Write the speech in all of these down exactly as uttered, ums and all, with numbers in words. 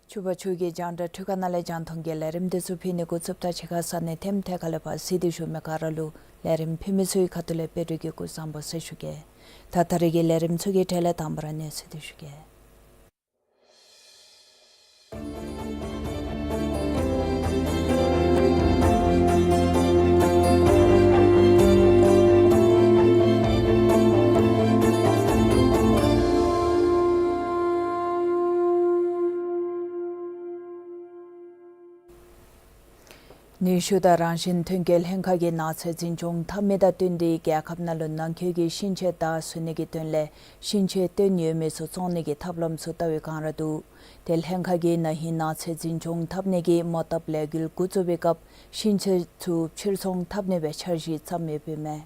ཕྱུ་པ་ཕྱུགས་ཀྱི་རྒྱང་བསྒྲགས་འཕྲུལ་ཁང་ནང་ལས་རྒྱང་མཐོང་གི་ལས་རིམ་འདི་ཚུ་ཕུལ་ནི་འགོ་བཙུགསཔ་ད་ཕྱི་ཁ་ས་གནས་ཐེམ་ཐད་ཁ་ལས་ཕར་གཟིགས་ཏེ་བཞུགས་མི་ག་ར་ལུ་ལས་རིམ་ཕུལ་མི་ཚུའི་ཁ་ཐུག་ལས་དཔལ་སྤྲུལ་གྱིས་སྐུ་གཟུགས་བཟང་པོ་ཟེར་ཞུ་གེ། ད་ད་རེས་ཀྱི་ལས་རིམ་ཚུ་གི་གྲས་ལས་དང་པ་ར་གནས་ཚུལ་འདི་ཞུ་གེ། ནུས་ཤུགས་དང་རང་བཞིན་ཐོན་སྐྱེད་ལྷན་ཁག་གིས་ནགས་ཚལ་འཛིན་སྐྱོང་འཐབ་མི་དང་བསྟུན་ཏེ་རྒྱལ་ཁབ་ནང་ལུ་ནང་འཁོད་ཀྱི་ཤིང་ཆས་བདག་བཟོ་ནི་གི་དོན་ལས་ཤིང་ཆས་བཏོན་ཡོད་མི་ཚུ་བཙོང་ནི་གི་ཐབས་ལམ་ཚུ་བལྟ་བའི་བསྒང་ར་འདུག། དེ་ལྷན་ཁག་གིས་ན་ཧིང་ནགས་ཚལ་འཛིན་སྐྱོང་འཐབ་ནི་གི་རྨོ་བཏབ་ལས་འགུལ་འགོ་བཙུགས་པའི་སྐབས་ཤིང་ཆས་ཚུ་ཕྱིར་ཚོང་འཐབ་ནི་སྦེ་འཆར་གཞི་བརྩམས་ཡོདཔ་ཨིན་མས།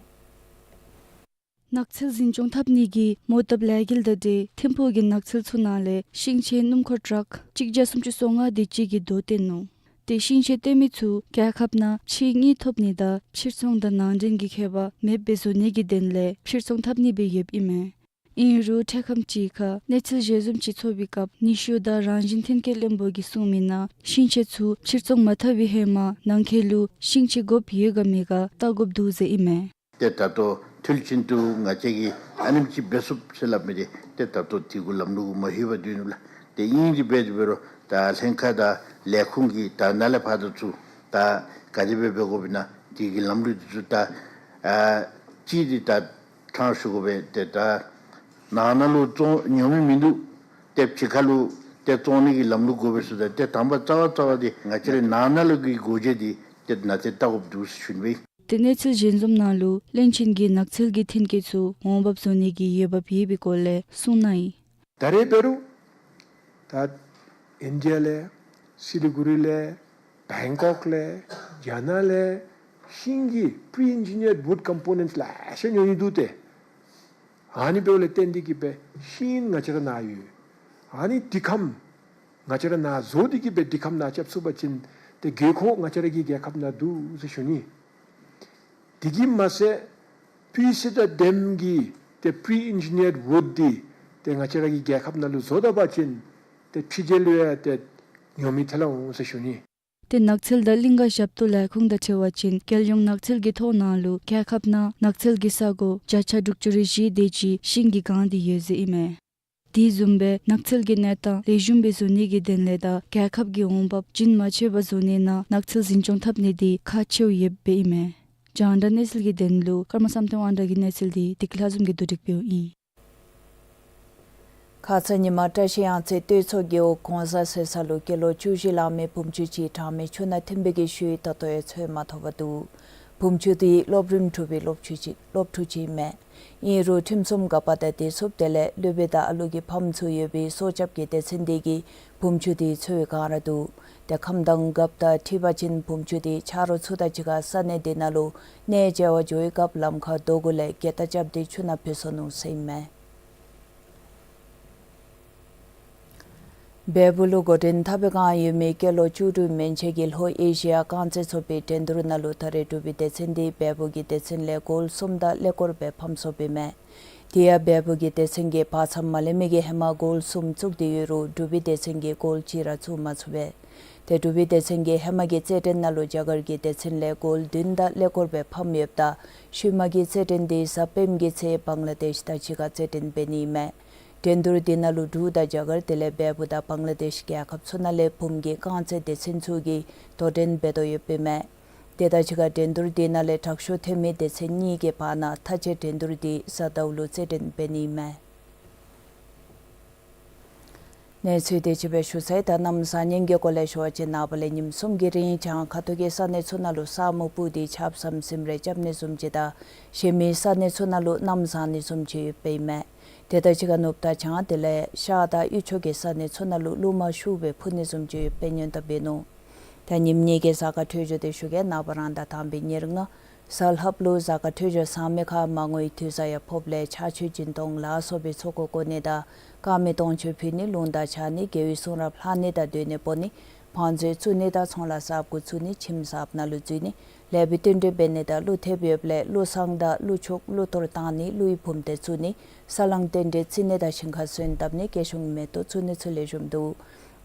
ནགས་ཚལ་འཛིན་སྐྱོང་འཐབ་ནི་གི་རྨོ་བཏབ་ལས་འགུལ་དང་འབྲེལ་ཐིམ་ཕུག་གི་ནགས་ཚལ་ཚུ་ནང་ལས་ཤིང་ཆས་སྣུམ་འཁོར་ཊཱག་གཅིག་བརྒྱ་སུམ་ཅུ་སོ་ལྔ་དེ་ཅིག་གིས་རྡོ་བཏོན་ནུག། དེ་ཤིང་ཆས་བཏོན་མི་ཚུ་རྒྱལ་ཁབ་ནང་ཕྱིར་དངུལ་ཐོབ་ནི་དང་ཕྱིར་ཚོང་དང་ནང་འདྲེན་གྱི་ཁྱད་པར་མེདཔ་སྦེ་བཟོ་ནི་གི་དོན་ལས་ཕྱིར་ཚོང་འཐབ་ནི་སྦེ་ཡོདཔ་ཨིན་མས། ཨིན་རུང་འཕྲལ་ཁམས་ཅིག་ཁར་གནས་ཚུལ་ཞལ་འཛོམས་ཅིག་ཚོགས་པའི་སྐབས་ནུས་ཤུགས་དང་རང་བཞིན་ཐོན་སྐྱེད་བློན་པོ་གིས་གསུངས་མི་ནང་ཤིང་ཆས་ཚུ་ཕྱིར་ཚོང་མ་འཐབ་པའི་ཧེ་མ་ནང་འཁོད་ལུ་ཤིང་ཆས་དགོཔ་ཡོད་ག་མེད་ག་བལྟ་དགོཔ་འདུག་ཟེར་ཨིན་མས། ཏེ་ད་ལྟོ་ཐུལ་ཅིན་ཏུ་ང་བཅས་ཀྱིས་ཨ་ནེམ་ཅིག་འབད་ཚུགསཔ་ཟེར་སླབ་མི་འདི་ཏེ་ད་ལྟོ་དེ་གུ་ལམ་ལུགས་མ་ལྷོད་པར་སྡོད་ནུག་ལགས། ཏེ་ཨིན་དེ་འབད་དེ་འབད་རུང་ད་ལྷན་ཁག་དང་ལས་ཁུངས་ཀྱིས་ད་ནཱ་ལས་ཕར་དང་ཚུར་ད་ག་དེ་སྦེ་འབད་དགོཔ་ཨིན་ན་དེ་གི་ལམ་ལུགས་འདི་ཚུ་ད་ཨ་ཅིག་འདི་ད་ཕྲང་ཞུ་དགོ་པས། ཏེ་ད་ནང་ན་ལུ་བཙོང་ཉོ་མི་མིན་འདུག། ཏེ་ཕྱི་ཁ་ལུ་ཏེ་བཙོང་ནི་གི་ལམ་ལུགས་དགོ་པས་ཟེརཝ་ད་ཏེ་དང་པ་རྩ་བ་རྩ་བ་འདི་ང་བཅས་རའི་ནང་ན་ལུ་གི་སྒོ་འབྱེད་འདི་ཏེ་ནཱ་ཏེ་བལྟ་དགོཔ་འདུག་ཟེར་ཞུ་ནི་སྦེ། ཏེ་གནས་ཚུལ་ཞལ་འཛོམས་ནང་ལུ་བློན་ཆེན་གྱིས་ནགས་ཚལ་གྱི་ཐོན་སྐྱེད་ཚུ་འོང་འབབ་བཟོ་ནི་གི་འོས་འབབ་ཡོད་པའི་སྐོར་ལས་གསུངས་གནང་ཡི། ད་རེས་འབད་རུང་ད་ཨིན་ཌི་ཡ་ལས་སི་ལི་གུ་རི་ལས་བེང་ཀོག་ལས་རྒྱ་ནག་ལས་ཤིང་གི་པི་རི་ཨིན་ཇི་ནི་ཡརཌ་ཝུཌ་ཀམ་པོ་ནེནཊ་ལེ་ཤ་ཉོ་ནི་འདུག་སྟེ། ཨ་ནི་འབདཝ་ལས་བརྟེན་ཏེ་གིས་སྦེ་ཤིང་ང་བཅས་ར་ནཱ་ཡོད། ཨ་ནི་དུས་ཁམས་ང་བཅས་ར་ནཱ་བཟོ་སྟེ་གིས་སྦེ་དུས་ཁམས་ནཱ་རྐྱབ་ཚུགས་པ་ཅིན་ཏེ་དགོས་མཁོ་ང་བཅས་ར་གི་རྒྱལ་ཁབ་ནང་འདུག་ཟེར་ཞུ་ནི། དེ་གིས་མ་ཚད་སྤུས་ཚད་དང་ལྡནམ་གི་ཏེ་པི་རི་ཨིན་ཇི་ནི་ཡརཌ་ཝུཌ་འདི་ཏེ་ང་བཅས་ར་གི་རྒྱལ་ཁབ་ནང་ལུ་བཟོ་ད་པ་ཅིན་ཏེ་ཕྱི་རྒྱལ་ལུ་ཡང་ཏེ་ཉོ་མི་ཐལ་འོང་ཟེར་ཞུ་ནི། ཏེ་ནགས་ཚལ་དང་གླིང་ཀ་ཞབས་ཏོག་ལས་ཁུངས་དང་འཁྲིལ་བ་ཅིན་རྒྱལ་ཡོངས་ནགས་ཚལ་གྱི་ཐོ་ནང་ལུ་རྒྱལ་ཁབ་ནང་ནགས་ཚལ་གྱི་ས་གོ་བརྒྱ་ཆ་དྲུག་ཅུ་རེ་བཞི་དེ་ཅིག་ཤིང་གིས་གང་སྟེ་ཡོད་ཟེར་ཨིན་མས། དེ་བཟུམ་སྦེ་ནགས་ཚལ་གྱི་གནས་སྟངས་ལེགས་ཤོམ་སྦེ་བཟོ་ནི་གི་དོན་ལས་དང་རྒྱལ་ཁབ་ཀྱི་འོང་འབབ་རྒྱུན་མ་ཆད་པར་བཟོ་ནི་ནང་ནགས་ཚལ་འཛིན་སྐྱོང་འཐབ་ནི་འདི་ཁག་ཆེཝ་ཡོདཔ་ཨིན་མས། རྒྱང་བསྒྲགས་གནས་ཚུལ་གྱི་དོན་ལུ་ཀརྨ་བསམ་གཏན་དབང་གྲགས་ཀྱི་གནས་ཚུལ་འདི་བདེ་སྐྱིད་ལྷ་འཛོམས་ཀྱིས་བསྡུ་སྒྲིག་འབདཝ་ཨིན། ཁ་ཙ་ཉིན་མ་བཀྲ་ཤིས་གཡང་རྩེ་སྟོད་མཚོ་རྒེད་འོག་གོང་གཟའ་ཟེར་ས་ལུ་སྐྱེས་ལོ་བཅུ་བཞི་ལང་མི་བུམོ་ཆུང་ཅིག་གྲང་མོའི་ཆུ་ནང་ཐིམ་པའི་གི་ཤུལ་ད་ལྟོ་ཡང་འཚོལ་མ་ཐོབ་པར་འདུག། བུམོ་ཆུང་དེ་སློབ་རིམ་དྲུག་པའི་སློབ་ཕྲུག་ཅིག་སློབ་ཕྲུག་ཅིག་ཨིན་མས། ཨིན་རུང་ཁྲིམས་སྲུང་འགག་པ་དང་བདེ་སྲུངཔ་དེ་ལས་སློབ་དཔོན་དང་ཨ་ལུ་གི་ཕམ་ཚུ་ཡོད་པའི་སྲོག་སྐྱབས་ཀྱི་སྡེ་ཚན་དེ་གིས་བུམོ་ཆུང་དེ་འཚོལ་བའི་བསྒང་ར་འདུག། ཏེ་ཁམས་དྭངས་རྒཔོ་དང་འཁྲིལ་བ་ཅིན་བུམོ་ཆུང་དེ་ཆ་རོགས་ཚུ་དང་གཅིག་ཁར་ས་གནས་དེ་ནང་ལུ་གནས་མཇལ་བར་འགྱོ་བའི་སྐབས་ལམ་ཁར་རྡོ་གུ་ལས་འགྱེལ་ལྟ་རྐྱབ་སྟེ་ཆུ་ནང་བུད་སོ་ནུག་ཟེར་ཨིན་མས། བལ་པོ་ལུ་འགོ་འདྲེན་འཐབ་པའི་བསྒང་ཡོད་མི་སྐྱེས་ལོ་བཅུ་དྲུག་མན་ཆད་ཀྱི་ལྷོ་ཨེ་ཤི་ཡ་རྐང་རྩེད་ཚོགས་པའི་འགྲན་བསྡུར་ནང་ལུ་ད་རེས་འབྲུག་པའི་སྡེ་ཚན་དེ་བལ་པོ་གི་སྡེ་ཚན་ལས་གོལ་གསུམ་དང་ཀླད་ཀོར་སྦེ་ཕམ་སོཔ་ཨིན་མས། དེ་ཡང་བལ་པོ་གི་སྡེ་ཚན་གྱིས་བར་མཚམས་མ་ལེན་མི་གི་ཧེ་མ་གོལ་གསུམ་བཙུགས་ཏེ་ཡོད་རུང་འབྲུག་པའི་སྡེ་ཚན་གྱིས་གོལ་གཅིག་ར་བཙུགས་མ་ཚུགས་པས། ཏེ་འབྲུག་པའི་སྡེ་ཚན་གྱིས་ཧེ་མ་གི་རྩེད་འགྲན་ནང་ལུ་རྒྱ་གར་གྱི་སྡེ་ཚན་ལས་གོལ་བདུན་དང་ཀླད་ཀོར་སྦེ་ཕམ་ཡོདཔ་ད་ཤུལ་མ་གི་རྩེད་འགྲན་དེ་གཟའ་སྤེནམ་གི་ཚེ་བང་ལ་དེཤ་དང་གཅིག་ཁར་རྩེད་འགྲན་འབད་ནི་ཨིན་མས། འགྲན་བསྡུར་དེ་ནང་ལུ་འབྲུག་དང་རྒྱ་གར་དེ་ལས་བལ་པོ་དང་བང་ལ་དེཤ་རྒྱལ་ཁབ་ཚུ་ནང་ལས་བུམོ་གི་རྐང་རྩེད་སྡེ་ཚན་ཚུ་གིས་དོ་འགྲན་འབད་དོ་ཡོདཔ་ཨིན་མས། དེ་དང་གཅིག་ཁར་འགྲན་བསྡུར་དེ་ནང་ལས་དྲག་ཤོས་ཐོན་མི་སྡེ་ཚན་གཉིས་ཀྱི་བར་ན་མཐའ་དཔྱད་འགྲན་བསྡུར་དེ་གཟའ་ཟླཝ་ལུ་རྩེད་འགྲན་འབད་ནི་ཨིན་མས། གནས་ཚུལ་དེ་ཅིག་སྦེ་ཞུ་ཚར་ཡི། ད་གནམ་བཟང་ངན་གྱི་སྐོར་ལས་ཞུ་བ་ཅིན་ནངས་པ་ལས་ཉིནམ་གསུམ་གྱི་རིང་བྱང་ཁ་ཐུག་གི་ས་གནས་ཚུ་ནང་ལུ་ས་སྨུག་སྤུབས་ཏེ་ཆརཔ་ཟམ་ཟིམ་རེ་རྐྱབ་ནི་བཟུམ་ཅིག་དང་གཞན་མི་ས་གནས་ཚུ་ནང་ལུ་གནམ་བཟང་ནི་བཟུམ་ཅིག་ཡོདཔ་ཨིན་མས། དེ་དང་གཅིག་ཁར་ནུབ་དང་བྱང་དེ་ལས་ཤར་དང་དབུས་ཕྱོགས་ཀྱི་ས་གནས་ཚུ་ནང་ལུ་རླུང་མ་ཤུགས་སྦེ་འཕུ་ནི་བཟུམ་ཅིག་ཡོདཔ་སྦེ་སྙན་ཐོན་འབད་ནུག། ད་ཉིནམ་གཉིས་ཀྱི་གཟའ་སྐར་འཕྲོད་སྦྱོར་དེ་ཞུ་གེ། ནངས་པ་རང་ཟླ་དང་པའི་ཉེར་ལྔ་གཟའ་ལྷགཔ་ལུ་གཟའ་སྐར་འཕྲོད་སྦྱོར་བཟང་མི་ཁར་མར་ངོའི་དུས་བཟང་ཡང་ཕོགཔ་ལས་ཆར་ཆུ་སྦྱིན་གཏོང་ལ་སོགས་པའི་ཚོགས་འཁོར་བསྐོར་ནི་དང་དཀར་མེ་སྟོང་མཆོད་ཕུལ་ནི། རླུང་རྟ་འཕྱར་ནི། རྒྱལ་བའི་གསུང་རབ་ལྷག་ནི་དང་སྡོད་གནས་སྤོ་ནི། བང་མཛོད་བཙུགས་ནི་དང་ཚོང་ལཱ་གསརཔ་འགོ་བཙུགས་ནི། ཁྱིམ་གསརཔ་ནང་ལུ་འཛུལ་ནི། ལེགས་པའི་རྟེན་འབྲེལ་འབད་ནི་དང་ཀླུ་ཐེབས་ཡོདཔ་ལས་ཀླུ་བསངས་དང་ཀླུ་མཆོག་ཀླུ་གཏོར་བཏང་ནི། ཀླུའི་བུམ་སྡེ་བཙུགས་ནི། ས་བསླང་རྟེན་འབྲེལ་བརྩི་ནི་དང་ཞིང་ཁར་སོན་བཏབ་ནི། སྐྱེ་གཞུང་མེ་ཏོག་བཙུགས་ནི་ཚུ་ལེགས་ཤོམ་འདུག།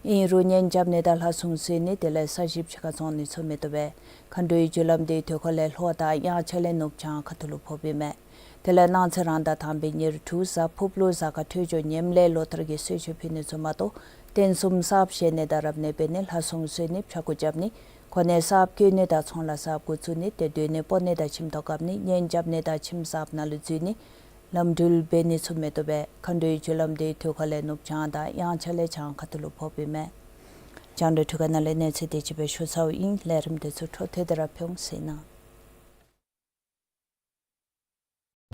ཨིན་རུང་གཉེན་རྐྱབ་ནི་དང་ལྷ་སྲུང་གསོལ་ནི་དེ་ལས་ས་གཞི་ཕྱི་ཁར་བཙོང་ནི་ཚུ་མི་བཏུབ་པས། མཁའ་འགྲོའི་རྒྱུ་ལམ་དེ་དུས་འཁོར་ལས་ལྷོ་དང་དབྱངས་འཆར་ལས་ནུབ་བྱང་ཁ་ཐུག་ལུ་ཕོགཔ་ཨིན་མས། དེ་ལས་གནངས་ཚེ་རང་ཟླ་དང་པའི་ཉེར་དྲུག་གཟའ་ཕུརཔ་ལུ་གཟའ་སྐར་འཕྲོད་སྦྱོར་ངནམ་ལས་ལོ་ལྟར་གྱི་གསོལ་མཆོད་ཕུལ་ནི་ཚུ་མ་གཏོགས་རྟེན་གསུམ་གསརཔ་བཞེངས་ནི་དང་རབ་གནས་འབད་ནི། ལྷ་སྲུང་གསོལ་ནི། ཕྱྭ་འགུགས་རྐྱབ་ནི། གོ་གནས་གསརཔ་བསྐོ་ནི་དང་ཚོང་ལཱ་གསརཔ་འགོ་བཙུགས་ནི། ཏེ་སྡོད་གནས་སྤོ་ནི་དང་ཁྱིམ་ཐོག་བཀབ་ནི། གཉེན་རྐྱབ་ནི་དང་ཁྱིམ་གསརཔ་ནང་ལུ་འཛུལ་ནི། ལམ་འགྲུལ་འབད་ནི་ཚུ་མི་བཏུབ་པས། མཁའ་འགྲོའི་རྒྱུ་ལམ་དེ་དུས་འཁོར་ལས་ནུབ་བྱང་དང་དབྱངས་འཆར་ལས་བྱང་ཁ་ཐུག་ལུ་ཕོགཔ་ཨིན་མས། རྒྱང་བསྒྲགས་འཕྲུལ་ཁང་ནང་ལས་གནས་ཚུལ་དེ་ཅིག་སྦེ་ཞུ་ཚརཝ་ཨིན། ལས་རིམ་དེ་ཚུ་འཕྲོ་མཐུད་དེ་ར་ཕུལ་འོང་ཟེར་ཨིན།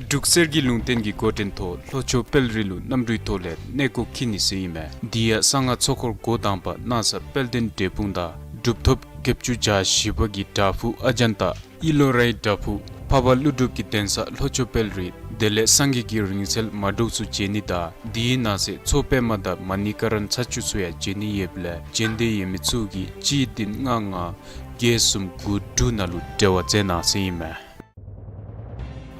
འབྲུག་གསེར་གྱི་ལུང་བསྟན་གྱི་འགོ་འདྲེན་ཐོག་ལྷོ་ཕྱོགས་དཔལ་རི་ལུ་གནམ་གྲུའི་ཐོག་ལས་གནས་སྐོར་འཁྱིད་ནི་ཟེར་ཨིན་མས། འདི་ཡང་གསང་སྔགས་ཚོགས་འཁོར་འགོ་དང་པ་གནང་ས་དཔལ་ལྡན་འབྲས་སྤུངས་དང་གྲུབ་ཐོབ་བརྒྱད་ཅུ་གྱ་བཞི་པ་གི་བྲག་ཕུག་ཨ་ཛཱན་ཏ། ཨི་ལོ་རའི་བྲག་ཕུག། འཕགས་པ་ཀླུ་སྒྲུབ་ཀྱི་གདན་ས་ལྷོ་ཕྱོགས་དཔལ་རི། དེ་ལས་སངས་རྒྱས་ཀྱི་རིང་བསྲེལ་མ་འདྲཝ་ཚུ་མཇལ་ནི་དང་འདི་ནང་གསེས་མཚོ་པདྨ་དང་མ་ཎི་ཀ་ར་ན་ཚ་བཅུ་ཚུ་ཡང་མཇལ་ནི་ཡོདཔ་ལས་མཇལ་འདོད་ཡོད་མི་ཚུ་གིས་གཅིག་བདུན་ལྔ་ལྔ་བརྒྱད་གསུམ་དགུ་དྲུག་ནང་ལུ་འབྲེལ་བ་མཛད་གནང་ཟེར་ཨིན་མས།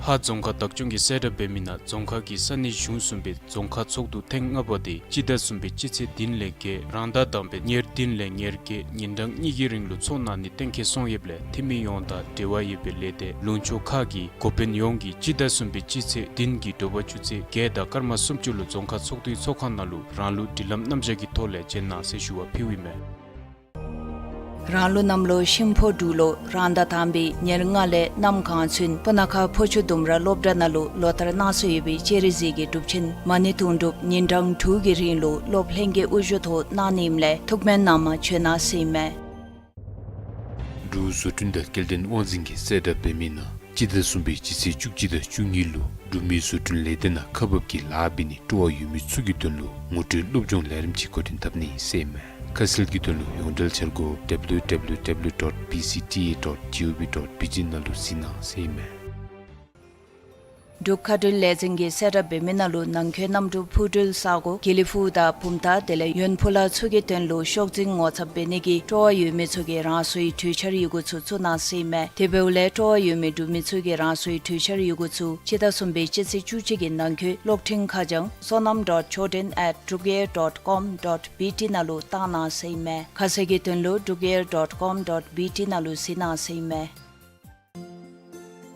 ཧཱ་རྫོང་ཁག་བདག་སྐྱོང་གིས་གསལ་བསྒྲགས་འབད་མི་ནང་རྫོང་ཁག་གི་ས་གནས་གཞུང་གསུམ་པའི་རྫོང་ཁག་ཚོགས་འདུ་ཐེངས་ལྔ་པ་དེ་སྤྱི་ཟླ་གསུམ་པའི་སྤྱི་ཚེས་བདུན་ལས་བརྒྱད་རང་ཟླ་དང་པའི་ཉེར་བདུན་ལས་ཉེར་བརྒྱད་ཉིན་གྲངས་གཉིས་ཀྱི་རིང་ལུ་ཚོགས་གནང་ནི་གཏན་འཁེལ་སོང་ཡོདཔ་ལས་འཐུས་མི་ཡོངས་དང་འབྲེལ་བ་ཡོད་པའི་ལས་སྡེ་ལུང་ཕྱོགས་ཁག་གི་འགོ་དཔོན་ཡོངས་ཀྱིས་སྤྱི་ཟླ་གསུམ་པའི་སྤྱི་ཚེས་བདུན་གྱི་དྲོ་པ་ཆུ་ཚོད་བརྒྱད་དང་སྐར་མ་སུམ་ཅུ་ལུ་རྫོང་ཁག་ཚོགས་འདུའི་ཚོགས་ཁང་ནང་ལུ་རང་ལུགས་སྒྲིག་ལམ་རྣམ་གཞག་གི་ཐོག་ལས་མཇལ་གནང་ཟེར་ཞུ་བ་ཕུལཝ་ཨིན་མས། རང་ལུགས་གནམ་ལོ་ཤིང་ཕོ་འབྲུག་ལོ་རང་ཟླ་དང་པའི་ཉེར་ལྔ་ལས་གནམ་གང་ཚུན་སྤུ་ན་ཁ་ཕོ་ཆུ་ལྡུམ་ར་སློབ་གྲྭ་ནང་ལུ་ལོ་ལྟར་གནང་སྲོལ་ཡོད་པའི་སྤྱན་རས་གཟིགས་ཀྱི་སྒྲུབ་ཆེན་མ་ཎི་དུང་སྒྲུབ་ཉིན་གྲངས་དྲུག་གི་རིང་ལུ་སློབ་ལྷན་རྒྱས་དབུ་བཞུགས་ཐོག་གནང་ནི་ཨིནམ་ལས་ཐུགས་སྨོན་གནང་མ་བྱོན་གནང་ཟེར་ཨིན་མས། འབྲུག་བཟོ་སྐྲུན་དང་སྐྱེལ་འདྲེན་དབང་འཛིན་གྱིས་གསལ་བསྒྲགས་འབད་མི་ནང་སྤྱི་ཟླ་གསུམ་པའི་སྤྱི་ཚེས་བཅུ་གཅིག་དང་བཅུ་གཉིས་ལུ་འབྲུག་མི་བཟོ་སྐྲུན་ལས་སྡེ་ནང་ཁག་འབག་གི་ལཱ་འབད་ནི་སྤྲོ་བ་ཡོད་མི་ཚུ་གི་དོན་ལུ་ངོ་སྤྲོད་སློབ་སྦྱོང་ལས་རིམ་ཅིག་འགོ་འདྲེན་འཐབ་ནི་ཟེར་ཨིན་མས། ཁ་གསལ་གྱི་དོན་ལུ་ཡོངས་འབྲེལ་འཆར་སྒོ་W W W dot B C T A dot G O V dot B T ནང་ལུ་གཟིགས་གནང་ཟེར་ཨིན་མས། འབྲུག་མཁའ་འགྲུལ་ལས་འཛིན་གྱིས་གསལ་བསྒྲགས་འབད་མི་ནང་ལུ་ནང་འཁོད་གནམ་གྲུ་འཕུར་འགྲུལ་ས་སྒོ་དགེ་ལེགས་ཕུག་དང་བུམ་ཐང་དེ་ལས་ཡོན་ཕུ་ལ་ཚུ་གི་དོན་ལུ་ཤོག་འཛིན་ངོ་ཚབ་འབད་ནི་གི་སྤྲོ་བ་ཡོད་མི་ཚུ་གིས་རང་སོའི་གྲོས་འཆར་ཡི་གུ་ཚུ་བཙུགས་གནང་ཟེར་ཨིན་མས། དེ་འབདཝ་ལས་སྤྲོ་བ་ཡོད་མི་འབྲུག་མི་ཚུ་གིས་རང་སོའི་གྲོས་འཆར་ཡི་གུ་ཚུ་སྤྱི་ཟླ་གསུམ་པའི་སྤྱི་ཚེས་བཅུ་གཅིག་གི་ནང་འཁོད་གློག་འཕྲིན་ཁ་བྱང་sonam dot choden at drukair dot com dot B T ནང་ལུ་བཏང་གནང་ཟེར་ཨིན་མས། ཁ་གསལ་གྱི་དོན་ལུ་drukair dot com dot B T ནང་ལུ་གཟིགས་གནང་ཟེར་ཨིན་མས།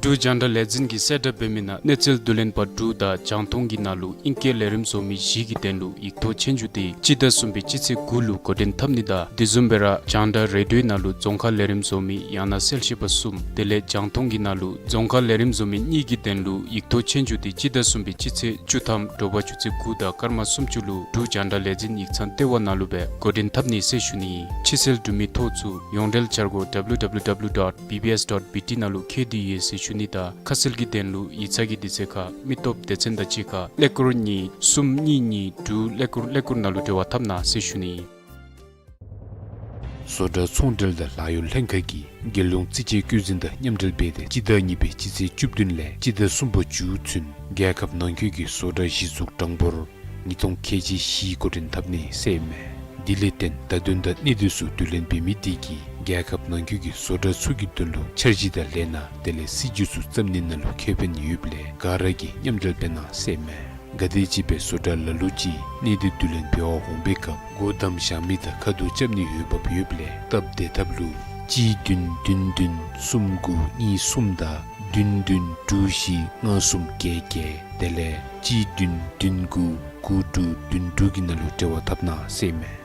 འབྲུག་རྒྱང་བསྒྲགས་ལས་འཛིན་གྱིས་གསལ་བསྒྲགས་འབད་མི་ནང་གནས་ཚུལ་བསྡུ་ལེན་པ་དྲུག་དང་རྒྱང་མཐོང་གི་ནང་ལུ་ཨིང་སྐད་ལས་རིམ་བཟོ་མི་བཞི་གི་དོན་ལུ་ཡིག་ཐོག་ཆོས་རྒྱུགས་དེ་སྤྱི་ཟླ་གསུམ་པའི་སྤྱི་ཚེས་དགུ་ལུ་འགོ་འདྲེན་འཐབ་ནི་དང་དེ་བཟུམ་སྦེ་ར་རྒྱང་བསྒྲགས་རེ་ཌིའོའི་ནང་ལུ་རྫོང་ཁ་ལས་རིམ་བཟོ་མི་ཡང་ན་གསལ་བཤད་པ་གསུམ་དེ་ལས་རྒྱང་མཐོང་གི་ནང་ལུ་རྫོང་ཁ་ལས་རིམ་བཟོ་མི་གཉིས་ཀྱི་དོན་ལུ་ཡིག་ཐོག་ཆོས་རྒྱུགས་དེ་སྤྱི་ཟླ་གསུམ་པའི་སྤྱི་ཚེས་བཅུ་ཐམ་དྲོ་པ་ཆུ་ཚོད་དགུ་དང་སྐར་མ་སུམ་ཅུ་ལུ་འབྲུག་རྒྱང་བསྒྲགས་ལས་འཛིན་ཡིག་ཚང་ལྟེ་བ་ནང་ལུ་སྦེ་འགོ་འདྲེན་འཐབ་ནི་ཟེར་ཞུ་ནི། ཕྱི་སེལ་འབྲུག་མི་ཐོག་ཚུ་ཡོངས་འབྲེལ་འཆར་སྒོ་W W W dot B B S dot B T ནང་ལུ་འཁོད་དེ་ཡོད་ཟེར་ཞུ་ནི་དང་ཁ་གསལ་གྱི་དོན་ལུ་ཡིག་ཚང་གི་དུས་ཚོད་ཁར་མི་སྟོབས་སྡེ་ཚན་དང་གཅིག་ཁར་ཀླད་ཀོར་གཉིས་གསུམ་གཉིས་གཉིས་དྲུག་ཀླད་ཀོར་ཀླད་ཀོར་ནང་ལུ་འབྲེལ་བ་འཐབ་གནང་ཟེར་ཞུ་ནི། བཟོ་གྲྭ་ཚོང་འབྲེལ་དང་ལཱ་གཡོག་ལྷན་ཁག་གིས་རྒྱལ་ཡོངས་རྩིས་དཔྱད་བཀོད་འཛིན་དང་མཉམ་འབྲེལ་འབད་དེ་སྤྱི་ཟླ་གཉིས་པའི་སྤྱི་ཚེས་བཅུ་བདུན་ལས་སྤྱི་ཟླ་གསུམ་པ་མཇུག་ཚུན་རྒྱལ་ཁབ་ནང་འཁོད་ཀྱི་བཟོ་གྲྭ་གཞི་བཙུགས་གྲངས་འབོར་ཉིས་སྟོང་ཁལ་གཅིག་བཞི་འགོ་འདྲེན་འཐབ་ནི་ཟེར་ཨིན་མས། དེ་ལས་བརྟེན་བརྡ་དོན་དང་གནད་དོན་ཚུ་བསྡུ་ལེན་འབད་མི་དེ་གིས་རྒྱལ་ཁབ་ནང་འཁོད་ཀྱི་བཟོ་གྲྭ་ཚུ་གི་དོན་ལུ་འཆར་གཞི་དང་ལས་སྣ་དེ་ལས་སྲིད་ཇུས་ཚུ་བརྩམ་ནི་ནང་ལུ་ཁེ་ཕན་ཡོདཔ་ལས་ག་ར་གིས་མཉམ་འབྲེལ་འབད་གནང་ཟེར་ཨིན་མས། ག་དེམ་ཅིག་སྦེ་བཟོ་གྲྭ་ལ་ལུ་ཅིག་གནས་སྡུད་བསྡུ་ལེན་འབད་བར་འོང་པའི་སྐབས་སྒོ་བསྡམ་བཞག་མི་དང་ཁ་ཐུག་རྐྱབ་ནི་ཡོདཔ་ཡོདཔ་ལས་སྟབས་བདེ་ཐབས་ལུ་གཅིག་བདུན་བདུན་བདུན་གསུམ་དགུ་གཉིས་གསུམ་དང་བདུན་བདུན་དྲུག་བཞི་ལྔ་གསུམ་བརྒྱད་བརྒྱད་དེ་ལས་གཅིག་བདུན་བདུན་དགུ་དགུ་དྲུག་བདུན་དྲུག་གི་ནང་ལུ་འབྲེལ་བ་འཐབ་གནང་ཟེར་ཨིན་མས།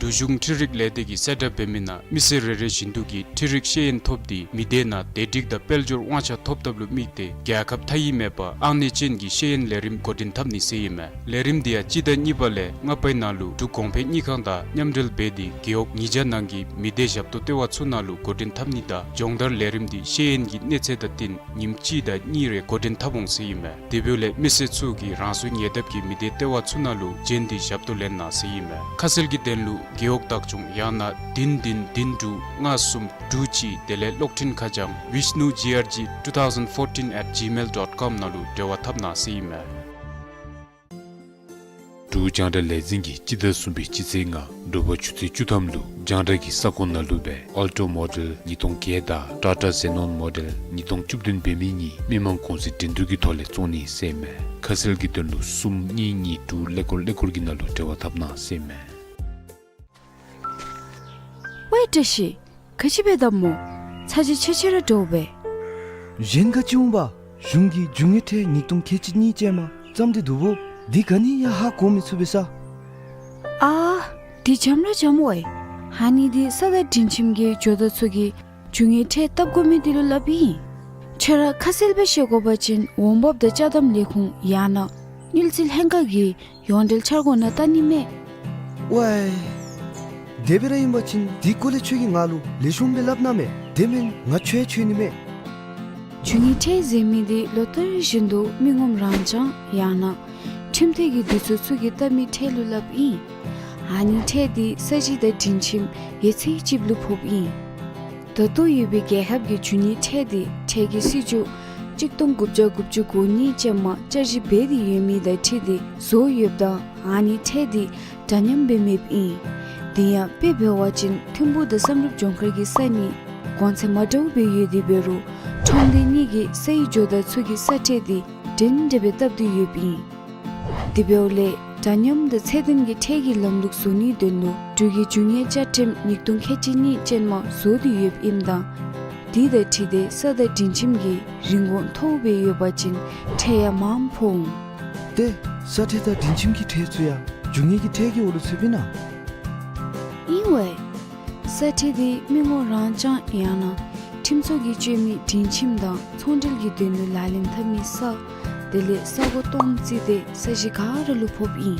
འབྲུག་གཞུང་འཕྲུལ་རིག་ལས་སྡེ་གིས་གསལ་བསྒྲགས་འབད་མི་ནང་མི་སེར་རེ་རེ་བཞིན་དུ་གིས་འཕྲུལ་རིག་ཤེས་ཡོན་ཐོབ་སྟེ་མི་སྡེ་ནང་བདེ་སྒྲིག་དང་དཔལ་འབྱོར་དབང་ཆ་ཐོབ་ཐབས་ལུ་དམིགས་ཏེ་རྒྱལ་ཁབ་མཐའ་དབུས་མེད་པར་ཨང་གནས་ཅན་གྱི་ཤེས་ཡོན་ལས་རིམ་འགོ་འདྲེན་འཐབ་ནི་ཟེར་ཨིན་མས། ལས་རིམ་འདི་ཡང་སྤྱི་ཟླ་གཉིས་པ་ལས་ལྔ་པའི་ནང་ལུ་འབྲུག་གོང་འཕེལ་དངུལ་ཁང་དང་མཉམ་འབྲེལ་འབད་དེ་རྒེད་འོག་ཉིས་བརྒྱ་ནང་གི་མི་སྡེ་ཞབས་ཏོག་ལྟེ་བ་ཚུ་ནང་ལུ་འགོ་འདྲེན་འཐབ་ནི་དང་སྦྱོང་བརྡར་ལས་རིམ་འདི་ཤེས་ཡོན་གྱི་གནས་ཚད་དང་བསྟུན་ཉིནམ་གཅིག་དང་གཉིས་རེ་འགོ་འདྲེན་འཐབ་འོང་ཟེར་ཨིན་མས། དེ་འབདཝ་ལས་མི་སེར་ཚུ་གིས་རང་སོའི་ཉེ་འདབས་ཀྱི་མི་སྡེ་ལྟེ་བ་ཚུ་ནང་ལུ་བྱོན་ཏེ་ཞབས་ཏོག་ལེན་གནང་ཟེར་ཨིན་མས། ཁ་གསལ་གྱི་དོན་ལུ་རྒེད་འོག་བདག་སྐྱོང་ཡང་ན་བདུན་བདུན་བདུན་དྲུག་ལྔ་གསུམ་དྲུག་གཅིག་དེ་ལས་གློག་འཕྲིན་ཁ་བྱང་vishnu G R G two thousand fourteen at gmail dot com ནང་ལུ་འབྲེལ་བ་འཐབ་གནང་ཟེར་ཨིན་མས། འབྲུག་རྒྱང་བསྒྲགས་ལས་འཛིན་གྱིས་སྤྱི་ཟླ་གསུམ་པའི་སྤྱི་ཚེས་ལྔ་དྲོ་པ་ཆུ་ཚོད་བཅུ་ཐམ་ལུ་རྒྱང་བསྒྲགས་ཀྱི་ས་ཁོངས་ནང་ལུ་སྦེ་Alto Model ཉིས་སྟོང་བརྒྱད་དང་Tata Xenon Model ཉིས་སྟོང་བཅུ་བདུན་འབད་མི་གཉིས་མི་མང་གུང་སེང་འགྲན་བསྡུར་གྱི་ཐོག་ལས་བཙོང་ནི་ཟེར་ཨིན་མས། ཁ་གསལ་གྱི་དོན་ལུ་གསུམ་གཉིས་གཉིས་དྲུག་ཀླད་ཀོར་ཀླད་ཀོར་གྱི་ནང་ལུ་འབྲེལ་བ་འཐབ་གནང་ཟེར་ཨིན་མས། ཝའེ་བཀྲ་ཤིས། ག་ཅི་འབད་དོ་སྨོ། ཚ་གྱང་ཆེ་ཆེ་ར་འདྲཝ་སྦེ། གཞན་ག་ཅི་འོང་པ། གཞུང་གིས་རྒྱུ་དངོས་ཁྲལ་ཉིས་སྟོང་ཁལ་གཅིག་གཉིས་ཅན་མ་བརྩམས་ཏེ་འདུག་པོ། འདི་ག་ནི་ཡང་ཧ་གོ་མི་ཚུགས་པས་ས། ཨ། འདི་འཇམ་ར་འཇམ་ཝའེ། ཨ་ནི་འདི་ས་དང་སྒྲིང་ཁྱིམ་གྱི་ཇོ་བདག་ཚུ་གིས་རྒྱུ་དངོས་ཁྲལ་བཏབ་དགོ་མི་འདི་ལུ་སླབ་ཨིན། ཁྱོད་ར་ཁ་གསལ་སྦེ་ཤེས་དགོ་པ་ཅིན་འོང་འབབ་དང་ཅ་དམ་ལས་ཁུངས་ཡང་ན་དངུལ་རྩིས་ལྷན་ཁག་གི་ཡོངས་འབྲེལ་འཆར་སྒོ་ནང་བལྟ་ནི་མས། ཝའེ། དེ་སྦེ་ར་ཨིན་པ་ཅིན་འདི་སྐོར་ལས་ཁྱོད་ཀྱིས་ང་ལུ་ལེགས་ཤོམ་སྦེ་སླབ་གནང་མས། དེ་མེན་ང་ཁྱོད་འཚོལ་ནི་མས། རྒྱུ་དངོས་ཁྲལ་ཟེར་མི་འདི་ལོ་ལྟར་བཞིན་དུ་མི་ངོམ་རང་རྐྱང་ཡང་ན་ཁྲིམས་འཐུས་ཀྱི་འདུས་ཚོགས་ཚུ་གིས་བཏབ་མི་ཁྲལ་ལུ་སླབ་ཨིན། ཨ་ནི་ཁྲལ་འདི་ས་གཞི་དང་སྒྲིང་ཁྱིམ་ཡོད་ཚད་ཅིག་ལུ་ཕོགཔ་ཨིན། ད་ལྟོ་ཡོད་པའི་རྒྱལ་ཁབ་ཀྱི་རྒྱུ་དངོས་ཁྲལ་འདི་ཁྲལ་གྱི་སྲིད་བྱུས་གཅིག་སྟོང་དགུ་བརྒྱ་དགུ་བཅུ་གོ་གཉིས་ཅན་མ་བསྐྱར་ཞིབ་འབད་དེ་ཡོད་མི་དང་འཁྲིལ་ཏེ་བཟོ་ཡོདཔ་ད་ཨ་ནི་ཁྲལ་འདི་འདྲ་མཉམ་སྦེ་མེདཔ་ཨིན། དེ་ཡང་དཔེ་འབད་བ་ཅིན་ཐིམ་ཕུག་དང་བསམ་གྲུབ་ལྗོངས་མཁར་གྱི་ས་གཉིས་གོང་ཚད་མ་འདྲཝ་སྦེ་ཡོད་དེ་འབད་རུང་ཁྲོམ་སྡེ་གཉིས་ཀྱི་སའི་ཇོ་བདག་ཚུ་གིས་ས་ཁྲལ་འདི་འདྲན་འདྲ་སྦེ་བཏབ་སྟེ་ཡོདཔ་ཨིན། དེ་འབདཝ་ལས་འདྲ་མཉམ་དང་ཚད་ལྡན་གྱི་ཁྲལ་གྱི་ལམ་ལུགས་བཟོ་ནིའི་དོན་ལུ་འབྲུག་གི་རྒྱུ་དངོས་བཅའ་ཁྲིམས་ཉིས་སྟོང་ཁལ་གཅིག་གཉིས་ཅན་མ་བཟོ་སྟེ་ཡོདཔ་ཨིནམ་ད་དེ་དང་འཁྲིལ་ཏེ་ས་དང་སྒྲིང་ཁྱིམ་གྱི་རིན་གོང་མཐོཝ་སྦེ་ཡོད་པ་ཅིན་ཁྲལ་ཡང་མངམ་ཕོག་འོང་། ཏེ་ས་ཁྲལ་དང་སྒྲིང་ཁྱིམ་གྱི་ཁྲལ་ཚུ་ཡང་རྒྱུ་དངོས་ཀྱི་ཁྲལ་གྱི་འོག་ལུ་ཚུདཔ་ཨིན་ན། ཨིན་ཝའེ། ས་ཁྲལ་འདི་མི་ངོམ་རང་རྐྱང་ཡང་ན་ཁྲིམས་ཚོགས་ཀྱིས་སྤྱོད་མི་སྒྲིང་ཁྱིམ་དང་ཚོང་འབྲེལ་གྱི་དོན་ལུ་ལག་ལེན་འཐབ་མི་ས་དེ་ལས་ས་གོ་སྟོང་བརྩིས་ཏེ་ས་གཞི་ག་ར་ལུ་ཕོགཔ་ཨིན།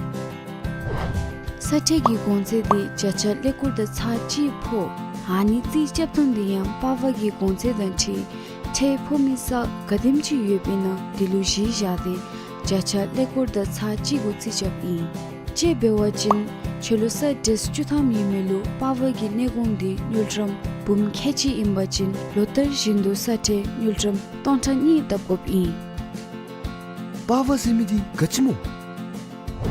ས་ཁྲལ་གྱི་གོང་ཚད་འདི་བརྒྱ་ཆ་ཀླད་ཀོར་དང་ཚག་གཅིག་ཕོག། ཨ་ནི་རྩིས་རྐྱབ་ཐངས་འདི་ཡང་པར་ཝར་གྱི་གོང་ཚད་དང་འཁྲིལ་ཁྲལ་ཕོག་མི་ས་ག་དེམ་ཅིག་ཡོདཔ་ཨིན་ན་དེ་ལུ་གཞི་བཞག་སྟེ་བརྒྱ་ཆ་ཀླད་ཀོར་དང་ཚག་གཅིག་གུ་རྩིས་རྐྱབ་ཨིན། དཔྱེ་འབད་བ་ཅིན་ཁྱོད་ལུ་ས་ཀྲེས་བཅུ་ཐམ་ཡོད་མི་ལུ་པར་ཝར་གྱི་གནས་གོང་འདི་དངུལ་ཀྲམ་འབུམ་ཁལ་གཅིག་ཨིན་པ་ཅིན་ལོ་ལྟར་བཞིན་དུ་ས་ཁྲལ་དངུལ་ཀྲམ་སྟོང་ཕྲག་གཉིས་བཏབ་དགོཔ་ཨིན། པར་ཝར་ཟེར་མི་འདི་ག་ཅི་སྨོ།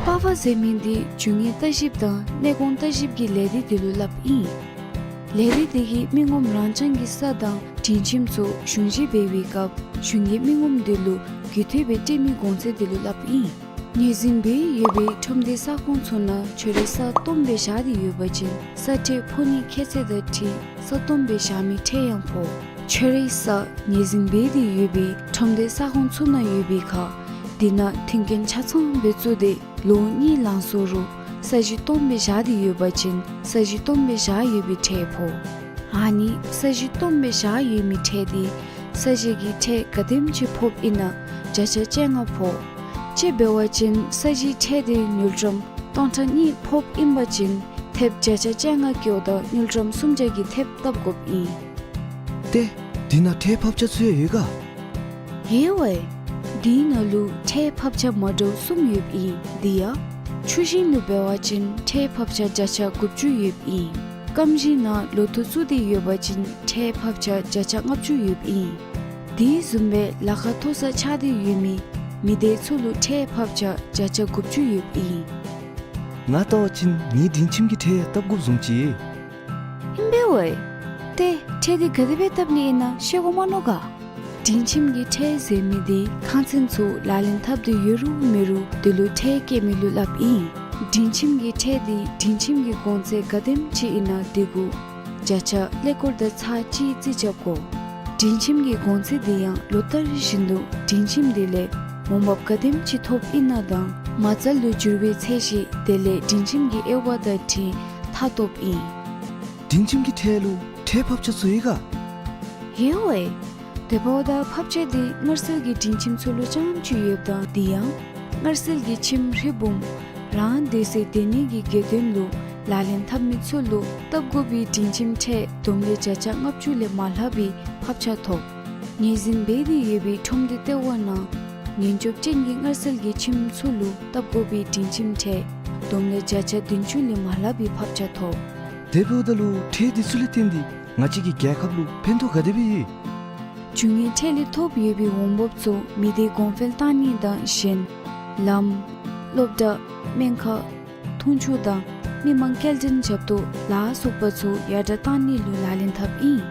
པར་ཝར་ཟེར་མི་འདི་རྒྱུ་དངོས་ལྟ་ཞིབ་དང་གནས་གོང་ལྟ་ཞིབ་ཀྱི་ལས་སྡེ་དེ་ལུ་སླབ་ཨིན། ལས་སྡེ་དེ་གིས་མི་ངོམ་རང་རྐྱང་གི་ས་དང་སྒྲིང་ཁྱིམ་ཚུ་གཞུང་བཞེས་འབད་བའི་སྐབས་གཞུང་གིས་མི་ངོམ་དེ་ལུ་རྒུད་འཐུས་སྦེ་སྤྲོད་མི་གོང་ཚད་དེ་ལུ་སླབ་ཨིན། ངོས་འཛིན་འབད་ཡོད་པའི་ཁྲོམ་སྡེ་ས་ཁོངས་ཚུ་ནང་ཁྱོད་རའི་ས་སྟོངམ་སྦེ་བཞག་སྟེ་ཡོད་པ་ཅིན་ས་ཁྲལ་ཕོག་ནིའི་ཁྱད་ཚད་དང་འཁྲིལ་ས་སྟོངམ་སྦེ་བཞག་མི་ཁྲལ་ཡང་ཕོག། ཁྱོད་རའི་ས་ངོས་འཛིན་འབད་དེ་ཡོད་པའི་ཁྲོམ་སྡེ་ས་ཁོངས་ཚུ་ནང་ཡོད་པའི་ཁར་དེ་ནང་མཐུན་རྐྱེན་ཆ་ཚང་སྦེ་བཙུགས་ཏེ་ལོ་གཉིས་ལང་སོང་རུང་ས་གཞི་སྟོངམ་སྦེ་བཞག་སྟེ་ཡོད་པ་ཅིན་ས་གཞི་སྟོངམ་སྦེ་བཞག་ཡོད་པའི་ཁྲལ་ཕོག། ཨ་ནི་ས་གཞི་སྟོངམ་སྦེ་བཞག་ཡོད་མི་ཁྲལ་འདི་ས་གཞི་གི་ཁྲལ་ག་དེམ་ཅིག་ཕོགཔ་ཨིན་ན་བརྒྱ་ཆ་བཅོ་ལྔ་ཕོག། དཔྱེ་འབད་བ་ཅིན་ས་གཞིའི་ཁྲལ་འདི་དངུལ་ཀྲམ་སྟོང་ཕྲག་གཉིས་ཕོགཔ་ཨིན་པ་ཅིན་ཐེབས་བརྒྱ་ཆ་བཅོ་ལྔ་བཀལཝ་ད་དངུལ་ཀྲམ་སུམ་བརྒྱ་གི་ཐེབས་བཏབ་དགོཔ་ཨིན། ཏེ་དེ་ནང་ཁྲལ་ཕབ་ཆ་ཚུ་ཡང་ཡོད་ག། ཡོད་ཝའེ། དེའི་ནང་ལུ་ཁྲལ་ཕབ་ཆ་མ་འདྲཝ་གསུམ་ཡོདཔ་ཨིན། དེ་ཡང་ཆུ་ཞིང་ལུ་འབད་བ་ཅིན་ཁྲལ་ཕབ་ཆ་བརྒྱ་ཆ་དགུ་བཅུ་ཡོདཔ་ཨིན། སྐམ་ཞིང་ནང་ལོ་ཐོག་བཙུགས་ཏེ་ཡོད་པ་ཅིན་ཁྲལ་ཕབ་ཆ་བརྒྱ་ཆ་ལྔ་བཅུ་ཡོདཔ་ཨིན། དེ་བཟུམ་སྦེ་ལཱ་ཁག་མཐོ་ས་ཆགས་ཏེ་ཡོད་མི་མི་སྡེ་ཚུ་ལུ་ཁྲལ་ཕབ་ཆ་བརྒྱ་ཆ་དགུ་བཅུ་ཡོདཔ་ཨིན། ང་བལྟ་བ་ཅིན་ངེའི་སྒྲིང་ཁྱིམ་གྱི་ཁྲལ་ཡང་བཏབ་དགོཔ་བཟུམ་ཅིག། ཨིན་པས་ཝའེ། ཏེ་ཁྲལ་འདི་ག་དེ་སྦེ་བཏབ་ནི་ཨིན་ན་ཤེས་དགོ་མ་མནོ་ག། སྒྲིང་ཁྱིམ་གྱི་ཁྲལ་ཟེར་མི་འདི་ཁང་ཚན་ཚུ་ལག་ལེན་འཐབ་སྟེ་ཡོད་རུང་མེད་རུང་དེ་ལུ་ཁྲལ་བཀལ་མི་ལུ་སླབ་ཨིན། སྒྲིང་ཁྱིམ་གྱི་ཁྲལ་འདི་སྒྲིང་ཁྱིམ་གྱི་གོང་ཚད་ག་དེམ་ཅིག་ཨིན་ན་དེ་གུ་བརྒྱ་ཆ་ཀླད་ཀོར་དང་ཚག་གཅིག་རྩིས་རྐྱབ་དགོ། སྒྲིང་ཁྱིམ་གྱི་གོང་ཚད་འདི་ཡང་ལོ་ལྟར་བཞིན་དུ་སྒྲིང་ཁྱིམ་དེ་ལས་འོང་འབབ་ག་དེམ་ཅིག་ཐོབ་ཨིན་ན་དང་མ་རྩ་ལུ་འགྱུར་བའི་ཚད་གཞི་དེ་ལས་སྒྲིང་ཁྱིམ་གྱི་དབྱེ་བ་དང་འཁྲིལ་ད་ ཁ་ཐོབ་ཨིན། སྒྲིང་ཁྱིམ་གྱི་ཁྲལ་ལུ་ཁྲལ་ཕབ་ཆ་ཚུ་ཡོད་ག། ཡོད་ཝའེ། དེ་འབདཝ་ད་ཕབ་ཆ་འདི་དམར་སེར་གྱི་སྒྲིང་ཁྱིམ་ཚུ་ལུ་རྐྱངམ་ཅིག་ཡོདཔ་ད་འདི་ཡང་དམར་སེར་གྱི་ཁྱིམ་རི་བུམ་རང་སྡོད་སའི་སྡོད་གནས་ཀྱི་དགོས་དོན་ལུ་ལག་ལེན་འཐབ་མི་ཚུ་ལུ་བཏབ་དགོ་པའི་སྒྲིང་ཁྱིམ་ཁྲལ་བསྡོམས་ལས་བརྒྱ་ཆ་ལྔ་བཅུ་ལས་མ་ལྷག་པའི་ཕབ་ཆ་ཐོབ། ངོས་འཛིན་འབད་དེ་ཡོད་པའི་ཁྲོམ་སྡེ་ལྟེ་བ་ནང་ཉེན་སྐྱོབ་ཅན་གྱི་དམར་སེར་གྱི་ཁྱིམ་ཚུ་ལུ་བཏབ་དགོ་པའི་སྒྲིང་ཁྱིམ་ཁྲལ་བསྡོམས་ལས་བརྒྱ་ཆ་བདུན་ཅུ་ལས་མ་ལྷག་པའི་ཕབ་ཆ་ཐོབ། དེ་འབདཝ་ད་ལུ་ཁྲལ་འདི་ཚུ་ལས་བརྟེན་ཏེ་ང་བཅས་ཀྱི་རྒྱལ་ཁབ་ལུ་ཕན་ཐོགས་ག་དེ་སྦེ་ཡོད། རྒྱུ་དངོས་ཁྲལ་ལས་ཐོབ་ཡོད་པའི་འོང་འབབ་ཚུ་མི་སྡེ་གོང་འཕེལ་གཏང་ནི་དང་གཞན་ལམ་སློབ་གྲྭ་སྨན་ཁང་འཐུང་ཆུ་དང་མི་མང་སྐྱེལ་འདྲེན་རྒྱབ་ཏུ་ལ་སོགས་པ་ཚུ་ཡར་དྲག་གཏང་ནི་ལུ་ལག་ལེན་འཐབ་ཨིན།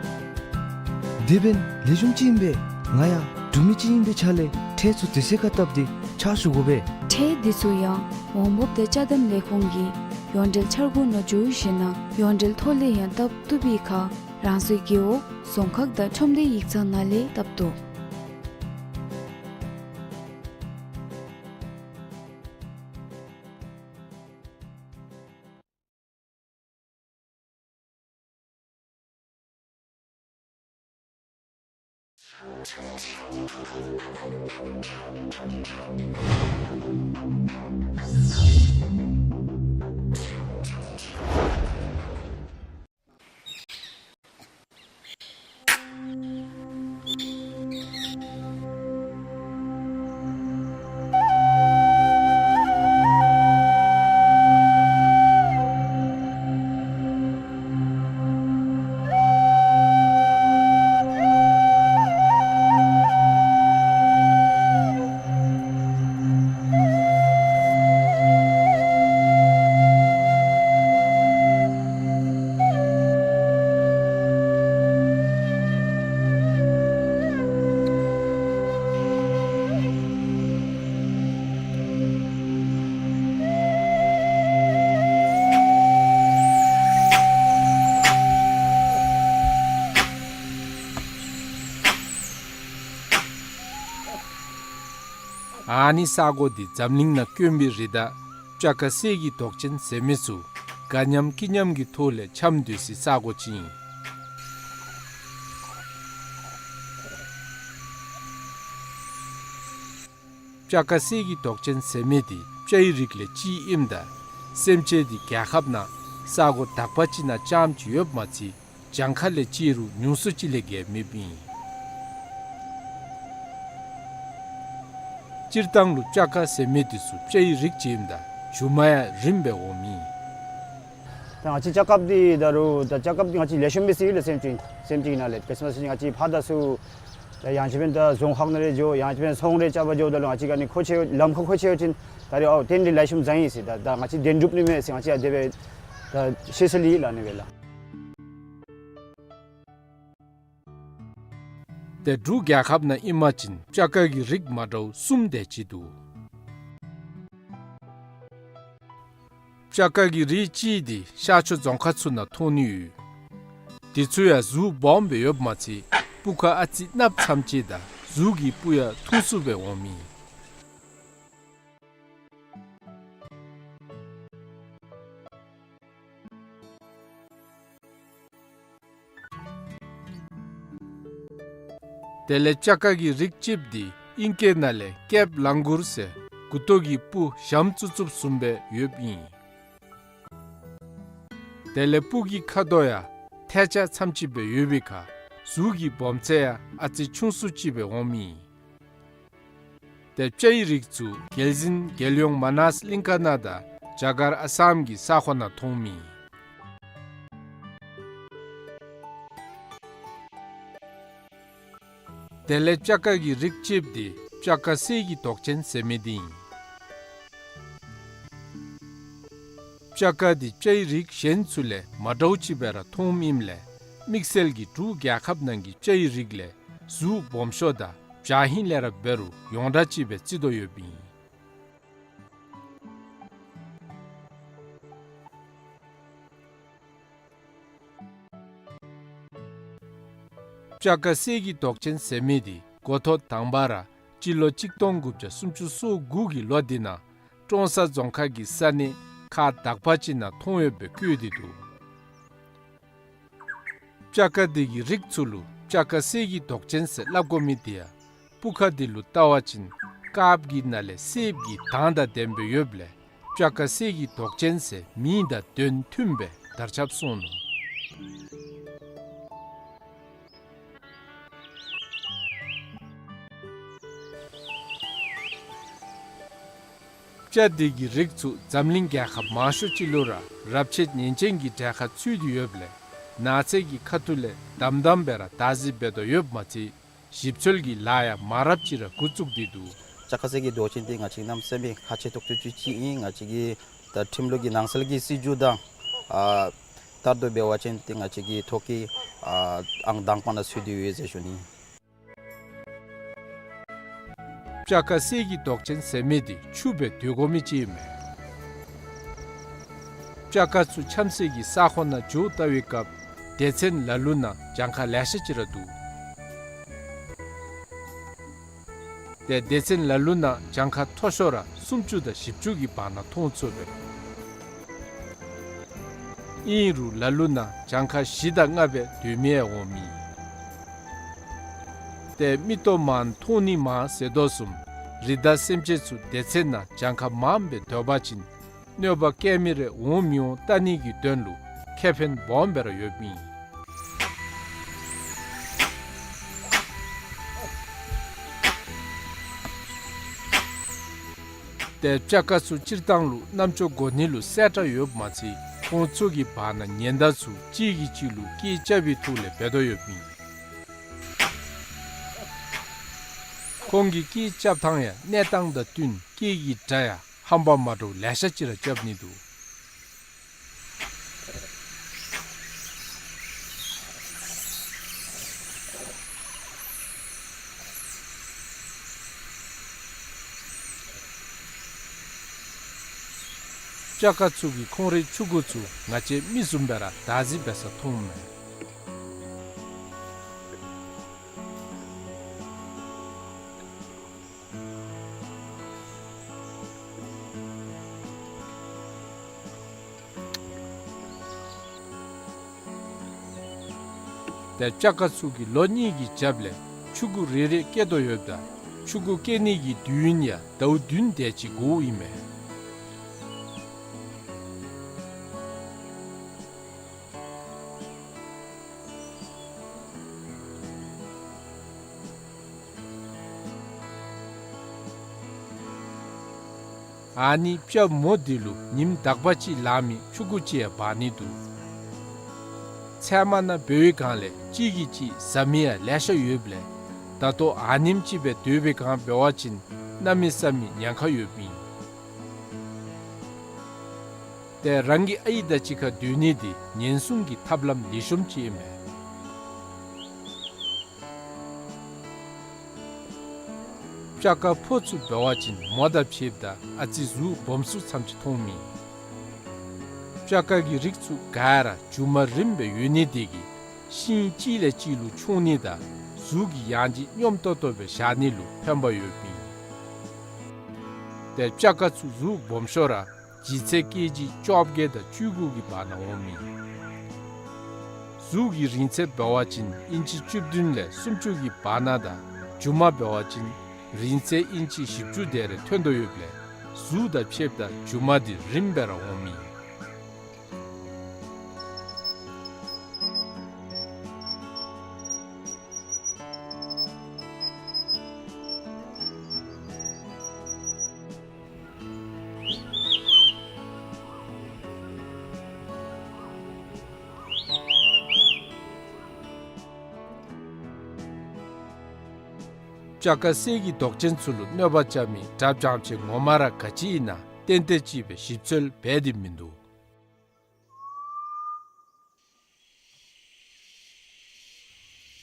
དེ་འབདན་ལེགས་ཤོམ་ཅིག་ཨིན་པས། ང་ཡང་འབྲུག་མི་ཅིག་ཨིན་པའི་ཆ་ལས་ཁྲལ་ཚུ་དུས་ཚོད་ཁར་བཏབ་སྟེ་ཕྱག་ཞུ་དགོ་པས། ཁྲལ་འདི་ཚུ་ཡང་འོང་འབབ་དང་ཅ་དམ་ལས་ཁུངས་ཀྱི་ཡོངས་འབྲེལ་འཆར་སྒོ་ནང་འཛུལ་ཞིནམ་ལས་ཡོངས་འབྲེལ་ཐོག་ལས་ཡང་བཏབ་བཏུབ་པའི་ཁར་རང་སོའི་རྒེད་འོག་རྫོང་ཁག་དང་ཁྲོམ་སྡེ་ཡིག་ཚང་ནང་ལས་བཏབ་བཏུབ། ཨ་ནི་ས་གོ་འདི་འཛམ་གླིང་ནང་དཀོན་པའི་རི་དྭགས་སྤྱ་དཀར་གསེར་གྱི་མདོག་ཅན་ཟེར་མི་ཚུ་དགའ་མཉམ་སྐྱིད་མཉམ་གྱི་ཐོག་ལས་འཁྱམས་སྡོད་སའི་ས་གོ་ཅིག་ཨིན། སྤྱ་དཀར་གསེར་གྱི་མདོག་ཅན་ཟེར་མི་འདི་སྤྱའི་རིགས་ལས་གཅིག་ཨིནམ་ད་སེམས་ཅན་འདི་རྒྱལ་ཁབ་ནང་ས་གོ་དག་པ་ཅིག་ནང་རྐྱངམ་ཅིག་ཡོདཔ་མ་ཚད་གྱངས་ཁ་ལས་བརྩིས་རུང་ཉུང་སུ་ཅིག་ལས་བརྒལ་མེདཔ་ཨིན། སྤྱིར་བཏང་ལུ་སྤྱ་དཀར་ཟེར་མི་འདི་ཚུ་སྤྱའི་རིགས་ཅིག་ཨིནམ་ད་མཇུག་མ་ཡང་རིངམ་སྦེ་འོངམ་ཨིན། ད་ང་བཅས་སྤྱ་དཀརཔོ་འདི་ད་རུང་ད་སྤྱ་དཀརཔོ་འདི་ང་བཅས་ལེགས་ཤོམ་སྦེ་ཟེར་ཡི་ལགས། སེམས་ཅན་སེམས་ཅན་ནང་ལས་དཔེར་ན་ང་བཅས་ཕར་ད་ཚུ་ད་ཡང་ཅིན་འབདན་ད་རྫོང་ཁག་ནང་ལས་འགྱོ་ཡང་ཅིན་འབདན་ཚོང་རེ་རྐྱབ་པར་འགྱོཝ་ད་ལུ་ང་བཅས་ཀྱི་ཨ་ནི་མཁོ་ཆེ་ལམ་ཁར་མཁོ་ཆེ་ཡོད་ཅིན་ད་རེས་ཨའོ་ཏེ་འདི་ལེགས་ཤོམ་བཟང་ཡི་ཟེར། ད་ད་ང་བཅས་བདེན་གྲུབ་ནི་མས་ཟེར་ང་བཅས་ཨ་དེ་སྦེ་ད་ཤེས་ས་ལུ་ཨིན་ལགས། ཨ་ནི་སྦེ་ལགས། ཏེ་འབྲུག་རྒྱལ་ཁབ་ནང་ཨིན་པ་ཅིན་སྤྱ་དཀར་གྱི་རིགས་མ་འདྲཝ་གསུམ་དེ་ཅིག་འདུག། སྤྱ་དཀར་གྱི་རིགས་གཅིག་འདི་ཤར་ཕྱོགས་རྫོང་ཁག་ཚུ་ནང་མཐོང་ནི་ཡོད། དེ་ཚུ་ཡང་གཟུགས་སྦོམ་སྦེ་ཡོདཔ་མ་ཚད་སྤུ་ཁ་ཨ་ཙི་གནགཔོ་ཙམ་ཅིག་དང་གཟུགས་ཀྱི་སྤུ་ཡང་ཐུང་སུ་སྦེ་འོངམ་ཨིན། དེ་ལས་སྤྱ་དཀར་གྱི་རིགས་གཅིགཔོ་འདི་ཨིང་སྐད་ནང་ལས་ཀེབ་ལང་གུར་ཟེར་མགུ་ཏོ་གི་སྤུ་ཞམ་ཙུབ་ཙུབ་བཟུམ་སྦེ་ཡོདཔ་ཨིན། དེ་ལས་སྤུ་གི་ཁ་དོག་ཡང་ཐལ་ཆ་ཙམ་ཅིག་སྦེ་ཡོད་པའི་ཁར་གཟུགས་ཀྱི་སྦོམ་ཚད་ཡང་ཨ་ཙི་ཆུང་སུ་ཅིག་སྦེ་འོངམ་ཨིན། ཏེ་སྤྱའི་རིགས་ཚུ་རྒྱལ་འཛིན་རྒྱལ་ཡོངས་མ་ནཱས་གླིང་ཁ་ནང་དང་རྒྱ་གར་ཨ་སམ་གྱི་ས་ཁོངས་ནང་མཐོངམ་ཨིན། དེ་ལས་སྤྱ་དཀར་གྱི་རིགས་གཅིགཔོ་འདི་སྤྱ་དཀར་གསེར་གྱི་མདོག་ཅན་ཟེར་མི་འདི་ཨིན། སྤྱ་དཀར་འདི་སྤྱའི་རིགས་གཞན་ཚུ་ལས་མ་འདྲཝ་ཅིག་སྦེ་ར་མཐོངམ་ཨིནམ་ལས་དམིགས་བསལ་གྱིས་འབྲུག་རྒྱལ་ཁབ་ནང་གི་སྤྱའི་རིགས་ལས་གཟུགས་སྦོམ་ཤོས་དང་བྱ་ཧིང་ལས་ར་འབད་རུང་ཡོངས་གྲགས་ཅིག་སྦེ་བརྩི་དོ་ཡོདཔ་ཨིན། སྤྱ་དཀར་གསེར་གྱི་མདོག་ཅན་ཟེར་མི་འདི་འགོ་ཐོག་དང་པ་ར་སྤྱི་ལོ་གཅིག་སྟོང་དགུ་བརྒྱ་སུམ་ཅུ་སོ་དགུ་གི་ལོ་འདི་ནང་ཀྲོང་གསར་རྫོང་ཁག་གི་ས་གནས་ཁག་དག་པ་ཅིག་ནང་མཐོང་ཡོདཔ་སྦེ་བཀོད་དེ་འདུག། སྤྱ་ཀ་འདི་གི་རིགས་ཚུ་ལུ་སྤྱ་ཀ་གསེར་གྱི་མདོག་ཅན་ཟེར་སླབ་དགོ་མི་འདི་ཡང་སྤུ་ཁ་འདི་ལུ་བལྟ་བ་ཅིན་དཀརཔོ་གི་ནང་ལས་སེརཔོ་གི་མདངས་དང་ལྡན་སྦེ་ཡོདཔ་ལས་སྤྱ་ཀ་གསེར་གྱི་མདོག་ཅན་ཟེར་མིང་དང་དོན་མཐུནམ་སྦེ་དར་ཁྱབ་སོང་ནུག། སྤྱ་འདི་གི་རིགས་ཚུ་འཛམ་གླིང་རྒྱལ་ཁབ་མང་ཤོས་ཅིག་ལུ་ར་རབས་ཆད་ཉེན་ཅན་གྱི་གྲལ་ཁར་ཚུད་དེ་ཡོདཔ་ལས་ནགས་ཚལ་གྱི་ཁ་ཐུག་ལས་དམ་དམ་སྦེ་ར་བདག་འཛིན་འབད་དོ་ཡོདཔ་མ་ཚད་ཞིབ་འཚོལ་གྱི་ལཱ་ཡང་མང་རབས་ཅིག་ར་འགོ་བཙུགས་ཏེ་འདུག། སྤྱ་ཀ་གསེར་གྱི་མདོག་ཅན་འདི་ང་བཅས་གནམ་མེད་ས་མེད་ཁག་ཆེ་ཏོག་ཏོ་ཅིག་ཅིག་ཨིན། ང་བཅས་ཀྱིས་ད་ཁྲིམས་ལུགས་ཀྱི་ནང་གསལ་གྱི་སྲིད་བྱུས་དང་ཨ་ལྟར་དུ་འབད་བ་ཅིན་ཏེ་ང་བཅས་ཀྱི་ཐོག་ཁར་ཨ་ཨང་དང་པ་ནང་ཚུད་དེ་ཡོད་ཟེར་ཞུ་ནི། སྤྱ་ཀ་གསེར་གྱི་མདོག་ཅན་ཟེར་མི་འདི་ཆུ་སྦེ་སྡོད་དགོ་མི་ཅིག་ཨིན་མས། སྤྱ་ཀ་ཚུ་འཁྱམ་སའི་གི་ས་ཁོངས་ནང་འགྱོ་བལྟ་བའི་སྐབས་སྡེ་ཚན་ལ་ལུ་ནང་གྱངས་ཁ་ལེ་ཤ་ཅིག་ར་འདུག། ཏེ་སྡེ་ཚན་ལ་ལུ་ནང་གྱངས་ཁ་མཐོ་ཤོས་ར་སུམ་ཅུ་དང་བཞི་བཅུ་གི་བར་ན་མཐོང་ཚུགས་པས། ཨིན་རུང་ལ་ལུ་ནང་གྱངས་ཁ་བཞི་དང་ལྔ་སྦེ་སྡོད་མི་ཡང་འོང་མི། ཏེ་མིག་ཏོ་མང་མཐོང་ནི་མང་ཟེར་དོ་བཟུམ་རི་དྭགས་སེམས་ཅན་ཚུ་སྡེ་ཚན་ནང་གྱངས་ཁ་མངམ་སྦེ་སྡོད་པ་ཅིན་གནོད་པ་བཀལ་མི་རེ་འོང་མི་འོང་བལྟ་ནི་གི་དོན་ལུ་ཁེ་ཕན་སྦོམ་སྦེ་ར་ཡོདཔ་ཨིན། ཏེ་སྤྱ་ཀ་ཚུ་སྤྱིར་བཏང་ལུ་རྣམ་ཅོ་གོ་ནི་ལུ་གསལ་དྲགས་ཡོདཔ་མ་ཚད་ཁོང་ཚུ་གི་བར་ན་ཉེན་བརྡ་ཚུ་གཅིག་གིས་གཅིག་ལུ་སྐད་རྐྱབ་པའི་ཐོག་ལས་འབད་དོ་ཡོདཔ་ཨིན། ཁོང་གི་སྐད་རྐྱབ་ཐངས་ཡང་གནས་སྟངས་དང་བསྟུན་སྐད་ཀྱི་སྒྲ་ཡང་ཧམ་པ་མ་འདྲཝ་ལེ་ཤ་ཅིག་ར་རྐྱབ་ནི་འདུག། སྤྱ་ཀ་ཚུ་གིས་ཁོང་རའི་ཕྲུ་གུ་ཚུ་ང་བཅས་མི་བཟུམ་སྦེ་ར་བདག་འཛིན་འབད་ས་མཐོངམ་མས། ཏེ་སྤྱ་ཀ་ཚུ་གིས་ལོ་གཉིས་ཀྱི་རྒྱབ་ལས་ཕྲུ་གུ་རེ་རེ་སྐྱེ་དོ་ཡོདཔ་ད་ཕྲུ་གུ་སྐྱེ་ནི་གི་དུས་ཡུན་ཡང་ཟླཝ་བདུན་དེ་ཅིག་འགོརཝ་ཨིན་མས། ཨ་ནི་སྤྱ་མོ་འདི་ལུ་ཉིནམ་དག་པ་ཅིག་ལང་མི་ཕྲུ་གུ་ཅིག་ཡང་འབག་ནི་འདུག། ཚལ་མ་ནང་འབད་བའི་སྒང་ལས་གཅིག་གིས་གཅིག་བཟའ་མི་ཡང་ལེ་ཤ་ཡོདཔ་ལས་ད་ལྟོ་ཨ་ནེམ་ཅིག་སྦེ་སྡོད་པའི་སྒང་འབད་བ་ཅིན་གནམ་མེད་ས་མེད་ཉེན་ཁ་ཡོདཔ་ཨིན། ཏེ་རང་གི་ཨའི་དང་གཅིག་ཁར་སྡོད་ནི་འདི་ཉེན་སྲུང་གི་ཐབས་ལམ་ལེགས་ཤོམ་ཅིག་ཨིན་མས། སྤྱ་ཀ་ཕོ་ཚུ་འབད་བ་ཅིན་མོ་དང་ཕྱདཔ་ད་ཨ་ཙི་གཟུགས་སྦོམ་སུ་ཙམ་ཅིག་མཐོང་མི། སྤྱ་ཀ་གི་རིགས་ཚུ་ག་ར་མཇུག་མ་རིངམ་སྦེ་ཡོད་ནི་དེ་གིས་ཤིང་གཅིག་ལས་གཅིག་ལུ་མཆོང་ནི་དང་གཟུགས་ཀྱི་ཡང་ལྗིད་སྙོམས་ཏོག་ཏོ་སྦེ་བཞག་ནི་ལུ་ཕན་པ་ཡོདཔ་ཨིན། ཏེ་སྤྱ་ཀ་ཚུ་གཟུགས་སྦོམ་ཤོས་ར་ལྗིད་ཚད་ཀེ་ཇི་བཅོ་བརྒྱད་དང་བཅུ་དགུ་གི་བར་ན་འོང་མི། གཟུགས་ཀྱི་རིང་ཚད་འབད་བ་ཅིན་ཨིན་ཅི་བཅུ་བདུན་ལས་སུམ་ཅུ་གི་བར་ན་དང་མཇུག་མ་འབད་བ་ཅིན་རིང་ཚད་ཨིན་ཅི་བཞི་བཅུ་དེ་རེ་ཐོན་དོ་ཡོདཔ་ལས་གཟུགས་དང་ཕྱདཔ་ད་མཇུག་མ་འདི་རིངམ་སྦེ་ར་འོང་མི། སྤྱ་ཀ་གསེར་གྱི་མདོག་ཅན་ཚུ་ལུ་གནོད་པ་རྐྱབ་མི་དགྲ་བྱམས་ཆེ་ངོ་མ་ར་ག་ཅི་ཨིན་ན་ཏན་ཏན་ཅིག་སྦེ་ཞིབ་འཚོལ་འབད་དེ་མིན་འདུག།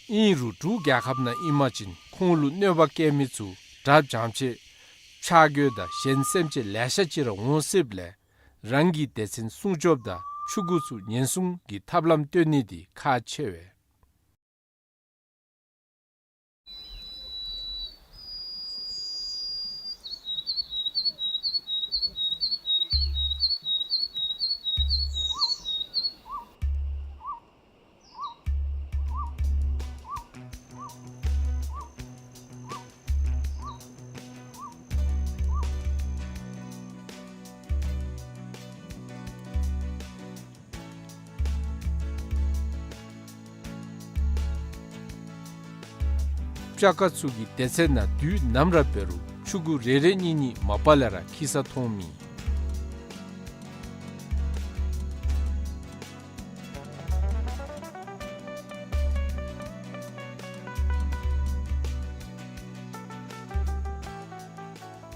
ཨིན་རུང་འབྲུག་རྒྱལ་ཁབ་ནང་ཨིན་པ་ཅིན་ཁོང་ལུ་གནོད་པ་བཀལ་མི་ཚུ་དགྲ་བྱམས་ཆེ་ཕྱག་གཡོག་དང་གཞན་སེམས་ཅན་ལེ་ཤ་ཅིག་ར་འོང་སྲིདཔ་ལས་རང་གི་སྡེ་ཚན་སྲུང་སྐྱོབ་དང་ཕྲུ་གུ་ཚུ་ཉེན་སྲུང་གི་ཐབས་ལམ་སྟོན་ནི་འདི་ཁག་ཆེ་བས། སྤྱ་ཀ་ཚུ་གི་སྡེ་ཚན་ནང་དུས་ནམ་ར་འབད་རུང་ཕྱུ་གུ་རེ་རེ་གཉིས་གཉིས་མ་པ་ལས་ར་འཁྱིད་ས་མཐོང་མི།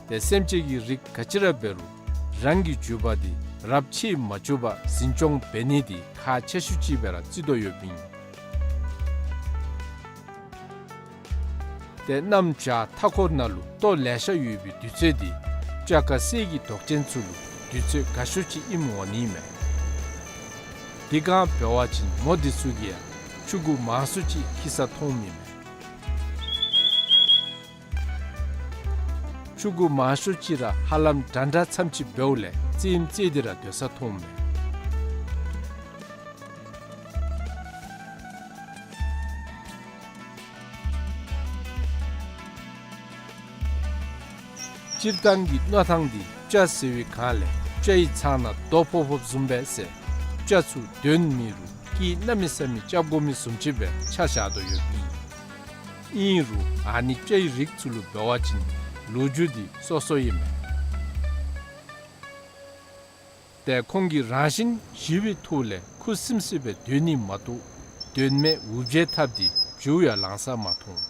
ཏེ་སེམས་ཅན་གྱི་རིགས་ག་ཅི་ར་འབད་རུང་རང་གི་རྒྱུད་པ་འདི་རབས་ཆད་མ་བཅུག་པར་འཛིན་སྐྱོང་འབད་ནི་འདི་ཁག་ཆེ་ཤོས་ཅིག་སྦེ་ར་བརྩི་དོ་ཡོདཔ་ཨིན། ཏེ་གནམ་བྱཱར་མཐའ་འཁོར་ནང་ལུ་ལྟོ་ལེ་ཤ་ཡོད་པའི་དུས་ཚོད་འདི་སྤྱ་ཀ་གསེར་གྱི་མདོག་ཅན་ཚུ་ལུ་དུས་ཚོད་དགའ་ཤོས་ཅིག་ཨིནམ་འོང་ནི་མས། དེ་སྒང་འབད་བ་ཅིན་མོ་འདི་ཚུ་གིས་ཡང་ཕྱུ་གུ་མང་སུ་ཅིག་འཁྱིད་ས་མཐོང་མི་མས། ཕྱུ་གུ་མང་ཤོས་ཅིག་ར་ཧ་ལམ་འདྲ་འདྲ་ཙམ་ཅིག་འབདཝ་ལས་རྩེདམོ་རྩེ་སྟེ་ར་སྡོད་ས་མཐོང་མས། སྤྱིར་བཏང་གི་མནོ་ཐངས་འདི་སྤྱ་ཟེར་བའི་སྒང་ལས་སྤྱའི་ཚང་ནང་རྡོ་ཕོག་ཕོགཔ་བཟུམ་སྦེ་ཟེར་སྤྱ་ཚུ་འདོན་མི་རུང་སྐད་གནམ་མེད་ས་མེད་རྐྱབ་དགོ་མི་བཟུམ་ཅིག་སྦེ་ཆ་བཞག་དོ་ཡོདཔ་ཨིན། ཨིན་རུང་ཨ་ནི་སྤྱའི་རིགས་ཚུ་ལུ་འབད་བ་ཅིན་ལོ་རྒྱུས་འདི་སོ་སོ་ཨིན་མས། ཏེ་ཁོང་གི་རང་བཞིན་ཞི་བའི་ཐོག་ལས་ཁུ་སིམ་སིམ་སྦེ་སྡོད་ནི་མ་གཏོགས་དོན་མེད་འུར་བྱེལ་འཐབ་སྟེ་བྱིའུ་ཡང་ལང་ས་མ་མཐོང་།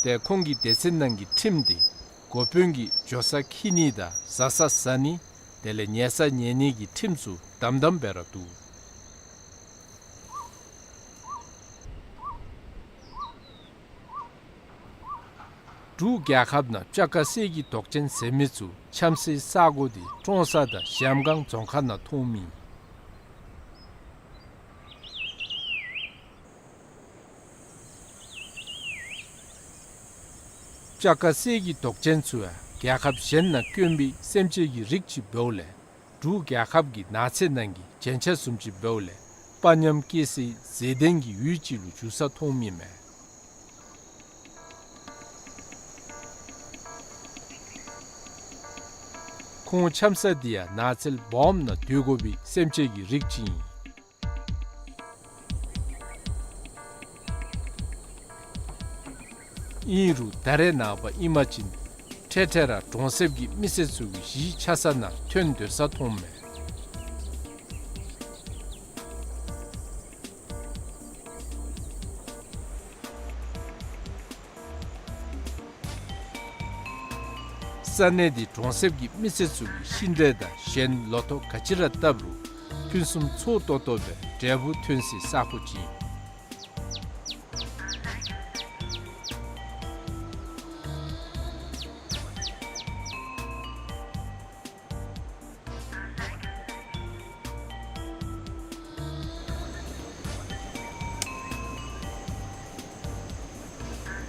ཏེ་ཁོང་གི་སྡེ་ཚན་ནང་གི་ཁྲིམས་འདི་འགོ་དཔོན་གྱིས་འགྱོ་ས་འཁྱིད་ནི་དང་བཟའ་ས་བཟའ་ནི་དེ་ལས་ཉལ་ས་ཉལ་ནི་གི་ཁྲིམས་ཚུ་དམ་དམ་སྦེ་ར་འདུག། འབྲུག་རྒྱལ་ཁབ་ནང་སྤྱ་ཀ་གསེར་གྱི་མདོག་ཅན་ཟེར་མི་ཚུ་འཁྱམ་སའི་ས་གོ་འདི་ཀྲོང་གསར་དང་གཞལམ་སྒང་རྫོང་ཁག་ནང་མཐོང་མི། སྤྱ་ཀ་གསེར་གྱི་མདོག་ཅན་ཚུ་ཡང་རྒྱལ་ཁབ་གཞན་ནང་དཀོན་པའི་སེམས་ཅན་གྱི་རིགས་ཅིག་འབདཝ་ལས་འབྲུག་རྒྱལ་ཁབ་ཀྱི་ནགས་ཚལ་ནང་གི་རྒྱན་ཆ་བཟུམ་ཅིག་འབདཝ་ལས་དཔའ་ཉམས་སྐྱེ་སའི་མཛེས་ལྡན་གྱི་ཡུལ་ཅིག་ལུ་འགྱུར་ས་མཐོང་མི་མས། ཁོང་འཁྱམ་ས་འདི་ཡང་ནགས་ཚལ་སྦོམ་ནང་སྡོད་དགོ་པའི་སེམས་ཅན་གྱི་རིགས་ཅིག་ཨིན། ཨིན་རུང་ད་རེས་ནངས་པ་ཨིན་པ་ཅིན་འཕྲལ་འཕྲལ་ར་གྲོང་གསེབ་ཀྱི་མི་སེར་ཚུ་གི་གཞིས་ཆགས་ས་ནང་ཐོན་སྡོད་ས་མཐོང་མས། ས་གནས་འདི་གྲོང་གསེབ་ཀྱི་མི་སེར་ཚུ་གིས་ཤིང་འབྲས་དང་གཞན་ལོ་ཐོག་ག་ཅི་ར་བཏབ་རུང་ཕུན་སུམ་ཚོགས་ཏོག་ཏོ་སྦེ་འབྲས་བུ་ཐོན་སའི་ས་གོ་ཅིག་ཨིན།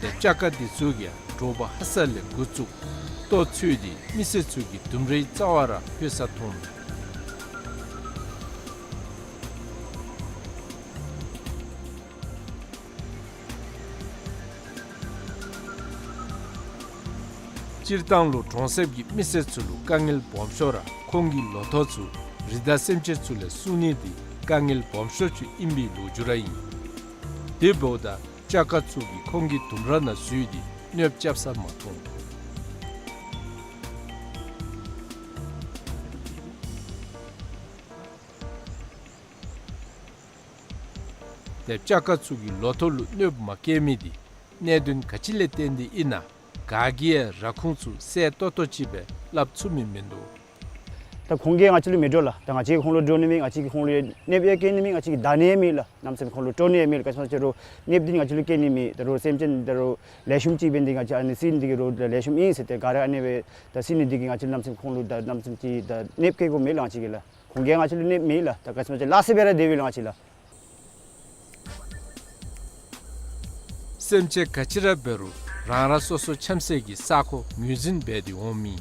ཏེ་སྤྱ་ཀ་འདི་ཚུ་གིས་དྲོ་པ་ཧ་སག་ལས་འགོ་བཙུགས་ལྟོ་འཚོལ་ཏེ་མི་སེར་ཚུ་གི་ལྡུམ་རའི་རྩ་བར་ར་ལྷོད་ས་མཐོང་མས། སྤྱིར་བཏང་ལུ་གྲོང་གསེབ་ཀྱི་མི་སེར་ཚུ་ལུ་དཀའ་ངལ་སྦོམ་ཤོས་ར་ཁོང་གི་ལོ་ཐོག་ཚུ་རི་དྭགས་སེམས་ཅན་ཚུ་ལས་སྲུང་ནི་འདི་དཀའ་ངལ་སྦོམ་ཤོས་ཅིག་ཨིན་པའི་ལོ་རྒྱུས་ར་ཨིན། དེ་འབདཝ་ད་སྤྱ་ཀ་ཚུ་གིས་ཁོང་གི་ལྡུམ་ར་ནང་འཛུལ་ཏེ་གནོདཔ་རྐྱབ་ས་མ་མཐོང་། ཏེ་སྤྱ་ཀ་ཚུ་གིས་ལོ་ཐོག་ལུ་གནོདཔ་མ་བཀལ་མི་འདི་གནད་དོན་ག་ཅི་ལས་བརྟེན་ཏེ་ཨིན་ན་ག་གིས་ཡང་ར་ཁུངས་ཚུ་གསལ་ཏོག་ཏོ་ཅིག་སྦེ་སླབ་ཚུགས་མི་མིན་འདུག། ད་ཁོང་གིས་ང་བཅས་ལུ་མི་འདྲོག་ལགས། ད་ང་བཅས་ཁོང་ལུ་འདྲོག་ནི་མེད། ང་བཅས་ཀྱིས་ཁོང་ལུ་གནོདཔ་ཡང་བཀལ་ནི་མེད། ང་བཅས་ཀྱིས་བརྡུང་ནི་ཡང་མེད་ལགས། གནམ་མེད་ས་མེད་ཁོང་ལུ་དཀྲོག་ནི་ཡང་མེད་ལགས། ག་ཅི་སྨོ་ཟེར་རུང་གནོདཔ་འདི་ང་བཅས་ལུ་བཀལ་ནི་མེད། ད་རུང་སེམས་ཅན་ད་རུང་ལེགས་ཤོམ་ཅིག་འབད་ནི་འདི་ང་བཅས་ཨ་ནི་བསད་ནི་འདི་གིས་རུང་ལེགས་ཤོམ་ཨིན་ཟེར་ཏེ་ག་ར་ཨ་ནི་སྦེ་ད་བསད་ནི་འདི་གིས་ང་བཅས་གནམ་མེད་ས་མེད་ཁོང་ལུ་ད་གནམ་མེད་ས་མེད་ཅིག་ད་གནོདཔ་བཀལ་དགོཔ་མེད་ལགས་ང་བཅས་ཀྱིས་ལགས། ཁོང་གིས་ང་བཅས་ལུ་གནོདཔ་མེད་ལགས། ད་ག་ཅི་སྨོ་ཟེར་ལགས་ཟེར་སྦེ་ར་སྡོད་པས་ལགས་ང་བཅས་ལགས། སེམས་ཅན་ག་ཅི་ར་འབད་རུང་རང་རང་སོ་སོ་འཁྱམ་སའི་གི་ས་གོ་ངོས་འཛིན་འབད་དེ་འོང་མི།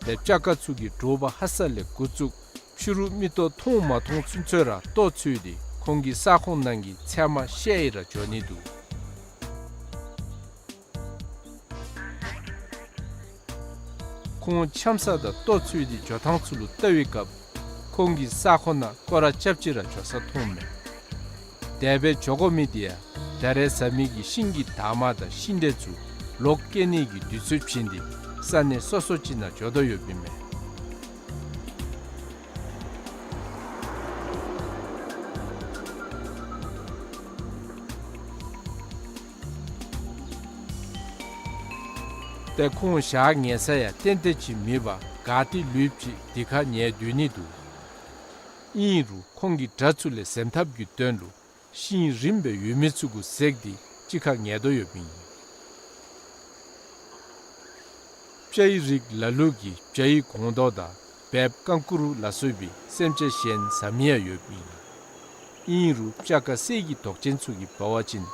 ཏེ་སྤྱ་ཀ་ཚུ་གིས་དྲོ་པ་ཧ་སག་ལས་འགོ་བཙུགས་ཕྱི་རུ་མིག་ཏོ་མཐོང་མ་མཐོང་ཚུན་ཚོད་ར་ལྟོ་འཚོལ་ཏེ་ཁོང་གི་ས་ཁོངས་ནང་གི་ཚལ་མ་བཤལ་ཏེ་ར་འགྱོ་ནི་འདུག། ཁོང་འཁྱམ་ས་དང་ལྟོ་འཚོལ་ཏེ་འགྱོ་ཐངས་ཚུ་ལུ་བལྟ་བའི་སྐབས་ཁོང་གི་ས་ཁོངས་ནང་སྐོར་ར་རྐྱབ་སྟེ་ར་འགྱོ་ས་མཐོང་མས། དེ་སྦེ་འགྱོ་དགོ་མི་འདི་ཡང་ ད་རེས་ཟ་མི་གི་ཤིང་གི་འདབ་མ་དང་ཤིང་འབྲས་ཚུ་ལོག་སྐྱེ་ནི་གི་དུས་ཚོད་བྱིན་ཏེ་ས་གནས་སོ་སོ་ཅིག་ནང་འགྱོ་དོ་ཡོདཔ་ཨིན་མས། ཏེ་ཁོང་ཞག་ཉལ་ས་ཡང་ཏན་ཏན་ཅིག་མེད་པར་ག་ཏེ་ལུསཔ་ཅིག་དེ་ཁར་ཉལ་སྡོད་ནི་འདུག། ཨིན་རུང་ཁོང་གི་དགྲ་ཚུ་ལས་གཟེམ་ཐབས་ཀྱི་དོན་ལུ་ཤིང་རིངམ་སྦེ་ཡོད་མི་ཚུ་གུ་འཛེགས་ཏེ་གཅིག་ཁར་ཉལ་དོ་ཡོདཔ་ཨིན། སྤྱ་ཡི་རིགས་ལ་ལུ་གིས་བྱ་ཡི་སྒོང་རྡོག་དང་སྦལཔ་རྐང་ཀུ་རུ་ལ་སོགས་པའི་སེམས་ཅན་གཞན་ཟ་མི་ཡང་ཡོདཔ་ཨིན། ཨིན་རུང་སྤྱ་ཁ་གསེར་གྱི་མདོག་ཅན་ཚུ་གིས་འབད་བ་ཅིན་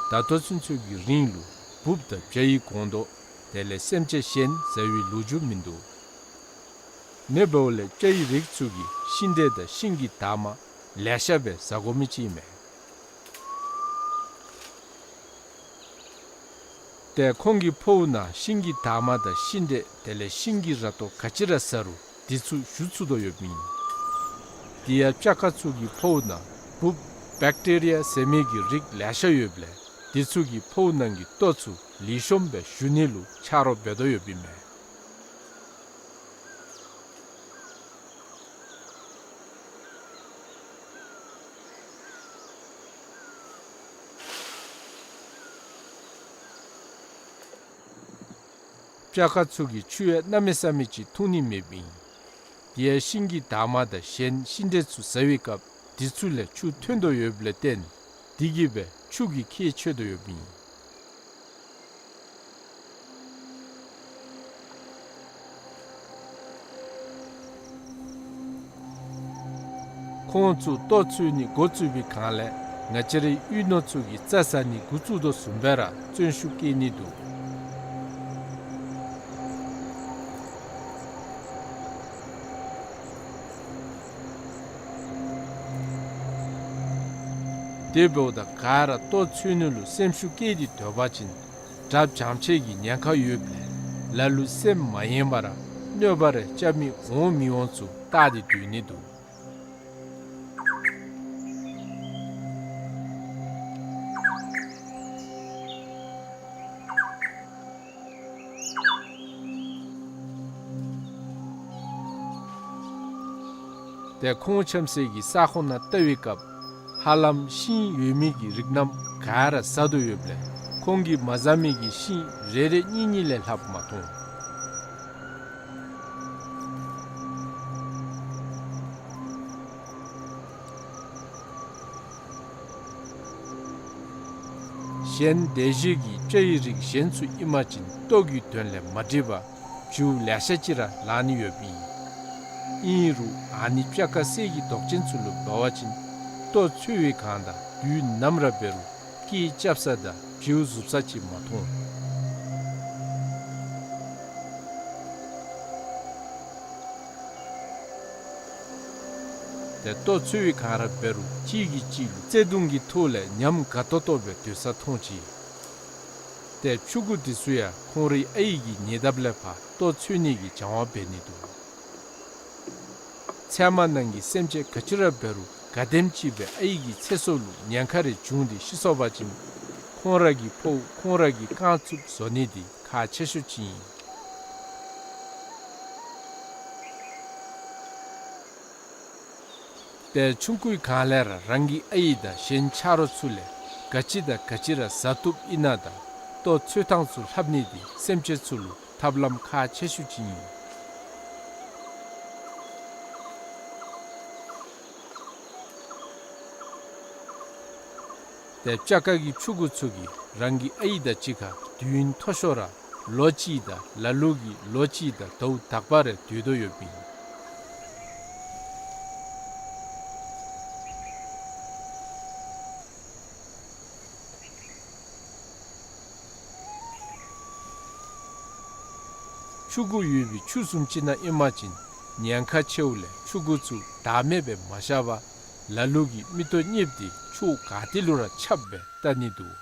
ད་ལྟོ་ཚུན་ཚོད་ཀྱི་རིང་ལུ་འབུཔ་དང་བྱ་ཡི་སྒོང་རྡོག་དེ་ལས་སེམས་ཅན་གཞན་ཟ་བའི་ལོ་རྒྱུས་མིན་འདུག། མེན་པ་ལས་སྤྱ་ཡི་རིགས་ཚུ་གིས་ཤིང་འབྲས་དང་ཤིང་གི་འདབ་མ་ལེ་ཤ་སྦེ་ཟ་དགོ་མི་ཅིག་ཨིན་མས། ཏེ་ཁོང་གི་ཕོཝ་ནང་ཤིང་གི་འདབ་མ་དང་ཤིང་འབྲས་དེ་ལས་ཤིང་གི་ར་ཏོ་ག་ཅི་ར་ཟ་རུང་དེ་ཚུ་ཞུ་ཚུགས་དོ་ཡོདཔ་ཨིན། དེ་ཡང་སྤྱ་ཁ་ཚུ་གི་ཕོཝ་ནང་འབུཔ་བེཀ་ཊི་རི་ཡ་ཟེར་མི་གི་རིགས་ལེ་ཤ་ཡོདཔ་ལས་དེ་ཚུ་གིས་ཕོཝ་ནང་གི་ལྟོ་ཚུ་ལེགས་ཤོམ་སྦེ་ཞུ་ནི་ལུ་ཆ་རོགས་འབད་དོ་ཡོདཔ་ཨིན་མས། སྤྱ་ཁ་ཚུ་གིས་ཆུ་ཡང་གནམ་མེད་ས་མེད་ཅིག་འཐུང་ནི་མེདཔ་ཨིན། དེ་ཡང་ཤིང་གི་འདབ་མ་དང་གཞན་ཤིང་འབྲས་ཚུ་ཟ་བའི་སྐབས་དེ་ཚུ་ལས་ཆུ་ཐོན་དོ་ཡོདཔ་ལས་བརྟེན་དེ་གིས་སྦེ་ཆུ་གི་ཁྱད་ཆོད་དོ་ཡོདཔ་ཨིན། ཁོང་ཚུ་ལྟོ་འཚོལ་ནི་འགོ་བཙུགས་པའི་སྒང་ལས་ང་བཅས་རའི་གཡུས་ནོར་ཚུ་གིས་རྩྭ་ཟ་ནི་འགོ་བཙུགས་དོ་བཟུམ་སྦེ་ར་བརྩོན་ཤུགས་བསྐྱེད་ནི་འདུག། དེ་འབདཝ་ད་ག་ར་ལྟོ་འཚོལ་ནི་ལུ་སེམས་ཤུགས་བསྐྱེད་དེ་སྡོད་པ་ཅིན་དགྲ་བྱམས་ཆེ་གི་ཉེན་ཁ་ཡོདཔ་ལས་ལ་ལུ་སེམས་མ་ཡེངས་པར་གནོད་པ་རེ་རྐྱབ་མི་འོང་མི་འོང་ཚུ་བལྟ་སྟེ་སྡོད་ནི་འདུག། ཏེ་ཁོང་འཁྱམས་སའི་གི་ས་ཁོངས་ནང་བལྟ་བའི་སྐབས་ཧ་ལམ་ཤིང་ཡོད་མི་གི་རིགས་རྣམས་ག་ར་ཟ་དོ་ཡོདཔ་ལས་ཁོང་གིས་མ་ཟ་མི་གི་ཤིང་རེ་རེ་གཉིས་གཉིས་ལས་ལྷགཔ་མ་མཐོང་། གཞན་དེ་བཞིན་གྱི་སྤྱ་ཡི་རིགས་གཞན་ཚུ་ཨིན་པ་ཅིན་ལྟོ་གི་དོན་ལས་མ་འགྲིག་པར་བྱིའུ་ལེ་ཤ་ཅིག་ར་ལང་ནི་ཡོདཔ་ཨིན། ཨིན་རུང་ཨ་ནི་སྤྱ་ཁ་གསེར་གྱི་མདོག་ཅན་ཚུ་ལུ་འབད་བ་ཅིན་ལྟོ་འཚོལ་བའི་སྒང་དང་དུས་ནམ་ར་འབད་རུང་སྐད་རྐྱབ་ས་དང་བྱིའུ་ཟུག་ས་ཅིག་མ་མཐོང་། ཏེ་ལྟོ་འཚོལ་བའི་སྒང་ར་འབད་རུང་གཅིག་གིས་གཅིག་ལུ་བརྩེ་གདུང་གི་ཐོག་ལས་ཉམས་དགའ་ཏོག་ཏོ་སྦེ་སྡོད་ས་མཐོང་ཅི། ཏེ་ཕྱུ་གུ་འདི་ཚུ་ཡང་ཁོང་རའི་ཨའི་གི་ཉེ་འདབས་ལས་ཕར་ལྟོ་འཚོལ་ནི་གི་སྦྱང་བ་འབད་ནི་འདུག། ཚལ་མ་ནང་གི་སེམས་ཅན་ག་ཅི་ར་འབད་རུང་ག་དེམ་ཅིག་སྦེ་ཨའི་གི་ཚེ་སྲོག་ལུ་ཉེན་ཁ་རེ་བྱུང་སྟེ་ཤི་སོང་པ་ཅིན་ཁོང་ར་གི་ཕོཝ་ཁོང་ར་གིས་བཀང་ཚུགསཔ་བཟོ་ནི་འདི་ཁག་ཆེ་ཤོས་ཅིག་ཨིན། ཏེ་ཆུང་ཀུའི་སྒང་ལས་ར་རང་གི་ཨའི་དང་གཞན་ཆ་རོགས་ཚུ་ལས་ག་ཅི་དང་ག་ཅི་ར་ཟ་བཏུབ་ཨིན་ན་དང་ལྟོ་འཚོལ་ཐངས་ཚུ་ལྷབ་ནི་འདི་སེམས་ཅན་ཚུ་ལུ་ཐབས་ལམ་ཁག་ཆེ་ཤོས་ཅིག་ཨིན། ཏེ་སྤྱ་ཁ་གི་ཕྱུ་གུ་ཚུ་གིས་རང་གི་ཨའི་དང་གཅིག་ཁར་དུས་ཡུན་མཐོ་ཤོས་ར་ལོ་གཅིག་དང་ལ་ལུ་གིས་ལོ་གཅིག་དང་ཟླཝ་དག་པ་རེ་སྡོད་དོ་ཡོདཔ་ཨིན། ཕྱུ་གུ་ཡོད་པའི་ཆུ་བཟུམ་ཅིག་ནང་ཨིན་པ་ཅིན་ཉེན་ཁ་ཆེཝ་ལས་ཕྱུ་གུ་ཚུ་བདག་མེད་སྦེ་མ་བཞག་པར་ལ་ལུ་གིས་མིག་ཏོ་གཉིསཔ་འདི་ཕྱོགས་ག་ཏེ་ལུ་ར་ཁྱབ་སྦེ་བལྟ་ནི་འདུག།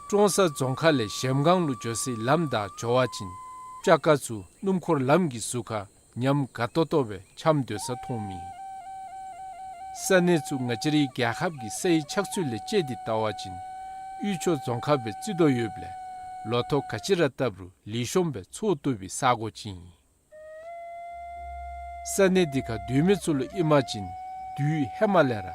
ཀྲོང་གསར་རྫོང་ཁག་ལས་གཞལམ་སྒང་ལུ་འགྱོ་སའི་ལམ་བདའ་འགྱོ་བ་ཅིན་སྤྱ་ཁ་ཚུ་སྣུམ་འཁོར་ལམ་གྱི་ཟུར་ཁར་ ཉམས་དགའ་ཏོག་ཏོ་སྦེ་འཆམ་སྡོད་ས་མཐོངམ་ཨིན། ས་གནས་ཚུ་ང་བཅས་རའི་རྒྱལ་ཁབ་ཀྱི་སའི་ཆགས་ཚུལ་ལས་དཔྱད་དེ་བལྟ་བ་ཅིན་དབུས་ཕྱོགས་རྫོང་ཁག་སྦེ་བརྩི་དོ་ཡོདཔ་ལས་ལོ་ཐོག་ག་ཅི་ར་བཏབ་རུང་ལེགས་ཤོམ་སྦེ་འཚོ་བཏུབ་པའི་ས་གོ་ཅིག་ཨིན། ས་གནས་འདི་ཁར་སྡོད་མི་ཚུ་ལུ་ཨིན་པ་ཅིན་དུས་ཧེ་མ་ལས་ར་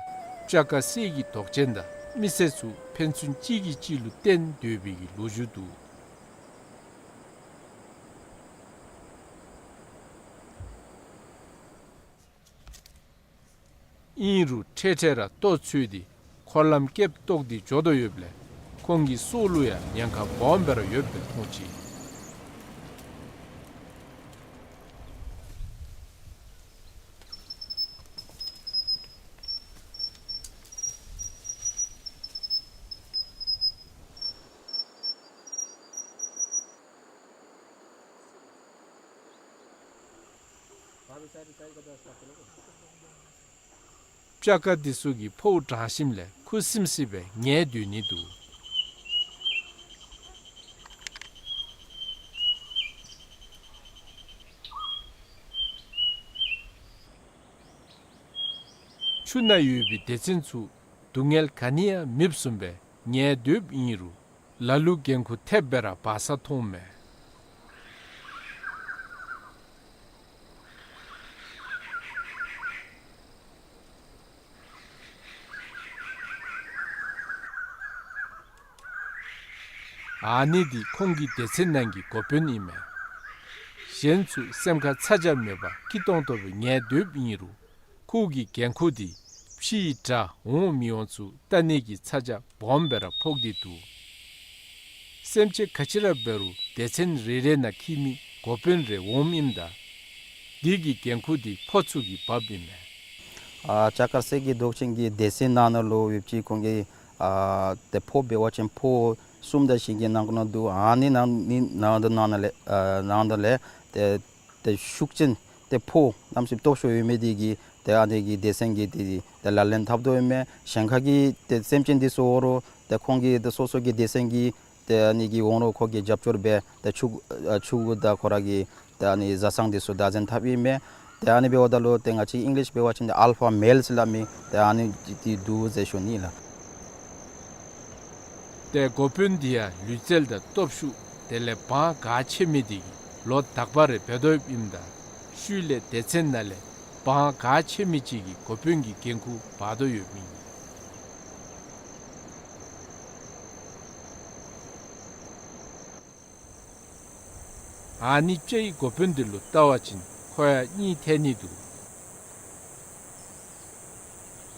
སྤྱ་དཀར་གསེར་གྱི་མདོག་ཅན་དང་མི་སེར་ཚུ་ཕན་ཚུན་གཅིག་གིས་གཅིག་ལུ་བརྟེན་སྡོད་པའི་གི་ལོ་རྒྱུས་འདུག། ཨིན་རུང་འཕྲལ་འཕྲལ་ར་ལྟོ་འཚོལ་ཏེ་འཁོར་ལམ་བསྐྱལ་བཏོག་སྟེ་འགྱོ་དོ་ཡོདཔ་ལས་ཁོང་གི་སྲོག་ལུ་ཡང་ཉེན་ཁ་སྦོམ་སྦེ་ར་ཡོདཔ་སྦེ་མཐོང་ཅི། སྤྱ་དཀར་འདི་ཚུ་གིས་ཕོཝ་འགྲང་ཞིནམ་ལས་ཁུ་སིམ་སི་སྦེ་ཉལ་སྡོད་ནི་འདུག། ཆུ་ནང་ཡོད་པའི་སྡེ་ཚན་ཚུ་སྡུག་བསྔལ་ག་ནི་ཡང་མེདཔ་བཟུམ་སྦེ་ཉལ་སྡོདཔ་ཨིན་རུང་ལ་ལུ་འགན་ཁུར་ཐེབས་སྦེ་ར་འབག་ས་མཐོངམ་མས། ཨ་ནི་འདི་ཁོང་གི་སྡེ་ཚན་ནང་གི་འགོ་དཔོན་ཨིན་མས། གཞན་ཚུ་སེམས་ཁར་ཚ་གྱང་མེད་པར་སྐྱིད་ཏོང་ཏོ་སྦེ་ཉལ་སྡོདཔ་ཨིན་རུང་ཁོ་གི་འགན་ཁུར་འདི་ཕྱིའི་དགྲ་འོང་མི་འོང་ཚུ་བལྟ་ནི་གི་ཚ་གྱང་སྦོམ་སྦེ་ར་ཕོག་སྟེ་འདུག། སེམས་ཅན་ག་ཅི་ར་འབད་རུང་སྡེ་ཚན་རེ་རེ་ནང་འཁྱིད་མི་འགོ་དཔོན་རེ་འོངམ་ཨིནམ་ད་འདི་གི་འགན་ཁུར་འདི་ཁོ་ཚུ་གིས་འབགཔ་ཨིན་མས། ཨ་སྤྱ་དཀར་གསེར་གྱི་མདོག་ཅན་གྱི་སྡེ་ཚན་ནང་ན་ལུ་ཡོདཔ་ཅིག་ཁོང་གི་ཨ་ཏེ་ཕོཝ་འབད་བ་ཅིན་ཕོཝ་གསུམ་དང་བཞི་གི་ནང་ན་འདུག། ཨ་ནི་ནང་ནི་ནང་དུ་ནང་ན་ལས་ཨ་ནང་དུ་ལས་ཏེ་ཏེ་ཤུགས་ཅན་ཏེ་ཕོཝ་གནམ་མེད་ས་མེད་སྟོབས་ཤུགས་ཡོད་མི་འདི་གིས་ཏེ་ཨ་ནི་གི་སྡེ་ཚན་གྱི་ཏེ་ཏེ་ལག་ལེན་འཐབ་དོ་ཨིན་མས། གཞན་ཁ་གི་ཏེ་སེམས་ཅན་འདི་ཚུ་འོང་རུང་ཏེ་ཁོང་གི་ཏེ་སོ་སོ་གི་སྡེ་ཚན་གྱི་ཏེ་ཨ་ནི་གི་འོང་རུང་ཁོ་གི་རྒྱབ་སྐྱོར་འབད་ཏེ་ཕྱུག་ཨ་ཕྱུག་གུ་དང་ཁོ་ར་གི་ཏེ་ཨ་ནི་བཟའ་ཚང་འདི་ཚུ་བདག་འཛིན་འཐབ་ཨིན་མས། ཏེ་ཨ་ནི་འབདཝ་ད་ལུ་ཏེ་ང་བཅས་ཨིང་ལིཤ་འབད་བ་ཅིན་ཏེ་ཨལ་ཕ་མེལ་ཟེར་སླབ་མི་ཏེ་ཨ་ནི་འདི་འདུག་ཟེར་ཞུ་ནི་ལགས། ཏེ་འགོ་དཔོན་འདི་ཡང་ལུས་རྩལ་དང་སྟོབས་ཤུགས་དེ་ལས་དབང་ག་ཆེ་མི་འདི་གིས་ལོ་དག་པ་རེ་འབད་དོ་ཡོདཔ་ཨིནམ་ད་ཤུལ་ལས་སྡེ་ཚན་ནང་ལས་དབང་ག་ཆེ་མི་ཅིག་གིས་འགོ་དཔོན་གྱི་འགན་ཁུར་འབག་དོ་ཡོདཔ་ཨིན། ཨ་ནི་སྤྱའི་འགོ་དཔོན་འདི་ལུ་བལྟ་བ་ཅིན་ཁོ་ཡང་གཉིད་ཐལ་ནི་འདུག།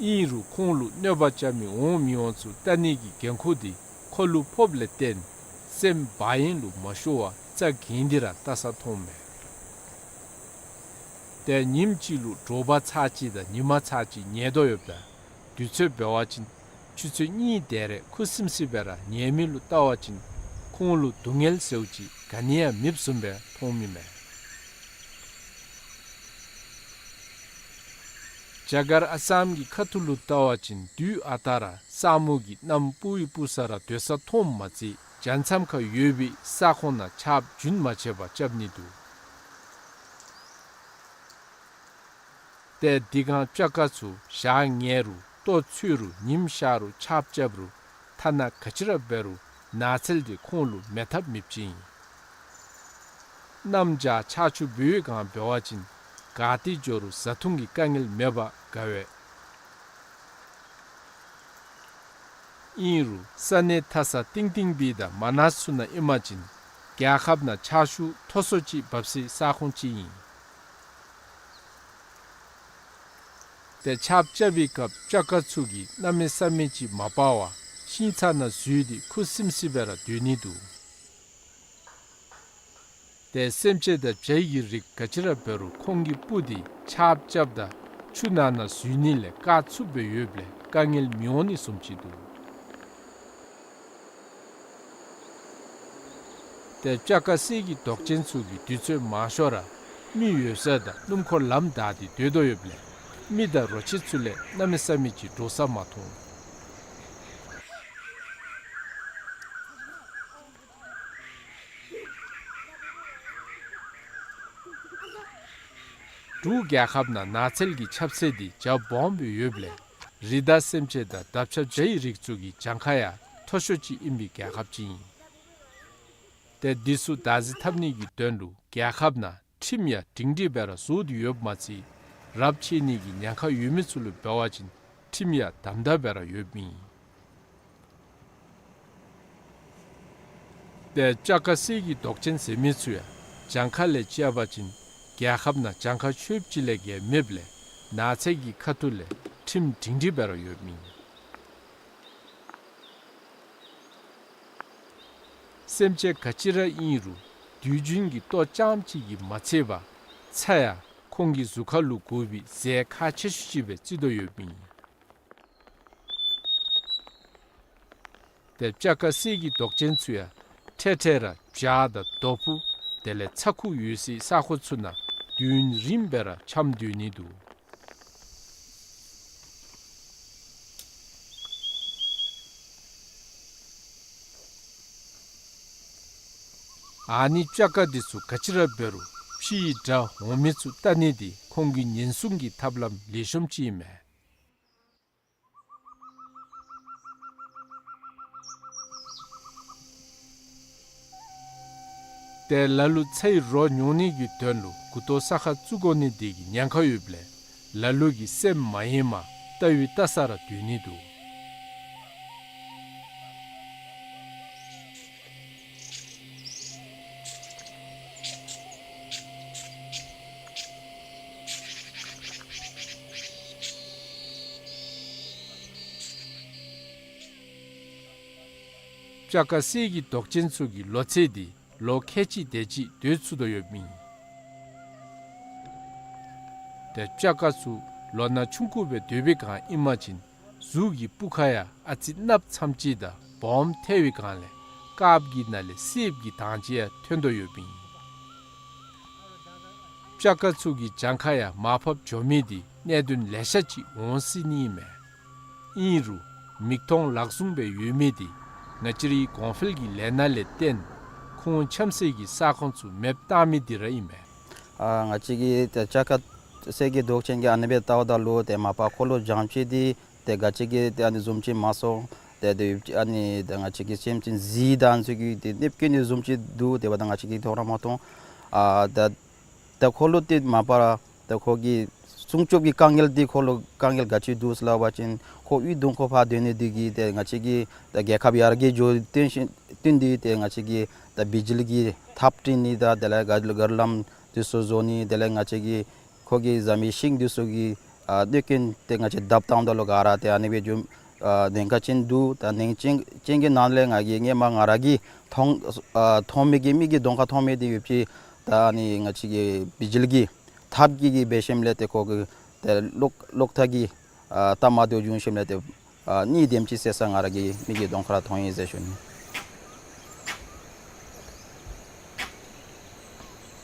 ཨིན་རུང་ཁོང་ལུ་གནོད་པ་རྐྱབ་མི་འོང་མི་འོང་ཚུ་བལྟ་ནི་གི་འགན་ཁུར་འདི་ཁོ་ལུ་ཕོགཔ་ལས་བརྟེན་སེམས་བག་ཡངས་ལུ་མ་ཤོར་བར་རྩ་འགེངས་ཏེ་ར་བལྟ་ས་མཐོངམ་མས། ཏེ་ཉིནམ་གཅིག་ལུ་དྲོ་པ་ཚར་གཅིག་དང་ཉི་མ་ཚར་གཅིག་ཉལ་དོ་ཡོདཔ་ད་དུས་ཚོད་འབད་བ་ཅིན་ཆུ་ཚོད་གཉིས་དེ་རེ་ཁུ་སིམ་སི་སྦེ་ར་ཉལ་མི་ལུ་བལྟ་བ་ཅིན་ཁོང་ལུ་སྡུག་བསྔལ་ཟེརཝ་ཅིག་ག་ནི་ཡང་མེདཔ་བཟུམ་སྦེ་མཐོངམ་ཨིན་མས། རྒྱ་གར་ཨ་སམ་གྱི་ཁ་ཐུག་ལུ་བལྟ་བ་ཅིན་དུས་ཨ་རྟག་ར་ས་སྨུག་གིས་གནམ་སྤུབས་སྤུབས་ས་ར་སྡོད་ས་མཐོངམ་མ་ཚད་བྱང་མཚམས་ཁར་ཡོད་པའི་ས་ཁོངས་ནང་ཆརཔ་རྒྱུན་མ་ཆད་པར་རྐྱབ་ནི་འདུག། ཏེ་འདི་སྒང་སྤྱ་དཀར་ཚུ་ཞག་ཉལ་རུང་ལྟོ་འཚོལ་རུང་ཉིམ་ཤར་རུང་ཆརཔ་རྐྱབ་རུང་ཐ་ན་ག་ཅི་ར་འབད་རུང་ནགས་ཚལ་འདི་ཁོང་ལུ་མེད་ཐབས་མེདཔ་ཅིག་ཨིན། གནམ་བྱཱར་ཆར་ཆུ་འབུཝ་སྒང་འབད་བ་ཅིན་ག་ཏེ་འགྱོ་རུང་བཟའ་འཐུང་གི་དཀའ་ངལ་མེད་པར་དགའ་བས། ཨིན་རུང་ས་གནས་མཐའ་ས་གཏིང་གཏིང་སྦེ་དང་མ་ནཱས་ཚུ་ནང་ཨིན་པ་ཅིན་རྒྱལ་ཁབ་ནང་ཆར་ཆུ་མཐོ་སུ་ཅིག་འབབ་སའི་ས་ཁོངས་ཅིག་ཨིན། ཏེ་ཆརཔ་རྐྱབ་པའི་སྐབས་སྤྱ་དཀར་ཚུ་གིས་གནམ་མེད་ས་མེད་ཅིག་མ་སྤར་བར་ཤིང་ཚང་ནང་འཛུལ་ཏེ་ཁུ་སིམ་སི་སྦེ་ར་སྡོད་ནི་འདུག། ཏེ་སེམས་ཅན་དང་བྱ་ཡི་གི་རིགས་ག་ཅི་ར་འབད་རུང་ཁོང་གི་སྤུ་འདི་ཆརཔ་རྐྱབ་ད་ཆུ་ནང་ན་འཛུལ་ནི་ལས་བཀག་ཚུགསཔ་སྦེ་ཡོདཔ་ལས་དཀའ་ངལ་མི་འོང་ནི་བཟུམ་ཅིག་འདུག། ཏེ་སྤྱ་དཀར་གསེར་གྱི་མདོག་ཅན་ཚུ་གིས་དུས་ཚོད་མང་ཤོས་ར་མི་ཡོད་ས་དང་སྣུམ་འཁོར་ལམ་བདའ་སྟེ་སྡོད་དོ་ཡོདཔ་ལས་མི་དང་རོ་ཁྱི་ཚུ་ལས་གནམ་མེད་ས་མེད་ཅིག་འདྲོག་ས་མ་མཐོང་། འབྲུག་རྒྱལ་ཁབ་ནང་ནགས་ཚལ་གྱི་ཁྱབ་ཚད་འདི་རྒྱ་སྦོམ་སྦེ་ཡོདཔ་ལས་རི་དྭགས་སེམས་ཅན་དང་འདབ་ཆགས་བྱའི་རིགས་ཚུ་གི་གྱངས་ཁ་ཡང་མཐོ་ཤོས་ཅིག་ཨིན་པའི་རྒྱལ་ཁབ་ཅིག་ཨིན། ཏེ་འདི་ཚུ་བདག་འཛིན་འཐབ་ནི་གི་དོན་ལུ་རྒྱལ་ཁབ་ནང་ཁྲིམས་ཡང་སྒྲིང་སྒྲིང་སྦེ་ར་བཟོ་སྟེ་ཡོདཔ་མ་ཚད་རབས་ཆད་ནི་གི་ཉེན་ཁ་ཡོད་མི་ཚུ་ལུ་འབད་བ་ཅིན་ཁྲིམས་ཡང་དམ་དམ་སྦེ་ར་ཡོདཔ་ཨིན། ཏེ་སྤྱ་དཀར་གསེར་གྱི་མདོག་ཅན་ཟེར་མི་ཚུ་ཡང་གྱངས་ཁ་ལས་བཅད་པ་ཅིན་རྒྱལ་ཁབ་ནང་གྱངས་ཁ་ཆོདཔ་ཅིག་ལས་བརྒལ་མེདཔ་ལས་ནགས་ཚལ་གྱི་ཁ་ཐུག་ལས་ཁྲིམས་སྒྲིང་སྒྲིང་སྦེ་ར་ཡོདཔ་ཨིན། སེམས་ཅན་ག་ཅི་ར་ཨིན་རུང་དུས་རྒྱུན་གྱི་ལྟོ་རྐྱངམ་གཅིག་གིས་མ་ཚད་པར་ཚྭ་ཡང་ཁོང་གི་གཟུགས་ཁར་ལུ་དགོ་པའི་རྫས་ཁག་ཆེ་ཤོས་ཅིག་སྦེ་བརྩི་དོ་ཡོདཔ་ཨིན། ཏེ་སྤྱ་དཀར་གསེར་གྱི་མདོག་ཅན་ཚུ་ཡང་འཕྲལ་འཕྲལ་ར་བྱག་དང་རྡོ་ཕུ་དེ་ལས་ཚྭ་ཁུ་ཡོད་སའི་ས་ཁོངས་ཚུ་ནང་དུས་ཡུན་རིངམོ་སྦེ་ར་འཁྱམས་སྡོད་ནི་འདུག། ཨ་ནི་སྤྱ་དཀར་འདི་ཚུ་ག་ཅི་ར་འབད་རུང་ཕྱིའི་དགྲ་འོང་མི་ཚུ་བལྟ་ནི་འདི་ཁོང་གི་ཉེན་སྲུང་གི་ཐབས་ལམ་ལེགས་ཤོམ་ཅིག་ཨིན་མས། ཏེ་ལ་ལུ་ཚྭའི་རོ་ཉོ་ནི་གི་དོན་ལུ་མགུ་ཏོ་ས་ཁར་བཙུགས་དགོ་ནི་འདི་གི་ཉེན་ཁ་ཡོདཔ་ལས་ལ་ལུ་གིས་སེམས་མ་ཡེངས་པར་བལྟ་བའི་བལྟ་ས་ར་སྡོད་ནི་འདུག། སྤྱ་དཀར་གསེར་གྱི་མདོག་ཅན་ཚུ་གི་ལོ་ཚད་འདི་ལོ་ཁལ་གཅིག་དེ་ཅིག་སྡོད་ཚུགས་དོ་ཡོདཔ་ཨིན། ཏེ་སྤྱ་དཀར་ཚུ་ལོ་ན་ཆུང་ཀུ་སྦེ་སྡོད་པའི་སྒང་ཨིན་པ་ཅིན་གཟུགས་ཀྱི་སྤུ་ཁ་ཡང་ཨ་ཙི་གནགཔོ་ཙམ་ཅིག་དང་སྦོམ་ཐལ་བའི་སྒང་ལས་དཀརཔོ་གི་ནང་ལས་སེརཔོ་གི་དྭངས་ཅིག་ཡང་ཐོན་དོ་ཡོདཔ་ཨིན། སྤྱ་དཀར་ཚུ་གི་གྱངས་ཁ་ཡང་མར་ཕབ་འགྱོ་མི་འདི་གནད་དོན་ལེ་ཤ་ཅིག་འོང་སྲིད་ནི་ཨིན་མས། ཨིན་རུང་མིག་མཐོང་ལག་བཟུང་སྦེ་ཡོད་མི་འདི་ང་བཅས་རའི་གོང་འཕེལ་གྱི་ལས་སྣ་ལས་བརྟེན་ཁོང་འཁྱམས་སའི་གི་ས་ཁོངས་ཚུ་མེདཔ་བཏང་མི་འདི་ར་ཨིན་མས། ཨ་ང་བཅས་ཀྱི་ཏེ་སྤྱ་དཀར་གསེར་གྱི་མདོག་ཅན་གྱི་ཨ་ནི་སྦེ་བལྟཝ་ད་ལུ་ཏེ་མ་པ་ཁོ་ལུ་གྱངས་ཁ་འདི་ཏེ་ག་ཅི་གི་ཏེ་ཨ་ནི་བཟུམ་ཅིག་མ་སོང་། ཏེ་ཏེ་ཨ་ནི་ཏེ་ང་བཅས་ཀྱི་སེམས་ཅན་གཟིག་དང་ཚུ་གི་ཏེ་གནོདཔ་བཀལ་ནི་བཟུམ་ཅིག་འདུག། དེ་འབདཝ་ད་ང་བཅས་ཀྱིས་མཐོང་ར་མ་མཐོང་། ཨ་ད་ད་ཁོ་ལུ་ཏེ་མ་པ་ར་ད་ཁོ་གི་སྲུང་སྐྱོབ་ཀྱི་དཀའ་ངལ་འདི་ཁོ་ལུ་དཀའ་ངལ་ག་ཅི་འདུག་ཟེར་སླབ་པ་ཅིན་ཁོ་གཡུས་གདོང་ཁར་ཕར་སྡོད་ནི་འདི་གིས་ཏེ་ང་བཅས་ཀྱི་ད་རྒྱལ་ཁབ་ཡར་རྒྱས་འགྱོ་བརྟེན་ཞིན་བརྟེན་ཏེ་ཏེ་ང་བཅས་ཀྱི་ད་བི་ཇི་ལི་གི་ཐགཔ་བྲི་ནི་དང་དེ་ལས་ག་ག་ར་ལམ་འདི་ཚུ་བཟོ་ནི་དེ་ལས་ང་བཅས་ཀྱི་ཁོ་གི་བཟའ་མི་ཤིང་འདི་ཚུ་གི་ཨ་གནོད་སྐྱོན་ཏེ་ང་བཅས་བརྡབ་བཏངམ་ད་ལུ་ག་ར་ཏེ་ཨ་ནི་སྦེ་འགྱོ་ཨ་ཉེན་ཁ་ཅན་འདུག། ད་ཉེན་ཅན་ཅན་གྱི་ནང་ལས་ང་གིས་སྔོན་མ་ང་ར་གིས་མཐོང་ཨ་མཐོང་མི་གི་མིག་གི་གདོང་ཁར་མཐོང་མི་འདི་ཡོད་ཅི། ད་ཨ་ནི་ང་བཅས་ཀྱི་བི་ཇི་ལི་གི་ཐགཔ་གི་གིས་འབད་ཞིནམ་ལས་ཏེ་ཁོ་གི་ཏེ་གློག་གློག་ཐག་གི་ཨ་ལྟ་མ་བདེཝ་བྱུང་ཞིནམ་ལས་ཏེ་ཨ་གཉིད་དེམ་ཅིག་སད་ས་ང་ར་གི་མིག་གི་གདོང་ཁར་མཐོང་ཡི་ཟེར་ཞུ་ནི།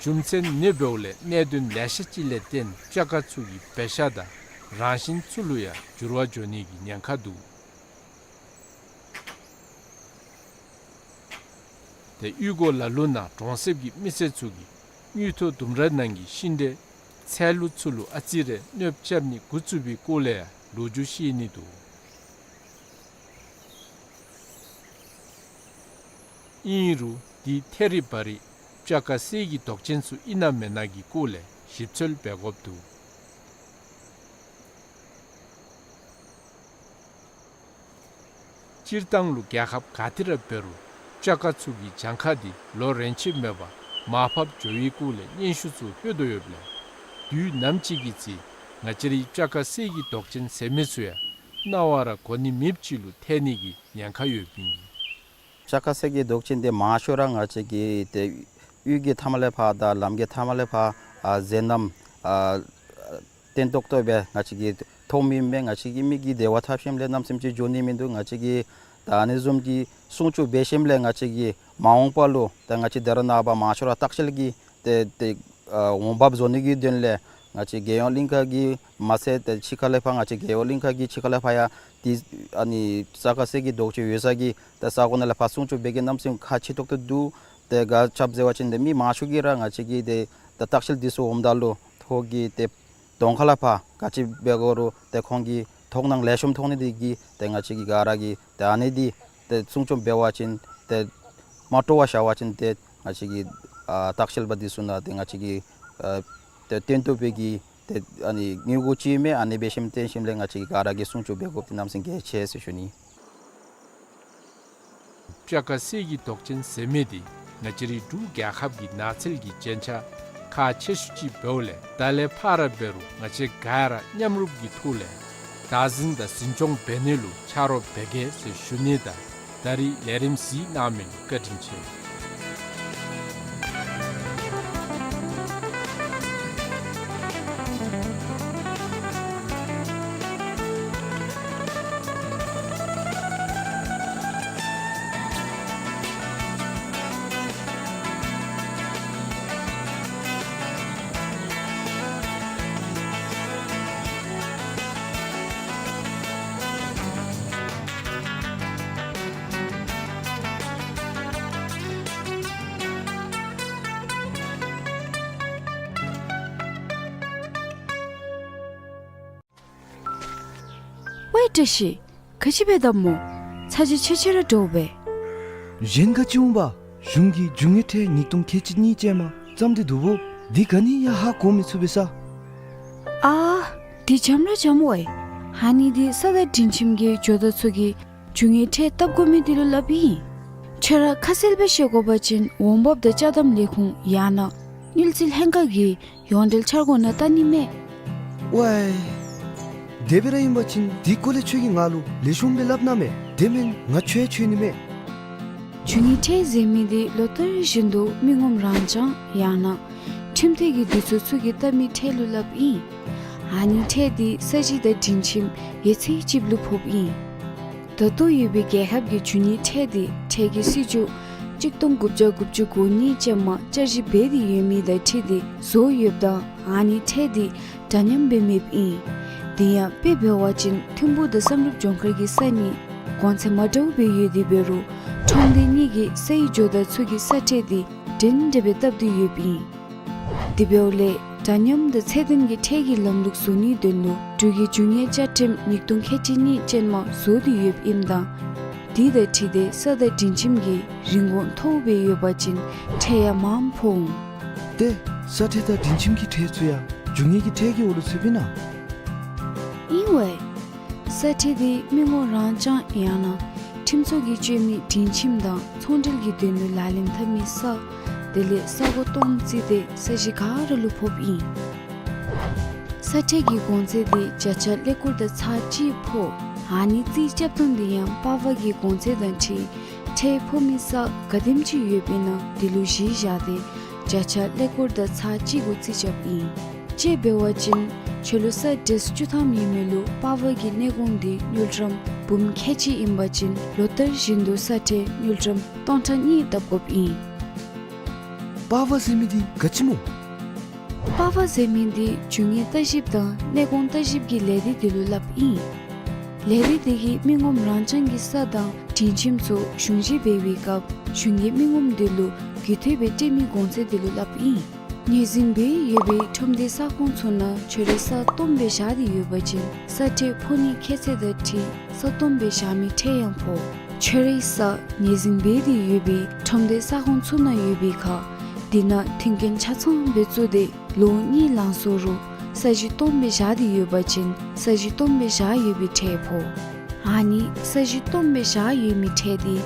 རྒྱུ་མཚན་ཨ་ནི་འབདཝ་ལས་གནད་དོན་ལེ་ཤ་ཅིག་ལས་བརྟེན་སྤྱ་དཀར་ཚུ་གི་འབད་བཞག་དང་རང་བཞིན་ཚུ་ལུ་ཡང་འགྱུར་བ་འགྱོ་ནི་གི་ཉེན་ཁ་འདུག། ཏེ་གཡུས་སྒོ་ལ་ལུ་ནང་གྲོང་གསེབ་ཀྱི་མི་སེར་ཚུ་གིས་དངུལ་ཐོག་ལྡུམ་ར་ནང་གི་ཤིང་འབྲས་ཚལ་ལུ་ཚུ་ལུ་ཨ་ཙི་རེ་གནོདཔ་རྐྱབ་ནི་འགོ་བཙུགས་པའི་སྐོར་ལས་ཡང་ལོ་རྒྱུས་བཤད་ནི་འདུག། ཨིན་རུང་འདི་ཐད་རི་བ་རི་སྤྱ་དཀར་གསེར་གྱི་མདོག་ཅན་ཚུ་ཨིན་ན་མེན་ན་གི་སྐོར་ལས་ཞིབ་འཚོལ་འབད་དགོཔ་འདུག། སྤྱིར་བཏང་ལུ་རྒྱལ་ཁབ་ག་ཏེ་ར་འབད་རུང་སྤྱ་དཀར་ཚུ་གི་གྱངས་ཁ་འདི་ལོ་རེ་ཆད་མེད་པར་མར་ཕབ་འགྱོ་བའི་སྐོར་ལས་སྙན་ཞུ་ཚུ་ལྷོད་དོ་ཡོདཔ་ལས་དུས་ནམ་ཅིག་གི་ཚེ་ང་བཅས་རའི་སྤྱ་དཀར་གསེར་གྱི་མདོག་ཅན་ཟེར་མི་ཚུ་ཡང་རྣ་བར་གོ་ནི་མེདཔ་ཅིག་ལུ་ཐལ་ནི་གི་ཉེན་ཁ་ཡོདཔ་ཨིན། སྤྱ་དཀར་གསེར་གྱི་མདོག་ཅན་འདི་མང་ཤོས་ར་ང་བཅས་ཀྱི་ཏེ་གཡུས་ཀྱི་མཐའ་མ་ལས་ཕར་དང་ལམ་གྱི་མཐའ་མ་ལས་ཕར་ཨ་མཛེས་རྣམ་ཨ་བརྟན་ཏོག་ཏོ་སྦེ་ང་བཅས་ཀྱིས་མཐོང་མི་མས། ང་བཅས་ཀྱི་མིག་གིས་དེ་བ་འཐབ་ཞིནམ་ལས་གནམ་མེད་ས་མེད་ཅིག་འགྱོ་ནི་མིན་འདུག། ང་བཅས་ཀྱིས་ད་ཨ་ནི་བཟུམ་གྱི་སྲུང་སྐྱོབ་འབད་ཞིནམ་ལས་ང་བཅས་ཀྱིས་མ་འོངས་པ་ལུ་ད་ང་བཅས་ད་རེས་ནངས་པ་མང་ཤོས་ར་ལྟ་བཤལ་གྱི་ཏེ་ཏེ་ཨ་འོང་འབབ་བཟོ་ནི་གི་དོན་ལས་ང་བཅས་རྒྱལ་ཡོངས་གླིང་ཁ་གི་མ་ཚད་ཏེ་ཕྱི་ཁ་ལས་ཕར་ང་བཅས་རྒྱལ་ཡོངས་གླིང་ཁ་གི་ཕྱི་ཁ་ལས་ཕར་ཡང་ཏེ་ཨ་ནི་སྤྱ་དཀར་གསེར་གྱི་མདོག་ཅན་ཡོད་ས་གི་ཏེ་ས་གོ་ནང་ལས་ཕར་སྲུང་སྐྱོབ་འབད་གེ་གནམ་མེད་ས་མེད་ཁག་ཆེ་ཏོག་ཏོ་འདུག། ཏེ་ག་ཅི་འབད་ཟེར་བ་ཅིན་ཏེ་མི་མང་ཤོས་ཀྱིས་ར་ང་བཅས་ཀྱི་ཏེ་ད་ལྟ་བཤལ་འདི་ཚུ་འོངམ་ད་ལུ་ད་ ཁོ་གིས་ཏེ་གདོང་ཁ་ལས་ཕར་ག་ཅི་འབད་དགོ་རུང་ཏེ་ཁོང་གིས་དོ་སྣང་ལེགས་ཤོམ་ཐོག་ནི་དེ་གིས་ཏེ་ང་བཅས་ཀྱིས་ག་ར་གིས་ཏེ་ཨ་ནི་འདི་ཏེ་སྲུང་སྐྱོབ་འབད་བ་ཅིན་ཏེ་མ་འདྲཝ་བཞག་པ་ཅིན་ཏེ་ང་བཅས་ཀྱི་ཨ་ལྟ་བཤལ་པ་འདི་ཚུ་ནང་ཏེ་ང་བཅས་ཀྱི་ཨ་ཏེ་བརྟན་ཏོག་སྦེ་གི་ཏེ་ཨ་ནི་དངུལ་གོ་ཅིག་མས། ཨ་ནི་འབད་ཞིནམ་བརྟེན་ཞིནམ་ལས་ང་བཅས་ཀྱིས་ག་ར་གིས་སྲུང་སྐྱོབ་འབད་དགོཔ་འདི་གནམ་མེད་ས་མེད་གལ་ཆེ་ཟེར་ཞུ་ནི། སྤྱ་ཁ་གསེར་གྱི་མདོག་ཅན་ཟེར་མི་འདི་ང་བཅས་རའི་འབྲུག་རྒྱལ་ཁབ་ཀྱི་ནགས་ཚལ་གྱི་རྒྱན་ཆ་ཁག་ཆེ་ཤོས་ཅིག་འབདཝ་ལས་ད་ལས་ཕར་འབད་རུང་ང་བཅས་ག་ར་མཉམ་རུབ་ཀྱི་ཐོག་ལས་བདག་འཛིན་དང་འཛིན་སྐྱོང་འབད་ནི་ལུ་ཆ་རོགས་འབད་གེ་ཟེར་ཞུ་ནི་དང་ད་རིས་ལས་རིམ་གཟིགས་གནང་མི་ལུ་བཀའ་དྲིན་ཆེ། ཝའེ་བཀྲ་ཤིས། ག་ཅི་འབད་དོ་སྨོ། ཚ་གྱང་ཆེ་ཆེ་ར་འདྲཝ་སྦེ། གཞན་ག་ཅི་འོང་པ། གཞུང་གིས་རྒྱུ་དངོས་ཁྲལ་ཉིས་སྟོང་ཁལ་གཅིག་གཉིས་ཅན་མ་བརྩམས་ཏེ་འདུག་པོ། འདི་ག་ནི་ཡང་ཧ་གོ་མི་ཚུགས་པས་ས། ཨ་འདི་འཇམ་ར་འཇམ་ཝའེ། ཨ་ནི་འདི་ས་དང་སྒྲིང་ཁྱིམ་གྱི་ཇོ་བདག་ཚུ་གིས་རྒྱུ་དངོས་ཁྲལ་བཏབ་དགོ་མི་འདི་ལུ་སླབ་ཨིན། ཁྱོད་ར་ཁ་གསལ་སྦེ་ཤེས་དགོ་པ་ཅིན་འོང་འབབ་དང་ཅ་དམ་ལས་ཁུངས་ཡང་ན་དངུལ་རྩིས་ལྷན་ཁག་གིས་ཡོངས་འབྲེལ་འཆར་སྒོ་ནང་བལྟ་ནི་མས། ཝའེ། དེ་སྦེ་ར་ཨིན་པ་ཅིན་འདི་སྐོར་ལས་ཁྱོད་ཀྱིས་ང་ལུ་ལེགས་ཤོམ་སྦེ་སླབ་གནང་མས། དེ་མེན་ང་ཁྱོད་འཚོལ་ནི་མས། རྒྱུ་དངོས་ཁྲལ་ཟེར་མི་འདི་ལོ་ལྟར་བཞིན་དུ་མི་ངོམ་རང་འཇང་ཡང་ན་ཁྲིམས་འཐུས་ཀྱི་འདི་ཚུ་ཚུ་གིས་བཏབ་མི་ཁྲལ་ལུ་སླབ་ཨིན། ཨ་ནི་ཁྲལ་འདི་ས་གཞི་དང་སྒྲིང་ཁྱིམ་ཡོད་ཚད་ཅིག་ལུ་ཕོགཔ་ཨིན། ད་ལྟོ་ཡོད་པའི་རྒྱལ་ཁབ་ཀྱི་རྒྱུ་དངོས་ཁྲལ་འདི་ཁྲལ་གྱི་སྲིད་བྱུས་གཅིག་སྟོང་དགུ་བརྒྱ་དགུ་བཅུ་གོ་གཉིས་ཅན་མ་བསྐྱར་ཞིབ་འབད་དེ་ཡོད་མི་དང་འཁྲིལ་ཏེ་བཟོ་ཡོདཔ་ད་ཨ་ནི་ཁྲལ་འདི་འདྲ་མཉམ་སྦེ་མེདཔ་ཨིན། དེ་ཡང་དཔེ་འབད་བ་ཅིན་ཐིམ་ཕུག་དང་བསམ་གྲུབ་ལྗོངས་མཁར་གྱི་ས་གཉིས་གོང་ཚད་མ་འདྲཝ་སྦེ་ཡོད་དེ་འབད་རུང་ཁྲོམ་སྡེ་གཉིས་ཀྱི་སའི་ཇོ་བདག་ཚུ་གིས་ས་ཁྲལ་འདི་འདྲན་འདྲ་སྦེ་བཏབ་སྟེ་ཡོདཔ་ཨིན། དེ་འབདཝ་ལས་འདྲ་མཉམ་དང་ཚད་ལྡན་གྱི་ཁྲལ་གྱི་ལམ་ལུགས་བཟོ་ནིའི་དོན་ལུ་འབྲུག་གི་རྒྱུ་དངོས་བཅའ་ཁྲིམས་ཉིས་སྟོང་ཁལ་གཅིག་གཉིས་ཅན་མ་བཟོ་སྟེ་ཡོདཔ་ཨིནམ་ད་དེ་དང་འཁྲིལ་ཏེ་ས་དང་སྒྲིང་ཁྱིམ་གྱི་རིན་གོང་མཐོ་སྦེ་ཡོད་པ་ཅིན་ཁྲལ་ཡང་མངམ་ཕོག་འོང་། ཏེ་ས་ཁྲལ་དང་སྒྲིང་ཁྱིམ་གྱི་ཁྲལ་ཚུ་ཡང་རྒྱུ་དངོས་ཀྱི་ཁྲལ་གྱི་འོག་ལུ་ཚུདཔ་ཨིན་ན། ཨིན་ཝའེ། ས་ཁྲལ་འདི་མི་ངོམ་རང་འཇང་ཡང་ན་ཁྲིམས་ཚོགས་ཀྱིས་སྤྱོད་མི་སྒྲིང་ཁྱིམ་དང་ཚོང་འབྲེལ་གྱི་དོན་ལུ་ལག་ལེན་འཐབ་མི་ས་དེ་ལས་ས་གོ་སྟོང་རྩིས་ཏེ་ས་གཞི་ག་ར་ལུ་ཕོགཔ་ཨིན། ས་ཁྲལ་གྱི་གོང་ཚད་འདི་བརྒྱ་ཆ་ཀླད་ཀོར་དང་ཚག་གཅིག་ཕོག། ཨ་ནི་རྩིས་རྐྱབ་ཐངས་འདི་ཡང་པར་ཝར་གྱི་གོང་ཚད་དང་འཁྲིལ་ཁྲལ་ཕོག་མི་ས་ག་དེམ་ཅིག་ཡོདཔ་ཨིན་ན་དེ་ལུ་གཞི་བཞག་སྟེ་བརྒྱ་ཆ་ཀླད་ཀོར་དང་ཚག་གཅིག་གུ་རྩིས་རྐྱབ་ཨིན། དཔྱེ་འབད་བ་ཅིན་ཁྱོད་ལུ་ས་ཌེས་བཅུ་ཐམ་ཡོད་མི་ལུ་པར་ཝར་གྱི་གནས་གོང་འདི་དངུལ་ཀྲམ་འབུམ་ཁལ་གཅིག་ཨིན་པ་ཅིན་ལོ་ལྟར་བཞིན་དུ་ས་ཁྲལ་དངུལ་ཀྲམ་སྟོང་ཕྲག་གཉིས་བཏབ་དགོཔ་ཨིན། པར་ཝར་ཟེར་མི་འདི་ག་ཅི་སྨོ། པར་ཝར་ཟེར་མི་འདི་རྒྱུ་དངོས་ལྟ་ཞིབ་དང་གནས་གོང་ལྟ་ཞིབ་ཀྱི་ལས་སྡེ་དེ་ལུ་སླབ་ཨིན། ལས་སྡེ་དེ་གིས་མི་ངོམ་རང་འཇང་གི་ས་དང་སྒྲིང་ཁྱིམ་ཚུ་གཞུང་བཞེས་འབད་བའི་སྐབས་གཞུང་གིས་མི་ངོམ་དེ་ལུ་རྒུད་འཐུས་སྦེ་སྤྲོད་མི་གོང་ཚད་དེ་ལུ་སླབ་ཨིན། ངོས་འཛིན་འབད་ཡོད་པའི་ཁྲོམ་སྡེ་ས་ཁོངས་ཚུ་ནང་ཁྱོད་རའི་ས་སྟོངམ་སྦེ་བཞག་སྟེ་ཡོད་པ་ཅིན་ས་ཁྲལ་ཕོག་ནིའི་ཁྱད་ཚད་དང་འཁྲིལ་ས་སྟོངམ་སྦེ་བཞག་མི་ཁྲལ་ཡང་ཕོག། ཁྱོད་རའི་ས་ངོས་འཛིན་འབད་དེ་ཡོད་པའི་ཁྲོམ་སྡེ་ས་ཁོངས་ཚུ་ནང་ཡོད་པའི་ཁར་དེ་ནང་མཐུན་རྐྱེན་ཆ་ཚང་སྦེ་བཙུགས་ཏེ་ལོ་གཉིས་ལང་སོང་རུང་ས་གཞི་སྟོངམ་སྦེ་བཞག་སྟེ་ཡོད་པ་ཅིན་ས་གཞི་སྟོངམ་སྦེ་བཞག་ཡོད་པའི་ཁྲལ་ཕོག། ཨ་ནི་ས་གཞི་སྟོངམ་སྦེ་བཞག་ཡོད་མི་ཁྲལ་འདི་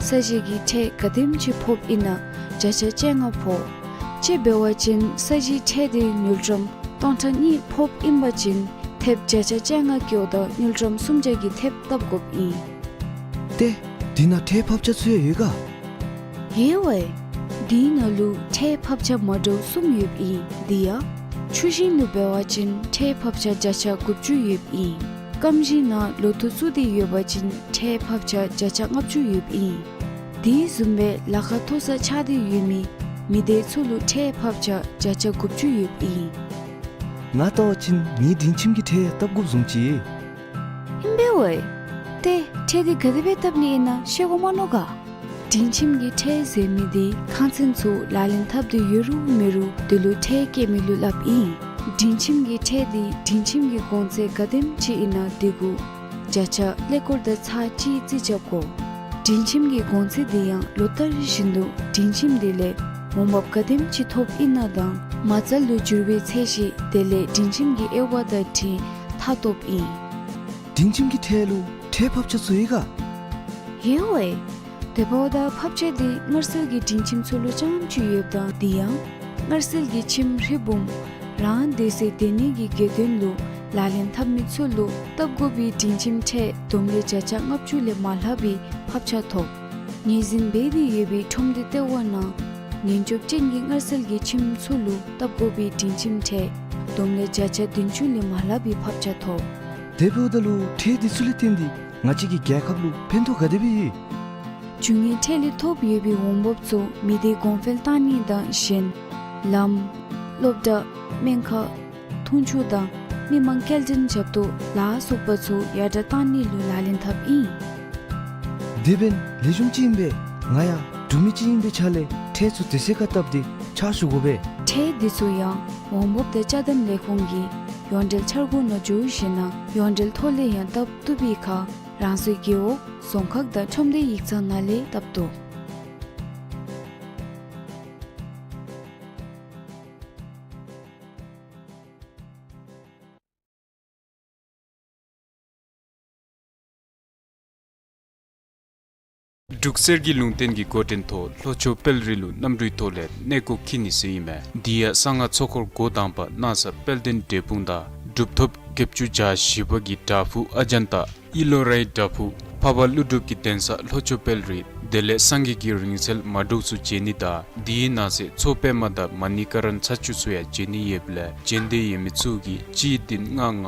ས་གཞི་གི་ཁྲལ་ག་དེམ་ཅིག་ཕོགཔ་ཨིན་ན་བརྒྱ་ཆ་བཅོ་ལྔ་ཕོག། དཔྱེ་འབད་བ་ཅིན་ས་གཞིའི་ཁྲལ་འདི་དངུལ་ཀྲམ་སྟོང་ཕྲག་གཉིས་ཕོགཔ་ཨིན་པ་ཅིན་ཐེབས་བརྒྱ་ཆ་བཅོ་ལྔ་བཀལཝ་ད་དངུལ་ཀྲམ་སུམ་བརྒྱ་གི་ཐེབས་བཏབ་དགོཔ་ཨིན། ཏེ་དེ་ནང་ཁྲལ་ཕབ་ཆ་ཚུ་ཡང་ཡོད་ག། ཡོད་ཝའེ། དེའི་ནང་ལུ་ཁྲལ་ཕབ་ཆ་མ་འདྲཝ་གསུམ་ཡོདཔ་ཨིན། དེ་ཡང་ཆུ་ཞིང་ལུ་འབད་བ་ཅིན་ཁྲལ་ཕབ་ཆ་བརྒྱ་ཆ་དགུ་བཅུ་ཡོདཔ་ཨིན། སྐམ་ཞིང་ནང་ལོ་ཐོག་བཙུགས་ཏེ་ཡོད་པ་ཅིན་ཁྲལ་ཕབ་ཆ་བརྒྱ་ཆ་ལྔ་བཅུ་ཡོདཔ་ཨིན། དེ་བཟུམ་སྦེ་ལཱ་ཁག་མཐོ་ས་ཆགས་ཏེ་ཡོད་མི་མི་སྡེ་ཚུ་ལུ་ཁྲལ་ཕབ་ཆ་བརྒྱ་ཆ་དགུ་བཅུ་ཡོདཔ་ཨིན། ང་བལྟ་བ་ཅིན་ངེའི་སྒྲིང་ཁྱིམ་གྱི་ཁྲལ་ཡང་བཏབ་དགོཔ་བཟུམ་ཅིག། ཨིན་པས་ཝའེ། ཏེ་ཁྲལ་འདི་ག་དེ་སྦེ་བཏབ་ནི་ཨིན་ན་ཤེས་དགོ་མ་མནོ་ག། སྒྲིང་ཁྱིམ་གྱི་ཁྲལ་ཟེར་མི་འདི་ཁང་ཚན་ཚུ་ལག་ལེན་འཐབ་སྟེ་ཡོད་རུང་མེད་རུང་དེ་ལུ་ཁྲལ་བཀལ་མི་ལུ་སླབ་ཨིན། སྒྲིང་ཁྱིམ་གྱི་ཁྲལ་འདི་སྒྲིང་ཁྱིམ་གྱི་གོང་ཚད་ག་དེམ་ཅིག་ཨིན་ན་དེ་གུ་བརྒྱ་ཆ་ཀླད་ཀོར་དང་ཚག་གཅིག་རྩིས་རྐྱབ་དགོ། སྒྲིང་ཁྱིམ་གྱི་གོང་ཚད་འདི་ཡང་ལོ་ལྟར་བཞིན་དུ་སྒྲིང་ཁྱིམ་འདི་ལས་འོང་འབབ་ག་དེམ་ཅིག་ཐོབ་ཨིན་ན་དང་མ་རྩ་ལུ་འགྱུར་བའི་ཚད་གཞི་དེ་ལས་སྒྲིང་ཁྱིམ་གྱི་དབྱེ་བ་དང་འཁྲིལ་མཐའ་སྟོབ་ཨིན། སྒྲིང་ཁྱིམ་གྱི་ཁྲལ་ལུ་ཁྲལ་ཕབ་ཆ་ཚུ་ཡོད་ག། ཡོད་ཝའེ། དེ་འབདཝ་ད་ཕབ་ཆ་འདི་སྔར་སྲོལ་གྱི་སྒྲིང་ཁྱིམ་ཚུ་ལུ་རྐྱངམ་ཅིག་ཡོདཔ་ད་འདི་ཡང་སྔར་སྲོལ་གྱི་ཁྱིམ་རི་བུམ་རང་སྡོད་སའི་སྡོད་གནས་ཀྱི་སྒེར་དོན་ལུ་ལག་ལེན་འཐབ་མི་ཚུ་ལུ་བཏབ་དགོ་པའི་སྒྲིང་ཁྱིམ་ཁྲལ་བསྡོམས་ལས་བརྒྱ་ཆ་ལྔ་བཅུ་ལས་མ་ལྷག་པའི་ཕབ་ཆ་ཐོབ། ངོས་འཛིན་འབད་དེ་ཡོད་པའི་ཁྲོམ་སྡེ་ལྟེ་བ་ནང་ཉེན་སྐྱོབ་ཅན་གྱི་སྔར་སྲོལ་གྱི་ཁྱིམ་ཚུ་ལུ་བཏབ་དགོ་པའི་སྒྲིང་ཁྱིམ་ཁྲལ་བསྡོམས་ལས་བརྒྱ་ཆ་བདུན་ཅུ་ལས་མ་ལྷག་པའི་ཕབ་ཆ་ཐོབ། དེ་འབདཝ་ད་ལུ་ཁྲལ་འདི་ཚུ་ལས་བརྟེན་ཏེ་ང་བཅས་ཀྱི་རྒྱལ་ཁབ་ལུ་ཕན་ཐོགས་ག་དེ་སྦེ་ཡོད། རྒྱུ་དངོས་ཁྲལ་ལས་ཐོབ་ཡོད་པའི་འོང་འབབ་ཚུ་མི་སྡེ་གོང་འཕེལ་བཏང་ནི་དང་གཞན་ལམ་སློབ་གྲྭ་སྨན་ཁང་འཐུང་ཆུ་དང་མི་མང་སྐྱེལ་འདྲེན་རྐྱབ་དོ་ལ་སོགས་པ་ཚུ་ཡར་དྲག་བཏང་ནི་ལུ་ལག་ལེན་འཐབ་ཨིན། དེ་འབདན་ལེགས་ཤོམ་ཅིག་ཨིན་པས། ང་ཡང་འབྲུག་མི་ཅིག་ཨིན་པའི་ཆ་ལས་ཁྲལ་ཚུ་དེ་ཚེ་ཁར་བཏབ་སྟེ་ཕྱག་ཞུ་དགོ་པས། ཁྲལ་འདི་ཚུ་ཡང་འོང་འབབ་དང་ཅ་དམ་ལས་ཁུངས་ཀྱི་ཡོངས་འབྲེལ་འཆར་སྒོ་ནང་འགྱོ་ཞིནམ་ལས་ཡོངས་འབྲེལ་ཐོག་ལས་ཡང་བཏབ་བཏུབ་པའི་ཁར་རང་སོའི་རྒེད་འོག་རྫོང་ཁག་དང་ཁྲོམ་སྡེ་ཡིག་ཚང་ནང་ལས་བཏབ་དོ། འབྲུག་གསེར་གྱི་ལུང་བསྟན་གྱི་འགོ་འདྲེན་ཐོག་ལྷོ་ཕྱོགས་དཔལ་རི་ལུ་གནམ་གྲུའི་ཐོག་ལས་གནས་སྐོར་འཁྱིད་ནི་ཟེར་ཨིན་མས། འདི་ཡང་གསང་སྔགས་ཚོགས་འཁོར་འགོ་དང་པ་སྣང་ས་དཔལ་ལྡན་འབྲས་སྤུངས་དང་གྲུབ་ཐོབ་བརྒྱད་ཅུ་གྱ་བཞི་པ་གི་བྲག་ཕུག་ཨ་ཛན་ཏ་ཨི་ལོ་རའི་བྲག་ཕུག་འཕགས་པ་ཀླུ་སྒྲུབ་ཀྱི་གདན་ས་ལྷོ་ཕྱོགས་དཔལ་རི་དེ་ལས་སངས་རྒྱས་ཀྱི་རིང་བསྲེལ་མ་འདྲུག་ཚུ་མཇལ་ནི་དང་འདི་ཡི་ནང་གསེས་མཚོ་པདྨ་དང་མ་ཎི་ཀ་ར་ན་ཚ་ཆུ་ཚུ་ཡང་མཇལ་ནི་ཡོདཔ་ལས་མཇལ་འདོད་ཡོད་མི་ཚུ་གིས་གཅིག་བདུན་ལྔ་ལྔ་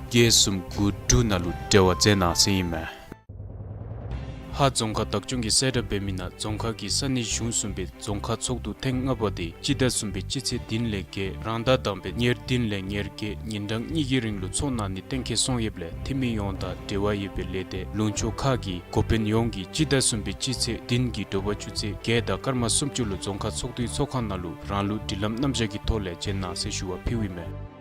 བརྒྱད་གསུམ་དགུ་དྲུག་ནང་ལུ་འབྲེལ་བ་མཛད་གནང་ཟེར་ཨིན་མས། ཧཱ་རྫོང་ཁག་བདག་སྐྱོང་གིས་གསལ་བསྒྲགས་འབད་མི་ནང་རྫོང་ཁག་གི་ས་གནས་གཞུང་གསུམ་པའི་རྫོང་ཁག་ཚོགས་འདུ་ཐེངས་ལྔ་པ་དེ་སྤྱི་ཟླ་གསུམ་པའི་སྤྱི་ཚེས་བདུན་ལས་བརྒྱད་རང་ཟླ་དང་པའི་ཉེར་བདུན་ལས་ཉེར་བརྒྱད་ཉིན་གྲངས་གཉིས་ཀྱི་རིང་ལུ་ཚོགས་གནང་ནི་གཏན་འཁེལ་སོང་ཡོདཔ་ལས་འཐུས་མི་ཡོངས་དང་འབྲེལ་བ་ཡོད་པའི་ལས་སྡེ་ལུང་ཕྱོགས་ཁག་གི་འགོ་དཔོན་ཡོངས་ཀྱིས་སྤྱི་ཟླ་གསུམ་པའི་སྤྱི་ཚེས་བདུན་གྱི་དྲོ་པ་ཆུ་ཚོད་བརྒྱད་དང་སྐར་མ་སུམ་ཅུ་ལུ་རྫོང་ཁག་ཚོགས་འདུའི་ཚོགས་ཁང་ནང་ལུ་རང་ལུགས་སྒྲིག་ལམ་རྣམ་གཞག་གི་ཐོག་ལས་བྱོན་གནང་ཟེར་ཞུ་བ་ཕུལཝ་ཨིན་མས།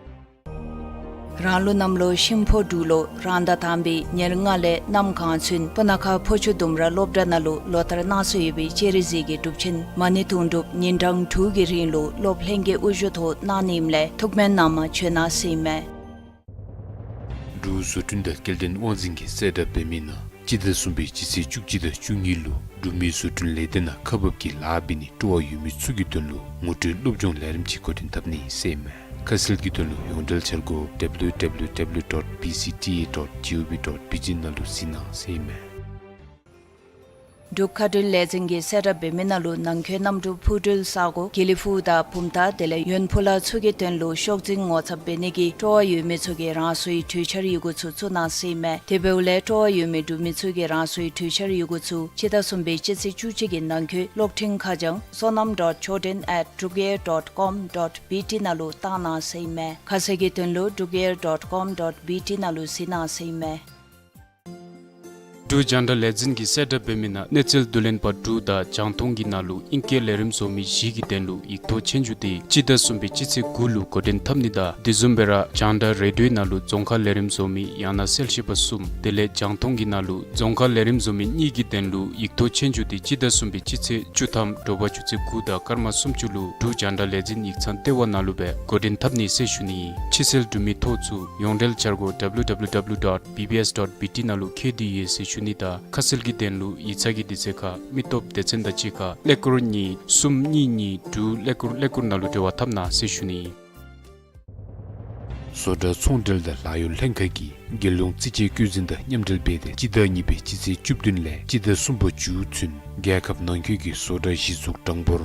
རང་ལུགས་གནམ་ལོ་ཤིང་ཕོ་འབྲུག་ལོ་རང་ཟླ་དང་པའི་ཉེར་ལྔ་ལས་གནམ་གང་ཚུན་སྤུ་ན་ཁ་ཕོ་ཆུ་ལྡུམ་ར་སློབ་གྲྭ་ནང་ལུ་ལོ་ལྟར་གནང་སྲོལ་ཡོད་པའི་སྤྱན་རས་གཟིགས་ཀྱི་སྒྲུབ་ཆེན་མ་ཎི་དུང་སྒྲུབ་ཉིན་གྲངས་དྲུག་གི་རིང་ལུ་སློབ་ལྷན་རྒྱས་དབུ་བཞུགས་ཐོག་གནང་ནི་ཨིནམ་ལས་ཐུགས་སྨོན་གནང་མ་བྱོན་གནང་ཟེར་ཨིན་མས། འབྲུག་བཟོ་སྐྲུན་དང་སྐྱེལ་འདྲེན་དབང་འཛིན་གྱིས་གསལ་བསྒྲགས་འབད་མི་ནང་སྤྱི་ཟླ་གསུམ་པའི་སྤྱི་ཚེས་བཅུ་གཅིག་དང་བཅུ་གཉིས་ལུ་འབྲུག་མི་བཟོ་སྐྲུན་ལས་སྡེ་ནང་ཁག་འབག་གི་ལཱ་འབད་ནི་སྤྲོ་བ་ཡོད་མི་ཚུ་གི་དོན་ལུ་ངོ་སྤྲོད་སློབ་སྦྱོང་ལས་རིམ་ཅིག་འགོ་འདྲེན་འཐབ་ནི་ཟེར་ཨིན་མས། ཁ་གསལ་གྱི་དོན་ལུ་ཡོངས་འབྲེལ་འཆར་སྒོ་W W W dot B C T A dot G O V dot B T ནང་ལུ་གཟིགས་གནང་ཟེར་ཨིན་མས། འབྲུག་མཁའ་འགྲུལ་ལས་འཛིན་གྱིས་གསལ་བསྒྲགས་འབད་མི་ནང་ལུ་ནང་འཁོད་གནམ་གྲུ་འཕུར་འགྲུལ་ས་སྒོ་དགེ་ལེགས་ཕུག་དང་བུམ་ཐང་དེ་ལས་ཡོན་ཕུ་ལ་ཚུ་གི་དོན་ལུ་ཤོག་འཛིན་ངོ་ཚབ་འབད་ནི་གི་སྤྲོ་བ་ཡོད་མི་ཚུ་གིས་རང་སོའི་གྲོས་འཆར་ཡི་གུ་ཚུ་བཙུགས་གནང་ཟེར་ཨིན་མས། དེ་འབདཝ་ལས་སྤྲོ་བ་ཡོད་མི་འབྲུག་མི་ཚུ་གིས་རང་སོའི་གྲོས་འཆར་ཡི་གུ་ཚུ་སྤྱི་ཟླ་གསུམ་པའི་སྤྱི་ཚེས་བཅུ་གཅིག་གི་ནང་འཁོད་གློག་འཕྲིན་ཁ་བྱང་sonam dot choden at drukair dot com dot B T ནང་ལུ་བཏང་གནང་ཟེར་ཨིན་མས། ཁ་གསལ་གྱི་དོན་ལུ་drukair dot com dot B T ནང་ལུ་གཟིགས་གནང་ཟེར་ཨིན་མས། འབྲུག་རྒྱང་བསྒྲགས་ལས་འཛིན་གྱིས་གསལ་བསྒྲགས་འབད་མི་ནང་གནས་ཚུལ་བསྡུ་ལེན་པ་འབྲུག་དང་རྒྱང་མཐོང་གི་ནང་ལུ་ཨིང་སྐད་ལས་རིམ་བཟོ་མི་བཞི་གི་དོན་ལུ་ཡིག་ཐོག་ཆོས་རྒྱུགས་དེ་སྤྱི་ཟླ་གསུམ་པའི་སྤྱི་ཚེས་དགུ་ལུ་འགོ་འདྲེན་འཐབ་ནི་དང་དེ་བཟུམ་སྦེ་ར་རྒྱང་བསྒྲགས་རེ་ཌིའོ་ནང་ལུ་རྫོང་ཁ་ལས་རིམ་བཟོ་མི་ཡང་ན་གསལ་བཤད་པ་གསུམ་དེ་ལས་རྒྱང་མཐོང་གི་ནང་ལུ་རྫོང་ཁ་ལས་རིམ་བཟོ་མི་གཉིས་ཀྱི་དོན་ལུ་ཡིག་ཐོག་ཆོས་རྒྱུགས་དེ་སྤྱི་ཟླ་གསུམ་པའི་སྤྱི་ཚེས་བཅུ་ཐམ་དྲོ་པ་ཆུ་ཚོད་དགུ་དང་སྐར་མ་སུམ་ཅུ་ལུ་འབྲུག་རྒྱང་བསྒྲགས་ལས་འཛིན་ཡིག་ཚང་ལྟེ་བ་ནང་ལུ་སྦེ་འགོ་འདྲེན་འཐབ་ནི་ཟེར་ཞུ་ནི་ཨིན། ཕྱི་སེལ་འབྲུག་མི་ཐོ་ཚུ་ཡོངས་འབྲེལ་འཆར་སྒོ་W W W dot B B S dot B T ནང་ལུ་འཁོད་དེ་ཡོད་ཟེར་ཞུ་ནི་དང་ཁ་གསལ་གྱི་དོན་ལུ་ཡིག་ཚང་གི་དུས་ཚོད་ཁར་མི་སྟོབས་སྡེ་ཚན་དང་གཅིག་ཁར་ཀླད་ཀོར་གཉིས་གསུམ་གཉིས་གཉིས་དྲུག་ཀླད་ཀོར་ཀླད་ཀོར་ནང་ལུ་འབྲེལ་བ་འཐབ་གནང་ཟེར་ཞུ་ནི་ཨིན། བཟོ་གྲྭ་ཚོང་འབྲེལ་དང་ལཱ་གཡོག་ལྷན་ཁག་གིས་རྒྱལ་ཡོངས་རྩིས་དཔྱད་བཀོད་འཛིན་དང་མཉམ་འབྲེལ་འབད་དེ་སྤྱི་ཟླ་གཉིས་པའི་སྤྱི་ཚེས་བཅུ་བདུན་ལས་སྤྱི་ཟླ་གསུམ་པ་མཇུག་ཚུན་རྒྱལ་ཁབ་ནང་འཁོད་ཀྱི་བཟོ་གྲྭ་གཞི་བཙུགས་གྲངས་འབོར་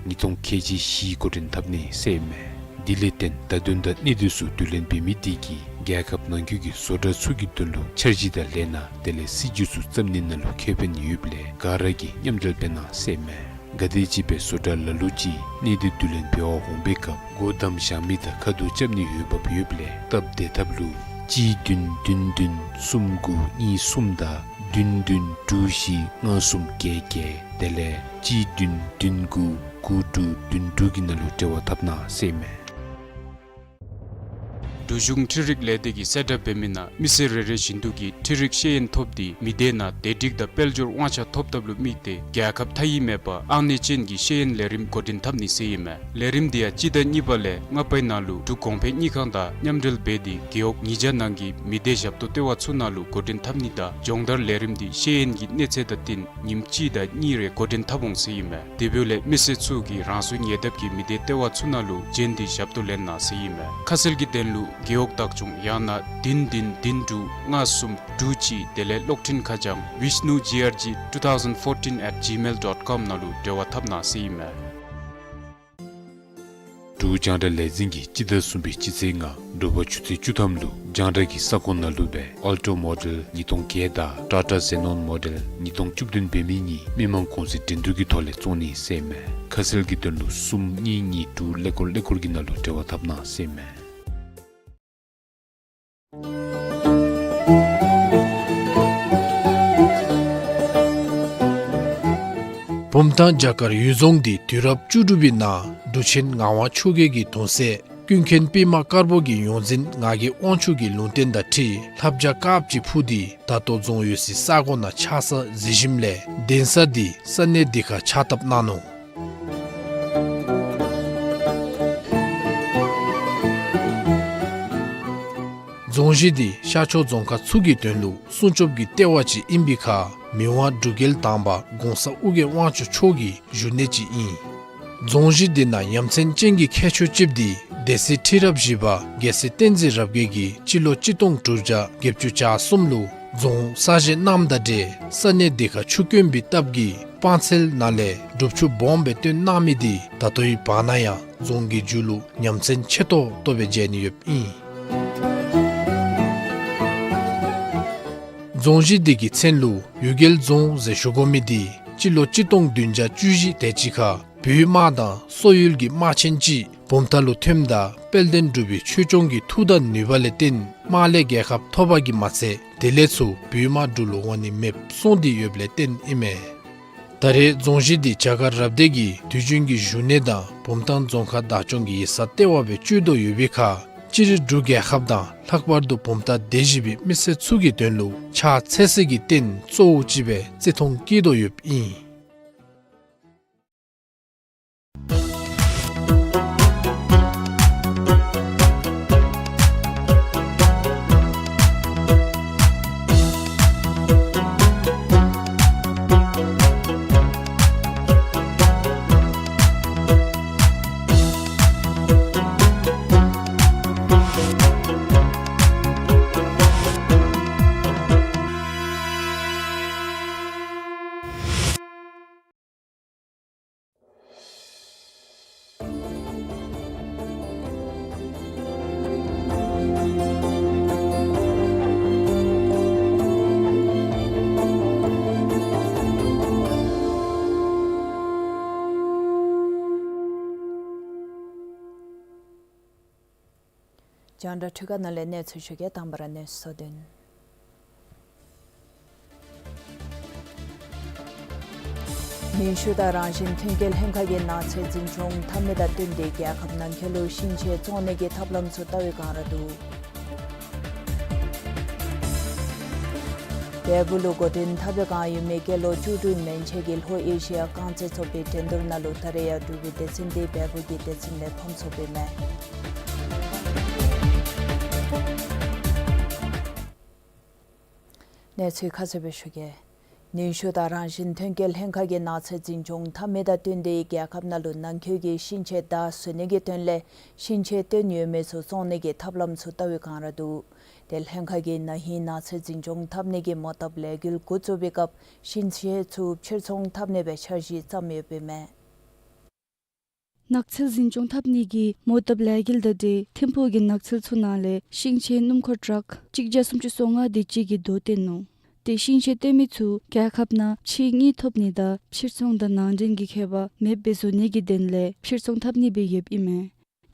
ཉིས་སྟོང་ཁལ་གཅིག་བཞི་འགོ་འདྲེན་འཐབ་ནི་ཟེར་ཨིན་མས། དེ་ལས་བརྟེན་བརྡ་དོན་དང་གནད་དོན་ཚུ་བསྡུ་ལེན་འབད་མི་དེ་གིས་རྒྱལ་ཁབ་ནང་འཁོད་ཀྱི་བཟོ་གྲྭ་ཚུ་གི་དོན་ལུ་འཆར་གཞི་དང་ལས་སྣ་དེ་ལས་སྲིད་ཇུས་ཚུ་བརྩམ་ནི་ནང་ལུ་ཁེ་ཕན་ཡོདཔ་ལས་ག་ར་གིས་མཉམ་འབྲེལ་འབད་གནང་ཟེར་ཨིན་མས། ག་དེམ་ཅིག་སྦེ་བཟོ་གྲྭ་ལ་ལུ་ཅིག་གནས་སྡུད་བསྡུ་ལེན་འབད་བར་འོང་པའི་སྐབས་སྒོ་བསྡམ་བཞག་མི་དང་ཁ་ཐུག་རྐྱབ་ནི་འོས་འབབ་ཡོདཔ་ལས་སྟབས་བདེ་ཐབས་ལུ་གཅིག་བདུན་བདུན་བདུན་གསུམ་དགུ་གཉིས་གསུམ་དང་བདུན་བདུན་དྲུག་བཞི་ལྔ་གསུམ་བརྒྱད་བརྒྱད་དེ་ལས་གཅིག་བདུན་བདུན་དགུ་དགུ་དྲུག་བདུན་དྲུག་གི་ནང་ལུ་འབྲེལ་བ་འཐབ་གནང་ཟེར་ཨིན་མས། འབྲུག་གཞུང་འཕྲུལ་རིག་ལས་སྡེ་གིས་གསལ་བསྒྲགས་འབད་མི་ནང་མི་སེར་རེ་རེ་བཞིན་དུ་གིས་འཕྲུལ་རིག་ཤེས་ཡོན་ཐོབ་སྟེ་མི་སྡེ་ནང་བདེ་སྒྲིག་དང་དཔལ་འབྱོར་དབང་ཆ་ཐོབ་ཐབས་ལུ་དམིགས་ཏེ་རྒྱལ་ཁབ་མཐའ་དབུས་མེད་པར་ཨང་གནས་ཅན་གྱི་ཤེས་ཡོན་ལས་རིམ་འགོ་འདྲེན་འཐབ་ནི་ཟེར་ཨིན་མས། ལས་རིམ་འདི་ཡང་སྤྱི་ཟླ་གཉིས་པ་ལས་ལྔ་པའི་ནང་ལུ་འབྲུག་གོང་འཕེལ་དངུལ་ཁང་དང་མཉམ་འབྲེལ་འབད་དེ་རྒེད་འོག་ཉིས་བརྒྱ་ནང་གི་མི་སྡེ་ཞབས་ཏོག་ལྟེ་བ་ཚུ་ནང་ལུ་འགོ་འདྲེན་འཐབ་ནི་དང་སྦྱོང་བརྡར་ལས་རིམ་འདི་ཤེས་ཡོན་གྱི་གནས་ཚད་དང་བསྟུན་ཉིནམ་གཅིག་དང་གཉིས་རེ་འགོ་འདྲེན་འཐབ་འོང་ཟེར་ཨིན་མས། དེ་འབདཝ་ལས་མི་སེར་ཚུ་གིས་རང་སོའི་ཉེ་འདབས་ཀྱི་མི་སྡེ་ལྟེ་བ་ཚུ་ནང་ལུ་བྱོན་ཏེ་ཞབས་ཏོག་ལེན་གནང་ཟེར་ཨིན་མས། ཁ་གསལ་གྱི་དོན་ལུ་རྒེད་འོག་བདག་སྐྱོང་ཡང་ན་བདུན་བདུན་བདུན་དྲུག་ལྔ་གསུམ་དྲུག་གཅིག་དེ་ལས་གློག་འཕྲིན་ཁ་བྱང་vishnu G R G two thousand fourteen at gmail dot com ནང་ལུ་འབྲེལ་བ་འཐབ་གནང་ཟེར་ཨིན་མས། འབྲུག་རྒྱང་བསྒྲགས་ལས་འཛིན་གྱིས་སྤྱི་ཟླ་གསུམ་པའི་སྤྱི་ཚེས་ལྔ་དྲོ་པ་ཆུ་ཚོད་བཅུ་ཐམ་ལུ་རྒྱང་བསྒྲགས་ཀྱི་ས་ཁོངས་ནང་ལུ་སྦེ་Alto Model ཉིས་སྟོང་བརྒྱད་དང་Tata Xenon Model ཉིས་སྟོང་བཅུ་བདུན་འབད་མི་གཉིས་མི་མང་གུང་སེང་འགྲན་བསྡུར་གྱི་ཐོག་ལས་བཙོང་ནི་ཟེར་ཨིན་མས། ཁ་གསལ་གྱི་དོན་ལུ་གསུམ་གཉིས་གཉིས་དྲུག་ཀླད་ཀོར་ཀླད་ཀོར་གྱི་ནང་ལུ་འབྲེལ་བ་འཐབ་གནང་ཟེར་ཨིན་མས། བུམ་ཐང་བྱ་དཀར་གཡུལ་རྫོང་འདི་དུས་རབས་བཅུ་དྲུག་པའི་ནང་འབྲུག་ཆེན་ངག་དབང་ཆོས་རྒྱལ་གྱི་གདུང་སྲས་ཀུན་མཁྱེན་པདྨ་དཀར་པོ་གི་ཡོངས་འཛིན་ངག་གི་དབང་ཕྱུག་གི་ལུང་བསྟན་དང་འཁྲིལ་ལྷ་བྱ་དཀརཔོ་ཅིག་འཕུར་ཏེ་ད་ལྟོ་རྫོང་ཡོད་སའི་ས་གོ་ནང་ཆགས་ས་གཟིགས་ཞིནམ་ལས་གདན་ས་འདི་ས་གནས་འདི་ཁར་ཕྱག་བཏབ་གནང་ནུག། རྫོང་གཞི་འདི་ཤར་ཕྱོགས་རྫོང་ཁག་ཚུ་གི་དོན་ལུ་སྲུང་སྐྱོབ་ཀྱི་ལྟེ་བ་ཅིག་ཨིན་པའི་ཁར་མི་དབང་འབྲུག་རྒྱལ་དང་པ་གོང་ས་ཨོ་རྒྱན་དབང་ཕྱུག་མཆོག་གི་བཞུགས་གནས་ཅིག་ཨིན། རྫོང་གཞི་འདི་ནང་ཡ་མཚན་ཅན་གྱི་ཁྱད་ཆོས་ཅིག་འདི་སྡེ་སྲིད་ཁྲི་རབས་བཞི་པ་རྒྱལ་སྲས་བསྟན་འཛིན་རབ་རྒྱས་ཀྱིས་སྤྱི་ལོ་གཅིག་སྟོང་དྲུག་བརྒྱ་བརྒྱད་ཅུ་གྱ་གསུམ་ལུ་རྫོང་གསར་བཞེངས་གནངམ་དང་འབྲེལ་ས་གནས་འདི་ཁར་ཆུ་དཀོན་པའི་སྟབས་ཀྱིས་སྤང་ཚལ་ནང་ལས་སྒྲུབ་ཆུ་སྦོམ་སྦེ་བཏོན་གནང་མི་འདི་ད་ལྟོའི་བར་ན་ཡང་རྫོང་གི་མཇུག་ལུ་ཡ་མཚན་ཆེ་ཏོག་ཏོ་སྦེ་མཇལ་ནི་ཡོདཔ་ཨིན། རྫོང་གཞི་འདི་གི་མཚན་ལུ་གཡུལ་རྒྱལ་རྫོང་ཟེར་ཞུ་དགོ་མི་འདི་སྤྱི་ལོ་གཅིག་སྟོང་བདུན་བརྒྱ་བཅུ་བཞི་དེ་ཅིག་ཁར་བོད་དམག་དང་སོག་ཡུལ་གྱི་དམག་ཆེན་ཅིག་བུམ་ཐང་ལུ་ཐོནམ་ད་དཔལ་ལྡན་འབྲུག་པའི་ཆོས་སྐྱོང་གི་མཐུ་དང་ནུས་པ་ལས་བརྟེན་དམག་ལས་རྒྱལ་ཁ་ཐོབ་པ་གིས་མ་ཚད་དེ་ལས་ཚུར་བོད་དམག་འབྲུག་ལུ་འོང་ནི་མེདཔ་སོང་སྟེ་ཡོདཔ་ལས་བརྟེན་ཨིན་མས། ད་རེས་རྫོང་གཞི་འདི་བྱ་དཀར་རབ་སྡེ་གི་དུས་རྒྱུན་གྱི་བཞུགས་གནས་དང་བུམ་ཐང་རྫོང་ཁག་བདག་སྐྱོང་གི་ཡིག་ཚང་ལྟེ་བ་སྦེ་སྤྱོད་དོ་ཡོད་པའི་ཁར་སྤྱིར་འབྲུག་རྒྱལ་ཁབ་དང་ལྷག་པར་དུ་བུམ་ཐང་སྡེ་བཞི་པའི་མི་སེར་ཚུ་གི་དོན་ལུ་ཕྱག་འཚལ་སའི་རྟེན་གཙོ་བོ་ཅིག་སྦེ་བརྩི་མཐོང་བསྐྱེད་དོ་ཡོདཔ་ཨིན། རྒྱང་བསྒྲགས་འཕྲུལ་ཁང་ནང་ལས་གནས་ཚུལ་ཞུ་གེ། དང་པ་ར་གནས་ཚུལ་བསྡུ་ནི། ནུས་ཤུགས་དང་རང་བཞིན་ཐོན་སྐྱེད་ལྷན་ཁག་གིས་ནགས་ཚལ་འཛིན་སྐྱོང་འཐབ་ནི་དང་བསྟུན་ཏེ་རྒྱལ་ཁབ་ནང་འཁོད་ལུ་ཤིང་ཆས་བཙོང་ནི་གི་ཐབས་ལམ་ཚུ་བལྟ་བའི་བསྒང་ར་འདུག། བལ་པོ་ལུ་འགོ་འདྲེན་འཐབ་པའི་བསྒང་ཡོད་མི་སྐྱེས་ལོ་བཅུ་དྲུག་མན་ཆད་ཀྱི་ལྷོ་ཨེ་ཤི་ཡ་རྐང་རྩེད་ཚོགས་པའི་འགྲན་བསྡུར་ནང་ལུ་ད་རེས་ཡང་འབྲུག་པའི་སྡེ་ཚན་འདི་བལ་པོ་གི་སྡེ་ཚན་ལས་ཕམ་སོཔ་ཨིན་མས། གནས་ཚུལ་ཁ་གསལ་སྦེ་ཞུ་གེ། ནུས་ཤུགས་དང་རང་བཞིན་ཐོན་སྐྱེད་ལྷན་ཁག་གིས་ནགས་ཚལ་འཛིན་སྐྱོང་འཐབ་ནི་དང་བསྟུན་ཏེ་རྒྱལ་ཁབ་ནང་ལུ་ནང་འཁོད་ཀྱི་ཤིང་ཆས་བདའ་བཟོ་ནི་གི་དོན་ལས་ཤིང་ཆས་བཏོན་ཡོད་མི་ཚུ་བཙོང་ནི་གི་ཐབས་ལམ་ཚུ་བལྟ་བའི་བསྒང་ར་འདུག། དེ་ལྷན་ཁག་གིས་ན་ཧིང་ནགས་ཚལ་འཛིན་སྐྱོང་འཐབ་ནི་གི་མོ་བཏབ་ལས་འགུལ་འགོ་བཙུགས་པའི་སྐབས་ཤིང་ཆས་ཚུ་ཕྱིར་ཚོང་འཐབ་ནི་སྦེ་འཆར་གཞི་བརྩམས་ཡོདཔ་ཨིན་མས། ནགས་ཚལ་འཛིན་སྐྱོང་འཐབ་ནི་གི་མོ་བཏབ་ལས་འགུལ་དང་འབྲེལ་ཐིམ་ཕུག་གི་ནགས་ཚལ་ཚུ་ནང་ལས་ཤིང་ཆས་སྣུམ་འཁོར་ཊཱག་གཅིག་བརྒྱ་སུམ་ཅུ་སོ་ལྔ་དེ་ཅིག་གི་རྡོ་བཏོན་ནུག། དེ་ཤིང་ཆས་བཏོན་མི་ཚུ་རྒྱལ་ཁབ་ནང་ཕྱིའི་དངུལ་ཐོབ་ནི་དང་ཕྱིར་ཚོང་དང་ནང་འདྲེན་གྱི་ཁྱད་པར་མེདཔ་སྦེ་བཟོ་ནི་གི་དོན་ལས་ཕྱིར་ཚོང་འཐབ་ནི་སྦེ་ཡོདཔ་ཨིན་མས།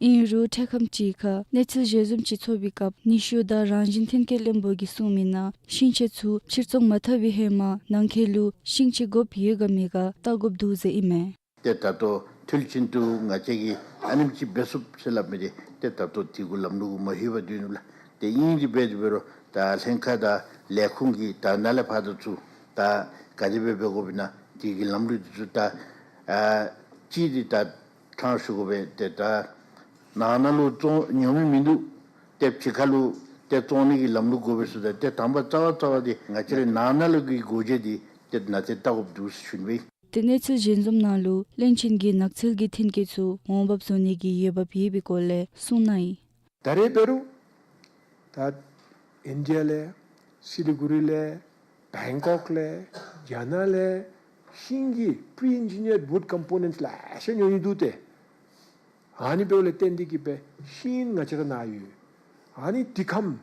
ཨིན་རུང་འཕྲལ་ཁམས་ཅིག་ཁར་གནས་ཚུལ་ཞལ་འཛོམས་ཅིག་ཚོགས་པའི་སྐབས་ནུས་ཤུགས་དང་རང་བཞིན་ཐོན་སྐྱེད་བློན་པོ་གིས་གསུངས་མི་ནང་ཤིང་ཆས་ཚུ་ཕྱིར་ཚོང་མ་འཐབ་པའི་ཧེ་མ་ནང་འཁོད་ལུ་ཤིང་ཆས་དགོཔ་ཡོད་ག་མེད་ག་བལྟ་དགོཔ་འདུག་ཟེར་ཨིན་མས། ཏེ་ད་ལྟོ་ མཐུད་བཞིན་དུ་ང་བཅས་ཀྱིས་ཨ་ནེམ་ཅིག་འབད་ཚུགས་ཟེར་སླབ་མི་འདི་ཏེ་ད་ལྟོ་དེ་གུ་ལམ་ལུགས་མ་ལྷོད་པར་སྡོད་ནུག་ལགས། ཏེ་ཨིན་དེ་འབད་དེ་འབད་རུང་ད་ལྷན་ཁག་དང་ལས་ཁུངས་ཀྱིས་ད་ནཱ་ལས་ཕར་དང་ཚུར་ད་ག་དེ་སྦེ་འབད་དགོཔ་ཨིན་ན་དེ་གི་ལམ་ལུགས་དེ་ཚུ་ད་ཨ་གཅིག་འདི་ད་ཕྲང་ཞུ་དགོ་པས། ཏེ་ད་ནང་ན་ལུ་བཙོང་ཉོ་མི་མིན་འདུག། ཏེ་ཕྱི་ཁ་ལུ་ཏེ་བཙོང་ནི་གི་ལམ་ལུགས་དགོ་པས་ཟེར། ད་ཏེ་དང་པ་རྩ་བ་རྩ་བ་འདི་ང་བཅས་རའི་ནང་ན་ལུ་གི་སྒོ་འབྱེད་འདི་ཏེ་ནཱ་ཏེ་བལྟ་དགོཔ་འདུག་ཟེར་ཞུ་ནི་སྦེ། ཏེ་གནས་ཚུལ་ཞལ་འཛོམས་ནང་ལུ་བློན་ཆེན་གྱིས་ནགས་ཚལ་གྱི་མཐུན་རྐྱེན་ཚུ་འོང་འབབ་བཟོ་ནི་གི་འོས་འབབ་ཡོད་པའི་སྐོར་ལས་གསུངས་གནང་ཡི། ད་རེས་འབད་རུང་ད་ཨིན་ཌི་ཡ་ལས་སི་ལི་གུ་རི་ལས་བེང་ཀོག་ལས་རྒྱ་ནག་ལས་ཤིང་གི་pre-engineered wood components ལེ་ཤ་ཉོ་ནི་འདུག་སྟེ། ཨ་ནི་འབདཝ་ལས་བརྟེན་ཏེ་གིས་སྦེ་ཤིང་ང་བཅས་ར་ནཱ་ཡོད། ཨ་ནི་འདི་ཁམས་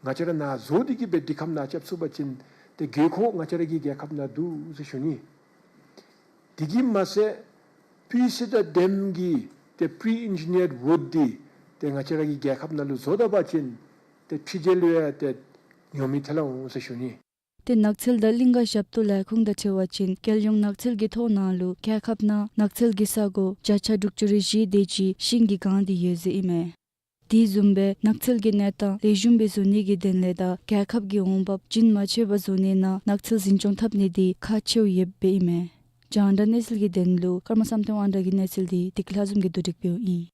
ང་བཅས་ར་ནཱ་བཟོ་སྟེ་གིས་སྦེ་འདི་ཁམས་ནཱ་རྐྱབ་ཚུགས་པ་ཅིན་ཏེ་དགོས་མཁོ་ང་བཅས་ར་གི་རྒྱལ་ཁབ་ནང་འདུག་ཟེར་ཞུ་ནི། དེ་གིས་མ་ཚད་ཕུད་སི་དང་དེམ་གྱི་ཏེ་pre-engineered wood འདི་ཏེ་ང་བཅས་ར་གི་རྒྱལ་ཁབ་ནང་ལུ་བཟོ་ད་པ་ཅིན་ཏེ་ཕྱི་རྒྱལ་ལུ་ཡང་ཏེ་ཉོ་མི་ཐལ་འོང་ཟེར་ཞུ་ནི། ཏེ་ནགས་ཚལ་དང་གླིང་ཀ་ཞབས་ཏོག་ལས་ཁུངས་དང་འཁྲིལ་བ་ཅིན་རྒྱལ་ཡོངས་ནགས་ཚལ་གྱི་ཐོ་ནང་ལུ་རྒྱལ་ཁབ་ནང་ནགས་ཚལ་གྱི་ས་གོ་བརྒྱ་ཆ་དྲུག་ཅུ་རེ་བཞི་དེ་ཅིག་ཤིང་གིས་གང་སྟེ་ཡོད་ཟེར་ཨིན་མས། དེ་བཟུམ་སྦེ་ནགས་ཚལ་གྱི་གནས་སྟངས་ལེགས་ཤོམ་སྦེ་བཟོ་ནི་གི་དོན་ལས་དང་རྒྱལ་ཁབ་ཀྱི་འོང་འབབ་རྒྱུན་མ་ཆད་པར་བཟོ་ནི་ནང་ནགས་ཚལ་འཛིན་སྐྱོང་འཐབ་ནི་འདི་ཁག་ཆེཝ་ཡོདཔ་སྦེ་ཨིན་མས། རྒྱང་བསྒྲགས་གནས་ཚུལ་གྱི་དོན་ལུ་ཀརྨ་བསམ་གཏན་དབང་གྲགས་ཀྱི་གནས་ཚུལ་འདི་བདེ་སྐྱིད་ལྷ་འཛོམས་ཀྱིས་བསྡུ་སྒྲིག་འབདཝ་ཨིན།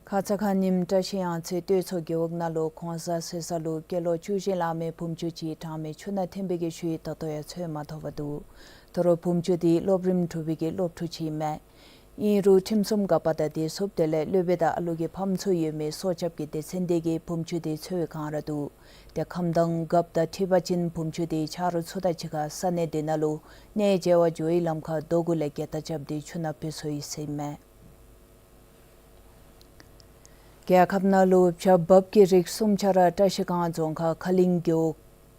ཁ་ཙ་ཁ་ཉིནམ་བཀྲ་ཤིས་གཡང་རྩེ་སྟོད་མཚོ་རྒེད་འོག་ནང་ལུ་གོང་ས་ཟེར་ས་ལུ་སྐྱེས་ལོ་བཅུ་བཞི་ལང་མི་བུམོ་ཆུང་ཅིག་གྲང་མོའི་ཆུ་ནང་ཐིམ་པའི་གི་ཤུལ་ད་ལྟོ་ཡང་འཚོལ་མ་ཐོབ་པར་འདུག། ད་རུང་བུམོ་ཆུང་འདི་སློབ་རིམ་དྲུག་པའི་གི་སློབ་ཕྲུག་ཅིག་ཨིན་མས། ཨིན་རུང་ཁྲིམས་སྲུང་འགག་པ་དང་བདེ་སྲུངཔ་དེ་ལས་སློབ་དཔོན་དང་ཨ་ལུ་གི་ཕམ་ཚུ་ཡོད་མི་སྲོག་སྐྱབས་ཀྱི་སྡེ་ཚན་དེ་གིས་བུམོ་ཆུང་འདི་འཚོལ་བའི་བསྒང་ར་འདུག། ཏེ་ཁམས་དྭངས་རྒཔོ་དང་འཁྲིལ་བ་ཅིན་བུམོ་ཆུང་འདི་ཆ་རོགས་ཚུ་དང་གཅིག་ཁར་ས་གནས་དེ་ནང་ལུ་གནས་མཇལ་བར་འགྱོ་བའི་ལམ་ཁར་རྡོ་གུ་ལས་བརྒལ་བརྡ་རྐྱབ་སྟེ་ཆུ་ནང་བུད་སོ་ཡི་ཟེར་ཨིན་མས། རྒྱལ་ཁབ་ནང་ལུ་བྱ་འབབ་ཀྱི་རིགས་གསུམ་ཆ་ར་བཀྲིས་སྒང་རྫོང་ཁག་ཁ་གླིང་རྒེད་འོག་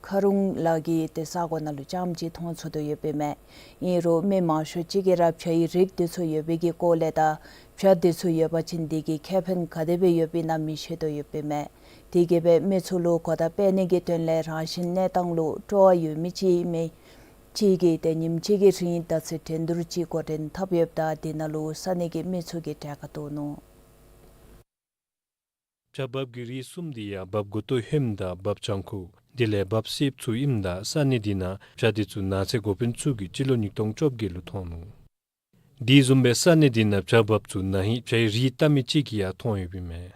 ཁ་རུང་ལ་གི་ཏེ་ས་གོ་ནང་ལུ་རྐྱངམ་གཅིག་མཐོང་ཚུགས་དོ་ཡོདཔ་ཨིན་མས། ཨིན་རུང་མི་མང་ཤོས་ཅིག་གིས་ར་བྱའི་རིགས་དེ་ཚུ་ཡོད་པའི་གི་སྐོར་ལས་དང་བྱ་དེ་ཚུ་ཡོད་པ་ཅིན་དེ་གི་ཁེ་ཕན་ག་དེ་སྦེ་ཡོདཔ་ཨིན་ན་མི་ཤེས་དོ་ཡོདཔ་ཨིན་མས། དེ་གིས་སྦེ་མི་ཚུ་ལུ་གོ་བརྡ་སྤེལ་ནི་གི་དོན་ལས་རང་བཞིན་གནས་སྟངས་ལུ་སྤྲོ་བ་ཡོད་མི་ཅིག་ཨིན་མི་ཅིག་གིས་ཏེ་ཉིནམ་གཅིག་གི་རིང་མདའ་རྩེད་འགྲན་བསྡུར་ཅིག་འགོ་འདྲེན་འཐབ་ཡོདཔ་ད་དེ་ནང་ལུ་ས་གནས་ཀྱི་མི་ཚུ་གིས་གྲལ་ཁར་གཏོགས་ནུག། བྱ་འབབ་ཀྱི་རིགས་གསུམ་དེ་ཡང་འབབ་མགུ་ཏོ་ཧོནམ་དང་འབབ་ལྗང་ཁུ་དེ་ལས་འབབ་སེརཔོ་ཚུ་ཨིནམ་ད་ས་གནས་དེ་ནང་བྱ་དེ་ཚུ་ནགས་ཚལ་འགོ་དཔོན་ཚུ་གིས་སྤྱི་ལོ་ཉིས་སྟོང་བཅོ་བརྒྱད་ལུ་མཐོང་ནུག། དེ་བཟུམ་སྦེ་ས་གནས་དེ་ནང་བྱ་འབབ་ཚུ་ན་ཧིང་བྱའི་རིགས་བལྟ་མི་ཅིག་གིས་ཡང་མཐོང་ཡོདཔ་ཨིན་མས།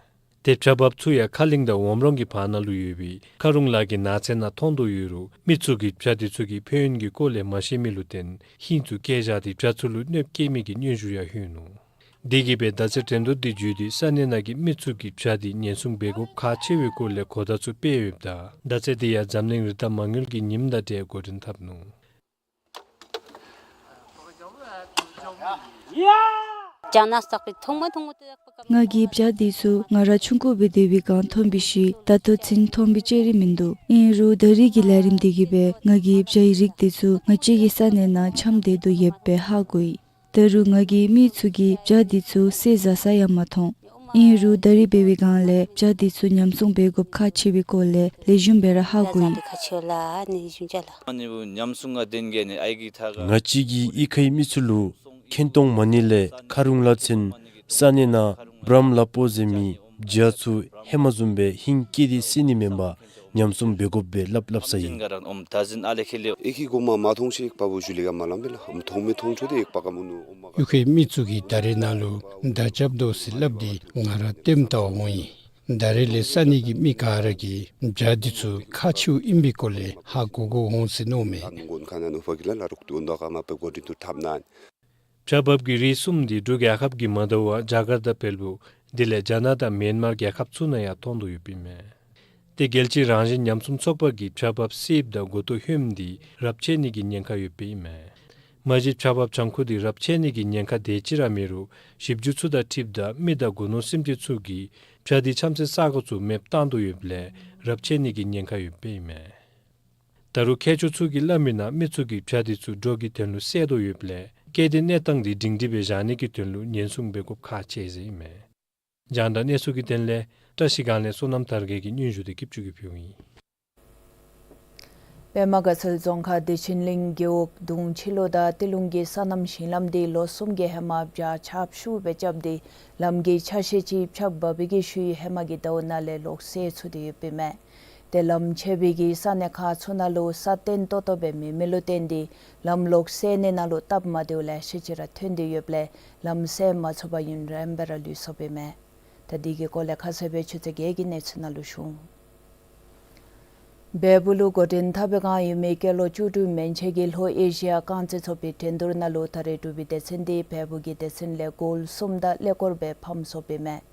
ཏེ་བྱ་འབབ་ཚུ་ཡང་ཁ་གླིང་དང་འོམ་རོང་གི་བར་ན་ལུ་ཡོད་པའི་ཁ་རུང་ལ་གི་ནགས་ཚལ་ནང་མཐོང་དོ་ཡོད་རུང་མི་ཚུ་གིས་བྱ་དེ་ཚུ་གི་ཕན་ཡོན་གྱི་སྐོར་ལས་མ་ཤེས་མི་ལུ་བརྟེན་ཧིང་ཚུ་བཀལ་བཞག་སྟེ་བྱ་ཚུ་ལུ་གནོདཔ་བཀལ་མི་གི་སྙན་ཞུ་ཡང་ལྷོད་ནུག། དེ་གིས་སྦེ་མདའ་རྩེད་འགྲན་བསྡུར་དེ་བརྒྱུད་དེ་ས་གནས་ནང་གི་མི་ཚུ་གིས་བྱ་དེ་ཉེན་སྲུང་འབད་དགོཔ་ཁག་ཆེ་བའི་སྐོར་ལས་གོ་བརྡ་ཚུ་སྤེལ་ཡོདཔ་ད་མདའ་རྩེད་དེ་ཡང་འཛམ་གླིང་རི་དྭགས་མ་དངུལ་གྱི་ཉིནམ་དང་འབྲེལ་འགོ་འདྲེན་འཐབ་ནུག། ང་གིས་བྱ་དེ་ཚུ་ང་ར་ཆུང་ཀུ་སྦེ་སྡོད་པའི་སྒང་མཐོང་བའི་ཤུལ་ད་ལྟོ་ཚུན་མཐོང་བའི་ཅིག་ར་མིན་འདུག། ཨིན་རུང་ད་རིས་ཀྱི་ལས་རིམ་དེ་གིས་སྦེ་ང་གིས་བྱའི་རིགས་དེ་ཚུ་ང་བཅས་ཀྱི་ས་གནས་ནང་འཁྱམས་སྡོད་དོ་ཡོདཔ་སྦེ་ཧ་གོ་ཡི། ད་རུང་ང་གིས་མི་ཚུ་གིས་བྱ་དེ་ཚུ་བསད་བཟའ་ས་ཡང་མ་མཐོང་། ཨིན་རུང་ད་རིས་འབད་བའི་སྒང་ལས་བྱ་དེ་ཚུ་ཉམས་སྲུང་འབད་དགོཔ་ཁག་ཆེ་བའི་སྐོར་ལས་ལེགས་ཤོམ་སྦེ་ར་ཧ་གོ་ཡི། ང་བཅས་ཀྱིས་གཡུས་ཁའི་མི་ཚུ་ལུ་མཁྱེན་གཏོང་མ་ནི་ལས་ཁ་རུང་ལ་ཚུན་ས་གནས་ནང་བྲམ་ལ་པོ་ཟེར་མི་བྱ་ཚུ་ཧེ་མ་བཟུམ་སྦེ་ཧིང་བསྐྱེད་དེ་བསད་ནི་མེན་པར་ཉམས་སྲུང་འབད་དགོཔ་སྦེ་སླབ་སླབ་ས་ཨིན། གཡུས་ཁའི་མི་ཚུ་གིས་ད་རེས་ནཱ་ལུ་མདའ་རྐྱབ་དོ་ཟེར་སླབ་སྟེ་ང་ར་ལྟདམོ་བལྟ་བར་འོང་ཡི། ད་རེས་ལས་ས་གནས་ཀྱི་མི་ག་ར་གིས་བྱ་འདི་ཚུ་ཁག་ཆེཝ་ཨིན་པའི་སྐོར་ལས་ཧ་གོ་གོ་འོང་ཟེར་མནོཝ་མས། བྱ་འབབ་ཀྱི་རིགས་གསུམ་འདི་འབྲུག་རྒྱལ་ཁབ་ཀྱིས་མ་དོ་བར་རྒྱ་གར་དང་བལ་པོ་དེ་ལས་རྒྱ་ནག་དང་མེན་མར་རྒྱལ་ཁབ་ཚུ་ནང་ཡང་མཐོང་དོ་ཡོདཔ་ཨིན་མས། ཏེ་རྒྱལ་སྤྱིའི་རང་བཞིན་ཉམས་སྲུང་ཚོགས་པ་གིས་བྱ་འབབ་སེརཔོ་དང་མགུ་ཏོ་ཧོནམ་འདི་རབས་ཆད་ནི་གི་ཉེན་ཁ་ཡོདཔ་ཨིན་མས། མ་གཞི་བྱ་འབབ་ལྗང་ཁུ་འདི་རབས་ཆད་ནི་གི་ཉེན་ཁ་དེ་ཅིག་ར་མེད་རུང་ཞིབ་འཇུག་ཚུ་དང་འཁྲིལཝ་ད་མི་དང་སྒོ་ནོར་སེམས་ཅན་ཚུ་གིས་བྱ་འདི་འཁྱམས་སའི་ས་གོ་ཚུ་མེདཔ་བཏང་དོ་ཡོདཔ་ལས་རབས་ཆད་ནི་གི་ཉེན་ཁ་ཡོདཔ་ཨིན་མས། ད་རུང་མཁས་མཆོག་ཚུ་གིས་སླབ་མིའི་ནང་མི་ཚུ་གིས་བྱ་འདི་ཚུ་འདྲོག་གི་དོན་ལུ་བསད་དོ་ཡོདཔ་ལས་གལ་ཏེ་གནས་སྟངས་འདི་སྒྲིང་སྒྲི་སྦེ་བཞག་ནི་གི་དོན་ལུ་ཉེན་སྲུང་འབད་དགོཔ་ཁག་ཆེ་ཟེར་ཨིན་མས། རྒྱང་བསྒྲགས་གནས་ཚུལ་གྱི་དོན་ལས་བཀྲིས་སྒང་ལས་བསོད་ནམས་དར་རྒྱས་ཀྱིས་སྙན་ཞུ་དེ་སྐྱིདཔ་ཅུ་གིས་ཕུལཝ་ཨིན། པདྨ་དགའ་ཚལ་རྫོང་ཁག་བདེ་ཆེན་གླིང་རྒེད་འོག་གདུང་ཕྱི་ལོགས་དང་སྟོད་ལུང་གི་སོ་ནམ་ཞིང་ལམ་དེ་ལོ་གསུམ་གྱི་ཧེ་མ་བྱཱར་ཆརཔ་ཤུགས་སྦེ་རྐྱབ་སྟེ་ལམ་གྱི་ཆ་ཤས་ཅིག་ཕྱགས་འབག་པའི་གི་ཤུལ་ཧེ་མ་གི་ཟླཝ་ནང་ལས་ལོག་སེལ་ཚུགས་ཏེ་ཡོདཔ་ཨིན་མས། ཏེ་ལམ་ཕྱད་པའི་གི་ས་གནས་ཁག་ཚུ་ནང་ལུ་ས་བརྟན་ཏོག་ཏོ་སྦེ་མེད་མི་ལུ་བརྟེན་ཏེ་ལམ་ལོག་སེལ་ནི་ནང་ལུ་སྟབས་མ་བདེཝ་ལེ་ཤ་ཅིག་ར་ཐོན་ཏེ་ཡོདཔ་ལས་ལམ་སེལ་མ་ཚུགས་པར་ཡུན་རིངམོ་སྦེ་ར་ལུས་སོཔ་ཨིན་མས། ད་དེ་གི་སྐོར་ལས་ཁ་གསལ་སྦེ་ཆུ་ཚོད་བརྒྱད་ཀྱི་གནས་ཚུལ་ནང་ལུ་ཞུ་འོང་། བལ་པོ་ལུ་འགོ་འདྲེན་འཐབ་པའི་བསྒང་ཡོད་མི་སྐྱེས་ལོ་བཅུ་དྲུག་མན་ཆད་ཀྱི་ལྷོ་ཨེ་ཤི་ཡ་རྐང་རྩེད་ཚོགས་པའི་འགྲན་བསྡུར་ནང་ལུ་ད་རེས་འབྲུག་པའི་སྡེ་ཚན་དེ་བལ་པོ་གི་སྡེ་ཚན་ལས་གོལ་གསུམ་དང་ཀླད་ཀོར་སྦེ་ཕམ་སོཔ་ཨིན་མས།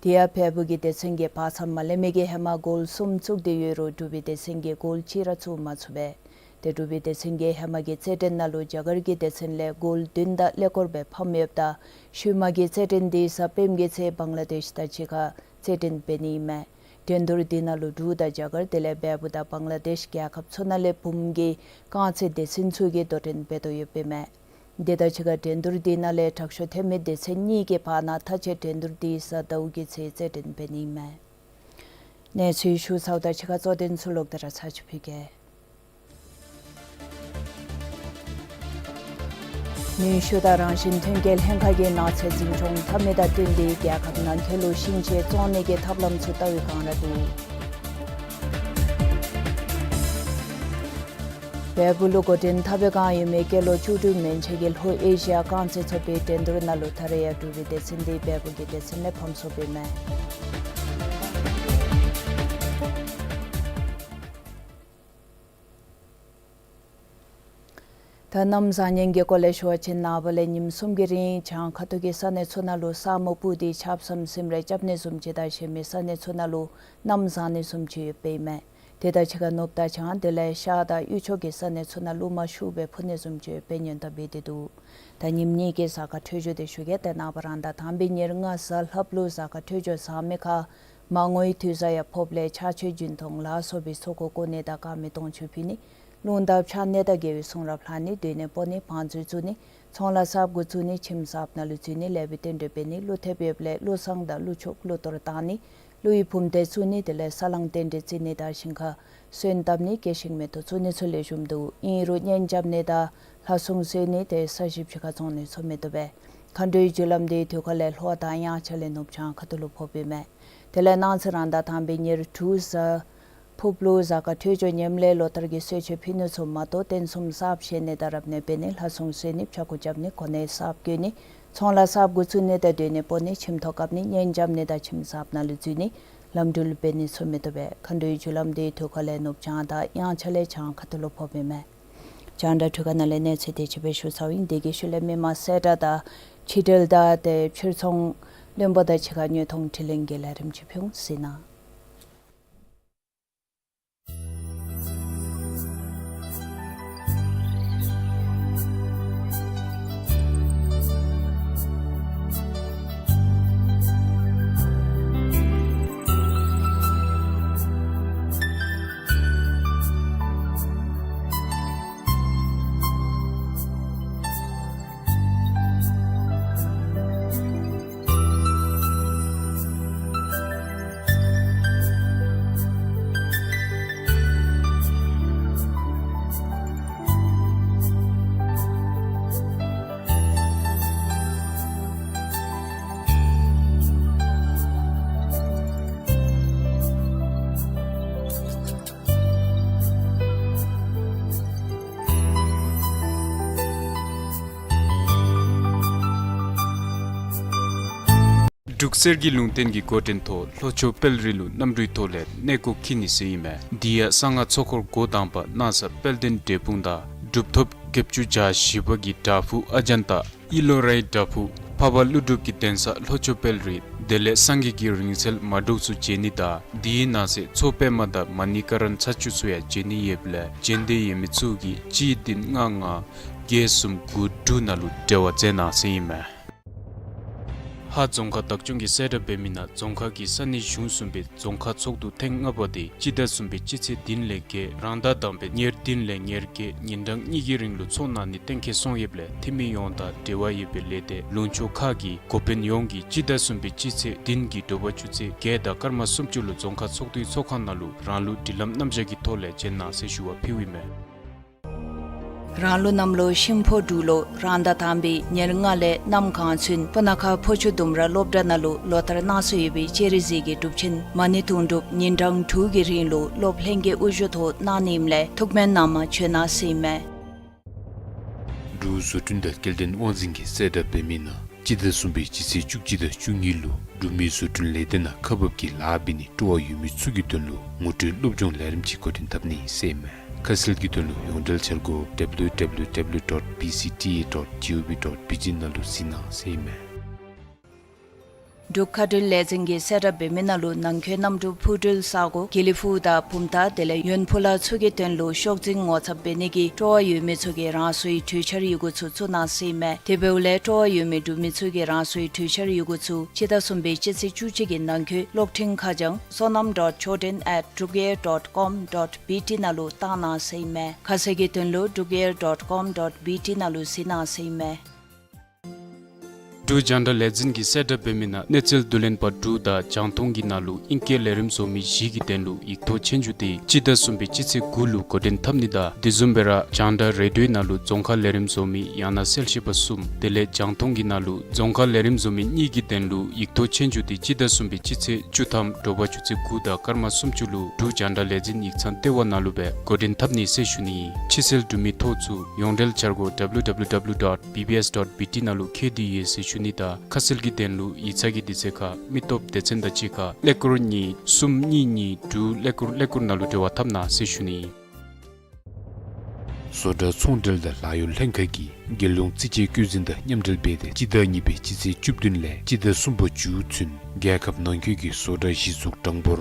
དེ་ཡང་བལ་པོ་གི་སྡེ་ཚན་གྱིས་བར་མཚམས་མ་ལེན་མི་གི་ཧེ་མ་གོལ་གསུམ་བཙུགས་ཏེ་ཡོད་རུང་འབྲུག་པའི་སྡེ་ཚན་གྱིས་གོལ་གཅིག་ར་བཙུགས་མ་ཚུགས་པས། ཏེ་འབྲུག་པའི་སྡེ་ཚན་གྱིས་ཧེ་མ་གི་རྩེད་འགྲན་ནང་ལུ་རྒྱ་གར་གྱི་སྡེ་ཚན་ལས་གོལ་བདུན་དང་ཀླད་ཀོར་སྦེ་ཕམ་ཡོདཔ་ད་ཤུལ་མ་གི་རྩེད་འགྲན་དེ་གཟའ་སྤེནམ་གི་ཚེ་བང་ལ་དེཤ་དང་གཅིག་ཁར་རྩེད་འགྲན་འབད་ནི་ཨིན་མས། འགྲན་བསྡུར་དེ་ནང་ལུ་འབྲུག་དང་རྒྱ་གར་དེ་ལས་བལ་པོ་དང་བང་ལ་དེཤ་རྒྱལ་ཁབ་ཚུ་ནང་ལས་བུམོ་གི་རྐང་རྩེད་སྡེ་ཚན་ཚུ་གིས་དོ་འགྲན་འབད་དོ་ཡོདཔ་ཨིན་མས། དེ་དང་གཅིག་ཁར་འགྲན་བསྡུར་དེ་ནང་ལས་དྲག་ཤོས་ཐོན་མི་སྡེ་ཚན་གཉིས་ཀྱི་བར་ན་མཐའ་དཔྱད་འགྲན་བསྡུར་དེ་གཟའ་ཟླཝ་གི་ཚེ་རྩེད་འགྲན་འབད་ནི་ཨིན་མས། གནས་ཚུལ་ཞུ་ཚརཝ་དང་གཅིག་ཁར་གཙོ་དོན་ཚུ་ལོག་སྟེ་ར་ཚར་ཅིག་ཕུལ་གེ། ནུས་ཤུགས་དང་རང་བཞིན་ཐོན་སྐྱེད་ལྷན་ཁག་གིས་ནགས་ཚལ་འཛིན་སྐྱོང་འཐབ་མི་དང་བསྟུན་ཏེ་རྒྱལ་ཁབ་ནང་འཁོད་ལུ་ཤིང་ཆས་བཙོང་ནི་གི་ཐབས་ལམ་ཚུ་བལྟ་བའི་བསྒང་ར་འདུག། བལ་པོ་ལུ་འགོ་འདྲེན་འཐབ་པའི་བསྒང་ཡོད་མི་སྐྱེས་ལོ་བཅུ་དྲུག་མན་ཆད་ཀྱི་ལྷོ་ཨེ་ཤི་ཡ་རྐང་རྩེད་ཚོགས་པའི་འགྲན་བསྡུར་ནང་ལུ་ད་རེས་ཡང་འབྲུག་པའི་སྡེ་ཚན་དེ་བལ་པོ་གི་སྡེ་ཚན་ལས་ཕམ་སོཔ་ཨིན་མས། ད་གནམ་བཟང་ངན་གྱི་སྐོར་ལས་ཞུ་བ་ཅིན་ནངས་པ་ལས་ཉིནམ་གསུམ་གྱི་རིང་བྱང་ཁ་ཐུག་གི་ས་གནས་ཚུ་ནང་ལུ་ས་སྨུག་སྤུབས་ཏེ་ཆརཔ་སམ་སིམ་རེ་རྐྱབ་ནི་བཟུམ་ཅིག་དང་གཞན་མི་ས་གནས་ཚུ་ནང་ལུ་གནམ་བཟང་ནི་བཟུམ་ཅིག་ཡོདཔ་ཨིན་མས། དེ་དང་གཅིག་ཁར་ནུབ་དང་བྱང་དེ་ལས་ཤར་དང་དབུས་ཕྱོགས་ཀྱི་ས་གནས་ཚུ་ནང་ལུ་རླུང་མ་ཤུགས་སྦེ་འཕུ་ནི་བཟུམ་ཅིག་ཡོདཔ་སྦེ་སྔོན་བརྡ་འབད་དེ་འདུག། ད་ཉིནམ་གཉིས་ཀྱི་གཟའ་སྐར་འཕྲོད་སྦྱོར་དེ་ཞུ་གེ། ཏེ་ནངས་པ་རང་ཟླ་དང་པའི་ཉེར་ལྔ་གཟའ་ལྷགཔ་ལུ་གཟའ་སྐར་འཕྲོད་སྦྱོར་བཟང་མི་ཁར་མར་ངོའི་དུས་བཟང་ཡང་ཕོགཔ་ལས་ཕྱག་མཆོད་རྒྱུན་མཐོང་ལ་སོགས་པའི་ཚོགས་འཁོར་བསྐོར་ནི་དང་དཀར་མེ་དུང་ཕྱུར་ཕུལ་ནི། རླུང་རྟ་འཕྱར་ནི་དང་དགེ་བའི་གསུང་རབ་ལྷག་ནི། སྡོད་གནས་སྤོ་ནི། བང་མཛོད་བཙུགས་ནི། ཚོང་ལཱ་གསརཔ་འགོ་བཙུགས་ནི། ཁྱིམ་གསརཔ་ནང་ལུ་འཛུལ་ནི། ལེགས་པའི་རྟེན་འབྲེལ་འབད་ནི། ཀླུ་ཐེབས་ཡོདཔ་ལས་ཀླུ་བསངས་དང་ཀླུ་ཆུ་ཀླུ་གཏོར་བཏང་ནི། ཀླུ་ཡི་བུམ་སྡེ་བཙུགས་ནི། དེ་ལས་ས་བསླང་རྟེན་འབྲེལ་བརྩི་ནི་དང་ཞིང་ཁར་སོན་བཏབ་ནི། སྐྱེ་ཤིང་མེ་ཏོག་བཙུགས་ནི་ཚུ་ལེགས་ཤོམ་འདུག། ཨིན་རུང་གཉེན་རྐྱབ་ནི་དང་ལྷ་སྲུང་གསོལ་ནི་དེ་ས་གཞི་ཕྱི་ཁར་བཙོང་ནི་ཚུ་མི་བཏུབ་པས། མཁའ་འགྲོའི་རྒྱུ་ལམ་དེ་དུས་ཁ་ལས་ལྷོ་དང་དབྱངས་འཆར་ལས་ནུབ་བྱང་ཁ་ཐུག་ལུ་ཕོགཔ་ཨིན་མས། དེ་ལས་གནངས་ཚེ་རང་ཟླ་དང་པའི་ཉེར་དྲུག་གཟའ་ཕུརཔ་ལུ་གཟའ་སྐར་འཕྲོད་སྦྱོར་ངནམ་ལས་ལོ་ལྟར་གྱི་གསོལ་མཆོད་ཕུལ་ནི་ཚུ་མ་གཏོགས་རྟེན་གསུམ་གསརཔ་བཞེངས་ནི་དང་རབ་གནས་འབད་ནི། ལྷ་སྲུང་གསོལ་ནི། ཕྱྭ་འགུགས་རྐྱབ་ནི། གོ་གནས་གསརཔ་བསྐོ་ནི། ཚོང་ལཱ་གསརཔ་འགོ་བཙུགས་ནི་དང་སྡོད་གནས་སྤོ་ནི། ཁྱིམ་ཐོག་བཀབ་ནི། གཉེན་རྐྱབ་ནི་དང་ཁྱིམ་གསརཔ་ནང་ལུ་འཛུལ་ནི། ལམ་འགྲུལ་འབད་ནི་ཚུ་མི་བཏུབ་པས། མཁའ་འགྲོའི་རྒྱུ་ལམ་དེ་དུས་ཁ་ལས་ནུབ་བྱང་དང་དབྱངས་འཆར་ལས་བྱང་ཁ་ཐུག་ལུ་ཕོགཔ་ཨིན་མས། རྒྱང་བསྒྲགས་འཕྲུལ་ཁང་ནང་ལས་གནས་ཚུལ་དེ་ཅིག་སྦེ་ཞུ་ཚརཝ་ཨིན། དེ་གི་ཤུལ་ལས་མི་མང་གསལ་བསྒྲགས་དང་ཕྱི་འབྲེལ་དང་དེ་ཕྱིར་ཚོང་བློན་པོ་དང་གཅིག་ཁར་ཉོ་ཚོང་དྲི་ལན་གྱི་ལས་རིམ་ཅིག་ཕུལ་འོང་ཟེར་ན། འབྲུག་གསེར་གྱི་ལུང་བསྟན་གྱི་འགོ་འདྲེན་ཐོག་ལྷོ་ཕྱོགས་དཔལ་རི་ལུ་གནམ་གྲུའི་ཐོག་ལས་གནས་སྐོར་འཁྱིད་ནི་ཟེར་ཨིན་མས། དེ་ཡང་གསང་སྔགས་ཚོགས་འཁོར་འགོ་དང་པ་གནང་ས་དཔལ་ལྡན་འབྲས་སྤུངས་དང་གྲུབ་ཐོབ་བརྒྱད་ཅུ་གྱ་བཞི་པ་གི་བྲག་ཕུག་ཨ་ཛཱན་ཏ་ཨི་ལོ་རའི་བྲག་ཕུག་འཕགས་པ་ཀླུ་སྒྲུབ་ཀྱི་གདན་ས་ལྷོ་ཕྱོགས་དཔལ་རི་དེ་ལས་སངས་རྒྱས་ཀྱི་རིང་བསྲེལ་མ་འདྲོག་ཚུ་མཇལ་ནི་དང་དེའི་ནང་གསེས་མཚོ་པདྨ་དང་མ་ཎི་ཀ་ར་ན་ཚ་ཆུ་ཚུ་ཡང་མཇལ་ནི་ཡོདཔ་ལས་མཇལ་འདོད་ཡོད་མི་ཚུ་གིས་གཅིག་བདུན་ལྔ་ལྔ་བརྒྱད་གསུམ་དགུ་དྲུག་ནང་ལུ་འབྲེལ་བ་མཛད་གནང་ཟེར་ཨིན་མས། ཧཱ་རྫོང་ཁག་བདག་སྐྱོང་གིས་གསལ་བསྒྲགས་འབད་མི་ནང་རྫོང་ཁག་གི་ས་གནས་གཞུང་གསུམ་པའི་རྫོང་ཁག་ཚོགས་འདུ་ཐེངས་ལྔ་པ་དེ་སྤྱི་ཟླ་གསུམ་པའི་སྤྱི་ཚེས་བདུན་ལས་བརྒྱད་རང་ཟླ་དང་པའི་ཉེར་བདུན་ལས་ཉེར་བརྒྱད་ཉིན་གྲངས་གཉིས་ཀྱི་རིང་ལུ་འཚོགས་གནང་ནི་གཏན་འཁེལ་སོང་ཡོདཔ་ལས་འཐུས་མི་ཡོངས་དང་འབྲེལ་བ་ཡོད་པའི་ལས་སྡེ་ལུང་ཕྱོགས་ཁག་གི་འགོ་དཔོན་ཡོངས་ཀྱིས་སྤྱི་ཟླ་གསུམ་པའི་སྤྱི་ཚེས་བདུན་གྱི་དྲོ་པ་ཆུ་ཚོད་བརྒྱད་དང་སྐར་མ་སུམ་ཅུ་ལུ་རྫོང་ཁག་ཚོགས་འདུའི་ཚོགས་ཁང་ནང་ལུ་རང་ལུགས་སྒྲིག་ལམ་རྣམ་གཞག་གི་ཐོག་ལས་བྱོན་གནང་ཟེར་ཞུ་བ་ཕུལཝ་ཨིན་མས། རང་ལུགས་གནམ་ལོ་ཤིང་ཕོ་འབྲུག་ལོ་རང་ཟླ་དང་པའི་ཉེར་ལྔ་ལས་གནམ་གང་ཚུན་སྤུ་ན་ཁ་ཕོ་ཆུ་ལྡུམ་ར་སློབ་གྲྭ་ནང་ལུ་ལོ་ལྟར་གནང་སྲོལ་ཡོད་པའི་སྤྱན་རས་གཟིགས་ཀྱི་སྒྲུབ་ཆེན་མ་ཎི་དུང་སྒྲུབ་ཉིན་གྲངས་དྲུག་གི་རིང་ལུ་སློབ་ལྷན་རྒྱས་དབུ་བཞུགས་ཐོག་གནང་ནི་ཨིནམ་ལས་ཐུགས་སྨོན་གནང་མ་བྱོན་གནང་ཟེར་ཨིན་མས། འབྲུག་བཟོ་སྐྲུན་དང་སྐྱེལ་འདྲེན་དབང་འཛིན་གྱིས་གསལ་བསྒྲགས་འབད་མི་ནང་སྤྱི་ཟླ་གསུམ་པའི་སྤྱི་ཚེས་བཅུ་གཅིག་དང་བཅུ་གཉིས་ལུ་འབྲུག་མི་བཟོ་སྐྲུན་ལས་སྡེ་ནང་ཁག་འབགཔ་ཀྱིས་ལཱ་འབད་ནི་སྤྲོ་བ་ཡོད་མི་ཚུ་གི་དོན་ལུ་ངོ་སྤྲོད་སློབ་སྦྱོང་ལས་རིམ་ཅིག་འགོ་འདྲེན་འཐབ་ནི་ཟེར་ཨིན་མས། ཁ་གསལ་གྱི་དོན་ལུ་ཡོངས་འབྲེལ་འཆར་སྒོ་W W W dot B C T A dot G O V dot B T ནང་ལུ་གཟིགས་གནང་ཟེར་ཨིན་མས། འབྲུག་མཁའ་འགྲུལ་ལས་འཛིན་གྱིས་གསལ་བསྒྲགས་འབད་མི་ནང་ལུ་ནང་འཁོད་གནམ་གྲུ་འཕུར་འགྲུལ་ས་གོ་དགེ་ལེགས་ཕུག་དང་བུམ་ཐང་དེ་ལས་ཡོན་ཕུ་ལ་ཚུ་གི་དོན་ལུ་ཤོག་འཛིན་ངོ་ཚབ་འབད་ནི་གི་སྤྲོ་བ་ཡོད་མི་ཚུ་གིས་རང་སོའི་གྲོས་འཆར་ཡི་གུ་ཚུ་བཙུགས་གནང་ཟེར་ཨིན་མས། དེ་འབདཝ་ལས་སྤྲོ་བ་ཡོད་མི་འབྲུག་མི་ཚུ་གིས་རང་སོའི་གྲོས་འཆར་ཡི་གུ་ཚུ་སྤྱི་ཟླ་གསུམ་པའི་སྤྱི་ཚེས་བཅུ་གཅིག་གི་ནང་འཁོད་གློག་འཕྲིན་ཁ་བྱང་sonam dot choden at drukair dot com dot B T ནང་ལུ་བཏང་གནང་ཟེར་ཨིན་མས། ཁ་གསལ་གྱི་དོན་ལུ་drukair dot com dot B T ནང་ལུ་གཟིགས་གནང་ཟེར་ཨིན་མས། འབྲུག་རྒྱང་བསྒྲགས་ལས་འཛིན་གྱིས་གསལ་བསྒྲགས་འབད་མི་ནང་གནས་ཚུལ་བསྡུ་ལེན་པ་དྲུག་དང་རྒྱང་མཐོང་གི་ནང་ལུ་ཨིང་སྐད་ལས་རིམ་བཟོ་མི་བཞི་གི་དོན་ལུ་ཡིག་ཐོག་ཆོས་རྒྱུགས་དེ་སྤྱི་ཟླ་གསུམ་པའི་སྤྱི་ཚེས་དགུ་ལུ་འགོ་འདྲེན་འཐབ་ནི་དང་དེ་བཟུམ་སྦེ་ར་རྒྱང་བསྒྲགས་རེ་ཌིའོའི་ནང་ལུ་རྫོང་ཁ་ལས་རིམ་བཟོ་མི་ཡང་ན་གསལ་བཤད་པ་གསུམ་དེ་ལས་རྒྱང་མཐོང་གི་ནང་ལུ་རྫོང་ཁ་ལས་རིམ་བཟོ་མི་གཉིས་ཀྱི་དོན་ལུ་ཡིག་ཐོག་ཆོས་རྒྱུགས་དེ་སྤྱི་ཟླ་གསུམ་པའི་སྤྱི་ཚེས་བཅུ་ཐམ་དྲོ་པ་ཆུ་ཚོད་དགུ་དང་སྐར་མ་སུམ་ཅུ་ལུ་འབྲུག་རྒྱང་བསྒྲགས་ལས་འཛིན་ཡིག་ཚང་ལྟེ་བ་ནང་ལུ་སྦེ་འགོ་འདྲེན་འཐབ་ནི་ཟེར་ཞུ་ནི། ཕྱི་སེལ་འབྲུག་མི་ཐོ་ཚུ་ཡོངས་འབྲེལ་འཆར་སྒོ་W W W dot B B S dot B T ནང་ལུ་མཁྱེན་ཏེ་ཡོད་ཟེར་ཞུ་ནི་དང་ཁ་གསལ་གྱི་དོན་ལུ་ཡིག་ཚང་གི་དུས་ཚོད་ཁར་མི་སྟོབས་སྡེ་ཚན་དང་གཅིག་ཁར་ཀླད་ཀོར་གཉིས་གསུམ་གཉིས་གཉིས་དྲུག་ཀླད་ཀོར་ཀླད་ཀོར་ནང་ལུ་འབྲེལ་བ་འཐབ་གནང་ཟེར་ཞུ་ནི། བཟོ་གྲྭ་ཚོང་འབྲེལ་དང་ལཱ་གཡོག་ལྷན་ཁག་གིས་རྒྱལ་ཡོངས་རྩིས་དཔྱད་བཀོད་འཛིན་དང་མཉམ་འབྲེལ་འབད་དེ་སྤྱི་ཟླ་གཉིས་པའི་སྤྱི་ཚེས་བཅུ་བདུན་ལས་སྤྱི་ཟླ་གསུམ་པ་མཇུག་ཚུན་རྒྱལ་ཁབ་ནང་འཁོད་ཀྱི་བཟོ་གྲྭ་གཞི་བཙུགས་གྲངས་འབོར་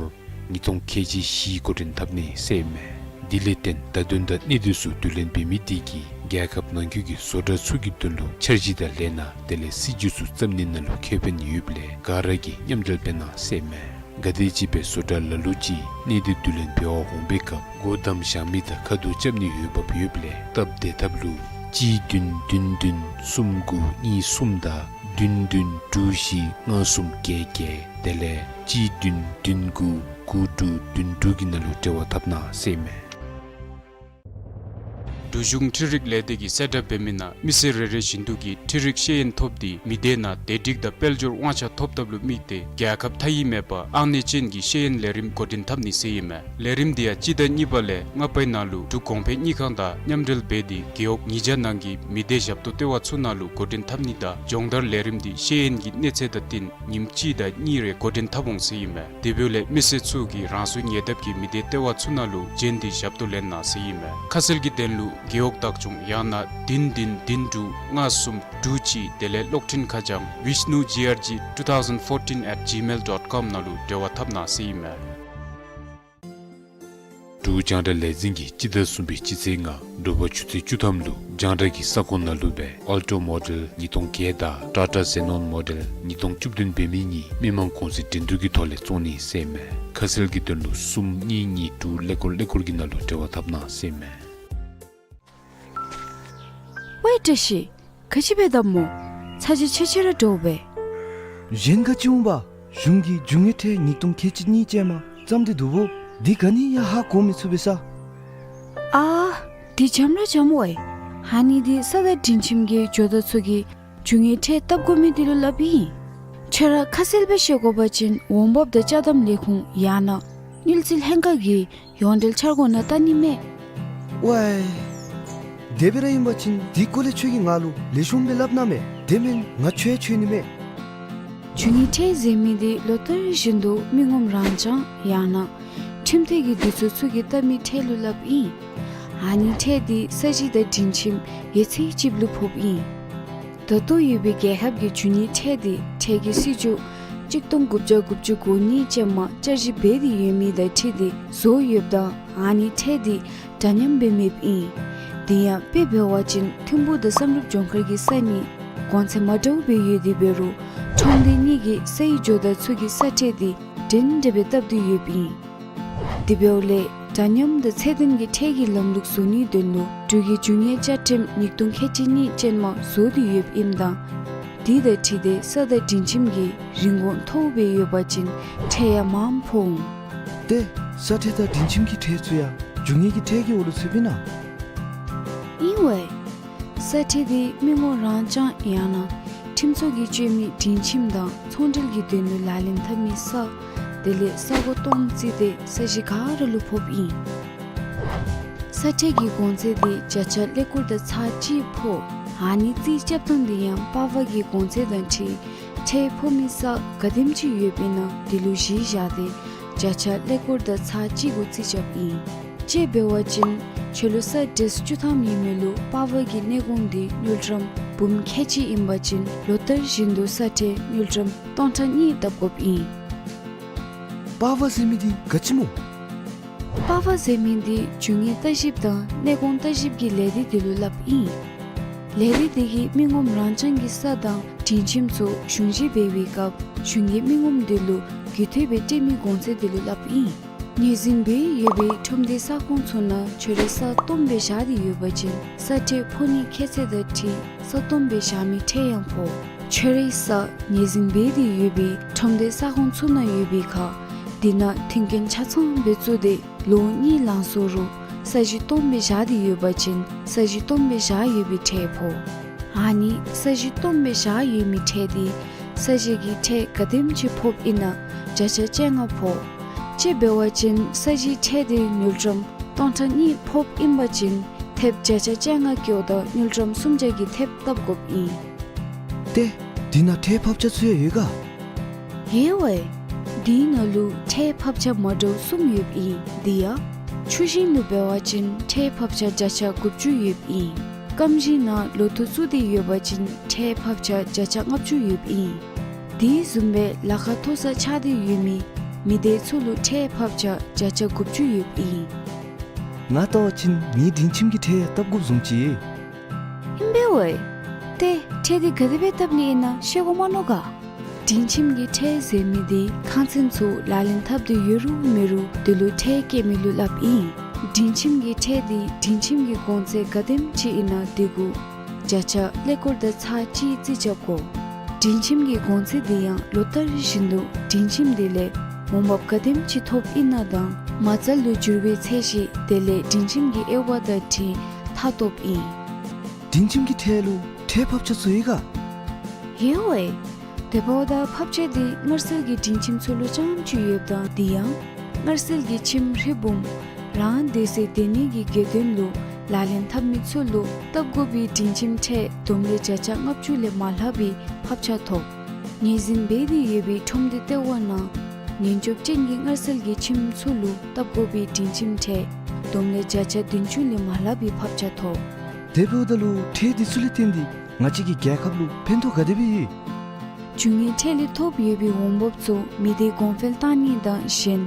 ཉིས་སྟོང་ཁལ་གཅིག་བཞི་འགོ་འདྲེན་འཐབ་ནི་ཟེར་ཨིན་མས། དེ་ལས་བརྟེན་བརྡ་དོན་དང་གནད་དོན་ཚུ་བསྡུ་ལེན་འབད་མི་དེ་གིས་རྒྱལ་ཁབ་ནང་འཁོད་ཀྱི་བཟོ་གྲྭ་ཚུ་གི་དོན་ལུ་འཆར་གཞི་དང་ལས་སྣ་དེ་ལས་སྲིད་ཇུས་ཚུ་བརྩམ་ནི་ནང་ལུ་ཁེ་ཕན་ཡོདཔ་ལས་ག་ར་གིས་མཉམ་འབྲེལ་འབད་གནང་ཟེར་ཨིན་མས། ག་དེམ་ཅིག་སྦེ་བཟོ་གྲྭ་ལ་ལུ་ཅིག་གནས་སྡུད་བསྡུ་ལེན་འབད་བར་འོང་པའི་སྐབས་སྒོ་བསྡམ་བཞག་མི་དང་ཁ་ཐུག་རྐྱབ་ནི་འོས་འབབ་ཡོདཔ་ལས་སྟབས་བདེ་ཐབས་ལུ་གཅིག་བདུན་བདུན་བདུན་གསུམ་དགུ་གཉིས་གསུམ་དང་བདུན་བདུན་དྲུག་བཞི་ལྔ་གསུམ་བརྒྱད་བརྒྱད་དེ་ལས་གཅིག་བདུན་བདུན་དགུ་དགུ་དྲུག་བདུན་དྲུག་གི་ནང་ལུ་འབྲེལ་བ་འཐབ་གནང་ཟེར་ཨིན་མས། འབྲུག་གཞུང་འཕྲུལ་རིག་ལས་སྡེ་གིས་གསལ་བསྒྲགས་འབད་མི་ནང་མི་སེར་རེ་རེ་བཞིན་དུ་གིས་འཕྲུལ་རིག་ཤེས་ཡོན་ཐོབ་སྟེ་མི་སྡེ་ནང་བདེ་སྒྲིག་དང་དཔལ་འབྱོར་དབང་ཆ་ཐོབ་ཐབས་ལུ་དམིགས་ཏེ་རྒྱལ་ཁབ་མཐའ་དབུས་མེད་པར་ཨང་གནས་ཅན་གྱི་ཤེས་ཡོན་ལས་རིམ་འགོ་འདྲེན་འཐབ་ནི་ཟེར་ཨིན་མས། ལས་རིམ་དེ་ཡང་སྤྱི་ཟླ་གཉིས་པ་ལས་ལྔ་པའི་ནང་ལུ་འབྲུག་གོང་འཕེལ་དངུལ་ཁང་དང་མཉམ་འབྲེལ་འབད་དེ་རྒེད་འོག་ཉིས་བརྒྱ་ནང་གི་མི་སྡེ་ཞབས་ཏོག་ལྟེ་བ་ཚུ་ནང་ལུ་འགོ་འདྲེན་འཐབ་ནི་དང་སྦྱོང་བརྡར་ལས་རིམ་དེ་ཤེས་ཡོན་གྱི་གནས་ཚད་དང་བསྟུན་ཉིནམ་གཅིག་དང་གཉིས་རེ་འགོ་འདྲེན་འཐབ་འོང་ཟེར་ཨིན་མས། དེ་འབདཝ་ལས་མི་སེར་ཚུ་གིས་རང་སོའི་ཉེ་འདབས་ཀྱི་མི་སྡེ་ལྟེ་བ་ཚུ་ནང་ལུ་བྱོན་ཏེ་ཞབས་ཏོག་ལེན་གནང་ཟེར་ཨིན་མས། ཁ་གསལ་གྱི་དོན་ལུ་རྒེད་འོག་བདག་སྐྱོང་ཡང་ན་བདུན་བདུན་བདུན་དྲུག་ལྔ་གསུམ་དྲུག་གཅིག་དེ་ལས་གློག་འཕྲིན་ཁ་བྱང་vishnu G R G two thousand fourteen at gmail dot com ནང་ལུ་འབྲེལ་བ་འཐབ་གནང་ཟེར་ཨིན་མས། འབྲུག་རྒྱང་བསྒྲགས་ལས་འཛིན་གྱིས་སྤྱི་ཟླ་གསུམ་པའི་སྤྱི་ཚེས་ལྔ་དྲོ་པ་ཆུ་ཚོད་བཅུ་ཐམ་ལུ་རྒྱང་བསྒྲགས་ཀྱི་ས་ཁོངས་ནང་ལུ་སྦེ་Alto Model ཉིས་སྟོང་བརྒྱད་དང་Tata Xenon Model ཉིས་སྟོང་བཅུ་བདུན་འབད་མི་གཉིས་མི་མང་གོང་ཚད་འགྲན་བསྡུར་གྱི་ཐོག་ལས་བཙོང་ནི་ཟེར་ཨིན་མས། ཁ་གསལ་གྱི་དོན་ལུ་གསུམ་གཉིས་གཉིས་དྲུག་ཀླད་ཀོར་ཀླད་ཀོར་གྱི་ནང་ལུ་འབྲེལ་བ་འཐབ་གནང་ཟེར་ཨིན་མས། ཝའེ་བཀྲ་ཤིས། ག་ཅི་འབད་དོ་སྨོ། ཚ་གྱང་ཆེ་ཆེ་ར་འདྲཝ་སྦེ། གཞན་ག་ཅི་འོང་པ། གཞུང་གིས་རྒྱུ་དངོས་ཁྲལ་ཉིས་སྟོང་ཁལ་གཅིག་གཉིས་ཅན་མ་བརྩམས་ཏེ་འདུག་སྦོ། འདི་ག་ནི་ཡང་ཧ་གོ་མི་ཚུགས་པས་ས། ཨ་འདི་འཇམ་ར་འཇམ་ཝའེ། ཨ་ནི་འདི་ས་དང་སྒྲིང་ཁྱིམ་གྱི་ཇོ་བདག་ཚུ་གིས་རྒྱུ་དངོས་ཁྲལ་བཏབ་དགོ་མི་འདི་ལུ་སླབ་ཨིན། ཁྱོད་ར་ཁ་གསལ་སྦེ་ཤེས་དགོ་པ་ཅིན་འོང་འབབ་དང་ཅ་དམ་ལས་ཁུངས་ཡང་ན་དངུལ་རྩིས་ལྷན་ཁག་གི་ཡོངས་འབྲེལ་འཆར་སྒོ་ནང་བལྟ་ནི་མས། ཝའེ། དེ་སྦེ་ར་ཨིན་པ་ཅིན་འདི་སྐོར་ལས་ཁྱོད་ཀྱིས་ང་ལུ་ལེགས་ཤོམ་སྦེ་སླབ་གནང་མས། དེ་མེན་ང་ཁྱོད་འཚོལ་ནི་མས། རྒྱུ་དངོས་ཁྲལ་ཟེར་མི་འདི་ལོ་ལྟར་བཞིན་དུ་མི་ངོམ་རང་རྐྱང་ཡང་ན་ཁྲིམས་འཐུས་ཀྱི་དུས་ཚོད་ཚུ་གིས་བཏབ་མི་ཁྲལ་ལུ་སླབ་ཨིན། ཨ་ནི་ཁྲལ་འདི་ས་གཞི་དང་སྒྲིང་ཁྱིམ་ཡོད་ཚད་ཅིག་ལུ་ཕོགཔ་ཨིན། ད་ལྟོ་ཡོད་པའི་རྒྱལ་ཁབ་ཀྱི་རྒྱུ་དངོས་ཁྲལ་འདི་ཁྲལ་གྱི་སྲིད་བྱུས་གཅིག་སྟོང་དགུ་བརྒྱ་དགུ་བཅུ་གོ་གཉིས་ཅན་མ་བསྐྱར་ཞིབ་འབད་དེ་ཡོད་མི་དང་འཁྲིལ་ཏེ་བཟོ་ཡོདཔ་ད་ཨ་ནི་ཁྲལ་འདི་འདྲ་མཉམ་སྦེ་མེདཔ་ཨིན། དེ་ཡང་དཔེ་འབད་བ་ཅིན་ཐིམ་ཕུག་དང་བསམ་གྲུབ་ལྗོངས་མཁར་གྱི་ས་གཉིས་ གོང་ཚད་མ་འདྲཝ་སྦེ་ཡོད་དེ་འབད་རུང་ཁྲོམ་སྡེ་གཉིས་ཀྱིས་སའི་ཇོ་བདག་ཚུ་གི་ས་ཁྲལ་དེ་འདྲན་འདྲ་སྦེ་བཏབ་སྟེ་ཡོདཔ་ཨིན། དེ་འབདཝ་ལས་འདྲ་མཉམ་དང་ཚད་ལྡན་གྱི་ཁྲལ་གྱི་ལམ་ལུགས་བཟོ་ནིའི་དོན་ལུ་འབྲུག་གི་རྒྱུ་དངོས་བཅའ་ཁྲིམས་ཉིས་སྟོང་ཁལ་གཅིག་གཉིས་ཅན་མ་བཟོ་སྟེ་ཡོདཔ་ཨིནམ་ད་དེ་དང་འཁྲིལ་ཏེ་ས་དང་སྒྲིག་ཁྱིམ་གྱི་རིན་གོང་མཐོཝ་སྦེ་ཡོད་པ་ཅིན་ཁྲལ་ཡང་མངམ་ཕོག་འོང་། ཏེ་ས་ཁྲལ་དང་སྒྲིག་ཁྱིམ་གྱི་ཁྲལ་ཚུ་ཡང་རྒྱུ་དངོས་ཀྱི་ཁྲལ་གྱི་འོག་ལུ་ཚུདཔ་ཨིན་ན། ཨིན་ཝའེ། ས་ཁྲལ་དེ་མི་ངོམ་རང་རྐྱང་ཡང་ན་ཁྲིམས་ཚོགས་ཀྱིས་སྤྱོད་མི་སྒྲིག་ཁྱིམ་དང་ཚོང་འབྲེལ་གྱི་དོན་ལུ་ལག་ལེན་འཐབ་མི་ས་དེ་ལས་ས་གོ་སྟོང་བརྩིས་ཏེ་ས་གཞི་ག་ར་ལུ་ཕོགཔ་ཨིན། ས་ཁྲལ་གྱི་གོང་ཚད་དེ་བརྒྱ་ཆ་ཀླད་ཀོར་དང་ཚག་གཅིག་ཕོག། ཨ་ནི་རྩིས་རྐྱབ་ཐངས་དེ་ཡང་པར་པ་གི་གོང་ཚད་དང་འཁྲིལ་ཁྲལ་ཕོག་མི་ས་ག་དེམ་ཅིག་ཡོདཔ་ཨིན་ན་དེ་ལུ་གཞི་བཞག་སྟེ་བརྒྱ་ཆ་ཀླད་ཀོར་དང་ཚག་གཅིག་གུ་རྩིས་རྐྱབ་ཨིན། དཔྱེ་འབད་བ་ཅིན་ཁྱོད་ལུ་ས་ཌེས་བཅུ་ཐམ་ཨིན་མི་ལུ་པར་པ་གི་གནས་གོང་དེ་དངུལ་ཀྲམ་འབུམ་ཁལ་གཅིག་ཨིན་པ་ཅིན་ལོ་བསྟར་བཞིན་དུ་ས་ཁྲལ་དངུལ་ཀྲམ་སྟོང་ཕྲག་གཉིས་བཏབ་དགོཔ་ཨིན། པར་པ་ཟེར་མི་དེ་ག་ཅི་སྨོ། པར་པ་ཟེར་མི་དེ་རྒྱུ་དངོས་ལྟ་ཞིབ་དང་གནས་གོང་ལྟ་ཞིབ་ཀྱི་ལས་སྡེ་དེ་ལུ་སླབ་ཨིན། ལས་སྡེ་དེ་གིས་མི་ངོམ་རང་རྐྱང་གི་ས་དང་སྒྲིག་ཁྱིམ་ཚུ་གཞུང་བཞེས་འབད་བའི་སྐབས་གཞུང་གིས་མི་ངོམ་དེ་ལུ་རྒུད་འཐུས་སྦེ་སྤྲོད་མི་གོང་ཚད་དེ་ལུ་སླབ་ཨིན། ངོས་འཛིན་འབད་ཡོད་པའི་ཁྲོམ་སྡེ་ས་ཁོངས་ཚུ་ནང་ཁྱོད་རའི་ས་སྟོངམ་སྦེ་བཞག་སྟེ་ཡོད་པ་ཅིན་ས་ཁྲལ་ཕོག་ནིའི་ཁྱད་ཚད་དང་འཁྲིལ་ས་སྟོངམ་སྦེ་བཞག་མི་ཁྲལ་ཡང་ཕོག། ཁྱོད་རའི་ས་ངོས་འཛིན་འབད་དེ་ཡོད་པའི་ཁྲོམ་སྡེ་ས་ཁོངས་ཚུ་ནང་ཡོད་པའི་ཁར་དེ་ནང་མཐུན་རྐྱེན་ཆ་ཚང་སྦེ་བཙུགས་ཏེ་ལོ་གཉིས་ལང་སོང་རུང་ས་གཞི་སྟོངམ་སྦེ་བཞག་སྟེ་ཡོད་པ་ཅིན་ས་གཞི་སྟོངམ་སྦེ་བཞག་ཡོད་པའི་ཁྲལ་ཕོག། ཨ་ནི་ས་གཞི་སྟོངམ་སྦེ་བཞག་ཡོད་མི་ཁྲལ་དེ་ས་གཞི་གི་ཁྲལ་ག་དེམ་ཅིག་ཕོགཔ་ཨིན་ན་བརྒྱ་ཆ་བཅོ་ལྔ་ཕོག། དཔྱེ་འབད་བ་ཅིན་ས་གཞིའི་ཁྲལ་དེ་དངུལ་ཀྲམ་སྟོང་ཕྲག་གཉིས་ཕོགཔ་ཨིན་པ་ཅིན་ཐེབས་བརྒྱ་ཆ་བཅོ་ལྔ་བཀོག་ད་དངུལ་ཀྲམ་སུམ་བརྒྱ་གི་ཐེབས་བཏབ་དགོཔ་ཨིན། ཏེ་དེ་ནང་ཁྲལ་ཕབ་ཆ་ཚུ་ཡང་ཡོད་ག། ཡོད་ཝའེ། དེ་ནང་ལུ་ཁྲལ་ཕབ་ཆ་མ་འདྲཝ་གསུམ་ཡོདཔ་ཨིན། དེ་ཡང་ཆུ་ཞིང་ལུ་འབད་བ་ཅིན་ཁྲལ་ཕབ་ཆ་བརྒྱ་ཆ་དགུ་བཅུ་ཡོདཔ་ཨིན། སྐམ་ཞིང་ནང་ལོ་ཐོག་བཙུགས་ཏེ་ཡོད་པ་ཅིན་ཁྲལ་ཕབ་ཆ་བརྒྱ་ཆ་ལྔ་བཅུ་ཡོདཔ་ཨིན། དེ་བཟུམ་སྦེ་ལ་ཁ་མཐོ་སར་ཆགས་ཏེ་ཡོད་མི་མི་སྡེ་ཚུ་ལུ་ཁྲལ་ཕབ་ཆ་བརྒྱ་ཆ་དགུ་བཅུ་ཡོདཔ་ཨིན། ང་བལྟ་བ་ཅིན་ངེའི་སྒྲིག་ཁྱིམ་གྱི་ཁྲལ་ཡང་བཏབ་དགོཔ་བཟུམ་ཅིག། ཨིན་པས་ཝའེ། ཏེ་ཁྲལ་དེ་ག་དེ་སྦེ་བཏབ་ནི་ཨིན་ན་ཤེས་དགོ་མ་མནོ་ག། སྒྲིག་ཁྱིམ་གྱི་ཁྲལ་ཟེར་མི་དེ་ཁང་ཚན་ཚུ་ལག་ལེན་འཐབ་སྟེ་ཡོད་རུང་མེད་རུང་དེ་ལུ་ཁྲལ་བཀལ་མི་ལུ་སླབ་ཨིན། སྒྲིག་ཁྱིམ་གྱི་ཁྲལ་དེ་སྒྲིག་ཁྱིམ་གྱི་གོང་ཚད་ག་དེམ་ཅིག་ཨིན་ན་དེ་གུ་བརྒྱ་ཆ་ཀླད་ཀོར་དང་ཚག་གཅིག་རྩིས་རྐྱབ་དགོ། སྒྲིག་ཁྱིམ་གྱི་གོང་ཚད་དེ་ཡང་ལོ་བསྟར་བཞིན་དུ་སྒྲིག་ཁྱིམ་དེ་ལས་འོང་འབབ་ག་དེམ་ཅིག་ཐོབ་ཨིན་ན་དང་མ་རྩ་ལུ་འགྱུར་བའི་ཚད་གཞི་དེ་ལས་སྒྲིག་ཁྱིམ་གྱི་དབྱེ་བ་དང་འཁྲིལ་མཐའ་སྟོབ་ཨིན། སྒྲིག་ཁྱིམ་གྱི་ཁྲལ་ལུ་ཁྲལ་ཕབ་ཆ་ཚུ་ཡོད་ག། ཡོད་ཝའེ། དེ་འབདཝ་ད་ཕབ་ཆ་དེ་མངར་ཟིལ་གྱི་སྒྲིག་ཁྱིམ་ཚུ་ལུ་རྐྱངམ་ཅིག་ཡོདཔ་ད་དེ་ཡང་མངར་ཟིལ་གྱི་ཁྱིམ་རི་བུམ་རང་སྡོད་སའི་སྡོད་གནས་ཀྱི་དགོས་དོན་ལུ་ལག་ལེན་འཐབ་མི་ཚུ་ལུ་བཏབ་དགོ་པའི་སྒྲིག་ཁྱིམ་ཁྲལ་བསྡོམས་ལས་བརྒྱ་ཆ་ལྔ་བཅུ་ལས་མ་ལྷག་པའི་ཕབ་ཆ་ཐོབ། ངོས་འཛིན་འབད་དེ་ཡོད་པའི་ཁྲོམ་སྡེ་ལྟེ་བ་ནང་ཉེན་སྐྱོབ་ཅན་གྱི་མངར་ཟིལ་གྱི་ཁྱིམ་ཚུ་ལུ་བཏབ་དགོ་པའི་སྒྲིག་ཁྱིམ་ཁྲལ་བསྡོམས་ལས་བརྒྱ་ཆ་བདུན་ཅུ་ལས་མ་ལྷག་པའི་ཕབ་ཆ་ཐོབ། དེ་འབདཝ་ད་ལུ་ཁྲལ་དེ་ཚུ་ལས་བརྟེན་ཏེ་ང་བཅས་ཀྱི་རྒྱལ་ཁབ་ལུ་ཕན་ཐོགས་ག་དེ་སྦེ་ཡོད། རྒྱུ་དངོས་ཁྲལ་ལས་ཐོབ་ཡོད་པའི་འོང་འབབ་ཚུ་མི་སྡེ་གོང་འཕེལ་གཏང་ནི་དང་གཞན་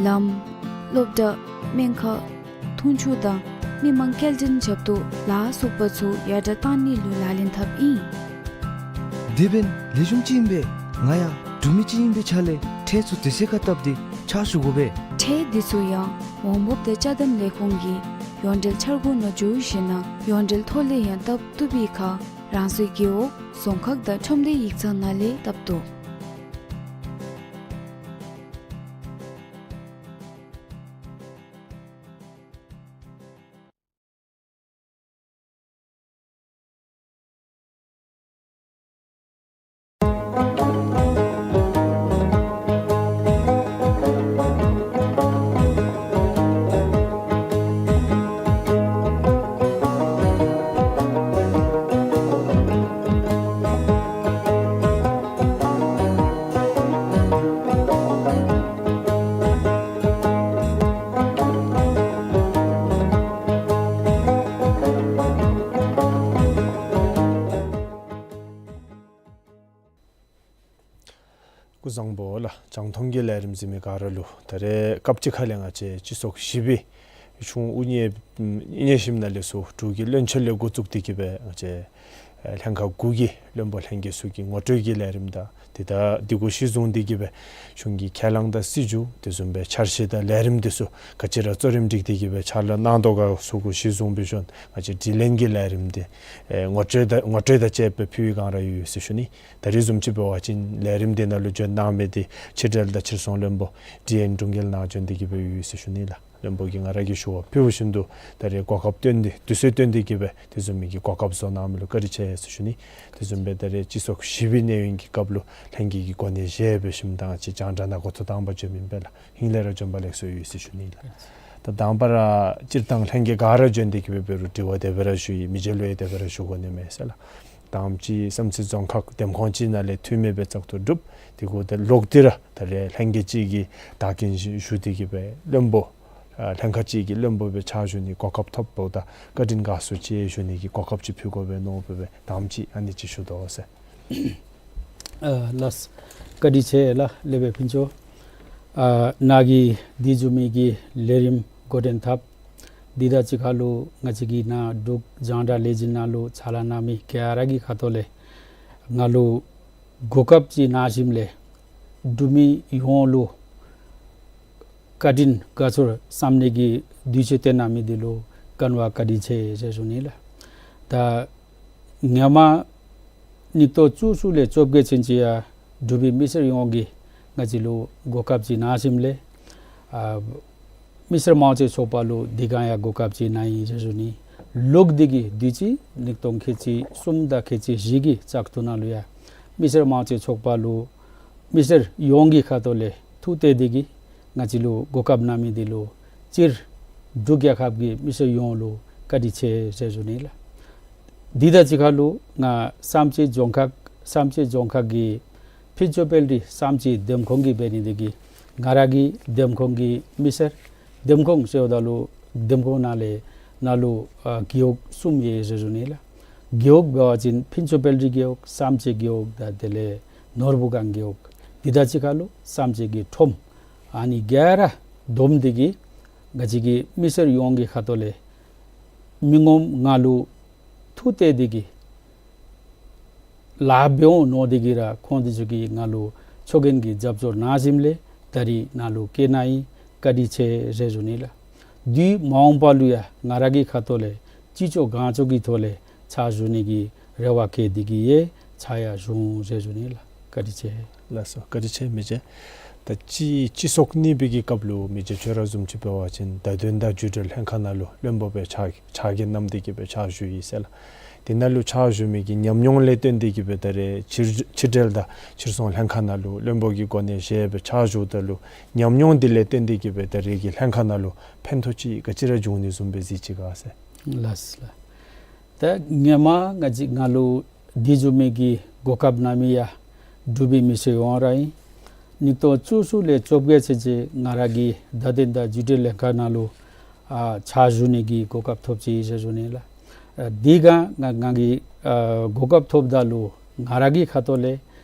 ལམ་སློབ་གྲྭ་སྨན་ཁང་འཐུང་ཆུ་དང་མི་མང་སྐྱེལ་འདྲེན་རྒྱབ་ཏུ་ལ་སོགས་པ་ཚུ་ཡར་དྲག་གཏང་ནི་ལུ་ལག་ལེན་འཐབ་ཨིན། དེ་འབདན་ལེགས་ཤོམ་ཅིག་ཨིན་པས། ང་ཡང་འབྲུག་མི་ཅིག་ཨིན་པའི་ཆ་ལས་ཁྲལ་ཚུ་དེ་ཚུ་ཁར་བཏབ་སྟེ་ཕྱག་ཞུ་དགོ་པས། ཁྲལ་དེ་ཚུ་ཡང་འོང་འབབ་དང་ཅ་དམ་ལས་ཁུངས་ཀྱི་ཡོངས་འབྲེལ་འཆར་སྒོ་ནང་འཇུག་ཞིནམ་ལས་ཡོངས་འབྲེལ་ཐོག་ལས་ཡང་བཏབ་བཏུབ་པའི་ཁར་རང་སོའི་རྒེད་འོག་རྫོང་ཁག་དང་ཁྲོམ་སྡེ་ཡིག་ཚང་ནང་ལས་བཏབ་བཏུབ། སྐུ་གཟུགས་བཟང་པོ་ལགས། རྒྱང་མཐོང་གི་ལས་རིམ་གཟིགས་མི་ག་ར་ལུ་ད་རེས་སྐབས་ཅིག་ཁ་ལས་ང་བཅས་སྤྱི་ཚོགས་བཞི་པའི་ཆུང་དབུ་བརྙེས་ཨ་ནི་ཞིནམ་ལས་ཚུར་འབྲུག་གི་བློན་ཆེན་ལས་འགོ་བཙུགས་ཏེ་གི་སྦེ་ང་བཅས་ ལྷན་ཁག་དགུ་གི་བློན་པོ་ལྷན་རྒྱས་ཚུ་གི་ངོ་སྤྲོད་ཀྱི་ལས་རིམ་དང་དེ་དང་དེ་གུ་གཞི་བཟུང་སྟེ་གི་སྦེ་གཞུང་གི་ཁས་བླངས་དང་སྲིད་བྱུས་དེ་བཟུམ་སྦེ་འཆར་གཞི་དང་ལས་རིམ་དེ་ཚུ་ག་ཅི་ར་གཙོ་རིམ་སྒྲིག་སྟེ་གི་སྦེ་ཕྱག་ལཱ་གནང་དོ་ག་ཚུ་གུ་གཞི་བཟུང་སྦེ་ཞུ་ན་ང་བཅས་དྲི་ལན་གྱི་ལས་རིམ་དེ་ཨེ་ངོ་སྤྲོད་དང་ངོ་སྤྲོད་དང་བཅས་པའི་ཕུལ་བའི་སྒང་ར་ཡོད་ཟེར་ཞུ་ནི། ད་རེས་བཟུམ་ཅིག་འབད་བ་ཅིན་ལས་རིམ་དེ་ནང་ལུ་བྱོན་གནང་མི་དེ་ཕྱི་འབྲེལ་དང་ཕྱིར་ཚོང་བློན་པོ་ཌི་ཨེན་དྲུང་རྒྱལ་ནཱ་བྱོན་ཏེ་གི་སྦེ་ཡོད་ཟེར་ཞུ་ནི་ལགས། བློན་པོ་གིས་ང་ར་གིས་ཞུ་བ་ཕུལ་བ་བཞིན་དུ་ད་རེས་གོ་སྐབས་བཏོན་ཏེ་དུས་ཚོད་བཏོན་ཏེ་གི་སྦེ་དེ་བཟུམ་མའི་གི་གོ་སྐབས་བཟོ་གནང་མི་ལུ་བཀའ་དྲིན་ཆེ་ཟེར་ཞུ་ནི། དེ་བཟུམ་སྦེ་ད་རེས་སྤྱི་ཚོགས་ཞི་བའི་གནས་ཡུན་གྱི་སྐབས་ལུ་ལྷན་རྒྱས་ཀྱི་གོ་གནས་བཞེས་སྦེ་ཞིནམ་ད་ང་བཅས་རྒྱང་བསྒྲགས་ནང་འགོ་ཐོག་དང་པ་བྱོན་མི་ཨིན་པས་ལགས། ཧིང་ལས་ར་བྱོན་པ་ལེགས་སོ་ཡོད་ཟེར་ཞུ་ནི་ལགས། ད་དང་པ་ར་སྤྱིར་བཏང་ལྷན་རྒྱས་ག་ར་བྱོན་ཏེ་གི་སྦེ་འབད་རུང་དྲི་བ་དེ་སྦེ་ར་ཞུ་ཡི། མི་རྗེ་ལུ་ཡང་དེ་སྦེ་ར་ཞུ་དགོ་ནི་མས་ཟེར་ལགས། དང་པ་ཅིག་བསམ་རྩེ་རྫོང་ཁག་འདེམས་ཁོངས་ཅིག་ནང་ལས་འཐུས་མི་སྦེ་བཙག་འཐུ་གྲུབ། དེ་གུ་ད་ལོག་སྟེ་ར་ད་རེས་ལྷན་རྒྱས་ཅིག་གི་བདག་འཛིན་ཞུ་སྟེ་གི་སྦེ་བློན་པོ་ཨ་ལྷན་ཁག་ཅིག་གི་བློན་པོ་སྦེ་ཕྱག་ཞུ་ནི་གོ་སྐབས་ཐོབ་འབདཝ་ད་བཀའ་དྲིན་དགའ་ཚོར་ཆེ་ཞུ་ནི་གི་གོ་སྐབས་ཅིག་ཕུལ་དགོ་པས་མནོ་སྦེ་དང་པ་ཅིག་ཨ་ནི་ཅིག་ཞུ་དོ་ཟེར། ཨ་ལགས། བཀའ་དྲིན་ཆེ་ལགས་ལེགས་པའི་ཕུན་ཚོགས། ཨ་ནཱ་གིས་དེ་བཟུམ་མའི་གི་ལས་རིམ་འགོ་འདྲེན་འཐབ། དེ་དང་གཅིག་ཁར་ལུ་ང་བཅས་ཀྱི་ནཱ་འབྲུག་རྒྱང་བསྒྲགས་ལས་འཛིན་ནང་ལུ་ཕྱག་ལཱ་གནང་མི་ག་ར་གི་ཁ་ཐུག་ལས་ང་ལུ་གོ་སྐབས་ཅིག་གནང་ཞིནམ་ལས་འབྲུག་མི་ཡོངས་ལུ་བཀའ་དྲིན་དགའ་ཚོར་བསམ་ནི་གི་དུས་ཚོད་བཏོན་གནང་མི་འདི་ལུ་ག་ནི་བ་བཀའ་དྲིན་ཆེ་ཟེར་ཞུ་ནི་ལགས། ད་སྔོན་མ་ཉིས་སྟོང་བཅུ་གསུམ་ལས་བཅོ་བརྒྱད་ཚུན་ཅིག་ཡང་འབྲུག་པའི་མི་སེར་ཡོངས་ཀྱིས་ང་བཅས་ལུ་གོ་སྐབས་ཅིག་གནང་ཞིནམ་ལས་ཨ་མི་སེར་དམངས་གཙོའི་ཚོགས་པ་ལུ་དེ་སྒང་ཡང་གོ་སྐབས་ཅིག་གནང་ཡི་ཟེར་ཞུ་ནི། ལོག་སྟེ་གི་དུས་ཅི་ཉིས་སྟོང་ཁལ་གཅིག་གསུམ་དང་ཁལ་གཅིག་བཞི་གི་བཙག་འཐུ་ནང་ལུ་ཡང་མི་སེར་དམངས་གཙོའི་ཚོགས་པ་ལུ་མི་སེར་ཡོངས་ཀྱི་ཁ་ཐུག་ལས་ཐུགས་གཏད་དེ་གི་ང་བཅས་ལུ་གོ་སྐབས་གནང་མི་འདི་ལུ་སྤྱིར་འབྲུག་རྒྱལ་ཁབ་ཀྱི་མི་སེར་ཡོངས་ལུ་བཀའ་དྲིན་ཆེ་ཟེར་ཞུ་ནི་ལགས། དེ་དང་གཅིག་ཁར་ལུ་ང་བསམ་རྩེ་རྫོང་ཁག་བསམ་རྩེ་རྫོང་ཁག་གི་ཕུན་ཚོགས་དཔལ་རི་བསམ་རྩེ་འདེམས་ཁོངས་ཀྱི་འབད་ནི་དེ་གིས་ང་ར་གི་འདེམས་ཁོངས་ཀྱི་མི་སེར་འདེམས་ཁོངས་ཟེརཝ་ད་ལུ་འདེམས་ཁོངས་ནང་ལས་ནང་ལུ་ཨ་རྒེད་འོག་གསུམ་ཡོད་ཟེར་ཞུ་ནི་ལགས། རྒེད་འོག་འབད་བ་ཅིན་ཕུན་ཚོགས་དཔལ་རི་རྒེད་འོག་བསམ་རྩེ་རྒེད་འོག་དང་དེ་ལས་ནོར་བུ་སྒང་རྒེད་འོག། དེ་དང་གཅིག་ཁར་ལུ་བསམ་རྩེ་གི་ཁྲོམ། ཨ་ནི་ག་ར་བསྡོམས་ཏེ་གི་ང་བཅས་ཀྱི་མི་སེར་ཡོངས་ཀྱི་ཁ་ཐུག་ལས་མི་ངོམ་ང་ལུ་ཐུགས་གཏད་དེ་གི་ལཱ་འབད་འོང་མནོ་སྟེ་གི་ར་ཁོང་དེ་ཚུ་གིས་ང་ལུ་ཚོགས་རྒྱན་གྱི་རྒྱབ་སྐྱོར་གནང་ཞིནམ་ལས་ད་རིས་ནཱ་ལུ་བཀོད་གནང་ཡི། བཀའ་དྲིན་ཆེ་ཟེར་ཞུ་ནི་ལགས། དེ་མ་འོངས་པ་ལུ་ཡང་ང་ར་གི་ཁ་ཐུག་ལས་ཅི་ལྕོགས་གང་ལྕོགས་ཀྱི་ཐོག་ལས་ཕྱག་ཞུ་ནི་གི་རེ་བ་བསྐྱེད་དེ་གི་ཡང་ཕྱག་ཡང་ཞུ་འོང་ཟེར་ཞུ་ནི་ལགས། བཀའ་དྲིན་ཆེ། ལགས་སོ། བཀའ་དྲིན་ཆེ་མི་རྗེ། ད་སྤྱི་སྤྱི་ཚོགས་གཉིས་པའི་གི་སྐབས་ལུ་མི་རྗེ་ཁྱོད་ར་བཟུམ་ཅིག་འབད་བ་ཅིན་བརྡ་དོན་དང་བརྒྱུད་འབྲེལ་ལྷན་ཁག་ནང་ལུ་བློན་པོ་སྦེ་ཕྱག་ཕྱག་འགན་བསྣམས་ཏེ་གི་སྦེ་ཕྱག་ཞུ་ཡི་ཟེར་ལགས། དེ་ནང་ལུ་ཕྱག་ཞུ་མི་གི་ཉམས་མྱོང་ལས་བརྟེན་ཏེ་གི་སྦེ་ད་རེས་ཕྱིར་ཕྱི་འབྲེལ་དང་ཕྱིར་ཚོང་ལྷན་ཁག་ནང་ལུ་བློན་པོ་གི་གོ་གནས་བཞེས་སྦེ་ཕྱག་ཞུཝ་ད་ལུ་ཉམས་མྱོང་འདི་ལས་བརྟེན་ཏེ་གི་སྦེ་ད་རེས་ཀྱི་ལྷན་ཁག་ནང་ལུ་ཕན་ཐོགས་ཅིག་ག་ཅི་ར་བྱུང་ནི་བཟུམ་སྦེ་གཟིགས་ཅི་ག་ཟེར། ལགས་ལགས། ད་སྔོན་མ་ང་བཅས་ང་ལུ་དེ་བཟུམ་མའི་གི་གོ་སྐབས་གནང་མི་ཡང་འབྲུག་པའི་མི་སེར་ཡོངས་ར་ཨིན། ཉིས་སྟོང་བཅུ་གསུམ་ལས་བཅོ་བརྒྱད་ཚུན་ཅིག་ང་ར་གིས་བརྡ་དོན་དང་བརྒྱུད་འབྲེལ་ལྷན་ཁག་ནང་ལུ་ཨ་ཕྱག་ཞུ་ནི་གི་གོ་སྐབས་ཐོབ་ཅི་ཟེར་ཞུ་ནི་ལགས། ཨ་དེ་སྒང་ང་ང་གིས་ཨ་གོ་སྐབས་ཐོབ་ད་ལུ་ང་ར་གི་ཁ་ཐུག་ལས་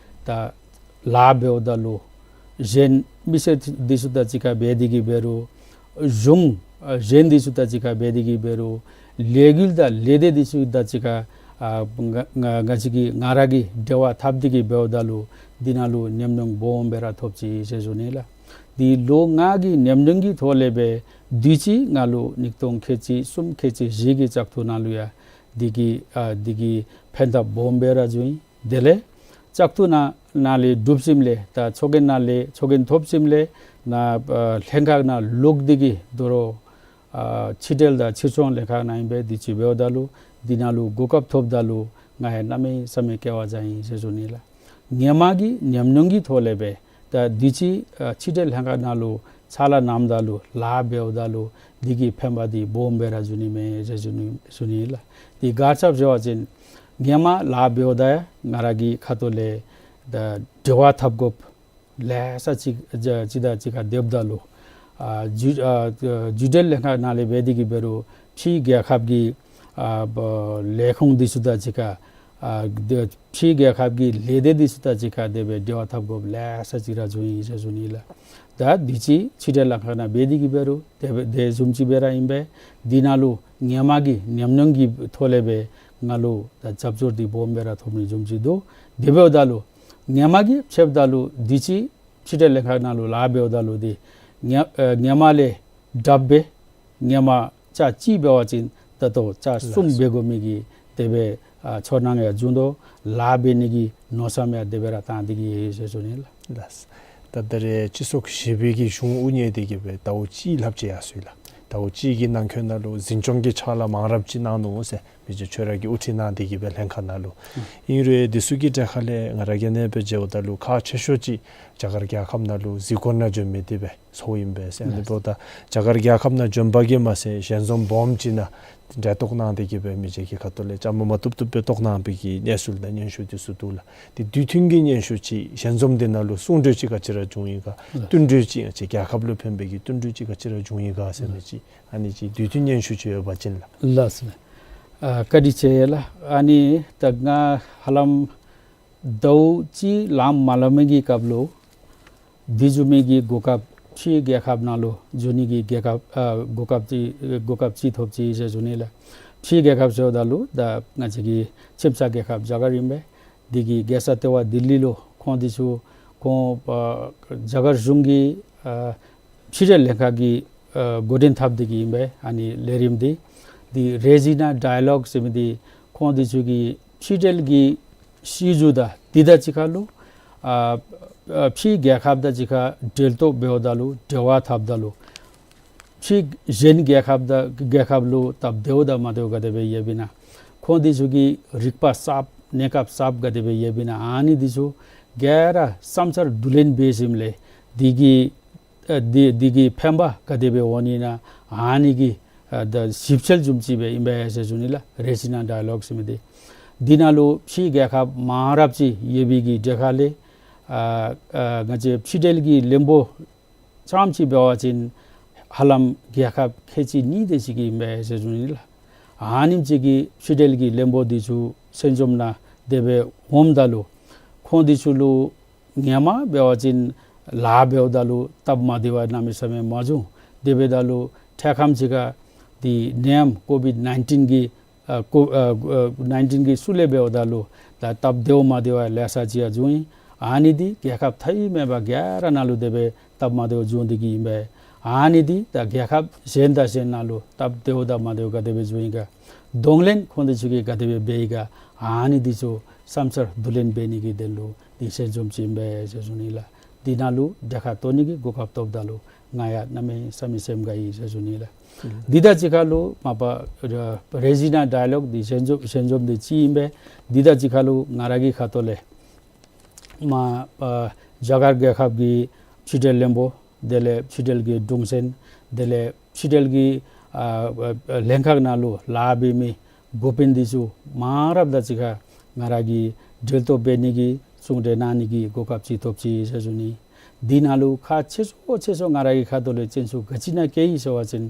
ད་ལཱ་འབདཝ་ད་ལུ་གཞན་མི་སེར་འདི་ཚུ་དང་གཅིག་ཁར་འབད་དེ་གི་འབད་རུང་གཞུང་ཨ་གཞན་འདི་ཚུ་དང་གཅིག་ཁར་འབད་དེ་གི་འབད་རུང་ལས་འགུལ་དང་ལས་སྡེ་འདི་ཚུ་དང་གཅིག་ཁར་ཨ་ང་ང་ང་བཅས་ཀྱིས་ང་ར་གིས་འབྲེལ་བ་འཐབ་སྟེ་གི་འབདཝ་ད་ལུ་འདི་ནང་ལུ་ཉམས་མྱོང་སྦོམ་སྦེ་ར་ཐོབ་ཅི་ཟེར་ཞུ་ནི་ལགས། འདི་ལོ་ལྔ་གི་ཉམས་མྱོང་གི་ཐོག་ལས་སྦེ་དུས་ཅི་ང་ལུ་ཉིས་སྟོང་ཁལ་གཅིག་གསུམ་ཁལ་གཅིག་བཞི་གི་བཙག་འཐུ་ནང་ལུ་ཡང་འདི་གི་ཨ་འདི་གི་ཕན་ཐབས་སྦོམ་སྦེ་ར་བྱུང་ཡི། དེ་ལས་བཙག་འཐུ་ནང་ནང་ལས་གྲུབ་ཞིནམ་ལས་ད་ཚོགས་རྒྱན་ནང་ལས་ཚོགས་རྒྱན་ཐོབ་ཞིནམ་ལས་ནཱ་ཨ་ལྷན་ཁག་ནང་ལོག་སྟེ་གི་དོ་རུང་ཨ་ཕྱི་འབྲེལ་དང་ཕྱིར་ཚོང་ལྷན་ཁག་ནང་ཨིན་པས། དུས་ཅི་འབདཝ་ད་ལུ་འདི་ནང་ལུ་གོ་སྐབས་ཐོབ་ད་ལུ་ང་ཡང་གནམ་མེད་ས་མེད་སྐལ་བ་བཟང་ཡི་ཟེར་ཞུ་ནི་ལགས། སྔོན་མ་གི་ཉམས་མྱོང་གི་ཐོག་ལས་སྦེ་ད་དུས་ཅི་ཨ་ཕྱི་འབྲེལ་ལྷན་ཁག་ནང་ལུ་ཕྱག་ལཱ་གནངམ་ད་ལུ་ལཱ་འབདཝ་ད་ལུ་འདི་གི་ཕན་པ་འདི་སྦོམ་སྦེ་ར་བྱུང་ནི་མས་ཟེར་ཞུ་ནི་ཞུ་ནི་ལགས། འདི་ག་ཅི་ཟེར་བ་ཅིན་སྔོན་མ་ལཱ་འབདཝ་ད་ཡང་ང་ར་གི་ཁ་ཐུག་ལས་ད་འབྲེལ་བ་འཐབ་དགོཔ་ལེ་ཤ་ཅིག་ཅིག་དང་ཅིག་ཁར་སྡོདཔ་ད་ལུ་ཨ་བརྒྱུད་ཨ་བརྒྱུད་འབྲེལ་ལྷན་ཁག་ནང་ལས་འབད་དེ་གི་འབད་རུང་ཕྱི་རྒྱལ་ཁབ་ཀྱི་ཨ་ལས་ཁུངས་འདི་ཚུ་དང་གཅིག་ཁར་ཨ་ཕྱི་རྒྱལ་ཁབ་ཀྱི་ལས་སྡེ་འདི་ཚུ་དང་གཅིག་ཁར་དེ་སྦེ་འབྲེལ་བ་འཐབ་དགོཔ་ལེ་ཤ་ཅིག་ར་བྱུང་ཡི་ཟེར་ཞུ་ནི་ལགས། ད་དུས་ཅི་ཕྱི་འབྲེལ་ལྷན་ཁག་ནང་འབད་དེ་གི་འབད་རུང་དེ་སྦེ་དེ་བཟུམ་ཅིག་སྦེ་ར་ཨིན་པས། འདི་ནང་ལུ་སྔོན་མ་གི་ཉམས་མྱོང་གི་ཐོག་ལས་སྦེ་ ང་ལུ་ད་རྒྱབ་སྐྱོར་འདི་སྦོམ་སྦེ་ར་ཐོབ་ནི་བཟུམ་ཅིག་འདུག། དེ་འབདཝ་ད་ལུ་ཧེ་མ་གི་ཕྱདཔ་ད་ལུ་དུས་ཅི་ཕྱི་འབྲེལ་ལྷན་ཁག་ནང་ལུ་ལཱ་འབདཝ་ད་ལུ་འདི་ཧེ་ཨ་ཧེ་མ་ལས་དྲགཔ་སྦེ་ཧེ་མ་ཚར་གཅིག་འབད་བ་ཅིན་ད་ལྟོ་ཚར་གསུམ་ལགས། འབད་དགོ་མི་གི་དེ་སྦེ་ཨ་ཚོར་སྣང་ཡང་བྱུང་དོ། ལཱ་འབད་ནི་གི་མནོ་བསམ་ཡང་དེ་སྦེ་ར་བཏང་སྟེ་གི་ཡོད་ཟེར་ཞུ་ནི་ལགས། ལགས། ད་ད་རེས་སྤྱི་ཚོགས་ཞི་བའི་གི་གཞུང་དབུ་བརྙེས་ཏེ་གི་སྦེ་ཟླཝ་གཅིག་ལྷགཔ་ཅིག་ཡར་སོ་ཡི་ལགས། ཟླཝ་གཅིག་གི་ནང་འཁོད་ནང་ལུ་འཛིན་སྐྱོང་གི་ཕྱག་ལཱ་མང་རབས་ཅིག་གནང་ནུག་ཟེར་མི་རྗེ་ཁྱོད་ར་གིས་དབུ་ཁྲིད་གནང་སྟེ་གི་སྦེ་ལྷན་ཁག་ནང་ལུ། ཨིན་རུང་འདི་ཚུ་གི་གྲས་ཁ་ལས་ང་ར་གིས་ཨ་ནེ་སྦེ་མཇལཝ་ད་ལུ་ཁག་ཆེ་ཤོས་ཅིག་རྒྱ་གར་རྒྱལ་ཁབ་ནང་ལུ་གཟིགས་སྐོར་ནང་བྱོན་མི་འདི་སྦེ་ཚོརཝ་ཨིན་པས་ཟེར། ཨ་ནི་འབདཝ་ད་རྒྱ་གར་རྒྱལ་ཁབ་ནང་བྱོན་པ་གིས་མ་ཚད་ཞལ་འཛོམས་སྦོམ་ཅིག་ནང་འབྲེལ་གཏོགས་གནང་སྟེ་གི་སྦེ་མི་རྗེ་གི་ཁ་ཐུག་ལས་བཅའ་མར་མ་བཏུབ་བཏུབ་སྦེ་གཏོགས་གནང་བའི་གི་གནས་ཚུལ་དང་སྙན་ཞུ་འདི་ཚུ་འདུག་ལགས། དེ་དུས་མཐུན་གྱི་སྙན་ཞུ་ཅིག་ཞལ་འཛོམས་འདི་ནང་ལུ་གསུང་གྲོས་ཅིག་ག་ཅི་ར་བྱུང་ཡི་ག། ལགས། བསྟུན་གྲོས་ཅིག་ཡང་ཅིག་རྒྱལ་ཁབ་ལུ་ཕན་པའི་གི་བསྟུན་གྲོས་ཅིག་ག་ཅི་ར་བྱུང་ཡི་ག་ཟེར་མི་ཅིག་ཨ་ནི་ཅིག་དུས་མཐུན་སྙན་ཞུ་ཅིག་ཡོད་པ་ཅིན་ལགས། ལགས་སོ། ཨ་བཀའ་དྲིན་ཆེ་ཡ་ལགས། ཨ་ནི་ད་ང་ཧ་ལམ་ཟླཝ་གཅིག་ལངམ་མ་ལངམ་གི་སྐབས་ལུ་འདི་བཟུམ་མའི་གི་གོ་སྐབས་ཕྱི་རྒྱལ་ཁབ་ནང་ལུ་འགྱོ་ནི་གི་རྒྱལ་ཁབ་ཨ་གོ་སྐབས་ཅིག་གོ་སྐབས་ཅིག་ཐོབ་ཅི་ཟེར་ཞུ་ནི་ལགས། ཕྱི་རྒྱལ་ཁབ་ཟེརཝ་ད་ལུ་ད་ང་བཅས་ཀྱི་ཁྱིམ་ཚང་རྒྱལ་ཁབ་རྒྱ་གར་ཨིན་པས། འདི་གི་རྒྱལ་ས་ལྟེ་བ་ལྡི་ལི་ལུ་ཁོང་འདི་ཚུ་ཁོང་ཨ་རྒྱ་གར་གཞུང་གི་ཨ་ཕྱི་འབྲེལ་ལྷན་ཁག་གི་ཨ་འགོ་འདྲེན་འཐབ་སྟེ་གི་ཨིན་པས། ཨ་ནི་ལས་རིམ་འདི་འདི་རེ་ཛི་ན་ཌའི་ལོག་ཟེར་མི་འདི་ཁོང་འདི་ཚུ་གི་ཕྱི་འབྲེལ་གྱི་སྲིད་བྱུས་དང་འདི་དང་གཅིག་ཁར་ལུ་ཨ་ཨ་ཕྱི་རྒྱལ་ཁབ་དང་གཅིག་ཁར་འབྲེལ་གཏོགས་འབདཝ་ད་ལུ་འབྲེལ་བ་འཐབ་ད་ལུ་ཕྱི་གཞན་རྒྱལ་ཁབ་དང་རྒྱལ་ཁབ་ལུ་སྟབས་བདེཝ་དང་མ་བདེཝ་ག་དེ་སྦེ་ཡོདཔ་ཨིན་ན། ཁོང་འདི་ཚུ་གི་རིག་པ་གསརཔ་གནས་སྐབས་གསརཔ་ག་དེ་སྦེ་ཡོདཔ་ཨིན་ན། ཨ་ནི་འདི་ཚུ་ག་ར་བསམ་འཆར་བསྡུ་ལེན་འབད་ཞིནམ་ལས་འདི་གི་ཨ་འདི་འདི་གི་ཕན་པ་ག་དེ་སྦེ་འོང་ནི་ཨིན་ན། ཨ་ནི་གི་ཨ་ད་ཞིབ་འཚོལ་བཟུམ་ཅིག་སྦེ་ཨིན་པས་ཟེར་ཞུ་ནི་ལགས། རེ་ཛི་ན་ཌའི་ལོག་ཟེར་མི་འདི་འདི་ནང་ལུ་ཕྱི་རྒྱལ་ཁབ་མང་རབས་ཅིག་ཡོད་པའི་གི་གྲས་ཁ་ལས་ཨ་ཨ་ང་བཅས་ཕྱི་འབྲེལ་གྱི་བློན་པོ་ཙམ་ཅིག་འབད་བ་ཅིན་ཧ་ལམ་རྒྱལ་ཁབ་ཁལ་གཅིག་གཉིས་དེ་ཅིག་གི་ཨིན་པས་ཟེར་ཞུ་ནི་ལགས། ཨ་ནེམ་ཅིག་གི་ཕྱི་འབྲེལ་གྱི་བློན་པོ་འདི་ཚུ་ཞལ་འཛོམས་ནང་དེ་སྦེ་འོངམ་ད་ལུ་ཁོང་འདི་ཚུ་ལུ་ཧེ་མ་འབད་བ་ཅིན་ལཱ་འབདཝ་ད་ལུ་སྟབས་མ་བདེ་བ་གནམ་མེད་ས་མེད་མ་བྱུང་། དེ་འབདཝ་ད་ལུ་འཕྲལ་ཁམས་ཅིག་ཁར་འདི་ནད་ཡམས་ཀོ་བིཌ་ནའིན་ཊིན་གྱི་ཨ་ཀོ་ཨ་ཨ་ནའིན་ཊིན་གྱི་ཤུལ་ལས་འབདཝ་ད་ལུ་ད་སྟབས་བདེཝ་མ་བདེཝ་ལེ་ཤ་ཅིག་ཡང་བྱུང་ཡི། ཨ་ནི་འདི་རྒྱལ་ཁབ་མཐའ་དབུས་མེད་པར་ག་ར་ནང་ལུ་དེ་སྦེ་སྟབས་མ་བདེཝ་བྱུང་སྟེ་གི་ཨིན་པས། ཨ་ནི་འདི་ད་རྒྱལ་ཁབ་གཞན་དང་གཞན་ནང་ལུ་སྟབས་བདེཝ་དང་མ་བདེཝ་ག་དེ་སྦེ་བྱུང་ཡི་ག། གདོང་ལེན་ཁོང་འདི་ཚུ་གིས་ག་དེ་སྦེ་འབད་ཡི་ག། ཨ་ནི་འདི་ཚུ་བསམ་འཆར་བསྡུ་ལེན་འབད་ནི་གི་དོན་ལུ་འདི་ཞལ་འཛོམས་ཅིག་ཨིན་པས་ཟེར་ཞུ་ནི་ལགས། འདི་ནང་ལུ་གྲལ་ཁར་གཏོགས་ནི་གི་གོ་སྐབས་ཐོབ་ད་ལུ་ང་ཡང་གནམ་མེད་ས་མེད་སེམས་དགའ་ཡི་ཟེར་ཞུ་ནི་ལགས། ཨུམ། འདི་དང་གཅིག་ཁར་ལུ་མ་པ་རེ་ཛི་ན་ཌའི་ལོག་འདི་ཞལ་འཛོམས་ཞལ་འཛོམས་འདི་གཅིག་ཨིན་པས། འདི་དང་གཅིག་ཁར་ལུ་ང་ར་གི་ཁ་ཐུག་ལས་མ་པ་རྒྱ་གར་རྒྱལ་ཁབ་ཀྱི་ཕྱི་འབྲེལ་བློན་པོ་དེ་ལས་ཕྱི་འབྲེལ་གྱི་དྲུང་ཆེན་དེ་ལས་ཕྱི་འབྲེལ་གྱི་ཨ་ཨ་ལྷན་ཁག་ནང་ལུ་ལཱ་འབད་མི་འགོ་དཔོན་འདི་ཚུ་མང་རབས་དང་གཅིག་ཁར་ང་ར་གིས་འབྲེལ་གཏོགས་འབད་ནི་གི་གསུང་གྲོས་གནང་ནི་གི་གོ་སྐབས་ཅིག་ཐོབ་ཅི་ཟེར་ཞུ་ནི། འདི་ནང་ལུ་ཁག་ཆེ་ཤོས་ཆེ་ཤོས་ང་ར་གི་ཁ་ཐུག་ལས་དྲན་གསོ་ག་ཅི་ཨིན་ན་བཀལ་ཡི་ཟེར་བ་ཅིན་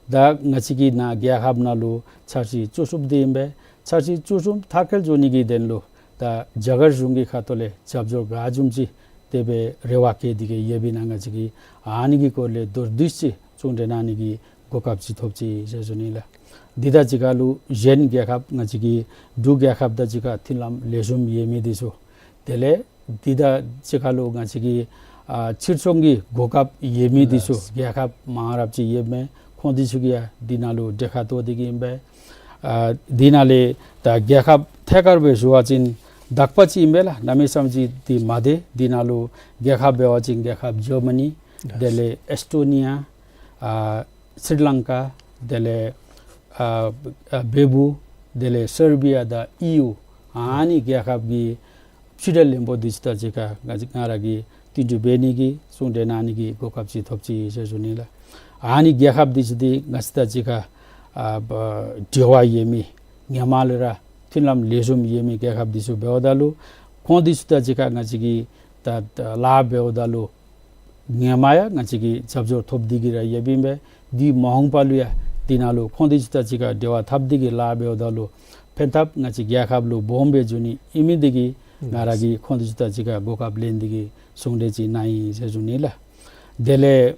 ད་ང་བཅས་ཀྱི་ནཱ་རྒྱལ་ཁབ་ནང་ལུ་འཆར་གཞི་བཅུ་གསུམ་དེ་ཨིན་པས། འཆར་གཞི་བཅུ་གསུམ་མཐར་འཁྱོལ་འགྱོ་ནི་གི་དོན་ལུ་ད་རྒྱ་གར་གཞུང་གི་ཁ་ཐུག་ལས་རྒྱབ་སྐྱོར་ག་བཟུམ་ཅིག་དེ་སྦེ་རེ་བ་བསྐྱེད་དེ་གི་ཡོདཔ་ཨིན་ན་ང་བཅས་ཀྱིས་ཨ་ནི་གི་སྐོར་ལས་མདོར་བསྡུས་ཅིག་གསུང་གྲོས་གནང་ནི་གི་གོ་སྐབས་ཅིག་ཐོབ་ཅི་ཟེར་ཞུ་ནི་ལགས། འདི་དང་གཅིག་ཁར་ལུ་གཞན་རྒྱལ་ཁབ་ང་བཅས་ཀྱི་འབྲུག་རྒྱལ་ཁབ་དང་གཅིག་ཁར་མཐུན་ལམ་ལེགས་ཤོམ་ཡོད་མི་འདི་ཚུ་དེ་ལས་འདི་དང་གཅིག་ཁར་ལུ་ང་བཅས་ཀྱི་ཨ་ཕྱིར་ཚོང་གི་གོ་སྐབས་ཡོད་མི་འདི་ཚུ་ལགས། རྒྱལ་ཁབ་མང་རབས་ཅིག་ཡོདཔ་མས། ཁོང་འདི་ཚུ་གིས་ཡང་འདི་ནང་ལུ་གྲལ་ཁར་གཏོགས་ཏེ་གི་ཨིན་པས། ཨ་འདི་ནང་ལས་ད་རྒྱལ་ཁབ་ཐད་ཀར་སྦེ་ཞུ་བ་ཅིན་དག་པ་ཅིག་ཨིན་པས་ལགས། གནམ་མེད་ས་མེད་ཅིག་འདི་མ་བདེ། འདི་ནང་ལུ་རྒྱལ་ཁབ་འབད་བ་ཅིན་རྒྱལ་ཁབ་ཇར་མ་ནི་ལགས། དེ་ལས་ཨེས་ཊོ་ནི་ཡ་ཨ་སི་རི་ལང་ཀ་དེ་ལས་ཨ་ཨ་བེ་བུ་དེ་ལས་སར་བི་ཡ་དང་ཨི་ཡུ་ཨ་ནི་རྒྱལ་ཁབ་ཀྱི་ཕྱི་འབྲེལ་བློན་པོ་འདི་ཚུ་དང་གཅིག་ཁར་ང་ང་ར་གིས་བསྟུན་གྲོས་འབད་ནི་གི་གསུང་གྲོས་གནང་ནི་གི་གོ་སྐབས་ཅིག་ཐོབ་ཅི་ཟེར་ཞུ་ནི་ལགས། ཨ་ནི་རྒྱལ་ཁབ་འདི་ཚུ་འདི་ང་བཅས་དང་གཅིག་ཁར་ཨ་འབྲེལ་བ་ཡོད་མི་ཧེ་མ་ལས་ར་མཐུན་ལམ་ལེགས་ཤོམ་ཡོད་མི་རྒྱལ་ཁབ་འདི་ཚུ་འབདཝ་ད་ལུ་ཁོང་འདི་ཚུ་དང་གཅིག་ཁར་ང་བཅས་ཀྱིས་ད་ད་ལཱ་འབདཝ་ད་ལུ་ཧེ་མ་ཡང་ང་བཅས་ཀྱིས་རྒྱབ་སྐྱོར་ཐོབ་སྟེ་གི་ར་ཡོདཔ་ཨིན་པས། དེ་མ་འོངས་པ་ལུ་ཡང་འདི་ནང་ལུ་ཁོང་འདི་ཚུ་དང་གཅིག་ཁར་འབྲེལ་བ་འཐབ་སྟེ་གི་ལཱ་འབདཝ་ད་ལུ་ཕན་ཐབས་ང་བཅས་རྒྱལ་ཁབ་ལུ་སྦོམ་སྦེ་འབྱུང་ནི་ཨིན་མི་འདི་གིས་ང་ར་གིས་ཁོང་འདི་ཚུ་དང་གཅིག་ཁར་གོ་སྐབས་ལེན་ཏེ་གི་གསུང་གྲོས་ཅིག་གནང་ཡི་ཟེར་ཞུ་ནི་ལགས། དེ་ལས་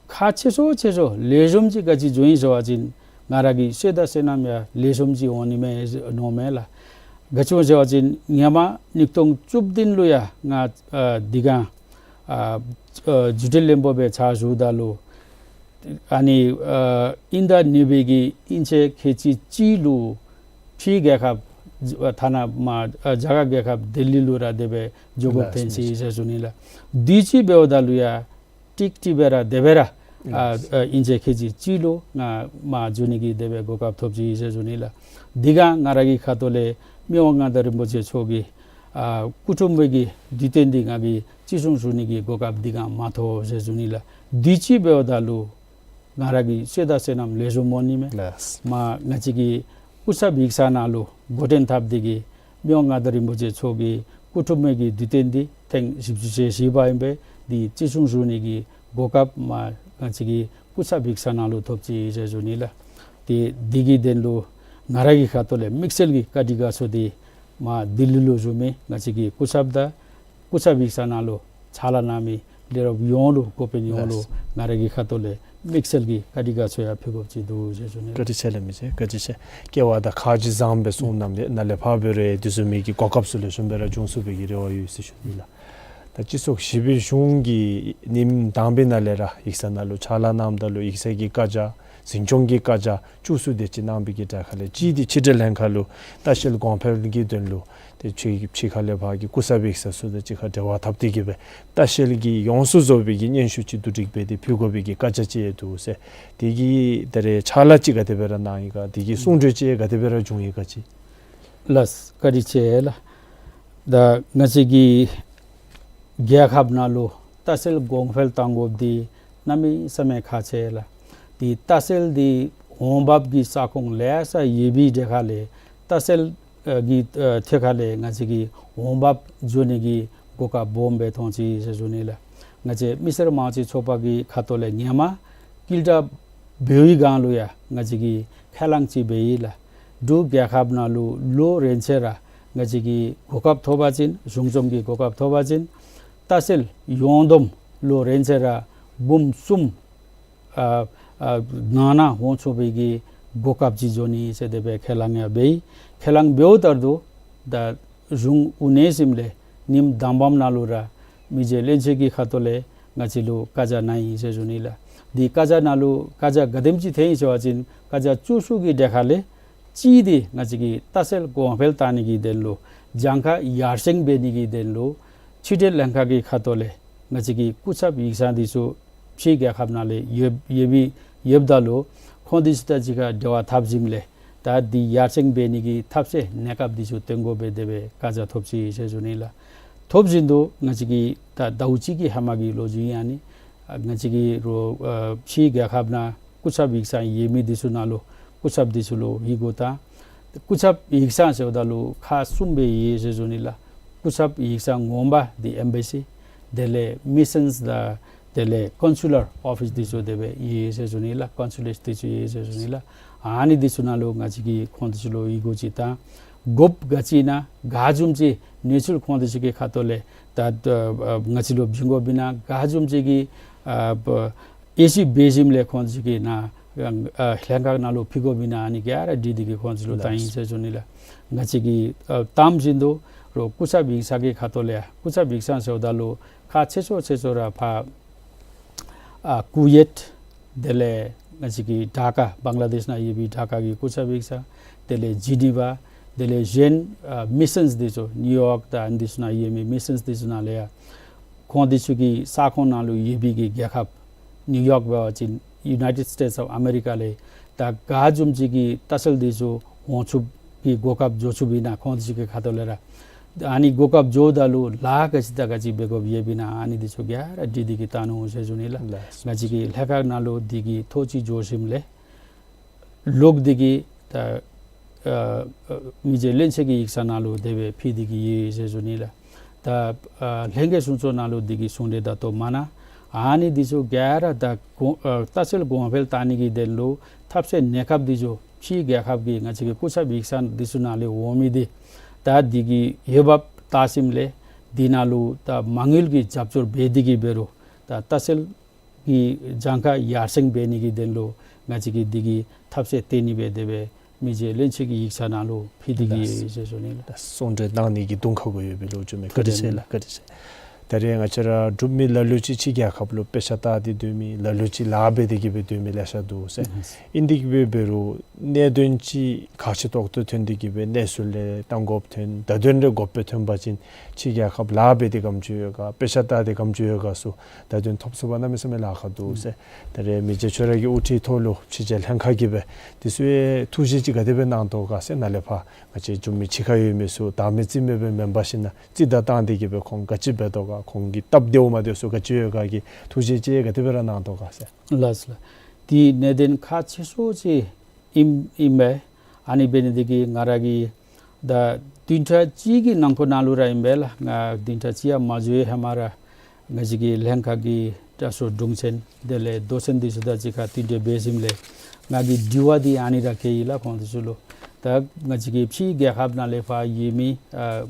ཁག་ཆེ་ཤོས་ཆེ་ཤོས་ལེགས་ཤོམ་ཅིག་ག་ཅི་བྱུང་ཡི་ཟེར་བ་ཅིན་ ང་ར་གི་བསོད་དང་བསོད་ནམས་ཡང་ལེགས་ཤོམ་ཅིག་འོང་ནི་མས་མནོཝ་མས་ལགས། ག་ཅི་སྨོ་ཟེར་བ་ཅིན་ཧེ་མ་ཉིས་སྟོང་བཅུ་བདུན་ལུ་ཡང་ང་ཨ་འདི་ག་ཨ་ཨ་རྫུ་འཕྲུལ་བློན་པོ་སྦེ་ཕྱག་ཞུཝ་ད་ལུ་ཨ་ནི་ཨ་དབྱིན་ཟླ་གཉིས་པའི་གི་དབྱིན་ཚེས་ཁལ་གཅིག་གཅིག་ལུ་ཕྱི་རྒྱལ་ཁབ་ཨ་ཐ་ན་མར་ཨ་རྒྱ་གར་རྒྱལ་ཁབ་ལྡི་ལི་ལུ་ར་དེ་སྦེ་འགྱོ་དགོཔ་ཐོན་ཅི་ཟེར་ཞུ་ནི་ལགས། དུས་ཅི་འབདཝ་ད་ལུ་ཡང་ཀྲིག་ཀྲི་སྦེ་ར་དེ་སྦེ་ར་ཨ་ཨ་དབྱིན་ཚེས་ཁལ་གཅིག་གཅིག་ལུ་ང་མར་འགྱོ་ནི་གི་དེ་སྦེ་གོ་སྐབས་ཐོབ་ཅི་ཟེར་ཞུ་ནི་ལགས། འདི་ག་ང་ར་གི་ཁ་ཐུག་ལས་མི་དབང་མངའ་བདག་རིན་པོ་ཆེ་མཆོག་གི་ཨ་སྐུ་འཁྲུངས་པའི་གི་དུས་སྟོན་འདི་ང་གིས་ཅི་གསུང་ཞུ་ནི་གི་གོ་སྐབས་འདི་ག་མ་ཐོབ་ཟེར་ཞུ་ནི་ལགས། དུས་ཅི་འབདཝ་ད་ལུ་ང་ར་གི་བསོད་དང་བསོད་ནམས་ལེགས་ཤོམ་འོང་ནི་མས། ལགས། མར་ང་བཅས་ཀྱི་སྐུ་ཚབ་ཡིག་ཚང་ནང་ལུ་འགོ་འདྲེན་འཐབ་སྟེ་གིས་མི་དབང་མངའ་བདག་རིན་པོ་ཆེ་མཆོག་གི་སྐུ་འཁྲུངས་མའི་གི་དུས་སྟོན་འདི་ཐེངས་བཞི་བཅུ་ཞེ་བཞི་པ་ཨིན་པས། འདི་ཅི་གསུང་ཞུ་ནི་གི་གོ་སྐབས་མར་ང་བཅས་ཀྱི་སྐུ་ཚབ་ཡིག་ཚང་ནང་ལུ་ཐོབ་ཅི་ཟེར་ཞུ་ནི་ལགས། ཏེ་འདི་གི་དོན་ལུ་ང་ར་གི་ཁ་ཐུག་ལས་དམིགས་བསལ་གྱི་བཀའ་དྲིན་དགའ་ཚོར་འདི་མར་ལྡི་ལི་ལུ་བཞུགས་མི་ང་བཅས་ཀྱི་སྐུ་ཚབ་དང་སྐུ་ཚབ་ཡིག་ཚང་ནང་ལུ་ཕྱག་ལཱ་གནང་མི་ལས་རོགསཔ་ཡོངས་ལུ་འགོ་དཔོན་ཡོངས་ལུ་ལགས། ང་ར་གི་ཁ་ཐུག་ལས་དམིགས་བསལ་གྱི་བཀའ་དྲིན་དགའ་ཚོར་ཡང་ཕུལ་དགོཔ་ཅིག་འདུག་ཟེར་ཞུ་ནི། བཀའ་དྲིན་ཆེ་ལགས་མི་རྗེ། བཀའ་དྲིན་ཆེ། སྐལ་བ་དང་ཁ་རྗེ་བཟང་པོ་སྦེ་གསུངམ་གནང་སྦེ་ནཱ་ལས་ཕར་འབད་རུང་དེ་བཟུམ་མའི་གི་གོ་སྐབས་ཚུ་ལེགས་ཤོམ་སྦེ་ར་འབྱུང་ཚུགས་པའི་གི་རེ་བ་ཡོད་ཟེར་ཞུ་ནི་ལགས། ད་སྤྱི་ཚོགས་བཞི་པའི་གཞུང་གིས་ཉིནམ་དང་པའི་ནང་ལས་ར་ཡིག་ཚང་ནང་ལུ་ཕྱག་ལཱ་གནངམ་ད་ལུ་ཡིག་ཚང་གི་བཀའ་རྒྱ་འཛིན་སྐྱོང་གི་བཀའ་རྒྱ་བཅུ་གསུམ་དེ་ཅིག་གནང་བའི་གི་གྲས་ཁ་ལས་གཅིག་འདི་ཕྱི་འབྲེལ་ལྷན་ཁག་ལུ་ལྟ་བཤལ་གོང་འཕེལ་གྱི་དོན་ལུ་ཏེ་ཕྱི་ཕྱི་ཁ་ལས་ཕར་གྱི་སྐུ་ཚབ་ཡིག་ཚང་ཚུ་དང་གཅིག་ཁར་འབྲེལ་བ་འཐབ་སྟེ་གིས་སྦེ་ལྟ་བཤལ་གྱི་ཡོངས་སུ་རྫོགས་པའི་གི་སྙན་ཞུ་ཅིག་བསྡུ་སྒྲིག་འབད་དེ་ཕུལ་དགོ་པའི་གི་བཀའ་རྒྱ་ཅིག་ཡང་འདུག་ཟེར། དེ་གི་ད་རེས་ཕྱག་ལཱ་ཅིག་ག་དེ་སྦེ་ར་གནང་ཡི་ག། དེ་གི་གསུང་གྲོས་ཅིག་ག་དེ་སྦེ་ར་བྱུང་ཡི་ག་ཅིག། ལགས། བཀའ་དྲིན་ཆེ་ལགས། ད་ང་བཅས་ཀྱི་རྒྱལ་ཁབ་ནང་ལུ་ལྟ་བཤལ་གོང་འཕེལ་གཏང་དགོཔ་འདི་གནམ་མེད་ས་མེད་ཁག་ཆེ་ལགས། འདི་ལྟ་བཤལ་འདི་འོང་འབབ་ཀྱི་ས་ཁོངས་ལེ་ཤ་ཡོད་པའི་གྲས་ཁ་ལས་ལྟ་བཤལ་ཨ་གི་ཨ་ཐད་ཁ་ལས་ང་བཅས་ཀྱི་འོང་འབབ་འགྱོ་ནི་གི་གོ་སྐབས་སྦོམ་སྦེ་མཐོང་ཅི་ཟེར་ཞུ་ནི་ལགས། ང་བཅས་མི་སེར་མང་སྤྱོད་ཚོགས་པ་གི་ཁ་ཐུག་ལས་ཧེ་མ་ཀིལ་ཊ་བོའི་སྒང་ལུ་ཡང་ང་བཅས་ཀྱིས་ཁས་བླངས་ཅིག་འབད་ཡི་ལགས། འབྲུག་རྒྱལ་ཁབ་ནང་ལུ་ལོ་རེ་ཚེ་ར་ང་བཅས་ཀྱིས་གོ་སྐབས་ཐོབ་པ་ཅིན་གཞུང་བཙུགས་ཀྱི་གོ་སྐབས་ཐོབ་པ་ཅིན་ལྟ་བཤལ་ཡོངས་བསྡོམས་ལོ་རེ་ཚེ་ར་འབུམ་གསུམ་ཨ་ཨ་ནང་ན་འོང་ཚུགས་པའི་གི་གོ་སྐབས་ཅིག་འབྱུང་ནི་ཟེར་དེ་སྦེ་ཁས་བླངས་ཡང་འབད་ཡི། ཁས་བླངས་འབདཝ་ལྟར་དུ་ད་གཞུང་དབུ་བརྙེས་ཞིནམ་ལས་ཉིནམ་དང་པམ་ནང་ལུ་ར་མི་རྗེ་བློན་ཆེན་གྱི་ཁ་ཐུག་ལས་ང་བཅས་ལུ་བཀའ་རྒྱ་གནང་ཡི་ཟེར་ཞུ་ནི་ལགས། འདི་བཀའ་རྒྱ་ནང་ལུ་བཀའ་རྒྱ་ག་དེམ་ཅིག་ཐོན་ཡི་ཟེར་བ་ཅིན་བཀའ་རྒྱ་བཅུ་གསུམ་གྱི་གྲས་ཁ་ལས་གཅིག་འདི་ང་བཅས་ཀྱིས་ལྟ་བཤལ་གོང་འཕེལ་གཏང་ནི་གི་དོན་ལུ་གྱངས་ཁ་ཡར་སེང་འབད་ནི་གི་དོན་ལུ་ཕྱི་འབྲེལ་ལྷན་ཁག་གི་ཁ་ཐུག་ལས་ང་བཅས་ཀྱི་སྐུ་ཚབ་ཡིག་ཚང་འདི་ཚུ་ཕྱི་རྒྱལ་ཁབ་ནང་ལས་ཡོད་ཡོད་པའི་ཡོདཔ་ད་ལུ་ཁོང་འདི་ཚུ་དང་གཅིག་ཁར་འབྲེལ་བ་འཐབ་ཞིནམ་ལས་ད་འདི་ཡར་སེང་འབད་ནི་གི་ཐབས་ཤེས་གནས་སྐབས་འདི་ཚུ་སྟོན་དགོ་པའི་དེ་སྦེ་བཀའ་རྒྱ་ཐོབ་ཅི་ཟེར་ཞུ་ནི་ལགས། ཐོབ་བཞིན་དུ་ང་བཅས་ཀྱི་ད་ཟླཝ་གཅིག་གི་ཧེ་མ་གི་ལོ་རྒྱུས་ཨ་ནི་ཨ་ང་བཅས་ཀྱི་རོགས་ཨ་ཕྱི་རྒྱལ་ཁབ་ནང་སྐུ་ཚབ་ཡིག་ཚང་ཡོད་མི་འདི་ཚུ་ནང་ལུ་སྐུ་ཚབ་འདི་ཚུ་ལུ་ཡི་གུ་དང་སྐུ་ཚབ་ཡིག་ཚང་ཟེརཝ་ད་ལུ་ཁག་གསུམ་སྦེ་ཡོད་ཟེར་ཞུ་ནི་ལགས། སྐུ་ཚབ་ཡིག་ཚང་ངོ་མ་འདི་ཨེམ་བེ་སི་དེ་ལས་མི་སཱོནསི་དང་དེ་ལས་ཀོན་སུ་ལར་ཨོ་ཕིསི་འདི་ཚུ་དེ་སྦེ་ཡོད་ཟེར་ཞུ་ནི་ལགས། ཀོན་སུ་ལེཊ་འདི་ཚུ་ཡོད་ཟེར་ཞུ་ནི་ལགས། ཨ་ནི་འདི་ཚུ་ནང་ལུ་ང་བཅས་ཀྱིས་ཁོང་འདི་ཚུ་ལུ་ཡི་གུ་ཅིག་དང་དགོཔ་ག་ཅི་ཨིན་ན་ག་བཟུམ་ཅིག་གནས་ཚུལ་ཁོང་འདི་ཚུ་གི་ཁ་ཐུག་ལས་ད་ཨ་ང་བཅས་ལུ་བྱིན་དགོཔ་ཨིན་ན་ག་བཟུམ་ཅིག་གི་ཨ་ཨེ་ཤི་འབད་ཞིནམ་ལས་ཁོང་ཚུ་གི་ནང་ཨ་ལྷན་ཁག་ནང་ལུ་ཕུལ་དགོཔ་ཨིན་ན་ཨ་ནི་ག་ར་འདི་འདི་གི་ཁོང་ཚུ་ལུ་བཏང་ཡི་ཟེར་ཞུ་ནི་ལགས། ང་བཅས་ཀྱིས་ཨ་དང་པ་བཞིན་དུ་རོགས་སྐུ་ཚབ་ཡིག་ཚང་གི་ཁ་ཐུག་ལས་སྐུ་ཚབ་ཡིག་ཚང་ཟེརཝ་ད་ལུ་ཁག་ཆེ་ཤོས་ཆེ་ཤོས་ར་ཕར་ཨ་ཀུ་ཝེཊ་དེ་ལས་ང་བཅས་ཀྱི་ཌ་ཀ་བང་ལ་དེཤ་ནང་ཡོད་པའི་ཌ་ཀ་གི་སྐུ་ཚབ་ཡིག་ཚང་དེ་ལས་ཇི་ནི་ཝ་དེ་ལས་གཞན་ཨ་མི་སཱོནསི་འདི་ཚུ་ནིའུ་ཡོག་དང་ཨ་ནི་འདི་ཚུ་ནང་ཡོད་མི་མི་སཱོནསི་འདི་ཚུ་ནང་ལས་ཡང་ཁོང་འདི་ཚུ་གི་ས་ཁོངས་ནང་ལུ་ཡོད་པའི་གི་རྒྱལ་ཁབ་ནིའུ་ཡོག་འབད་བ་ཅིན་ཡུ་ནའི་ཊེཌ་སི་ཊེཊསི་ཨོཕ་ཨ་མེ་རི་ཀ་ལས་ད་ག་བཟུམ་ཅིག་གི་ལྟ་བཤལ་འདི་ཚུ་འོང་ཚུགསཔ་གི་གོ་སྐབས་འགྱོ་ཚུགསཔ་ཨིན་ན་ཁོང་འདི་ཚུ་གི་ཁ་ཐུག་ལས་ར་ཨ་ནི་གོ་སྐབས་འགྱོཝ་ད་ལུ་ལཱ་ག་ཅི་དང་ག་ཅི་འབད་དགོཔ་ཡོདཔ་ཨིན་ན་ཨ་ནི་འདི་ཚུ་ག་ར་འདི་འདི་གི་བཏང་ནུག་ཟེར་ཞུ་ནི་ལགས། ལགས། ང་བཅས་ཀྱི་ལྷན་ཁག་ནང་ལུ་འདི་གི་ཐོ་ཅིག་འགྱོ་ཞིནམ་ལས་ལོག་སྟེ་གིས་ད་ཨ་ཨ་མི་རྗེ་བློན་ཆེན་གྱི་ཡིག་ཚང་ནང་ལུ་དེ་སྦེ་ཕུལ་ཏེ་གིས་ཡོད་ཟེར་ཞུ་ནི་ལགས། ད་ཨ་ལྷན་རྒྱས་གསུང་ཆོས་ནང་ལུ་འདི་གི་གསུང་གྲོས་དང་ཐོག་མ་ན་ཨ་ནི་འདི་ཚུ་ག་ར་ད་གོང་ཨ་ལྟ་བཤལ་གོང་འཕེལ་གཏང་ནི་གི་དོན་ལུ་ཐབས་ཤེས་གནས་སྐབས་འདི་ཚུ་ཕྱི་རྒྱལ་ཁབ་ཀྱི་ང་བཅས་ཀྱི་སྐུ་ཚབ་ཡིག་ཚང་འདི་ཚུ་ནང་ལས་འོང་མི་འདི་ད་འདི་གི་འོས་འབབ་བལྟ་ཞིནམ་ལས་འདི་ནང་ལུ་ད་མ་དངུལ་གྱི་རྒྱབ་སྐྱོར་འབད་དེ་གིས་འབད་རུང་ད་ལྟ་བཤལ་གྱི་གྱངས་ཁ་ཡར་སེང་འབད་ནི་གི་དོན་ལུ་ང་ ང་བཅས་ཀྱིས་འདི་གི་ཐབས་ཤེས་བཏོན་ནི་སྦེ་དེ་སྦེ་མི་རྗེ་བློན་ཆེན་གྱི་ཡིག་ཚང་ནང་ལུ་ཕུལ་ཏེ་གི་ལགས། ཡོད་ཟེར་ཞུ་ནི་ལགས། གསུང་གྲོས་གནང་ནི་གི་གདོང་ཁ་གུ་ཡོད་པའི་ལོ་རྒྱུས་མས། བཀའ་དྲིན་ཆེ་ལགས། བཀའ་དྲིན་ཆེ། ད་རེས་ང་བཅས་ར་འབྲུག་མི་ལ་ལུ་ཅིག་ཕྱི་རྒྱལ་ཁབ་ལུ་དཔེ་ཆ་ལྟ་སྟེ་སྡོད་མི་ལ་ལུ་ཅིག་ལཱ་འབད་དེ་གི་སྦེ་སྡོད་མི་ལེ་ཤ་འདུག་ཟེར། ཨིན་དེ་གི་སྦེ་འབད་རུང་གནད་དོན་ཅིག་ཁག་ཆེ་ཏོག་ཏོ་ཐོན་ཏེ་གི་སྦེ་གནས་ཚུལ་ལས་བཏང་དགོཔ་ཐོན་ད་དོན་རེ་དགོཔ་སྦེ་ཐོན་པ་ཅིན་ཕྱི་རྒྱལ་ཁབ་ལཱ་འབད་དེ་གམ་ཅིག་ཡོད་ག་དཔེ་ཆ་ལྟ་སྟེ་གམ་ཅིག་ཡོད་ག་ཚུ་ད་དོན་ཐོབ་ཚུགས་པ་གནམ་མེད་ས་མེད་ལཱ་ཁག་འདུག་ཟེར། ད་རེས་མི་རྗེ་ཁྱོད་ར་གི་དབུ་ཁྲིད་ཐོག་ལུ་ཕྱི་རྒྱལ་ལྷན་ཁག་གིས་སྦེ་དེ་ཚུ་ཡང་ཐུགས་བཞེད་ཅིག་ག་དེ་སྦེ་གནང་དོ་ག་ཟེར། ནཱ་ལས་ཕར་ང་བཅས་འབྲུག་མི་ཕྱི་ཁར་ཡོད་མི་ཚུ་བདག་མེད་རྩིས་མེད་སྦེ་མེན་པར་ཞིན་ན་རྩིས་བདའ་བཏང་སྟེ་གི་སྦེ་ཁོང་ག་ཅི་འབད་དོ་ག་ཁོང་གི་སྟབས་བདེཝ་མ་བདེཝ་ཚུ་ག་ཅི་ཡོད་ག་གི་ཐུགས་བཞེད་ཅིག་ག་དེ་སྦེ་ར་གནང་དོ་ག་ཟེར། ལགས་ལགས། དེ་གནད་དོན་ཁག་ཆེ་ཤོས་ཅིག་ཨིན་ཨིན་པས། ཨ་ནི་འབད་ནི་དེ་གིས་ང་ར་གིས་ད་བདུན་ཕྲག་གཅིག་གི་ནང་འཁོད་ནང་ལུ་ར་ཨིན་པས་ལགས། ང་བདུན་ཕྲག་གཅིག་ཡང་མ་འགྱོ་བའི་ཧེ་མ་ར་ང་བཅས་ཀྱི་ལྷན་ཁག་གི་དྲག་ཤོས་དྲུང་ཆེན་དེ་ལས་མདོ་ཆེན་འདི་ཚུ་དང་གཅིག་ཁར་བསྟུན་གྲོས་འབད་ཞིནམ་ལས་ང་གིས་དྲི་བ་འདི་ཨ་ནི་ར་བཀོད་ཡི་ལགས་ཁོང་འདི་ཚུ་ལུ། ད་ང་བཅས་ཀྱི་ཕྱི་རྒྱལ་ཁབ་ནང་ལས་ཕར་ཡོད་མི་ཨ་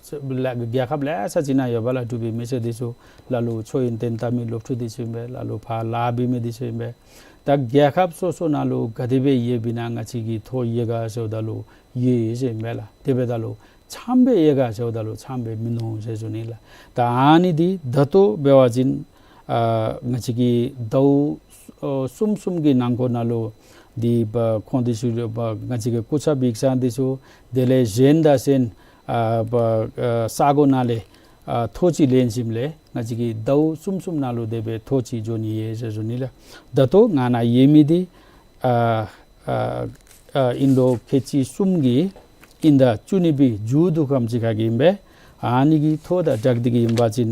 རྒྱལ་ཁབ་ལེ་ཤ་ཅིག་ནང་ཡོད་པ་ལགས། འབྲུག་པའི་མི་སེར་འདི་ཚུ་ལ་ལུ་ཆོས་ཡོན་ཏན་ལྟ་མི་སློབ་ཕྲུག་འདི་ཚུ་ཨིན་པས། ལ་ལུ་ཕར་ལཱ་འབད་མི་འདི་ཚུ་ཨིན་པས། ད་རྒྱལ་ཁབ་སོ་སོ་ནང་ལུ་ག་དེ་སྦེ་ཡོདཔ་ཨིན་ན་ང་བཅས་ཀྱིས་ཐོ་ཡོད་ག་ཟེརཝ་ད་ལུ་ཡོད་ཟེར་ཨིན་པས་ལགས། དེ་འབདཝ་ད་ལུ་ཚངམ་སྦེ་ཡོད་ག་ཟེརཝ་ད་ལུ་ཚངམ་སྦེ་མིན་ནུག་ཟེར་ཞུ་ནི་ལགས། ད་ཨ་ནི་འདི་ད་ལྟོ་འབད་བ་ཅིན་ཨ་ང་བཅས་ཀྱི་ཟླཝ་ཨ་གསུམ་གསུམ་གྱི་ནང་འཁོད་ནང་ལུ་འདི་ཨ་ཁོང་འདི་ཚུ་ལུ་ཨ་ང་བཅས་ཀྱི་སྐུ་ཚབ་ཡིག་ཚང་འདི་ཚུ་དེ་ལས་གཞན་དང་གཞན་ཨ་ཨ་ས་གོ་ནང་ལས་ཨ་ཐོ་ཅིག་ལེན་ཞིནམ་ལས་ང་བཅས་ཀྱི་ཟླཝ་གསུམ་གསུམ་ནང་ལུ་དེ་སྦེ་ཐོ་ཅིག་འགྱོ་ནི་ཡོད་ཟེར་ཞུ་ནི་ལགས། ད་ལྟོ་ང་ནཱ་ཡོད་མི་འདི་ཨ་ཨ་ཨ་དབྱིན་ལོ་ཁལ་གཅིག་གསུམ་གྱི་དབྱིན་ཟླ་བཅུ་གཉིས་པའི་མཇུག་བསྡུ་ཁམས་ཅིག་ཁར་གྱི་ཨིན་པས། ཨ་ནི་གི་ཐོ་དང་སྦྲགས་ཏེ་གི་ཨིན་པ་ཅིན་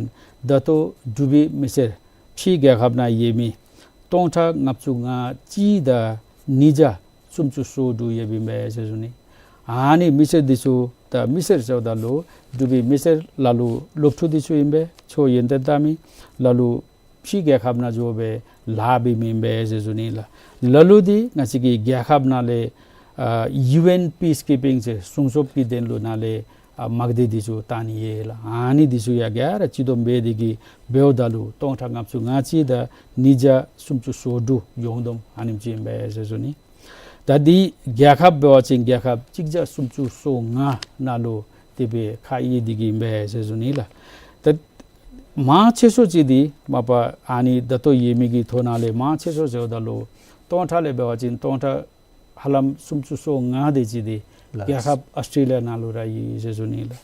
ད་ལྟོ་འབྲུག་པའི་མི་སེར་ཕྱི་རྒྱལ་ཁབ་ནང་ཡོད་མི་སྟོང་ཕྲག་ལྔ་བཅུ་ང་གཅིག་དང་ཉིས་བརྒྱ་སུམ་ཅུ་སོ་དྲུག་ཡོདཔ་ཨིན་པས་ཟེར་ཞུ་ནི། ཨ་ནི་མི་སེར་འདི་ཚུ་ད་མི་སེར་ཟེརཝ་ད་ལུ་འབྲུག་པའི་མི་སེར་ལ་ལུ་སློབ་ཕྲུག་འདི་ཚུ་ཨིན་པས། ཆོས་ཡོན་ཏན་ལྟ་མི་ལ་ལུ་ཕྱི་རྒྱལ་ཁབ་ནང་འགྱོ་སྦེ་ལཱ་འབད་མི་ཨིན་པས་ཟེར་ཞུ་ནི་ལགས། ལ་ལུ་འདི་ང་བཅས་ཀྱི་རྒྱལ་ཁབ་ནང་ལས་ཨ་ཡུ་ཨེན་པིས་ཀིཔ་པིང་ཟེར་སྲུང་སྐྱོབ་ཀྱི་དོན་ལུ་ནཱ་ལས་ཨ་དམག་སྡེ་འདི་ཚུ་བཏང་ནི་ཡོད་ལགས། ཨ་ནི་འདི་ཚུ་ཡང་ག་ར་སྤྱི་བསྡོམས་འབད་དེ་གི་འབདཝ་ད་ལུ་སྟོང་ཕྲག་ལྔ་བཅུ་ང་གཅིག་དང་ཉིས་བརྒྱ་སུམ་ཅུ་སོ་དྲུག་ཡོངས་བསྡོམས་ཨ་ནེམ་ཅིག་ཨིན་པས་ཟེར་ཞུ་ནི། ད་འདི་རྒྱལ་ཁབ་འབད་བ་ཅིན་རྒྱལ་ཁབ་གཅིག་བརྒྱ་སུམ་ཅུ་སོ་ལྔ་ནང་ལུ་དེ་སྦེ་ཁག་ཡོད་དེ་གི་ཨིན་པས་ཟེར་ཞུ་ནི་ལགས། ད་མང་ཆེ་ཤོས་ཅིག་འདི་མ་པ་ཨ་ནི་ད་ལྟོ་ཡོད་མི་གི་ཐོ་ནང་ལས་མང་ཆེ་ཤོས་ཟེརཝ་ད་ལུ་སྟོང་ཕྲག་ལས་འབད་བ་ཅིན་སྟོང་ཕྲག་ཧ་ལམ་སུམ་ཅུ་སོ་ལྔ་དེ་ཅིག་འདི་ལགས། རྒྱལ་ཁབ་ཨཱོས་ཊྲེ་ལི་ཡ་ནང་ལུ་ར་ཡོད་ཟེར་ཞུ་ནི་ལགས།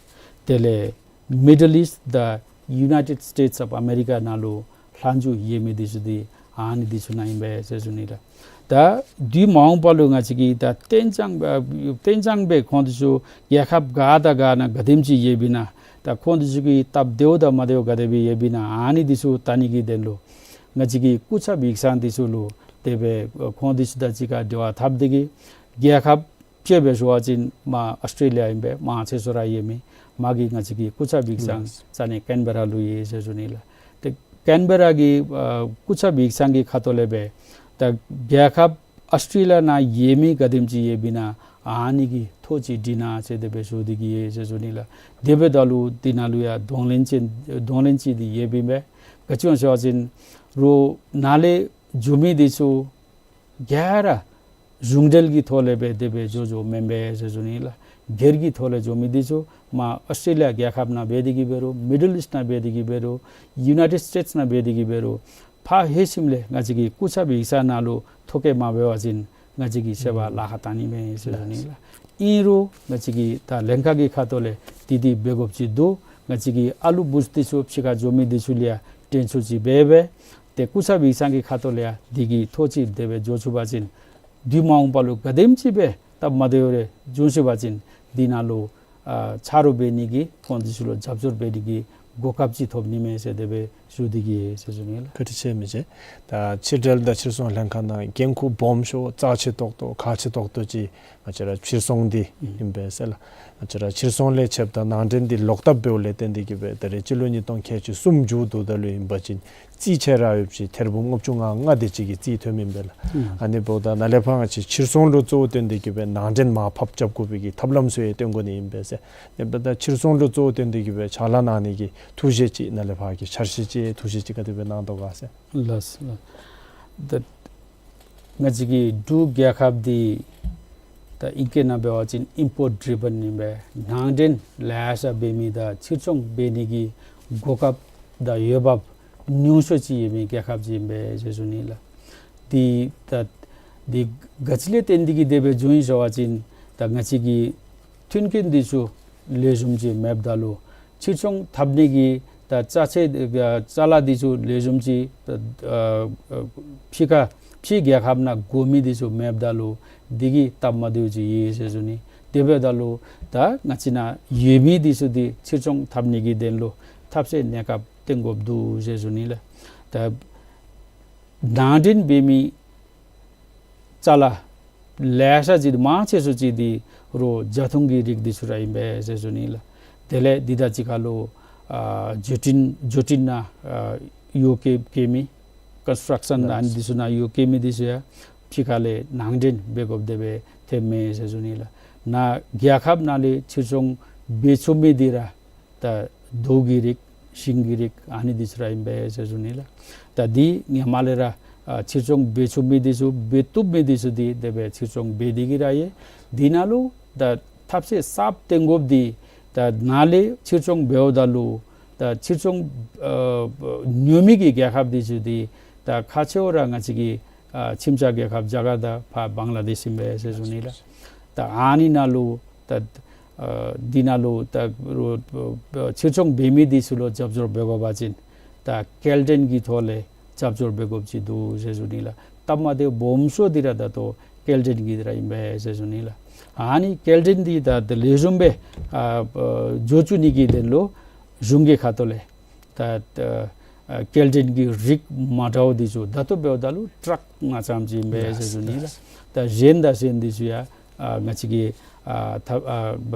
དེ་ལས་མི་ཌལ་ཨིསཊ་དང་ཡུ་ནའི་ཊེཌ་སི་ཊེཊསི་ཨོཕ་ཨ་མེ་རི་ཀ་ནང་ལུ་ལྷག་མཇུག་ཡོད་མི་འདི་ཚུ་འདི་ཨ་ནི་འདི་ཚུ་ནང་ཨིན་པས་ཟེར་ཞུ་ནི་ལགས། ད་དུས་མ་འོངས་པ་ལུ་ང་བཅས་ཀྱིས་ད་གཏན་འཇགས་ཨ་གཏན་འཇགས་སྦེ་ཁོང་འདི་ཚུ་རྒྱལ་ཁབ་ག་དང་ག་ནང་ག་དེམ་ཅིག་ཡོདཔ་ཨིན་ན་ད་ཁོང་འདི་ཚུ་གི་སྟབས་བདེཝ་དང་མ་བདེཝ་ག་དེ་སྦེ་ཡོདཔ་ཨིན་ན་ཨ་ནི་འདི་ཚུ་བལྟ་ནི་གི་དོན་ལུ་ང་བཅས་ཀྱི་སྐུ་ཚབ་ཡིག་ཚང་འདི་ཚུ་ལུ་དེ་སྦེ་ཁོང་འདི་ཚུ་དང་གཅིག་ཁར་འབྲེལ་བ་འཐབ་སྟེ་གི་རྒྱལ་ཁབ་ཅིག་སྦེ་ཞུ་བ་ཅིན་མར་ཨཱོས་ཊྲེ་ལི་ཡ་ཨིན་པས། མང་ཆེ་ཤོས་ར་ཡོད་མི་མར་གྱི་ང་བཅས་ཀྱི་སྐུ་ཚབ་ཡིག་ཚང་ལགས། ས་གནས་ཀེན་བེ་ར་ལུ་ཡོད་ཟེར་ཞུ་ནི་ལགས། ཏེ་ཀེན་བེ་ར་གི་ཨ་སྐུ་ཚབ་ཡིག་ཚང་གི་ཁ་ཐུག་ལས་སྦེ་ད་རྒྱལ་ཁབ་ཨཱོས་ཊྲེ་ལི་ཡ་ནང་ཡོད་མི་ག་དེམ་ཅིག་ཡོདཔ་ཨིན་ན་ཨ་ནི་གི་ཐོ་ཅིག་བྲི་གནང་ཟེར་དེ་སྦེ་ཞུ་སྟེ་གི་ཡོད་ཟེར་ཞུ་ནི་ལགས། དེ་འབདཝ་ད་ལུ་འདི་ནང་ལུ་ཡང་གདོང་ལེན་ཅན་གདོང་ལེན་ཅིག་འདི་ཡོདཔ་ཨིན་པས། ག་ཅི་སྨོ་ཟེར་བ་ཅིན་རོགས་ནཱ་ལས་འགྱོ་མི་འདི་ཚུ་ག་ར་གཞུང་འབྲེལ་གྱི་ཐོག་ལས་སྦེ་དེ་སྦེ་འགྱོ་འགྱོཝ་མེན་པས་ཟེར་ཞུ་ནི་ལགས། སྒེར་གྱི་ཐོག་ལས་འགྱོ་མི་འདི་ཚུ་མར་ཨཱོས་ཊྲེ་ལི་ཡ་རྒྱལ་ཁབ་ནང་འབད་དེ་གི་འབད་རུང་མི་ཌལ་ཨིསཊ་ནང་འབད་དེ་གི་འབད་རུང་ཡུ་ནའི་ཊེཌ་སི་ཊེཊསི་ནང་འབད་དེ་གི་འབད་རུང་ཕར་ལྷོད་ཞིནམ་ལས་ང་བཅས་ཀྱི་སྐུ་ཚབ་ཡིག་ཚང་ནང་ལུ་ཐོ་བཀོད་མ་འབད་བ་ཅིན་ང་བཅས་ཀྱིས་ཤེས་པར་ལཱ་ཁག་བཏང་ནི་མས་ཟེར་ཞུ་ནི་ལགས། ཨིན་རུང་ང་བཅས་ཀྱི་ད་ལྷན་ཁག་གི་ཁ་ཐུག་ལས་འདི་འདི་འབད་དགོཔ་ཅིག་འདུག། ང་བཅས་ཀྱི་ཨ་ལུ་བུཚ་འདི་ཚུ་ཕྱི་ཁར་འགྱོ་མི་འདི་ཚུ་ལུ་ཡང་དྲན་གསོ་ཅིག་འབད་སྦེ་ཏེ་སྐུ་ཚབ་ཡིག་ཚང་གི་ཁ་ཐུག་ལས་ཡང་འདི་གི་ཐོ་ཅིག་དེ་སྦེ་འགྱོ་ཚུགས་པ་ཅིན་དུས་མ་འོངས་པ་ལུ་ག་དེམ་ཅིག་སྦེ་སྟབས་མ་བདེཝ་རེ་འབྱུང་སྲིད་པ་ཅིན་འདི་ནང་ལུ་ཨ་ཆ་རོགས་འབད་ནི་གི་ཁོང་འདི་ཚུ་ལུ་རྒྱབ་སྐྱོར་འབད་ནི་གི་གོ་སྐབས་ཅིག་ཐོབ་ནི་མས་ཟེར་དེ་སྦེ་ཞུ་སྟེ་གི་ཟེར་ཞུ་ནི་ལགས། བཀའ་དྲིན་ཆེ་མི་རྗེ། ད་ཕྱི་འབྲེལ་དང་ཕྱིར་ཚོང་ལྷན་ཁག་ནང་འགན་ཁུར་སྦོམ་ཤོས་རྩ་ཆེ་ཏོག་ཏོ་ཁག་ཆེ་ཏོག་ཏོ་ཅིག་ང་བཅས་ར་ཕྱིར་ཚོང་འདི་ཨིན་པས་ཟེར་ལགས། ང་བཅས་ར་ཕྱིར་ཚོང་ལས་ཕྱདཔ་ད་ནང་འདྲེན་འདི་ལོག་བཏབ་འབདཝ་ལས་བརྟེན་ཏེ་གི་སྦེ་ད་རེས་སྤྱི་ལོ་ཉིས་སྟོང་ཁལ་གཅིག་གསུམ་མཇུག་བསྡུཝ་ད་ལུ་ཨིན་པ་ཅིན་རྩིས་ཆེ་ར་ཡོདཔ་ཅིག་ཐེར་འབུམ་ལྔ་བཅུ་ང་ལྔ་དེ་ཅིག་གི་རྩིས་ཐོནམ་ཨིན་པས་ལགས། ཨ་ནི་འབདཝ་ད་ནཱ་ལས་ཕར་ང་བཅས་ཕྱིར་ཚོང་ལུ་གཙོ་བོ་བཏོན་ཏེ་གི་སྦེ་ནང་འདྲེན་མར་ཕབ་རྐྱབ་དགོ་པའི་གི་ཐབས་ལམ་ཚུ་ཡང་སྟོན་དགོ་ནི་ཨིན་པས་ཟེར། ཨ་ནི་འབདཝ་ད་ཕྱིར་ཚོང་ལུ་གཙོ་བོ་བཏོན་ཏེ་གི་སྦེ་ཕྱག་ལཱ་གནང་ནི་གི་ཐུགས་བཞེད་ཅིག་ནཱ་ལས་ཕར་གྱི་འཆར་གཞི་ཅིག་ཐུགས་བཞེད་ཅིག་ག་དེ་སྦེ་གནང་དོ་ག་ཟེར། ལགས་ལགས། ད་ ང་བཅས་ཀྱི་འབྲུག་རྒྱལ་ཁབ་འདི་ད་ཨིང་སྐད་ནང་འབད་བ་ཅིན་ཨིམ་པོརཊ་ཌི་རི་བཱན་ཨིན་པས། ནང་འདྲེན་ལེ་ཤ་འབད་མི་དང་ཕྱིར་ཚོང་འབད་ནི་གི་གོ་སྐབས་དང་འོས་འབབ་ཉུང་ཤོས་ཅིག་ཡོད་མི་རྒྱལ་ཁབ་ཅིག་ཨིན་པས་ཟེར་ཞུ་ནི་ལགས། འདི་ད་འདི་ག་ཅི་ལས་བརྟེན་ཏེ་གིས་དེ་སྦེ་བྱུང་ཡི་ཟེར་བ་ཅིན་ད་ང་བཅས་ཀྱི་མཐུན་རྐྱེན་འདི་ཚུ་ལེགས་ཤོམ་ཅིག་མེདཔ་ད་ལུ་ཕྱིར་ཚོང་འཐབ་ནི་གི་ད་ཅ་ཆས་ཨ་ཅ་ལ་འདི་ཚུ་ལེགས་ཤོམ་ཅིག་ཨ་ཨ་ཕྱི་ཁ་ཕྱི་རྒྱལ་ཁབ་ནང་དགོ་མི་འདི་ཚུ་མེདཔ་ད་ལུ་འདི་གིས་སྟབས་མ་བདེཝ་ཅིག་ཡོད་ཟེར་ཞུ་ནི། དེ་འབདཝ་ད་ལུ་ད་ང་བཅས་ནང་ཡོད་མི་འདི་ཚུ་འདི་ཕྱིར་ཚོང་འཐབ་ནི་གི་དོན་ལུ་ཐབས་ཤེས་གནས་སྐབས་བཏོན་དགོཔ་འདུག་ཟེར་ཞུ་ནི་ལགས། ད་ནང་འདྲེན་འབད་མི་ཅ་ལ་ལེ་ཤ་ཅིག་མང་ཆེ་ཤོས་ཅིག་འདི་རོགས་བྱ་འཐུང་གི་རིགས་འདི་ཚུ་ར་ཨིན་པས་ཟེར་ཞུ་ནི་ལགས། དེ་ལས་འདི་དང་གཅིག་ཁར་ལུ་ཨ་བཟོ་སྐྲུན་བཟོ་སྐྲུན་ནང་ཨ་ཡོ་བཀལ་བཀལ་མི་ཀོན་སི་ཊརཀ་ཤཱན་ཨ་ནི་འདི་ཚུ་ནང་ཡོ་བཀལ་མི་འདི་ཚུ་ཡང་ཕྱི་ཁ་ལས་ནང་འདྲེན་འབད་དགོཔ་དེ་སྦེ་ཐོནམ་མས་ཟེར་ཞུ་ནི་ལགས། ནཱ་རྒྱལ་ཁབ་ནང་ལས་ཕྱིར་ཚོང་འབད་ཚུགས་མི་འདི་ར་ད་རྡོ་གི་རིགས་ཤིང་གི་རིགས་ཨ་ནི་འདི་ཚུ་ར་ཨིན་པས་ཟེར་ཞུ་ནི་ལགས། ད་འདི་ཧེ་མ་ལས་ར་ཨ་ཕྱིར་ཚོང་འབད་ཚུགས་མི་འདི་ཚུ་འབད་བཏུབ་མི་འདི་ཚུ་འདི་དེ་སྦེ་ཕྱིར་ཚོང་འབད་དེ་གིས་ར་ཡོད། འདི་ནང་ལུ་ད་ཐབས་ཤེས་གསརཔ་བཏོན་དགོཔ་འདི་ད་ནཱ་ལས་ཕྱིར་ཚོང་འབདཝ་ད་ལུ་ད་ཕྱིར་ཚོང་ཨ་ཉོ་མི་གི་རྒྱལ་ཁབ་འདི་ཚུ་འདི་ད་ཁག་ཆེཝ་ར་ང་བཅས་ཀྱི་ཨ་ཁྱིམ་ཚང་རྒྱལ་ཁབ་རྒྱ་གར་དང་ཕར་བང་ལ་དེཤ་ཨིན་པས་ཟེར་ཞུ་ནི་ལགས། ད་ཨ་ནི་ནང་ལུ་ད་ཨ་འདི་ནང་ལུ་ད་རོགས་ཕྱིར་ཚོང་འབད་མི་འདི་ཚུ་ལུ་རྒྱབ་སྐྱོར་འབད་དགོ་པ་ཅིན་ད་སྐྱེལ་འདྲེན་གྱི་ཐོག་ལས་རྒྱབ་སྐྱོར་འབད་དགོཔ་ཅིག་འདུག་ཟེར་ཞུ་ནི་ལགས། སྟབས་མ་བདེཝ་སྦོམ་ཤོས་འདི་ར་ད་ལྟོ་སྐྱེལ་འདྲེན་གྱི་འདི་ར་ཨིན་པས་ཟེར་ཞུ་ནི་ལགས། ཨ་ནི་སྐྱེལ་འདྲེན་འདི་ད་ད་ལེགས་ཤོམ་སྦེ་ཨ་ཨ་འགྱོ་བཅུག་ནི་གི་དོན་ལུ་གཞུང་གི་ཁ་ཐུག་ལས་ད་ད་ཨ་སྐྱེལ་འདྲེན་གྱི་རིགས་མ་འདྲཝ་འདི་ཚུ་ད་ལྟོ་འབདཝ་ད་ལུ་ཊཱཀ་ནང་ཙམ་ཅིག་ཨིན་པས་ཟེར་ཞུ་ནི་ལགས། ད་གཞན་དང་གཞན་འདི་ཚུ་ཡང་ཨ་ང་བཅས་ཀྱིས་ཨ་ཐབས་ཨ་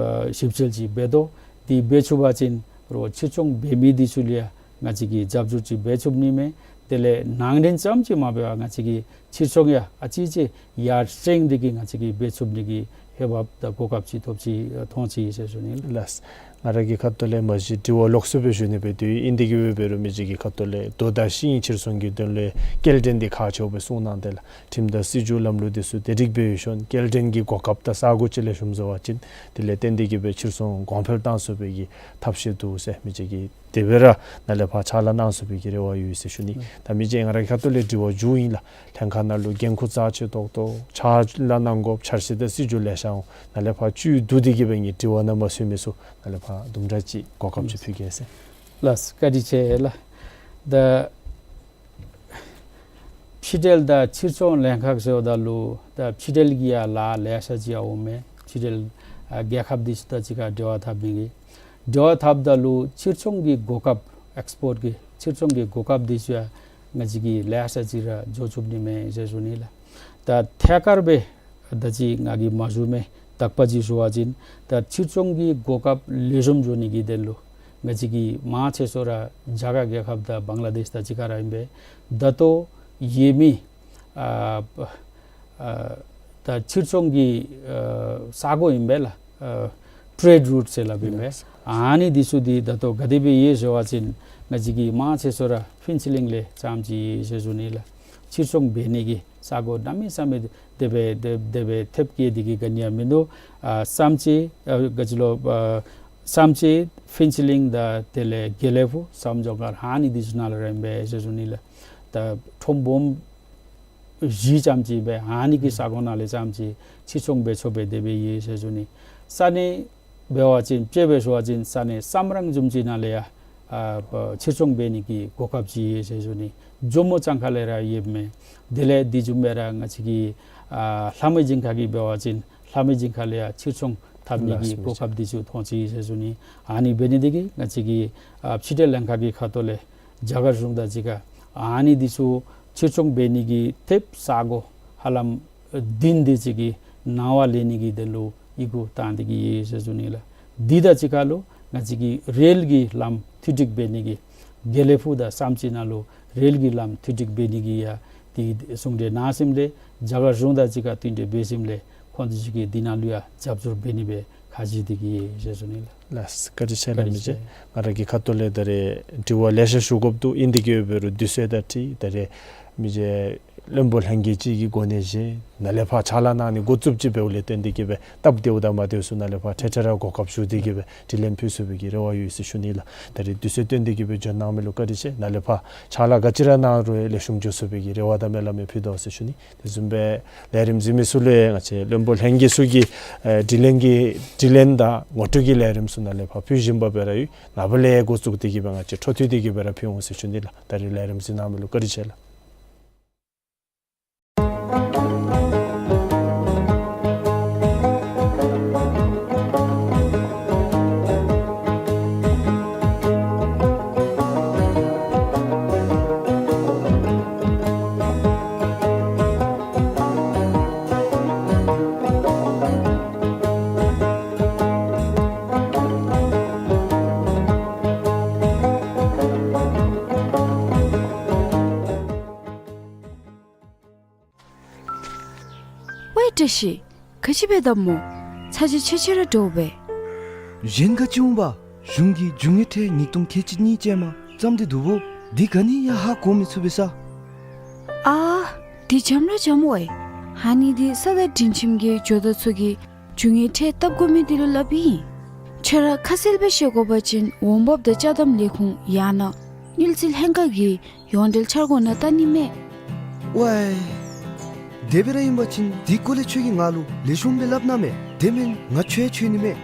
ཞིབ་འཚོལ་ཅིག་འབད་དོ། འདི་འབད་ཚུགས་པ་ཅིན་རོགས་ཕྱིར་ཚོང་འབད་མི་འདི་ཚུ་ལུ་ཡང་ང་བཅས་ཀྱིས་རྒྱབ་སྐྱོར་ཅིག་འབད་ཚུགས་ནི་མས། དེ་ལས་ནང་འདྲེན་ཙམ་ཅིག་མ་འབད་བར་ང་བཅས་ཀྱིས་ཕྱིར་ཚོང་ཡང་ཨ་ཙི་ཅིག་ཡར་སེང་སྟེ་གིས་ང་བཅས་ཀྱིས་འབད་ཚུགས་ནི་གི་འོས་འབབ་དང་གོ་སྐབས་ཅིག་ཐོབ་ཅི་མཐོང་ཅི་ཟེར་ཞུ་ནི་ལགས། ལགས། ང་ར་གི་ཁ་ཐུག་ལས་མ་གཞི་དྲི་བ་ལོགས་སུ་སྦེ་ཞུ་ནི་སྦེ་འདུག། ཨིན་དེ་གིས་འབད་རུང་མི་ཅིག་གི་ཁ་ཐུག་ལས་རྡོ་དང་ཤིང་ཕྱིར་ཚོང་གི་དོན་ལས་སྐྱེལ་འདྲེན་འདི་ཁག་ཆེཝ་སྦེ་གསུངས་གནང་སྟེ་ལགས། ཁྲིམས་དང་སྲིད་བྱུས་ལམ་ལུགས་འདི་ཚུ་དེ་རིགས་སྦེ་ཡོད་ཤོང་སྐྱེལ་འདྲེན་གྱི་གོ་སྐབས་དང་ས་གོ་ཅིག་ལེགས་ཤོམ་བཟོ་བ་ཅིན་དེ་ལས་བརྟེན་ཏེ་གིས་སྦེ་ཕྱིར་ཚོང་གོང་འཕེལ་གཏང་ཚུགས་པའི་གི་ཐབས་ཤེས་འདུག་ཟེར་མི་ཅིག་གིས་དེ་སྦེ་ར་ནཱ་ལས་ཕར་ཕྱག་ལཱ་གནང་ཚུགས་པའི་གི་རེ་བ་ཡོད་ཟེར་ཞུ་ནི། ད་མི་རྗེ་ང་ར་གི་ཁ་ཐུག་ལས་དྲི་བ་མཇུག་ཨིན་ལགས། ལྷན་ཁག་ནང་ལུ་འགན་ཁུར་རྩ་ཆེ་ཏོག་ཏོ་ཕྱག་ལཱ་གནང་དགོཔ་འཆར་གཞི་དང་སྲིད་བྱུས་ལེ་ཤ་འོང་། ནཱ་ལས་ཕར་བཅུད་བསྡུ་སྟེ་གིས་སྦེ་ངེའི་དྲི་བ་ནང་མ་ཚུད་མི་ཚུ་ནཱ་ལས་ཕར་དུམ་གྲ་ཅིག་གོ་སྐབས་ཅིག་ཕུལ་གེ་ཟེར། ལགས་བཀའ་དྲིན་ཆེ་ལགས། ད་ཕྱི་འབྲེལ་དང་ཕྱིར་ཚོང་ལྷན་ཁག་ཟེརཝ་ད་ལུ་ད་ཕྱི་འབྲེལ་གྱི་ཡང་ལཱ་ལེ་ཤ་ཅིག་ཡང་འོང་མས། ཕྱི་འབྲེལ་ཨ་རྒྱལ་ཁབ་འདི་ཚུ་དང་གཅིག་ཁར་འབྲེལ་བ་འཐབ་མི་གི་འབྲེལ་བ་འཐབ་ད་ལུ་ཕྱིར་ཚོང་གི་གོ་སྐབས་ཨེགསི་པོརཊ་གི་ཕྱིར་ཚོང་གི་གོ་སྐབས་འདི་ཚུ་ཡང་ང་བཅས་ཀྱིས་ལེ་ཤ་ཅིག་ར་འཇོག་ཚུགས་ནི་མས་ཟེར་ཞུ་ནི་ལགས། ད་ཐད་ཀར་སྦེ་ད་ཅི་ང་གིས་མ་ཞུ་མི་དག་པ་ཅིག་ཞུ་བ་ཅིན་ད་ཕྱིར་ཚོང་གི་གོ་སྐབས་ལེགས་ཤོམ་འགྱོ་ནི་གི་དོན་ལུ་ང་བཅས་ཀྱི་མང་ཆེ་ཤོས་ར་རྒྱ་གར་རྒྱལ་ཁབ་དང་བང་ལ་དེཤ་དང་གཅིག་ཁར་ར་ཨིན་པས། ད་ལྟོ་ཡོད་མི་ཨ་ཨ་ད་ཕྱིར་ཚོང་གི་ཨ་ས་གོ་ཨིན་པས་ལགས། ཨ་ཊེརེཌ་རུཊ་ཟེར་སླབ་ཨིན་པས། ཨ་ནི་འདི་ཚུ་འདི་ད་ལྟོ་ག་དེ་སྦེ་ཡོད་ཟེར་བ་ཅིན་ང་བཅས་ཀྱི་མང་ཆེ་ཤོས་ར་ཕུན་ཚོགས་གླིང་ལས་ཙམ་ཅིག་ཡོད་ཟེར་ཞུ་ནི་ལགས། ཕྱིར་ཚོང་འབད་ནི་གི་ས་གོ་གནམ་མེད་ས་མེད་དེ་སྦེ་དེ་དེ་སྦེ་ཐེབས་བཀལ་ཏེ་གིས་ག་ནི་ཡང་མིན་འདུག། ཨ་བསམ་རྩེ་ཨ་ག་ཅི་ལོ་ཨ་བསམ་རྩེ་ཕུན་ཚོགས་གླིང་དང་དེ་ལས་དགེ་ལེགས་ཕུག་བསམ་སྦྱོར་སྒར་ཨ་ནི་འདི་ཚུ་ནང་ལས་ར་ཨིན་པས་ཟེར་ཞུ་ནི་ལགས། ད་ཁྲོམ་སྦོམ་བཞི་ཙམ་ཅིག་སྦེ་ཨ་ནི་གི་ས་གོ་ནང་ལས་ཙམ་ཅིག་ཕྱིར་ཚོང་འབད་ཚུགསཔ་སྦེ་དེ་སྦེ་ཡོད་ཟེར་ཞུ་ནི། ས་གནས་འབད་བ་ཅིན་དཔྱེ་སྦེ་ཞུ་བ་ཅིན་ས་གནས་བསམ་རང་བཟུམ་ཅིག་ནང་ལས་ཡང་ཨ་ཕྱིར་ཚོང་འབད་ནི་གི་གོ་སྐབས་ཅིག་ཡོད་ཟེར་ཞུ་ནི། ཇོ་མོ་གཙང་ཁ་ལས་ར་ཡོདཔ་མས། དེ་ལས་དེ་བཟུམ་སྦེ་ར་ང་བཅས་ཀྱི་ཨ་ལྷ་མོ་སྦྱིན་ཁ་གི་འབད་བ་ཅིན་ལྷ་མོ་སྦྱིན་ཁ་ལས་ཡང་ཕྱིར་ཚོང་འཐབ་ནི་གི་གོ་སྐབས་འདི་ཚུ་མཐོང་ཅི་ཟེར་ཞུ་ནི། ཨ་ནི་འབད་ནི་དེ་གིས་ང་བཅས་ཀྱི་ཨ་ཕྱི་འབྲེལ་ལྷན་ཁག་གི་ཁ་ཐུག་ལས་རྒྱ་གར་གཞུང་དང་གཅིག་ཁར་ཨ་ནི་འདི་ཚུ་ཕྱིར་ཚོང་འབད་ནི་གི་ཐེབས་ས་གོ་ཧ་ལམ་བདུན་དེ་ཅིག་གི་ནང་འོག་ལེན་ནི་གི་དོན་ལུ་ཡི་གུ་བཏང་སྟེ་གིས་ཡོད་ཟེར་ཞུ་ནི་ལགས། འདི་དང་གཅིག་ཁར་ལུ་ང་བཅས་ཀྱི་རེལ་གྱི་ལམ་མཐུད་སྒྲིག་འབད་ནི་གི་དགེ་ལེགས་ཕུག་དང་བསམ་རྩེ་ནང་ལུ་རེལ་གྱི་ལམ་མཐུད་སྒྲིག་འབད་ནི་གི་ཡང་འདི་ཟུང་འབྲེལ་གནང་ཞིནམ་ལས་རྒྱ་གར་གཞུང་དང་གཅིག་ཁར་མཐུན་འབྲེལ་འབད་ཞིནམ་ལས་ཁོང་ཚུ་གིས་འདི་ནང་ལུ་ཡང་རྒྱབ་སྐྱོར་འབད་ནི་སྦེ་ཁ་བཞེས་ཏེ་གིས་ཡོད་ཟེར་ཞུ་ནི་ལགས། ལགས་བཀའ་དྲིན་ཆེ་ལགས། བཀའ་དྲིན་མི་རྗེ། ཆེ། ང་ར་གི་ཁ་ཐུག་ལས་ད་རེས་དྲི་བ་ལེ་ཤ་ཞུ་དགོཔ་འདུག། ཨིན་དེ་གིས་འབད་རུང་དུས་ཚོད་དང་འཁྲིལ་ད་རེས་ མི་རྗེ་བློན་པོ་ལྷན་རྒྱས་ཅིག་གི་གོ་གནས་བཞེས། ནཱ་ལས་ཕར་ཕྱག་ལཱ་གནང་ནི་འགོ་བཙུགསཔ་ཅིག་འབདཝ་ལས་བརྟེན་ཏེ་གི་སྦེ་སྟབས་བདེཝ་དང་མ་བདེཝ་ཚུ་ནཱ་ལས་ཕར་འཕྲལ་འཕྲལ་ར་གོ་སྐབས་ཞུ་སྟེ་གི་སྦེ་དྲི་ལན་ཕུལ་ཚུགས་པའི་གི་རེ་བ་ཡོད་ཟེར་ཞུ་ནི་ལགས། ད་རིས་དུས་ཚོད་བཏོན་ཏེ་གི་སྦེ་འབྱོན་གནང་མི་ལུ་བཀའ་དྲིན་ཆེ། ནཱ་ལས་ཕར་ཕྱག་ལཱ་ག་ཅི་ར་གནང་རུང་ལེགས་ཤོམ་འགྱོ་ཚུགས་པའི་གི་རེ་བ་དང་སྨོན་ལམ་ཡང་ཕུལ་དོ་ཟེར་ཞུ་ནི། དེ་བཟུམ་སྦེ་ལས་རིམ་གཟིགས་མི་ཚུ་ལུ་ཡང་ང་བཅས་བློན་པོ་ལྷན་རྒྱས་ཚུ་གིས་ཨེ་དྲི་ལན་གྱི་དྲི་ལན་དང་ངོ་སྤྲོད་ཀྱི་ལས་རིམ་ཚུ་ནཱ་ལས་ཕར་ཕུལ་བཞིན་པ་སྦེ་ར་ཡོད། ནངས་པ་ལས་འགོ་བཙུགས་ཏེ་གི་སྦེ་ང་བཅས་འཕྲོ་མཐུད་དེ་གི་སྦེ་ར་ཕུལ་འོང་ཟེར་ཞུ་ནི་ལགས། ད་རིས་ལས་རིམ་གཟིགས་གནང་མི་ལུ་བཀའ་དྲིན་ཆེ་ལགས། ཝའེ་བཀྲ་ཤིས། ག་ཅི་འབད་དོ་སྨོ། ཚ་གྱང་ཆེ་ཆེ་ར་འདྲཝ་སྦེ། གཞན་ག་ཅི་འོང་པ། གཞུང་གིས་རྒྱུ་དངོས་ཁྲལ་ཉིས་སྟོང་ཁལ་གཅིག་གཉིས་ཅན་མ་བརྩམས་ཏེ་འདུག་སྦོ། འདི་ག་ནི་ཡང་ཧ་གོ་མི་ཚུགས་པས་ས། ཨ་འདི་འཇམ་ར་འཇམ་ཝའེ། ཨ་ནི་འདི་ས་དང་སྒྲིང་ཁྱིམ་གྱི་ཇོ་བདག་ཚུ་གིས་རྒྱུ་དངོས་ཁྲལ་བཏབ་དགོ་མི་འདི་ལུ་སླབ་ཨིན། ཁྱོད་ར་ཁ་གསལ་སྦེ་ཤེས་དགོ་པ་ཅིན་འོང་འབབ་དང་ཅ་དམ་ལས་ཁུངས་ཡང་ན་དངུལ་རྩིས་ལྷན་ཁག་གི་ཡོངས་འབྲེལ་འཆར་སྒོ་ནང་བལྟ་ནི་མས། ཝའེ། དེ་སྦེ་ར་ཨིན་པ་ཅིན་འདི་སྐོར་ལས་ཁྱོད་ཀྱིས་ང་ལུ་ལེགས་ཤོམ་སྦེ་སླབ་གནང་མས། དེ་མེན་ང་ཁྱོད་འཚོལ་ནི་མས།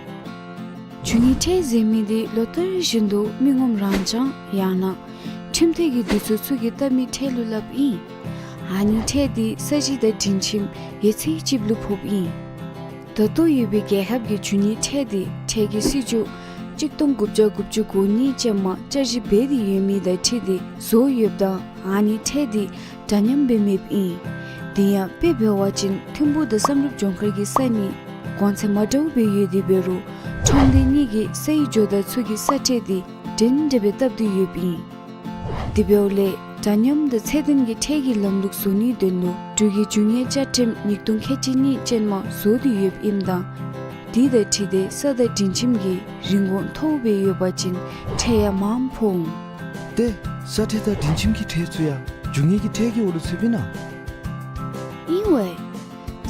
རྒྱུ་དངོས་ཁྲལ་ཟེར་མི་འདི་ལོ་ལྟར་བཞིན་དུ་མི་ངོམ་རང་འཇང་ཡང་ན་ཁྲིམས་འཐུས་ཀྱི་འདུས་ཚོགས་ཚུ་གིས་བཏབ་མི་ཁྲལ་ལུ་སླབ་ཨིན། ཨ་ནི་ཁྲལ་འདི་ས་གཞི་དང་སྒྲིང་ཁྱིམ་ཡོད་ཚད་ཅིག་ལུ་ཕོགཔ་ཨིན། ད་ལྟོ་ཡོད་པའི་རྒྱལ་ཁབ་ཀྱི་རྒྱུ་དངོས་ཁྲལ་འདི་ཁྲལ་གྱི་སྲིད་བྱུས་གཅིག་སྟོང་དགུ་བརྒྱ་དགུ་བཅུ་གོ་གཉིས་ཅན་མ་བསྐྱར་ཞིབ་འབད་དེ་ཡོད་མི་དང་འཁྲིལ་ཏེ་བཟོ་ཡོདཔ་ད་ཨ་ནི་ཁྲལ་འདི་འདྲ་མཉམ་སྦེ་མེདཔ་ཨིན། དེ་ཡང་དཔེ་འབད་བ་ཅིན་ཐིམ་ཕུག་དང་བསམ་གྲུབ་ལྗོངས་མཁར་གྱི་ས་གཉིས་གོང་ཚད་མ་འདྲཝ་སྦེ་ཡོད་དེ་འབད་རུང་ཁྲོམ་སྡེ་གཉིས་ཀྱི་སའི་ཇོ་བདག་ཚུ་གི་ས་ཁྲལ་འདི་འདྲན་འདྲ་སྦེ་བཏབ་སྟེ་ཡོདཔ་ཨིན། དེ་འབདཝ་ལས་འདྲ་མཉམ་དང་ཚད་ལྡན་གྱི་ཁྲལ་གྱི་ལམ་ལུགས་བཟོ་ནིའི་དོན་ལུ་འབྲུག་གི་རྒྱུ་དངོས་བཅའ་ཁྲིམས་ཉིས་སྟོང་ཁལ་གཅིག་གཉིས་ཅན་མ་བཟོ་སྟེ་ཡོདཔ་ཨིནམ་ད་དེ་དང་འཁྲིལ་ཏེ་ས་དང་སྒྲིང་ཁྱིམ་གྱི་རིན་གོང་མཐོཝ་སྦེ་ཡོད་པ་ཅིན་ཁྲལ་ཡང་མངམ་ཕོག་འོང་། ཏེ་ས་ཁྲལ་དང་སྒྲིང་ཁྱིམ་གྱི་ཁྲལ་ཚུ་ཡང་རྒྱུ་དངོས་ཀྱི་ཁྲལ་གྱི་འོག་ལུ་ཚུདཔ་ཨིན་ན། ཨིན་ཝའེ།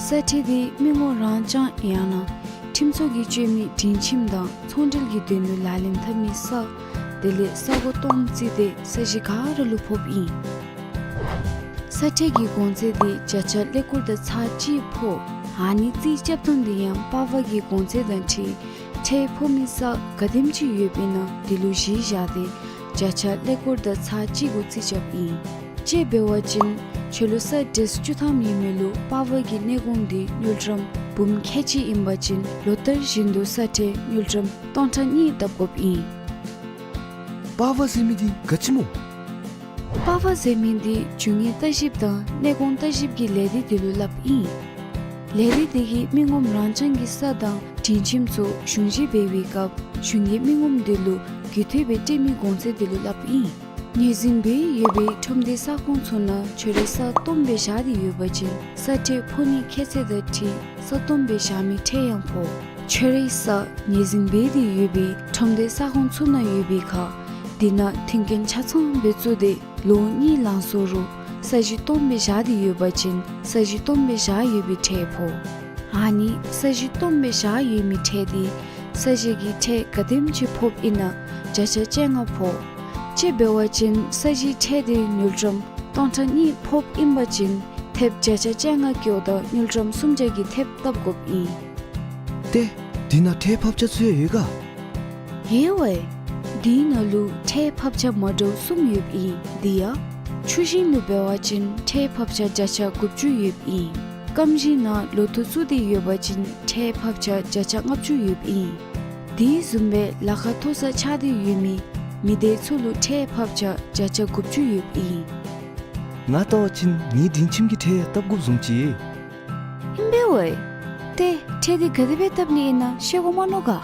ས་ཁྲལ་འདི་མི་ངོམ་རང་འཇང་ཡང་ན་ཁྲིམས་ཚོགས་ཀྱིས་སྤྱོད་མི་སྒྲིང་ཁྱིམ་དང་ཚོང་འབྲེལ་གྱི་དོན་ལུ་ལག་ལེན་འཐབ་མི་ས་དེ་ལས་ས་སྒོ་སྟོངམ་རྩིས་ཏེ་ས་གཞི་ག་ར་ལུ་ཕོགཔ་ཨིན། ས་ཁྲལ་གྱི་གོང་ཚད་འདི་བརྒྱ་ཆ་ཀླད་ཀོར་དང་ཚག་གཅིག་ཕོག། ཨ་ནི་རྩིས་རྐྱབ་ཐངས་འདི་ཡང་པར་བ་གི་གོང་ཚད་དང་འཁྲིལ་ཁྲལ་ཕོག་མི་ས་ག་དེམ་ཅིག་ཡོདཔ་ཨིན་ན་དེ་ལུ་གཞི་བཞག་སྟེ་བརྒྱ་ཆ་ཀླད་ཀོར་དང་ཚག་གཅིག་གུ་རྩིས་རྐྱབ་ཨིན། དཔྱེ་འབད་བ་ཅིན་ཁྱོད་ལུ་ས་གྲས་བཅུ་ཐམ་ཡོད་མི་ལུ་པར་བ་གི་གནས་གོང་འདི་དངུལ་ཀྲམ་འབུམ་ཁལ་གཅིག་ཨིན་པ་ཅིན་ལོ་ལྟར་བཞིན་དུ་ས་ཁྲལ་དངུལ་ཀྲམ་སྟོང་ཕྲག་གཉིས་བཏབ་དགོཔ་ཨིན། པར་བ་ཟེར་མི་འདི་ག་ཅི་སྨོ། པར་བ་ཟེར་མི་འདི་རྒྱུ་དངོས་ལྟ་ཞིབ་དང་གནས་གོང་ལྟ་ཞིབ་ཀྱི་ལས་སྡེ་འདི་ལུ་སླབ་ཨིན། ལས་སྡེ་འདི་གིས་མི་ངོམ་རང་འཇང་གི་ས་དང་སྒྲིང་ཁྱིམ་ཚུ་གཞུང་བཞེས་འབད་བའི་སྐབས་གཞུང་གིས་མི་ངོམ་འདི་ལུ་རྒུད་འཐུས་སྦེ་སྤྲོད་མི་གོང་ཚད་འདི་ལུ་སླབ་ཨིན། ངོས་འཛིན་འབད་ཡོད་པའི་ཁྲོམ་སྡེ་ས་ཁོངས་ཚུ་ནང་ཁྱོད་རའི་ས་སྟོངམ་སྦེ་བཞག་སྟེ་ཡོད་པ་ཅིན་ས་ཁྲལ་ཕོག་ནིའི་ཁྱད་ཚད་དང་འཁྲིལ་ས་སྟོངམ་སྦེ་བཞག་མི་ཁྲལ་ཡང་ཕོག། ཁྱོད་རའི་ས་ངོས་འཛིན་འབད་དེ་ཡོད་པའི་ཁྲོམ་སྡེ་ས་ཁོངས་ཚུ་ནང་ཡོད་པའི་ཁར་དེ་ནང་མཐུན་རྐྱེན་ཆ་ཚང་སྦེ་བཙུགས་ཏེ་ལོ་གཉིས་ལང་སོང་རུང་ས་གཞི་སྟོངམ་སྦེ་བཞག་སྟེ་ཡོད་པ་ཅིན་ས་གཞི་སྟོངམ་སྦེ་བཞག་ཡོད་པའི་ཁྲལ་ཕོག། ཨ་ནི་ས་གཞི་སྟོངམ་སྦེ་བཞག་ཡོད་མི་ཁྲལ་འདི་ས་གཞི་གི་ཁྲལ་ག་དེམ་ཅིག་ཕོགཔ་ཨིན་ན་བརྒྱ་ཆ་བཅོ་ལྔ་ཕོག། དཔྱེ་འབད་བ་ཅིན་ས་གཞིའི་ཁྲལ་འདི་དངུལ་ཀྲམ་སྟོང་ཕྲག་གཉིས་ཕོགཔ་ཨིན་པ་ཅིན་ཐེབས་བརྒྱ་ཆ་བཅོ་ལྔ་བཀོག་ད་དངུལ་ཀྲམ་སུམ་བརྒྱ་གི་ཐེབས་བཏབ་དགོཔ་ཨིན། ཏེ་དེ་ནང་ཁྲལ་ཕབ་ཆ་ཚུ་ཡང་ཡོད་ག། ཡོད་ཝའེ། དེ་ནང་ལུ་ཁྲལ་ཕབ་ཆ་མ་འདྲཝ་གསུམ་ཡོདཔ་ཨིན། དེ་ཡང་ཆུ་ཞིང་ལུ་འབད་བ་ཅིན་ཁྲལ་ཕབ་ཆ་བརྒྱ་ཆ་དགུ་བཅུ་ཡོདཔ་ཨིན། སྐམ་ཞིང་ནང་ལོ་ཐོག་བཙུགས་ཏེ་ཡོད་པ་ཅིན་ཁྲལ་ཕབ་ཆ་བརྒྱ་ཆ་ལྔ་བཅུ་ཡོདཔ་ཨིན། དེ་བཟུམ་སྦེ་ལཱ་ཁག་མཐོ་སར་ཆགས་ཏེ་ཡོད་མི་མི་སྡེ་ཚུ་ལུ་ཁྲལ་ཕབ་ཆ་བརྒྱ་ཆ་དགུ་བཅུ་ཡོདཔ་ཨིན། ང་བལྟ་བ་ཅིན་ངེའི་སྒྲིང་ཁྱིམ་གྱི་ཁྲལ་ཡང་བཏབ་དགོཔ་བཟུམ་ཅིག། ཨིན་པས་ཝའེ། ཏེ་ཁྲལ་འདི་ག་དེ་སྦེ་བཏབ་ནི་ཨིན་ན་ཤེས་དགོ་མ་མནོ་ག།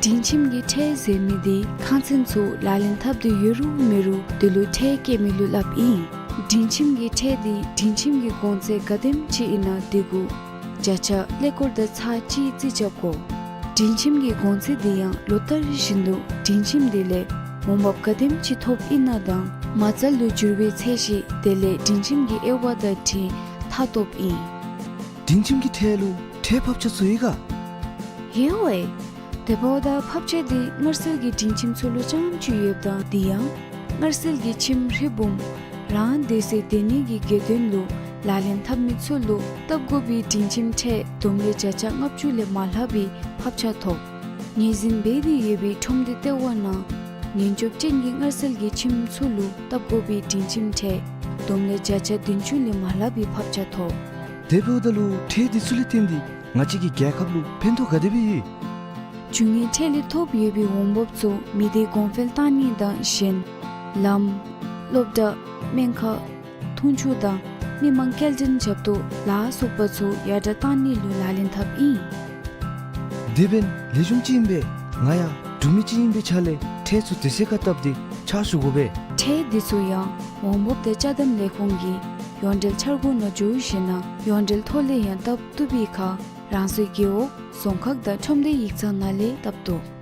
སྒྲིང་ཁྱིམ་གྱི་ཁྲལ་ཟེར་མི་འདི་ཁང་ཚན་ཚུ་ལག་ལེན་འཐབ་སྟེ་ཡོད་རུང་མེད་རུང་དེ་ལུ་ཁྲལ་བཀལ་མི་ལུ་སླབ་ཨིན། སྒྲིང་ཁྱིམ་གྱི་ཁྲལ་འདི་སྒྲིང་ཁྱིམ་གྱི་གོང་ཚད་ག་དེམ་ཅིག་ཨིན་ན་དེ་གུ་བརྒྱ་ཆ་ཀླད་ཀོར་དང་ཚག་གཅིག་རྩིས་རྐྱབ་དགོ། སྒྲིང་ཁྱིམ་གྱི་གོང་ཚད་འདི་ཡང་ལོ་ལྟར་བཞིན་དུ་སྒྲིང་ཁྱིམ་དེ་ལས་འོང་འབབ་ག་དེམ་ཅིག་ཐོབ་ཨིན་ན་དང་ མ་རྩ་ལུ་འགྱུར་བའི་ཚད་གཞི་དེ་ལས་སྒྲིང་ཁྱིམ་གྱི་དབྱེ་བ་དང་འཁྲིལ་མཐའ་སྟོབས་ཨིན། སྒྲིང་ཁྱིམ་གྱི་ཁྲལ་ལུ་ཁྲལ་ཕབ་ཆ་ཚུ་ཡོད་ག། ཡོད་ཝའེ། དེ་འབདཝ་ད་ཕབ་ཆ་དེ་མངར་སེལ་གྱི་སྒྲིང་ཁྱིམ་ཚུ་ལུ་རྐྱངམ་ཅིག་ཡོདཔ་ད་དེ་ཡང་མངར་སེལ་གྱི་ཁྱིམ་ཧྲིལ་བུམ་རང་སྡོད་སའི་སྡོད་གནས་ཀྱི་དགེ་འདུན་ལུ་ལག་ལེན་འཐབ་མི་ཚུ་ལུ་བཏབ་དགོ་པའི་སྒྲིང་ཁྱིམ་ཁྲལ་བསྡོམས་ལས་བརྒྱ་ཆ་ལྔ་བཅུ་ལས་མ་ལྷག་པའི་ཕབ་ཆ་ཐོབ། ངོས་འཛིན་འབད་དེ་ཡོད་པའི་ཁྲོམ་སྡེ་ལྟེ་བ་ནང་ཉེན་སྐྱོབ་ཅན་གྱི་མངར་སེལ་གྱི་ཁྱིམ་ཚུ་ལུ་བཏབ་དགོ་པའི་སྒྲིང་ཁྱིམ་ཁྲལ་བསྡོམས་ལས་བརྒྱ་ཆ་བདུན་ཅུ་ལས་མ་ལྷག་པའི་ཕབ་ཆ་ཐོབ། དེ་འབདཝ་ད་ལུ་ཁྲལ་འདི་ཚུ་ལས་བརྟེན་ཏེ་ང་བཅས་ཀྱི་རྒྱལ་ཁབ་ལུ་ཕན་ཐོགས་ག་དེ་སྦེ་ཡོད། རྒྱུ་དངོས་ཁྲལ་ལས་ཐོབ་ཡོད་པའི་འོང་འབབ་ཚུ་མི་སྡེ་གོང་འཕེལ་གཏང་ནི་དང་གཞན་ལམ་སློབ་གྲྭ་སྨན་ཁང་འཐུང་ཆུ་དང་མི་མང་སྐྱེལ་འདྲེན་ཞབས་ཏོག་ལ་སོགས་པ་ཚུ་ཡར་དྲག་གཏང་ནི་ལུ་ལག་ལེན་འཐབ་ཨིན། དེ་འབདན་ལེགས་ཤོམ་ཅིག་ཨིན་པས། ང་ཡང་འབྲུག་མི་ཅིག་ཨིན་པའི་ཆ་ལས་ཁྲལ་ཚུ་དེ་ཚེ་ཁར་བཏབ་སྟེ་ཕྱག་ཞུ་དགོ་པས། ཁྲལ་འདི་ཚུ་ཡང་འོང་འབབ་དང་ཅ་དམ་ལས་ཁུངས་ཀྱི་ཡོངས་འབྲེལ་འཆར་སྒོ་ནང་འཇུག་ཞིནམ་ལས་ཡོངས་འབྲེལ་ཐོག་ལས་ཡང་བཏབ་བཏུབ་པའི་ཁར་རང་སོའི་རྒེད་འོག་རྫོང་ཁག་དང་ཁྲོམ་སྡེ་ཡིག་ཚང་ནང་ལས་བཏབ་བཏུབ།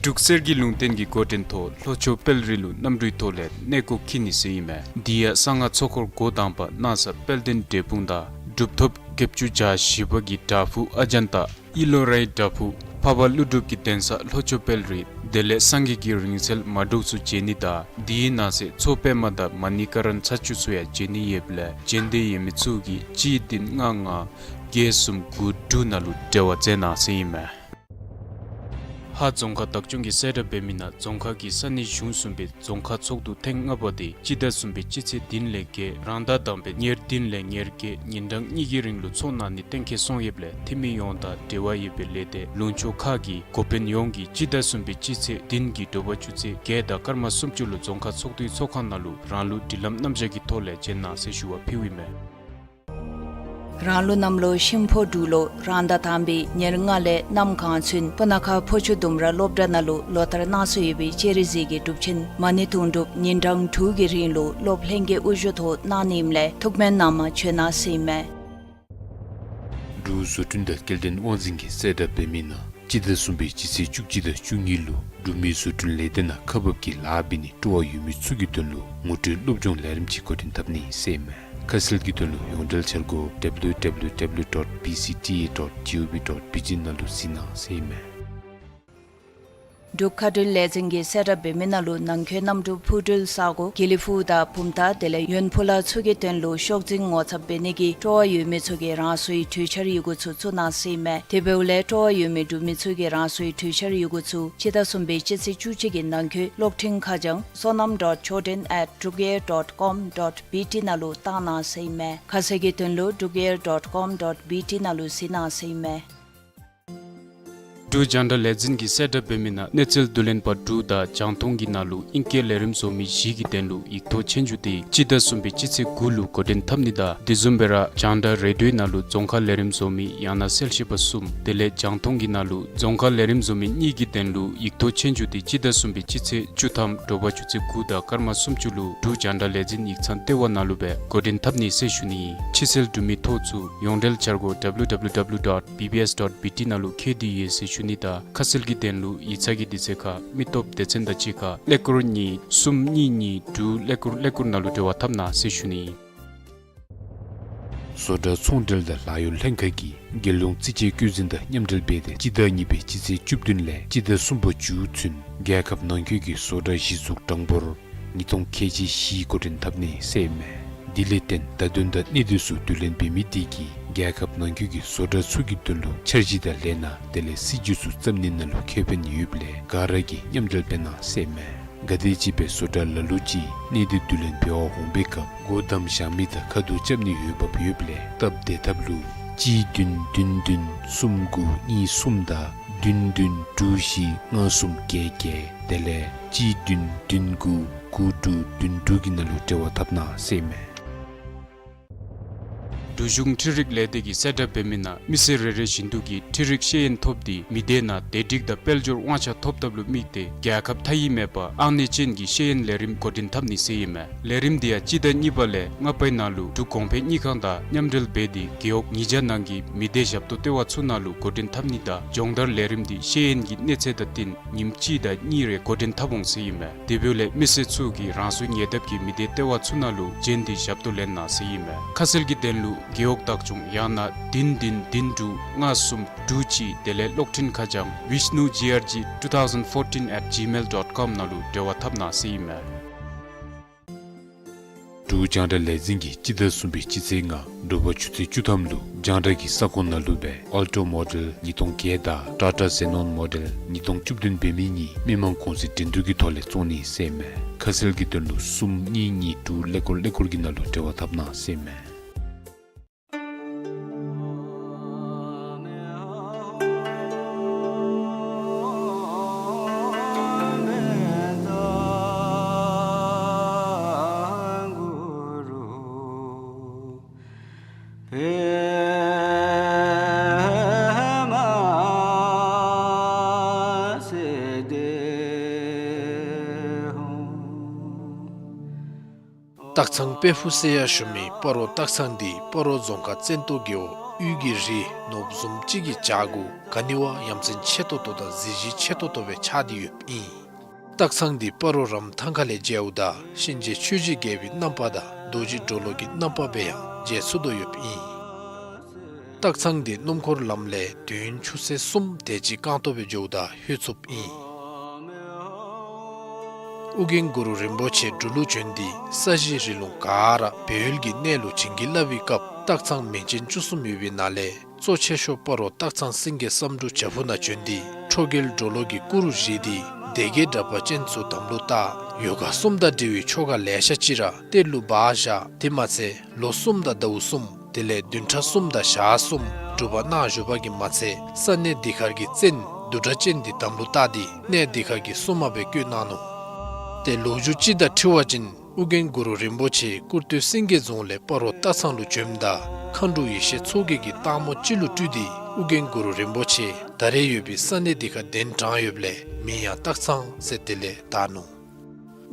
འབྲུག་གསེར་གྱི་ལུང་བསྟན་གྱི་འགོ་འདྲེན་ཐོག་ལྷོ་ཕྱོགས་དཔལ་རི་ལུ་གནམ་གྲུའི་ཐོག་ལས་གནས་སྐོར་འཁྱིད་ནི་ཟེར་ཨིན་མས། འདི་ཡང་གསང་སྔགས་ཚོགས་འཁོར་འགོ་དང་པ་གནང་ས་དཔལ་ལྡན་འབྲས་སྤུངས་དང་གྲུབ་ཐོབ་བརྒྱད་ཅུ་གྱ་བཞི་པ་གི་བྲག་ཕུག་ཨ་ཛན་ཏ་ཨི་ལོ་རའི་བྲག་ཕུག་འཕགས་པ་ཀླུ་སྒྲུབ་ཀྱི་གདན་ས་ལྷོ་ཕྱོགས་དཔལ་རི་དེ་ལས་སངས་རྒྱས་ཀྱི་རིང་བསྲེལ་མ་འདྲཝ་ཚུ་མཇལ་ནི་དང་དེའི་ནང་གསེས་མཚོ་པདྨ་དང་མ་ཎི་ཀ་ར་ན་ཚ་བཅུ་ཚུ་ཡང་མཇལ་ནི་ཡོདཔ་ལས་མཇལ་འདོད་ཡོད་མི་ཚུ་གིས་གཅིག་བདུན་ལྔ་ལྔ་བརྒྱད་གསུམ་དགུ་དྲུག་ནང་ལུ་འབྲེལ་བ་མཛད་གནང་ཟེར་ཨིན་མས། ཧཱ་རྫོང་ཁག་བདག་སྐྱོང་གིས་གསལ་བསྒྲགས་འབད་མི་ནང་རྫོང་ཁག་གི་ས་གནས་གཞུང་གསུམ་པའི་རྫོང་ཁག་ཚོགས་འདུ་ཐེངས་ལྔ་པ་དེ་སྤྱི་ཟླ་གསུམ་པའི་སྤྱི་ཚེས་བདུན་ལས་བརྒྱད་རང་ཟླ་དང་པའི་ཉེར་བདུན་ལས་ཉེར་བརྒྱད་ཉིན་གྲངས་གཉིས་ཀྱི་རིང་ལུ་ཚོགས་གནང་ནི་གཏན་འཁེལ་སོང་ཡོདཔ་ལས་འཐུས་མི་ཡོངས་དང་འབྲེལ་བ་ཡོད་པའི་ལས་སྡེ་ལུང་ཕྱོགས་ཁག་གི་འགོ་དཔོན་ཡོངས་ཀྱིས་སྤྱི་ཟླ་གསུམ་པའི་སྤྱི་ཚེས་བདུན་གྱི་དྲོ་པ་ཆུ་ཚོད་བརྒྱད་དང་སྐར་མ་སུམ་ཅུ་ལུ་རྫོང་ཁག་ཚོགས་འདུའི་ཚོགས་ཁང་ནང་ལུ་རང་ལུགས་སྒྲིག་ལམ་རྣམ་གཞག་གི་ཐོག་ལས་བྱོན་གནང་ཟེར་ཞུ་བ་ཕུལཝ་ཨིན་མས། རང་ལུགས་གནམ་ལོ་ཤིང་ཕོ་འབྲུག་ལོ་རང་ཟླ་དང་པའི་ཉེར་ལྔ་ལས་གནམ་གང་ཚུན་སྤུ་ན་ཁ་ཕོ་ཆུ་ལྡུམ་ར་སློབ་གྲྭ་ནང་ལུ་ལོ་ལྟར་གནང་སྲོལ་ཡོད་པའི་སྤྱན་རས་གཟིགས་ཀྱི་སྒྲུབ་ཆེན་མ་ཎི་དུང་སྒྲུབ་ཉིན་གྲངས་དྲུག་གི་རིང་ལུ་སློབ་ལྷན་རྒྱས་དབུ་བཞུགས་ཐོག་གནང་ནི་ཨིནམ་ལས་ཐུགས་སྨོན་གནང་མ་བྱོན་གནང་ཟེར་ཨིན་མས། འབྲུག་བཟོ་སྐྲུན་དང་སྐྱེལ་འདྲེན་དབང་འཛིན་གྱིས་གསལ་བསྒྲགས་འབད་མི་ནང་སྤྱི་ཟླ་གསུམ་པའི་སྤྱི་ཚེས་བཅུ་གཅིག་དང་བཅུ་གཉིས་ལུ་འབྲུག་མི་བཟོ་སྐྲུན་ལས་སྡེ་ནང་ཁག་འབག་གི་ལཱ་འབད་ནི་སྤྲོ་བ་ཡོད་མི་ཚུ་གི་དོན་ལུ་ངོ་སྤྲོད་སློབ་སྦྱོང་ལས་རིམ་ཅིག་འགོ་འདྲེན་འཐབ་ནི་ཟེར་ཨིན་མས། ཁ་གསལ་གྱི་དོན་ལུ་ཡོངས་འབྲེལ་འཆར་སྒོ་W W W dot B C T A dot G O V dot B T ནང་ལུ་གཟིགས་གནང་ཟེར་ཨིན་མས། འབྲུག་མཁའ་འགྲུལ་ལས་འཛིན་གྱིས་གསལ་བསྒྲགས་འབད་མི་ནང་ལུ་ནང་འཁོད་གནམ་གྲུ་འཕུར་འགྲུལ་ས་སྒོ་དགེ་ལེགས་ཕུག་དང་བུམ་ཐང་དེ་ལས་ཡོན་ཕུ་ལ་ཚུ་གི་དོན་ལུ་ཤོག་འཛིན་ངོ་ཚབ་འབད་ནི་གི་སྤྲོ་བ་ཡོད་མི་ཚུ་གིས་རང་སོའི་གྲོས་འཆར་ཡི་གུ་ཚུ་བཙུགས་གནང་ཟེར་ཨིན་མས། དེ་འབདཝ་ལས་སྤྲོ་བ་ཡོད་མི་འབྲུག་མི་ཚུ་གིས་རང་སོའི་གྲོས་འཆར་ཡི་གུ་ཚུ་སྤྱི་ཟླ་གསུམ་པའི་སྤྱི་ཚེས་བཅུ་གཅིག་གི་ནང་འཁོད་གློག་འཕྲིན་ཁ་བྱང་sonam dot choden at drukair dot com dot B T ནང་ལུ་བཏང་གནང་ཟེར་ཨིན་མས། ཁ་གསལ་གྱི་དོན་ལུ་drukair dot com dot B T ནང་ལུ་གཟིགས་གནང་ཟེར་ཨིན་མས། འབྲུག་རྒྱང་བསྒྲགས་ལས་འཛིན་གྱིས་གསལ་བསྒྲགས་འབད་མི་ནང་གནས་ཚུལ་བསྡུ་ལེན་པ་དྲུག་དང་རྒྱང་མཐོང་གི་ནང་ལུ་ཨིང་སྐད་ལས་རིམ་བཟོ་མི་བཞི་གི་དོན་ལུ་ཡིག་ཐོག་ཆོས་རྒྱུགས་དེ་སྤྱི་ཟླ་གསུམ་པའི་སྤྱི་ཚེས་དགུ་ལུ་འགོ་འདྲེན་འཐབ་ནི་དང་དེ་བཟུམ་སྦེ་ར་རྒྱང་བསྒྲགས་རེ་ཌིའོའི་ནང་ལུ་རྫོང་ཁ་ལས་རིམ་བཟོ་མི་ཡང་ན་གསལ་བཤད་པ་གསུམ་དེ་ལས་རྒྱང་མཐོང་གི་ནང་ལུ་རྫོང་ཁ་ལས་རིམ་བཟོ་མི་གཉིས་ཀྱི་དོན་ལུ་ཡིག་ཐོག་ཆོས་རྒྱུགས་དེ་སྤྱི་ཟླ་གསུམ་པའི་སྤྱི་ཚེས་བཅུ་ཐམ་དྲོ་པ་ཆུ་ཚོད་དགུ་དང་སྐར་མ་སུམ་ཅུ་ལུ་འབྲུག་རྒྱང་བསྒྲགས་ལས་འཛིན་ཡིག་ཚང་ལྟེ་བ་ནང་ལུ་སྦེ་འགོ་འདྲེན་འཐབ་ནི་ཟེར་ཞུ་ནི། ཕྱི་སེལ་འབྲུག་མི་ཐོག་ཚུ་ཡོངས་འབྲེལ་འཆར་སྒོ་W W W dot B B S dot B T ནང་ལུ་འཁོད་དེ་ཡོད་ཟེར་ཞུ་ནི་དང་ཁ་གསལ་གྱི་དོན་ལུ་ཡིག་ཚང་གི་དུས་ཚོད་ཁར་མི་སྟོབས་སྡེ་ཚན་དང་གཅིག་ཁར་ཀླད་ཀོར་གཉིས་གསུམ་གཉིས་གཉིས་དྲུག་ཀླད་ཀོར་ཀླད་ཀོར་ནང་ལུ་འབྲེལ་བ་འཐབ་གནང་ཟེར་ཞུ་ནི། བཟོ་གྲྭ་ཚོང་འབྲེལ་དང་ལཱ་གཡོག་ལྷན་ཁག་གིས་རྒྱལ་ཡོངས་རྩིས་དཔྱད་བཀོད་འཛིན་དང་མཉམ་འབྲེལ་འབད་དེ་སྤྱི་ཟླ་གཉིས་པའི་སྤྱི་ཚེས་བཅུ་བདུན་ལས་སྤྱི་ཟླ་གསུམ་པ་མཇུག་ཚུན་རྒྱལ་ཁབ་ནང་འཁོད་ཀྱི་བཟོ་གྲྭ་གཞི་བཙུགས་གྲངས་འབོར་ཉིས་སྟོང་ཁལ་གཅིག་བཞི་འགོ་འདྲེན་འཐབ་ནི་ཟེར་ཨིན་མས། དེ་ལས་བརྟེན་བརྡ་དོན་དང་གནད་དོན་ཚུ་བསྡུ་ལེན་འབད་མི་དེ་གིས་རྒྱལ་ཁབ་ནང་འཁོད་ཀྱི་བཟོ་གྲྭ་ཚུ་གི་དོན་ལུ་འཆར་གཞི་དང་ལས་སྣ་དེ་ལས་སྲིད་ཇུས་ཚུ་བརྩམ་ནི་ནང་ལུ་ཁེ་ཕན་ཡོདཔ་ལས་ག་ར་གིས་མཉམ་འབྲེལ་འབད་གནང་ཟེར་ཨིན་མས། ག་དེམ་ཅིག་སྦེ་བཟོ་གྲྭ་ལ་ལུ་ཅིག་གནས་སྡུད་བསྡུ་ལེན་འབད་བར་འོང་པའི་སྐབས་སྒོ་བསྡམ་བཞག་མི་དང་ཁ་ཐུག་རྐྱབ་ནི་ཡོདཔ་ཡོདཔ་ལས་སྟབས་བདེ་ཐབས་ལུ་གཅིག་བདུན་བདུན་བདུན་གསུམ་དགུ་གཉིས་གསུམ་དང་བདུན་བདུན་དྲུག་བཞི་ལྔ་གསུམ་བརྒྱད་བརྒྱད་དེ་ལས་གཅིག་བདུན་བདུན་དགུ་དགུ་དྲུག་བདུན་དྲུག་གི་ནང་ལུ་འབྲེལ་བ་འཐབ་གནང་ཟེར་ཨིན་མས། འབྲུག་གཞུང་འཕྲུལ་རིག་ལས་སྡེ་གིས་གསལ་བསྒྲགས་འབད་མི་ནང་མི་སེར་རེ་རེ་བཞིན་དུ་གིས་འཕྲུལ་རིག་ཤེས་ཡོན་ཐོབ་སྟེ་མི་སྡེ་ནང་བདེ་སྒྲིག་དང་དཔལ་འབྱོར་དབང་ཆ་ཐོབ་ཐབས་ལུ་དམིགས་ཏེ་རྒྱལ་ཁབ་མཐའ་དབུས་མེད་པར་ཨང་གནས་ཅན་གྱི་ཤེས་ཡོན་ལས་རིམ་འགོ་འདྲེན་འཐབ་ནི་ཟེར་ཨིན་མས། ལས་རིམ་འདི་ཡང་སྤྱི་ཟླ་གཉིས་པ་ལས་ལྔ་པའི་ནང་ལུ་འབྲུག་གོང་འཕེལ་དངུལ་ཁང་དང་མཉམ་འབྲེལ་འབད་དེ་རྒེད་འོག་ཉིས་བརྒྱ་ནང་གི་མི་སྡེ་ཞབས་ཏོག་ལྟེ་བ་ཚུ་ནང་ལུ་འགོ་འདྲེན་འཐབ་ནི་དང་སྦྱོང་བརྡར་ལས་རིམ་འདི་ཤེས་ཡོན་གྱི་གནས་ཚད་དང་བསྟུན་ཉིནམ་གཅིག་དང་གཉིས་རེ་འགོ་འདྲེན་འཐབ་འོང་ཟེར་ཨིན་མས། དེ་འབདཝ་ལས་མི་སེར་ཚུ་གིས་རང་སོའི་ཉེ་འདབས་ཀྱི་མི་སྡེ་ལྟེ་བ་ཚུ་ནང་ལུ་བྱོན་ཏེ་ཞབས་ཏོག་ལེན་གནང་ཟེར་ཨིན་མས། ཁ་གསལ་གྱི་དོན་ལུ་རྒེད་འོག་བདག་སྐྱོང་ཡང་ན་བདུན་བདུན་བདུན་དྲུག་ལྔ་གསུམ་དྲུག་གཅིག་དེ་ལས་གློག་འཕྲིན་ཁ་བྱང་vishnu G R G two thousand fourteen at gmail dot com ནང་ལུ་འབྲེལ་བ་འཐབ་གནང་ཟེར་ཨིན་མས། འབྲུག་རྒྱང་བསྒྲགས་ལས་འཛིན་གྱིས་སྤྱི་ཟླ་གསུམ་པའི་སྤྱི་ཚེས་ལྔ་དྲོ་པ་ཆུ་ཚོད་བཅུ་ཐམ་ལུ་རྒྱང་བསྒྲགས་ཀྱི་ས་ཁོངས་ནང་ལུ་སྦེ་Alto Model ཉིས་སྟོང་བརྒྱད་དང་Tata Xenon Model ཉིས་སྟོང་བཅུ་བདུན་འབད་མི་གཉིས་མི་མང་གུང་སེང་འགྲན་བསྡུར་གྱི་ཐོག་ལས་བཙོང་ནི་ཟེར་ཨིན་མས། ཁ་གསལ་གྱི་དོན་ལུ་གསུམ་གཉིས་གཉིས་དྲུག་ཀླད་ཀོར་ཀླད་ཀོར་གྱི་ནང་ལུ་འབྲེལ་བ་འཐབ་གནང་ཟེར་ཨིན་མས། སྟག་ཚང་དཔལ་ཕུག་ཟེར་ཡང་ཞུ་མི་སྤ་རོ་སྟག་ཚང་འདི་སྤ་རོ་རྫོང་ཁག་བཙན་ཏོ་རྒེད་འོག་དབུས་ཀྱི་རི་ནོར་བུ་བཟུམ་ཅིག་གི་བྱག་གུ་ག་ནི་བ་ཡ་མཚན་ཆེ་ཏོག་ཏོ་དང་གཟི་བརྗིད་ཆེ་ཏོག་ཏོ་སྦེ་ཆགས་ཏེ་ཡོདཔ་ཨིན། སྟག་ཚང་འདི་སྤ་རོ་རམ་ཐང་ཁ་ལས་མཇལཝ་ད་གཤིན་རྗེ་ཆོས་ཀྱི་རྒྱལ་པོའི་རྣམ་པ་དང་རྡོ་རྗེ་གྲོ་ལོད་ཀྱི་རྣམ་པ་སྦེ་ཡང་མཇལ་ཚུགས་དོ་ཡོདཔ་ཨིན། སྟག་ཚང་འདི་སྣུམ་འཁོར་ལམ་ལས་དུས་ཡུན་ཆུ་ཚོད་གསུམ་དེ་ཅིག་རྐང་ཐང་སྦེ་འགྱོཝ་ད་ལྷོད་ཚུགསཔ་ཨིན། ཨོ་རྒྱན་གུ་རུ་རིན་པོ་ཆེ་འབྲུག་ལུ་བྱོན་ཏེ་ས་གཞི་རི་ལུང་ག་ར་སྦས་ཡུལ་གྱི་གནས་ལུ་བྱིན་གྱིས་བརླབས་པའི་སྐབས་སྟག་ཚང་མིང་ཅན་བཅུ་གསུམ་ཡོད་པའི་ནང་ལས་གཙོ་ཆེ་ཤོས་སྤ་རོ་སྟག་ཚང་སེང་གེ་བསམ་འགྲུབ་བྱག་ཕུག་ནང་བྱོན་ཏེ་ཁྲོ་རྒྱལ་གྲོ་ལོད་ཀྱི་སྐུ་རུ་བཞེངས་ཏེ་སྡེ་བརྒྱད་དྲེགས་པ་ཅན་ཚུ་དམ་ལུ་བཏགས། ཡོ་ག་གསུམ་དང་འབྲེལ་བའི་ཆོ་ག་ལེ་ཤ་ཅིག་ར་གཏེར་ལུ་སྦ་བཞག། དེ་མ་ཚད་ལོ་གསུམ་དང་ཟླཝ་གསུམ་དེ་ལས་བདུན་ཕྲག་གསུམ་དང་ཞག་གསུམ་སྒྲུབ་པ་གནང་བཞུགས་པ་གིས་མ་ཚད་ས་གནས་འདི་ཁར་གྱི་བཙན་བདུད་དྲེགས་ཅན་འདི་དམ་ལུ་བཏགས་ཏེ་གནས་འདི་ཁར་གྱི་སྲུང་མ་སྦེ་བསྐོས་གནང་ནུག། ཏེ་ལོ་རྒྱུས་ཅིག་དང་འཁྲིལ་བ་ཅིན་ཨོ་རྒྱན་གུ་རུ་རིན་པོ་ཆེ་ཀུར་སྟོད་སེང་གེ་རྫོང་ལས་སྤ་རོ་སྟག་ཚང་ལུ་བྱོནམ་ད་མཁའ་འགྲོ་ཡེ་ཤེས་མཚོ་རྒྱལ་གྱིས་སྟག་མོ་ཅིག་ལུ་སྤྲུལ་ཏེ་ཨོ་རྒྱན་གུ་རུ་རིན་པོ་ཆེ་ད་རེས་ཡོད་པའི་ས་གནས་འདི་ཁར་གདན་དྲངས་ཡོདཔ་ལས་མིང་ཡང་སྟག་ཚང་ཟེར་དེ་ལས་བཏགས་ནུག།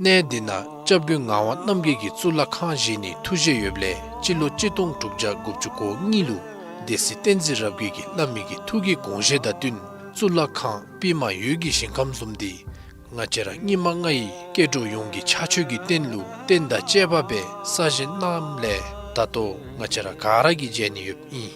གནས་འདི་ནང་སྐྱབས་མགོན་ངག་དབང་རྣམ་རྒྱལ་གྱིས་གཙུག་ལག་ཁང་བཞེངས་ནིའི་ཐུགས་བཞེད་ཡོདཔ་ལས་སྤྱི་ལོ་གཅིག་སྟོང་དྲུག་བརྒྱ་དགུ་བཅུ་གོ་གཉིས་ལུ་སྡེ་སྲིད་བསྟན་འཛིན་རབ་རྒྱས་ཀྱིས་བླ་མའི་གི་ཐུགས་ཀྱི་དགོངས་བཞེད་དང་བསྟུན་གཙུག་ལག་ཁང་པདྨ་འོད་ཀྱི་ཞིང་ཁམས་བཟུམ་འདི་ང་བཅས་ར་སྙིགས་མ་ལྔ་ཡི་སྐྱེ་འགྲོ་ཡོངས་ཀྱི་ཕྱག་མཆོད་ཀྱི་རྟེན་ལུ་རྟེན་དང་བཅས་པ་སྦེ་གསར་བཞེངས་གནངམ་ལས་ད་ལྟོ་ང་བཅས་ར་ག་ར་གིས་མཇལ་ནི་ཡོདཔ་ཨིན།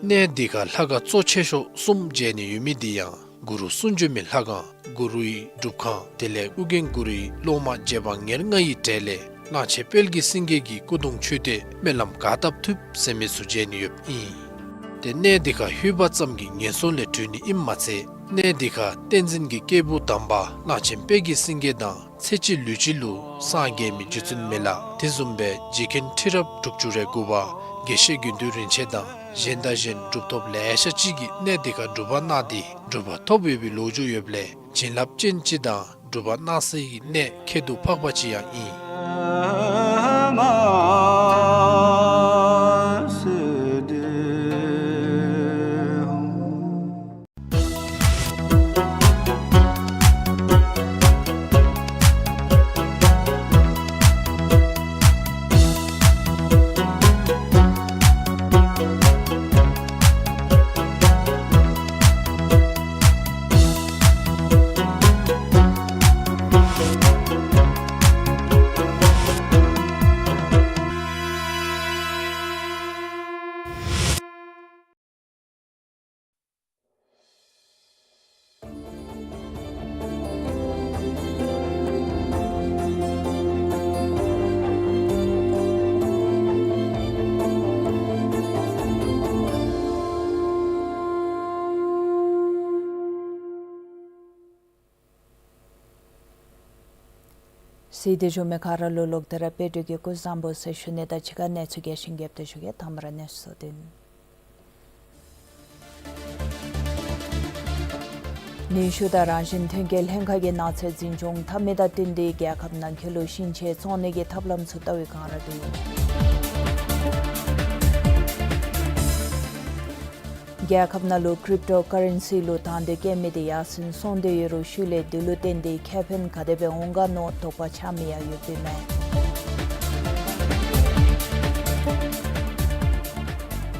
གནས་འདི་ཁར་ལྷ་ཁང་གཙོ་ཆེ་ཤོས་གསུམ་མཇལ་ནི་ཡོད་མི་འདི་ཡང་གུ་རུ་གསུང་བྱོན་མའི་ལྷ་ཁང་གུ་རུའི་སྒྲུབ་ཁང་དེ་ལས་ཨོ་རྒྱན་གུ་རུའི་སློབ་མ་རྗེ་འབངས་ཉེར་ལྔ་ཡི་གྲས་ལས་གླང་ཆེན་དཔལ་གྱི་སེང་གེ་གི་སྐུ་གདུང་མཆོད་རྟེན་སྨོན་ལམ་ག་བཏབ་ཐུབ་ཟེར་མི་ཚུ་མཇལ་ནི་ཡོདཔ་ཨིན། ཏེ་གནས་འདི་ཁར་ལྷོད་པ་ཙམ་གྱིས་ངན་སོང་ལས་གྲོལ་ནི་ཨིནམ་མ་ཚད་གནས་འདི་ཁར་བསྟན་འཛིན་གྱི་སྐྱེས་བུ་དམ་པ་གླང་ཆེན་དཔལ་གྱི་སེང་གེ་དང་ཚེ་གཅིག་ལུས་གཅིག་ལུ་སངས་རྒྱས་མི་རྗེ་བཙུན་མི་ལ་དེ་བཟུམ་སྦེ་རྗེ་མཁན་ཁྲི་རབས་དྲུག་ཅུ་རེ་དགུ་པ་དགེ་བཤེས་དགེ་འདུན་རིན་ཆེན་དང་གཞན་དང་གཞན་གྲུབ་ཐོབ་ལེ་ཤ་ཅིག་གིས་གནས་འདི་ཁར་སྒྲུབ་པ་གནང་སྟེ་གྲུབ་པ་ཐོབ་ཡོད་པའི་ལོ་རྒྱུས་ཡོདཔ་ལས་བྱིན་རླབས་ཅན་ཅིག་དང་སྒྲུབ་པ་གནང་སའི་གནས་ཁྱད་དུ་འཕགས་པ་ཅིག་ཡང་ཨིན། གསན་ཏེ་བཞུགས་མི་ག་ར་ལུ་ལོག་སྟེ་ར་དཔལ་འབྱོར་གྱི་སྐུ་གཟུགས་བཟང་པོ་ཟེར་ཞུ་ནི་དང་གཅིག་ཁར་གནས་ཚུལ་རྒྱས་ཤིང་རྒྱསཔ་སྦེ་ཞུ་གེ། དང་པ་ར་གནས་ཚུལ་དོན། ནུས་ཤུགས་དང་རང་བཞིན་ཐོན་སྐྱེད་ལྷན་ཁག་གིས་ནགས་ཚལ་འཛིན་སྐྱོང་འཐབ་མི་དང་བསྟུན་ཏེ་རྒྱལ་ཁབ་ནང་འཁོད་ལུ་ཤིང་ཆས་བཙོང་ནི་གི་ཐབས་ལམ་ཚུ་བལྟ་བའི་བསྒང་ར་འདུག། རྒྱལ་ཁབ་ནང་ལུ་ཀྲིབ་ཊོ་ཀ་རེན་སི་ལུ་དང་འདོད་བསྐྱེད་མི་དེ་ཡར་སེང་སོང་སྟེ་ཡོད་རུང་ཤུལ་ལས་དེ་ལུ་བརྟེན་ཏེ་ཁེ་ཕན་ག་དེ་སྦེ་འོང་ག་མནོ་དོགས་པ་ཆགས་མི་ཡང་ཡོདཔ་ཨིན་མས།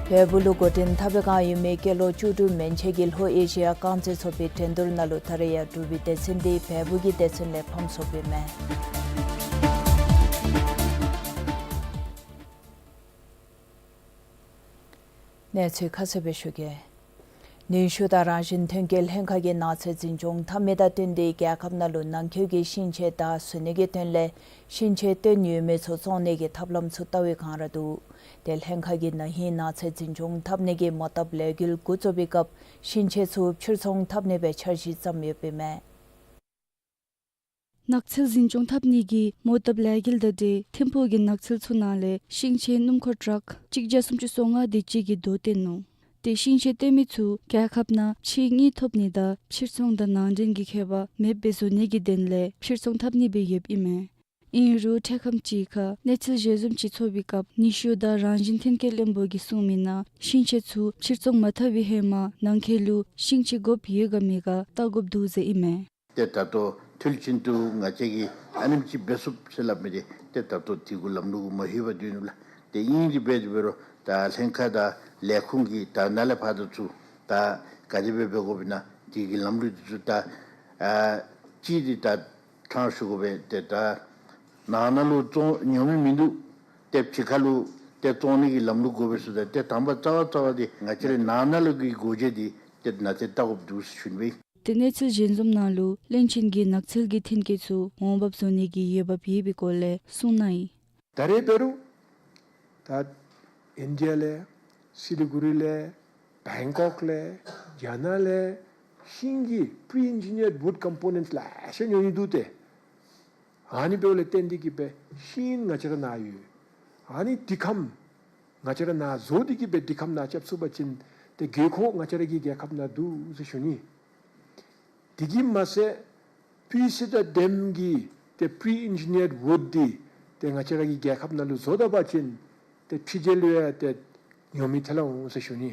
བལ་པོ་ལུ་འགོ་འདྲེན་འཐབ་པའི་བསྒང་ཡོད་མི་སྐྱེས་ལོ་བཅུ་དྲུག་མན་ཆད་ཀྱི་ལྷོ་ཨེ་ཤི་ཡ་རྐང་རྩེད་ཚོགས་པའི་འགྲན་བསྡུར་ནང་ལུ་ད་རེས་ཡང་འབྲུག་པའི་སྡེ་ཚན་དེ་བལ་པོ་གི་སྡེ་ཚན་ལས་ཕམ་སོངམ་ཨིན་མས། གནས་ཚུལ་ཁ་གསལ་སྦེ་ཞུ་གེ། ནུས་ཤུགས་དང་རང་བཞིན་ཐོན་སྐྱེད་ལྷན་ཁག་གིས་ནགས་ཚལ་འཛིན་སྐྱོང་འཐབ་མི་དང་བསྟུན་ཏེ་རྒྱལ་ཁབ་ནང་ལུ་ནང་འཁོད་ཀྱི་ཤིང་ཆས་དར་བཟོ་ནི་གི་དོན་ལས་ཤིང་ཆས་བཏོན་ཡོད་མི་ཚུ་བཙོང་ནི་གི་ཐབས་ལམ་ཚུ་བལྟ་བའི་བསྒང་ར་འདུག། དེ་ལྷན་ཁག་གིས་ན་ཧིང་ནགས་ཚལ་འཛིན་སྐྱོང་འཐབ་ནི་གི་མོ་བཏབ་ལས་འགུལ་འགོ་བཙུགས་པའི་སྐབས་ཤིང་ཆས་ཚུ་ཕྱིར་ཚོང་འཐབ་ནི་སྦེ་འཆར་གཞི་བརྩམས་ཡོདཔ་ཨིན་མས། ནགས་ཚལ་འཛིན་སྐྱོང་འཐབ་ནི་གི་མོ་བཏབ་ལས་འགུལ་དང་འབྲེལ་ཐིམ་ཕུག་གི་ནགས་ཚལ་ཚུ་ནང་ལས་ཤིང་ཆས་སྣུམ་འཁོར་ཊཱག་གཅིག་བརྒྱ་སུམ་ཅུ་སོ་ལྔ་དེ་ཅིག་གི་རྡོ་བཏོན་ནུག། དེ་ཤིང་ཆས་བཏོན་མི་ཚུ་རྒྱལ་ཁབ་ནང་ཕྱིའི་དངུལ་ཐོབ་ནི་དང་ཕྱིར་ཚོང་དང་ནང་འདྲེན་གྱི་ཁྱད་པར་མེདཔ་སྦེ་བཟོ་ནི་གི་དོན་ལས་ཕྱིར་ཚོང་འཐབ་ནི་སྦེ་ཡོདཔ་ཨིན་མས། ཨིན་རུང་འཕྲལ་ཁམས་ཅིག་ཁར་གནས་ཚུལ་ཞལ་འཛོམས་ཅིག་ཚོགས་པའི་སྐབས་ནུས་ཤུགས་དང་རང་བཞིན་ཐོན་སྐྱེད་བློན་པོ་གིས་གསུངས་མི་ནང་ཤིང་ཆས་ཚུ་ཕྱིར་ཚོང་མ་འཐབ་པའི་ཧེ་མ་ནང་འཁོད་ལུ་ཤིང་ཆས་དགོཔ་ཡོད་ག་མེད་ག་བལྟ་དགོཔ་འདུག་ཟེར་ཨིན་མས། ཏེ་ད་ལྟོ་འཐུས་ཅན་དུ་ང་བཅས་ཀྱིས་ཨ་ནེམ་ཅིག་འབད་ཚུགས་ཟེར་སླབ་མི་དེ་ཏེ་ད་ལྟོ་དེ་གུ་ལམ་ལུགས་མ་ལྷོད་པར་སྡོད་ནུག་ལགས། ཏེ་ཨིན་དེ་འབད་དེ་འབད་རུང་ད་ལྷན་ཁག་དང་ལས་ཁུངས་ཀྱིས་ད་ནཱ་ལས་ཕར་དུ་ཚུར་ད་ག་དེ་སྦེ་འབད་དགོཔ་ཨིན་ན་དེ་གི་ལམ་ལུགས་དེ་ཚུ་ད་ཨ་ཅིག་དེ་ད་ཕྲང་ཞུ་དགོ་པས། ཏེ་ད་ནང་ན་ལུ་བཙོང་ཉོ་མི་མིན་འདུག། ཏེ་ཕྱི་ཁ་ལུ་ཏེ་བཙོང་ནི་གི་ལམ་ལུགས་དགོ་པས་ཟེར། ད་ཏེ་དང་པ་རྩ་བ་རྩ་བ་དེ་ང་བཅས་རའི་ནང་ན་ལུ་གི་སྒོ་འབྱེད་དེ་ཏེ་ནཱ་ཏེ་བལྟ་དགོཔ་འདུག་ཟེར་ཞུ་ནི་སྦེ། ཏེ་གནས་ཚུལ་ཞལ་འཛོམས་ནང་ལུ་བློན་ཆེན་གྱིས་ནགས་ཚལ་གྱི་ཐོན་སྐྱེད་ཚུ་འོང་འབབ་བཟོ་ནི་གི་འོས་འབབ་ཡོད་པའི་སྐོར་ལས་གསུངས་གནང་ཡི། ད་རེས་འབད་རུང་ད་ཨིན་ཌི་ཡ་ལས་སི་ལི་གུ་རི་ལས་བེང་ཀོག་ལས་རྒྱ་ནག་ལས་ཤིང་གི་པི་རི་ཨིན་ཇི་ནི་ཡརཌ་ཝུཌ་ཀམ་པོ་ནེནཊ་ལེ་ཤ་ཉོ་ནི་འདུག་སྟེ། ཨ་ནི་འབདཝ་ལས་བརྟེན་ཏེ་གིས་སྦེ་ཤིང་ང་བཅས་ར་ནཱ་ཡོད། ཨ་ནི་དུས་ཁམས་ང་བཅས་ར་ནཱ་བཟོ་སྟེ་གིས་སྦེ་དུས་ཁམས་ནང་རྐྱབ་ཚུགས་པ་ཅིན་ཏེ་དགོས་མཁོ་ང་བཅས་ར་གི་རྒྱལ་ཁབ་ནང་འདུག་ཟེར་ཞུ་ནི། དེ་གིས་མ་ཚད་པི་སི་དང་དེམ་གྱི་ཏེ་པི་རི་ཨིན་ཇི་ནི་ཡརཌ་ཝུཌ་འདི་ཏེ་ང་བཅས་ར་གི་རྒྱལ་ཁབ་ནང་ལུ་བཟོ་ད་པ་ཅིན་ཏེ་ཕྱི་རྒྱལ་ལུ་ཡང་ཏེ་ཉོ་མི་ཐལ་འོང་ཟེར་ཞུ་ནི།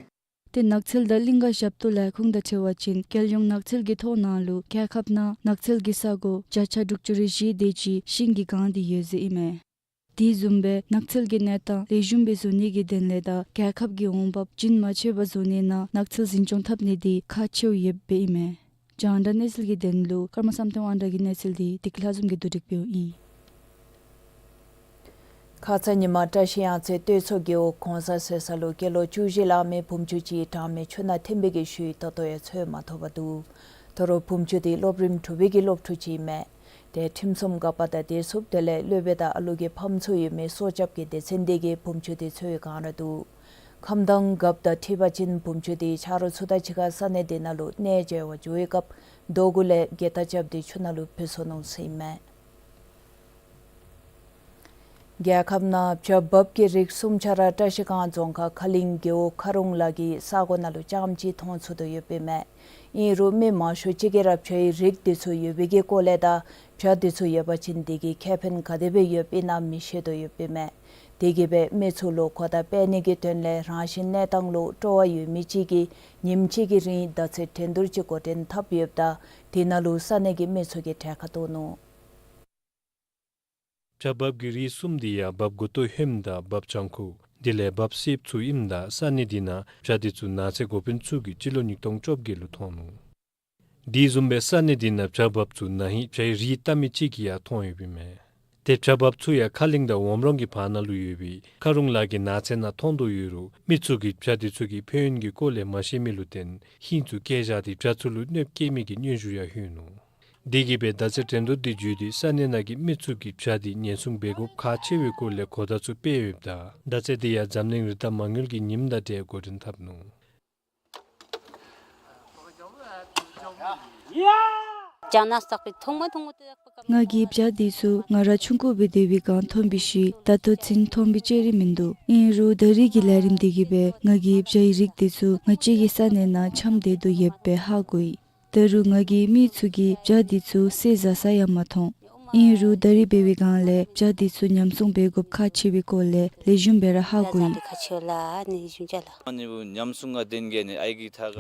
ཏེ་ནགས་ཚལ་དང་གླིང་ག་ཞབས་ཏོག་ལས་ཁུངས་དང་འཁྲིལ་བ་ཅིན་རྒྱལ་ཡོངས་ནགས་ཚལ་གྱི་ཐོ་ནང་ལུ་རྒྱལ་ཁབ་ནང་ནགས་ཚལ་གྱི་ས་གོ་བརྒྱ་ཆ་དྲུག་ཅུ་རེ་བཞི་དེ་ཅིག་ཤིང་གིས་གང་སྟེ་ཡོད་ཟེར་ཨིན་མས། དེ་བཟུམ་སྦེ་ནགས་ཚལ་གྱི་གནས་སྟངས་ལེགས་ཤོམ་སྦེ་བཟོ་ནི་གི་དོན་ལས་དང་རྒྱལ་ཁབ་ཀྱི་འོང་འབབ་རྒྱུན་མ་ཆད་པར་བཟོ་ནི་ནང་ནགས་ཚལ་འཛིན་སྐྱོང་འཐབ་ནི་འདི་ཁག་ཆེཝ་ཡོདཔ་ཨིན་མས། རྒྱང་བསྒྲགས་གནས་ཚུལ་གྱི་དོན་ལུ་ཀརྨ་བསམ་གཏན་དབང་གྲགས་ཀྱི་གནས་ཚུལ་འདི་བདེ་སྐྱིད་ལྷ་འཛོམས་ཀྱིས་བསྡུ་སྒྲིག་འབདཝ་ཨིན། ཁ་ཙ་ཉིན་མ་བཀྲ་ཤིས་གཡང་རྩེ་སྟོད་མཚོ་རྒེད་འོག་གོང་ས་ཟེར་ས་ལུ་སྐྱེས་ལོ་བཅུ་བཞི་ལང་མི་བུམོ་ཆུང་ཅིག་གྲང་མོའི་ཆུ་ནང་ཐིམ་པའི་གི་ཤུལ་ད་ལྟོ་ཡང་འཚོལ་མ་ཐོབ་པར་འདུག། ད་རུང་བུམོ་ཆུང་དེ་སློབ་རིམ་དྲུག་པའི་གི་སློབ་ཕྲུག་ཅིག་ཨིན་མས། ཏེ་ཁྲིམས་སྲུང་འགག་པ་དང་བདེ་སྲུངཔ་དེ་ལས་སློབ་དཔོན་དང་ཨ་ལུ་གི་ཕམ་ཚུ་ཡོད་མི་སྲོག་སྐྱབས་ཀྱི་སྡེ་ཚན་དེ་གིས་བུམོ་ཆུང་དེ་འཚོལ་བའི་བསྒང་ར་འདུག། ཁམས་དྭངས་རྒཔོ་དང་འཁྲིལ་བ་ཅིན་བུམོ་ཆུང་དེ་ཆ་རོགས་ཚུ་དང་གཅིག་ཁར་ས་གནས་དེ་ནང་ལུ་གནས་མཇལ་བར་འགྱོ་བའི་སྐབས་རྡོ་གུ་ལས་སྒལ་ཏ་རྐྱབ་སྟེ་ཆུ་ནང་ལུ་བུད་སོ་ནུག་ཟེར་ཨིན་མས། རྒྱལ་ཁབ་ནང་བྱ་འབབ་ཀྱི་རིགས་གསུམ་ཆ་ར་བཀྲ་ཤིས་སྒང་རྫོང་ཁག་ཁ་གླིང་རྒེད་འོག་མཁར་གྲོང་ལ་གི་ས་གོ་ནང་ལུ་རྐྱངམ་ཅིག་མཐོང་ཚུགས་དོ་ཡོདཔ་ཨིན་མས། ཨིན་རུང་མི་མང་ཤོས་ཅིག་གིས་ར་བྱའི་རིགས་དེ་ཚུ་ཡོད་པའི་གི་སྐོར་ལས་དང་བྱ་དེ་ཚུ་ཡོད་པ་ཅིན་དེ་གི་ཁེ་ཕན་ག་དེ་སྦེ་ཡོདཔ་ཨིན་ན་མི་ཤེས་དོ་ཡོདཔ་ཨིན་མས། དེ་གིས་སྦེ་མི་ཚུ་ལུ་གོ་བརྡ་སྤེལ་ནི་གི་དོན་ལས་རང་བཞིན་གནས་སྟངས་ལུ་སྤྲོ་བ་ཡོད་མི་ཅིག་གིས་ཉིནམ་གཅིག་གི་རིང་མདའ་རྩེད་འགྲན་བསྡུར་ཅིག་འགོ་འདྲེན་འཐབ་ཡོདཔ་ད་དེ་ནང་ལུ་ས་གནས་ཀྱི་མི་ཚུ་གིས་གྲལ་ཁར་གཏོགས་ནུག། བྱ་འབབ་ཀྱི་རིགས་གསུམ་དེ་ཡང་འབབ་མགུ་ཏོ་ཧོནམ་དང་འབབ་ལྗང་ཁུ་དེ་ལས་འབབ་སེརཔོ་ཚུ་ཨིནམ་ད་ས་གནས་དེ་ནང་བྱ་དེ་ཚུ་ནགས་ཚལ་འགོ་དཔོན་ཚུ་གིས་སྤྱི་ལོ་ཉིས་སྟོང་བཅོ་བརྒྱད་ལུ་མཐོང་ནུག། དེ་བཟུམ་སྦེ་ས་གནས་དེ་ནང་བྱ་འབབ་ཚུ་ན་ཧིང་བྱའི་རིགས་བལྟ་མི་ཅིག་གིས་ཡང་མཐོང་ཡོདཔ་ཨིན་མས། ཏེ་བྱ་འབབ་ཚུ་ཡང་ཁ་གླིང་དང་འོམ་རོང་གི་བར་ན་ལུ་ཡོད་པའི་མཁར་གྲོང་ལ་གི་ནགས་ཚལ་ནང་མཐོང་དོ་ཡོད་རུང་མི་ཚུ་གིས་བྱ་དེ་ཚུ་གི་ཕན་ཡོན་གྱི་སྐོར་ལས་མ་ཤེས་མི་ལུ་བརྟེན་ཧིང་ཚུ་བཀལ་བཞག་སྟེ་བྱ་ཚུ་ལུ་གནོདཔ་བཀལ་མི་གི་སྙན་ཞུ་ཡང་ལྷོད་ནུག། དེ་གིས་སྦེ་མདའ་རྩེད་འགྲན་བསྡུར་དེ་བརྒྱུད་དེ་ས་གནས་ནང་གི་མི་ཚུ་གིས་བྱ་དེ་ཉེན་སྲུང་འབད་དགོཔ་ཁག་ཆེ་བའི་སྐོར་ལས་གོ་བརྡ་ཚུ་སྤེལ་ཡོདཔ་ད་མདའ་རྩེད་དེ་ཡང་འཛམ་གླིང་རི་དྭགས་མ་དངུལ་གྱི་ཉིནམ་དང་འབྲེལ་འགོ་འདྲེན་འཐབ་ནུག། ང་གིས་བྱ་དེ་ཚུ་ང་ར་ཆུང་ཀུ་སྦེ་སྡོད་པའི་སྒང་མཐོང་བའི་ཤུལ་ད་ལྟོ་ཚུན་མཐོང་བའི་ཅིག་ར་མིན་འདུག། ཨིན་རུང་ད་རེས་ཀྱི་ལས་རིམ་དེ་གིས་སྦེ་ང་གིས་བྱའི་རིགས་དེ་ཚུ་ང་བཅས་ཀྱི་ས་གནས་ནང་འཁྱམས་སྡོད་དོ་ཡོདཔ་སྦེ་ཧ་གོ་ཡི། ད་རུང་ང་གིས་མི་ཚུ་གིས་བྱ་དེ་ཚུ་བསད་བཟའ་ས་ཡང་མ་མཐོང་། ཨིན་རུང་ད་རིས་འབད་བའི་སྒང་ལས་བྱ་འདི་ཚུ་ཉམས་སྲུང་འབད་དགོཔ་ཁག་ཆེ་བའི་སྐོར་ལས་ལེགས་ཤོམ་སྦེ་ར་ཧ་གོ་ཡི། ང་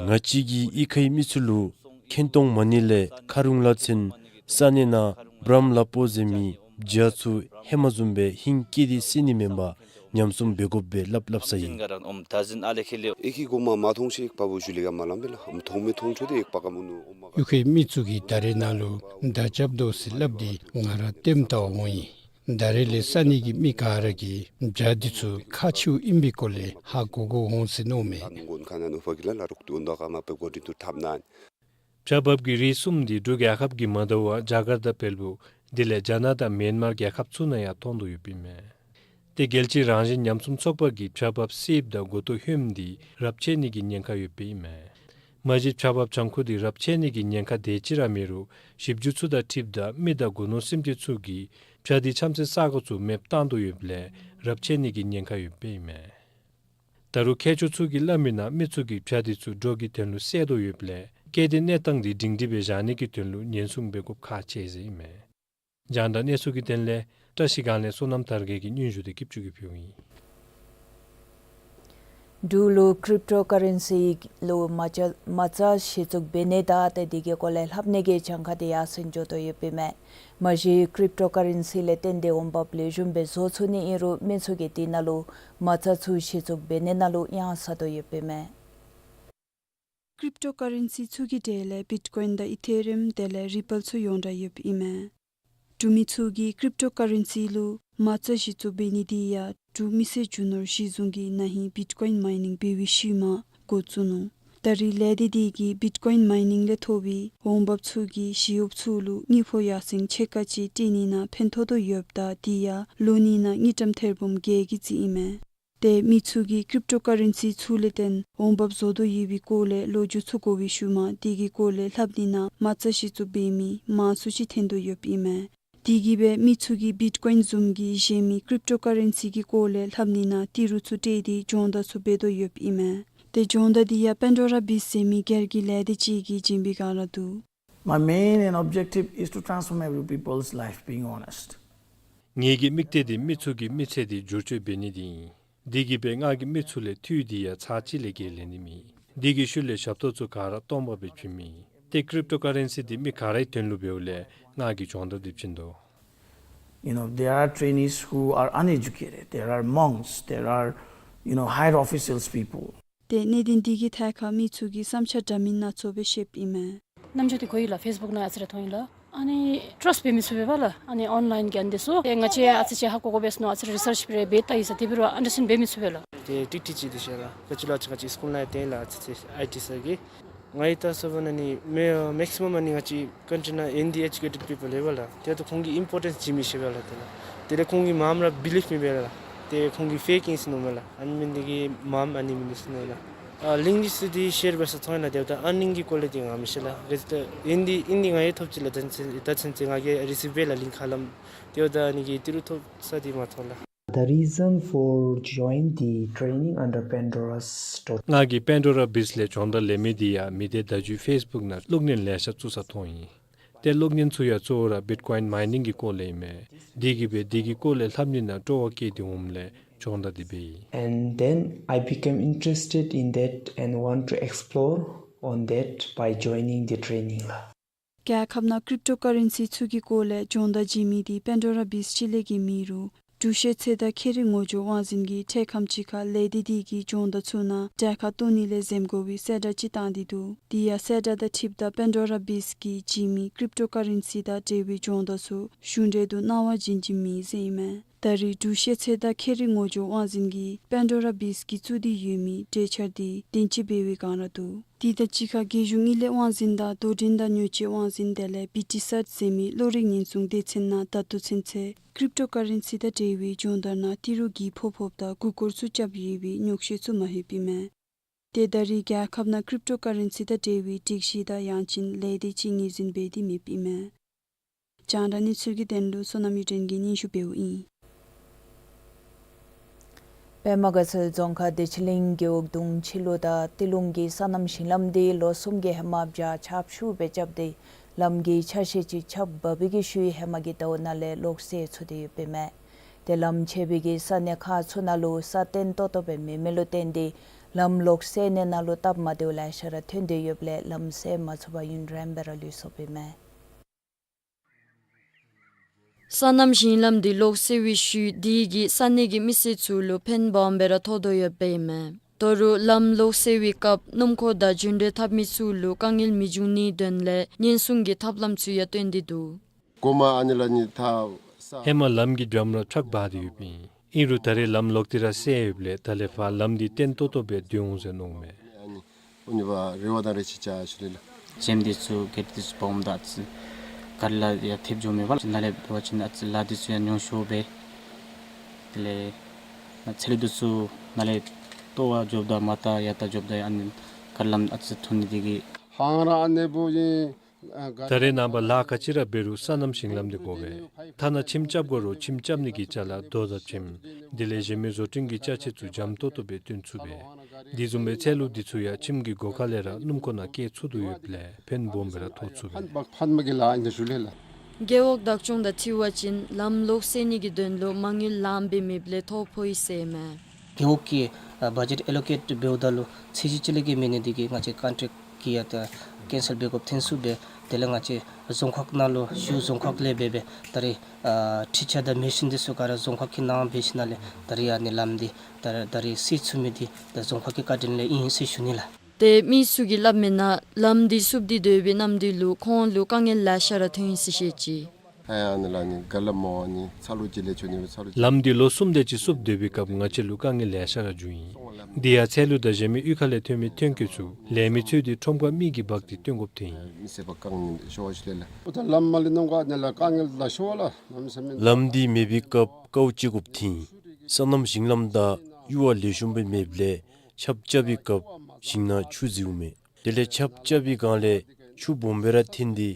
བཅས་ཀྱིས་གཡུས་ཁའི་མི་ཚུ་ལུ་མཁྱེན་གཏོང་མ་ནི་ལས་ཁ་རུང་ལ་ཚུན་ས་གནས་ནང་བྲམ་ལ་པོ་ཟེར་མི་བྱ་ཚུ་ཧེ་མ་བཟུམ་སྦེ་ཧིང་སྐྱེས་ཏེ་བསད་ནི་མེན་པར་ཉམས་སྲུང་འབད་དགོཔ་སྦེ་སླབ་སླབ་ས་ཨིན། ཨེ་ཁི་གོ་མ་མ་མཐོང་ཤེས་པ་བུ་ཞུ་ལེ་ག་མ་ལམ་པེ་ལ་མཐོང་མི་མཐོང་ཆོ་དེ་ཨེ་པ་ཀ་མུ་ནུ་ཨོ་མ་ག། གཡུས་ཁའི་མི་ཚུ་གིས་ད་རེས་ནང་ལུ་མདའ་རྐྱབ་དོ་ཟེར་སླབ་སྟེ་ང་ར་ལྟདམོ་བལྟ་བར་འོང་ཡི། ད་རེས་ལས་ས་གནས་ཀྱི་མི་ག་ར་གིས་བྱ་འདི་ཚུ་ཁག་ཆེཝ་ཨིན་པའི་སྐོར་ལས་ཧ་གོ་གོ་འོང་ཟེར་མནོཝ་མས། བྱ་འབབ་ཀྱི་རིགས་གསུམ་འདི་འབྲུག་རྒྱལ་ཁབ་ཀྱིས་མ་དོ་བར་རྒྱ་གར་དང་བལ་པོ་དེ་ལས་རྒྱ་ནག་དང་མེན་མར་རྒྱལ་ཁབ་ཚུ་ནང་ཡང་མཐོང་དོ་ཡོདཔ་ཨིན་མས། ཏེ་རྒྱལ་སྤྱིའི་རང་བཞིན་ཉམས་སྲུང་ཚོགས་པ་གིས་བྱ་འབབ་སིབ་དང་མགུ་ཏོ་ཧོནམ་འདི་རབས་ཆད་ནི་གི་ཉེན་ཁ་ཡོདཔ་ཨིན་མས། མ་གཞི་བྱ་འབབ་གྱང་ཁུག་འདི་རབས་ཆད་ནི་གི་ཉེན་ཁ་དེ་ཅིག་ར་མེད་རུང་ཞིབ་འཇུག་ཚུ་དང་འཁྲིལཝ་ད་མི་དང་རྒུ་ནོར་སེམས་ཅན་ཚུ་གིས་བྱ་འདི་ཆམ་སེལ་ས་གོ་ཚུ་མེདཔ་བཏང་དོ་ཡོདཔ་ལས་རབས་ཆད་ནི་གི་ཉེན་ཁ་ཡོདཔ་ཨིན་མས། ད་རུང་མཁས་མཆོག་ཚུ་གིས་སླབ་མིའི་ནང་མི་ཚུ་གིས་བྱ་འདི་ཚུ་འདྲོག་གི་དོན་ལུ་བསད་དོ་ཡོདཔ་ལས་གལ་ཏེ་གནས་སྟངས་འདི་སྒྲིང་སྒྲི་སྦེ་བཞག་ནི་གི་དོན་ལུ་ཉེན་སྲུང་འབད་དགོཔ་ཁག་ཆེ་ཟེར་ཨིན་མས། རྒྱང་བསྒྲགས་གནས་ཚུལ་གྱི་དོན་ལས་བཀྲ་ཤིས་སྒང་ལས་བསོད་ནམས་དར་རྒྱས་ཀྱིས་སྙན་ཞུ་དེ་སྐྱིད་ཅུང་གིས་ཕུལཝ་ཨིན། འབྲུག་ལུ་ཀྲིབ་ཊོ་ཀ་རེན་སི་ལུ་མ་རྩ་མ་རྩ་གཞི་བཙུགས་འབད་ནི་དང་ཏེ་དེ་གི་སྐོར་ལས་ལྷབ་ནི་གི་གྱངས་ཁ་དེ་ཡར་སེང་འགྱོ་དོ་ཡོདཔ་ཨིན་མས། མ་གཞི་ཀྲིབ་ཊོ་ཀ་རེན་སི་ལས་བརྟེན་ཏེ་འོང་འབབ་ལེགས་ཤོམ་སྦེ་བཟོ་ཚུགས་ནི་ཨིན་རུང་མི་ཚུ་གིས་དེ་ནང་ལུ་མ་རྩ་ཚུ་གཞི་བཙུགས་འབད་ནི་ནང་ལུ་གཡང་ཟ་དོ་ཡོདཔ་ཨིན་མས། ཀྲིབ་ཊོ་ཀ་རེན་སི་ཚུ་གི་གྲས་ལས་བིཊ་ཀོའིན་དང་ཨི་ཐེ་རི་ཡམ་དེ་ལས་རི་པཱལ་ཚུ་ཡོངས་གྲགས་ཡོདཔ་ཨིན་མས། འབྲུག་མི་ཚུ་གིས་ཀྲིབ་ཊོ་ཀ་རེན་སི་ལུ་མ་རྩ་གཞི་བཙུགས་འབད་ནི་དེ་ཡང་འབྲུག་མི་སེར་རྒྱུ་ནོར་གཞི་བཟུང་གིས་ན་ཧིང་བིཊ་ཀོའིན་མའི་ནིང་འབད་བའི་ཤུལ་མ་འགོ་བཙུགས་ནུག། ད་རེས་ལས་སྡེ་དེ་གིས་བིཊ་ཀོའིན་མའི་ནིང་ལས་ཐོབ་པའི་འོང་འབབ་ཚུ་གིས་ཞི་གཡོགཔ་ཚུ་ལུ་དངུལ་ཕོགས་ཡར་སེང་ཕྱེད་ཀ་ཅིག་སྤྲོད་ནི་ནང་ཕན་ཐོགས་དོ་ཡོདཔ་ད་དེ་ཡང་ལོ་གཉིས་ནང་དངུལ་ཀྲམ་ཐེར་འབུམ་བརྒྱད་ཀྱི་རྩིས་ཨིན་མས། ཏེ་མི་ཚུ་གིས་ཀྲིབ་ཊོ་ཀ་རེན་སི་ཚུ་ལས་བརྟེན་འོང་འབབ་བཟོ་དོ་ཡོད་པའི་སྐོར་ལས་ལོ་རྒྱུས་ཚུ་གོ་བའི་ཤུལ་མ་དེ་གི་སྐོར་ལས་ལྷབ་ནི་ནང་མ་རྩ་གཞི་བཙུགས་འབད་མི་མང་སུ་ཅིག་ཐོན་དོ་ཡོདཔ་ཨིན་མས། དེ་གིས་སྦེ་མི་ཚུ་གིས་བིཊ་ཀོའིན་བཟུམ་གྱི་གཞན་མི་ཀྲིབ་ཊོ་ཀ་རེན་སི་གི་སྐོར་ལས་ལྷབ་ནི་ནང་ཏི་རུ་ཚུ་སྤྲོད་དེ་སྦྱོང་བརྡར་ཚུ་འབད་དོ་ཡོདཔ་ཨིན་མས། ཏེ་སྦྱོང་བརྡར་དེ་ཡང་པེན་ཌོ་ར་བིསཊ་ཟེར་མི་སྒེར་གྱི་ལས་སྡེ་ཅིག་གིས་བྱིན་པའི་སྒང་ར་འདུག། My main and objective is to transform every people's life, being honest. ངེ་གི་དམིགས་གཏད་འདི་མི་ཚུ་གི་མི་ཚེ་འདི་བསྒྱུར་བཅོས་འབད་ནི་འདི་ཨིན། དེ་གིས་སྦེ་ང་གིས་མི་ཚུ་ལས་འཐུས་འདི་ཡང་ཚར་གཅིག་ལས་བརྒལ་ལེན་ནི་མེད། དེ་གི་ཤུལ་ལས་ཞབས་ཏོག་ཚུ་ག་ར་སྟོང་པ་སྦེ་བྱིནམ་ཨིན། ཏེ་ཀྲིབ་ཊོ་ཀ་རེན་སི་འདི་མི་ག་རའི་དོན་ལུ་འབདཝ་ལས་ང་གིས་སྦྱོང་བརྡར་འདི་བྱིན་དོ། You know, there are trainees who are uneducated. There are monks. There are, you know, higher officials people. ཏེ་གནད་དོན་དེ་གི་ཐད་ཁར་མི་ཚུ་གིས་བསམ་འཆར་འདྲ་མིན་སྣ་ཚོགས་སྦེ་བཤདཔ་ཨིན་མས། རྣམ་འགྱུར་དེ་གོ་ཡི་ལགས། ཕེསི་བུཀ་ནང་ཨ་ཙི་རེ་མཐོང་ཡི་ལགས། ཨ་ནི་ཊྲསཊ་འབད་མི་ཚུགས་པས་ལགས། ཨ་ནི་ཨོན་ལའིན་རྒྱན་འདི་ཚུ་ཏེ་ང་བཅས་ཨ་ཙི་ཅིག་ཧ་གོ་དགོ་པས་ཟེར་མནོ་ཨ་ཙི་རེ་རི་སརཆ་འབད་རེ་འབད་བལྟ་ཡི་ཟེར་དེ་འབད་རུང་ཨན་ཌར་སི་ཊེནཌ་འབད་མི་ཚུགས་པས་ལགས། ཏེ་ཀྲིག་ཀྲི་ཅིག་འདི་ཤེས་ལགས། ག་ཅི་ལོ་ཨ་ཙི་ང་བཅས་སི་ཀུལ་ནང་ཡང་བཏོན་ཡི་ལགས། ཨ་ཙི་ཅིག་ཨའི་ཊི་སར་གྱིས། ང་གིས་བལྟ་སོང་པ་ན་ནི་མེ་མེག་སི་མམ་ཨ་ནི་ང་བཅས་ཀན་ཊི་རི་ནང་ཧིན་དི་ཨེ་ཇུ་ཀེ་ཊེཌ་པི་པཱལ་ཡོད་པས་ལགས། ཏེ་ད་ཁོང་གིས་ཨིམ་པོར་ཊེནསི་བྱིན་མི་ཤེས་པས་ལགས། ཏེ་ལགས་དེ་ལས་ཁོང་གིས་མངམ་ར་བི་ལིབ་མི་འབད་ལགས། ཏེ་ཁོང་གིས་ཕེཀ་ཨིན་ཟེར་མནོཝ་མས་ལགས། ཨ་ནི་མེན་དེ་གིས་མངམ་ཨ་ནི་མེན་ཟེར་མནོཝ་མས་ལགས། ཨ་ལིངཀ་འདི་ཚུ་འདི་ཤེར་འབད་ས་མཐོང་ཡི་ལགས། ཏེ་ད་ཨར་ནིང་གི་སྐོར་ལས་འདི་ང་མི་ཤེས་ལགས། ག་ཅི་ད་ཧིན་དི་ཧིན་དི་ང་ཡང་ཐོབ་ཅི་ལགས། ད་ཚུན་ད་ཚུན་ཚོད་ང་གིས་རི་སིབ་འབད་ལགས་ལིངཀ་ཧ་ལམ། ཏེ་ད་ཨ་ནི་གི་ཏི་རུ་ཐོབ་ས་འདི་མ་མཐོང་ལགས། The reason for join the training under Pandora's dot- ང་གིས་པེན་ཌོ་ར་བིསཊ་ལས་སྦྱོང་བརྡར་ལེན་མི་འདི་ཡང་མི་སྡེ་བརྡ་བརྒྱུད་ཕེསི་བུཀ་ནང་གློག་བརྙན་ལེ་ཤ་བཙུགས་ས་མཐོང་ཡི། ཏེ་གློག་བརྙན་ཚུ་ཡང་གཙོ་བོ་ར་བིཊ་ཀོའིན་མའི་ནིང་གི་སྐོར་ལས་ཨིན་མས། དེ་གིས་སྦེ་དེ་གི་སྐོར་ལས་ལྷབ་ནི་ནང་སྤྲོ་བ་བསྐྱེད་དེ་འོངམ་ལས་སྦྱོང་བརྡར་འདི་འབད་ཡི། And then I became interested in that and want to explore on that by joining the training ལགས། རྒྱལ་ཁབ་ནང་ཀྲིབ་ཊོ་ཀ་རེན་སི་ཚུ་གི་སྐོར་ལས་སྦྱོང་བརྡར་བྱིན་མི་འདི་པེན་ཌོ་ར་བིསཊ་ཅིག་ལས་བརྒལ་མེད་རུང་འབྲུག་ཤེས་ཚད་དང་ཁེ་རིག་ངོ་སྦྱོར་དབང་འཛིན་གྱིས་འཕྲལ་ཁམས་ཅིག་ཁར་ལས་སྡེ་དེ་གིས་སྦྱོང་བརྡར་ཚུ་ནང་གྲལ་ཁར་གཏོགས་ནི་ལས་འཛེམ་དགོ་པའི་གསལ་བསྒྲགས་ཅིག་བཏང་སྟེ་འདུག། དེ་ཡང་གསལ་བསྒྲགས་དང་འཁྲིལཝ་ད་པེན་ཌོ་ར་བིསཊ་ཀྱིས་བྱིན་མི་ཀྲིབ་ཊོ་ཀ་རེན་སི་དང་འབྲེལ་བའི་སྦྱོང་བརྡར་ཚུ་གཞུང་འབྲེལ་དུ་གནང་བ་བྱིན་གྱི་མེད་ཟེར་ཨིན་མས། ད་རེས་འབྲུག་ཤེས་ཚད་དང་ཁེ་རིག་ངོ་སྦྱོར་དབང་འཛིན་གྱིས་པེན་ཌོ་ར་བིསཊ་ཀྱིས་བཙུགས་ཏེ་ཡོད་མི་གྲོས་འཆར་འདི་བདེན་དཔྱད་འབད་བའི་བསྒང་ར་འདུག། དེ་དང་གཅིག་ཁར་རྒྱལ་གཞུང་དངུལ་ལས་དབང་འཛིན་དང་དོ་འགྲན་དང་ཉོ་སྤྱོད་དབང་འཛིན་དེ་ལས་བི་ཊི་སཱཊ་ཟེར་མི་གློག་རིག་ཉེན་སྲུང་སྡེ་ཚན་ནང་ད་ལྟོ་ཚུན་ཚོད་ཀྲིབ་ཊོ་ཀ་རེན་སི་དང་འབྲེལ་བའི་སྦྱོང་བརྡར་ནང་ཏི་རུ་གི་ཕོག་ཕོགཔ་དང་མགུ་སྐོར་ཚུ་རྐྱབ་ཡོད་པའི་ཉོགས་བཤད་ཚུ་མ་ལྷོད་པའི་མས། ཏེ་ད་རེས་རྒྱལ་ཁབ་ནང་ཀྲིབ་ཊོ་ཀ་རེན་སི་དང་འབྲེལ་བའི་སྒྲིག་གཞི་དང་ཡང་ཅིན་ལས་སྡེ་ཅིག་ངོས་འཛིན་འབད་དེ་མེདཔ་ཨིན་མས། རྒྱང་བསྒྲགས་གནས་ཚུལ་གྱི་དོན་ལུ་བསོད་ནམས་གཡུ་སྒྲོན་གྱིས་སྙན་ཞུ་འབདཝ་ཨིན། པདྨ་དགའ་ཚལ་རྫོང་ཁག་བདེ་ཆེན་གླིང་རྒེད་འོག་གདུང་ཕྱི་ལུ་དང་ཏི་ལུང་གི་སོ་ནམ་ཞིང་ལམ་འདི་ལོ་གསུམ་གྱི་ཧེ་མ་བྱཱར་ཆརཔ་ཤུགས་སྦེ་རྐྱབ་སྟེ་ ལམ་གྱི་ཆ་ཤས་ཅིག་ཆགཔ་འབད་བའི་གི་ཤུལ་ཧེ་མ་གི་ཟླཝ་ནང་ལས་ལོག་སེལ་ཚུགས་ཏེ་ཡོདཔ་ཨིན་མས། ཏེ་ལམ་ཕྱད་པའི་གི་ས་གནས་ཁག་ཚུ་ནང་ལུ་ས་བརྟན་ཏོག་ཏོ་སྦེ་མེད་མི་ལུ་བརྟེན་ཏེ་ལམ་ལོག་སེལ་ནི་ནང་ལུ་སྟབས་མ་བདེཝ་ལེ་ཤ་ར་ཐོན་ཏེ་ཡོདཔ་ལས་ལམ་སེལ་མ་ཚུགས་པར་ཡུན་རིངམོ་སྦེ་ར་ལུས་སོཔ་ཨིན་མས། སོ་ནམ་ཞིང་ལམ་འདི་ལོག་སེལ་བའི་ཤུལ་དེ་གིས་ས་གནས་ཀྱི་མི་སེར་ཚུ་ལུ་ཕན་སྦོམ་སྦེ་ར་ཐོགས་དོ་ཡོདཔ་ཨིན་མས། ད་རུང་ལམ་ལོག་སེལ་བའི་སྐབས་སྣུམ་འཁོར་དང་རྒྱུན་འགྲུལ་འཐབ་མི་ཚུ་ལུ་དཀའ་ངལ་མི་འབྱུང་ནིའི་དོན་ལས་ཉེན་སྲུང་གི་ཐབས་ལམ་ཚུ་ཡང་བཏོན་ཏེ་འདུག། གོ་མ་ཨ་ནི་ལ་ནི་ཐ་ས། ཧེ་མ་ལམ་གྱི་འགྲམ་ར་ཁྲག་འབག་སྟེ་ཡོདཔ་ཨིན། ཨིན་རུང་ད་རེས་ལམ་ལོག་སྟེ་ར་སེལ་ཡོདཔ་ལས་ད་ལས་ཕར་ལམ་འདི་བརྟན་ཏོག་ཏོ་སྦེ་སྡོད་འོང་ཟེར་མནོཝ་མས། ཨ་ནི་འོ་ནི་བ་རེ་བ་དང་རེ་ཆེ་ཅ་ཞུ་ལེ་ལགས། ཇེམ་འདི་ཚུ་གེཊ་འདི་ཚུ་སྦོམ་དང་ཨ་ཙི་ག་ར་ལ་ཡང་ཐེབས་འགྱོ་མི་བ་ལགས། ནཱ་ལས་འབད་བ་ཅིན་ཨ་ཙི་ལཱ་འདི་ཚུ་ཡང་ཉུང་ཤོས་སྦེ། དེ་ལས་ཚལ་ལུ་འདི་ཚུ་ནཱ་ལས་ལྟོ་བར་འགྱོཝ་ད་མར་ད་ཡར་ད་འགྱོཝ་ད་ཨ་ནི་ག་ར་ལམ་ཨ་ཙི་ཐོན་ནི་འདི་གིས། ཧང་ར་ཨ་ནི་བུ་ཨིན། ད་རེས་ནངས་པ་ལཱ་ག་ཅི་ར་འབད་རུང་སོ་ནམ་ཞིང་ལམ་འདི་དགོ་པས། ཐ་ན་ཁྱིམ་རྐྱབ་དགོ་རུང་ཁྱིམ་རྐྱབ་ནི་གི་ཅ་ལ་རྡོ་དང་ཁྱིམ་དེ་ལས་གཞན་མི་བཟོ་སྐྲུན་གྱི་ཅ་ཆས་ཚུ་འཇམ་ཏོག་ཏོ་སྦེ་བཏོན་ཚུགས་པས། དེ་བཟུམ་སྦེ་ཚལ་ལུ་འདི་ཚུ་ཡང་ཁྱིམ་གྱི་སྒོ་ཁ་ལས་ར་སྣུམ་འཁོར་ནང་བསྐྱལ་ཚུགས་དོ་ཡོདཔ་ལས་ཕན་སྦོམ་སྦེ་ར་ཐོགས་ཚུགས་པས། ཕན་མ་གི་ལཱ་ཨིན་ཟེར་ཞུ་ལེ་ལགས། རྒེད་འོག་བདག་སྐྱོང་དང་འཁྲིལ་བ་ཅིན་ལམ་ལོག་སེལ་ནི་གི་དོན་ལུ་མ་དངུལ་ལངམ་སྦེ་མེདཔ་ལས་ཐོ་ཕོག་ཡི་ཟེར་མས། རྒེད་འོག་གི་ཨ་བ་ཇེཊ་ཨེ་ལོ་ཀེཊ་འབདཝ་ད་ལུ་ཚད་གཞི་ཅིག་ལས་བརྒལ་མེད་ནི་འདི་གིས་ང་བཅས་ཀོན་ཊེཀཊ་གི་ཡང་ད་ཀེན་སེལ་འབད་དགོཔ་ཐོན་སོང་པས། དེ་ལས་ང་བཅས་རྫོང་ཁག་ནང་ལུ་ཞུ་རྫོང་ཁག་ལས་འབད་འབད་ད་རེས་ཨ་འཕྲུལ་ཆས་དང་མེ་ཤིན་འདི་ཚུ་ག་ར་རྫོང་ཁག་གི་ནང་འབད་ཞིནམ་ལས་ད་རེས་ཨ་ནི་ལམ་འདི་ད་ད་རེས་སེལ་ཚུགས་མི་འདི་ད་རྫོང་ཁག་གི་བཀའ་དྲིན་ལས་ཨིན་ཟེར་ཞུ་ནི་ལགས། ཏེ་མི་ཚུ་གིས་སླབ་མིའི་ནང་ལམ་འདི་བསུབ་སྟེ་སྡོད་པའི་གནམ་དུས་ལུ་ཁོང་ལུ་དཀའ་ངལ་ལེ་ཤ་ར་ཐོན་ཡི་ཟེར་བཤད་ཅི། ཨ་ནི་ལ་ནི་ག་ལ་མོ་ནི་ཚ་ལུ་ཅིག་ལས་ཆོ་ནི་ཚ་ལུ་ཅིག། ལམ་འདི་ལོ་གསུམ་དེ་ཅིག་བསུབ་སྡོད་པའི་སྐབས་ང་བཅས་ལུ་དཀའ་ངལ་ལེ་ཤ་ར་བྱུང་ཡི། དེ་ཡང་ཚལ་ལུ་དང་གཞན་མི་གཡུས་ཁ་ལས་ཐོན་མི་ཐོན་སྐྱེད་ཚུ་ལེགས་མི་འཚོལ་ཏེ་ཁྲོམ་ཁར་མི་གིས་འབག་སྟེ་བཏོན་དགོཔ་ཐོན་ཡི། མི་སེར་པ་དཀའ་ངལ་ཤོར་བ་ཞིག་ལས་ལགས། ཨོ་ད་ལམ་མ་ལེགས་གནང་ག་ནི་ལ་དཀའ་ངལ་ལ་ཤོར་བ་ལགས། ལམ་འདི་མེད་པའི་སྐབས་དཀའཝ་སྤྱད་དགོཔ་ཐོན་ཡི། སོ་ནམ་ཞིང་ལམ་དང་གཡུར་བ་ལེགས་ཤོམ་སྦེ་མེདཔ་ལས་ཆརཔ་རྐྱབ་པའི་སྐབས་ཞིང་ནང་ཆུ་འཛུལཝ་མས། དེ་ལས་ཆརཔ་རྐྱབ་པའི་སྒང་ལས་ཆུ་སྦོམ་སྦེ་ར་འཐོན་ཏེ་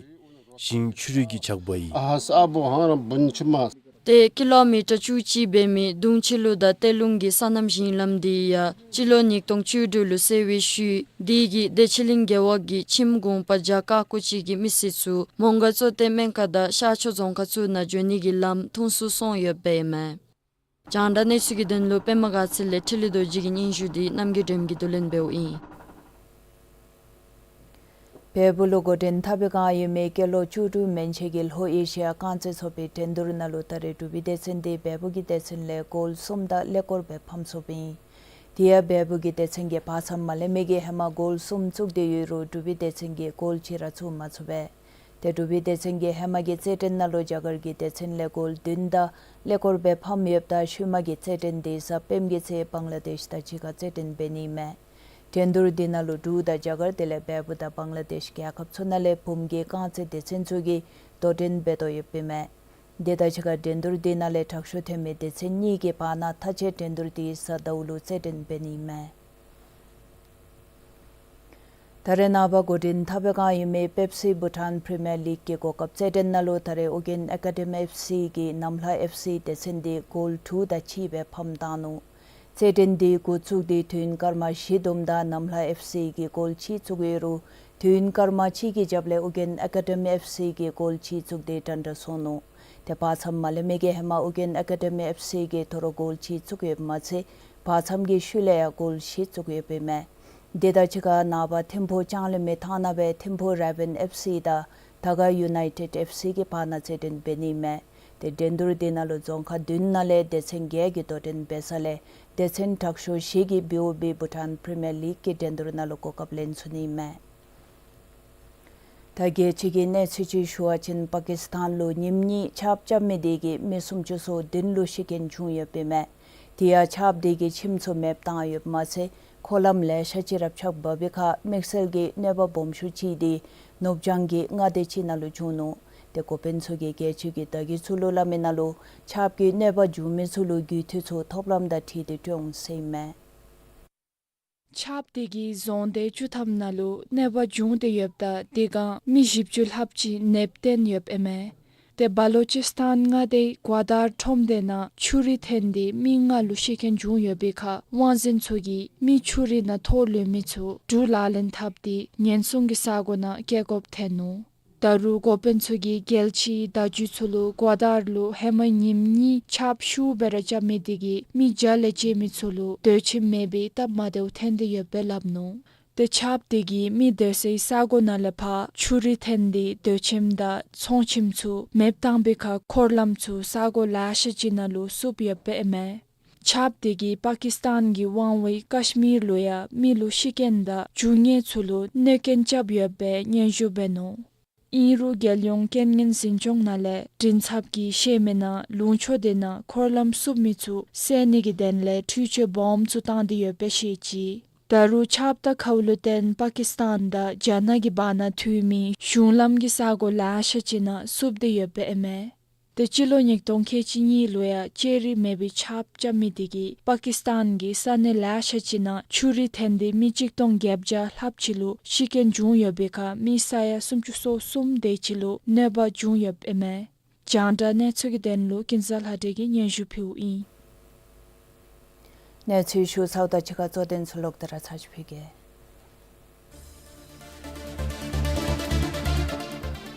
ཞིང་ཆུ་རུད་ཀྱིས་ཆགས་འབག་ཡི། ཨ་ཧ་ས་ཨ་བུ་ཧང་རང་བུན་ཆུ་མ། ཏེ་ཀི་ལོ་མི་ཊར་བཅུ་གཅིག་འབད་མི་གདུང་ཆེ་ལུང་དང་གཏེར་ལུང་གི་སོ་ནམ་ཞིང་ལམ་འདི་ཡང་སྤྱི་ལོ་ཉིས་སྟོང་བཅུ་དྲུག་ལུ་སེལ་བའི་ཤུལ་དེ་གིས་བདེ་ཆེན་གླིང་རྒེད་འོག་གི་ཁྱིམ་གུང་པ་བརྒྱ་ཀ་ཀོ་ཅིག་གི་མི་སེར་ཚུ་མོང་སྒར་གཙོ་བསྟེན་སྨན་ཁང་དང་ཤར་ཕྱོགས་རྫོང་ཁག་ཚུ་ནང་འགྱོ་ནི་གི་ལམ་ཐུང་སུ་སོང་ཡོདཔ་ཨིན་མས། རྒྱང་བསྒྲགས་གནས་ཚུལ་གྱི་དོན་ལུ་པདྨ་དགའ་ཚལ་ལས་འཕྲིན་ལས་རྡོ་རྗེ་གི་སྙན་ཞུ་འདི་རྣམ་རྒྱལ་སྒྲོལམ་གྱིས་བསྡུ་ལེན་འབདཝ་ཨིན། བལ་པོ་ལུ་འགོ་འདྲེན་འཐབ་པའི་བསྒང་ཡོད་མི་སྐྱེས་ལོ་བཅུ་དྲུག་མན་ཆད་ཀྱི་ལྷོ་ཨེ་ཤི་ཡ་རྐང་རྩེད་ཚོགས་པའི་འགྲན་བསྡུར་ནང་ལུ་ད་རེས་འབྲུག་པའི་སྡེ་ཚན་འདི་བལ་པོ་གི་སྡེ་ཚན་ལས་གོལ་གསུམ་དང་ཀླད་ཀོར་སྦེ་ཕམ་སོཔ་ཨིན། དེ་ཡང་བལ་པོ་གི་སྡེ་ཚན་གྱིས་བར་མཚམས་མ་ལེན་མི་གི་ཧེ་མ་གོལ་གསུམ་བཙུགས་ཏེ་ཡོད་རུང་འབྲུག་པའི་སྡེ་ཚན་གྱིས་གོལ་གཅིག་ར་བཙུགས་མ་ཚུགས་པས། ཏེ་འབྲུག་པའི་སྡེ་ཚན་གྱིས་ཧེ་མ་གི་རྩེད་འགྲན་ནང་ལུ་རྒྱ་གར་གྱི་སྡེ་ཚན་ལས་གོལ་བདུན་དང་ཀླད་ཀོར་སྦེ་ཕམ་ཡོདཔ་ད་ཤུལ་མ་གི་རྩེད་འགྲན་འདི་གཟའ་སྤེནམ་གི་ཚེ་བང་ལ་དེཤ་དང་གཅིག་ཁར་རྩེད་འགྲན་འབད་ནི་མས། འགྲན་བསྡུར་འདི་ནང་ལུ་འབྲུག་དང་རྒྱ་གར་དེ་ལས་བལ་པོ་དང་བང་ལ་དེཤ་རྒྱལ་ཁབ་ཚུ་ནང་ལས་བུམོ་གི་རྐང་རྩེད་སྡེ་ཚན་ཚུ་གིས་དོ་འགྲན་འབད་དོ་ཡོདཔ་ཨིན་མས། དེ་དང་གཅིག་ཁར་འགྲན་བསྡུར་འདི་ནང་ལས་དྲག་ཤོས་ཐོན་མི་སྡེ་ཚན་གཉིས་ཀྱི་བར་ན་མཐའ་དཔྱད་འགྲན་བསྡུར་འདི་གཟའ་ཟླཝ་ལུ་རྩེད་འགྲན་འབད་ནི་ཨིན་མས། ད་རེས་ནངས་པ་འགོ་འདྲེན་འཐབ་པའི་བསྒང་ཡོད་མི་པེབ་སི་བྷུ་ཊཱན་པི་རི་མི་ཡར་ལིག་གི་གོ་སྐབས་རྩེད་འགྲན་ནང་ལུ་ད་རེས་ཨོ་རྒྱན་ཨེ་ཀ་ཌེ་མི་ཨེཕ་སི་གིས་གནམ་ལྷ་ཨེཕ་སི་སྡེ་ཚན་འདི་གོལ་དྲུག་དང་གཅིག་སྦེ་ཕམ་བཏང་ནུག། རྩེད་འགྲན་འདི་འགོ་བཙུགས་ཏེ་དུས་ཡུན་སྐར་མ་བཞི་བསྡོམས་ད་གནམ་ལྷ་ཨེཕ་སི་གིས་གོལ་གཅིག་བཙུགས་ཡོད་རུང་དུས་ཡུན་སྐར་མ་གཅིག་གི་རྒྱབ་ལས་ཨོ་རྒྱན་ཨེ་ཀ་ཌེ་མི་ཨེཕ་སི་གིས་གོལ་གཅིག་བཙུགས་ཏེ་འདྲ་འདྲ་སོང་ནུག། ཏེ་བར་མཚམས་མ་ལེན་མི་གི་ཧེ་མ་ཨོ་རྒྱན་ཨེ་ཀ་ཌེ་མི་ཨེཕ་སི་གིས་དོ་རུང་གོལ་གཅིག་བཙུགས་ཡོདཔ་མ་ཚད་བར་མཚམས་ཀྱི་ཤུལ་ལས་ཡང་གོལ་བཞི་བཙུགས་ཡོདཔ་ཨིན་མས། དེ་དང་གཅིག་ཁར་ནངས་པ་ཐིམ་ཕུག་ལྕང་གླིང་མི་ཐང་ནང་སྦེ་ཐིམ་ཕུག་རེ་ཝན་ཨེཕ་སི་དང་དར་དཀར་ཡུ་ནའི་ཊེཌ་ཨེཕ་སི་གི་བར་ན་རྩེད་འགྲན་འབད་ནི་ཨིན་མས། ཏེ་འགྲན་བསྡུར་འདི་ནང་ལུ་རྫོང་ཁག་བདུན་ནང་ལས་སྡེ་ཚན་བརྒྱད་ཀྱིས་དོ་འགྲན་འབད་ས་ལས་སྡེ་ཚན་དྲག་ཤོས་བཞི་གིས་བི་ཨོ་བི་བྷུ་ཊཱན་པི་རི་མི་ཡར་ལིག་གི་འགྲན་བསྡུར་ནང་ལུ་གོ་སྐབས་ལེན་ཚུགས་ནི་ཨིན་མས། ད་རྒྱལ་སྤྱི་གི་གནས་ཚུལ་ཅིག་ཞུ་བ་ཅིན་པ་ཀིས་ཐཱན་ལུ་ཉིནམ་གཉིས་ཆརཔ་རྐྱབ་མི་དེ་གིས་མི་སུམ་ཅུ་སོ་བདུན་ལུ་ཤི་རྐྱེན་བྱུང་ཡོདཔ་ཨིན་མས། དེ་ཡང་ཆརཔ་དེ་གིས་ཁྱིམ་ཚུ་མེདཔ་བཏང་ཡོདཔ་མ་ཚད་འཁོར་ལམ་ལེ་ཤ་ཅིག་ར་ཆག་འབག་པའི་ཁར་དམིགས་བསལ་གྱི་གནོད་པ་སྦོམ་ཤོས་ཅིག་དེ་ནུབ་བྱང་གི་མངའ་སྡེ་ཅིག་ནང་ལུ་བྱུང་ནུག། ཏེ་འགོ་དཔོན་ཚུ་གིས་རྒྱལ་སྤྱི་གི་བརྡ་བརྒྱུད་ཚུ་ལུ་སླབ་མི་ནང་ལུ་ཆརཔ་གི་གནོད་པ་བྱུང་མི་ཚུ་ལུ་རྒུད་འཐུས་ཚུ་ཐོབ་ལམ་དང་འཁྲིལ་ཏེ་སྤྲོད་འོང་ཟེར་ཨིན་མས། ཆརཔ་དེ་གིས་རྫོང་སྡེ་བཅུ་ཐམ་ནང་ལུ་གནོད་པ་བྱུང་སྟེ་ཡོདཔ་ད་དེ་སྒང་མི་བཞི་བཅུ་ལྷགཔ་ཅིག་ནདཔ་བརྟེན་ཡོདཔ་ཨིན་མས། ཏེ་བ་ལོ་ཅིས་ཐཱན་མངའ་སྡེའི་གོ་དར་ཁྲོམ་སྡེ་ནང་ཆུ་རུད་འཐོན་ཏེ་མི་ལྔ་ལུ་ཤི་རྐྱེན་བྱུང་ཡོད་པའི་ཁར་དབང་འཛིན་ཚུ་གིས་མི་ཆུ་རུད་ནང་འཐོར་ལུས་མི་ཚུ་འབྲུག་ལག་ལེན་འཐབ་སྟེ་ཉེན་སྲུང་གི་ས་གོ་ནང་བསྐྱལ་དགོཔ་ཐོན་ནུག། ད་རུང་འགོ་དཔོན་ཚུ་གིས་རྒྱལ་སྤྱིའི་བརྡ་བརྒྱུད་ཚུ་ལུ་སྒོ་དར་ལུ་ཧེ་མ་ཉིནམ་གཉིས་ཆརཔ་ཤུགས་སྦེ་ར་རྐྱབ་མི་དེ་གིས་མི་བརྒྱ་ལས་བཅད་མི་ཚུ་ལུ་སྡོད་ཁྱིམ་མེད་པའི་སྟབས་མ་བདེཝ་ཐོན་ཏེ་ཡོདཔ་སྦེ་སླབ་ནུག། ཏེ་ཆརཔ་དེ་གིས་མི་སྡོད་སའི་ས་གོ་ནང་ལས་ཕར་ཆུ་རུད་འཐེན་ཏེ་སྡོད་ཁྱིམ་དང་ཚོང་ཁྱིམ་ཚུ་མེདཔ་བཏང་པའི་ཁར་འཁོར་ལམ་ཚུ་ས་གོ་ལེ་ཤ་ཅིག་ནང་ལུ་བསུབས་ཡོདཔ་སྦེ་ཨིན་མས། ཆརཔ་དེ་གིས་པ་ཀིས་ཏཱན་གྱི་དབང་བའི་ཀཤ་མིར་ལུ་ཡང་མི་ལུ་ཤི་རྐྱེན་དང་རྒྱུ་དངོས་ཚུ་ལུ་གནོད་རྐྱེན་རྐྱབ་ཡོདཔ་སྦེ་སྙན་ཞུ་འབད་ནུག། ཨིན་རུང་རྒྱལ་ཡོངས་རྐྱེན་ངན་འཛིན་སྐྱོང་ནང་ལས་མགྲིན་ཚབ་ཀྱིས་བཤད་མི་ནང་ལུང་ཕྱོགས་དེ་ནང་འཁོར་ལམ་བསུབ་མི་ཚུ་བསལ་ནི་གི་དོན་ལས་འཕྲུལ་ཆས་སྦོམ་ཚུ་བཏང་སྟེ་ཡོདཔ་སྦེ་བཤད་ཅི། ད་རུང་ཆརཔ་དང་ཁཝ་ལུ་བརྟེན་པ་ཀིས་ཏཱན་དང་རྒྱ་ནག་གི་བར་ན་ཐུག་མི་གཞུང་ལམ་གྱི་ས་གོ་ལེ་ཤ་ཅིག་ནང་བསུབས་ཏེ་ཡོདཔ་སྦེ་ཨིན་མས། ཏེ་སྤྱི་ལོ་ཉིས་སྟོང་ཁལ་གཅིག་གཉིས་ལུ་ཡང་བཅད་རིས་མེད་པའི་ཆརཔ་རྐྱབ་མི་དེ་གིས་པ་ཀིས་ཏཱན་གྱི་ས་གནས་ལེ་ཤ་ཅིག་ནང་ཆུ་རུད་འཐེན་ཏེ་མི་གཅིག་སྟོང་བརྒྱད་བརྒྱ་ལྷགཔ་ཅིག་ལུ་ཤི་རྐྱེན་བྱུང་ཡོད་པའི་ཁར་མི་ས་ཡ་སུམ་ཅུ་སོ་གསུམ་དེ་ཅིག་ལུ་གནོད་པ་བྱུང་ཡོདཔ་ཨིན་མས། རྒྱང་བསྒྲགས་གནས་ཚུལ་གྱི་དོན་ལུ་ཀུན་བཟང་ལྷ་སྒྲོན་གྱིས་སྙན་ཞུ་ཕུལཝ་ཨིན། གནས་ཚུལ་ཞུ་ཚརཝ་དང་གཅིག་ཁར་གཙོ་དོན་ཚུ་ལོག་སྟེ་ར་ཚར་ཅིག་ཕུལ་གེ།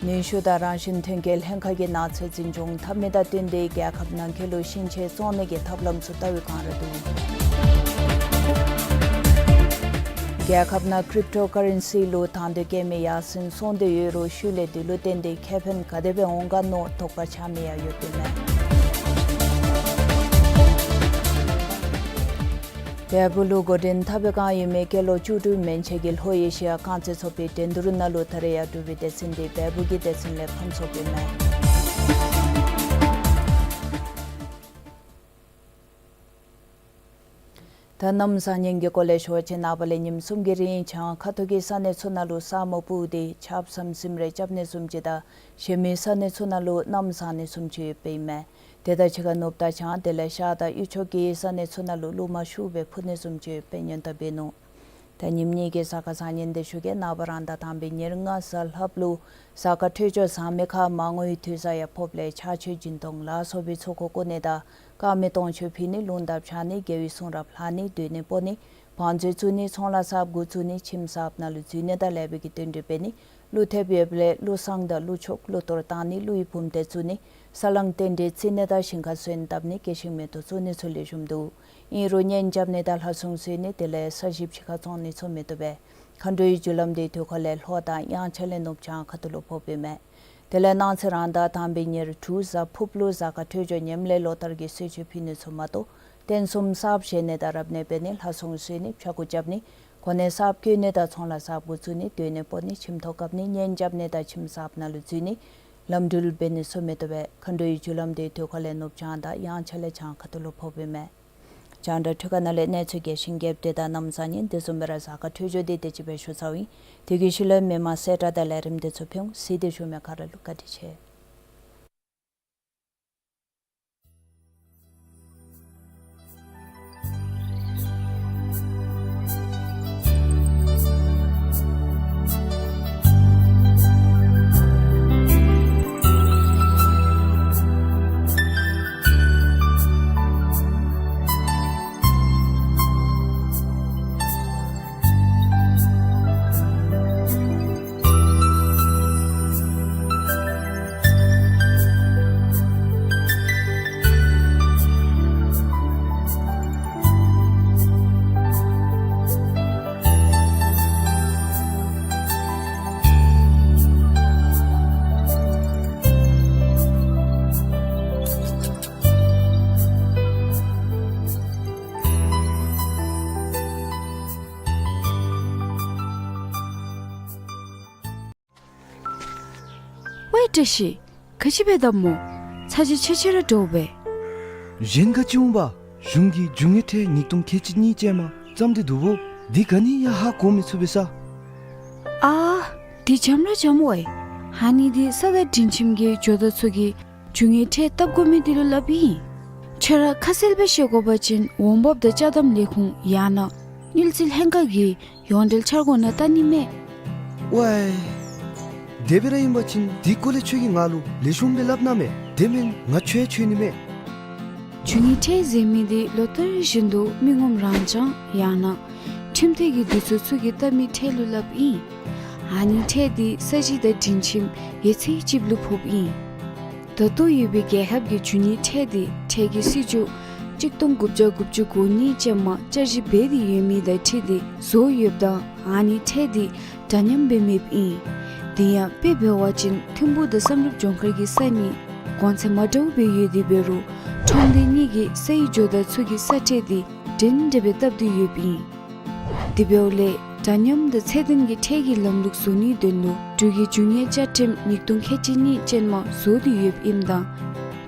ནུས་ཤུགས་དང་རང་བཞིན་ཐོན་སྐྱེད་ལྷན་ཁག་གིས་གནས་ཚུལ་འཛིན་སྐྱོང་འཐབ་ནི་དང་བསྟུན་ཏེ་རྒྱལ་ཁབ་ནང་འཁོད་ལུ་ཞིང་ཆེན་བཙོང་ནི་གི་ཐབས་ལམ་ཚུ་བལྟ་བའི་བསྒང་ར་འདུག། རྒྱལ་ཁབ་ནང་ཀྲིབ་ཊོ་ཀ་རེན་སི་ལུ་དང་འདོད་བསྐྱེད་མི་ཡར་སེང་སོང་སྟེ་ཡོད་རུང་ཤུལ་ལས་དེ་ལུ་བརྟེན་ཏེ་ཁེ་ཕན་ག་དེ་སྦེ་འོང་ག་མནོ་དོགས་པ་ཆགས་མི་ཡང་ཡོདཔ་ཨིན་མས། བལ་པོ་ལུ་འགོ་འདྲེན་འཐབ་པའི་བསྒང་ཡོད་མི་སྐྱེས་ལོ་བཅུ་དྲུག་མན་ཆད་ཀྱི་ལྷོ་ཨེ་ཤི་ཡ་རྐང་རྩེད་ཚོགས་པའི་འགྲན་བསྡུར་ནང་ལུ་ད་རེས་ཡང་འབྲུག་པའི་སྡེ་ཚན་དེ་བལ་པོ་གི་སྡེ་ཚན་ལས་ཕམ་སོངམ་ཨིན་མས། ད་གནམ་བཟང་ངན་གྱི་སྐོར་ལས་ཞུ་བ་ཅིན་ནངས་པ་ལས་ཉིནམ་གསུམ་གྱི་རིང་བྱང་ཁ་ཐུག་གི་ས་གནས་ཚུ་ནང་ལུ་ས་མོ་སྤུབས་ཏེ་ཆརཔ་ཟམ་ཟིམ་རེ་རྐྱབ་ནི་བཟུམ་ཅིག་དང་གཞན་མི་ས་གནས་ཚུ་ནང་ལུ་གནམ་བཟང་ནི་བཟུམ་ཅིག་ཡོདཔ་ཨིན་མས། དེ་དང་གཅིག་ཁར་ནུབ་དང་བྱང་དེ་ལས་ཤར་དང་དབུས་ཕྱོགས་ཀྱི་ས་གནས་ཚུ་ནང་ལུ་རླུང་མ་ཤུགས་སྦེ་འཕུ་ནི་བཟུམ་ཅིག་ཡོདཔ་སྦེ་སྔོན་བརྡ་འབད་ནུག། ད་ཉིནམ་གཉིས་ཀྱི་གཟའ་སྐར་བཟང་ངན་དེ་ཞུ་གེ། ནངས་པ་རང་ཟླ་དང་པའི་ཉེར་ལྔ་གཟའ་ལྷགཔ་ལུ་གཟའ་སྐར་འཕྲོད་སྦྱོར་བཟང་མི་ཁར་མར་ངོའི་དུས་བཟང་ཡང་ཕོགཔ་ལས་ཆར་ཆུ་སྦྱིན་གཏོང་ལ་སོགས་པའི་ཚོགས་འཁོར་བསྐོར་ནི་དང་དཀར་མེ་སྟོང་མཆོད་ཕུལ་ནི། ལུང་དང་ཕྱག་ནི། དགེ་བའི་གསུང་རབ་ལྷག་ནི། སྡོད་གནས་སྤོ་ནི། བང་མཛོད་བཙུགས་ནི། ཚོང་ལཱ་གསརཔ་འགོ་བཙུགས་ནི། ཁྱིམ་གསརཔ་ནང་ལུ་འཛུལ་ནི་དང་ལེགས་པའི་གི་དོན་འགྲུབ་འབད་ནི། ཀླུ་ཐེབས་ཡོདཔ་ལས་ཀླུ་བསངས་དང་ཀླུ་ཆོག་ཀླུ་གཏོར་བཏང་ནི། ཀླུ་ཡི་བུམ་སྡེ་བཙུགས་ནི། ས་བསླང་རྟེན་འབྲེལ་བརྩི་ནི་དང་ཞིང་ཁར་སོན་བཏབ་ནི། སྐྱེ་ཤིང་མེ་ཏོག་བཙུགས་ནི་ཚུ་ལེགས་ཤོམ་འདུག། ཨིན་རུང་གཉེན་རྐྱབ་ནི་དང་ལྷ་སྲུང་གསོལ་ནི་དེ་ལས་ས་གཞི་ཕྱི་ཁར་བཙོང་ནི་ཚུ་མི་བཏུབ་པས། མཁའ་འགྲོའི་རྒྱུ་ལམ་དེ་དུས་འཁོར་ལས་ལྷོ་དང་དབྱངས་འཆར་ལས་ནུབ་བྱང་ཁ་ཐུག་ལུ་ཕོགཔ་ཨིན་མས། དེ་ལས་གནངས་ཚེ་རང་ཟླ་དང་པའི་ཉེར་དྲུག་གཟའ་ཕུརཔ་ལུ་གཟའ་སྐར་འཕྲོད་སྦྱོར་ངནམ་ལས་ལོ་ལྟར་གྱི་གསོལ་མཆོད་ཕུལ་ནི་ཚུ་མ་གཏོགས་རྟེན་གསུམ་གསརཔ་བཞེངས་ནི་དང་རབ་གནས་འབད་ནི། ལྷ་སྲུང་གསོལ་ནི། ཕྱྭ་འགུགས་རྐྱབ་ནི། གོ་གནས་གསརཔ་བསྐོ་ནི་དང་ཚོང་ལཱ་གསརཔ་འགོ་བཙུགས་ནི། སྡོད་གནས་སྤོ་ནི། ཁྱིམ་ཐོག་བཀབ་ནི། གཉེན་རྐྱབ་ནི་དང་ཁྱིམ་གསརཔ་ནང་ལུ་འཛུལ་ནི། ལམ་འགྲུལ་འབད་ནི་ཚུ་མི་བཏུབ་པས། མཁའ་འགྲོའི་རྒྱུ་ལམ་དེ་དུས་འཁོར་ལས་ནུབ་བྱང་དང་དབྱངས་འཆར་ལས་བྱང་ཁ་ཐུག་ལུ་ཕོགཔ་ཨིན་མས། རྒྱང་བསྒྲགས་འཕྲུལ་ཁང་ནང་ལས་གནས་ཚུལ་རྒྱས་ཤིང་རྒྱསཔ་དེ་དང་གནམ་བཟང་ངན་དེ་བཟུམ་སྦེ་ར་གཟའ་སྐར་འཕྲོད་སྦྱོར་དེ་དེ་ཅིག་སྦེ་ཞུ་ཚརཝ་ཨིན། དེ་གི་ཤུལ་ལས་མི་མང་གསལ་བསྒྲགས་དང་ལས་རིམ་དེ་ཚུ་ཕུལ་འོང་། གཟིགས་ཏེ་བཞུགས་མི་ག་ར་ལུ་བཀའ་དྲིན་ཆེ། ཝའེ་བཀྲ་ཤིས། ག་ཅི་འབད་དོ་སྨོ། ཚ་གྱང་ཆེ་ཆེ་ར་འདྲཝ་སྦེ། གཞན་ག་ཅི་འོང་པ། གཞུང་གིས་རྒྱུ་དངོས་ཁྲལ་ཉིས་སྟོང་ཁལ་གཅིག་གཉིས་ཅན་མ་བརྩམས་ཏེ་འདུག་སྦོ། འདི་ག་ནི་ཡང་ཧ་གོ་མི་ཚུགས་པས་ས། ཨ་འདི་འཇམ་ར་འཇམ་ཝའེ། ཨ་ནི་འདི་ས་དང་སྒྲིང་ཁྱིམ་གྱི་ཇོ་བདག་ཚུ་གིས་རྒྱུ་དངོས་ཁྲལ་བཏབ་དགོ་མི་འདི་ལུ་སླབ་ཨིན། ཁྱོད་ར་ཁ་གསལ་སྦེ་ཤེས་དགོ་པ་ཅིན་འོང་འབབ་དང་ཅ་དམ་ལས་ཁུངས་ཡང་ན་དངུལ་རྩིས་ལྷན་ཁག་གི་ཡོངས་འབྲེལ་འཆར་སྒོ་ནང་བལྟ་ནི་མས། ཝའེ། དེ་སྦེ་ར་ཨིན་པ་ཅིན་འདི་སྐོར་ལས་ཁྱོད་ཀྱིས་ང་ལུ་ལེགས་ཤོམ་སྦེ་སླབ་གནང་མས། དེ་མེན་ང་ཁྱོད་ཡང་འཚོལ་ནི་མས། རྒྱུ་དངོས་ཁྲལ་ཟེར་མི་འདི་ལོ་ལྟར་བཞིན་དུ་མི་ངོམ་རང་རྐྱང་ཡང་ན་ཁྲིམས་འཐུས་ཀྱི་འདུས་ཚོགས་ཚུ་གིས་བཏབ་མི་ཁྲལ་ལུ་སླབ་ཨིན། ཨ་ནི་ཁྲལ་འདི་ས་གཞི་དང་སྒྲིང་ཁྱིམ་ཡོད་ཚད་ཅིག་ལུ་ཕོགཔ་ཨིན། ད་ལྟོ་ཡོད་པའི་རྒྱལ་ཁབ་ཀྱི་རྒྱུ་དངོས་ཁྲལ་འདི་ཁྲལ་གྱི་སྲིད་ཇུས་གཅིག་སྟོང་དགུ་བརྒྱ་དགུ་བཅུ་གོ་གཉིས་ཅན་མ་བསྐྱར་ཞིབ་འབད་དེ་ཡོད་མི་དང་འཁྲིལ་ཏེ་བཟོ་ཡོདཔ་ད་ཨ་ནི་ཁྲལ་འདི་འདྲ་མཉམ་སྦེ་མེདཔ་ཨིན། དེ་ཡང་དཔེ་འབད་བ་ཅིན་ཐིམ་ཕུག་དང་བསམ་གྲུབ་ལྗོངས་མཁར་གྱི་ས་གཉིས་གོང་ཚད་མ་འདྲཝ་སྦེ་ཡོད་དེ་འབད་རུང་ཁྲོམ་སྡེ་གཉིས་ཀྱིས་སའི་ཇོ་བདག་ཚུ་གི་ས་ཁྲལ་འདི་འདྲན་འདྲ་སྦེ་བཏབ་སྟེ་ཡོདཔ་ཨིན། དེ་འབདཝ་ལས་འདྲ་མཉམ་དང་ཚད་ལྡན་གྱི་ཁྲལ་གྱི་ལམ་ལུགས་བཟོ་ནིའི་དོན་ལུ་འབྲུག་གི་རྒྱུ་དངོས་བཅའ་ཁྲིམས་ཉིས་སྟོང་ཁལ་གཅིག་གཉིས་ཅན་མ་བཟོ་སྟེ་ཡོདཔ་ཨིནམ་ད་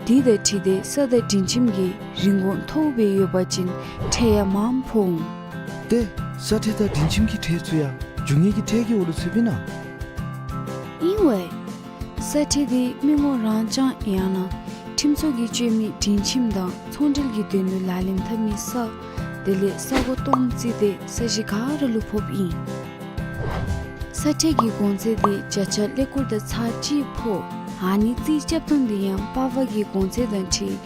དེ་དང་འཁྲིལ་ཏེ་ས་དང་སྒྲིང་ཁྱིམ་གྱི་རིན་གོང་མཐོཝ་སྦེ་ཡོད་པ་ཅིན་ཁྲལ་ཡང་མངམ་ཕོག་འོང་། ཏེ་ས་ཁྲལ་དང་སྒྲིང་ཁྱིམ་གྱི་ཁྲལ་ཚུ་ཡང་རྒྱུ་དངོས་ཀྱི་ཁྲལ་གྱི་འོག་ལུ་ཚུདཔ་ཨིན་ན། ཨིན་ཝའེ། ས་ཁྲལ་འདི་མི་ངོམ་རང་རྐྱང་ཡང་ན་ཁྲིམས་ཚོགས་ཀྱིས་སྤྱོད་མི་སྒྲིང་ཁྱིམ་དང་ཚོང་འབྲེལ་གྱི་དོན་ལུ་ལག་ལེན་འཐབ་མི་ས་དེ་ལས་ས་གོ་སྟོང་རྩིས་ཏེ་ས་གཞི་ག་ར་ལུ་ཕོགཔ་ཨིན། ས་ཁྲལ་གྱི་གོང་ཚད་འདི་བརྒྱ་ཆ་ཀླད་ཀོར་དང་ཚག་གཅིག་ཕོག། ཨ་ནི་རྩིས་རྐྱབ་ཐངས་འདི་ཡང་པར་ཝར་གྱི་གོང་ཚད་དང་འཁྲིལ་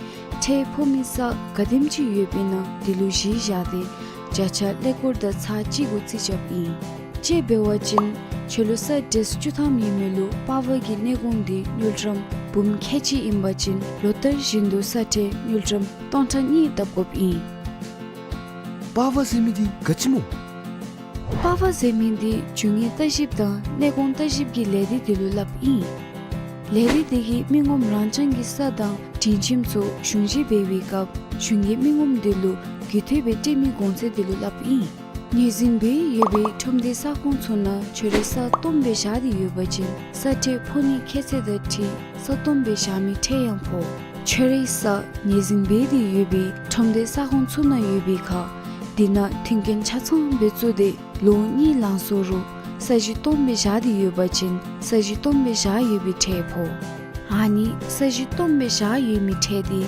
ཁྲལ་ཕོག་མི་ས་ག་དེམ་ཅིག་ཡོདཔ་ཨིན་ན་དེ་ལུ་གཞི་བཞག་སྟེ་བརྒྱ་ཆ་ཀླད་ཀོར་དང་ཚག་གཅིག་གུ་རྩིས་རྐྱབ་ཨིན། དཔྱེ་འབད་བ་ཅིན་ཁྱོད་ལུ་ས་ཌེས་བཅུ་ཐམ་ཡོད་མི་ལུ་པར་ཝར་གྱི་གནས་གོང་འདི་དངུལ་ཀྲམ་འབུམ་ཁལ་གཅིག་ཨིན་པ་ཅིན་ལོ་ལྟར་བཞིན་དུ་ས་ཁྲལ་དངུལ་ཀྲམ་སྟོང་ཕྲག་གཉིས་བཏབ་དགོཔ་ཨིན། པར་ཝར་ཟེར་མི་འདི་ག་ཅི་སྨོ། པར་ཝར་ཟེར་མི་འདི་རྒྱུ་དངོས་ལྟ་ཞིབ་དང་གནས་གོང་ལྟ་ཞིབ་ཀྱི་ལས་སྡེ་འདི་ལུ་སླབ་ཨིན། ལས་སྡེ་འདི་གིས་མི་ངོམ་རང་རྐྱང་གི་ས་དང་སྒྲིང་ཁྱིམ་ཚུ་གཞུང་བཞེས་འབད་བའི་སྐབས་གཞུང་གིས་མི་ངོམ་འདི་ལུ་རྒུད་འཐུས་སྦེ་སྤྲོད་མི་གོང་ཚད་འདི་ལུ་སླབ་ཨིན། ངོས་འཛིན་འབད་ཡོད་པའི་ཁྲོམ་སྡེ་ས་ཁོངས་ཚུ་ནང་ཁྱོད་རའི་ས་སྟོངམ་སྦེ་བཞག་སྟེ་ཡོད་པ་ཅིན་ས་ཁྲལ་ཕོག་ནིའི་ཁྱད་ཚད་དང་འཁྲིལ་ས་སྟོངམ་སྦེ་བཞག་མི་ཁྲལ་ཡང་ཕོག། ཁྱོད་རའི་ས་ངོས་འཛིན་འབད་དེ་ཡོད་པའི་ཁྲོམ་སྡེ་ས་ཁོངས་ཚུ་ནང་ཡོད་པའི་ཁར་དེ་ནང་མཐུན་རྐྱེན་ཆ་ཚང་སྦེ་བཙུགས་ཏེ་ལོ་གཉིས་ལང་སོང་རུང་ས་གཞི་སྟོངམ་སྦེ་བཞག་སྟེ་ཡོད་པ་ཅིན་ས་གཞི་སྟོངམ་སྦེ་བཞག་ཡོད་པའི་ཁྲལ་ཕོག། ཨ་ནི་ས་གཞི་སྟོངམ་སྦེ་བཞག་ཡོད་མི་ཁྲལ་འདི་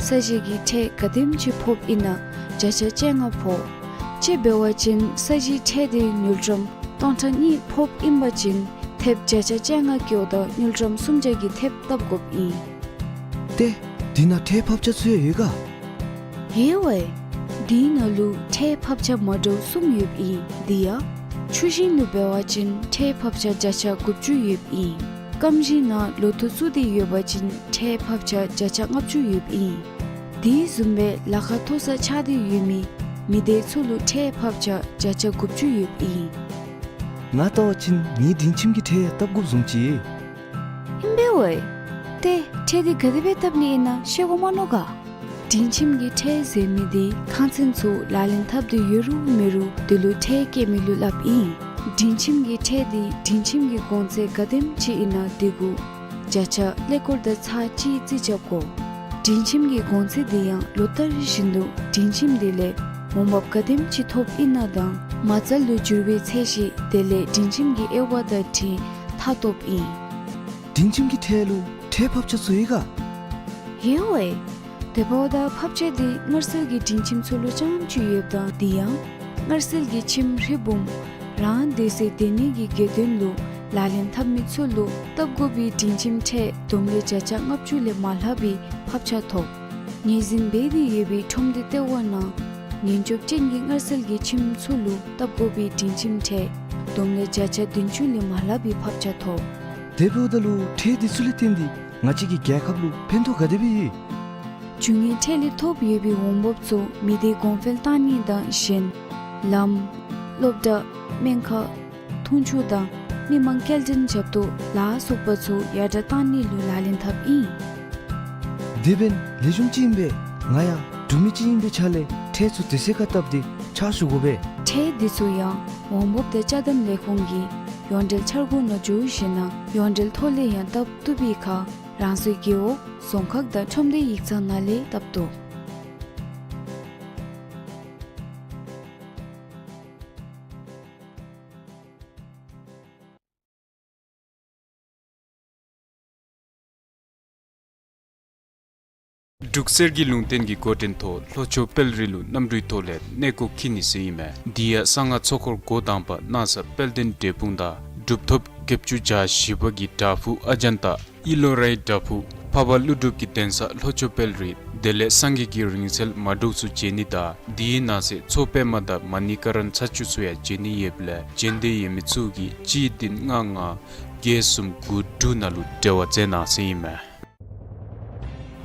ས་གཞི་གི་ཁྲལ་ག་དེམ་ཅིག་ཕོགཔ་ཨིན་ན་བརྒྱ་ཆ་བཅོ་ལྔ་ཕོག། དཔྱེ་འབད་བ་ཅིན་ས་གཞིའི་ཁྲལ་འདི་དངུལ་ཀྲམ་སྟོང་ཕྲག་གཉིས་ཕོགཔ་ཨིན་པ་ཅིན་ཐེབས་བརྒྱ་ཆ་བཅོ་ལྔ་བཀོག་ད་དངུལ་ཀྲམ་སུམ་བརྒྱ་གི་ཐེབས་བཏབ་དགོཔ་ཨིན། ཏེ་དེ་ནང་ཁྲལ་ཕབ་ཆ་ཚུ་ཡང་ཡོད་ག། ཡོད་ཝའེ། དེའི་ནང་ལུ་ཁྲལ་ཕབ་ཆ་མ་འདྲཝ་གསུམ་ཡོདཔ་ཨིན། དེ་ཡང་ཆུ་ཞིང་ལུ་འབད་བ་ཅིན་ཁྲལ་ཕབ་ཆ་བརྒྱ་ཆ་དགུ་བཅུ་ཡོདཔ་ཨིན། སྐམ་ཞིང་ནང་ལོ་ཐོག་བཙུགས་ཏེ་ཡོད་པ་ཅིན་ཁྲལ་ཕབ་ཆ་བརྒྱ་ཆ་ལྔ་བཅུ་ཡོདཔ་ཨིན། དེ་བཟུམ་སྦེ་ལ་ཁ་མཐོ་སར་ཆགས་ཏེ་ཡོད་མི་མི་སྡེ་ཚུ་ལུ་ཁྲལ་ཕབ་ཆ་བརྒྱ་ཆ་དགུ་བཅུ་ཡོདཔ་ཨིན། ང་བལྟ་བ་ཅིན་ངེའི་སྒྲིང་ཁྱིམ་གྱི་ཁྲལ་ཡང་བཏབ་དགོཔ་བཟུམ་ཅིག། ཨིན་པས་ཝའེ། ཏེ་ཁྲལ་འདི་ག་དེ་སྦེ་བཏབ་ནི་ཨིན་ན་ཤེས་དགོ་མ་མནོ་ག། སྒྲིང་ཁྱིམ་གྱི་ཁྲལ་ཟེར་མི་འདི་ཁང་ཚན་ཚུ་ལག་ལེན་འཐབ་སྟེ་ཡོད་རུང་མེད་རུང་དེ་ལུ་ཁྲལ་བཀལ་མི་ལུ་སླབ་ཨིན། སྒྲིང་ཁྱིམ་གྱི་ཁྲལ་འདི་སྒྲིང་ཁྱིམ་གྱི་གོང་ཚད་ག་དེམ་ཅིག་ཨིན་ན་དེ་གུ་བརྒྱ་ཆ་ཀླད་ཀོར་དང་ཚག་གཅིག་རྩིས་རྐྱབ་དགོ། སྒྲིང་ཁྱིམ་གྱི་གོང་ཚད་འདི་ཡང་ལོ་ལྟར་བཞིན་དུ་སྒྲིང་ཁྱིམ་དེ་ལས་འོང་འབབ་ག་དེམ་ཅིག་ཐོབ་ཨིན་ན་དང་མ་རྩ་ལུ་འགྱུར་བའི་ཚད་གཞི་དེ་ལས་སྒྲིང་ཁྱིམ་གྱི་དབྱེ་བ་དང་འཁྲིལ་མཐའ་སྟོབ་ཨིན། སྒྲིང་ཁྱིམ་གྱི་ཁྲལ་ལུ་ཁྲལ་ཕབ་ཆ་ཚུ་ཡོད་ག། ཡོད་ཝའེ། དེ་འབདཝ་ད་ཕབ་ཆ་འདི་མངར་ཟིལ་གྱི་སྒྲིང་ཁྱིམ་ཚུ་ལུ་རྐྱངམ་ཅིག་ཡོདཔ་ད་དེ་ཡང་མངར་ཟིལ་གྱི་ཁྱིམ་རི་བུམ་རང་སྡོད་སའི་སྡོད་གནས་ཀྱི་དགེ་འདུན་ལུ་ལག་ལེན་འཐབ་མི་ཚུ་ལུ་བཏབ་དགོ་པའི་སྒྲིང་ཁྱིམ་ཁྲལ་བསྡོམས་ལས་བརྒྱ་ཆ་ལྔ་བཅུ་ལས་མ་ལྷག་པའི་ཕབ་ཆ་ཐོབ། ངོས་འཛིན་འབད་དེ་ཡོད་པའི་ཁྲོམ་སྡེ་ལྟེ་བ་ནང་ཉེན་སྐྱོབ་ཅན་གྱི་མངར་ཟིལ་གྱི་ཁྱིམ་ཚུ་ལུ་བཏབ་དགོ་པའི་སྒྲིང་ཁྱིམ་ཁྲལ་བསྡོམས་ལས་བརྒྱ་ཆ་བདུན་ཅུ་ལས་མ་ལྷག་པའི་ཕབ་ཆ་ཐོབ། དེ་འབདཝ་ད་ལུ་ཁྲལ་འདི་ཚུ་ལས་བརྟེན་ཏེ་ང་བཅས་ཀྱི་རྒྱལ་ཁབ་ལུ་ཕན་ཐོགས་ག་དེ་སྦེ་ཡོད། རྒྱུ་དངོས་ཁྲལ་ལས་ཐོབ་ཡོད་པའི་འོང་འབབ་ཚུ་མི་སྡེ་གོང་འཕེལ་གཏང་ནི་དང་གཞན་ལམ་སློབ་གྲྭ་སྨན་ཁང་འཐུང་ཆུ་དང་མི་མང་སྐྱེལ་འདྲེན་རྒྱབ་ཏུ་ལ་སོགས་པ་ཚུ་ཡར་དྲག་གཏང་ནི་ལུ་ལག་ལེན་འཐབ་ཨིན། དེ་འབདན་ལེགས་ཤོམ་ཅིག་ཨིན་པས། ང་ཡང་འབྲུག་མི་ཅིག་ཨིན་པའི་ཆ་ལས་ཁྲལ་ཚུ་དེ་ཚུ་ཁར་བཏབ་སྟེ་ཕྱག་ཞུ་དགོ་པས། ཁྲལ་འདི་ཚུ་ཡང་འོང་འབབ་དང་ཅ་དམ་ལས་ཁུངས་ཀྱི་ཡོངས་འབྲེལ་འཆར་སྒོ་ནང་འཇུག་ཞིནམ་ལས་ཡོངས་འབྲེལ་ཐོག་ལས་ཡང་བཏབ་བཏུབ་པའི་ཁར་རང་སོའི་རྒེད་འོག་རྫོང་ཁག་དང་ཁྲོམ་སྡེ་ཡིག་ཚང་ནང་ལས་བཏབ་བཏུབ། འབྲུག་གསེར་གྱི་ལུང་བསྟན་གྱི་འགོ་འདྲེན་ཐོག་ལྷོ་ཕྱོགས་དཔལ་རི་ལུ་གནམ་གྲུའི་ཐོག་ལས་གནས་སྒོ་ཁྱིད་ནི་ཟེར་ཨིན་མས། དེ་ཡང་གསང་སྔགས་ཚོགས་འཁོར་འགོ་དང་པ་སྣང་ས་དཔལ་ལྡན་འབྲས་སྤུངས་དང་གྲུབ་ཐོབ་བརྒྱད་ཅུ་གྱ་བཞི་པ་གི་བྲག་ཕུག་ཨ་ཛཱན་ཏ་ཨི་ལོ་རའི་བྲག་ཕུག་ཕ་ ཁ་བ་ཀླུ་སྒྲུབ་ཀྱི་གདན་ས་ལྷོ་ཕྱོགས་དཔལ་རི་དེ་ལས་སངས་རྒྱས་ཀྱི་རིང་བསྲེལ་མ་འདྲཝ་ཚུ་མཇལ་ནི་དང་དེའི་ནང་གསེས་མཚོ་པདྨ་དང་མ་ཎི་ཀ་ར་ན་ཚ་བཅུ་ཚུ་ཡང་མཇལ་ནི་ཡོདཔ་ལས་མཇལ་འདོད་ཡོད་མི་ཚུ་གིས་གཅིག་བདུན་ལྔ་ལྔ་བརྒྱད་གསུམ་དགུ་དྲུག་ནང་ལུ་འབྲེལ་བ་མཛད་གནང་ཟེར་ཨིན་མས།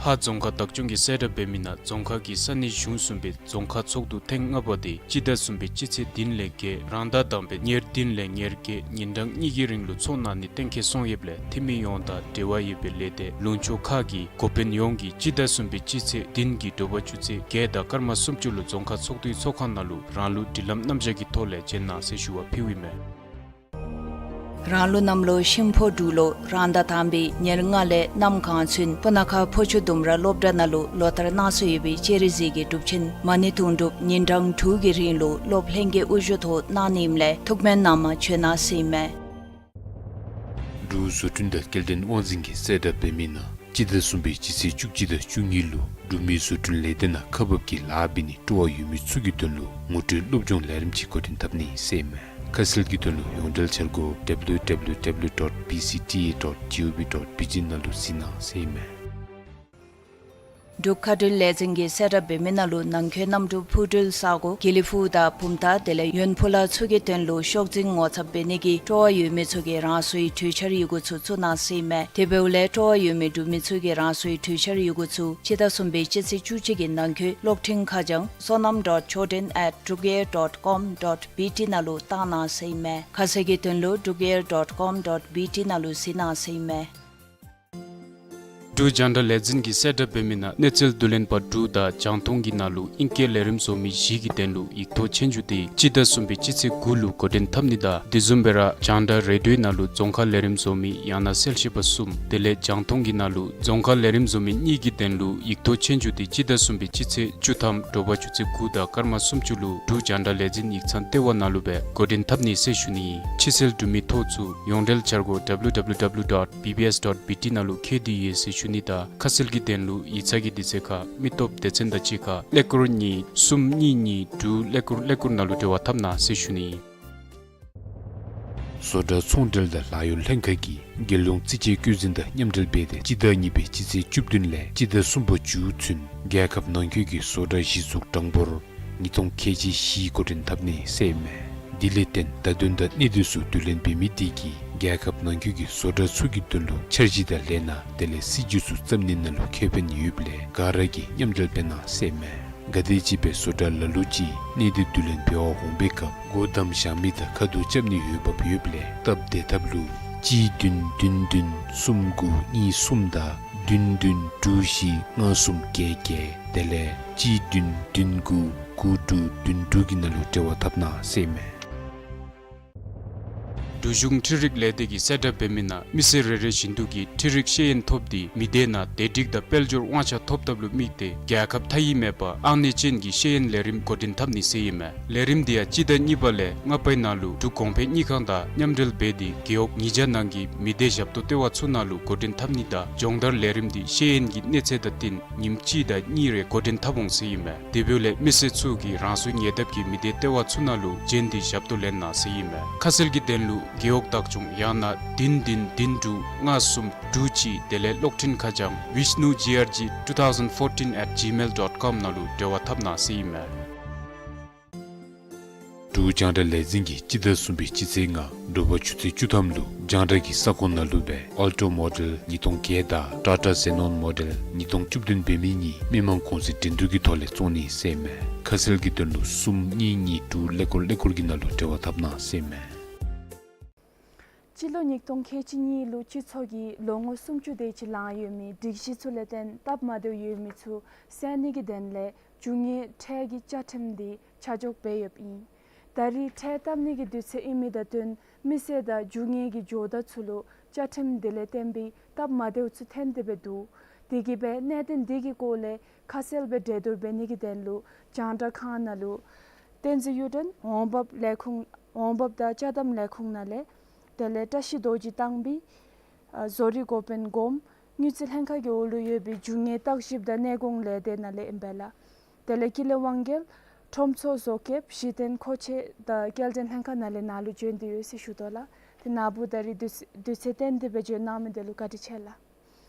ཧཱ་རྫོང་ཁག་བདག་སྐྱོང་གིས་གསལ་བསྒྲགས་འབད་མི་ནང་རྫོང་ཁག་གི་ས་གནས་གཞུང་གསུམ་པའི་རྫོང་ཁག་ཚོགས་འདུ་ཐེངས་ལྔ་པ་དེ་སྤྱི་ཟླ་གསུམ་པའི་སྤྱི་ཚེས་བདུན་ལས་བརྒྱད་རང་ཟླ་དང་པའི་ཉེར་བདུན་ལས་ཉེར་བརྒྱད་ཉིན་གྲངས་གཉིས་ཀྱི་རིང་ལུ་འཚོགས་གནང་ནི་གཏན་འཁེལ་སོང་ཡོདཔ་ལས་འཐུས་མི་ཡོངས་དང་འབྲེལ་བ་ཡོད་པའི་ལས་སྡེ་ལུང་ཕྱོགས་ཁག་གི་འགོ་དཔོན་ཡོངས་ཀྱིས་སྤྱི་ཟླ་གསུམ་པའི་སྤྱི་ཚེས་བདུན་གྱི་དྲོ་པ་ཆུ་ཚོད་བརྒྱད་དང་སྐར་མ་སུམ་ཅུ་ལུ་རྫོང་ཁག་ཚོགས་འདུའི་ཚོགས་ཁང་ནང་ལུ་རང་ལུགས་སྒྲིག་ལམ་རྣམ་གཞག་གི་ཐོག་ལས་མཇལ་གནང་ཟེར་ཞུ་བ་ཕུལཝ་ཨིན་མས། རང་ལུགས་གནམ་ལོ་ཤིང་ཕོ་འབྲུག་ལོ་རང་ཟླ་དང་པའི་ཉེར་ལྔ་ལས་གནམ་གང་ཚུན་སྤུ་ན་ཁ་ཕོ་ཆུ་ལྡུམ་ར་སློབ་གྲྭ་ནང་ལུ་ལོ་ལྟར་གནང་སྲོལ་ཡོད་པའི་སྤྱན་རས་གཟིགས་ཀྱི་སྒྲུབ་ཆེན་མ་ཎི་དུང་སྒྲུབ་ཉིན་གྲངས་དྲུག་གི་རིང་ལུ་སློབ་ལྷན་རྒྱས་དབུ་བཞུགས་ཐོག་གནང་ནི་ཨིནམ་ལས་ཐུགས་སྨོན་གནང་མ་བྱོན་གནང་ཟེར་ཨིན་མས། འབྲུག་བཟོ་སྐྲུན་དང་སྐྱེལ་འདྲེན་དབང་འཛིན་གྱིས་གསལ་བསྒྲགས་འབད་མི་ནང་སྤྱི་ཟླ་གསུམ་པའི་སྤྱི་ཚེས་བཅུ་གཅིག་དང་བཅུ་གཉིས་ལུ་འབྲུག་མི་བཟོ་སྐྲུན་ལས་སྡེ་ནང་ཁག་འབག་གི་ལཱ་འབད་ནི་སྤྲོ་བ་ཡོད་མི་ཚུ་གི་དོན་ལུ་ངོ་སྤྲོད་སློབ་སྦྱོང་ལས་རིམ་ཅིག་འགོ་འདྲེན་འཐབ་ནི་ཟེར་ཨིན་མས། ཁ་གསལ་གྱི་དོན་ལུ་ཡོངས་འབྲེལ་འཆར་སྒོ་W W W dot B C T A dot G O V dot B T ནང་ལུ་གཟིགས་གནང་ཟེར་ཨིན་མས། འབྲུག་མཁའ་འགྲུལ་ལས་འཛིན་གྱིས་གསལ་བསྒྲགས་འབད་མི་ནང་ལུ་ནང་འཁོད་གནམ་གྲུ་འཕུར་འགྲུལ་ས་སྒོ་དགེ་ལེགས་ཕུག་དང་བུམ་ཐང་དེ་ལས་ཡོན་ཕུ་ལ་ཚུ་གི་དོན་ལུ་ཤོག་འཛིན་ངོ་ཚབ་འབད་ནི་གི་སྤྲོ་བ་ཡོད་མི་ཚུ་གིས་རང་སོའི་གྲོས་འཆར་ཡི་གུ་ཚུ་བཙུགས་གནང་ཟེར་ཨིན་མས། དེ་འབདཝ་ལས་སྤྲོ་བ་ཡོད་མི་འབྲུག་མི་ཚུ་གིས་རང་སོའི་གྲོས་འཆར་ཡི་གུ་ཚུ་སྤྱི་ཟླ་གསུམ་པའི་སྤྱི་ཚེས་བཅུ་གཅིག་གི་ནང་འཁོད་གློག་འཕྲིན་ཁ་བྱང་sonam dot choden at drukair dot com dot B T ནང་ལུ་བཏང་གནང་ཟེར་ཨིན་མས། ཁ་གསལ་གྱི་དོན་ལུ་drukair dot com dot B T ནང་ལུ་གཟིགས་གནང་ཟེར་ཨིན་མས། འབྲུག་རྒྱང་བསྒྲགས་ལས་འཛིན་གྱིས་གསལ་བསྒྲགས་འབད་མི་ནང་གནས་ཚུལ་བསྡུ་ལེན་པ་དྲུག་དང་རྒྱང་མཐོང་གི་ནང་ལུ་ཨིང་སྐད་ལས་རིམ་བཟོ་མི་བཞི་གི་དོན་ལུ་ཡིག་ཐོག་ཆོས་རྒྱུགས་དེ་སྤྱི་ཟླ་གསུམ་པའི་སྤྱི་ཚེས་དགུ་ལུ་འགོ་འདྲེན་འཐབ་ནི་དང་དེ་བཟུམ་སྦེ་ར་རྒྱང་བསྒྲགས་རེ་ཌིའོའི་ནང་ལུ་རྫོང་ཁ་ལས་རིམ་བཟོ་མི་ཡང་ན་གསལ་བཤད་པ་གསུམ་དེ་ལས་རྒྱང་མཐོང་གི་ནང་ལུ་རྫོང་ཁ་ལས་རིམ་བཟོ་མི་གཉིས་ཀྱི་དོན་ལུ་ཡིག་ཐོག་ཆོས་རྒྱུགས་དེ་སྤྱི་ཟླ་གསུམ་པའི་སྤྱི་ཚེས་བཅུ་ཐམ་དྲོ་པ་ཆུ་ཚོད་དགུ་དང་སྐར་མ་སུམ་ཅུ་ལུ་འབྲུག་རྒྱང་བསྒྲགས་ལས་འཛིན་ཡིག་ཚང་ལྟེ་བ་ནང་ལུ་སྦེ་འགོ་འདྲེན་འཐབ་ནི་ཟེར་ཞུ་ནི་ཨིན། ཕྱི་སེལ་འབྲུག་མི་ཐོ་ཚུ་ཡོངས་འབྲེལ་འཆར་སྒོ་W W W dot B B S dot B T ནང་ལུ་མཁྱེན་དེ་ཡོད་ཟེར་ཞུ་ནི་དང་ཁ་གསལ་གྱི་དོན་ལུ་ཡིག་ཚང་གི་དུས་ཚོད་ཁར་མི་སྟོབས་སྡེ་ཚན་དང་གཅིག་ཁར་ཀླད་ཀོར་གཉིས་གསུམ་གཉིས་གཉིས་དྲུག་ཀླད་ཀོར་ཀླད་ཀོར་ནང་ལུ་འབྲེལ་བ་འཐབ་གནང་ཟེར་ཞུ་ནི་ཨིན། བཟོ་གྲྭ་ཚོང་འབྲེལ་དང་ལཱ་གཡོག་ལྷན་ཁག་གིས་རྒྱལ་ཡོངས་རྩིས་དཔྱད་བཀོད་འཛིན་དང་མཉམ་འབྲེལ་འབད་དེ་སྤྱི་ཟླ་གཉིས་པའི་སྤྱི་ཚེས་བཅུ་བདུན་ལས་སྤྱི་ཟླ་གསུམ་པ་མཇུག་ཚུན་རྒྱལ་ཁབ་ནང་འཁོད་ཀྱི་བཟོ་གྲྭ་གཞི་བཙུགས་གྲངས་འབོར་ཉིས་སྟོང་ཁལ་གཅིག་བཞི་འགོ་འདྲེན་འཐབ་ནི་ཟེར་ཨིན་མས། དེ་ལས་བརྟེན་བརྡ་དོན་དང་གནས་སྡུད་ཚུ་བསྡུ་ལེན་འབད་མི་དེ་གིས་རྒྱལ་ཁབ་ནང་འཁོད་ཀྱི་བཟོ་གྲྭ་ཚུ་གི་དོན་ལུ་འཆར་གཞི་དང་ལས་སྣ་དེ་ལས་སྲིད་ཇུས་ཚུ་བརྩམ་ནི་ནང་ལུ་ཁེ་ཕན་ཡོདཔ་ལས་ག་ར་གིས་མཉམ་འབྲེལ་འབད་གནང་ཟེར་ཨིན་མས། ག་དེམ་ཅིག་སྦེ་བཟོ་གྲྭ་ལ་ལུ་ཅིག་གནས་སྡུད་བསྡུ་ལེན་འབད་བར་འོང་པའི་སྐབས་སྒོ་བསྡམ་བཞག་མི་དང་ཁ་ཐུག་རྐྱབ་ནི་ཡོདཔ་ཡོདཔ་ལས་སྟབས་བདེ་ཐབས་ལུ་གཅིག་བདུན་བདུན་བདུན་གསུམ་དགུ་གཉིས་གསུམ་དང་བདུན་བདུན་དྲུག་བཞི་ལྔ་གསུམ་བརྒྱད་བརྒྱད་དེ་ལས་གཅིག་བདུན་བདུན་དགུ་དགུ་དྲུག་བདུན་དྲུག་གི་ནང་ལུ་འབྲེལ་བ་འཐབ་གནང་ཟེར་ཨིན་མས། འབྲུག་གཞུང་འཕྲུལ་རིག་ལས་སྡེ་གིས་གསལ་བསྒྲགས་འབད་མི་ནང་མི་སེར་རེ་རེ་བཞིན་དུ་གིས་འཕྲུལ་རིག་ཤེས་ཡོན་ཐོབ་སྟེ་མི་སྡེ་ནང་བདེ་སྒྲིག་དང་དཔལ་འབྱོར་དབང་ཆ་ཐོབ་ཐབས་ལུ་དམིགས་ཏེ་རྒྱལ་ཁབ་མཐའ་དབུས་མེད་པར་ཨང་གནས་ཅན་གྱི་ཤེས་ཡོན་ལས་རིམ་འགོ་འདྲེན་འཐབ་ནི་ཟེར་ཨིན་མས། ལས་རིམ་དེ་ཡང་སྤྱི་ཟླ་གཉིས་པ་ལས་ལྔ་པའི་ནང་ལུ་འབྲུག་གོང་འཕེལ་དངུལ་ཁང་དང་མཉམ་འབྲེལ་འབད་དེ་རྒེད་འོག་ཉིས་བརྒྱ་ནང་གི་མི་སྡེ་ཞབས་ཏོག་ལྟེ་བ་ཚུ་ནང་ལུ་འགོ་འདྲེན་འཐབ་ནི་དང་སྦྱོང་བརྡར་ལས་རིམ་དེ་ཤེས་ཡོན་གྱི་གནས་ཚད་དང་བསྟུན་ཉིནམ་གཅིག་དང་གཉིས་རེ་འགོ་འདྲེན་འཐབ་འོང་ཟེར་ཨིན་མས། དེ་འབདཝ་ལས་མི་སེར་ཚུ་གིས་རང་སོའི་ཉེ་འདབས་ཀྱི་མི་སྡེ་ལྟེ་བ་ཚུ་ནང་ལུ་བྱོན་ཏེ་ཞབས་ཏོག་ལེན་གནང་ཟེར་ཨིན་མས། ཁ་གསལ་གྱི་དོན་ལུ་རྒེད་འོག་བདག་སྐྱོང་ཡང་ན་བདུན་བདུན་བདུན་དྲུག་ལྔ་གསུམ་དྲུག་གཅིག་དེ་ལས་གློག་འཕྲིན་ཁ་བྱང་vishnu G R G two thousand fourteen at gmail dot com ནང་ལུ་འབྲེལ་བ་འཐབ་གནང་ཟེར་ཨིན་མས། འབྲུག་རྒྱང་བསྒྲགས་ལས་འཛིན་གྱིས་སྤྱི་ཟླ་གསུམ་པའི་སྤྱི་ཚེས་ལྔ་དྲོ་པ་ཆུ་ཚོད་བཅུ་ཐམ་ལུ་རྒྱང་བསྒྲགས་ཀྱི་ས་ཁོངས་ནང་ལུ་སྦེ་Alto Model ཉིས་སྟོང་བརྒྱད་དང་Tata Xenon Model ཉིས་སྟོང་བཅུ་བདུན་འབད་མི་གཉིས་མི་མང་གུང་སེང་འགྲན་བསྡུར་གྱི་ཐོག་ལས་བཙོང་ནི་ཟེར་ཨིན་མས། ཁ་གསལ་གྱི་དོན་ལུ་གསུམ་གཉིས་གཉིས་དྲུག་ཀླད་ཀོར་ཀླད་ཀོར་གྱི་ནང་ལུ་འབྲེལ་བ་འཐབ་གནང་ཟེར་ཨིན་མས། སྤྱི་ལོ་ཉིས་སྟོང་ཁལ་གཅིག་གཉིས་ལུ་སྤྱི་ཚོགས་ཀྱིས་ལོ་ངོ་སུམ་ཅུ་དེ་ཅིག་ལང་ཡོད་མི་སྒྲིག་གཞི་ཚུ་ལས་བརྟེན་སྟབས་མ་བདེཝ་ཡོད་མི་ཚུ་སེལ་ནི་གི་དོན་ལས་རྒྱུ་དངོས་ཁྲལ་གྱི་བཅའ་ཁྲིམས་དེ་ཆ་འཇོག་འབད་ཡོདཔ་ཨིན། ད་རེས་ཁྲལ་བཏབ་ནི་གི་དུས་ཚོད་ཨིན་མི་དང་བསྟུན་མི་སེར་དང་རྒྱུ་དངོས་ཀྱི་ཇོ་བདག་ཚུ་ལུ་བཅའ་ཁྲིམས་དེ་ལས་བརྟེན་པའི་སྟབས་མ་བདེཝ་ཚུ་ཐོན་ཏེ་སྦེ་འདུག། དེ་གིས་སྦེ་གནད་དོན་དེ་གི་སྐོར་ལས་ཁ་གསལ་སྦེ་གྲོས་བསྡུར་འབད་ནི་གི་དོན་ལུ་རྒྱང་བསྒྲགས་ཁང་ནང་ལུ་བསྟན་འཛིན་གཡུ་སྒྲོན་འོང་འབབ་ལས་ཁུངས་འོང་འབབ་དང་ཅ་དམ་ལས་ཁུངས་ནང་ལས་དེ་ལས་བཀྲ་ཤིས་རྡོ་རྗེ་གཏང་དཔེ་ཨ་བཟོ་རིག་འགོ་དཔོན་སྒོམ་དངུལ་རྩིས་ལྷན་ཁག་གི་འོག་ལུ་ཡོད་པའི་རྒྱུ་དངོས་བརྟག་ཞིབ་དང་གནས་སྐོང་ལས་སྡེ་ནང་ལས་ཨིན་པས་ལགས། དེ་ལས་ཀུན་ལེགས་དབང་རྒྱལ་ཁྲོམ་ཚོགས་བཟོ་མཁསཔ་གཞི་རྟེན་མཁོ་ཆས་དང་སྐྱེལ་འདྲེན་ལྷན་ཁག་ནང་ལས་ནཱ་ལུ་བྱོན་ཏེ་ཡོད་ཟེར་ཞུ་དོ་ལགས། དེ་ནཱ་བུ་ད་རེས་དུས་དུས་ཚོད་བཏོན་ཏེ་སྦེ་བྱོན་གནང་མི་དེ་ལུ་བཀའ་དྲིན་ཆེ་ལགས།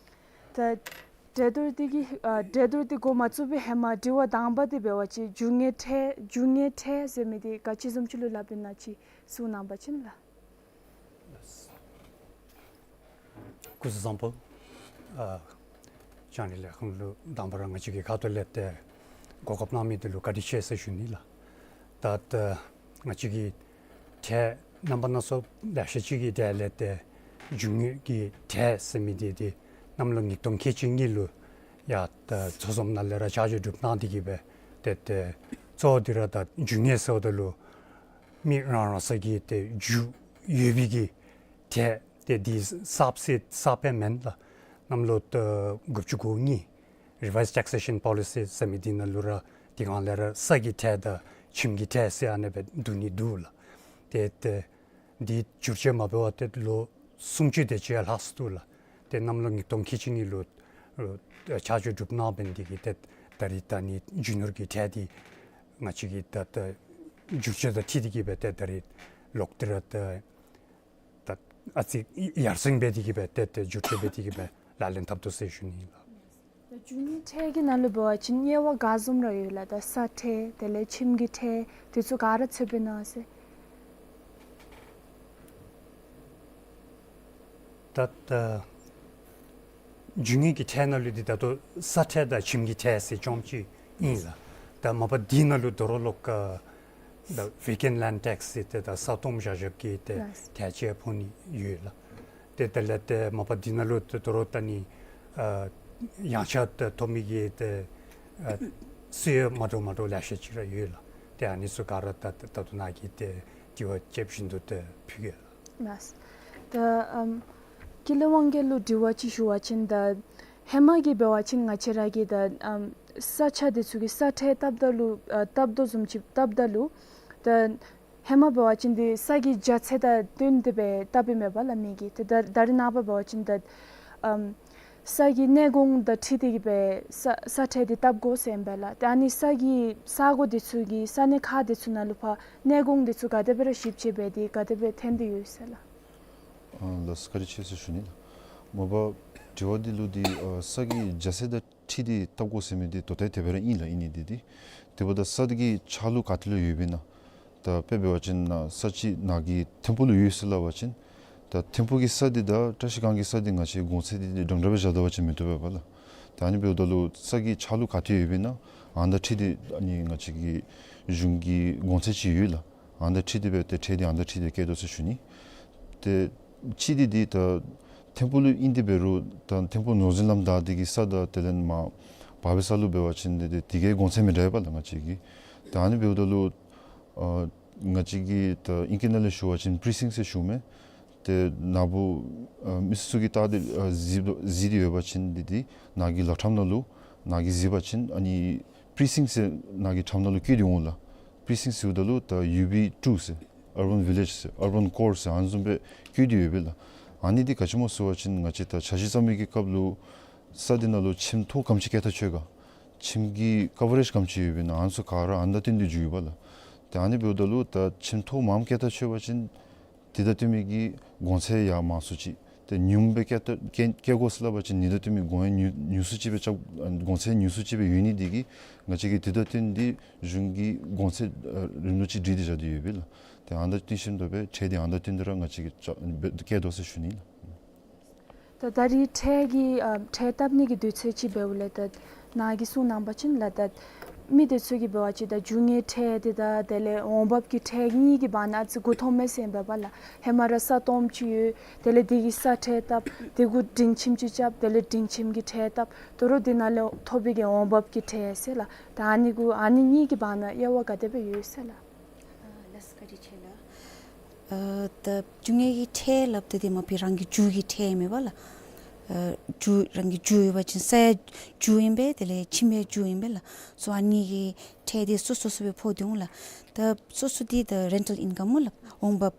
ད་གྲོས་བསྡུར་འདི་གི་ཨ་གྲོས་བསྡུར་འདི་འགོ་མ་བཙུགས་པའི་ཧེ་མ་དྲི་བ་དང་པ་འདི་འབད་བ་ཅིན་རྒྱུ་དངོས་ཁྲལ་རྒྱུ་དངོས་ཁྲལ་ཟེར་མི་འདི་ག་ཅི་བཟུམ་ཅིག་ལུ་སླབ་ཨིན་ན་ཅིག་གསུང་གནང་པ་ཅིན་ལགས། སྐུ་གཟུགས་བཟང་པོ། ཨ་ལྕང་རི་ལས་ཁང་ལུ་དང་པ་ར་ང་བཅས་ཀྱི་ཁ་ཐུག་ལས་ཏེ་གོ་སྐབས་གནང་མི་འདི་ལུ་བཀའ་དྲིན་ཆེ་ཟེར་ཞུ་ནི་ལགས། ད་ད་ང་བཅས་ཀྱི་ཁྲལ་རྣམ་པ་སྣ་ཚོགས་ལེ་ཤ་ཅིག་གི་གྲས་ལས་ཏེ་རྒྱུ་དངོས་ཀྱི་ཁྲལ་ཟེར་མི་འདི་འདི་གནམ་ལོ་ཉིས་སྟོང་ཁལ་གཅིག་གཉིས་ལུ་ཡང་ད་ཚོགས་འཛོམས་ནང་ལས་ར་ཆ་འཇོག་གྲུབ་གནང་སྟེ་གི་སྦེ་ཏེ་ཏེ་གཙོ་བོ་འདི་ར་ད་རྒྱུ་དངོས་ཟེརཝ་ད་ལུ་མི་རང་རང་སོ་གི་ཏེ་རྒྱུ་ཡོད་པའི་གི་ཁྲལ་ཏེ་འདི་གསརཔ་ཟེར་གསརཔ་སྦེ་མེན་ལགས། གནམ་ལོ་ད་དགུ་བཅུ་གོ་གཉིས་Revised Taxation Policy ཟེར་མི་འདི་ནང་ལུ་ར་དེ་སྒང་ལས་ར་ས་གི་ཁྲལ་དང་ཁྱིམ་གྱི་ཁྲལ་ཟེར་ཨ་ནེ་སྦེ་བསྡུ་ནི་འདུག་ལགས། ཏེ་ཏེ་འདི་བསྒྱུར་བཅོས་མ་འབད་བར་ཏེ་ལོ་སུམ་ཅུ་དེ་ཅིག་ཡང་ལྷག་སོ་ནུག་ལགས། ཏེ་གནམ་ལོ་ཉིས་སྟོང་ཁལ་གཅིག་གཉིས་ལུ་ཨ་ཆ་འཇོག་གྲུབ་གནང་འབད་ནི་དེ་གིས་ཏེ་ད་རིས་ད་ནི་རྒྱུ་ནོར་གྱི་ཁྲལ་འདི་ང་བཅས་ཀྱིས་ད་ད་བསྒྱུར་བཅོས་དང་འཁྲིལ་ཏེ་གི་སྦེ་ཏེ་ད་རིས་ལོག་སྟེ་ར་ད་ད་ཨ་ཙི་ཡར་སེང་འབད་དེ་གི་སྦེ་ཏེ་ཏེ་བསྒྱུར་བཅོས་འབད་དེ་གི་སྦེ་ལག་ལེན་འཐབ་དོ་ཟེར་ཞུ་ནི་ཨིན་ལགས། ད་རྒྱུ་དངོས་ཁྲལ་གྱི་ནང་ལུ་འབད་བ་ཅིན་དབྱེ་བ་ག་བཟུམ་ར་ཡོད་ལགས། ད་ས་ཁྲལ་དེ་ལས་ཁྱིམ་གྱི་ཁྲལ་དེ་ཚུ་ག་ར་ཚུདཔ་ཨིན་ན་ཟེར། ད་ད་རྒྱུ་དངོས་ཀྱི་ཁྲལ་ནང་ལུ་འདི་ད་ལྟོ་ས་ཁྲལ་དང་ཁྱིམ་གྱི་ཁྲལ་ཟེར་རྐྱངམ་ཅིག་ཨིན་ལགས། ད་མ་པ་འདི་ནང་ལུ་དོ་རུང་ལོག་ད་vacant land tax ཟེར་ཏེ་ད་ས་སྟོངམ་བཞག་བཞགཔ་གི་ཏེ་ལགས། ཁྲལ་ཅིག་ཕོག་ནི་ཡོད་ལགས། ཏེ་དེ་ལས་ཏེ་མ་པ་འདི་ནང་ལུ་ཏེ་དོ་རུང་ད་ནི་ཨ་ཡངས་ཆག་ཏེ་ཐོབ་མི་གི་ཏེ་ཨ་སོ་ཡོལ་མ་འདྲཝ་མ་འདྲཝ་ལེ་ཤ་ཅིག་ར་ཡོད་ལགས། ཏེ་ཨ་ནི་ཚུ་ག་ར་ད་ད་ལྟོ་ནཱ་གིས་ཏེ་དྲི་བ་རྐྱབ་བཞིན་དུ་ཏེ་ཕུལ་གེ་ལགས། ལགས། ད་ཨམ་ཀུན་ལེགས་དབང་རྒྱལ་ལུ་དྲི་བ་ཅིག་ཞུ་བ་ཅིན་ད་ཧེ་མ་གི་འབད་བ་ཅིན་ང་བཅས་ར་གིས་ད་ཨམ་ས་ཆ་དེ་ཚུ་གི་ས་ཁྲལ་བཏབ་ད་ལུ་ཨ་བཏབ་དོ་བཟུམ་ཅིག་བཏབ་ད་ལུ་ད་ཧེ་མ་འབད་བ་ཅིན་འདི་ས་གི་རྒྱ་ཚད་དང་བསྟུན་ཏེ་སྦེ་བཏབ་ཨིན་མས་པ་ལགས་མི་གིས། ཏེ་ད་ད་རིས་ནངས་པ་འབད་བ་ཅིན་ད་ཨམ་ས་གི་གནས་གོང་དང་འཁྲིལ་ཏེ་གི་སྦེ་ས་ས་ཁྲལ་འདི་བཏབ་དགོ་ཟེར་ཨིན་པས་ལགས། ཏེ་ཨ་ནི་ས་གི་ས་གོ་དེ་ཚུ་གི་ས་གནས་ཁག་དེ་ཚུ་ནང་ལུ་ཕར་གནས་གོང་དེ་ཚུ་ག་དེ་སྦེ་ར་ཞིབ་དཔྱད་འབད་དེ་ག་དེ་སྦེ་ཐོན་ཏེ་ཡོད་ཟེར་ལགས། ཨ་ལགས་སོ། བཀའ་དྲིན་ཆེ་ཟེར་ཞུ་ནི་ལགས། མ་པ་དྲི་བ་འདི་ལུ་འདི་ཨ་ས་གི་རྒྱ་ཚད་དང་འཁྲིལ་ཏེ་བཏབ་དགོ་ཟེར་མི་འདི་དོ་ཏེ་དེ་སྦེ་ར་ཨིན་ལགས། ཨིན་ནི་འདི་འདི་དེ་འབདཝ་ད་ས་འདི་གི་ཆག་ལུགས་ག་ཏེ་ལུ་ཡོདཔ་ཨིན་ན། ད་དཔེ་འབད་བ་ཅིན་ན་ས་ཅིག་ནཱ་གི་ཐིམ་ཕུག་ལུ་ཡོད་ཟེར་སླབ་པ་ཅིན་ད་ཐིམ་ཕུག་གི་ས་འདི་དང་བཀྲ་ཤིས་སྒང་གི་ས་འདི་ང་བཅས་གོང་ཚད་འདི་འདི་འདྲན་འདྲ་སྦེ་བཞག་ད་པ་ཅིན་མི་བཏུབ་པས་པ་ལགས། ད་ཨ་ནི་འབདཝ་ད་ལུ་ས་གི་ཆག་ལུགས་ག་ཏེ་ཡོདཔ་ཨིན་ན་ཨ་ནི་དང་འཁྲིལ་ཏེ་ཨ་ནི་ང་བཅས་ཀྱི་གཞུང་གི་གོང་ཚད་ཅིག་ཡོད་ལགས། ཨ་ནི་དང་འཁྲིལ་ཏེ་སྦེ་ཏེ་ཁྲལ་འདི་ཨ་ནི་དང་འཁྲིལ་ཏེ་བཀལ་དོ་ཟེར་ཞུ་ནི། ཏེ་གཅིག་འདི་འདི་ད་ཐིམ་ཕུག་ལུ་ཨིན་ཏེ་འབད་རུང་ད་ཐིམ་ཕུག་ནོར་འཛིན་ལམ་བདའ་སྟེ་གི་ས་དང་དེ་ལས་མར་བར་པའི་ས་ལུ་འབད་བ་ཅིན་འདི་འདི་དེ་གི་གོང་ཚད་མི་འདྲ་བས་པ་ལགས་ང་བཅས་ཀྱི། ད་ཨ་ནི་འབདཝ་ད་ལུ་ཨ་ང་བཅས་ཀྱི་ད་ཨིང་སྐད་ནང་ལས་ཞུ་བ་ཅིན་པི་རི་སིང་ཟེར་ཞུཝ་མས། ཏེ་ནཱ་བུ་ཨ་མི་སེར་ཚུ་གིས་བལྟ་སྟེ་ཨ་གཟིགས་གཟིགས་ཏེ་ཡོད་པ་ཅིན་འདི་འདི་ནཱ་གི་ལག་ཁྲམ་ནང་ལུ་ནཱ་གིས་གཟིགས་པ་ཅིན་ཨ་ནི་པི་རི་སིང་ཟེར་ནཱ་གི་ཁྲམ་ནང་ལུ་བཀོད་དེ་འོང་ལགས། པི་རི་སིང་ཟེརཝ་ད་ལུ་ད་ཡུ་བི་ཊུ་ཟེར་ཨར་བཱན་བི་ལེཇ་ཟེར་ཨར་བཱན་ཀོར་ཟེར་ཨ་ནི་བཟུམ་སྦེ་བཀོད་དེ་ཡོད་པས་ལགས། ཨ་ནི་འདི་ག་ཅི་སྨོ་ཟེར་བ་ཅིན་ང་བཅས་ད་འཆར་གཞི་བརྩམ་མི་གི་སྐབས་ལུ་ས་འདི་ནང་ལུ་ཁྱིམ་ཐོག་ག་དེམ་ཅིག་བཀལ་ཐག་ཆོད་ག་ཁྱིམ་གྱི་ཀ་བ་རེཇ་ག་དེམ་ཅིག་ཡོདཔ་ཨིན་ན་ཨ་ནི་ཚུ་ག་ར་ཨ་ནི་དང་བསྟུན་ཏེ་འགྱོཝ་ཨིན་པས་ལགས། ཏེ་ཨ་ནི་འབདཝ་ད་ལུ་ད་ཁྱིམ་ཐོག་མངམ་བཀལ་ཐག་ཆོད་པ་ཅིན་དེ་དང་བསྟུན་མི་གི་གོང་ཚད་ཡང་མང་སུ་ཅིག་ཏེ་ཉུངམ་སྦེ་བཀལ་ཏེ་བཀལ་བཀལ་དགོ་ཟེར་སླབ་པ་ཅིན་དེ་དང་བསྟུན་མི་གོང་ཡང་ཉུང་ཉུང་སུ་ཅིག་སྦེ་ཆག་གོང་ཚད་ཉུང་སུ་ཅིག་སྦེ་ཡོད་ནི་འདི་གིས་ང་བཅས་ཀྱིས་དེ་དང་བསྟུན་ཏེ་གཞུང་གི་གོང་ཚད་ཨ་རིམ་ལུགས་ཅིག་སྒྲིག་སྟེ་བཞག་སྟེ་ཡོད་པས་ལགས། ཏེ་ཨ་ནི་དང་བསྟུན་ཞིནམ་ད་སྦེ་ཁྲལ་འདི་ཨ་ནི་དང་བསྟུན་ཏེ་ར་ང་བཅས་ཀྱིས་བཀལ་དོ་ཟེར་ཞུ་ནི་ལགས། ད་ད་རིས་ཁྲལ་གྱི་ཨ་ཁྲལ་བཏབ་ནི་གི་དུས་ཚོད་ཅིག་འབདཝ་ལས་ད་ནཱ་གིས་གསུང་གནང་པ་ཅིན་ལགས་ད་མི་དེ་ཚུ་གིས་འབད་བ་ཅིན་ད་རྒྱུ་དངོས་ཁྲལ་འདི་དང་དེ་ལས་འོང་འབབ་ཀྱི་ཁྲལ་གཉིས་ཀྱི་བར་ན་ཨ་ཙི་མགུ་འཐོམ་མས་ཟེར་ཨིན་པས་པ་ལགས། ཧེ་མ་ར་ས་སྟོངམ་ཅིག་ཡོད། དེ་ལས་དེ་གི་ས་ཁྲལ་བཏབ། དེ་གུ་སྒྲིང་ཁྱིམ་ཅིག་རྐྱབ། དེ་ལས་སྒྲིང་ཁྱིམ་གྱི་ཁྲལ་བཏབ། དོ་རུང་དེ་ནང་ལས་ཐོབ་པའི་གི་འོང་འབབ་ཀྱི་ཁྲལ་ཟེར་ལགས། ད་ཨ་ནི་གུ་ཨ་ནི་གཉིས་ཀྱི་བར་ན་དབྱེ་བ་ག་དེ་སྦེ་ཡོད་ཟེར་ལགས། ཨ་ལགས་སོ་བཀའ་དྲིན་ཆེ་ལགས། ཨ་ད་རྒྱུ་དངོས་ཀྱི་ཁྲལ་སླབ་ད་འདི་མ་པ་རང་གི་རྒྱུ་གི་ཁྲལ་མས་པ་ལགས། ཨ་རྒྱུ་རང་གི་རྒྱུ་ཡོད་པ་ཅིན་ས་ཡང་རྒྱུ་ཨིན་པས། དེ་ལས་ཁྱིམ་ཡང་རྒྱུ་ཨིན་པས་ལགས། སོ་ཨ་ནི་གི་ཁྲལ་འདི་སོ་སོ་སོ་སྦེ་ཕོག་སྟེ་འོང་ལགས། ད་སོ་སོ་འདི་ད་རེན་ཊལ་ཨིན་ཀམ་སྨོ་ལགས། འོང་འབབ།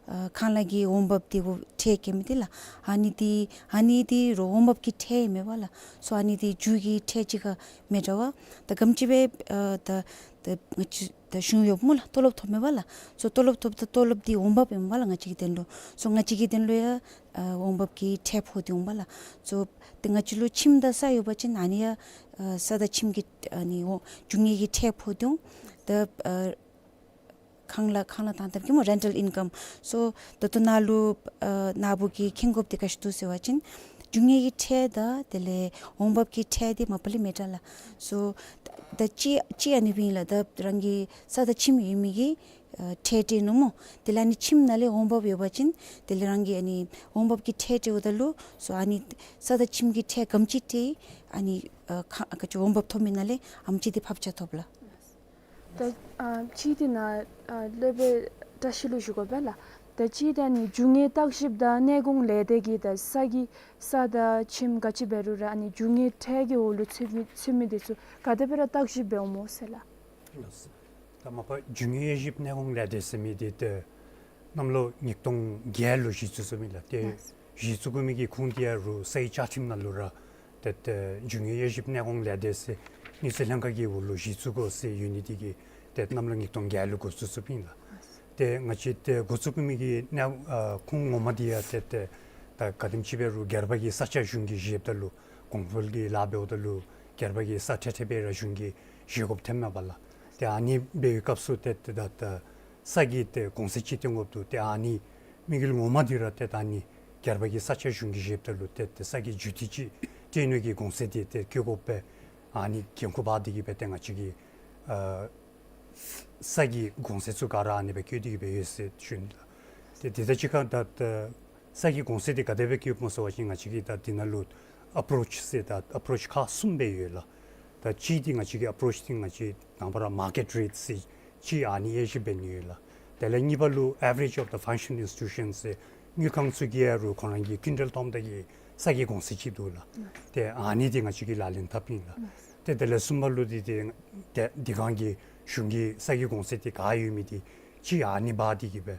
ཨ་ཁང་གླ་གི་འོང་འབབ་འདི་འབདཝ་ཁྲལ་བཀལ་མི་འདི་ལགས། ཨ་ནི་འདི་ཨ་ནི་འདི་རོགས་འོང་འབབ་ཀྱི་ཁྲལ་མེན་པ་ལགས། སོ་ཨ་ནི་འདི་རྒྱུ་གི་ཁྲལ་གཅིག་ཁར་མི་འདྲ་བས། ད་ག་དེམ་ཅིག་སྦེ་ཨ་ད་ད་ང་བཅས་ད་གཞུང་ཡོདཔ་སྨོ་ལགས། ཏོ་ལོབ་ཐོབ་མེན་པ་ལགས། སོ་ཏོ་ལོབ་ཐོབ་ད་ཏོ་ལོབ་འདི་འོང་འབབ་ཨིན་པ་ལགས། ང་བཅས་ཀྱི་དོན་ལུ། སོ་ང་བཅས་ཀྱི་དོན་ལུ་ཡང་ཨ་འོང་འབབ་ཀྱི་ཁྲལ་ཕོག་སྟེ་འོང་པ་ལགས། སོ་ཏེ་ང་བཅས་ལུ་ཁྱིམ་དང་ས་ཡོད་པ་ཅིན་ཨ་ནི་ཡང་ཨ་ས་དང་ཁྱིམ་གྱི་ཨ་ནི་འོ་རྒྱུ་དངོས་ཀྱི་ཁྲལ་ཕོག་སྟེ་འོང་། ད་ཨ་ཁང་གླ་ཁང་གླ་བཏང་བཏངམ་གི་སྨོ་རེན་ཊལ་ཨིན་ཀམ། སོ་ད་ལྟོ་ནཱ་ལུ་ཨ་ནཱ་བུ་གིས་མཁྱེན་དགོཔ་འདི་ག་ཅི་འདུག་ཟེར་བ་ཅིན་རྒྱུ་དངོས་ཀྱི་ཁྲལ་དང་དེ་ལས་འོང་འབབ་ཀྱི་ཁྲལ་འདི་མ་པ་ལས་མི་འདྲ་ལགས། སོ་ད་ཅི་ཅི་ཨ་ནི་སྦེ་ཨིན་ལགས། ད་རང་གི་ས་དང་ཁྱིམ་ཡོད་མི་གིས་ཨ་ཁྲལ་སྤྲོད་ནུག་སྨོ། དེ་ལས་ཨ་ནི་ཁྱིམ་ནང་ལས་འོང་འབབ་ཡོད་པ་ཅིན་དེ་ལས་རང་གིས་ཨ་ནི་འོང་འབབ་ཀྱི་ཁྲལ་སྤྲོདཔ་ད་ལུ་སོ་ཨ་ནི་ས་དང་ཁྱིམ་གྱི་ཁྲལ་ག་དེམ་ཅིག་སྤྲོད་ཨ་ནི་ཨ་ཁ་ག་ཅི་འོང་འབབ་ཐོབ་མི་ནང་ལས་ཨ་དེམ་ཅིག་འདི་ཕབ་ཆག་ཐོབ་ལགས། ད་ཨ་གཅིག་འདི་ནཱ་ཨ་སློབ་དཔོན་བཀྲ་ཤིས་ལུ་ཞུ་དགོ་པས་ལགས། ད་གཅིག་འདི་ཨ་ནི་རྒྱུ་དངོས་བརྟག་ཞིབ་དང་གནས་གོང་ལས་སྡེ་གིས་ད་ས་གི་ས་དང་ཁྱིམ་ག་ཅི་འབད་རུང་ར་ཨ་ནི་རྒྱུ་དངོས་ཁྲལ་གྱི་འོག་ལུ་ཚུད་མི་ཚུད་མི་འདི་ཚུ་ག་དེ་སྦེ་ར་བརྟག་ཞིབ་འབདཝ་སྨོ་ཟེར་ལགས། ལགས། ད་མ་པ་རྒྱུ་དངོས་དབྱེ་ཞིབ་གནས་གོང་ལས་སྡེ་ཟེར་མི་འདི་ཏེ་གནམ་ལོ་ཉིས་སྟོང་བརྒྱད་ལུ་གཞི་བཙུགས་བཙུགས་མི་ལགས། ཏེ་ལགས། གཞི་བཙུགས་དགོ་མི་གི་ཁུངས་འདི་ཡང་རུང་ས་ཡི་བཅའ་ཁྲིམས་ནང་ལུ་ར་ཏེ་ཏེ་རྒྱུ་དངོས་དབྱེ་ཞིབ་གནས་གོང་ལས་སྡེ་ཟེར་དངུལ་རྩིས་ལྷན་ཁག་གི་འོག་ལུ་གཞི་བཙུགས་དགོ་ཟེར་ཡོད་ནི་འདི་གིས་ཏེ་གནམ་ལོ་ཉིས་སྟོང་བརྒྱད་ལུ་འགོ་བཙུགས་བཙུགསཔ་ཨིན་ལགས། ཏེ་ང་བཅས་ཏེ་འགོ་བཙུགས་དགོ་མི་གི་གནས་ཨ་ཁུངས་ངོ་མ་འདི་ཡང་ཏེ་ཏེ་ད་ག་དེམ་ཅིག་འབད་རུང་སྒེར་པ་གིས་ས་ཆ་གཞུང་གིས་བཞེསཔ་ད་ལུ་གོང་འཕེལ་གྱི་ལཱ་འབདཝ་ད་ལུ་སྒེར་པ་གིས་ས་འཕྲལ་འཕྲལ་སྦེ་ར་གཞུང་གིས་བཞེས་དགོཔ་ཐོནམ་མས་པ་ལགས། ཏེ་ཨ་ནི་འབད་བའི་སྐབས་སུ་ཏེ་ཏེ་ད་ད་ས་གི་ཏེ་གོང་ཚད་ཅིག་བཏོན་དགོཔ་འདུག། ཏེ་ཨ་ནི་དམིགས་ཡུལ་ངོ་མ་འདི་ར་ཏེ་ད་ཨ་ནི་སྒེར་པ་གིས་ས་ཆ་གཞུང་གིས་བཞེསཔ་ད་ལུ་ཏེ་ཏེ་ས་གི་རྒྱུ་དེ་ཅིག་སྤྲོད་ནི་གི་གོང་ཚད་འདི་ཏེ་བཀོད་དགོ་པས། ཨ་ནི་འགན་ཁུར་འབག་སྟེ་གིས་སྦེ་ཏེ་ང་བཅས་ཀྱིས་ཨ་ས་གི་གོང་ཚད་ཚུ་ག་ར་ཨ་ནི་སྦེ་བཀོད་དེ་གིས་སྦེ་ཡོད་ཟེར་ཞུ་ནི་ལགས། ཏེ་དེ་དང་གཅིག་ཁར་ད་ད་ས་གི་གོང་ཚད་འདི་ག་དེ་སྦེ་བཀོདཔ་སྨོ་ཟེར་བ་ཅིན་ང་བཅས་ཀྱིས་ད་འདི་ནང་ལུ་ཨེ་པོ་རོཆ་ཟེར་ད་ཨེ་པོ་རོཆ་ཁག་གསུམ་སྦེ་ཡོད་ལགས། ད་གཅིག་འདི་ང་བཅས་ཀྱི་ཨེ་པོ་རོཆ་འདི་ང་བཅས་དང་པ་ར་མར་ཀེཊ་རེཊ་ཟེར་གཅིག་ཨ་ནི་དབྱེ་ཞིབ་འབད་ནི་ཡོད་ལགས། དེ་ལས་གཉིས་པ་ལུ་average of the financial institutions ཟེར་དངུལ་ཁང་ཚུ་གིས་ཡང་རུང་ཁོང་ར་གི་ཀུན་ཊལ་བཏོནམ་ད་གི་ས་གི་གོང་ཚད་ཅིག་འདུག་ལགས། ཏེ་ཨ་ནི་འདི་ང་བཅས་ཀྱིས་ལག་ལེན་འཐབ་ཨིན་ལགས། ཏེ་དེ་ལས་གསུམ་པ་ལུ་འདི་ཏེ་ཏེ་འདི་གང་གི་གཞུང་གི་ས་གི་གོང་ཚད་འདི་ག་ཡོད་མི་འདི་གཅིག་ཨ་ནི་འབག་སྟེ་གིས་སྦེ་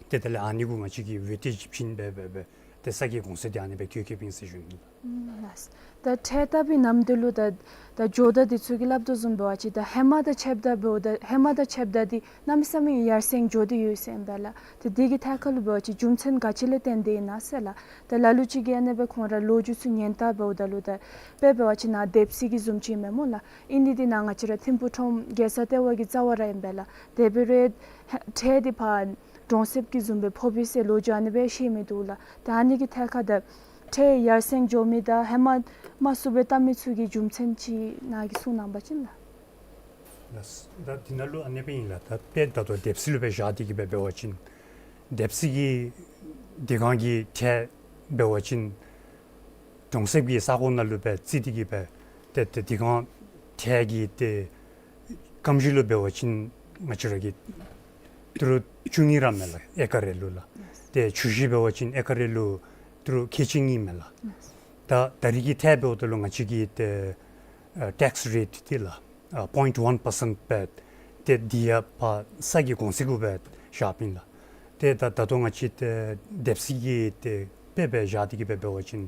ཏེ་དེ་ལས་ཨ་ནི་གུ་ང་བཅས་ཀྱིས་ཝེ་ཊེཇ་བྱིན་སྦེ་སྦེ་སྦེ་ཏེ་ས་གི་གོང་ཚད་འདི་ཨ་ནི་སྦེ་བཀོད་བཀོདཔ་ཨིན་ཟེར་ཞུ་ནི་ལགས། ཨུམ་ལགས། ད་ཁྲལ་བཏབ་པའི་ནམ་དུས་ལུ་ད་ད་ཇོ་བདག་འདི་ཚུ་གིས་སླབ་དོ་བཟུམ་འབད་བ་ཅིན་ད་ཧེ་མ་དང་ཕྱདཔ་ད་འབདཝ་ད་ཧེ་མ་དང་ཕྱདཔ་ད་འདི་གནམ་མེད་ས་མེད་ཡར་སེང་འགྱོ་སྟེ་ཡོད་ཟེར་ཨིན་པས་ལགས། ད་འདི་གི་ཐད་ཁར་ལུ་འབད་བ་ཅིན་རྒྱུ་མཚན་ག་ཅི་ལས་བརྟེན་ཏེ་ཨིན་ན་ཟེར་ལགས། ད་ལ་ལུ་ཅིག་གིས་ཨ་ནི་སྦེ་ཁོང་ར་ལོ་རྒྱུས་ཚུ་ཉན་ལྟ་འབདཝ་ད་ལུ་ད་དཔེ་འབད་བ་ཅིན་ནཱ་སྡེབ་སྲིད་ཀྱི་བཟུམ་ཅིག་ཨིན་མས་སྨོ་ལགས། ཨིན་ནི་འདི་ནཱ་ང་བཅས་ར་ཐིམ་ཕུག་ཁྲོམ་རྒྱལ་ས་ལྟེ་བ་གི་རྩ་བར་ར་ཨིན་པས་ལགས། དེ་འབད་རུང་ཁྲལ་འདི་ཕར་གྲོང་གསེབ་ཀྱི་བཟུམ་སྦེ་ཕོགཔ་ཨིན་ཟེར་ལོ་རྒྱུས་ཨ་ནི་སྦེ་བཤད་མི་འདུག་ལགས། ད་ཨ་ནི་གི་ཐད་ཁར་ད་ཁྲལ་ཡར་སེང་འགྱོ་མི་དང་ཧེ་མ་མ་ཚུགས་པར་བཏབ་མི་ཚུ་གི་རྒྱུ་མཚན་ཅིག་ནཱ་གིས་གསུང་གནང་བ་ཅིན་ལགས། ལགས། ད་འདི་ནང་ལུ་ཨ་ནི་སྦེ་ཨིན་ལགས། ད་དཔེ་ད་ལྟོ་སྡེབ་སྲིད་ལུ་སྦེ་བཞག་སྟེ་གིས་སྦེ་འབད་བ་ཅིན་སྡེབ་སྲིད་ཀྱི་འདི་གང་གི་ཁྲལ་འབད་བ་ཅིན་གྲོང་གསེབ་ཀྱི་ས་གོ་ནང་ལུ་སྦེ་བརྩི་སྟེ་གིས་སྦེ་ཏེ་ཏེ་འདི་གང་ཁྲལ་གྱི་ཏེ་སྐམ་ཞིང་ལུ་འབད་བ་ཅིན་ང་བཅས་ར་གི་ཏི་རུ་བཅུ་གཉིས་ར་མས་ལགས་ཨེ་ཀར་རེ་ལུ་ལགས། ཏེ་ཆུ་ཞིང་འབད་བ་ཅིན་ཨེ་ཀར་རེ་ལུ་ཏི་རུ་ཁལ་གཅིག་གཉིས་མས་ལགས། ད་ད་རིས་ཀྱི་ཁྲལ་འབདཝ་ད་ལུ་ང་བཅས་ཀྱི་ཏེ་ཨ་ཊེགསི་རེཊ་འདི་ལགས་ཨ་point one percent སྦེ་ཏེ་འདི་ཡང་ཕར་ས་གི་གོང་ཚད་གུ་སྦེ་བཞགཔ་ཨིན་ལགས། ཏེ་ད་ད་ལྟོ་ང་བཅས་ཏེ་སྡེབ་སྲིད་ཀྱི་ཏེ་དཔེ་སྦེ་བཞག་སྟེ་གིས་སྦེ་འབད་བ་ཅིན་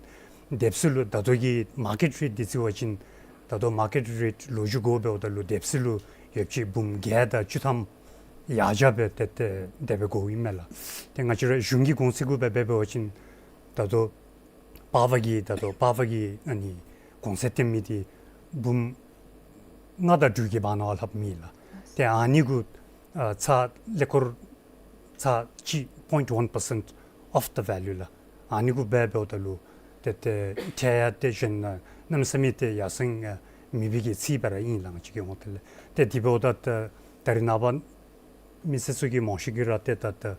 སྡེབ་སྲིད་ལུ་ད་ལྟོ་གི་མར་ཀེཊ་རེཊ་འདི་བརྩི་བ་ཅིན་ད་ལྟོ་མར་ཀེཊ་རེཊ་ལོ་རྒྱུས་གོ་འབདཝ་ད་ལུ་སྡེབ་སྲིད་ལུ་ཡོདཔ་ཅིག་འབུམ་བརྒྱད་དང་བཅུ་ཐམ་ཡར་རྒྱས་སྦེ་ཏེ་ཏེ་དེ་སྦེ་གོཝ་ཨིན་མས་ལགས། ཏེ་ང་བཅས་ར་གཞུང་གི་གོང་ཚད་གུ་སྦེ་འབད་འབད་བ་ཅིན་ད་ལྟོ་པར་བ་གིས་ད་ལྟོ་པར་བ་གིས་ཨ་ནི་གོང་ཚད་བཏོན་མི་འདི་འབུམ་ལྔ་དང་དྲུག་གི་བར་ན་ལྷགཔ་མེད་ལགས། ཏེ་ཨ་ནི་གུ་ཨ་ཚད་ཀླད་ཀོར་ཚད་གཅིག point one percent of the value ལགས། ཨ་ནི་གུ་སྦེ་འབདཝ་ད་ལུ་ཏེ་ཏེ་ཁྲལ་ཡང་ཏེ་གཞན་གནམ་མེད་ས་མེད་ཏེ་ཡར་སེང་མེད་པའི་གི་རྩིས་སྦེ་ར་ཨིན་ལགས་ང་བཅས་ཀྱི་ཧོང་ཏེ་ལས། ཏེ་འདི་འབདཝ་ད་ད་ད་རིས་ནངས་པ་མི་སེར་ཚུ་གིས་མང་ཤོས་ཀྱིས་ར་ཏེ་ད་ད་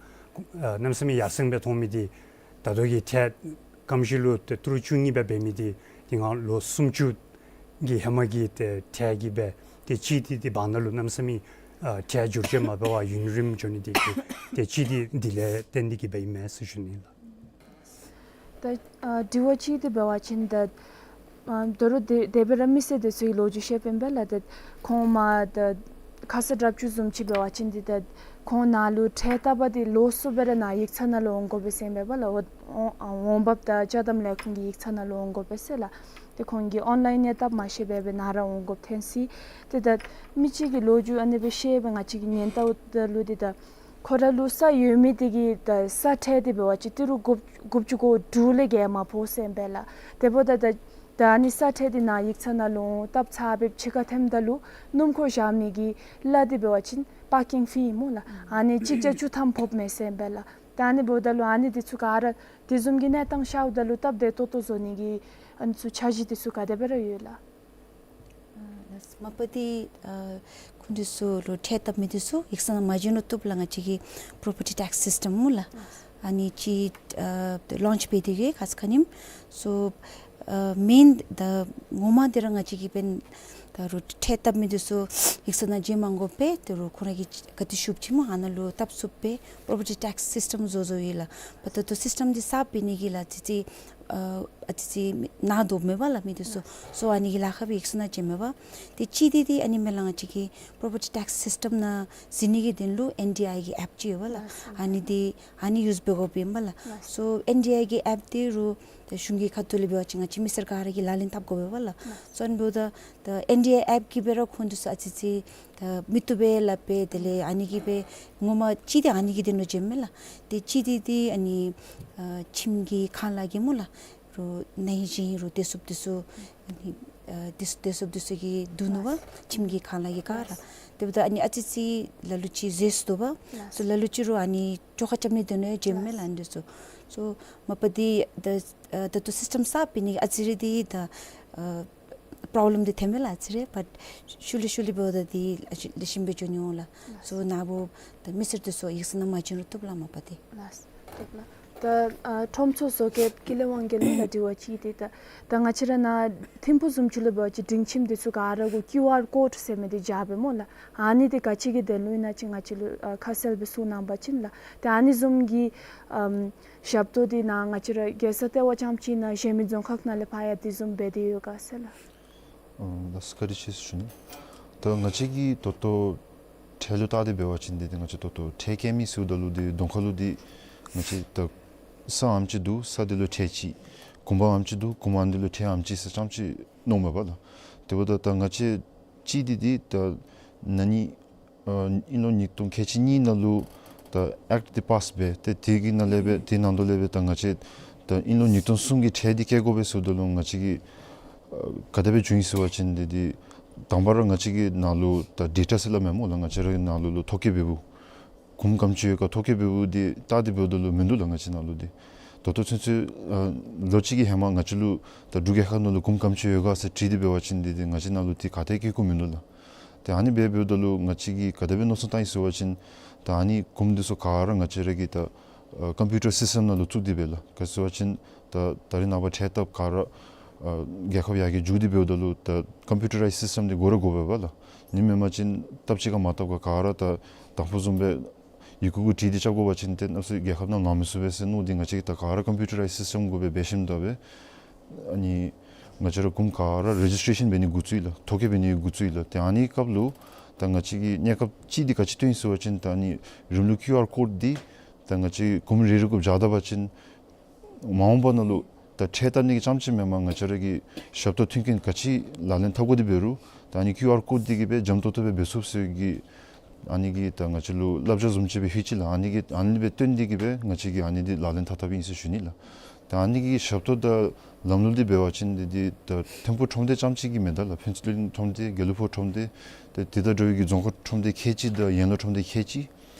ཨ་གནམ་མེད་ས་མེད་ཡར་སེང་སྦེ་མཐོང་མི་འདི་ད་ལྟོ་གི་ཁྲལ་སྐམ་ཞིང་ལུ་ཏེ་ཏི་རུ་བཅུ་གཉིས་སྦེ་འབད་མི་འདི་དེ་སྒང་ལོ་སུམ་ཅུ་གི་ཧེ་མ་གི་ཏེ་ཁྲལ་གྱིས་སྦེ་ཏེ་གཅིག་འདི་དེ་བར་ན་ལུ་གནམ་མེད་ས་མེད་ཨ་ཁྲལ་བསྒྱུར་བཅོས་མ་འབད་བར་ཡུན་རིངམོ་འགྱོ་ནི་འདི་གིས་ཏེ་གཅིག་འདི་འདི་ལས་བརྟེན་ཏེ་གིས་སྦེ་ཨིན་མས་ཟེར་ཞུ་ནི་ལགས། ད་ཨ་དྲི་བ་གཅིག་འདི་འབད་བ་ཅིན་ད་ཨ་ད་རུང་དེ་དེ་སྦེ་ར་མི་སེར་དེ་ཚུ་གིས་ལོ་རྒྱུས་བཤདཔ་ཨིན་པས་ལགས། ད་ཁོང་མར་ད་ ཁ་ས་དྲག་ཅུ་བཟུམ་ཅིག་འབད་བ་ཅིན་འདི་ད་ཁོང་ནཱ་ལུ་ཁྲལ་བཏབ་པ་འདི་ལོགས་སུ་སྦེ་ར་ནཱ་ཡིག་ཚང་ནང་ལུ་འོང་དགོ་པས་ཟེར་ཨིན་པས་ལགས། འོ་འོང་འོང་འབབ་དང་ཅ་དམ་ལས་ཁུངས་ཀྱི་ཡིག་ཚང་ནང་ལུ་འོང་དགོ་པས་ཟེར་ལགས། ཏེ་ཁོང་གིས་ཨོན་ལཱའིན་ཡང་བཏབ་མ་ཤེས་པར་སྦེ་ནཱ་ར་འོང་དགོཔ་ཐོན་ཅི། ཏེ་ད་མི་གཅིག་གིས་ལོ་རྒྱུས་ཨ་ནི་སྦེ་བཤད་སྦེ་ང་བཅས་ཀྱིས་ཉན་བལྟཝ་ད་ལུ་འདི་ད་ཁོ་ར་ལུ་ས་ཡོད་མི་འདི་གིས་ད་ས་ཁྲལ་འདི་འབད་བ་ཅིན་ཏི་རུ་དགུ་དགུ་བཅུ་གོ་དྲུག་ལས་བརྒལ་མ་ཕོག་ཟེར་ཨིན་པས་ལགས། དེ་འབདཝ་ད་ད་ད་ཨ་ནི་ས་ཁྲལ་འདི་ནཱ་ཡིག་ཚང་ནང་ལུ་བཏབ་ཚར་སྦེ་ཕྱི་ཁར་ཐོནམ་ད་ལུ་སྣུམ་འཁོར་བཞག་མི་གི་གླ་འདི་འབད་བ་ཅིན་པར་ཀིང་ཕི་སྨོ་ལགས། ཨ་ནི་གཅིག་བརྒྱ་བཅུ་ཐམ་ཕོགཔ་མས་ཟེར་ཨིན་པས་ལགས། ད་ཨ་ནི་འབདཝ་ད་ལུ་ཨ་ནི་འདི་ཚུ་ག་ར་དེ་བཟུམ་གྱི་གནས་སྟངས་ཤརཝ་ད་ལུ་སྟབས་བདེ་ཏོག་ཏོ་བཟོ་ནི་གི་ཨ་ནི་ཚུ་འཆར་གཞི་འདི་ཚུ་ག་དེ་སྦེ་ར་ཡོད་ལགས། ཨ་ལགས། མ་པ་འདི་ཨ་ཁོང་འདི་ཚུ་ལུ་ཁྲལ་བཏབ་མི་འདི་ཚུ་ཡིག་ཚང་ནང་མ་བྱོན་རུང་བཏུབ་ལགས། ང་བཅས་ཀྱི་པོ་རོ་པར་ཊི་ཊེགསི་སིསི་ཊམ་སྨོ་ལགས། ཨ་ནི་ཅིག་ཨ་ལོན་ཆི་འབད་དེ་གི་ཁ་ཙ་ཁ་ཉིནམ། སོ་ཨ་མེན་ད་ངོ་མ་འདི་ར་ང་བཅས་ཀྱིས་འབདན་ད་རུང་ཁྲལ་བཏབ་མི་འདི་ཚུ་ཡིག་ཚང་ནང་བྱོན་མ་དགོ་པར་ད་རུང་ཁོང་ར་གིས་ག་ཏེ་ཤུབ་ཅིག་སྨོ་ཨ་ནཱ་ལུ་བཏབ་ཚུགསཔ་སྦེ་པོ་རོ་པར་ཊི་ཊེགསི་སིསི་ཊམ་བཟོ་བཟོཝ་ཨིན་ལགས། པ་ད་ལྟོ་སིསི་ཊམ་འདི་གསརཔ་འབད་ནི་གི་ལགས་ཨ་ཙི་ཅིག་ཨ་ཨ་ཙི་ཅིག་ནཱ་དོ་མེན་པ་ལགས་མི་འདི་ཚུ། སོ་ཨ་ནི་གི་ལཱ་ཁག་སྦེ་ཡིག་ཚང་ནང་བྱོན་མས་པ། ཏེ་གཅིག་འདི་འདི་ཨ་ནི་མས་ལགས། ང་བཅས་ཀྱི་པོ་རོ་པར་ཊི་ཊེགསི་སིསི་ཊམ་ནང་གཟིགས་ནི་གི་དོན་ལུ་ཨེན་ཌི་ཨའི་གི་ཨེཔ་ཅིག་ཡོད་པ་ལགས། ཨ་ནི་འདི་ཨ་ནི་ཡུས་འབད་དགོཔ་ཨིན་པ་ལགས། སོ་ཨེན་ཌི་ཨའི་གི་ཨེཔ་འདི་རུང་ད་གཞུང་གི་ཁ་ཐུག་ལས་འབད་བ་ཅིན་ང་བཅས་མི་སེར་ག་ར་གིས་ལག་ལེན་འཐབ་དགོ་པས་པ་ལགས། སོ་ཨ་ནི་འབདཝ་ད་ད་ཨེན་ཌི་ཨའི་ཨེཔ་གིས་འབད་ར་ཁོང་འདི་ཚུ་ཨ་ཙི་ཅིག་ད་མི་བཏུབ་པས་སླབ་པས། དེ་ལས་ཨ་ནི་གིས་སྦེ་ངོ་མ་གཅིག་འདི་ཨ་ནི་གི་དོན་ལུ་བྱོནམ་མས་ལགས། ཏེ་གཅིག་འདི་འདི་ཨ་ནི་ཨ་ཁྱིམ་གྱི་ཁང་གླ་གི་སྨོ་ལགས། རུང་ནང་བཞིན་རུང་བདེ་སྲུངཔ་འདི་ཚུ་ཨ་ནི་ཨ་བདེ་སྲུངཔ་འདི་ཚུ་གིས་བསྡུ་ནུག་པ། ཁྱིམ་གྱི་ཁང་གླ་གི་ག་ར། དེ་འབདཝ་ད་ཨ་ནི་ཨ་ཙི་ཅིག་ལ་ལུ་ཅིག་ཟད་སོང་དོ་པ། སོ་ལ་ལུ་ཅིག་རུང་ཨ་ནི་བཅོ་ཁ་རྐྱབ་ནིའི་དོན་ལུ་བྱོནམ་མས་ལགས་ཨ་ནི་འདི་ཚུ། སོ་མ་པ་འདི་ད་ཨ་ད་ལྟོ་སིསི་ཊམ་གསརཔ་འབད་ནི་ཨ་ཙི་རེ་འདི་ད་ཨ་པོརོབ་ལེམ་འདི་ཐོནམ་མས་ལགས་ཨ་ཙི་རེ། བཊ་ཤུལ་ལས་ཤུལ་ལས་འབདཝ་ད་འདི་ལེགས་ཤོམ་སྦེ་འགྱོ་ནི་འོང་ལགས། སོ་ནཱ་བུ་ད་མི་སེར་འདི་ཚུ་ཡིག་ཚང་ནང་མ་བྱོན་རུང་བཏུབ་ལགས་མ་པ་འདི། ལགས། བཏུབ་ལགས། ད་ཨ་ཁྲོམ་ཚོགས་བཟོ་མཁན་ཀུན་ལེགས་དབང་རྒྱལ་ལུ་ལགས་དྲི་བ་ཅིག་འདི་ད་ད་ང་བཅས་ར་ནཱ་ཐིམ་ཕུག་བཟུམ་ཅིག་ལུ་འབད་བ་ཅིན་སྒྲིང་ཁྱིམ་འདི་ཚུ་ག་ར་གུ་ཀིའུ་ཨར་ཀོཌ་ཟེར་མི་འདི་བཞག་པས་སྨོ་ལགས། ཨ་ནི་འདི་ག་ཅི་གི་དོན་ལུ་ཨིན་ན་ཅིག་ང་བཅས་ལུ་ཨ་ཁ་གསལ་སྦེ་གསུང་གནང་བ་ཅིན་ལགས། ཏེ་ཨ་ནི་བཟུམ་གྱི་ཨམ་ཞབས་ཏོག་འདི་ནཱ་ང་བཅས་ར་རྒྱལ་ས་ལྟེ་བ་རྐྱངམ་ཅིག་ཨིན་ན་གཞན་མི་རྫོང་ཁག་ནང་ལས་ཕར་ཡང་དེ་བཟུམ་འབད་དེ་ཡོད་ག་ཟེར་ལགས། ཨ་ལགས་བཀའ་དྲིན་ཆེ་ཟེར་ཞུ་ནི། ད་ང་བཅས་ཀྱིས་ད་ལྟོ་ཁྲལ་ལུ་བལྟ་སྟེ་འབད་བ་ཅིན་འདི་འདི་ང་བཅས་ད་ལྟོ་ཁྲལ་བཀལ་མི་ཟེརཝ་ད་ལུ་འདི་གདོང་ཁ་ལུ་འདི་ང་བཅས་ད་ས་ཨེམ་ཅིག་འདུག། ས་འདི་ལུ་ཁྲལ་ཅིག། གུང་པ་ཨེམ་ཅིག་འདུག། གུང་པ་འདི་ལུ་ཁྲལ་ཨེམ་ཅིག་ཟེར་རྐྱངམ་ཅིག་མནོཝ་མས་པ་ལགས། དེ་འབདཝ་ད་ད་ང་བཅས་གཅིག་འདི་འདི་ད་ན་ནིང་ཨ་དབྱིན་ལོ་ཉིས་སྟོང་ཁལ་གཅིག་གཉིས་ནང་ལུ་ད་ཨེཀཊ་འདི་པཱསི་འབད། ཏེ་དེ་གི་ནང་ལས་སྦེ་དེ་ནང་དོག་ལས་སྦེ་ད་ང་བཅས་ད་དབྱིན་ལོ་ཉིས་སྟོང་གསུམ་གྱི་ཁྲལ་འདི་བཀལ་དགོ་པས་ཟེརཝ་ད་ལུ་ང་བཅས་ཀྱིས་ཨ་ག་དེ་སྦེ་བྱུང་ཡི་ཟེར་བ་ཅིན་འདི་འདི་དང་པ་ར་ང་བཅས་ཀྱི་ནང་ལུ་ད་ཌེ་ཊ་ཟེར་སླབ་མས་སྨོ་ལགས། ང་བཅས་ར་གི་ནང་ལུ་ལུ་ཐོ་བཀོད་འབད་བའི་གུམ་ག་དེམ་ཅིག་ཡོད་ག་ཐོ་བཀོད་འབད་བའི་འདི་བལྟ་སྟེ་འབདཝ་ད་ལུ་མིན་འདུག་ལགས། ང་བཅས་ནང་ལུ་འདི་ད་ལྟོ་ཚུན་ཚོད་ཨ་ལོ་གཅིག་གི་ཧེ་མ་ང་བཅས་ལུ་ད་འབྲུག་རྒྱལ་ཁབ་ནང་ལུ་གུམ་ག་དེམ་ཅིག་ཡོད་ག་ཟེར་དྲིས་ཏེ་འབད་བ་ཅིན་འདི་འདི་ང་བཅས་ནང་ལུ་འདི་ག་ཏེ་བཀོད་བཀོདཔ་མིན་འདུག་ལགས། ཏེ་ཨ་ནི་སྦེ་འབདཝ་ད་ལུ་ང་བཅས་ཀྱིས་ག་དེ་སྦེ་མནོ་བསམ་བཏང་ཡི་ཟེར་བ་ཅིན་ད་ཨ་ནི་གུམ་འདི་ཚུ་ག་ར་ང་བཅས་ར་གི་ད་ཨ་ཀམ་པིའུ་ཊར་སིསི་ཊམ་ནང་ལུ་བཙུགས་ཏེ་སྦེ་ལགས། ག་ཟེར་བ་ཅིན་ད་ད་རེས་ནངས་པ་ཁྲལ་བཏབ་ག་ར་ཨ་རྒྱལ་ཁབ་ཡར་རྒྱས་འགྱོ་སྟེ་འབདཝ་ད་ལུ་ད་ཀམ་པིའུ་ཊ་རའིཛ་སིསི་ཊམ་འདི་དགོ་ར་དགོ་པས་པ་ལགས། ཨ་ནི་མེན་པ་ཅིན་བཏབ་ཅི་ག་མ་བཏབ་ག་ག་ར་ད་དང་ཕུ་བཟུམ་སྦེ་ཡི་གུ་གུ་བྲིས་ཏེ་རྐྱབ་དགོ་པ་ཅིན་ཏེ་གནམ་མེད་ས་མེད་རྒྱལ་ཁབ་ནང་ལུ་མི་ཚུགས་པས་ཟེར་མནོ་སྟེ་ང་བཅས་ཀྱིས་ད་ག་ར་ཀམ་པིའུ་ཊ་རའིཛ་སིསི་ཊམ་དགོ་པས་འབད་ཞིནམ་ད་སྦེ་ཨ་ནི་ང་བཅས་ར་གུམ་ག་ར་རེ་ཇིསི་ཊེ་ཤཱན་འབད་ནི་འགོ་བཙུགས་ཡི་ལགས། ཐོ་བཀོད་འབད་ནི་འགོ་བཙུགས་ཡི་ལགས། ཏེ་ཨ་ནི་སྐབས་ལུ་ད་ང་བཅས་ཀྱིས་གནས་སྐབས་ཅིག་འདི་ག་ཅི་བཏོན་ཡི་ཟེར་བ་ཅིན་ད་ཨ་ནི་རིམ་ལུགས་ཀིའུ་ཨར་ཀོཌ་འདི་ད་ང་བཅས་གུམ་རེ་རེ་གུ་བཞག་ད་པ་ཅིན་མ་འོངས་པ་ནང་ལུ་ད་ཁྲལ་བཏབ་ནི་གི་རྐྱངམ་ཅིག་མེན་པར་ང་བཅས་ར་གི་ཞབས་ཏོག་མཐུན་རྐྱེན་ག་ཅི་ལག་ལེན་འཐབ་དགོ་དེ་འབད་རུང་ད་ཨ་ནི་ཀིའུ་ཨར་ཀོཌ་འདི་གིས་སྦེ་འཇམ་ཏོག་ཏོ་སྦེ་འབད་ཚུགས་ཟེར་གྱི་ཨ་ནི་གི་ད་ང་བཅས་ལུ་བསླབ་བྱ་བཟུམ་ཅིག་སྦེ་ལྷོད་ཅི་ལགས། ཨ་ནི་གི་ཨ་ནི་སྦེ་བཏོན་ཏེ་གིས་སྦེ་ང་བཅས་ཀྱིས་ཨ་ནི་འདི་ལག་ལེན་འཐབ་འཐབཔ་ཨིན་ཟེར་ཞུ་ནི་ལགས། ད་ཨ་ནི་གི་ཞབས་ཏོག་དང་ལམ་ལུགས་འདི་འབད་བ་ཅིན་འདི་འདི་ད་ཐིམ་ཕུག་ཁྲོམ་སྡེ་རྐྱངམ་ཅིག་གི་མེན་ད་ལགས། ཕུན་ཚོགས་གླིང་ཁྲོམ་སྡེ་དགེ་ལེགས་ཕུག་ཁྲོམ་སྡེ་ཏེ་དེ་དང་འདྲ་བའི་གི་རྫོང་ཁག་ཁྲོམ་སྡེ་ཁལ་གཅིག་དང་ཡན་ལག་ཁྲོམ་སྡེ་ཁལ་གཅིག་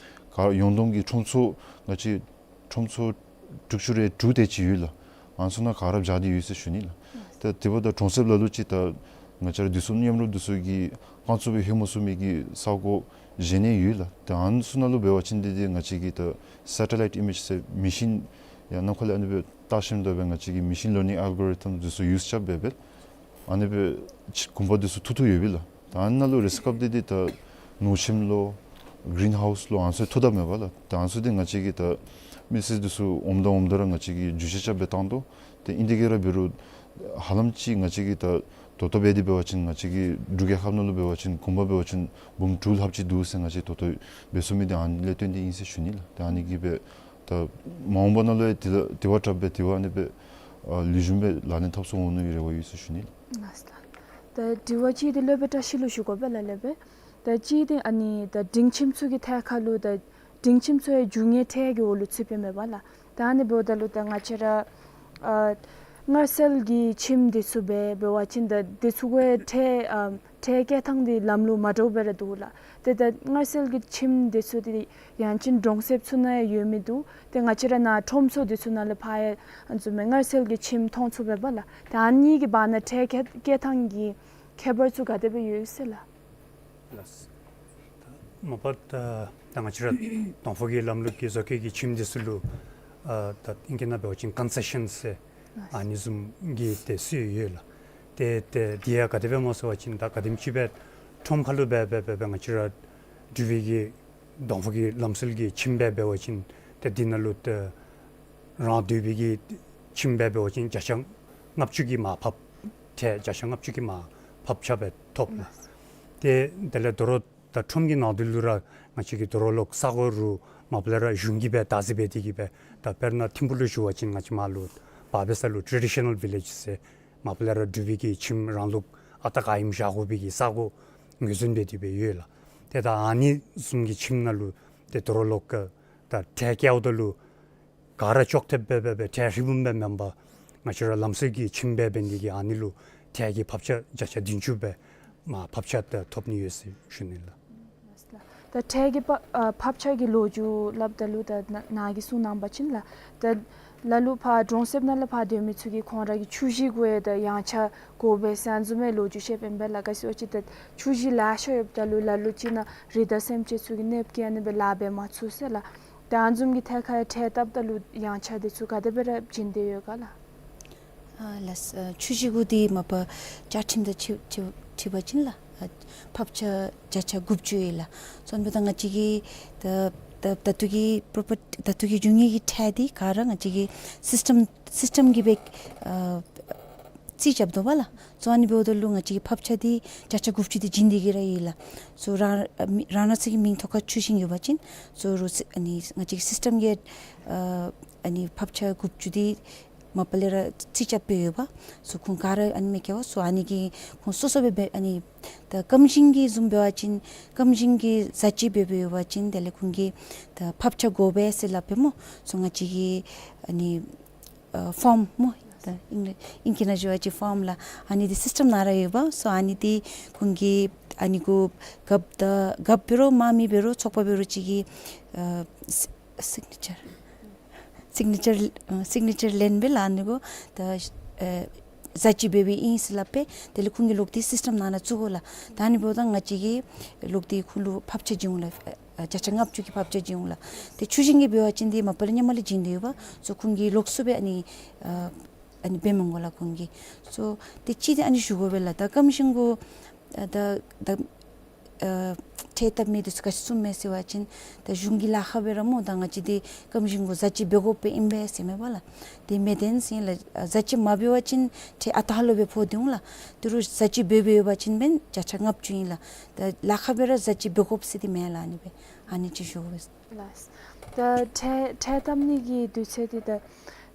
ག་ཡོངས་བསྡོམས་ཀྱི་ཁྲོམ་ཚོགས་ང་བཅས་ཁྲོམ་ཚོགས་དྲུག་ཅུ་རེ་དྲུག་དེ་ཅིག་ཡོད་ལགས། ཨ་ནི་ཚུ་ནང་ག་ར་བཞག་སྟེ་ཡོད་ཟེར་ཞུ་ནི་ལགས། ད་དེ་འབདཝ་ད་གྲོང་གསེབ་ལ་ལུ་ཅིག་ད་ང་བཅས་ར་བདེ་སྲུང་མཉམ་རུབ་འདི་ཚུ་གིས་རྐང་བཙུགས་སྦེ་ལྷོད་མ་ཚུགས་མི་གི་ས་གོ་གཞན་ནང་ཡོད་ལགས། ད་ཨ་ནི་ཚུ་ནང་ལུ་འབད་བ་ཅིན་འདི་འདི་ང་བཅས་ཀྱིས་ད་སེ་ཊེ་ལའིཊ་ཨི་མེཇ་ཟེར་མེ་ཤིན་ཡང་ནམ་མཁའ་ལས་ཨ་ནི་སྦེ་བལྟ་ཞིནམ་ད་སྦེ་ང་བཅས་ཀྱིས་མེ་ཤིན་ལར་ནིང་ཨལ་གོ་རི་ཐམ་འདི་ཚུ་ཡུས་རྐྱབ་སྦེ་སྦེ་ཨ་ནི་སྦེ་ཅིག་གུང་པ་འདི་ཚུ་འཐུ་འཐུཝ་ཡོད་པས་ལགས། ད་ཨ་ནཱ་ལུ་རེས་སྐབས་འདི་འདི་ད་ནོར་ཁྱིམ་ལོ་གིརིན་ཧའུསི་ལོ་ཨ་ནི་ཚུ་འཐུ་དཔ་མས་པ་ལགས། ད་ཨ་ནི་ཚུ་འདི་ང་བཅས་ཀྱིས་ད་མི་སེར་འདི་ཚུ་འོངམ་ད་འོངམ་ད་ར་ང་བཅས་ཀྱིས་བརྒྱུད་བཤེར་རྐྱབ་སྦེ་བཏང་དོ། ཏེ་ཨིན་ཏེ་གི་ར་འབད་རུང་ཧ་ལམ་ཅིག་ང་བཅས་ཀྱིས་ད་ ད་ལྟོ་འབད་དེ་འབད་བ་ཅིན་ང་བཅས་ཀྱི་འབྲུག་རྒྱལ་ཁབ་ནང་ལུ་འབད་བ་ཅིན་གོང་འཕེལ་འབད་བ་ཅིན་འབུམ་དྲུག་ལྷགཔ་ཅིག་འདུག་ཟེར་ང་བཅས་ད་ལྟོ་འབད་ཚུགས་མི་འདི་ཨ་ནི་ལས་བརྟེན་ཏེ་ཨིན་ཟེར་ཞུ་ནི་ལགས། ཏེ་ཨ་ནི་གིས་འབད་ད་མ་འོངས་པ་ནང་ལུ་ཡང་དེ་ལགས་དེ་བ་དྲགཔ་སྦེ་དེ་བ་ཨ་ནི་སྦེ་ཨ་ལེགས་ཤོམ་སྦེ་ལག་ལེན་འཐབ་ཚུགས་འོང་ནི་གི་རེ་བ་ཡོད་ཟེར་ཞུ་ནི་ལགས། ལགས་སོ་ལགས། ད་དྲི་བ་གཅིག་འདི་སློབ་དཔོན་བཀྲ་ཤིས་ལུ་ཞུ་དགོ་པས་ལགས་སློབ་དཔོན། ད་གཅིག་འདི་ཨ་ནི་ད་སྒྲིང་ཁྱིམ་ཚུ་གི་ཐད་ཁར་ལུ་ད་སྒྲིང་ཁྱིམ་ཚུ་ཡང་རྒྱུ་དངོས་ཁྲལ་གྱི་འོག་ལུ་ཚུདཔ་ཨིན་མས་པ་ལགས། ད་ཨ་ནི་འབདཝ་ད་ལུ་ད་ང་བཅས་ར་ཨ་མངར་ཟས་ཀྱི་ཁྱིམ་འདི་ཚུ་འབད་འབད་བ་ཅིན་ད་འདི་ཚུ་གི་ཁྲལ་ཨ་ཁྲལ་བཀལ་ཐངས་འདི་ལམ་ལུགས་མ་འདྲཝ་སྦེ་ར་འདུག་ལགས། ཏེ་ད་མངར་ཟས་ཀྱི་ཁྱིམ་འདི་ཚུ་འདི་ཡང་ཅིན་གྲོང་གསེབ་ཚུ་ནང་ཡང་ཡོད་མི་འདུག། ཏེ་ང་བཅས་ར་ནཱ་ཁྲོམ་ཚུ་འདི་ཚུ་ནང་ལས་ཕར་ཡང་ཨ་ནི་བཟུམ་མའི་མངར་ཟས་ཀྱི་ཁྱིམ་མཐོང་ཚུགས་པས་པ་ལགས། ཏེ་ཨ་ནི་གི་བར་ན་ཁྲལ་བཀལ་བཀལ་ཐངས་ཀྱི་ཁྱད་པར་ཚུ་ག་དེ་སྦེ་ཡོད་ཟེར་ལགས། ལགས། མ་པ་ད་ད་ང་བཅས་ར་གདོང་ཕུག་གི་ལམ་ལུགས་ཀྱི་བཟོ་བཀོད་ཀྱི་ཁྱིམ་འདི་ཚུ་ལུ་ཨ་ད་ཨིང་སྐད་ནང་འབད་བ་ཅིན་ཀོན་སེ་ཤཱན་ཟེར་ཨ་ནི་བཟུམ་གྱི་ཏེ་སྲོལ་ཡོད་ལགས། ཏེ་ཏེ་འདི་ཡང་ག་དེ་སྦེ་སྨོ་ཟེར་བ་ཅིན་ད་ག་དེམ་ཅིག་སྦེ་ཁྲོམ་ཁ་ལུ་འབད་འབད་འབད་འབད་ང་བཅས་ར་འབྲུག་པའི་གི་གདོང་ཕུག་གི་ལམ་སྲོལ་གྱི་ཁྱིམ་སྦེ་འབད་བ་ཅིན་ཏེ་འདི་ནང་ལུ་ཏེ་རང་སྡོད་པའི་གི་ཁྱིམ་སྦེ་འབད་བ་ཅིན་བརྒྱ་ཆ་ལྔ་བཅུ་གི་མར་ཕབ་ཁྲལ་བརྒྱ་ཆ་ལྔ་བཅུ་གི་མར་ཕབ་ཆག་སྦེ་ཐོབ་ལགས། ཏེ་དེ་ལས་དོ་རུང་ད་ཁྲོམ་གྱི་ནང་དོ་ལུ་ར་ང་བཅས་ཀྱིས་དོ་རུང་ལོག་ས་གོ་རུ་མ་པ་ལས་ར་གཞུང་གིས་སྦེ་བདག་འཛིན་འབད་དེ་གིས་སྦེ་ད་དཔེར་ན་ཐིམ་ཕུག་ལུ་ཞུ་བ་ཅིན་ང་བཅས་མར་ལུ་བར་པའི་ས་ལུ་ཊེ་ཌི་ཤ་ནཱལ་བི་ལེཇ་ཟེར་མ་པ་ལས་ར་འབྲུག་པའི་གི་ཁྱིམ་རང་ལུགས་ཨ་རྟག་ག་ཨིནམ་བཞག་དགོ་པའི་གི་ས་གོ་ངོས་འཛིན་འབད་དེ་སྦེ་ཡོད་ལགས། ཏེ་ད་ཨ་ནི་བཟུམ་གྱི་ཁྱིམ་ནང་ལུ་ཏེ་དོ་རུང་ལོག་ད་ཁྲལ་བཀལཝ་ད་ལུ་ག་ར་ཅོག་འཐདཔ་སྦེ་འབད་འབད་ཁྲལ་ཧྲིལ་བུམ་སྦེ་མེན་པར་ང་བཅས་ར་ལམ་སྲོལ་གྱི་ཁྱིམ་སྦེ་འབད་ནི་དེ་གིས་ཨ་ནི་ལུ་ཁྲལ་གྱི་ཕབ་ཆག་བརྒྱ་ཆ་བདུན་ཅུ་སྦེ་མར་ཕབ་ཆག་ད་ཐོབ་ནི་ཡོད་ཟེར་ཞུ་ནི་ལགས། ད་ཁྲལ་གྱི་ཕ་ཨ་ཕབ་ཆག་གི་ལོ་རྒྱུས་སླབ་ད་ལུ་ད་ནཱ་ནཱ་གིས་གསུངས་གནང་བ་ཅིན་ལགས། ད་ལ་ལུ་ཕར་གྲོང་གསེབ་ནང་ལས་ཕར་སྡོད་མི་ཚུ་གིས་ཁོང་ར་གི་ཆུ་ཞིང་གུ་ཡང་ད་ཡངས་ཆག་དགོ་པས་ཟེར་ཨ་ནི་བཟུམ་མའི་ལོ་རྒྱུས་བཤདཔ་ཨིན་པས་ལགས། ག་ཅི་ཟེར་བ་ཅིན་ད་ཆུ་ཞིང་ལེ་ཤ་ཡོདཔ་ད་ལུ་ལ་ལུ་ཅིག་ནང་རི་དྭགས་སེམས་ཅན་ཚུ་གིས་གནོདཔ་བཀལ་ཨ་ནི་སྦེ་ལཱ་འབད་མ་ཚུགས་ཟེར་ལགས། ད་ཨ་ནི་བཟུམ་གྱི་ཐད་ཁར་ཡང་ཁྲལ་བཏབ་ད་ལུ་ཡངས་ཆག་འདི་ཚུ་ག་དེ་སྦེ་ར་བྱིན་ཏེ་ཡོད་ག་ལགས། ཨ་ལགས། ཨ་ཆུ་ཞིང་གུ་འདི་མ་པ་བཅའ་ཁྲིམས་དང་འཁྲིལ་འཁྲིལ་འཁྲིལ་བ་ཅིན་ལགས། ཨ་ཕབ་ཆག་བརྒྱ་ཆ་དགུ་བཅུ་ཡོད་ལགས། སོ་ཨ་ནི་འབདཝ་ད་ང་བཅས་ཀྱི་ད་ད་ད་ལྟོ་གི་པོ་རོ་པར་ཊི་ད་ལྟོ་གི་རྒྱུ་དངོས་ཀྱི་ཁྲལ་འདི་ག་ར་ང་བཅས་ཀྱི་སིསི་ཊམ་སིསི་ཊམ་གྱིས་སྦེ་ཨ་རྩིས་རྐྱབ་དོ་བ་ལགས། སོ་ཨ་ནི་འབདཝ་ད་ལུ་ང་བཅས་ཀྱི་ཕབ་ཆག་འདི་བརྒྱ་ཆ་དགུ་བཅུ་འདི་བྱིན་ཏེ་གི་ར་ཡོད་ལགས། སོ་རང་རང་རང་སོ་གི་མིང་ཐོག་ཁར་ཆུ་ཞིང་ཡོད་པ་ཅིན་སོ་རུ་སི་ཨ་ནི་ང་བཅས་ཀྱི་སིསི་ཊམ་གྱིས་ཨ་ཨ་ནི་ཕབ་ཆག་དགུ་བཅུ་འདི་མ་པ་ལས་ར་རྩིས་རྐྱབ་སྦེ་ཡོད་པས། སོ་ཁོང་ག་ར་ཨ་ནི་མི་བཀལ་བས། སོ་ཨ་ནི་གི་ཁོང་སོ་སོ་སྦེ་འབད་ཨ་ནི་ད་སྐམ་ཞིང་གི་བཟུམ་འབད་བ་ཅིན་སྐམ་ཞིང་གི་བཟའ་སྤྱོད་འབད་འབད་ཡོད་པ་ཅིན་དེ་ལས་ཁོང་གིས་ད་ཕབ་ཆག་དགོ་པས་ཟེར་སླབ་པས་སྨོ། སོ་ང་བཅས་ཀྱིས་ཨ་ནི་ཨ་ཕོརམ་སྨོ། ད་ཨིང་ཨིང་སྐད་ནང་ཞུ་བ་ཅིན་ཕོརམ་ལགས། ཨ་ནི་འདི་སིསི་ཊམ་ནང་ར་ཡོད་པས། སོ་ཨ་ནི་འདི་ཁོང་གིས་ཨ་ནི་གུ་རྒཔོ་ད་རྒཔོ་འབད་རུང་དམངས་མི་འབད་རུང་ཚོགས་པ་འབད་རུང་ཅིག་གིས་ཨ་སི་སིག་ནེ་ཅར་སིག་ནེ་ཅར་ཨ་སིག་ནེ་ཅར་ལེན་སྦེ་ལགས། ཨ་ནི་གུ་ད་ཨ་བཟའ་སྤྱོད་འབད་འབདཝ་ཨིན་ཟེར་སླབ་པས། དེ་ལས་ཁོང་གིས་ལོག་སྟེ་སིསི་ཊམ་ནང་ན་བཙུགས་དགོ་ལགས། ད་ཨ་ནི་འབདཝ་ད་ང་བཅས་ཀྱིས་ལོག་སྟེ་ཁོང་ལུ་ཕབ་ཆག་བྱིན་འོང་ལགས། ཨ་བརྒྱ་ཆ་ལྔ་བཅུ་གི་ཕབ་ཆག་བྱིན་འོང་ལགས། ཏེ་ཆུ་ཞིང་གི་འབད་བ་ཅིན་འདི་མ་པ་ལས་སྔོན་མ་ལས་བྱིན་ཏེ་ཡོད་པས། སོ་ཁོང་གིས་ལོགས་སུ་སྦེ་ཨ་ནི་ཨ་ཨ་ནི་འབད་མི་དགོ་ལགས་ཁོང་གིས། སོ་ཏེ་གཅིག་འདི་ཨ་ནི་ཞུ་དགོ་པས་ལགས། ད་སྐམ་ཞིང་གུ་ཨ་ད་ད་ཨ་ཁྲལ་བཏབ་མི་འདི་ཚུ་ག་ཅི་གསུངམ་མས་ཟེར་བ་ཅིན་ད་གཞུང་གི་ལཱ་ཁག་སྦེ་ར་སྨོ། ད་ང་བཅས་འདི་སྐམ་ཞིང་གུ་བཟའ་སྤྱོད་འབད་དགོཔ་སྦེ་ཨིན་པས་ཟེར་མས་པ་ལགས། དེ་མེན་ཟེར་ལགས། བཟའ་སྤྱོད་མ་འབད་བ་ཅིན་ཁྲལ་ཨ་རྟག་ལུ་སྦེ་ཕོག་སྟེ་འོང་ལགས། ད་རུང་བཟའ་སྤྱོད་འབད་འབད་ཡོད་པ་ཅིན་མེན་བརྒྱ་ཆ་ལྔ་བཅུ་ཨིན་ལགས། ད་ལཱ་ཁག་སྦེ་ར་བཟའ་སྤྱོད་འབད་དགོཔ་ཟེར་འདི་མེན་ལགས། ཨ་ནི་སྦེ་ཨ་ནི་ཅིག་ཞུ་དགོ་པས། ལགས། ད་ཁྲལ་ཁྲལ་བཏབ་ནི་གི་དུས་ཚོད་འདི་ད་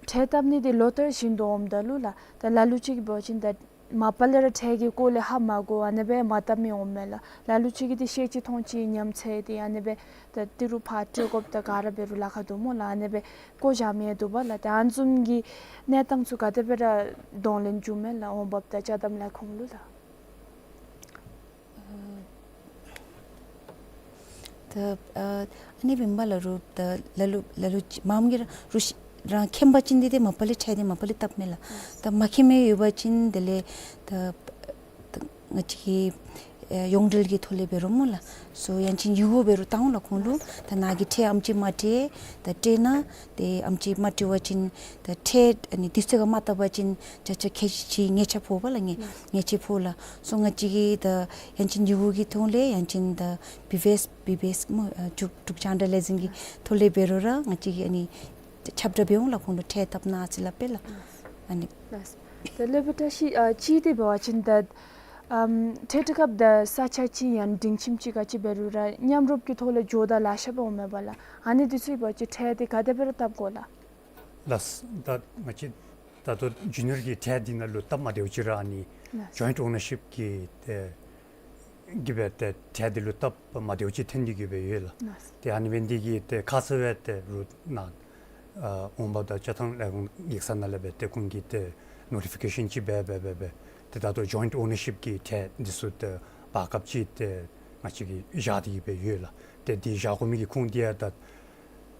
ཁྲལ་བཏབ་ནི་འདི་ལོ་ལྟར་བཞིན་དུ་འོངམ་ད་ལུ་ལགས། ད་ལ་ལུ་ཅིག་འབད་བ་ཅིན་ད་མ་པ་ལས་ར་ཁྲལ་གྱི་སྐོར་ལས་ཧ་མ་གོ་ཨ་ནི་སྦེ་མ་བཏབ་མི་འོང་མས་ལགས། ལ་ལུ་ཅིག་གིས་འདི་ཤེས་ཅི་མཐོང་ཅི་ཉམས་ཚད་འདི་ཨ་ནི་སྦེ་ད་ཏི་རུ་ཕར་སྤྲོད་དགོཔ་ད་ག་ར་འབད་རུང་ལཱ་ཁག་འདུག་སྨོ་ལགས། ཨ་ནི་སྦེ་བཀོ་བཞག་མི་འདུག་པ་ལགས། ད་ཨ་ནི་བཟུམ་གྱི་གནས་སྟངས་ཚུ་ག་དེ་སྦེ་ར་གདོང་ལེན་འབྱུངམ་མས་ལགས། འོང་འབབ་དང་ཅ་དམ་ལས་ཁུངས་ལུ་ལགས། ད་ཨ་ཨ་ནི་བཟུམ་སྦེ་ལགས། རུང་ད་ལ་ལུ་ལ་ལུ་ཅིག་མངམ་གིས་ར་རུང་ཤེས་རང་མཁྱེན་པ་ཅིན་འདི་ཏེ་མ་པ་ལས་ཁྲལ་འདི་མ་པ་ལས་བཏབ་མས་ལགས། ད་མ་མཁྱེན་མི་ཡོད་པ་ཅིན་དེ་ལས་ད་ད་ང་བཅས་ཀྱི་ཨེ་ཡོངས་འབྲེལ་གྱི་ཐོག་ལས་འབད་རུང་སྨོ་ལགས། སོ་ཡང་ཅིན་ཡི་གུ་འབད་རུང་བཏང་འོང་ལགས་ཁོང་ལུ། ད་ནཱ་གིས་ཁྲལ་ཨེམ་ཅིག་མ་སྤྲོད་ད་སྤྲོད་གནང་། ཏེ་ཨེམ་ཅིག་མ་སྤྲོད་པ་ཅིན་ད་ཁྲལ་ཨ་ནི་དུས་ཚོད་ཁར་མ་བཏབ་པ་ཅིན་བརྒྱ་ཆ་ཁལ་གཅིག་ཉེས་ཆད་ཕོག་པ་ལགས། ཉེས་ཉེས་ཆད་ཕོག་ལགས། སོ་ང་བཅས་ཀྱིས་ད་ཡང་ཅིན་ཡི་གུ་གི་ཐོག་ལས་ཡང་ཅིན་ད་བི་བི་ཨེསི་བི་བི་ཨེསི་སྨོ་ཨ་འབྲུག་འབྲུག་ཇཱན་ཌར་ལའི་ཟིང་གི་ཐོག་ལས་འབད་རུང་ར་ང་བཅས་ཀྱིས་ཨ་ནི་ཁྱབ་བསྒྲགས་འབད་འོང་ལགས། ཁོང་ལུ་ཁྲལ་བཏབ་གནང་ཟེར་སླབ་སྦེ་ལགས། ཨ་ནི། ལགས། ད་ལས་སྦེ་བཀྲ་ཤིས། ཨ་གཅིག་འདི་འབད་བ་ཅིན་ད་ཨམ་ཁྲལ་འཕྲི་སྐབས་ད་ས་ཆ་ཅིག་ཡང་སྒྲིང་ཁྱིམ་ཅིག་ག་ཅི་འབད་རུང་ར་མཉམ་རུབ་ཀྱི་ཐོག་ལས་འགྱོཝ་ད་ལེ་ཤ་སྦེ་འོངམ་མས་པ་ལགས། ཨ་ནི་འདི་ཚུ་འབད་བ་ཅིན་ཁྲལ་འདི་ག་དེ་སྦེ་ར་བཏབ་དགོ་ལགས། ལགས། ད་ང་བཅས་ད་ལྟོ་རྒྱུ་ནོར་གྱི་ཁྲལ་འདི་ནང་ལུ་སྟབས་མ་བདེཝ་ཅིག་ར་ཨ་ནི་ལགས། ཇོའིནཊ་ཨོ་ནར་ཤིབ་ཀྱི་ཏེ་གི་སྦེ་ཏེ་ཁྲལ་འདི་ལུ་སྟབས་མ་བདེཝ་ཅིག་ཐོན་ཏེ་གི་སྦེ་ཡོད་ལགས། ལགས། ཏེ་ཨ་ནི་འབད་ནི་འདི་གིས་ཏེ་ཁ་ཙ་སྦེ་ཏེ་རུ་ནཱ་ཨ་འོང་འབག་དང་ཅ་ཐང་ལས་ཁུངས་ཡིག་ཚང་ནང་ལས་སྦེ་ཏེ་ཁོང་གིས་ཏེ་ནོ་ཊི་ཕི་ཀེ་ཤཱན་ཅིག་འབད་འབད་འབད་འབད་ཏེ་ད་ལྟོ་ཇོའིནཊ་ཨོ་ནར་ཤིབ་ཀྱི་ཁྲལ་འདི་ཚུ་ཏེ་བར་སྐབས་ཅིག་ཏེ་ང་བཅས་ཀྱིས་བཞག་སྟེ་གི་སྦེ་ཡོད་ལགས། ཏེ་འདི་བཞག་དགོ་མི་གི་ཁུངས་འདི་ཡང་ད་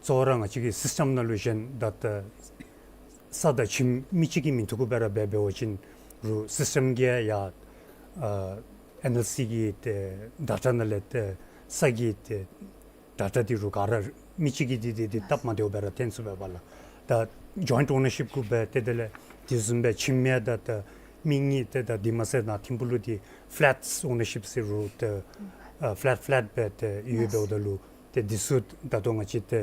གཙོ་བོ་ར་ང་བཅས་ཀྱི་སིསི་ཊེམ་ནང་ལུ་གཞན་ད་ད་ས་དང་ཁྱིམ་མི་གཅིག་གི་མིང་ཐོག་གུ་སྦེ་ར་འབད་འབད་བ་ཅིན་རུང་སིསི་ཊེམ་གྱིས་ཡང་ཨ་ཨེན་ཨེལ་སི་གི་ཏེ་ཌེ་ཊ་ནང་ལས་ཏེ་ས་གི་ཏེ་ཌེ་ཊ་འདི་རུང་ག་ར་མི་གཅིག་གི་འདི་འདི་འདི་སྟབས་མ་བདེཝ་སྦེ་ར་ཐོན་ཚུགས་པས་པ་ལགས། ད་ཇོའིནཊ་ཨོ་ནར་ཤིབ་གུ་སྦེ་ཏེ་དེ་ལས་དེ་བཟུམ་སྦེ་ཁྱིམ་ཡང་ད་ད་མི་གཉིས་ཏེ་ད་འདི་མ་ཚད་ནཱ་ཐིམ་ཕུག་ལུ་འདི་ཕེ་ལེཊ་ཨོ་ནར་ཤིབ་ཟེར་རུང་ཏེ་ཨ་ཕེ་ལེཊ་ཕེ་ལེཊ་སྦེ་ཏེ་ཡོདཔ་འབདཝ་ད་ལུ་ཏེ་འདི་ཚུ་ད་ལྟོ་ང་བཅས་ཏེ་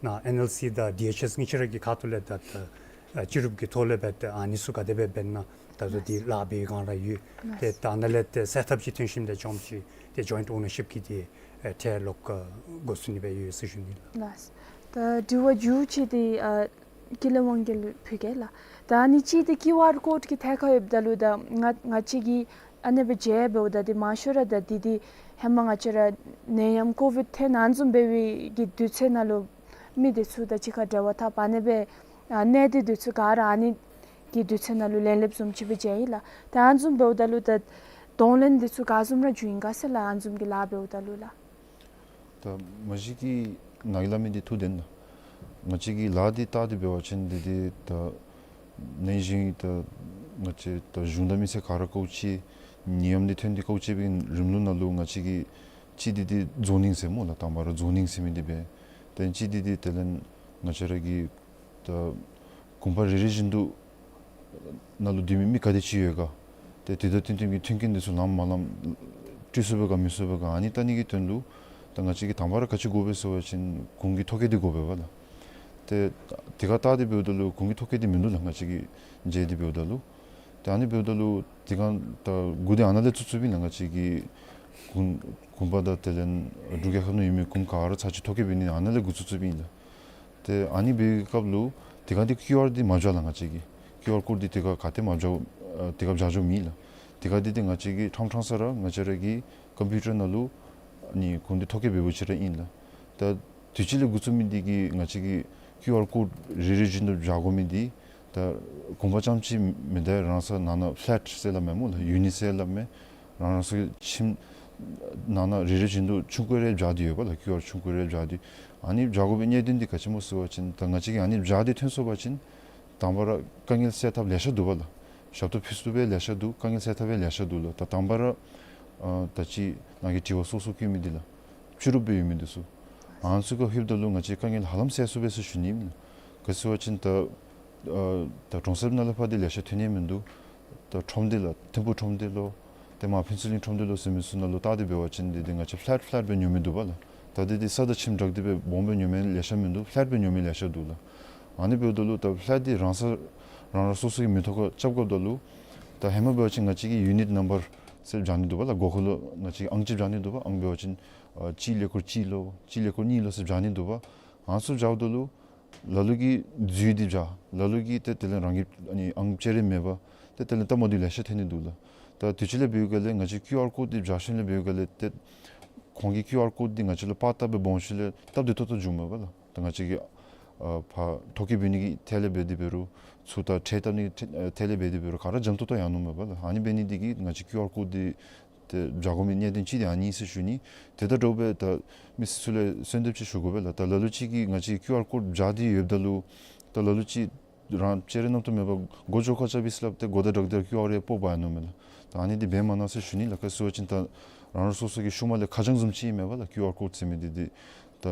ནཱ་ཨེན་ཨེལ་སི་དང་ཌི་ཨེཆ་ཨེསི་གཉིས་ཆ་ར་གི་ཁ་ཐུག་ལས་ད་ད་ཨ་སྤྱི་རུབ་ཀྱི་ཐོག་ལས་སྦེ་ཏེ་ཨ་ནི་ཚུ་ག་དེ་སྦེ་འབད་ན་ད་ལྟོ་འདི་ལཱ་འབད་བའི་སྒང་ར་ཡོད། ཏེ་ད་ནཱ་ལས་ཏེ་གསལ་ཐབས་ཅིག་ཐོན་ཞིནམ་ལས་རྐྱངམ་ཅིག་ཏེ་ཇོའིནཊ་ཨོ་ནར་ཤིབ་ཀྱི་ཏེ་ཨེ་ཁྲལ་ལོག་ཨ་འགོ་བཙུགས་ནི་སྦེ་ཡོད་ཟེར་ཞུ་ནི་ལགས། ལགས། ད་དྲི་བ་མཇུག་ཅིག་འདི་ཨ་ཀུན་ལེགས་དབང་རྒྱལ་ལུ་ཕུལ་གེ་ལགས། ད་ཨ་ནི་གཅིག་འདི་ཀིའུ་ཨར་ཀོཌ་ཀྱི་ཐད་ཁར་ཡོདཔ་ད་ལུ་ད་ང་ང་བཅས་ཀྱིས་ཨ་ནེ་སྦེ་མཇལ་འབདཝ་ད་འདི་མང་ཤོས་ར་ད་འདི་འདི་ཧེ་མ་ང་བཅས་ར་ནད་ཡམས་ཀོ་བིཌ་ཐོན་ཨ་ནི་བཟུམ་འབད་བའི་གི་དུས་ཚོད་ནང་ལུ་མི་འདི་ཚུ་དང་གཅིག་ཁར་འབྲེལ་བ་འཐབ་ཨ་ནེ་སྦེ་ཨ་གནས་སྡུད་འདི་ཚུ་ག་ར་ཨ་ནི་གི་དུས་ཚོད་ནང་ལུ་ལེན་ལེནམ་བཟུམ་ཅིག་སྦེ་མཇལ་ཡི་ལགས། ད་ཨ་ནི་བཟུམ་འབདཝ་ད་ལུ་ད་གདོང་ལེན་འདི་ཚུ་ག་བཟུམ་ར་འབྱུང་ཡི་ག་ཟེར་ལགས། ཨ་ནི་བཟུམ་གྱི་ལཱ་འབདཝ་ད་ལུ་ལགས། ད་མ་གཞི་གི་ནཱ་གིས་སླབ་མི་འདི་ཐུགས་བདེན་ལགས། ང་བཅས་ཀྱི་ལཱ་འདི་བལྟ་སྟེ་འབད་བ་ཅིན་འདི་འདི་ད་ནང་བཞིན་ད་ང་བཅས་ད་གཞུང་དང་མི་སེར་ག་ར་དཀའཝ་སྤྱད་ནད་ཡམས་འདི་ཐོན་ཏེ་དཀའཝ་སྤྱད་པའི་རིམ་ལུགས་ནང་ལུ་ང་བཅས་ཀྱིས་གཅིག་འདི་འདི་ཛོ་ནིང་ཟེར་སྨོ་ལགས། དང་པ་ར་ཛོ་ནིང་ཟེར་མི་འདི་འབད། ཏེ་གཅིག་འདི་འདི་དེ་ལས་ང་བཅས་ར་གི་ད་གུང་པ་རེ་རེ་བཞིན་དུ་ནང་ལུ་སྡོད་མི་མི་ག་དེ་ཅིག་ཡོད་ག། ཏེ་དེ་དང་བསྟུན་བསྟུན་གྱི་མཐུན་རྐྱེན་འདི་ཚུ་ལངམ་མ་ལངམ་སྤྲོད་ཚུགས་པས་ག་མི་ཚུགས་པས་ག། ཨ་ནི་བལྟ་ནི་གི་དོན་ལུ་ད་ང་བཅས་ཀྱིས་དང་པ་ར་ག་ཅི་དགོ་པས་ཟེར་བ་ཅིན་གུང་གི་ཐོ་བཀོད་འདི་དགོ་པས་པ་ལགས། ཏེ་དེ་ཁར་བལྟ་སྟེ་འབདཝ་ད་ལུ་གུང་གི་ཐོ་བཀོད་འདི་མིན་འདུག་ལགས། ང་བཅས་ཀྱིས་མཇལ་ཏེ་འབདཝ་ད་ལུ། ཏེ་ཨ་ནི་འབདཝ་ད་ལུ་དེ་སྒང་ད་འགོ་འདི་ཨ་ནཱ་ལས་བཙུགས་བཙུགསཔ་ཨིན་ལགས། ང་བཅས་ཀྱི་གུང་གུང་པ་དང་དེ་ལས་འབྲུག་རྒྱལ་ཁབ་ནང་ཡོད་མི་གུང་ག་ར་ཚར་གཅིག་ཐོ་བཀོད་འབད་ནི་ཨ་ནཱ་ལས་འགོ་བཙུགས་བཙུགསཔ་ཨིན་ལགས། ཏེ་ཨ་ནི་འབད་བའི་སྐབས་ལུ་དེ་སྒང་འདི་ཀིའུ་ཨར་འདི་མ་བཞག་ལགས། ང་བཅས་ཀྱིས་ཀིའུ་ཨར་ཀོཌ་འདི་དེ་སྒང་ག་ཏེ་མ་བཞག་ཨ་དེ་སྒང་བཞག་བཞགཔ་མེད་ལགས། དེ་སྒང་འདི་འདི་ང་བཅས་ཀྱིས་ཕྲང་ཕྲང་ས་ར་ང་བཅས་ར་གི་ཀམ་པིའུ་ཊར་ནང་ལུ་ཨ་ནི་གུང་འདི་ཐོ་བཀོད་འབད་བ་ཅིན་ར་ཨིན་ལགས། ད་དུས་ཅི་ལས་འགོ་བཙུགས་མི་འདི་གིས་ང་བཅས་ཀྱིས་ཀིའུ་ཨར་ཀོཌ་རེ་རེ་བཞིན་དུ་བཞག་དགོ་མི་འདི་ད་གུང་པ་རྐྱངམ་ཅིག་མེན་ཏེ་རང་སོ་ནང་ན་ཕེ་ལེཊ་ཟེར་སླབ་མས་སྨོ་ལགས། ཡུ་ནིཊ་ཟེར་སླབ་མས། རང་རང་སོའི་ཁྱིམ་ནང་ན་རེ་རེ་བཞིན་དུ་ཆུང་ཀུ་རེ་བཞག་སྟེ་ཡོད་པ་ལགས། ཀིའུ་ཨར་ཆུང་ཀུ་རེ་བཞག་སྟེ། ཨ་ནི་བཞག་དགོ་པའི་གནད་དོན་འདི་ག་ཅི་སྨོ་ཟེར་བ་ཅིན་ད་ང་བཅས་ཀྱིས་ཨ་ནི་བཞག་སྟེ་ཐོན་སོང་པ་ཅིན་དང་པ་ར་དཀའ་ངལ་སེལ་ཐབས་ལེ་ཤ་འདུག་པ་ལགས། ཞབས་ཏོག་ཕུལ་ཚུགསཔ་ལེ་ཤ་འདུག། དཀའ་ངལ་སེལ་ཐབས་ལེ་ཤ་འདུག་ལགས། ད་དང་པ་ར་ཨ་ད་ཅི་ནཱ་གིས་དྲི་བ་སོ་སོ་བཀོད་མི་འདི་ལགས། སྤྱི་རུབ་སྦེ་ཡོད་མི་འདི་ཚུ་ཨ་ནི་ཚུ་ཁར་ལྷོདཔ་ད་ལུ་ང་བཅས་དཀའ་ངལ་ཧ་ལམ་སེལ་ཚུགས་པས་ཟེར་ཞུ་ནི་ཨིན་ལགས། ག་ཅི་ཟེར་བ་ཅིན་ད་ཨ་ད་གྲོང་གསེབ་ནང་ལས་ཕར་འདི་ལེ་ཤ་ཐོན་ནི་མིན་འདུག། ད་ཁྲོམ་སྡེ་ལགས། ཐིམ་ཕུག་ཁྲོམ་སྡེ་ལོ། ཏེ་མར་ཕུན་ཚོགས་གླིང་ཁྲོམ་སྡེ་ལོ་ཟེར་མི་ཚུ་ནང་ལུ་བལྟ་སྟེ་འབད་བ་ཅིན་འདི་འདི་ང་བཅས་ཕེ་ལེཊ་ཕེ་ལེཊ་སྦེ་ཉོ་མི་འདུག་པ་ལགས། ད་འདི་འདི་ས་དང་ཁྱིམ་སྦྲགས་ཏེ་སྦེ་སྦོམ་སྦེ་ཉོ་མི་ལེ་ཤ་མིན་འདུག། ཕེ་ལེཊ་སྦེ་ཉོ་མི་ལེ་ཤ་འདུག་ལགས། ཨ་ནི་འབདཝ་ད་ལུ་ད་ཕེ་ལེཊ་འདི་རང་ས་རང་རང་སོ་སོ་གི་མིང་ཐོག་ཁར་རྐྱབ་དགོཔ་ད་ལུ་ད་ཧེ་མ་འབད་བ་ཅིན་ང་བཅས་ཀྱིས་ཡུ་ནིཊ་ནམ་བར་ཟེར་བཞག་ནི་འདུག་པ་ལགས། སྒོ་ཁར་ལུ་ང་བཅས་ཀྱིས་ཨང་ཅིག་བཞག་ནི་འདུག་པ། ཨང་འབད་བ་ཅིན་ཨ་གཅིག་ཀླད་ཀོར་གཅིག་ལོ། གཅིག་ཀླད་ཀོར་གཉིས་ལོ་ཟེར་བཞག་ནི་འདུག་པ། ཨ་ནི་ཚུ་བཞགཔ་ད་ལུ་ལ་ལུ་གིས་འཛུལ་ཏེ་བཞག། ལ་ལུ་གིས་ཏེ་དེ་ལས་རང་གི་ཨ་ནི་ཨང་ཅིག་རེ་མེད་པར་ཏེ་དེ་ལས་སྟབས་མ་བདེཝ་ལེ་ཤ་ཐོན་ནི་འདུག་ལགས། ད་དུས་ཅི་ལས་འབད་བའི་སྒང་ལས་ང་བཅས་ཀིའུ་ཨར་ཀོཌ་འདི་བཞག་ཞིནམ་ལས་འབད་བའི་སྒང་ལས་ཏེ་ཁོང་གིས་ཀིའུ་ཨར་ཀོཌ་འདི་ང་བཅས་ལུ་པར་བཏབ་སྦེ་འབག་ཞིནམ་ལས་སྟབས་བདེ་ཏོག་ཏོ་བྱུངམ་མས་པ་ལགས། ད་ང་བཅས་ཀྱིས་ཨ་ཕར་ཐོ་བཀོད་འབད་ནི་གི་ཐད་ལས་འབད་དེ་འབད་རུང་ཚུར་ད་ཁྲལ་བཏབ་ནི་གི་ཐད་ལས་འབད་དེ་འབད་རུང་ག་ར་འཇམ་ཏོག་ཏོ་ཡར་སོངམ་མས་པ་ལགས། ཨ་ནི་འབད་ནི་འདི་གིས་ང་བཅས་ཀིའུ་ཨར་ཀོཌ་འདི་ཏེ་བཞག་དགོ་མི་གནད་དོན་ཅིག་འདི་ཨ་ནི་ཨིན་ཟེར་ཞུ་ནི། དེ་དང་འདྲཝ་སྦེ་ད་མི་སེར་ཚུ་ལུ་གསོལ་འདེབས་ཅིག་ཞུ་དགོ་པས་ལགས། ད་ལ་ལུ་ཅིག་གིས་ང་བཅས་ཀྱིས་ཀིའུ་ཨར་ཀོཌ་བཞག་སྟེ་ཡོདཔ་ད་ལུ་ད་ལ་ལུ་ཅིག་རང་ཅེ་རེ་རྣམ་རྟོག་མེད་པར་སྒོ་ཅོག་ཁར་རྐྱབ་ཡི་ཟེར་སླབ་སྟེ་སྒོ་ད་ར་དེ་ཀིའུ་ཨར་ཡང་སྤོ་འབག་ཡར་སོངམ་མས་ལགས། ད་ཨ་ནི་འདི་འབད་མ་གནང་ཟེར་ཞུ་ནི་ལགས། ག་ཅི་ཟེར་བ་ཅིན་ད་རང་རང་སོ་སོ་གི་ཤུལ་མ་ལས་ཁ་བྱང་བཟུམ་ཅིག་ཨིན་མས་པ་ལགས། ཀིའུ་ཨར་ཀོཌ་ཟེར་མི་འདི་འདི་ད་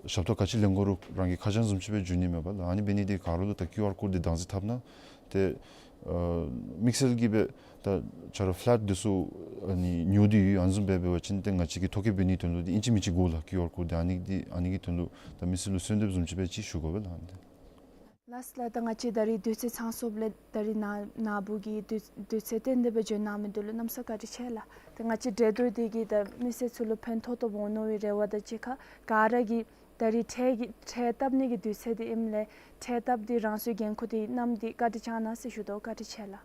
ཞབས་ཏོག་ག་ཅི་ལེན་དགོ་རུང་རང་གི་ཁ་བྱང་བཟུམ་ཅིག་སྦེ་འགྱོ་ནི་མས་པ་ལགས། ཨ་ནི་འབད་ནི་འདི་ག་ར་ལུ་ད་ཀིའུ་ཨར་ཀོཌ་འདི་བདག་འཛིན་འཐབ་ན་ཏེ་ཨ་དམིགས་བསལ་གྱིས་སྦེ་ད་ཆ་ར་ཕེ་ལེཊ་འདི་ཚུ་ཨ་ནི་ཉོ་སྟེ་ཡོད། ཨ་ནི་བཟུམ་སྦེ་འབད་བ་ཅིན་ཏེ་ང་བཅས་ཀྱིས་ཐོ་བཀོད་འབད་ནིའི་དོན་ལུ་འདི་ཨིན་ཅི་མིན་ཅི་དགོ་ལགས། ཀིའུ་ཨར་ཀོཌ་འདི་ཨ་ནི་འདི་ཨ་ནི་གི་དོན་ལུ་ད་མི་སེར་ལུ་གསོལ་འདེབས་བཟུམ་ཅིག་སྦེ་ཅིག་ཞུ་དགོ་པས་ལགས། ཨ་ནི་འདི། ལགས་ལགས། ད་ང་བཅས་ད་རིས་དུས་ཚོད་ཚང་སོངམ་ལས་ད་རིས་ན་ན་བུ་གིས་དུས་དུས་ཚོད་བཏོན་ཏེ་སྦེ་འབྱོན་གནང་མི་འདི་ལུ་གནམ་ས་བཀའ་དྲིན་ཆེ་ལགས། ད་ང་བཅས་འདྲེན་ཐོག་འདི་གིས་ད་མི་སེར་ཚུ་ལུ་ཕན་ཐོགས་ཏོག་ཏོ་འོང་མནོ་བའི་རེ་བ་དང་གཅིག་ཁར་ག་ར་གིས་ད་རིས་ཁྲལ་གྱི་ཁྲལ་བཏབ་ནི་གི་དུས་ཚོད་འདི་ཨིནམ་ལས་ཁྲལ་བཏབ་སྟེ་རང་སོའི་འགན་ཁུར་འདི་བསྣམས་ཏེ་བཀའ་དྲིན་བསྐྱང་གནང་ཟེར་ཞུ་དོ། བཀའ་དྲིན་ཆེ་ལགས།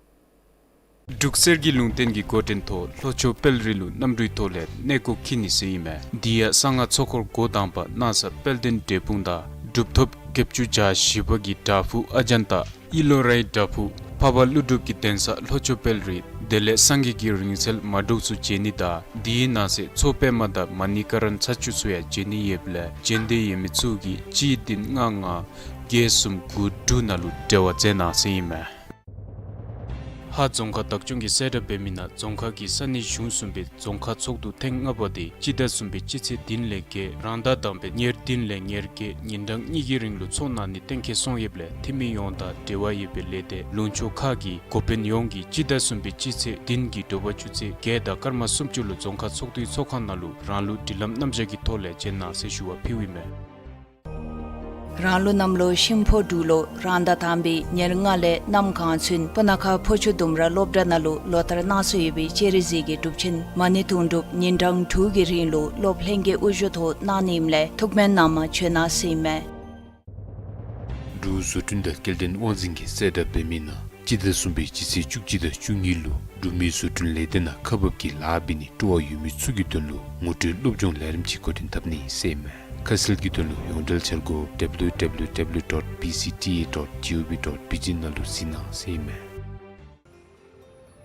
འབྲུག་གསེར་གྱི་ལུང་བསྟན་གྱི་འགོ་འདྲེན་ཐོག་ལྷོ་ཕྱོགས་དཔལ་རི་ལུ་གནམ་གྲུའི་ཐོག་ལས་གནས་སྐོར་འཁྱིད་ནི་ཟེར་ཨིན་མས། འདི་ཡང་གསང་སྔགས་ཚོགས་འཁོར་འགོ་དང་པ་སྣང་ས་དཔལ་ལྡན་འབྲས་སྤུངས་དང་གྲུབ་ཐོབ་བརྒྱད་ཅུ་གྱ་བཞི་པ་གི་བྲག་ཕུག་ཨ་ཛན་ཏ་ཨི་ལོ་རའི་བྲག་ཕུག་འཕགས་པ་ཀླུ་སྒྲུབ་ཀྱི་གདན་ས་ལྷོ་ཕྱོགས་དཔལ་རི་དེ་ལས་སངས་རྒྱས་ཀྱི་རིང་བསྲེལ་མ་འབྲུག་ཚུ་མཇལ་ནི་དང་འདིའི་ནང་གསེས་མཚོ་པདྨ་དང་མ་ཎི་ཀ་ར་ན་ཚ་བཅུད་ཚུ་ཡང་མཇལ་ནི་ཡོདཔ་ལས་མཇལ་འདོད་ཡོད་མི་ཚུ་གིས་གཅིག་བདུན་ལྔ་ལྔ་བརྒྱད་གསུམ་དགུ་དྲུག་ནང་ལུ་འབྲེལ་བ་མཛད་གནང་ཟེར་ཨིན་མས། ཧཱ་རྫོང་ཁག་བདག་སྐྱོང་གིས་གསལ་བསྒྲགས་འབད་མི་ནང་རྫོང་ཁག་གི་ས་གནས་གཞུང་གསུམ་པའི་རྫོང་ཁག་ཚོགས་འདུ་ཐེངས་ལྔ་པ་དེ་སྤྱི་ཟླ་གསུམ་པའི་སྤྱི་ཚེས་བདུན་ལས་བརྒྱད་རང་ཟླ་དང་པའི་ཉེར་བདུན་ལས་ཉེར་བརྒྱད་ཉིན་གྲངས་གཉིས་ཀྱི་རིང་ལུ་ཚོགས་གནང་ནི་གཏན་འཁེལ་སོང་ཡོདཔ་ལས་འཐུས་མི་ཡོངས་དང་འབྲེལ་བ་ཡོད་པའི་ལས་སྡེ་ལུང་ཕྱོགས་ཁག་གི་འགོ་དཔོན་ཡོངས་ཀྱིས་སྤྱི་ཟླ་གསུམ་པའི་སྤྱི་ཚེས་བདུན་གྱི་དྲོ་པ་ཆུ་ཚོད་བརྒྱད་དང་སྐར་མ་སུམ་ཅུ་ལུ་རྫོང་ཁག་ཚོགས་འདུའི་ཚོགས་ཁང་ནང་ལུ་རང་ལུགས་སྒྲིག་ལམ་རྣམ་གཞག་གི་ཐོག་ལས་མཇལ་གནང་ཟེར་ཞུ་བ་ཕུལཝ་ཨིན་མས། རང་ལུགས་གནམ་ལོ་ཤིང་ཕོ་འབྲུག་ལོ་རང་ཟླ་དང་པའི་ཉེར་ལྔ་ལས་གནམ་གང་ཚུན་སྤུ་ན་ཁ་ཕོ་ཆུ་ལྡུམ་ར་སློབ་གྲྭ་ནང་ལུ་ལོ་ལྟར་གནང་སྲོལ་ཡོད་པའི་སྤྱན་རས་གཟིགས་ཀྱི་སྒྲུབ་ཆེན་མ་ཎི་ཐུན་དྲུག་ཉིན་གྲངས་དྲུག་གི་རིང་ལུ་སློབ་ལྷན་རྒྱས་དབུ་བཞུགས་ཐོག་གནང་ནི་ཨིནམ་ལས་ཐུགས་སྨོན་གནང་མ་བྱོན་གནང་ཟེར་ཨིན་མས། འབྲུག་བཟོ་སྐྲུན་དང་སྐྱེལ་འདྲེན་དབང་འཛིན་གྱིས་གསལ་བསྒྲགས་འབད་མི་ནང་སྤྱི་ཟླ་གསུམ་པའི་སྤྱི་ཚེས་བཅུ་གཅིག་དང་བཅུ་གཉིས་ལུ་འབྲུག་མི་བཟོ་སྐྲུན་ལས་སྡེ་ནང་ཁག་འབག་གི་ལཱ་འབད་ནི་སྤྲོ་བ་ཡོད་མི་ཚུ་གི་དོན་ལུ་ངོ་སྤྲོད་སློབ་སྦྱོང་ལས་རིམ་ཅིག་འགོ་འདྲེན་འཐབ་ནི་ཟེར་ཨིན་མས། ཁ་གསལ་གྱི་དོན་ལུ་ཡོངས་འབྲེལ་འཆར་སྒོ་W W W dot B C T A dot G O V dot B T ནང་ལུ་གཟིགས་གནང་ཟེར་ཨིན་མས།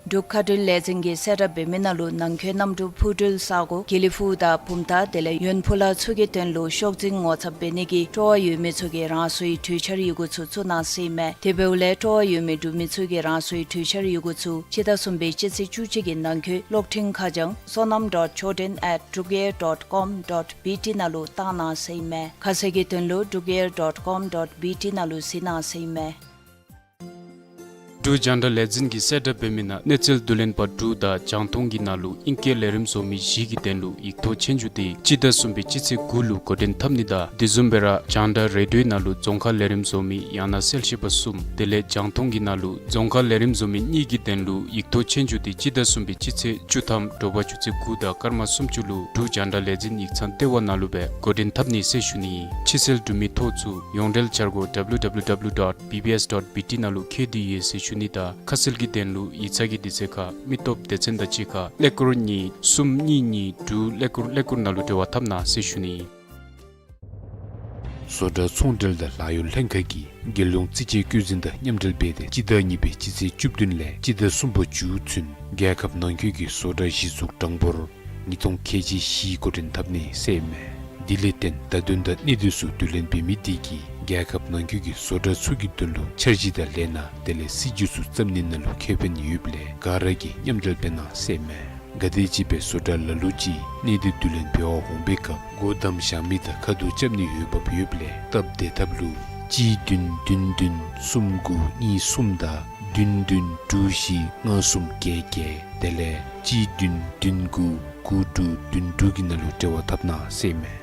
འབྲུག་མཁའ་འགྲུལ་ལས་འཛིན་གྱིས་གསལ་བསྒྲགས་འབད་མི་ནང་ལུ་ནང་འཁོད་གནམ་གྲུ་འཕུར་འགྲུལ་ས་གོ་དགེ་ལེགས་ཕུག་དང་བུམ་ཐང་དེ་ལས་ཡོན་ཕུ་ལ་ཚུ་གི་དོན་ལུ་ཤོག་འཛིན་ངོ་ཚབ་འབད་ནི་གི་སྤྲོ་བ་ཡོད་མི་ཚུ་གིས་རང་སོའི་གྲོས་འཆར་ཡི་གུ་ཚུ་བཙུགས་གནང་ཟེར་ཨིན་མས། དེ་འབདཝ་ལས་སྤྲོ་བ་ཡོད་མི་འབྲུག་མི་ཚུ་གིས་རང་སོའི་གྲོས་འཆར་ཡི་གུ་ཚུ་སྤྱི་ཟླ་གསུམ་པའི་སྤྱི་ཚེས་བཅུ་གཅིག་གི་ནང་འཁོད་གློག་འཕྲིན་ཁ་བྱང་sonam dot choden at drukair dot com dot B T ནང་ལུ་བཏང་གནང་ཟེར་ཨིན་མས། ཁ་གསལ་གྱི་དོན་ལུ་drukair dot com dot B T ནང་ལུ་གཟིགས་གནང་ཟེར་ཨིན་མས། འབྲུག་རྒྱང་བསྒྲགས་ལས་འཛིན་གྱིས་གསལ་བསྒྲགས་འབད་མི་ནང་གནས་ཚུལ་བསྡུ་ལེན་པ་དྲུག་དང་རྒྱང་མཐོང་གི་ནང་ལུ་ཨིང་སྐད་ལས་རིམ་བཟོ་མི་བཞི་གི་དོན་ལུ་ཡིག་ཐོག་ཆོས་རྒྱུགས་དེ་སྤྱི་ཟླ་གསུམ་པའི་སྤྱི་ཚེས་དགུ་ལུ་འགོ་འདྲེན་འཐབ་ནི་དང་དེ་བཟུམ་སྦེ་ར་རྒྱང་བསྒྲགས་རེ་ཌིའོ་ནང་ལུ་རྫོང་ཁ་ལས་རིམ་བཟོ་མི་ཡང་ན་གསལ་བཤད་པ་གསུམ་དེ་ལས་རྒྱང་མཐོང་གི་ནང་ལུ་རྫོང་ཁ་ལས་རིམ་བཟོ་མི་གཉིས་ཀྱི་དོན་ལུ་ཡིག་ཐོག་ཆོས་རྒྱུགས་དེ་སྤྱི་ཟླ་གསུམ་པའི་སྤྱི་ཚེས་བཅུ་ཐམ་དྲོ་པ་ཆུ་ཚོད་དགུ་དང་སྐར་མ་སུམ་ཅུ་ལུ་འབྲུག་རྒྱང་བསྒྲགས་ལས་འཛིན་ཡིག་ཚང་ལྟེ་བ་ནང་ལུ་སྦེ་འགོ་འདྲེན་འཐབ་ནི་ཟེར་ཞུ་ནི། ཕྱི་སེལ་འབྲུག་མི་ཐོ་ཚུ་ཡོངས་འབྲེལ་འཆར་སྒོ་W W W dot B B S dot B T ནང་ལུ་འཁོད་དེ་ཡོད་ཟེར་ཞུ་ནི་དང་ཁ་གསལ་གྱི་དོན་ལུ་ཡིག་ཚང་གི་དུས་ཚོད་ཁར་མི་སྟོབས་སྡེ་ཚན་དང་གཅིག་ཁར་ཀླད་ཀོར་གཉིས་གསུམ་གཉིས་གཉིས་དྲུག་ཀླད་ཀོར་ཀླད་ཀོར་ནང་ལུ་འབྲེལ་བ་འཐབ་གནང་ཟེར་ཞུ་ནི། བཟོ་གྲྭ་ཚོང་འབྲེལ་དང་ལཱ་གཡོག་ལྷན་ཁག་གིས་རྒྱལ་ཡོངས་རྩིས་དཔྱད་བཀོད་འཛིན་དང་མཉམ་འབྲེལ་འབད་དེ་སྤྱི་ཟླ་གཉིས་པའི་སྤྱི་ཚེས་བཅུ་བདུན་ལས་སྤྱི་ཟླ་གསུམ་པ་མཇུག་ཚུན་རྒྱལ་ཁབ་ནང་འཁོད་ཀྱི་བཟོ་གྲྭ་གཞི་བཙུགས་གྲངས་འབོར་ཉིས་སྟོང་ཁལ་གཅིག་བཞི་འགོ་འདྲེན་འཐབ་ནི་ཟེར་ཨིན་མས། དེ་ལས་བརྟེན་བརྡ་དོན་དང་གནད་དོན་ཚུ་བསྡུ་ལེན་འབད་མི་དེ་གིས་རྒྱལ་ཁབ་ནང་འཁོད་ཀྱི་བཟོ་གྲྭ་ཚུ་གི་དོན་ལུ་འཆར་གཞི་དང་ལས་སྣ་དེ་ལས་སྲིད་ཇུས་ཚུ་བརྩམ་ནི་ནང་ལུ་ཁེ་ཕན་ཡོདཔ་ལས་ག་ར་གིས་མཉམ་འབྲེལ་འབད་གནང་ཟེར་ཨིན་མས། ག་དེམ་ཅིག་སྦེ་བཟོ་གྲྭ་ལ་ལུ་ཅིག་གནས་སྡུད་བསྡུ་ལེན་འབད་བར་འོང་པའི་སྐབས་སྒོ་བསྡམ་བཞག་མི་དང་ཁ་ཐུག་རྐྱབ་ནི་འོས་འབབ་ཡོདཔ་ལས་སྟབས་བདེ་ཐབས་ལུ་གཅིག་བདུན་བདུན་བདུན་གསུམ་དགུ་གཉིས་གསུམ་དང་བདུན་བདུན་དྲུག་བཞི་ལྔ་གསུམ་བརྒྱད་བརྒྱད་དེ་ལས་གཅིག་བདུན་བདུན་དགུ་དགུ་དྲུག་བདུན་དྲུག་གི་ནང་ལུ་འབྲེལ་བ་འཐབ་གནང་ཟེར་ཨིན་མས།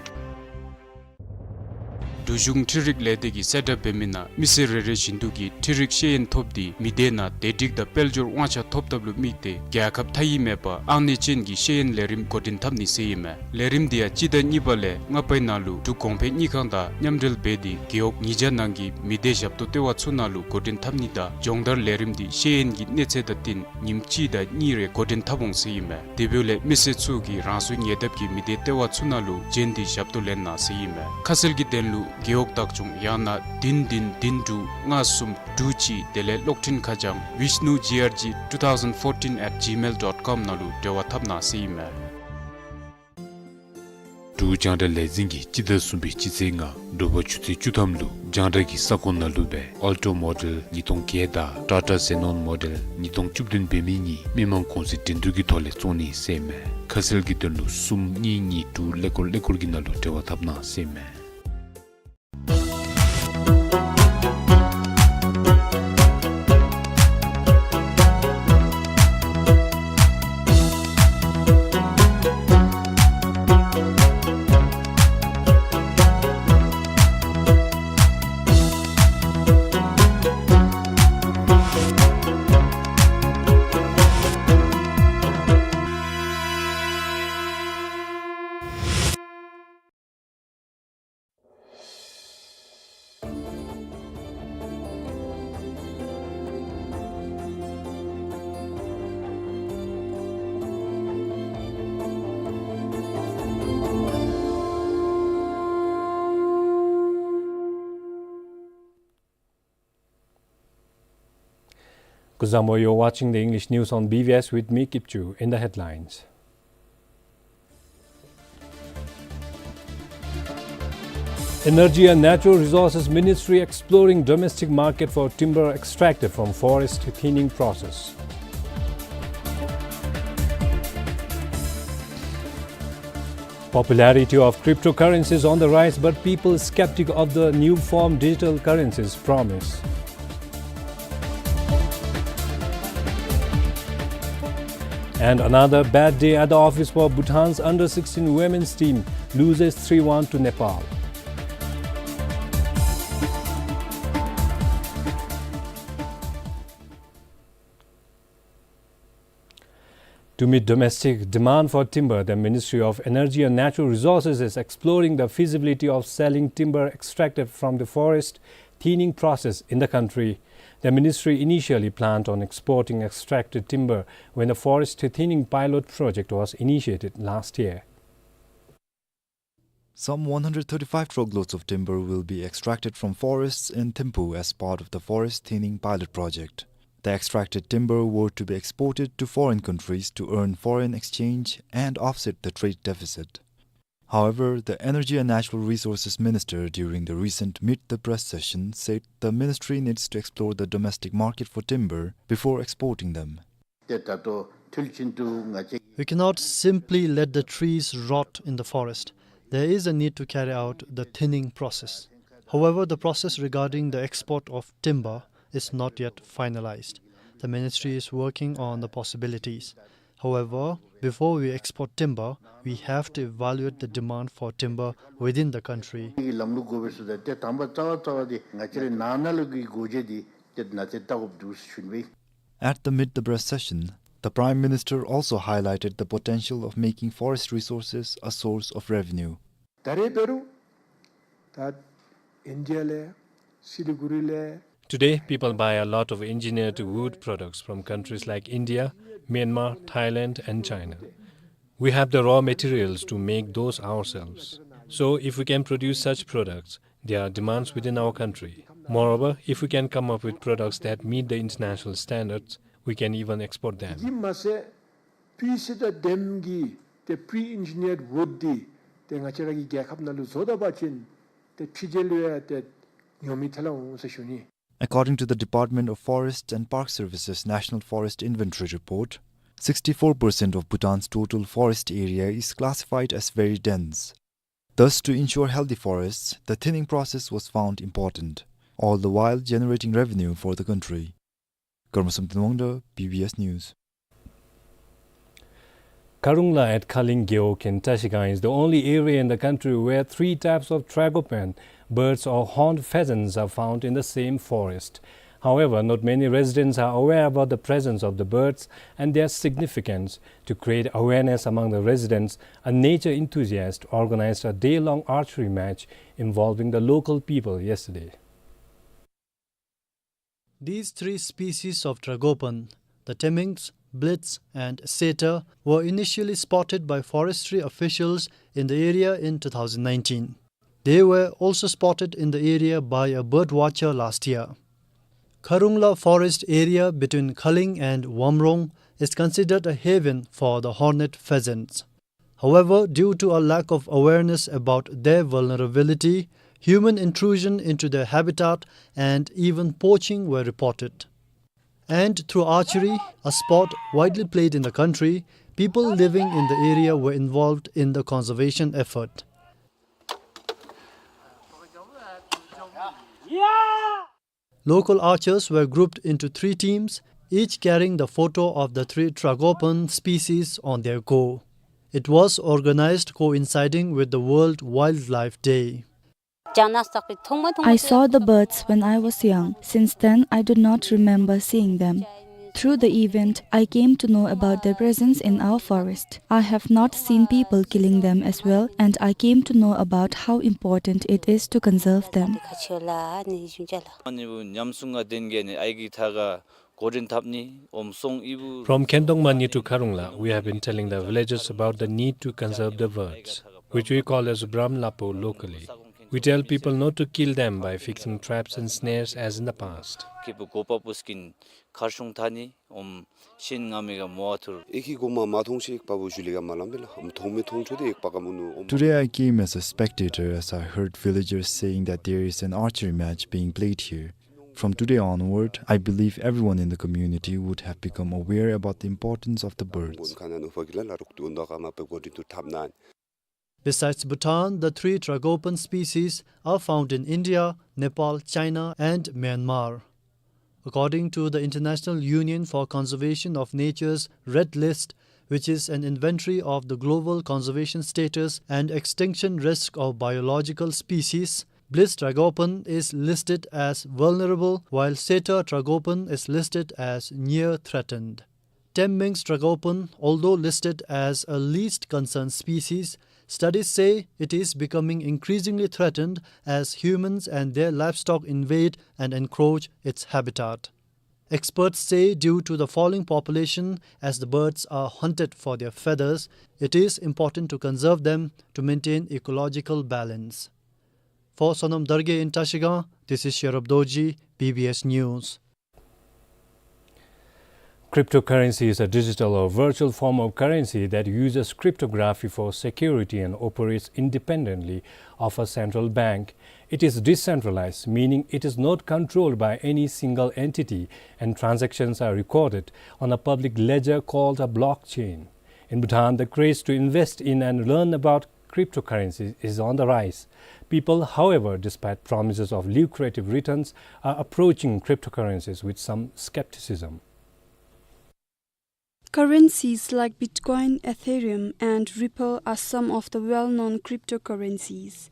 འབྲུག་གཞུང་འཕྲུལ་རིག་ལས་སྡེ་གིས་གསལ་བསྒྲགས་འབད་མི་ནང་མི་སེར་རེ་རེ་བཞིན་དུ་གིས་འཕྲུལ་རིག་ཤེས་ཡོན་ཐོབ་སྟེ་མི་སྡེ་ནང་བདེ་སྒྲིག་དང་དཔལ་འབྱོར་དབང་ཆ་ཐོབ་ཐབས་ལུ་དམིགས་ཏེ་རྒྱལ་ཁབ་མཐའ་དབྱེ་མེད་པར་ཨང་གནས་ཅན་གྱི་ཤེས་ཡོན་ལས་རིམ་འགོ་འདྲེན་འཐབ་ནི་ཟེར་ཨིན་མས། ལས་རིམ་དེ་ཡང་སྤྱི་ཟླ་གཉིས་པ་ལས་ལྔ་པའི་ནང་ལུ་འབྲུག་གོང་འཕེལ་དངུལ་ཁང་དང་མཉམ་འབྲེལ་འབད་དེ་རྒེད་འོག་ཉིས་བརྒྱ་ནང་གི་མི་སྡེ་ཞབས་ཏོག་ལྟེ་བ་ཚུ་ནང་ལུ་འགོ་འདྲེན་འཐབ་ནི་དང་སྦྱོང་བརྡར་ལས་རིམ་དེ་ཤེས་ཡོན་གྱི་གནས་ཚད་དང་བསྟུན་ཉིནམ་གཅིག་དང་གཉིས་རེ་འགོ་འདྲེན་འཐབ་འོང་ཟེར་ཨིན་མས། དེ་འབདཝ་ལས་མི་སེར་ཚུ་གིས་རང་སོའི་ཉེ་འདབས་ཀྱི་མི་སྡེ་ལྟེ་བ་ཚུ་ནང་ལུ་བྱོན་ཏེ་ཞབས་ཏོག་ལེན་གནང་ཟེར་ཨིན་མས། ཁ་གསལ་གྱི་དོན་ལུ་རྒེད་འོག་བདག་སྐྱོང་ཡང་ན་བདུན་བདུན་བདུན་དྲུག་ལྔ་གསུམ་དྲུག་གཅིག་དེ་ལས་གློག་འཕྲིན་ཁ་བྱང་vishnu G R G two thousand fourteen at gmail dot com ནང་ལུ་འབྲེལ་བ་འཐབ་གནང་ཟེར་ཨིན་མས། འབྲུག་རྒྱང་བསྒྲགས་ལས་འཛིན་གྱིས་སྤྱི་ཟླ་གསུམ་པའི་སྤྱི་ཚེས་ལྔ་དྲོ་པ་ཆུ་ཚོད་བཅུ་ཐམ་ལུ་རྒྱང་བསྒྲགས་ཀྱི་ས་ཁོངས་ནང་ལུ་སྦེ་ཨལ་ཊོ་མོ་ཌེལ་ཉིས་སྟོང་བརྒྱད་དང་ཊ་ཊ་ཛེ་ནོན་མོ་ཌེལ་ཉིས་སྟོང་བཅུ་བདུན་འབད་མི་གཉིས་མི་མང་གོང་ཚད་འགྲན་བསྡུར་གྱི་ཐོག་ལས་བཙོང་ནི་ཟེར་ཨིན་མས། ཁ་གསལ་གྱི་དོན་ལུ་གསུམ་གཉིས་གཉིས་དྲུག་ཀླད་ཀོར་ཀླད་ཀོར་གྱི་ནང་ལུ་འབྲེལ་བ་འཐབ་གནང་ཟེར་ཨིན་མས། Kuzuzangpo, you're watching the English news on B B S with me, Kipchu. In the headlines. Energy and Natural Resources Ministry exploring domestic market for timber extracted from forest thinning process. Popularity of cryptocurrencies on the rise, but people skeptic of the new form digital currencies promise. And another bad day at the office for Bhutan's under sixteen women's team, loses three one to Nepal. To meet domestic demand for timber, the Ministry of Energy and Natural Resources is exploring the feasibility of selling timber extracted from the forest thinning process in the country. The ministry initially planned on exporting extracted timber when the forest thinning pilot project was initiated last year. Some one hundred thirty-five truckloads of timber will be extracted from forests in Thimphu as part of the forest thinning pilot project. The extracted timber were to be exported to foreign countries to earn foreign exchange and offset the trade deficit. However, the Energy and Natural Resources Minister, during the recent Meet the Press session, said the ministry needs to explore the domestic market for timber before exporting them. ཏེ་ད་ལྟོ་དུས་རྒྱུན་དུ་ང་བཅས། We cannot simply let the trees rot in the forest. There is a need to carry out the thinning process. However, the process regarding the export of timber is not yet finalized. The ministry is working on the possibilities. However, before we export timber, we have to evaluate the demand for timber within the country. ལམ་ལུགས་དགོ་པས་ཟེར་ཏེ་དང་པ་རྩ་བ་རྩ་བ་དེ་ང་བཅས་རའི་ནང་ན་ལུ་གི་དགོས་མཁོ་དེ་ཏེ་ནང་ཏེ་བལྟ་དགོཔ་འདུག་ཟེར་ཞུ་ནི་སྦེ། At the Meet the Press session, the Prime Minister also highlighted the potential of making forest resources a source of revenue. ད་རེས་འབད་རུང་ད་ཨིན་ཌི་ཡ་ལས་སི་ལི་གུ་རི་ལས། Today, people buy a lot of engineered wood products from countries like India, Myanmar, Thailand, and China. We have the raw materials to make those ourselves. So, if we can produce such products, there are demands within our country. Moreover, if we can come up with products that meet the international standards, we can even export them. དེ་གིས་མ་ཚད་སྤུས་ཚད་དང་ལྡནམ་གྱི་ཏེ་pre-engineered wood འདི་ཏེ་ང་བཅས་ར་གི་རྒྱལ་ཁབ་ནང་ལུ་བཟོ་ད་པ་ཅིན་ཏེ་ཕྱི་རྒྱལ་ལུ་ཡང་ཏེ་ཉོ་མི་ཐལ་འོང་ཟེར་ཞུ་ནི། According to the Department of Forest and Park Services National Forest Inventory Report, sixty-four percent of Bhutan's total forest area is classified as very dense. Thus, to ensure healthy forests, the thinning process was found important, all the while generating revenue for the country. Karma Samten Wangda, B B S News. Kharungla at Khaling Gewog in Trashigang is the only area in the country where three types of tragopan birds or horned pheasants are found in the same forest. However, not many residents are aware about the presence of the birds and their significance. To create awareness among the residents, a nature enthusiast organized a day-long archery match involving the local people yesterday. These three species of tragopan, the temminck, blitz, and setter, were initially spotted by forestry officials in the area in two thousand nineteen. They were also spotted in the area by a bird watcher last year. Kharungla forest area between Khaling and Wamrong is considered a haven for the horned pheasants. However, due to a lack of awareness about their vulnerability, human intrusion into their habitat and even poaching were reported. And through archery, a sport widely played in the country, people living in the area were involved in the conservation effort. Local archers were grouped into three teams, each carrying the photo of the three tragopan species on their go. It was organized coinciding with the World Wildlife Day. I saw the birds when I was young. Since then, I do not remember seeing them. Through the event, I came to know about their presence in our forest. I have not seen people killing them as well, and I came to know about how important it is to conserve them. From Khendongmani to Kharungla, we have been telling the villagers about the need to conserve the birds, which we call as Bram Lapo locally. We tell people not to kill them by fixing traps and snares as in the past. ཁེ་པུ་གོ་པ་པུས་ཀིན་མཁར་གཞོང་ཐ་ནི་ཨོམ་ཤིན་ང་མི་ག་མོ་ཨ་ཐུར། ཨེ་ཁི་གོ་མ་མ་ཐོང་ཤིག་པ་བུ་ཞུ་ལི་ག་མ་ལམ་བེ་ལ་ཨམ་ཐོང་མེ་ཐོང་ཆོ་དེ་ཨེ་པ་ག་མུ་ནུ་ཨོམ། Today I came as a spectator as I heard villagers saying that there is an archery match being played here. From today onward, I believe everyone in the community would have become aware about the importance of the birds. Besides Bhutan, the three Tragopan species are found in India, Nepal, China, and Myanmar. According to the International Union for Conservation of Nature's Red List, which is an inventory of the global conservation status and extinction risk of biological species, Bliss tragopan is listed as vulnerable, while Setter tragopan is listed as near threatened. Temminck's tragopan, although listed as a least concern species, studies say it is becoming increasingly threatened as humans and their livestock invade and encroach its habitat. Experts say due to the falling population, as the birds are hunted for their feathers, it is important to conserve them to maintain ecological balance. For Sonam Dargay in Trashigang, this is Sherab Dorji, B B S News. Cryptocurrency is a digital or virtual form of currency that uses cryptography for security and operates independently of a central bank. It is decentralized, meaning it is not controlled by any single entity, and transactions are recorded on a public ledger called a blockchain. In Bhutan, the craze to invest in and learn about cryptocurrencies is on the rise. People, however, despite promises of lucrative returns, are approaching cryptocurrencies with some skepticism. Currencies like Bitcoin, Ethereum, and Ripple are some of the well-known cryptocurrencies.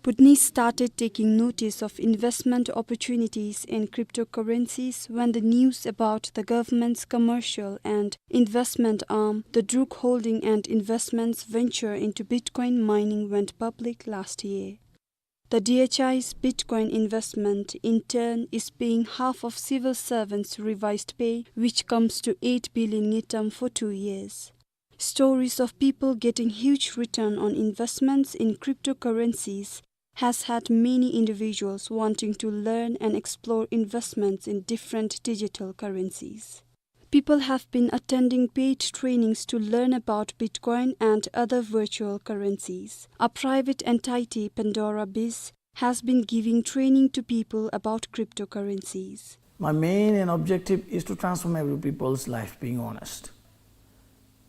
Bhutanese started taking notice of investment opportunities in cryptocurrencies when the news about the government's commercial and investment arm, the Druk Holding and Investments venture into Bitcoin mining, went public last year. The D H I's Bitcoin investment, in turn, is paying half of civil servants' revised pay, which comes to eight billion ngultrum for two years. Stories of people getting huge return on investments in cryptocurrencies has had many individuals wanting to learn and explore investments in different digital currencies. People have been attending paid trainings to learn about Bitcoin and other virtual currencies. A private entity, Pandora Biz, has been giving training to people about cryptocurrencies. My main and objective is to transform every people's life, being honest.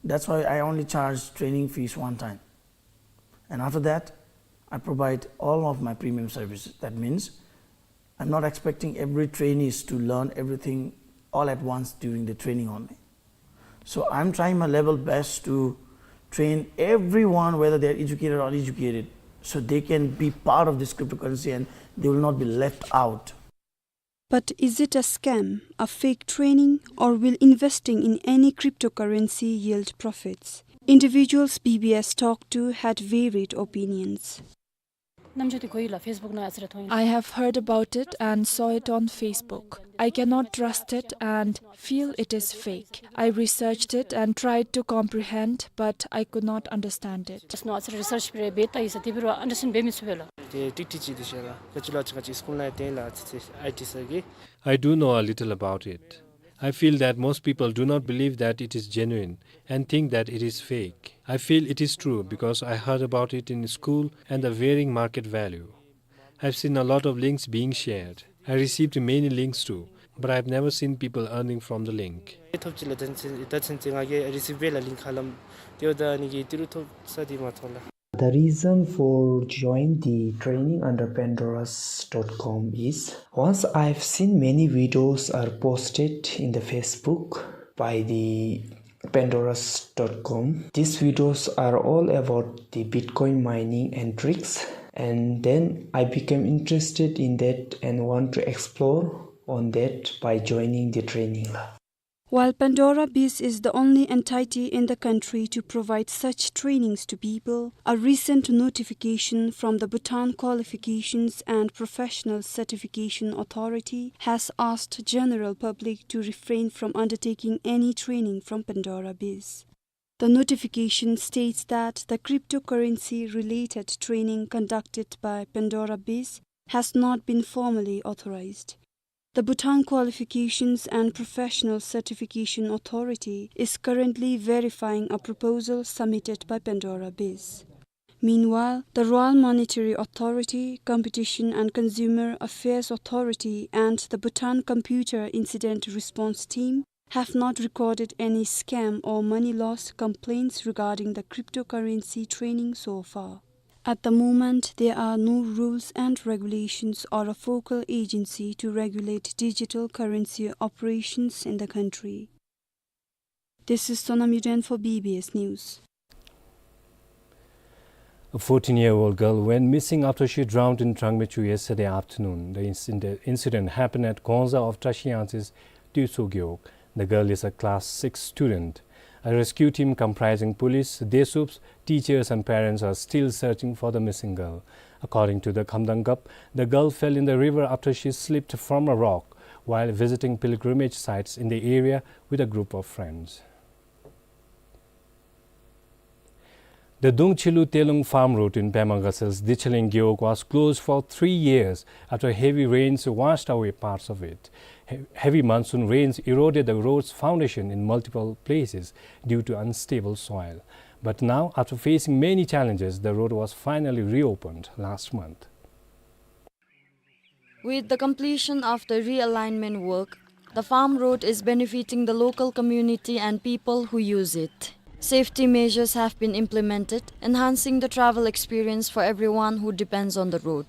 That's why I only charge training fees one time. And after that, I provide all of my premium services. That means I'm not expecting every trainees to learn everything all at once during the training only. So I'm trying my level best to train everyone, whether they're educated or uneducated, so they can be part of this cryptocurrency and they will not be left out. But is it a scam, a fake training, or will investing in any cryptocurrency yield profits? Individuals B B S talked to had varied opinions. I have heard about it and saw it on Facebook. I cannot trust it and feel it is fake. I researched it and tried to comprehend, but I could not understand it. ཏེ་ཏིག་ཏིག་ཅིག་འདི་ཤེས་ལགས། ག་ཅི་ལོ་ཅིག་ག་ཅི་སི་ཀུལ་ནང་ཡང་བཏོན་ཡི་ལགས། ཨའི་ཊི་ཨའི་ཊི་ཟེར་གི། I do know a little about it. I feel that most people do not believe that it is genuine and think that it is fake. I feel it is true because I heard about it in school and the varying market value. I've seen a lot of links being shared. I received many links too, but I've never seen people earning from the link. ཐོབ་ཅི་ལགས། ད་ཚུན་ད་ཚུན་ཚོད་ང་གིས་རི་སིབ་བེ་ལ་ལིང་ཁ་ལམ་ཏེ་འོ་ད་ཨ་ནི་གི་ཏི་རུ་ཐོབ་ས་འདི་མ་ཐོབ་ལགས། The reason for join the training under pandoras dot com is once I've seen many videos are posted in the Facebook by the pandoras dot com. These videos are all about the Bitcoin mining and tricks, and then I became interested in that and want to explore on that by joining the training. While Pandora Biz is the only entity in the country to provide such trainings to people, a recent notification from the Bhutan Qualifications and Professional Certification Authority has asked general public to refrain from undertaking any training from Pandora Biz. The notification states that the cryptocurrency-related training conducted by Pandora Biz has not been formally authorized. The Bhutan Qualifications and Professional Certification Authority is currently verifying a proposal submitted by Pandora Biz. Meanwhile, the Royal Monetary Authority, Competition and Consumer Affairs Authority, and the Bhutan Computer Incident Response Team have not recorded any scam or money loss complaints regarding the cryptocurrency training so far. At the moment, there are no rules and regulations or a focal agency to regulate digital currency operations in the country. This is Sonam Yuden for B B S News. A fourteen-year-old girl went missing after she drowned in Trangmechu yesterday afternoon. The incident, incident happened at Gongza of Trashiyangtse's Tuitso Gewog. The girl is a class six student. A rescue team comprising police, Desups, teachers and parents are still searching for the missing girl. According to the Khamdangap, the girl fell in the river after she slipped from a rock while visiting pilgrimage sites in the area with a group of friends. The Dungchilu Telung farm road in Pema Gasel's Decheling Gewog was closed for three years after heavy rains washed away parts of it. He-, heavy monsoon rains eroded the road's foundation in multiple places due to unstable soil. But now, after facing many challenges, the road was finally reopened last month. With the completion of the realignment work, the farm road is benefiting the local community and people who use it. Safety measures have been implemented, enhancing the travel experience for everyone who depends on the road.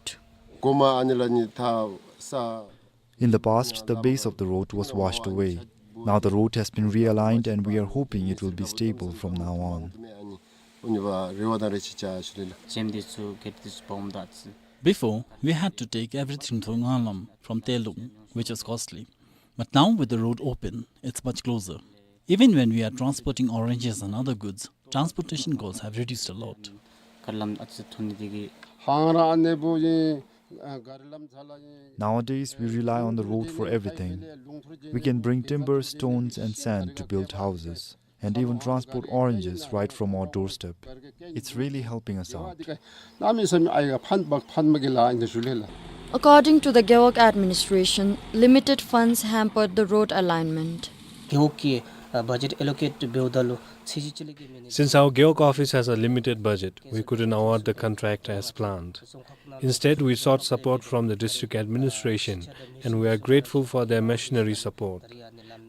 Goma anila ni tha sa. In the past, the base of the road was washed away. Now the road has been realigned and we are hoping it will be stable from now on. Before, we had to take everything through Ngalam from Telung, which was costly. But now with the road open, it's much closer. Even when we are transporting oranges and other goods, transportation costs have reduced a lot. Nowadays, we rely on the road for everything. We can bring timber, stones, and sand to build houses, and even transport oranges right from our doorstep. It's really helping us out. According to the Gewog administration, limited funds hampered the road alignment. Since our Gewog office has a limited budget, we couldn't award the contract as planned. Instead, we sought support from the district administration, and we are grateful for their machinery support.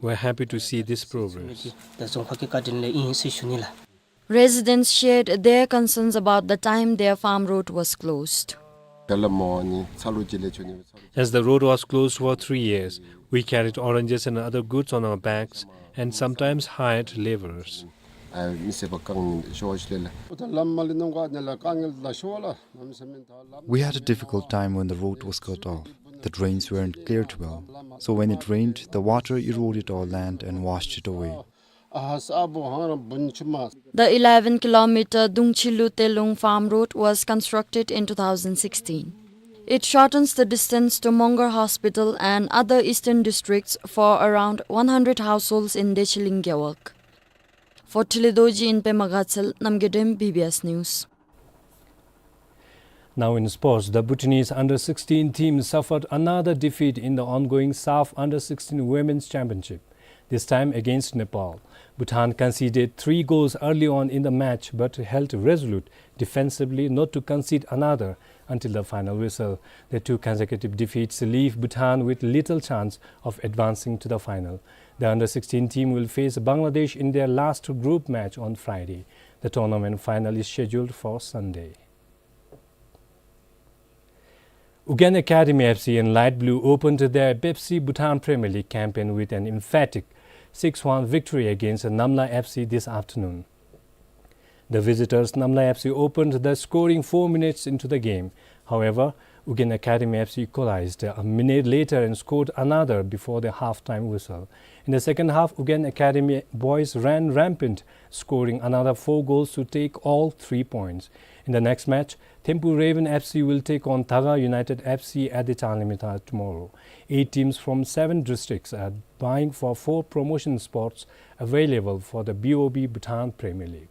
We are happy to see this progress. Residents shared their concerns about the time their farm road was closed. As the road was closed for three years, we carried oranges and other goods on our backs and sometimes hired laborers. We had a difficult time when the road was cut off. The drains weren't cleared well. So when it rained, the water eroded our land and washed it away. The eleven kilometer Dungchilu Telung farm road was constructed in two thousand sixteen. It shortens the distance to Mongar Hospital and other eastern districts for around one hundred households in Decheling Gewog. For Thilidorji in Pema Gatsel, Namgay Dem, B B S News. Now in sports, the Bhutanese under sixteen team suffered another defeat in the ongoing SAFF under sixteen Women's Championship, this time against Nepal. Bhutan conceded three goals early on in the match but held resolute defensively not to concede another until the final whistle. The two consecutive defeats leave Bhutan with little chance of advancing to the final. The under sixteen team will face Bangladesh in their last group match on Friday. The tournament final is scheduled for Sunday. Ugyen Academy F C and Light Blue opened their Pepsi Bhutan Premier League campaign with an emphatic six one victory against Namla F C this afternoon. The visitors Namla F C opened the scoring four minutes into the game. However, Ugyen Academy F C equalized a minute later and scored another before the half-time whistle. In the second half, Ugyen Academy boys ran rampant, scoring another four goals to take all three points. In the next match, Thimphu Raven F C will take on Thaga United F C at the Changlimita tomorrow. Eight teams from seven districts are vying for four promotion spots available for the B O B Bhutan Premier League.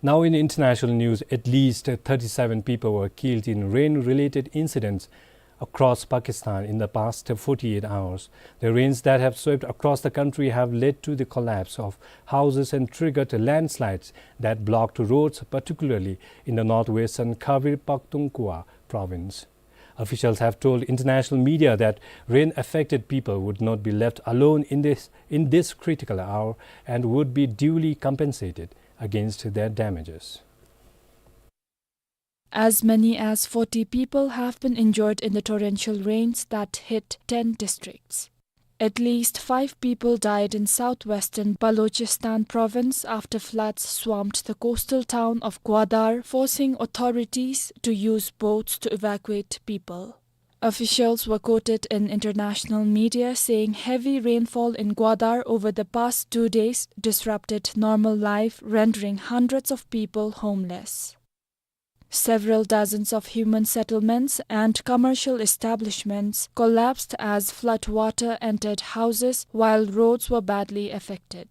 Now in international news, at least thirty-seven people were killed in rain-related incidents across Pakistan in the past forty-eight hours. The rains that have swept across the country have led to the collapse of houses and triggered landslides that blocked roads, particularly in the northwestern Khyber Pakhtunkhwa province. Officials have told international media that rain-affected people would not be left alone in this, in this critical hour and would be duly compensated against their damages. As many as forty people have been injured in the torrential rains that hit ten districts. At least five people died in southwestern Balochistan province after floods swamped the coastal town of Gwadar, forcing authorities to use boats to evacuate people. Officials were quoted in international media saying heavy rainfall in Gwadar over the past two days disrupted normal life, rendering hundreds of people homeless. Several dozens of human settlements and commercial establishments collapsed as flood water entered houses, while roads were badly affected.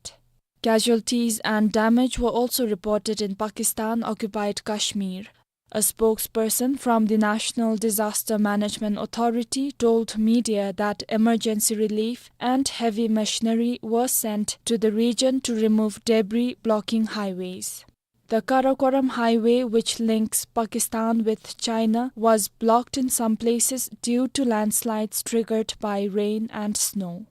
Casualties and damage were also reported in Pakistan-occupied Kashmir. A spokesperson from the National Disaster Management Authority told media that emergency relief and heavy machinery were sent to the region to remove debris blocking highways. The Karakoram highway, which links Pakistan with China, was blocked in some places due to landslides triggered by rain and snow.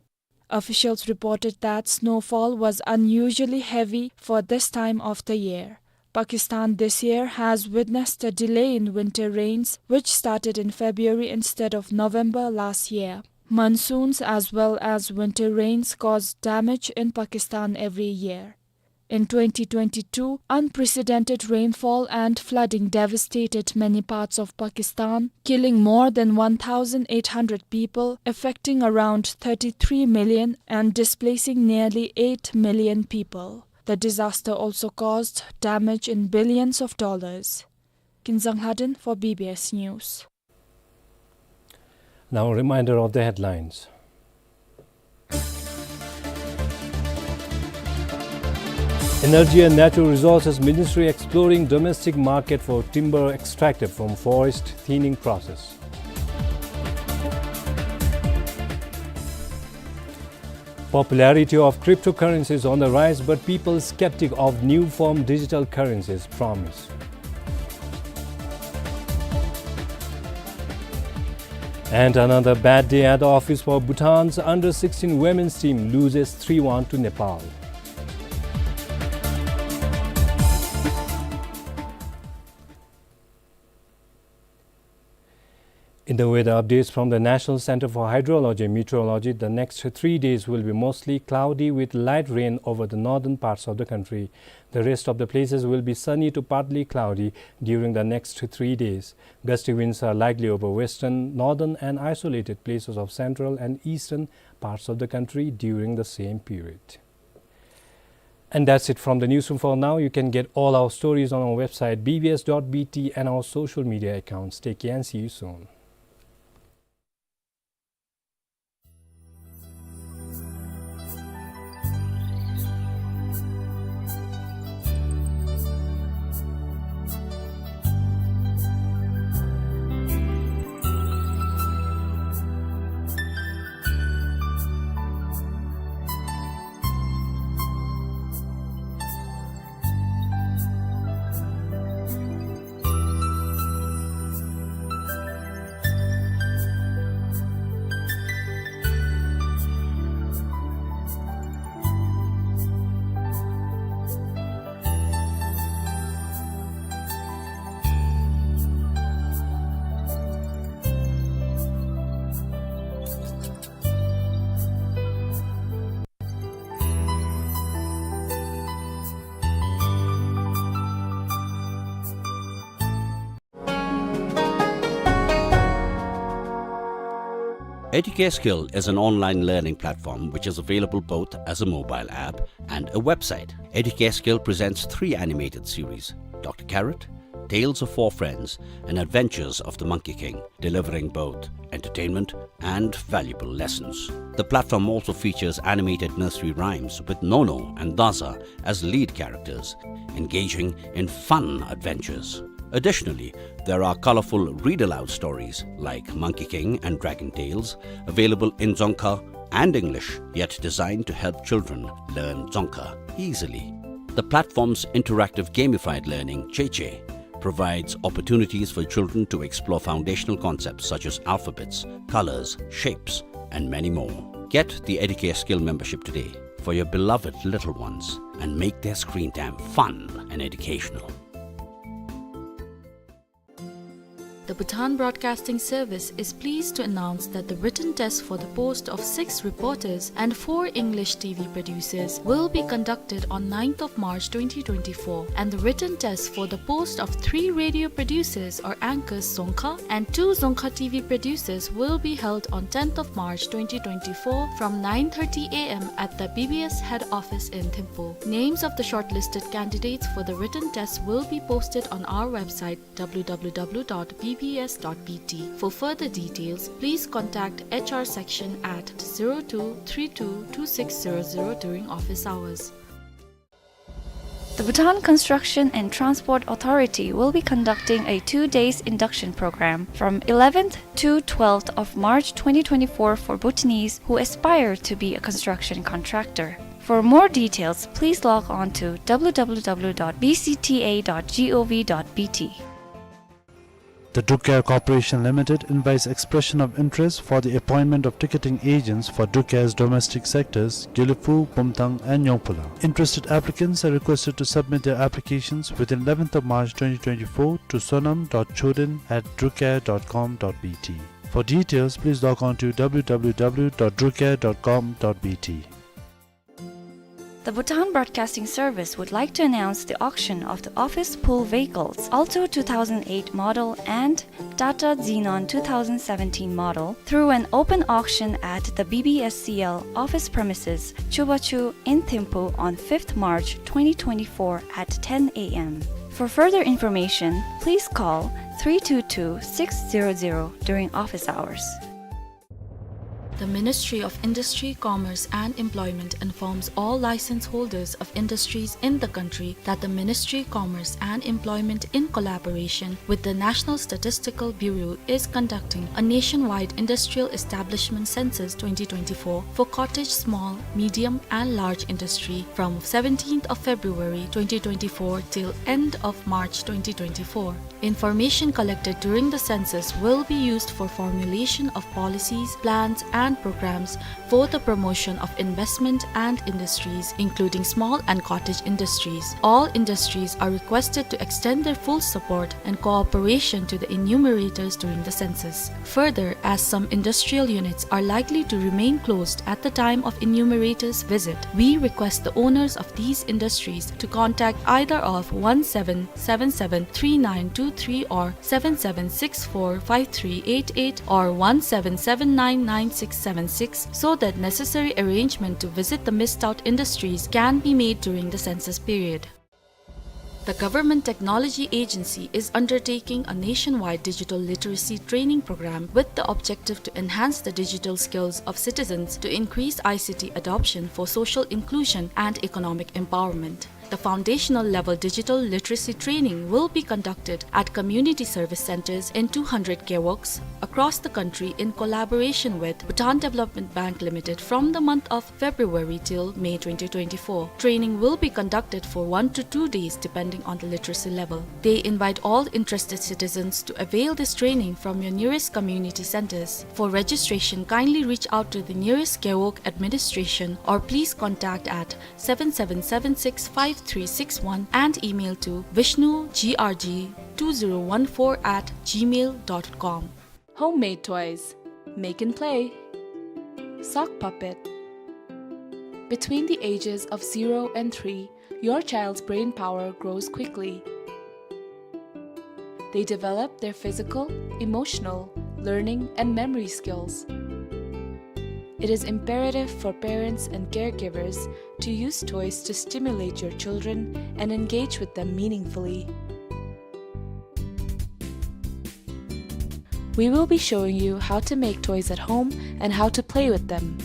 Officials reported that snowfall was unusually heavy for this time of the year. Pakistan this year has witnessed a delay in winter rains, which started in February instead of November last year. Monsoons as well as winter rains cause damage in Pakistan every year. In twenty twenty-two, unprecedented rainfall and flooding devastated many parts of Pakistan, killing more than one thousand eight hundred people, affecting around thirty-three million, and displacing nearly eight million people. The disaster also caused damage in billions of dollars. Kinzang Lhaden for B B S News. Now, a reminder of the headlines. Energy and Natural Resources Ministry exploring domestic market for timber extracted from forest thinning process. Popularity of cryptocurrencies on the rise, but people skeptic of new form digital currencies promise. And another bad day at the office for Bhutan's under sixteen women's team, loses three one to Nepal. In the weather updates from the National Center for Hydrology and Meteorology, the next three days will be mostly cloudy with light rain over the northern parts of the country. The rest of the places will be sunny to partly cloudy during the next three days. Gusty winds are likely over western, northern, and isolated places of central and eastern parts of the country during the same period. And that's it from the newsroom for now. You can get all our stories on our website, B B S dot B T, and our social media accounts. Take care and see you soon. Educare Skill is an online learning platform which is available both as a mobile app and a website. Educare Skill presents three animated series: Doctor Carrot, Tales of Four Friends, and Adventures of the Monkey King, delivering both entertainment and valuable lessons. The platform also features animated nursery rhymes with Nono and Daza as lead characters, engaging in fun adventures. Additionally, there are colorful read-aloud stories like Monkey King and Dragon Tales, available in Dzongkha and English, yet designed to help children learn Dzongkha easily. The platform's interactive gamified learning, Cheche, provides opportunities for children to explore foundational concepts such as alphabets, colors, shapes, and many more. Get the Educare Skill membership today for your beloved little ones and make their screen time fun and educational. The Bhutan Broadcasting Service is pleased to announce that the written test for the post of six reporters and four English T V producers will be conducted on ninth of March twenty twenty-four, and the written test for the post of three radio producers or anchors Dzongkha and two Dzongkha T V producers will be held on tenth of March twenty twenty-four from nine thirty a m at the B B S head office in Thimphu. Names of the shortlisted candidates for the written test will be posted on our website, w w w dot b b s dot b t. For further details, please contact H R section at zero two three two two six zero zero during office hours. The Bhutan Construction and Transport Authority will be conducting a two days induction program from eleventh to twelfth of March twenty twenty-four for Bhutanese who aspire to be a construction contractor. For more details, please log on to w w w dot b c t a dot g o v dot b t. The Druk Air Corporation Limited invites expression of interest for the appointment of ticketing agents for Druk Air's domestic sectors, Gelephu, Bumthang and Nyongphula. Interested applicants are requested to submit their applications within eleventh of March twenty twenty-four to sonam dot choden at drukair dot com dot b t. For details, please log on to w w w dot drukair dot com dot b t. The Bhutan Broadcasting Service would like to announce the auction of the office pool vehicles, Alto two thousand eight model and Tata Xenon two thousand seventeen model, through an open auction at the B B S C L office premises, Chubachu in Thimphu on fifth March twenty twenty-four at ten a m. For further information, please call three two two six zero zero during office hours. The Ministry of Industry, Commerce and Employment informs all license holders of industries in the country that the Ministry, Commerce and Employment, in collaboration with the National Statistical Bureau, is conducting a nationwide industrial establishment census twenty twenty-four for cottage, small, medium and large industry from seventeenth of February twenty twenty-four till end of March twenty twenty-four. Information collected during the census will be used for formulation of policies, plans and programs for the promotion of investment and industries, including small and cottage industries. All industries are requested to extend their full support and cooperation to the enumerators during the census. Further, as some industrial units are likely to remain closed at the time of enumerators' visit, we request the owners of these industries to contact either of one seven seven seven three nine two three or seven seven six four five three eight eight or one seven seven nine nine six seven six, so that necessary arrangement to visit the missed out industries can be made during the census period. The Government Technology Agency is undertaking a nationwide digital literacy training program with the objective to enhance the digital skills of citizens to increase I C T adoption for social inclusion and economic empowerment. The foundational level digital literacy training will be conducted at community service centers in two hundred gewogs across the country in collaboration with Bhutan Development Bank Limited from the month of February till May twenty twenty-four. Training will be conducted for one to two days depending on the literacy level. They invite all interested citizens to avail this training from your nearest community centers. For registration, kindly reach out to the nearest gewog administration or please contact at seven seven seven six five three six one and email to vishnu g r g two zero one four at gmail dot com. Homemade toys. Make and play. Sock puppet. Between the ages of zero and three, your child's brain power grows quickly. They develop their physical, emotional, learning, and memory skills. It is imperative for parents and caregivers to use toys to stimulate your children and engage with them meaningfully. We will be showing you how to make toys at home and how to play with them.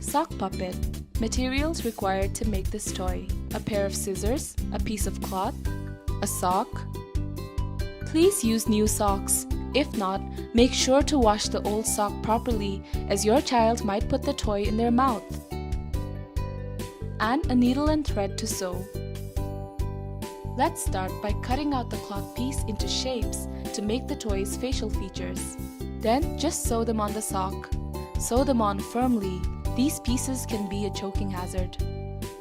Sock puppet. Materials required to make this toy: a pair of scissors, a piece of cloth, a sock. Please use new socks. If not, make sure to wash the old sock properly, as your child might put the toy in their mouth. And a needle and thread to sew. Let's start by cutting out the cloth piece into shapes to make the toy's facial features. Then just sew them on the sock. Sew them on firmly. These pieces can be a choking hazard.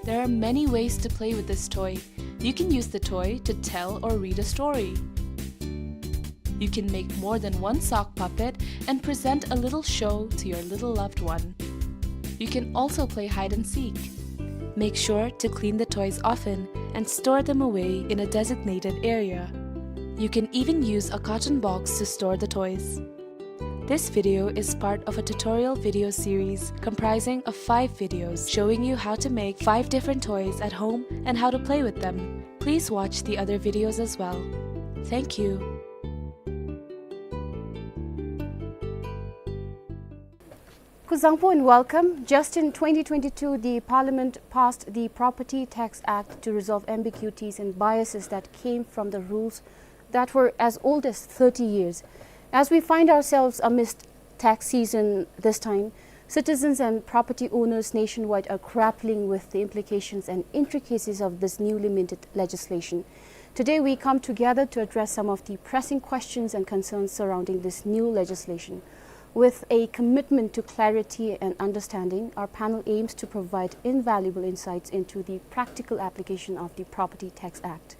There are many ways to play with this toy. You can use the toy to tell or read a story. You can make more than one sock puppet and present a little show to your little loved one. You can also play hide and seek. Make sure to clean the toys often and store them away in a designated area. You can even use a carton box to store the toys. This video is part of a tutorial video series comprising of five videos showing you how to make five different toys at home and how to play with them. Please watch the other videos as well. Thank you. Kuzuzangpo and welcome. Just in twenty twenty-two, the Parliament passed the Property Tax Act to resolve ambiguities and biases that came from the rules that were as old as thirty years. As we find ourselves amidst tax season this time, citizens and property owners nationwide are grappling with the implications and intricacies of this newly minted legislation. Today, we come together to address some of the pressing questions and concerns surrounding this new legislation. With a commitment to clarity and understanding, our panel aims to provide invaluable insights into the practical application of the Property Tax Act.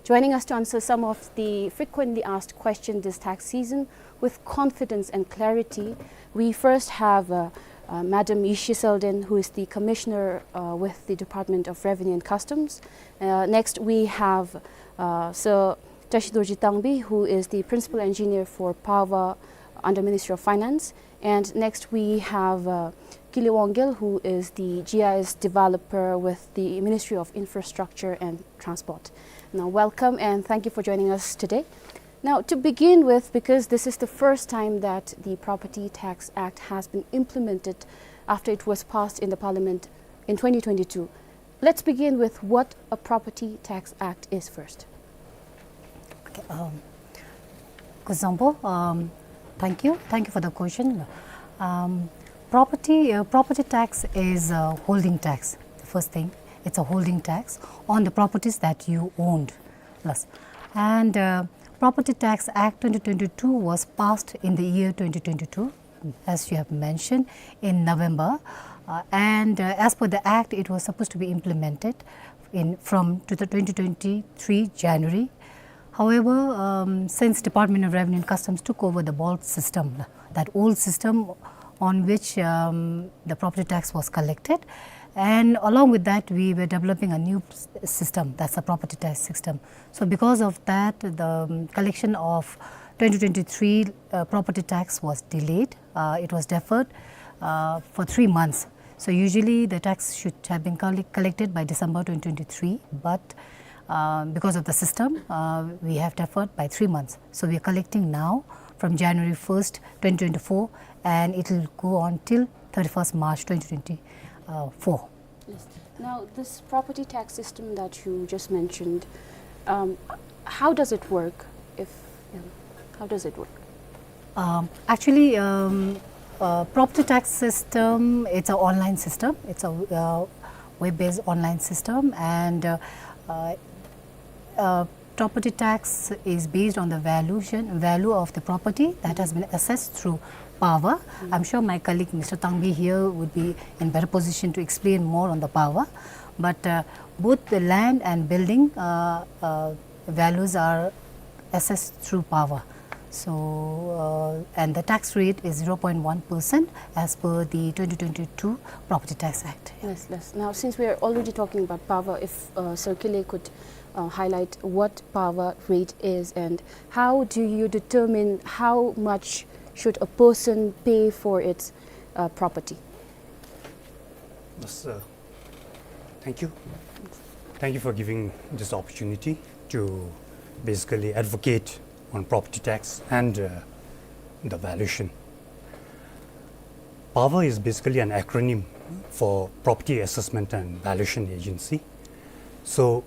Joining us to answer some of the frequently asked questions this tax season with confidence and clarity, we first have, uh, uh, Madam Yishi Selden, who is the Commissioner, uh, with the Department of Revenue and Customs. Uh, next, we have, uh, Sir Tashi Dorji Tangbi, who is the Principal Engineer for Power under Ministry of Finance. And next, we have, uh, Kili Wongyel, who is the G I S developer with the Ministry of Infrastructure and Transport. Now, welcome and thank you for joining us today. Now, to begin with, because this is the first time that the Property Tax Act has been implemented after it was passed in the Parliament in twenty twenty-two, let's begin with what a Property Tax Act is first. Okay, um, Kuzuzangpo, um, thank you. Thank you for the question. Um, property, uh, property tax is a holding tax, the first thing. It's a holding tax on the properties that you owned. Yes. And, uh, Property Tax Act twenty twenty-two was passed in the year twenty twenty-two, as you have mentioned, in November. Uh, and, uh, as per the Act, it was supposed to be implemented in, from to the twenty twenty-three January. However, um, since Department of Revenue and Customs took over the BOLT system, that old system on which, um, the property tax was collected, and along with that, we were developing a new s-, system, that's a property tax system. So because of that, the, um, collection of twenty twenty-three, uh, property tax was delayed. Uh, it was deferred, uh, for three months. So usually the tax should have been colle-, collected by December twenty twenty-three, but, uh, because of the system, uh, we have deferred by three months. So we are collecting now from January first, twenty twenty-four, and it will go on till thirty-first March twenty twenty-four. Yes. Now, this property tax system that you just mentioned, um, how does it work? If, yeah, how does it work? Um, actually, um, uh, property tax system, it's an online system. It's a, uh, web-based online system, and, uh, uh, uh, property tax is based on the valuation, value of the property that has been assessed through PAVA. Mm. I'm sure my colleague, Mister Tangbi here, would be in better position to explain more on the PAVA. But, uh, both the land and building, uh, uh, values are assessed through PAVA. So, uh, and the tax rate is zero point one percent as per the twenty twenty-two Property Tax Act. Yeah. Yes, yes. Now, since we are already talking about PAVA, if, uh, Sir Kile could, uh, highlight what PAVA rate is and how do you determine how much should a person pay for its, uh, property? Yes, uh, thank you. Thank you for giving this opportunity to basically advocate on property tax and, uh, the valuation. PAVA is basically an acronym for Property Assessment and Valuation Agency. So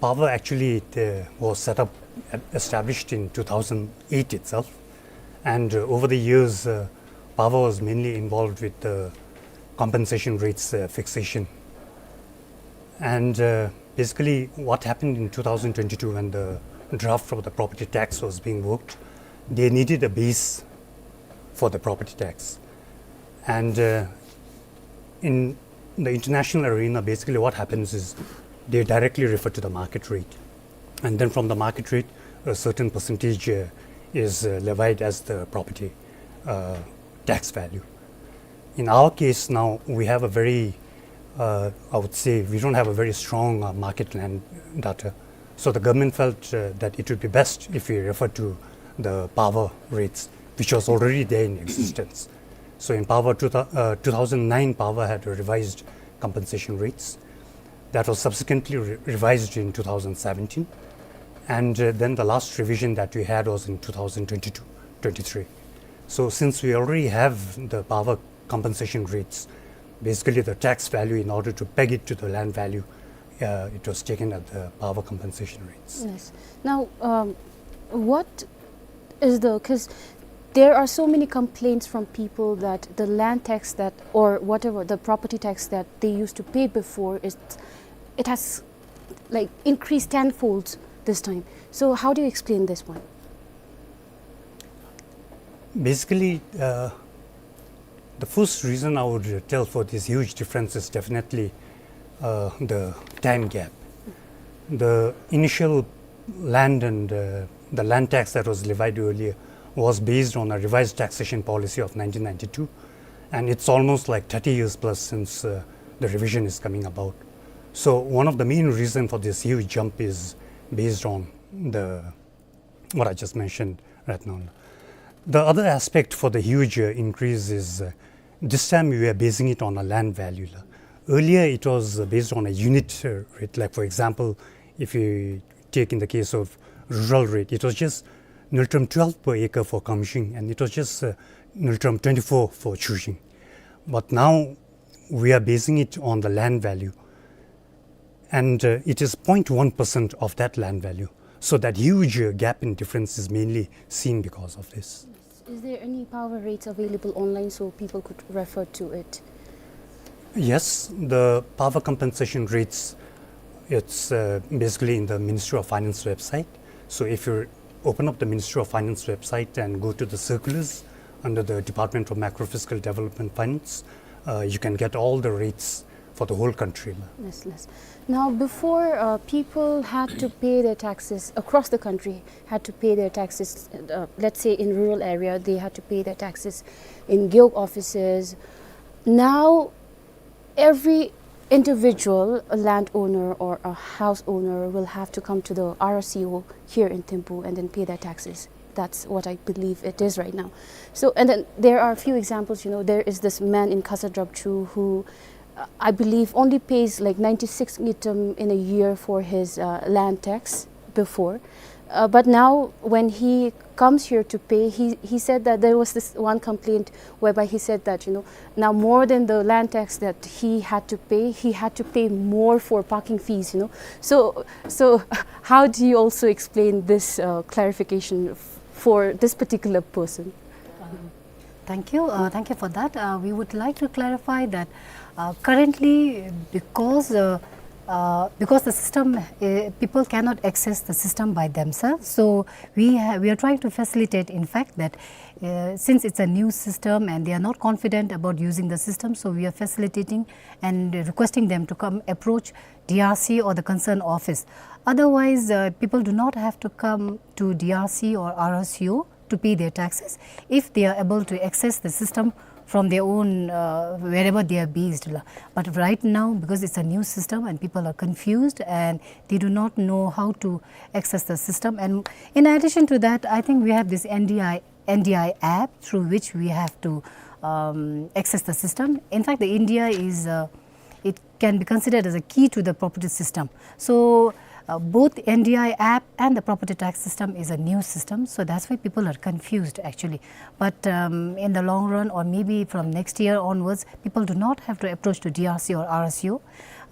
PAVA actually, it, uh, was set up, uh, established in two thousand eight itself, and, uh, over the years, uh, PAVA was mainly involved with the compensation rates, uh, fixation. And, uh, basically, what happened in two thousand twenty-two, when the draft of the property tax was being worked, they needed a base for the property tax. And, uh, in the international arena, basically what happens is they directly refer to the market rate. And then from the market rate, a certain percentage, uh, is, uh, levied as the property, uh, tax value. In our case now, we have a very, uh, I would say, we don't have a very strong, uh, market land data. So the government felt, uh, that it would be best if we refer to the PAVA rates, which was already there in existence. So in PAVA, two thou-, uh, two thousand nine, PAVA had revised compensation rates. That was subsequently re-, revised in two thousand seventeen. And, uh, then the last revision that we had was in two thousand twenty-two twenty-three. So since we already have the PAVA compensation rates, basically the tax value, in order to peg it to the land value, uh, it was taken at the PAVA compensation rates. Yes. Now, um, what is the, 'cause there are so many complaints from people that the land tax that, or whatever, the property tax that they used to pay before, it, it has, like, increased tenfold this time. So how do you explain this one? Basically, uh, the first reason I would tell for this huge difference is definitely, uh, the time gap. The initial land and, uh, the land tax that was levied earlier was based on a revised taxation policy of nineteen ninety-two, and it's almost like thirty years plus since, uh, the revision is coming about. So one of the main reason for this huge jump is based on the, what I just mentioned right now. The other aspect for the huge, uh, increase is, uh, this time we are basing it on a land value la. Earlier it was, uh, based on a unit, uh, rate. Like, for example, if you take in the case of rural rate, it was just nul term twelve per acre for Kamjing, and it was just, uh, nul term twenty-four for Chujing. But now we are basing it on the land value, and, uh, it is zero point one percent of that land value. So that huge, uh, gap in difference is mainly seen because of this. Is there any PAVA rates available online so people could refer to it? Yes, the PAVA compensation rates, it's, uh, basically in the Ministry of Finance website. So if you open up the Ministry of Finance website and go to the circulars under the Department of Macrofiscal Development Finance, uh, you can get all the rates for the whole country la. Yes, yes. Now, before, uh, people had to pay their taxes across the country, had to pay their taxes, uh, let's say in rural area, they had to pay their taxes in gewog offices. Now, every individual, a landowner or a house owner, will have to come to the R C O here in Thimphu and then pay their taxes. That's what I believe it is right now. So, and then there are a few examples, you know, there is this man in Khasad Drapchu who, uh, I believe, only pays, like, ninety-six ngultrum in a year for his, uh, land tax before. Uh, but now when he comes here to pay, he, he said that there was this one complaint whereby he said that, you know, now more than the land tax that he had to pay, he had to pay more for parking fees, you know. So, so how do you also explain this, uh, clarification f-, for this particular person? Thank you. Uh, thank you for that. Uh, we would like to clarify that, uh, currently, because, uh, uh, because the system, uh, people cannot access the system by themselves, so we ha-, we are trying to facilitate, in fact, that, uh, since it's a new system and they are not confident about using the system, so we are facilitating and requesting them to come approach D R C or the concerned office. Otherwise, uh, people do not have to come to D R C or R C O to pay their taxes if they are able to access the system from their own, uh, wherever they are based la. But right now, because it's a new system and people are confused and they do not know how to access the system, and in addition to that, I think we have this N D I, N D I app through which we have to, um, access the system. In fact, the N D I is, uh, it can be considered as a key to the property system. So, Uh, both N D I app and the property tax system is a new system, so that's why people are confused actually. But um, in the long run, or maybe from next year onwards, people do not have to approach to D R C or R S U.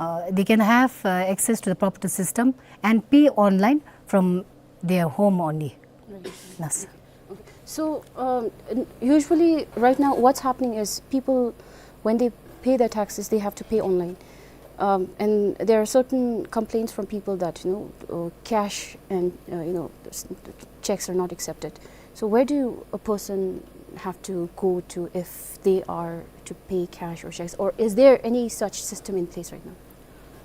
Uh, they can have uh, access to the property system and pay online from their home only. Right. Yes. Okay. So, um, n-, usually right now what's happening is people, when they pay their taxes, they have to pay online. Um, and there are certain complaints from people that, you know, uh, cash and, uh, you know, s-, checks are not accepted. So where do a person have to go to if they are to pay cash or checks? Or is there any such system in place right now?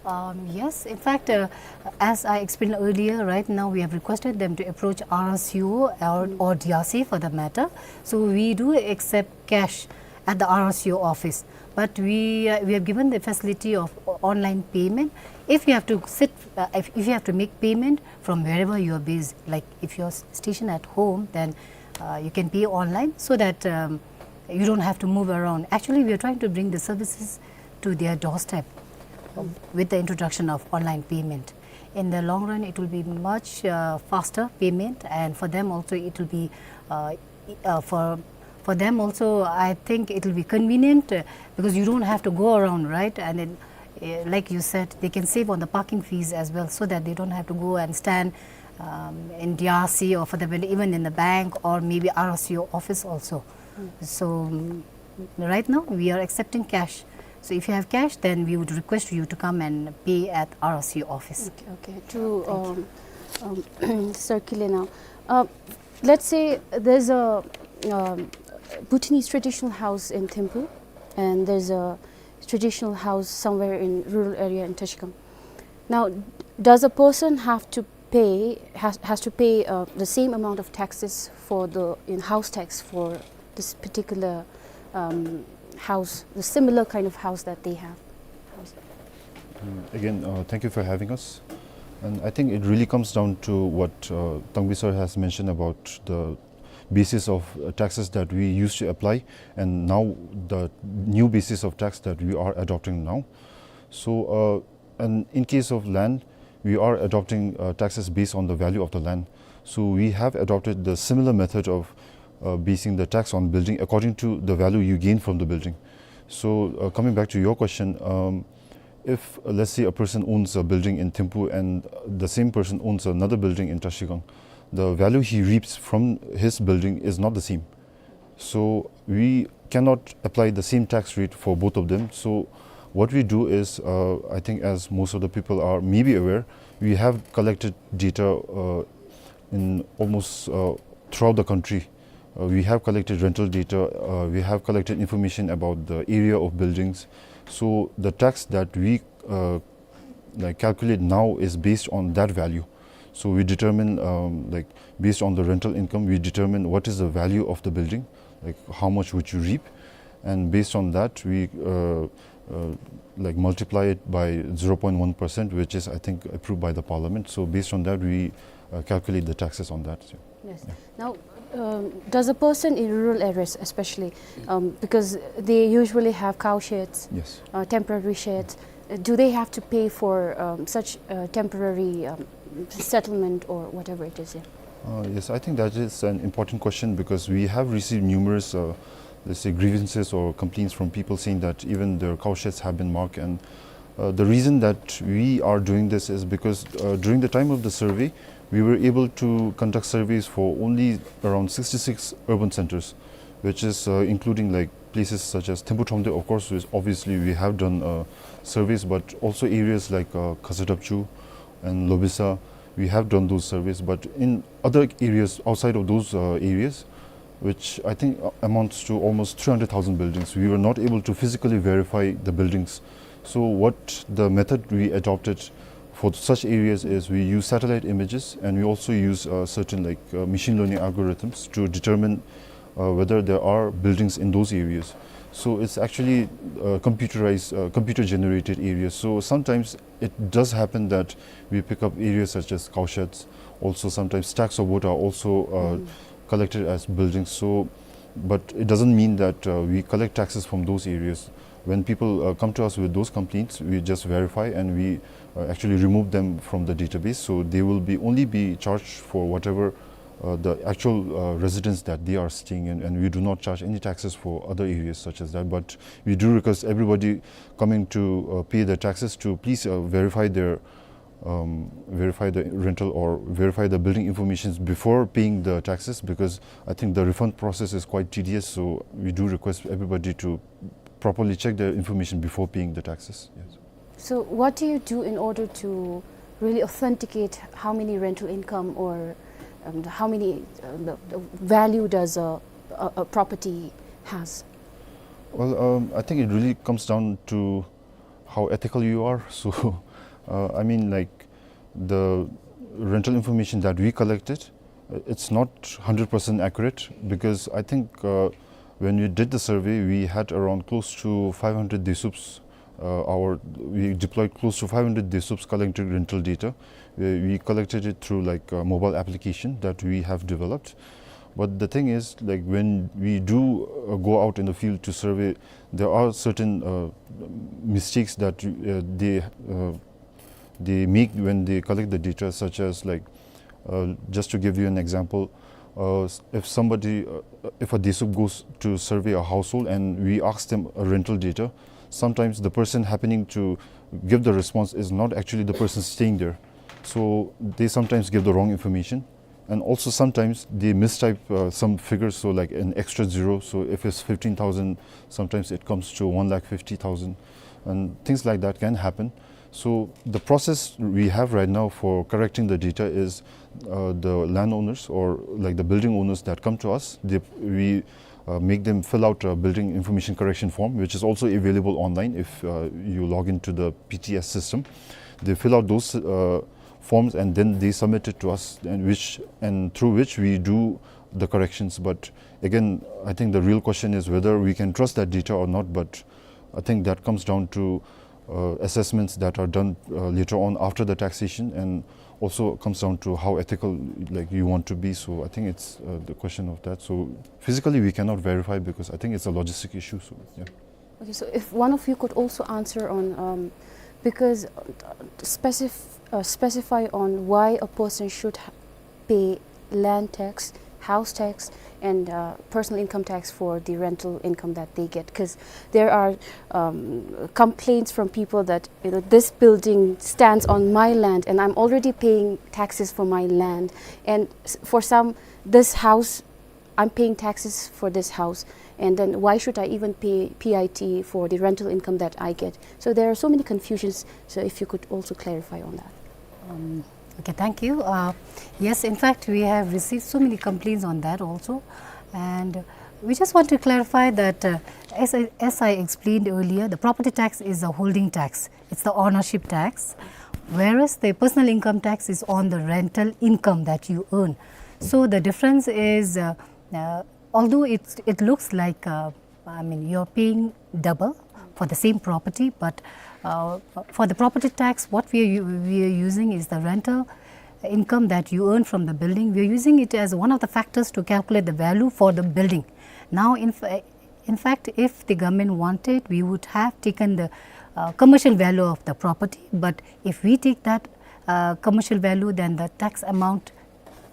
Um, yes, in fact, uh, as I explained earlier, right now we have requested them to approach R S U or, or D R C for the matter. So we do accept cash at the R S U office, but we, uh, we have given the facility of o-, online payment. If you have to sit, uh, if, if you have to make payment from wherever you are based, like if you're s-, stationed at home, then uh, you can pay online so that um, you don't have to move around. Actually, we are trying to bring the services to their doorstep with the introduction of online payment. In the long run, it will be much uh, faster payment, and for them also it will be uh, e- uh, for for them also, I think it will be convenient uh, because you don't have to go around, right? And then, uh, like you said, they can save on the parking fees as well, so that they don't have to go and stand um, in D R C or for the, even in the bank or maybe R S U office also. So um, right now we are accepting cash. So if you have cash, then we would request you to come and pay at R S U office. Okay, okay. To um, um, circulate now. Uh, let's say there's a um, Bhutanese traditional house in Thimphu, and there's a traditional house somewhere in rural area in Trashigang. Now, does a person have to pay, has, has to pay uh, the same amount of taxes for the, in house tax for this particular um, house, the similar kind of house that they have? Mm, again, uh, thank you for having us. And I think it really comes down to what uh, Tangbi sir has mentioned about the basis of uh, taxes that we used to apply, and now the new basis of tax that we are adopting now. So, uh, and in case of land, we are adopting uh, taxes based on the value of the land. So we have adopted the similar method of uh, basing the tax on building according to the value you gain from the building. So uh, coming back to your question, um, if uh, let's say a person owns a building in Thimphu and the same person owns another building in Trashigang, the value he reaps from his building is not the same. So we cannot apply the same tax rate for both of them. So what we do is, uh, I think as most of the people are maybe aware, we have collected data uh, in almost uh, throughout the country. Uh, we have collected rental data, uh, we have collected information about the area of buildings. So the tax that we uh, like calculate now is based on that value. So we determine um, like based on the rental income, we determine what is the value of the building, like how much would you reap, and based on that we uh, uh, like multiply it by zero point one percent, which is I think approved by the parliament. So based on that we uh, calculate the taxes on that. So, yes. Yeah. Now, um, does a person in rural areas especially, um, because they usually have cow sheds, yes, uh, temporary sheds, uh, do they have to pay for um, such uh, temporary um, settlement or whatever it is? Yeah. Uh, yes, I think that is an important question because we have received numerous, uh, let's say, grievances or complaints from people saying that even their cow sheds have been marked. And uh, the reason that we are doing this is because uh, during the time of the survey, we were able to conduct surveys for only around sixty-six urban centers, which is uh, including like places such as Thimphu Thromde, of course, which obviously we have done uh, surveys, but also areas like uh, Khasatapchu and Lobisa, we have done those surveys. But in other areas outside of those uh, areas, which I think uh, amounts to almost three hundred thousand buildings, we were not able to physically verify the buildings. So what the method we adopted for such areas is we use satellite images, and we also use uh, certain like uh, machine learning algorithms to determine uh, whether there are buildings in those areas. So it's actually uh, computerized, uh, computer generated areas. So sometimes it does happen that we pick up areas such as cow sheds. Also, sometimes stacks of wood are also uh, collected as buildings. So, but it doesn't mean that uh, we collect taxes from those areas. When people uh, come to us with those complaints, we just verify and we uh, actually remove them from the database. So they will be only be charged for whatever uh, the actual uh, residence that they are staying in, and we do not charge any taxes for other areas such as that. But we do request everybody coming to uh, pay the taxes to please uh, verify their um, verify the rental or verify the building informations before paying the taxes, because I think the refund process is quite tedious. So we do request everybody to properly check their information before paying the taxes. Yes. So what do you do in order to really authenticate how many rental income or um, how many uh, the, the value does a, a, a property has? Well, um, I think it really comes down to how ethical you are. So, uh, I mean, like, the rental information that we collected, uh, it's not hundred percent accurate, because I think uh, when we did the survey, we had around close to five hundred desups. Uh, our we deployed close to five hundred desups collecting rental data. We, we collected it through, like, a mobile application that we have developed. But the thing is, like, when we do uh, go out in the field to survey, there are certain uh, mistakes that uh, they uh, they make when they collect the data, such as, like, uh, just to give you an example, uh, s- if somebody, uh, if a desup goes to survey a household and we ask them a rental data, sometimes the person happening to give the response is not actually the person staying there. So they sometimes give the wrong information. And also sometimes they mistype uh, some figures, so, like, an extra zero. So if it's fifteen thousand, sometimes it comes to one lakh fifty thousand, and things like that can happen. So the process we have right now for correcting the data is uh, the landowners, or, like, the building owners that come to us, they, we uh, make them fill out a building information correction form, which is also available online if uh, you log into the P T S system. They fill out those uh, forms and then they submit it to us, and which and through which we do the corrections. But again, I think the real question is whether we can trust that data or not. But I think that comes down to uh, assessments that are done uh, later on after the taxation, and also comes down to how ethical, like, you want to be. So I think it's uh, the question of that. So physically we cannot verify because I think it's a logistic issue. So yeah. Okay, so if one of you could also answer on, um, because uh, specif- uh, specify on why a person should ha- pay land tax, house tax, and uh, personal income tax for the rental income that they get, because there are um, complaints from people that, you know, this building stands on my land and I'm already paying taxes for my land, and s- for some, this house, I'm paying taxes for this house, and then why should I even pay P I T for the rental income that I get? So there are so many confusions. So if you could also clarify on that. Um, okay, thank you. Uh, yes, in fact, we have received so many complaints on that also. And we just want to clarify that, uh, as, I, as I explained earlier, the property tax is a holding tax. It's the ownership tax. Whereas the personal income tax is on the rental income that you earn. So the difference is, uh, uh, although it's, it looks like uh, I mean, you're paying double for the same property, but uh, for the property tax, what we are, u- we are using is the rental income that you earn from the building. We are using it as one of the factors to calculate the value for the building. Now, in, fa- in fact, if the government wanted, we would have taken the uh, commercial value of the property, but if we take that uh, commercial value, then the tax amount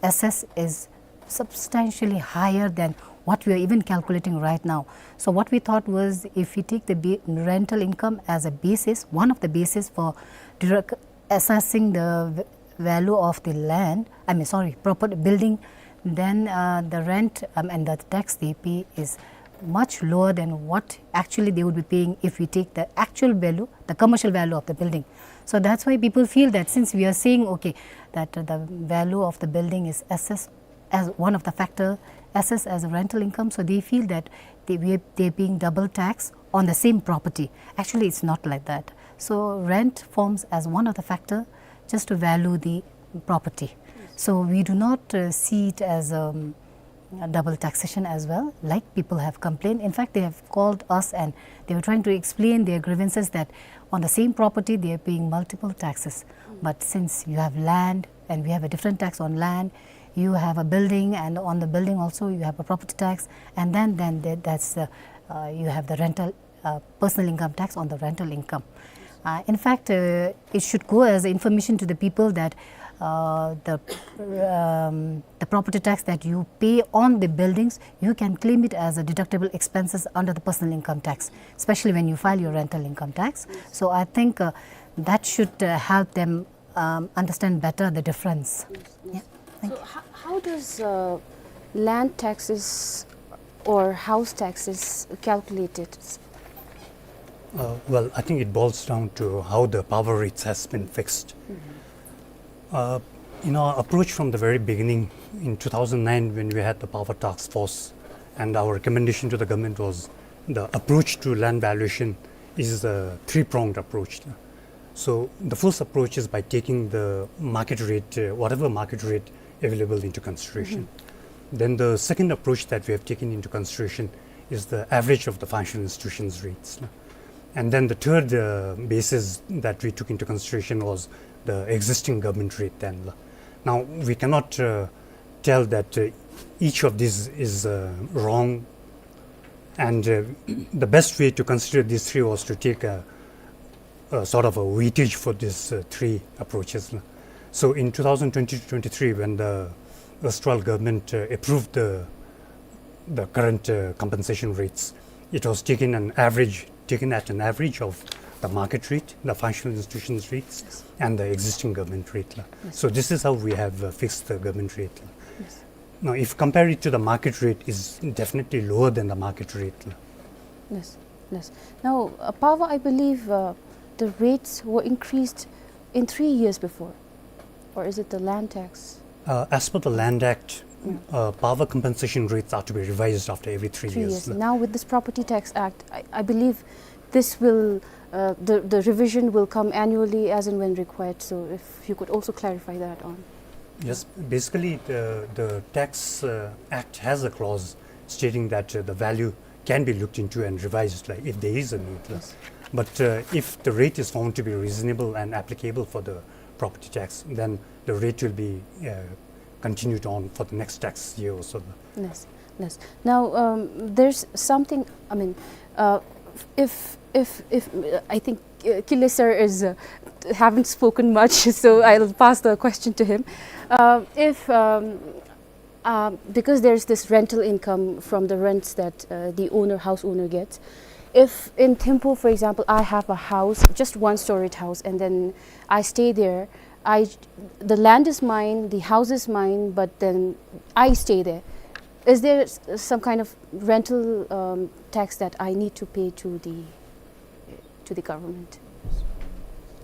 assessed is substantially higher than what we are even calculating right now. So what we thought was, if we take the ba- rental income as a basis, one of the basis for direct assessing the v- value of the land, I mean, sorry, property building, then uh, the rent um, and the tax they pay is much lower than what actually they would be paying if we take the actual value, the commercial value of the building. So that's why people feel that since we are saying, okay, that the value of the building is assessed as one of the factor, assessed as a rental income, so they feel that they, we are, they're paying double tax on the same property. Actually, it's not like that. So rent forms as one of the factor just to value the property. So we do not uh, see it as um, a double taxation as well, like people have complained. In fact, they have called us and they were trying to explain their grievances that on the same property they are paying multiple taxes. But since you have land and we have a different tax on land, you have a building, and on the building also you have a property tax, and then then there- that's uh, uh, you have the rental uh, personal income tax on the rental income. Uh, in fact, uh, it should go as information to the people that uh, the, um, the property tax that you pay on the buildings, you can claim it as a deductible expenses under the personal income tax, especially when you file your rental income tax. So I think uh, that should uh, help them um, understand better the difference. Yeah. Thank you. So how, how does uh, land taxes or house taxes calculated? Uh, well, I think it boils down to how the power rates has been fixed. Uh, in our approach from the very beginning, in two thousand nine, when we had the power task force, and our recommendation to the government was the approach to land valuation is a three-pronged approach. So the first approach is by taking the market rate, uh, whatever market rate available, into consideration. Then the second approach that we have taken into consideration is the average of the financial institutions' rates. And then the third uh, basis that we took into consideration was the existing government rate then. Now, we cannot uh, tell that uh, each of these is uh, wrong, and uh, the best way to consider these three was to take a, a sort of a weightage for these uh, three approaches. So in two thousand twenty-two twenty-three, when the erstwhile government uh, approved the, the current uh, compensation rates, it was taken an average, taken at an average of the market rate, the financial institutions' rates, and the existing government rate. So this is how we have uh, fixed the government rate. Now, if compare it to the market rate, is definitely lower than the market rate. Yes, yes. Now, uh, Pawa, I believe uh, the rates were increased in three years before, or is it the Land Tax? Uh, as per the Land Act, uh, power compensation rates are to be revised after every three, Three years. years. Now, with this Property Tax Act, I, I believe this will, uh, the, the revision will come annually as and when required. So, if you could also clarify that on. Yes, basically the, the Tax uh, Act has a clause stating that uh, the value can be looked into and revised, like, if there is a need. Like. But uh, if the rate is found to be reasonable and applicable for the property tax, then the rate will be uh, continued on for the next tax year or so. Yes, yes. Now, um, there's something, I mean, uh, if, if, if, I think uh, Kile sir is, uh, haven't spoken much, so I'll pass the question to him. Uh, if, um, uh, because there's this rental income from the rents that uh, the owner, house owner gets, if in Thimphu, for example, I have a house, just one storied house, and then I stay there, I, the land is mine, the house is mine, but then I stay there. Is there s- some kind of rental um, tax that I need to pay to the to the government?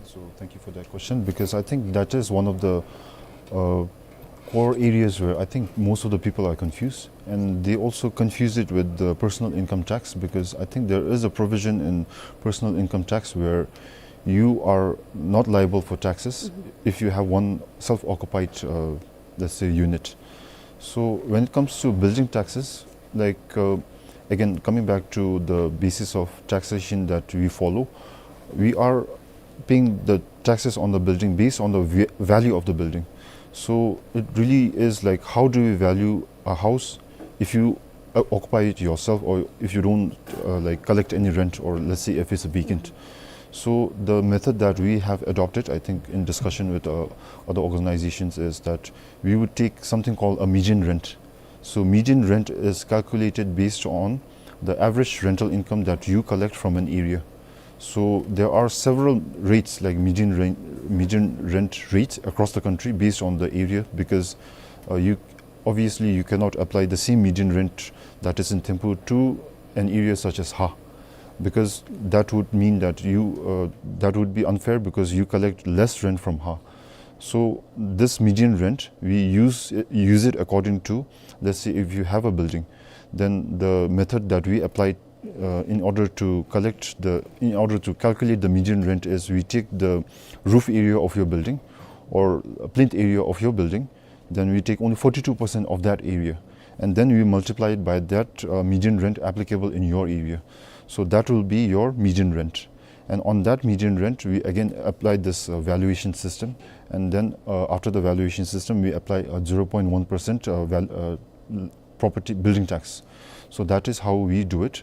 So thank you for that question, because I think that is one of the uh, core areas where I think most of the people are confused, and they also confuse it with the personal income tax, because I think there is a provision in personal income tax where you are not liable for taxes if you have one self-occupied, uh, let's say, unit. So when it comes to building taxes, like uh, again, coming back to the basis of taxation that we follow, we are paying the taxes on the building based on the va- value of the building. So it really is like, how do you value a house if you uh, occupy it yourself, or if you don't uh, like collect any rent, or let's say if it's vacant? So the method that we have adopted, I think, in discussion with uh, other organizations, is that we would take something called a median rent. So median rent is calculated based on the average rental income that you collect from an area. So there are several rates, like median rent, median rent rates across the country based on the area, because uh, you obviously you cannot apply the same median rent that is in Thimphu to an area such as Ha, because that would mean that you uh, that would be unfair, because you collect less rent from Ha. So this median rent, we use use it according to, let's say, if you have a building, then the method that we apply uh, in order to collect the in order to calculate the median rent is, we take the roof area of your building or plinth area of your building, then we take only forty-two percent of that area, and then we multiply it by that uh, median rent applicable in your area. So that will be your median rent. And on that median rent, we again apply this uh, valuation system. And then uh, after the valuation system, we apply a zero point one percent uh, val- uh, property building tax. So that is how we do it.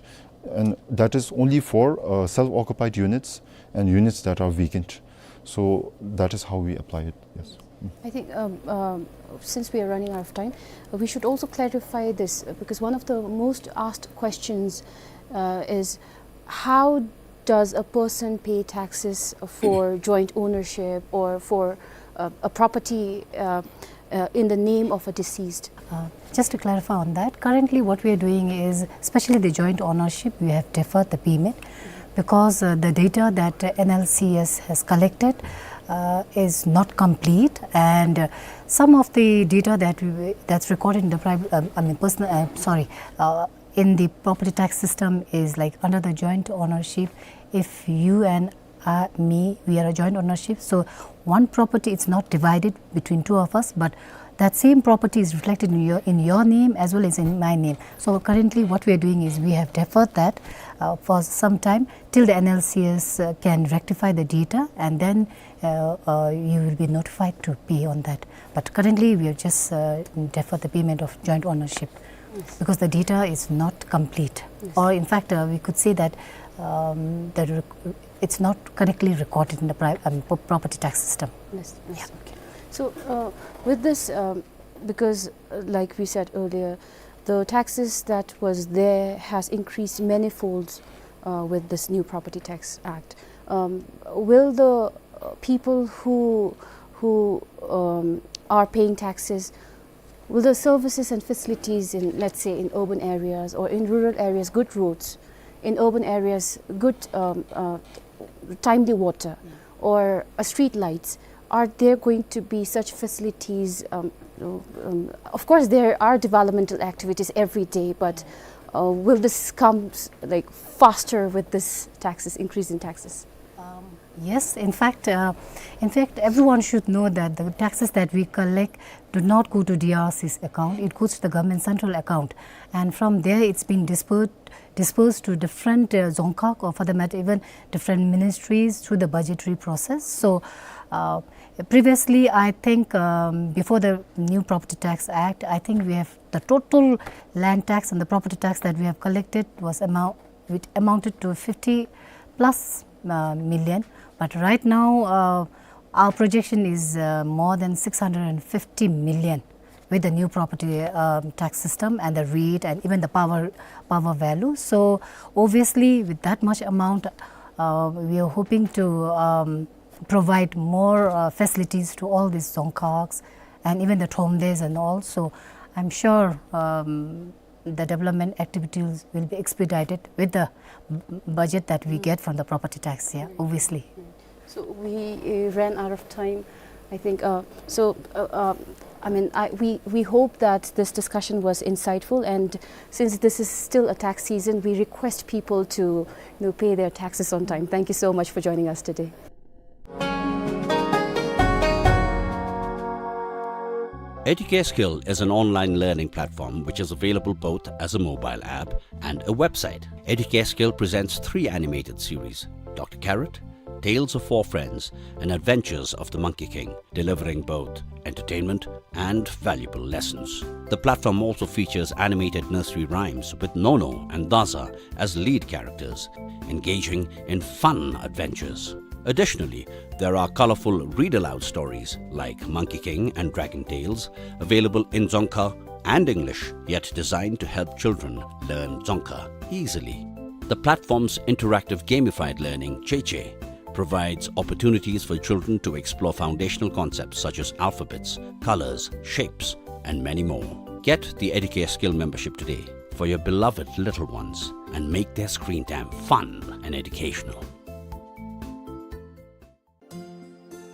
And that is only for, uh, self-occupied units and units that are vacant. So that is how we apply it, yes. I think, um, um, since we are running out of time, uh, we should also clarify this, uh, because one of the most asked questions, uh, is how does a person pay taxes for joint ownership or for, uh, a property, uh, uh, in the name of a deceased? Uh, just to clarify on that, currently what we are doing is, especially the joint ownership, we have deferred the payment because, uh, the data that, uh, N L C S has collected, uh, is not complete, and, uh, some of the data that we, that's recorded in the private, um, I mean, personal, uh, sorry, uh, in the property tax system is, like, under the joint ownership, if you and, uh, me, we are a joint ownership, so one property, it's not divided between two of us, but that same property is reflected in your, in your name as well as in my name. So currently what we are doing is we have deferred that, uh, for some time till the N L C S, uh, can rectify the data, and then, uh, uh, you will be notified to pay on that. But currently we have just, uh, deferred the payment of joint ownership. Yes. Because the data is not complete. Yes. Or in fact, uh, we could say that, um, the rec-, it's not correctly recorded in the pri-, um, pro-, property tax system. Yes, yes, yeah. Okay. So, uh, with this, um, because, uh, like we said earlier, the taxes that was there has increased manifolds, uh, with this new Property Tax Act. Um, will the, uh, people who, who, um, are paying taxes, will the services and facilities in, let's say, in urban areas or in rural areas, good roads, in urban areas, good, um, uh, timely water, mm, or, uh, street lights, are there going to be such facilities? Um, um, of course, there are developmental activities every day, but, uh, will this come s-, like, faster with this taxes, increase in taxes? Um, yes, in fact, uh, in fact, everyone should know that the taxes that we collect do not go to D R C's account. It goes to the government central account, and from there it's being dispersed, dispersed to different, uh, dzongkhag, or for the matter, even different ministries through the budgetary process. So, uh, previously, I think, um, before the new Property Tax Act, I think we have the total land tax and the property tax that we have collected was amount, which amounted to fifty plus, uh, million. But right now, uh, our projection is, uh, more than six hundred and fifty million with the new property, um, tax system and the rate and even the power, power value. So obviously, with that much amount, uh, we are hoping to, um, provide more, uh, facilities to all these dzongkhags and even the thromdaes and all. So I'm sure, um, the development activities will be expedited with the b-, budget that we, mm, get from the property tax, yeah, mm, obviously. Mm. So we, uh, ran out of time, I think. Uh, so, uh, um, I mean, I, we, we hope that this discussion was insightful, and since this is still a tax season, we request people to, you know, pay their taxes on time. Thank you so much for joining us today. Educare Skill is an online learning platform which is available both as a mobile app and a website. Educare Skill presents three animated series, Doctor Carrot, Tales of Four Friends, and Adventures of the Monkey King, delivering both entertainment and valuable lessons. The platform also features animated nursery rhymes with Nono and Daza as lead characters, engaging in fun adventures. Additionally, there are colorful read-aloud stories like Monkey King and Dragon Tales, available in Dzongkha and English, yet designed to help children learn Dzongkha easily. The platform's interactive gamified learning, Cheche, provides opportunities for children to explore foundational concepts such as alphabets, colors, shapes, and many more. Get the Educare Skill membership today for your beloved little ones and make their screen time fun and educational.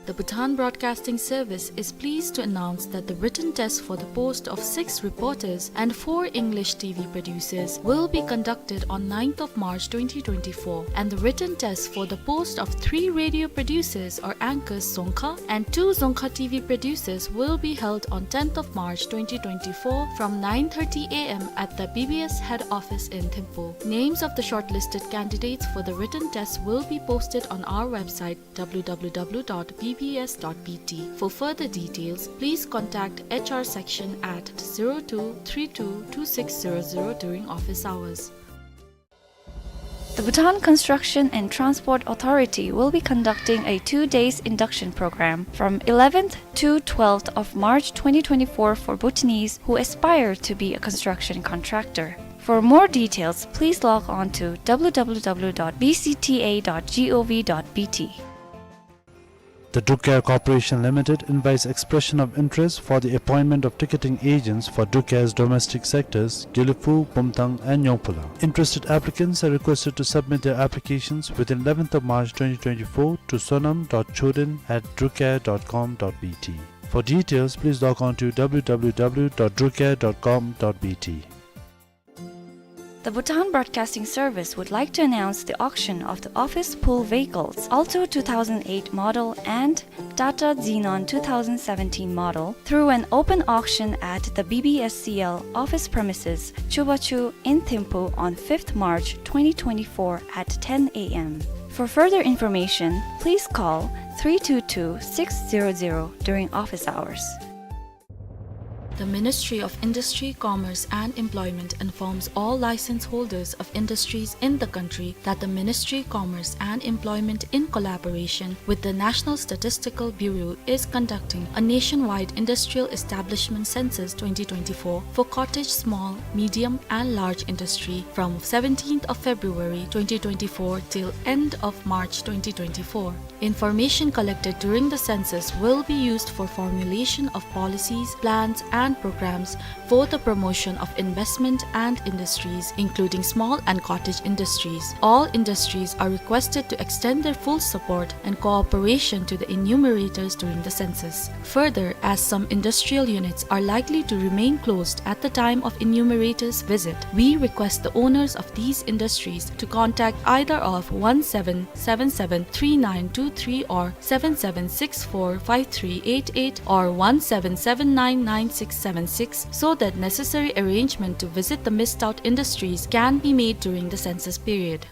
The Bhutan Broadcasting Service is pleased to announce that the written test for the post of six reporters and four English T V producers will be conducted on ninth of March twenty twenty-four, and the written test for the post of three radio producers or anchors Dzongkha and two Dzongkha T V producers will be held on tenth of March twenty twenty-four from nine thirty A M at the B B S head office in Thimphu. Names of the shortlisted candidates for the written test will be posted on our website, W W W dot B B S dot B T. For further details, please contact H R section at zero two three two two six zero zero during office hours. The Bhutan Construction and Transport Authority will be conducting a two days induction program from eleventh to twelfth of March twenty twenty-four for Bhutanese who aspire to be a construction contractor. For more details, please log on to W W W dot B C T A dot gov dot B T. The Druk Air Corporation Limited invites expression of interest for the appointment of ticketing agents for Druk Air's domestic sectors, Gelephu, Bumthang, and Nyongphula. Interested applicants are requested to submit their applications within eleventh of March twenty twenty-four to sonam dot choden at drukair dot com dot B T. For details, please log on to W W W dot drukair dot com dot B T. The Bhutan Broadcasting Service would like to announce the auction of the office pool vehicles, Alto two thousand eight model and Tata Xenon two thousand seventeen model, through an open auction at the B B S C L office premises, Chubachu in Thimphu on fifth March twenty twenty-four at ten A M. For further information, please call three two two six zero zero during office hours. The Ministry of Industry, Commerce and Employment informs all license holders of industries in the country that the Ministry, Commerce and Employment, in collaboration with the National Statistical Bureau, is conducting a nationwide industrial establishment census twenty twenty-four for cottage, small, medium and large industry from seventeenth of February twenty twenty-four till end of March twenty twenty-four. Information collected during the census will be used for formulation of policies, plans and programs for the promotion of investment and industries, including small and cottage industries. All industries are requested to extend their full support and cooperation to the enumerators during the census. Further, as some industrial units are likely to remain closed at the time of enumerators' visit, we request the owners of these industries to contact either of one seven seven seven three nine two three or seven seven six four five three eight eight or one seven seven nine nine six seven six, so that necessary arrangement to visit the missed out industries can be made during the census period.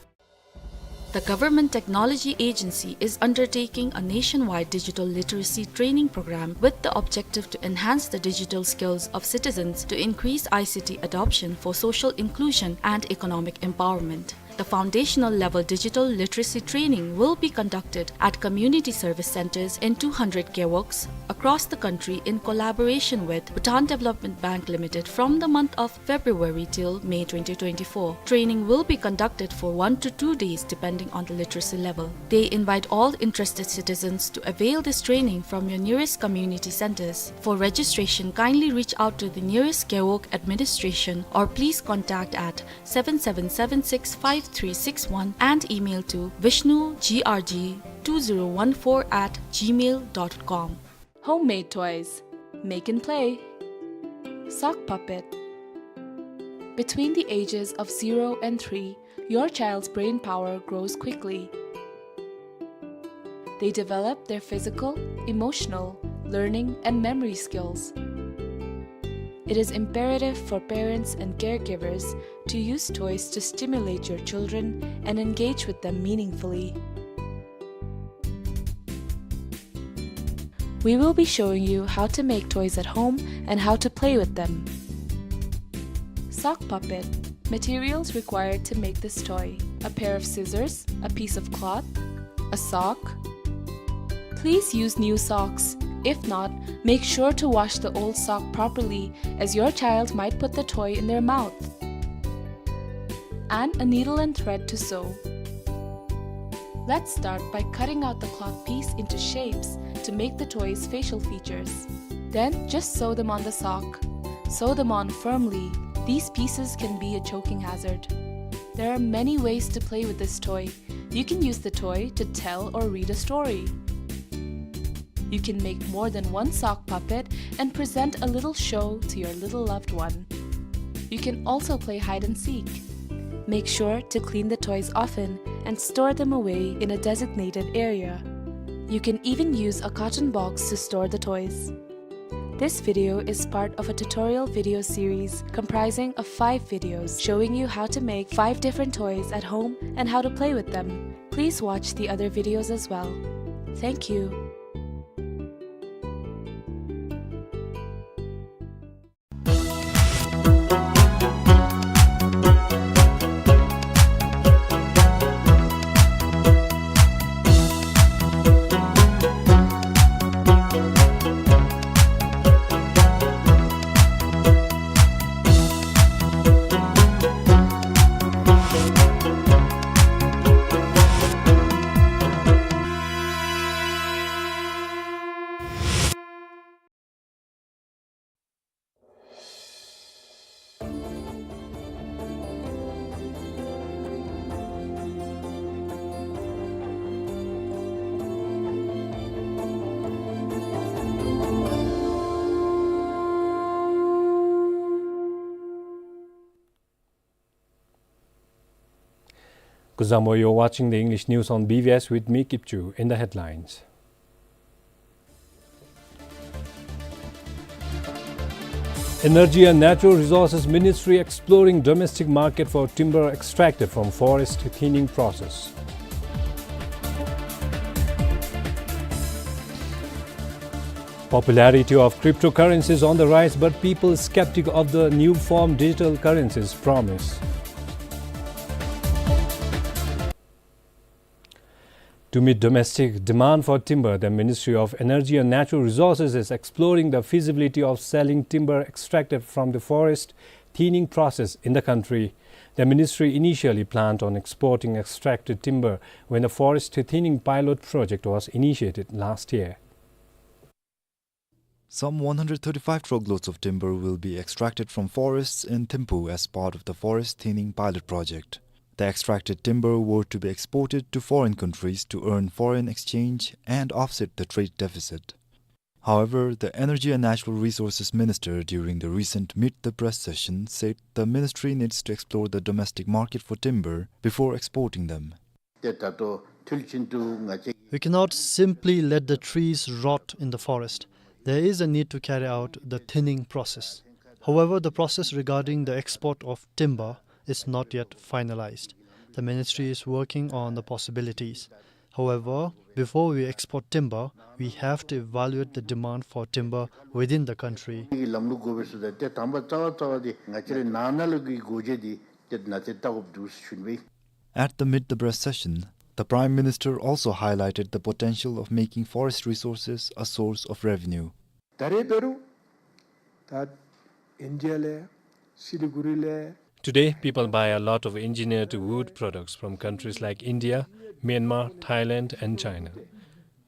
The Government Technology Agency is undertaking a nationwide digital literacy training program with the objective to enhance the digital skills of citizens to increase I C T adoption for social inclusion and economic empowerment. The foundational level digital literacy training will be conducted at community service centers in two hundred gewogs across the country in collaboration with Bhutan Development Bank Limited from the month of February till May twenty twenty-four. Training will be conducted for one to two days depending on the literacy level. They invite all interested citizens to avail this training from your nearest community centers. For registration, kindly reach out to the nearest gewog administration or please contact at seven seven seven six five three six one and email to vishnu G R G two zero one four at gmail dot com. Homemade toys. Make and play. Sock puppet. Between the ages of zero and three, your child's brain power grows quickly. They develop their physical, emotional, learning, and memory skills. It is imperative for parents and caregivers to use toys to stimulate your children and engage with them meaningfully. We will be showing you how to make toys at home and how to play with them. Sock puppet. Materials required to make this toy: a pair of scissors, a piece of cloth, a sock. Please use new socks. If not, make sure to wash the old sock properly, as your child might put the toy in their mouth. And a needle and thread to sew. Let's start by cutting out the cloth piece into shapes to make the toy's facial features. Then just sew them on the sock. Sew them on firmly. These pieces can be a choking hazard. There are many ways to play with this toy. You can use the toy to tell or read a story. You can make more than one sock puppet and present a little show to your little loved one. You can also play hide and seek. Make sure to clean the toys often and store them away in a designated area. You can even use a carton box to store the toys. This video is part of a tutorial video series comprising of five videos showing you how to make five different toys at home and how to play with them. Please watch the other videos as well. Thank you. Kuzuzangpo, you're watching the English news on B B S with me, Kipchu. In the headlines: Energy and Natural Resources Ministry exploring domestic market for timber extracted from forest thinning process. Popularity of cryptocurrencies on the rise, but people skeptic of the new form digital currencies promise. To meet domestic demand for timber, the Ministry of Energy and Natural Resources is exploring the feasibility of selling timber extracted from the forest thinning process in the country. The ministry initially planned on exporting extracted timber when the forest thinning pilot project was initiated last year. Some one hundred thirty-five truckloads of timber will be extracted from forests in Thimphu as part of the forest thinning pilot project. The extracted timber were to be exported to foreign countries to earn foreign exchange and offset the trade deficit. However, the Energy and Natural Resources Minister, during the recent Meet the Press session, said the ministry needs to explore the domestic market for timber before exporting them. ཏེ་ད་ལྟོ་ཐུལ་ཅིན་དུ་ང་བཅས། We cannot simply let the trees rot in the forest. There is a need to carry out the thinning process. However, the process regarding the export of timber is not yet finalized. The ministry is working on the possibilities. However, before we export timber, we have to evaluate the demand for timber within the country. ལམ་ལུགས་དགོ་པས་ཟེར་ཏེ་དང་པ་རྩ་བ་རྩ་བ་དེ་ང་བཅས་རའི་ནང་ན་ལུ་གི་སྒོ་འབྱེད་དེ་ཏེ་ནཱ་ཏེ་བལྟ་དགོཔ་འདུག་ཟེར་ཞུ་ནི་སྦེ། At the Meet the Press session, the Prime Minister also highlighted the potential of making forest resources a source of revenue. ད་རེས་འབད་རུང་ད་ཨིན་ཌི་ཡ་ལས་སི་ལི་གུ་རི་ལས། Today, people buy a lot of engineered wood products from countries like India, Myanmar, Thailand, and China.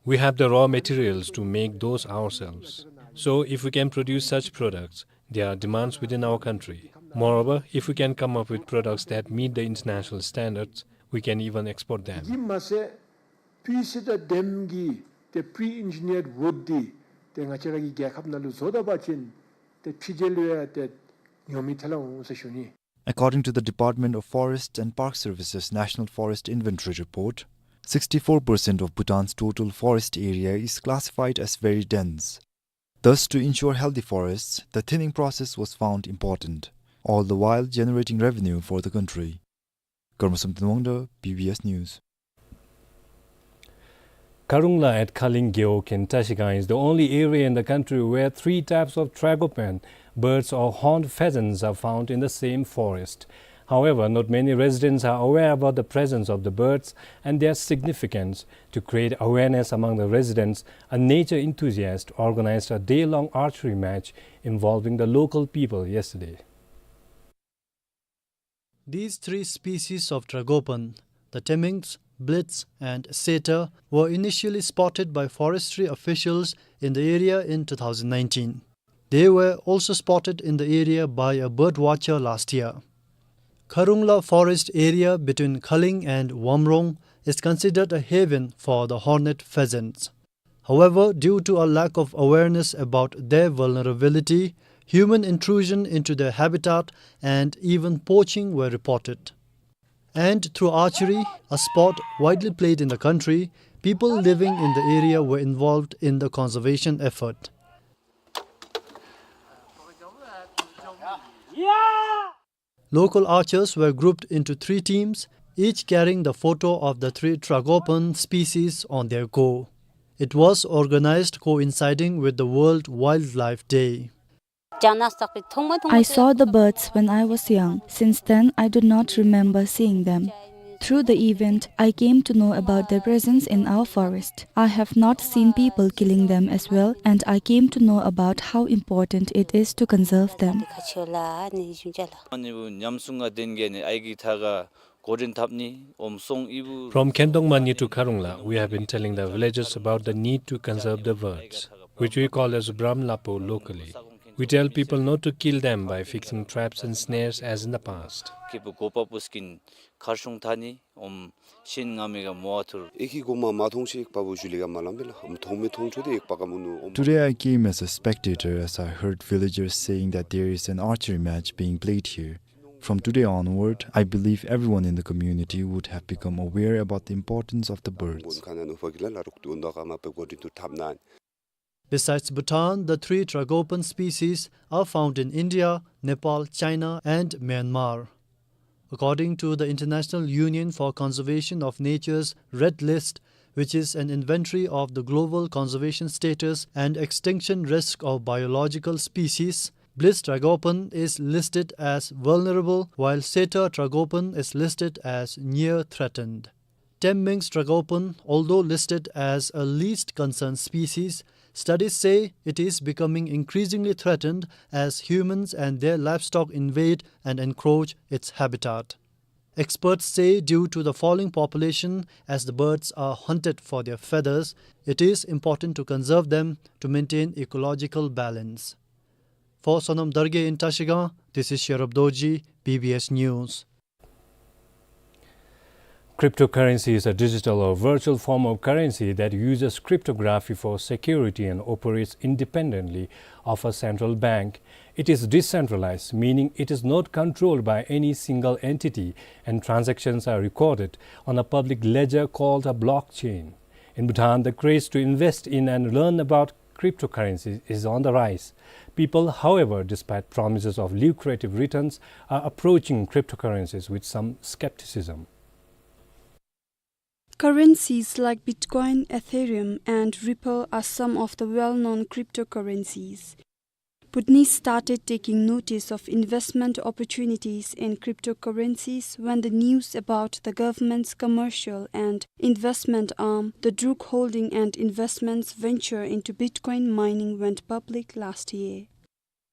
We have the raw materials to make those ourselves. So, if we can produce such products, there are demands within our country. Moreover, if we can come up with products that meet the international standards, we can even export them. དེ་གིས་མ་ཚད་སྤུས་ཚད་དང་ལྡནམ་གྱི་ཏེ་པྲི་ཨིན་ཇི་ནིརཌ་ཝུཌ་འདི་ཏེ་ང་བཅས་ར་གི་རྒྱལ་ཁབ་ནང་ལུ་བཟོ་ད་པ་ཅིན་ཏེ་ཕྱི་རྒྱལ་ལུ་ཡང་ཏེ་ཉོ་མི་ཐལ་འོང་ཟེར་ཞུ་ནི། According to the Department of Forest and Park Services National Forest Inventory Report, sixty-four percent of Bhutan's total forest area is classified as very dense. Thus, to ensure healthy forests, the thinning process was found important, all the while generating revenue for the country. Karma Samten Wangda, B B S News. Kharungla at Khaling Gewog in Trashigang is the only area in the country where three types of Tragopan birds or horned pheasants are found in the same forest. However, not many residents are aware about the presence of the birds and their significance. To create awareness among the residents, a nature enthusiast organized a day-long archery match involving the local people yesterday. These three species of Tragopan, the Temminck's, Blitz, and Setter, were initially spotted by forestry officials in the area in two thousand nineteen. They were also spotted in the area by a bird watcher last year. Kharungla forest area between Khaling and Wamrong is considered a haven for the horned pheasants. However, due to a lack of awareness about their vulnerability, human intrusion into their habitat and even poaching were reported. And through archery, a sport widely played in the country, people living in the area were involved in the conservation effort. Local archers were grouped into three teams, each carrying the photo of the three Tragopan species on their go. It was organized coinciding with the World Wildlife Day. I saw the birds when I was young. Since then, I do not remember seeing them. Through the event, I came to know about their presence in our forest. I have not seen people killing them as well, and I came to know about how important it is to conserve them. From Khendongmani to Kharungla, we have been telling the villagers about the need to conserve the birds, which we call as Bram Lapo locally. We tell people not to kill them by fixing traps and snares as in the past. ཨེ་ཁི་གོ་མ་མ་མཐོང་ཤེས་པ་བུ་ཞུ་ལི་ག་མ་ལམ་པེ་ལ་མཐོང་མི་མཐོང་ཆོ་དེ་ཨེ་པ་ཀ་མུ་ནུ། Today I came as a spectator as I heard villagers saying that there is an archery match being played here. From today onward, I believe everyone in the community would have become aware about the importance of the birds. Besides Bhutan, the three Tragopan species are found in India, Nepal, China, and Myanmar. According to the International Union for Conservation of Nature's Red List, which is an inventory of the global conservation status and extinction risk of biological species, Blis tragopan is listed as vulnerable, while Setter tragopan is listed as near threatened. Temminck's tragopan, although listed as a least concern species, studies say it is becoming increasingly threatened as humans and their livestock invade and encroach its habitat. Experts say due to the falling population, as the birds are hunted for their feathers, it is important to conserve them to maintain ecological balance. For Sonam Dargay in Trashigang, this is Sherab Dorji, B B S News. Cryptocurrency is a digital or virtual form of currency that uses cryptography for security and operates independently of a central bank. It is decentralized, meaning it is not controlled by any single entity, and transactions are recorded on a public ledger called a blockchain. In Bhutan, the craze to invest in and learn about cryptocurrencies is on the rise. People, however, despite promises of lucrative returns, are approaching cryptocurrencies with some skepticism. Currencies like Bitcoin, Ethereum, and Ripple are some of the well-known cryptocurrencies. Bhutanese started taking notice of investment opportunities in cryptocurrencies when the news about the government's commercial and investment arm, the Druk Holding and Investments venture into Bitcoin mining, went public last year.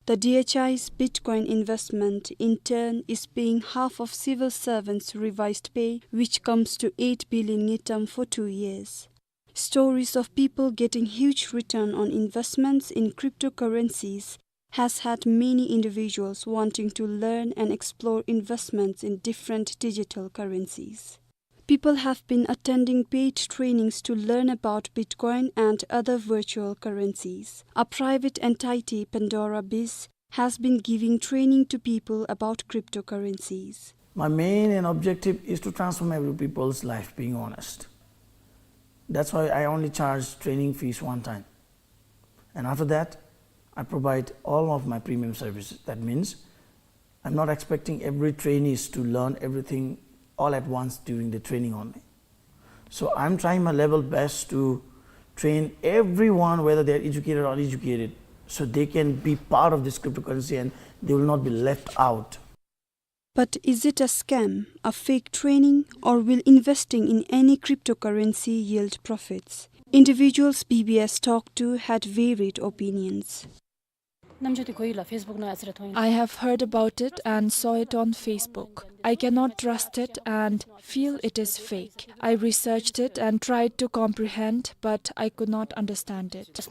The D H I's Bitcoin investment, in turn, is paying half of civil servants' revised pay, which comes to eight billion ngultrum for two years. Stories of people getting huge return on investments in cryptocurrencies has had many individuals wanting to learn and explore investments in different digital currencies. People have been attending paid trainings to learn about Bitcoin and other virtual currencies. A private entity, Pandora Biz, has been giving training to people about cryptocurrencies. My main and objective is to transform every people's life, being honest. That's why I only charge training fees one time. And after that, I provide all of my premium services. That means I'm not expecting every trainees to learn everything all at once during the training only. So I'm trying my level best to train everyone, whether they're educated or uneducated, so they can be part of this cryptocurrency and they will not be left out. But is it a scam, a fake training, or will investing in any cryptocurrency yield profits? Individuals B B S talked to had varied opinions. I have heard about it and saw it on Facebook. I cannot trust it and feel it is fake. I researched it and tried to comprehend, but I could not understand it. ཏེ་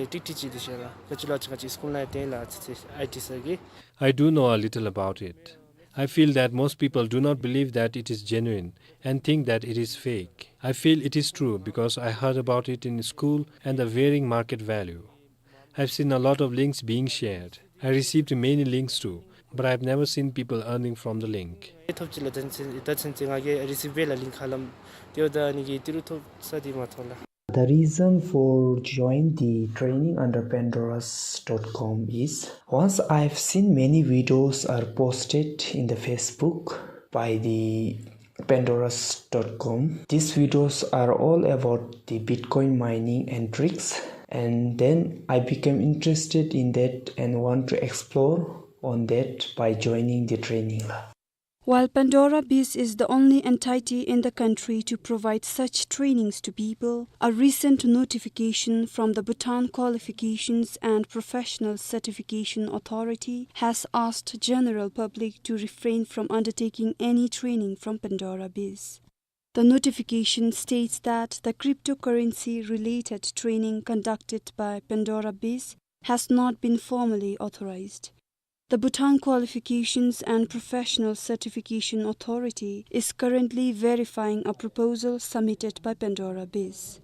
ཏིག་ཏིག་ཅིག་འདི་ཤེས་ལགས། ག་ཅི་ལོ་ཅིག་ག་ཅི་སི་ཀུལ་ནང་ཡང་བཏོན་ལགས། ཨ་ཙི་ཅིག་ཨའི་ཊི་ཟེར་གི། I do know a little about it. I feel that most people do not believe that it is genuine and think that it is fake. I feel it is true because I heard about it in school and the varying market value. I've seen a lot of links being shared. I received many links too, but I've never seen people earning from the link. ཐོབ་ཅི་ལགས། ད་ཚུན་ད་ཚུན་ཚོད་ང་གིས་རི་སིབ་འབད་ལགས་ལིངཀ་ཧ་ལམ། དེ་འབདཝ་ད་ཨ་ནི་གི་ཏི་རུ་ཐོབ་ས་འདི་མ་ཐོབ་ལགས། The reason for join the training under pandoras dot com is, once I've seen many videos are posted in the Facebook by the pandoras dot com. These videos are all about the Bitcoin mining and tricks, and then I became interested in that and want to explore on that by joining the training. While Pandora Biz is the only entity in the country to provide such trainings to people, a recent notification from the Bhutan Qualifications and Professional Certification Authority has asked general public to refrain from undertaking any training from Pandora Biz. The notification states that the cryptocurrency-related training conducted by Pandora Biz has not been formally authorized. The Bhutan Qualifications and Professional Certification Authority is currently verifying a proposal submitted by Pandora Biz.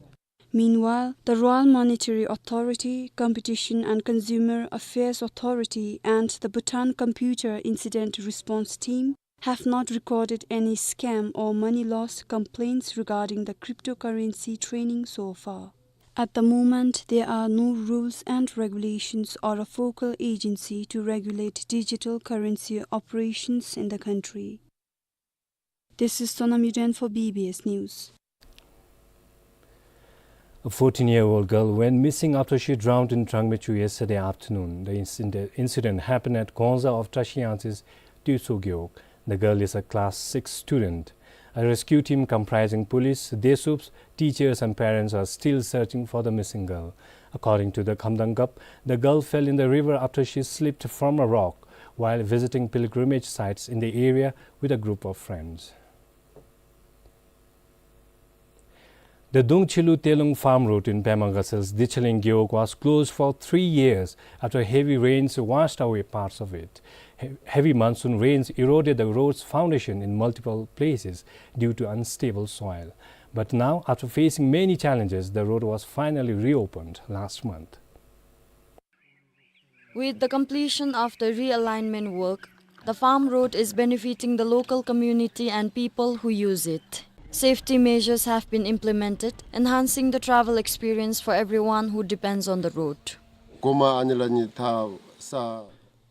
Meanwhile, the Royal Monetary Authority, Competition and Consumer Affairs Authority, and the Bhutan Computer Incident Response Team have not recorded any scam or money loss complaints regarding the cryptocurrency trading so far. At the moment, there are no rules and regulations or a focal agency to regulate digital currency operations in the country. This is Sonam Yuden for B B S News. A fourteen-year-old girl went missing after she drowned in Drangmechu yesterday afternoon. The incident, incident happened at Gongza of Tashi Yangtse's Tuitso Gewog. The girl is a class six student. A rescue team comprising police, DESUPs, teachers and parents are still searching for the missing girl. According to the Khamdang Gup, the girl fell in the river after she slipped from a rock while visiting pilgrimage sites in the area with a group of friends. The Dungchilu Telung farm road in Pema Gasel's Dicheling Gewog was closed for three years after heavy rains washed away parts of it. He-, heavy monsoon rains eroded the road's foundation in multiple places due to unstable soil. But now, after facing many challenges, the road was finally reopened last month. With the completion of the realignment work, the farm road is benefiting the local community and people who use it. Safety measures have been implemented, enhancing the travel experience for everyone who depends on the road. Goma anila ni tha sa.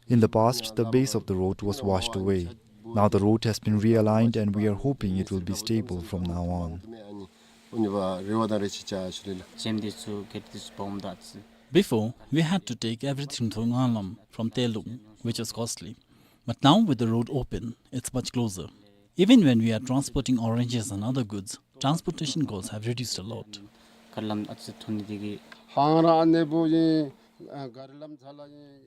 In the past, the base of the road was washed away. Now the road has been realigned and we are hoping it will be stable from now on. Before, we had to take everything through Ngalam from Telung, which is costly. But now with the road open, it's much closer. Even when we are transporting oranges and other goods, transportation costs have reduced a lot.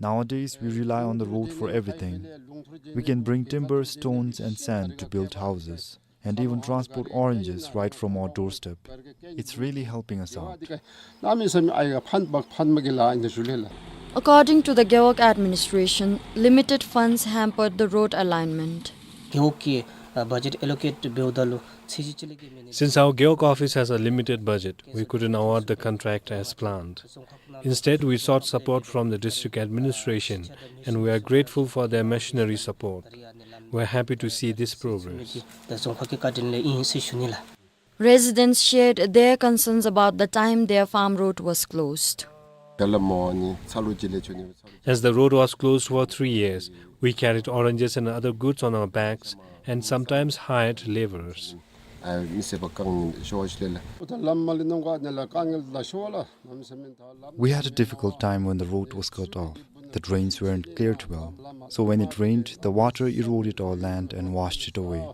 Nowadays, we rely on the road for everything. We can bring timber, stones, and sand to build houses, and even transport oranges right from our doorstep. It's really helping us out. According to the Gewog administration, limited funds hampered the road alignment. Since our Gewog office has a limited budget, we couldn't award the contract as planned. Instead, we sought support from the district administration, and we are grateful for their machinery support. We are happy to see this progress. Residents shared their concerns about the time their farm road was closed. As the road was closed for three years, we carried oranges and other goods on our backs and sometimes hired laborers. We had a difficult time when the road was cut off. The drains weren't cleared well. So when it rained, the water eroded our land and washed it away.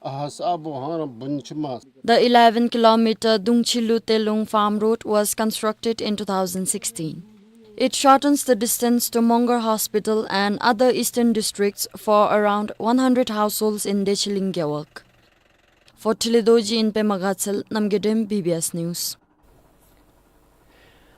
The eleven kilometer Dungchilu Telung farm road was constructed in two thousand sixteen. It shortens the distance to Mongar Hospital and other eastern districts for around one hundred households in Dicheling Gewog. For Thelidorji in Pema Gatsel, Namgay Dem, B B S News.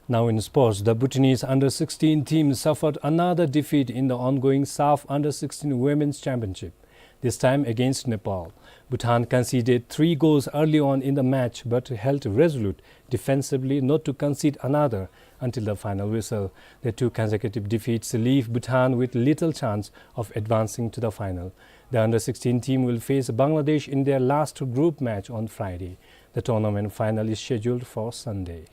Now in sports, the Bhutanese under sixteen team suffered another defeat in the ongoing SAFF under sixteen Women's Championship, this time against Nepal. Bhutan conceded three goals early on in the match but held resolute defensively not to concede another until the final whistle. The two consecutive defeats leave Bhutan with little chance of advancing to the final. The under sixteen team will face Bangladesh in their last group match on Friday. The tournament final is scheduled for Sunday.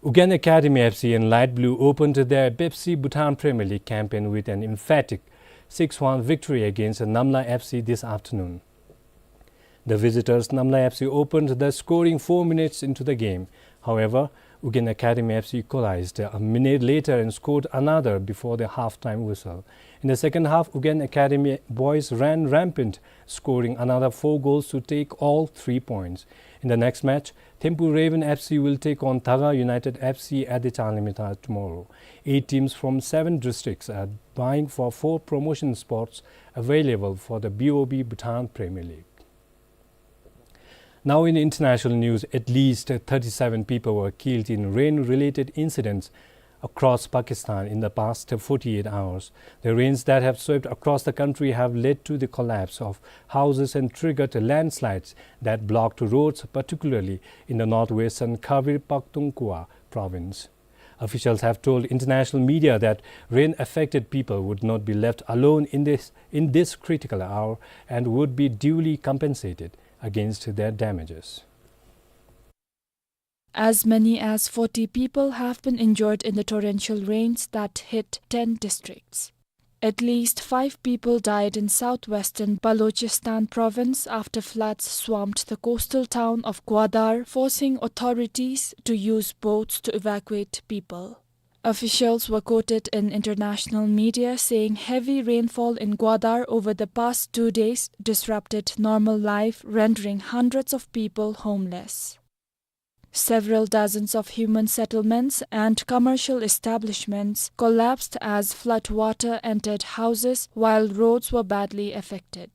Ugyen Academy F C and Light Blue opened their Pepsi Bhutan Premier League campaign with an emphatic six one victory against Namla F C this afternoon. The visitors Namla F C opened the scoring four minutes into the game. However, Ugyen Academy F C equalized a minute later and scored another before the half-time whistle. In the second half, Ugyen Academy boys ran rampant, scoring another four goals to take all three points. In the next match, Thimphu Raven F C will take on Thaga United F C at the Changlimita tomorrow. Eight teams from seven districts are vying for four promotion spots available for the B O B Bhutan Premier League. Now in international news, at least thirty-seven people were killed in rain-related incidents Across Pakistan in the past forty-eight hours, the rains that have swept across the country have led to the collapse of houses and triggered landslides that blocked roads, particularly in the northwestern Khyber Pakhtunkhwa province. Officials have told international media that rain-affected people would not be left alone in this, in this critical hour and would be duly compensated against their damages. As many as forty people have been injured in the torrential rains that hit ten districts. At least five people died in southwestern Balochistan province after floods swamped the coastal town of Gwadar, forcing authorities to use boats to evacuate people. Officials were quoted in international media saying heavy rainfall in Gwadar over the past two days disrupted normal life, rendering hundreds of people homeless. Several dozens of human settlements and commercial establishments collapsed as flood water entered houses, while roads were badly affected.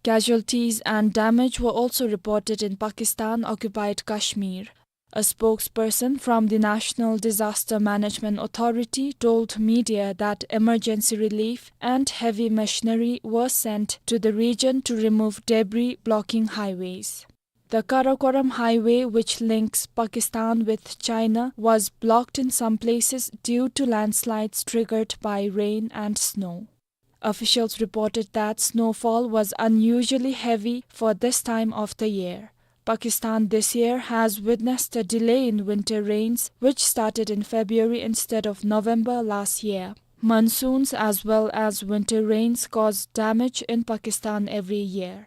Casualties and damage were also reported in Pakistan-occupied Kashmir. A spokesperson from the National Disaster Management Authority told media that emergency relief and heavy machinery were sent to the region to remove debris blocking highways. The Karakoram highway, which links Pakistan with China, was blocked in some places due to landslides triggered by rain and snow. Officials reported that snowfall was unusually heavy for this time of the year. Pakistan this year has witnessed a delay in winter rains, which started in February instead of November last year. Monsoons as well as winter rains cause damage in Pakistan every year.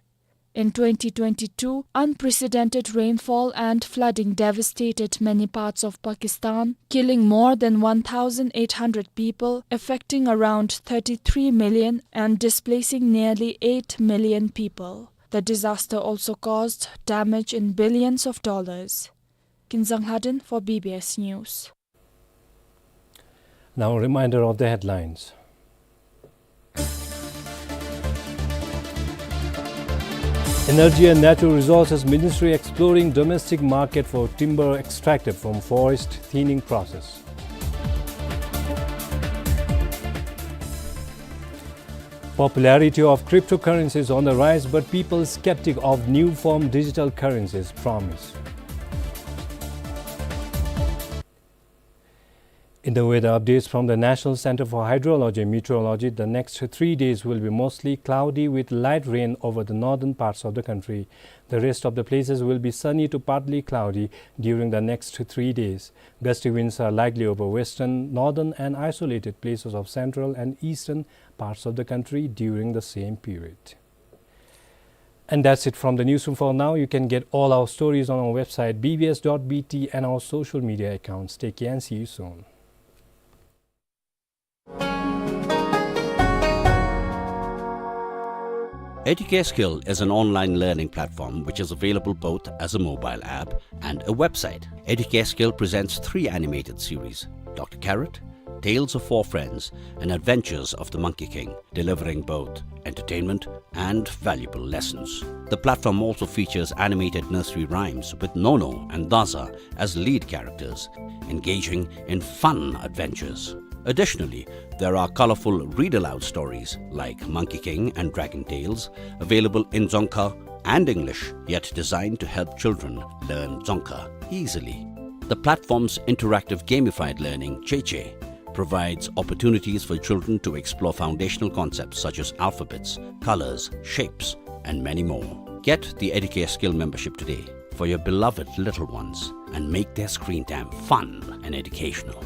In twenty twenty-two, unprecedented rainfall and flooding devastated many parts of Pakistan, killing more than one thousand eight hundred people, affecting around thirty-three million, and displacing nearly eight million people. The disaster also caused damage in billions of dollars. Kinzang Lhaden for B B S News. Now, a reminder of the headlines. Energy and Natural Resources Ministry exploring domestic market for timber extracted from forest thinning process. Popularity of cryptocurrencies on the rise, but people skeptic of new form digital currencies promise. In the weather updates from the National Center for Hydrology and Meteorology, the next three days will be mostly cloudy with light rain over the northern parts of the country. The rest of the places will be sunny to partly cloudy during the next three days. Gusty winds are likely over western, northern, and isolated places of central and eastern parts of the country during the same period. And that's it from the newsroom for now. You can get all our stories on our website, B B S dot B T, and our social media accounts. Take care and see you soon. Educare Skill is an online learning platform which is available both as a mobile app and a website. Educare Skill presents three animated series, Doctor Carrot, Tales of Four Friends, and Adventures of the Monkey King, delivering both entertainment and valuable lessons. The platform also features animated nursery rhymes with Nono and Daza as lead characters, engaging in fun adventures. Additionally, there are colorful read-aloud stories like Monkey King and Dragon Tales, available in Dzongkha and English, yet designed to help children learn Dzongkha easily. The platform's interactive gamified learning, Cheche, provides opportunities for children to explore foundational concepts such as alphabets, colors, shapes, and many more. Get the Educare Skill membership today for your beloved little ones and make their screen time fun and educational.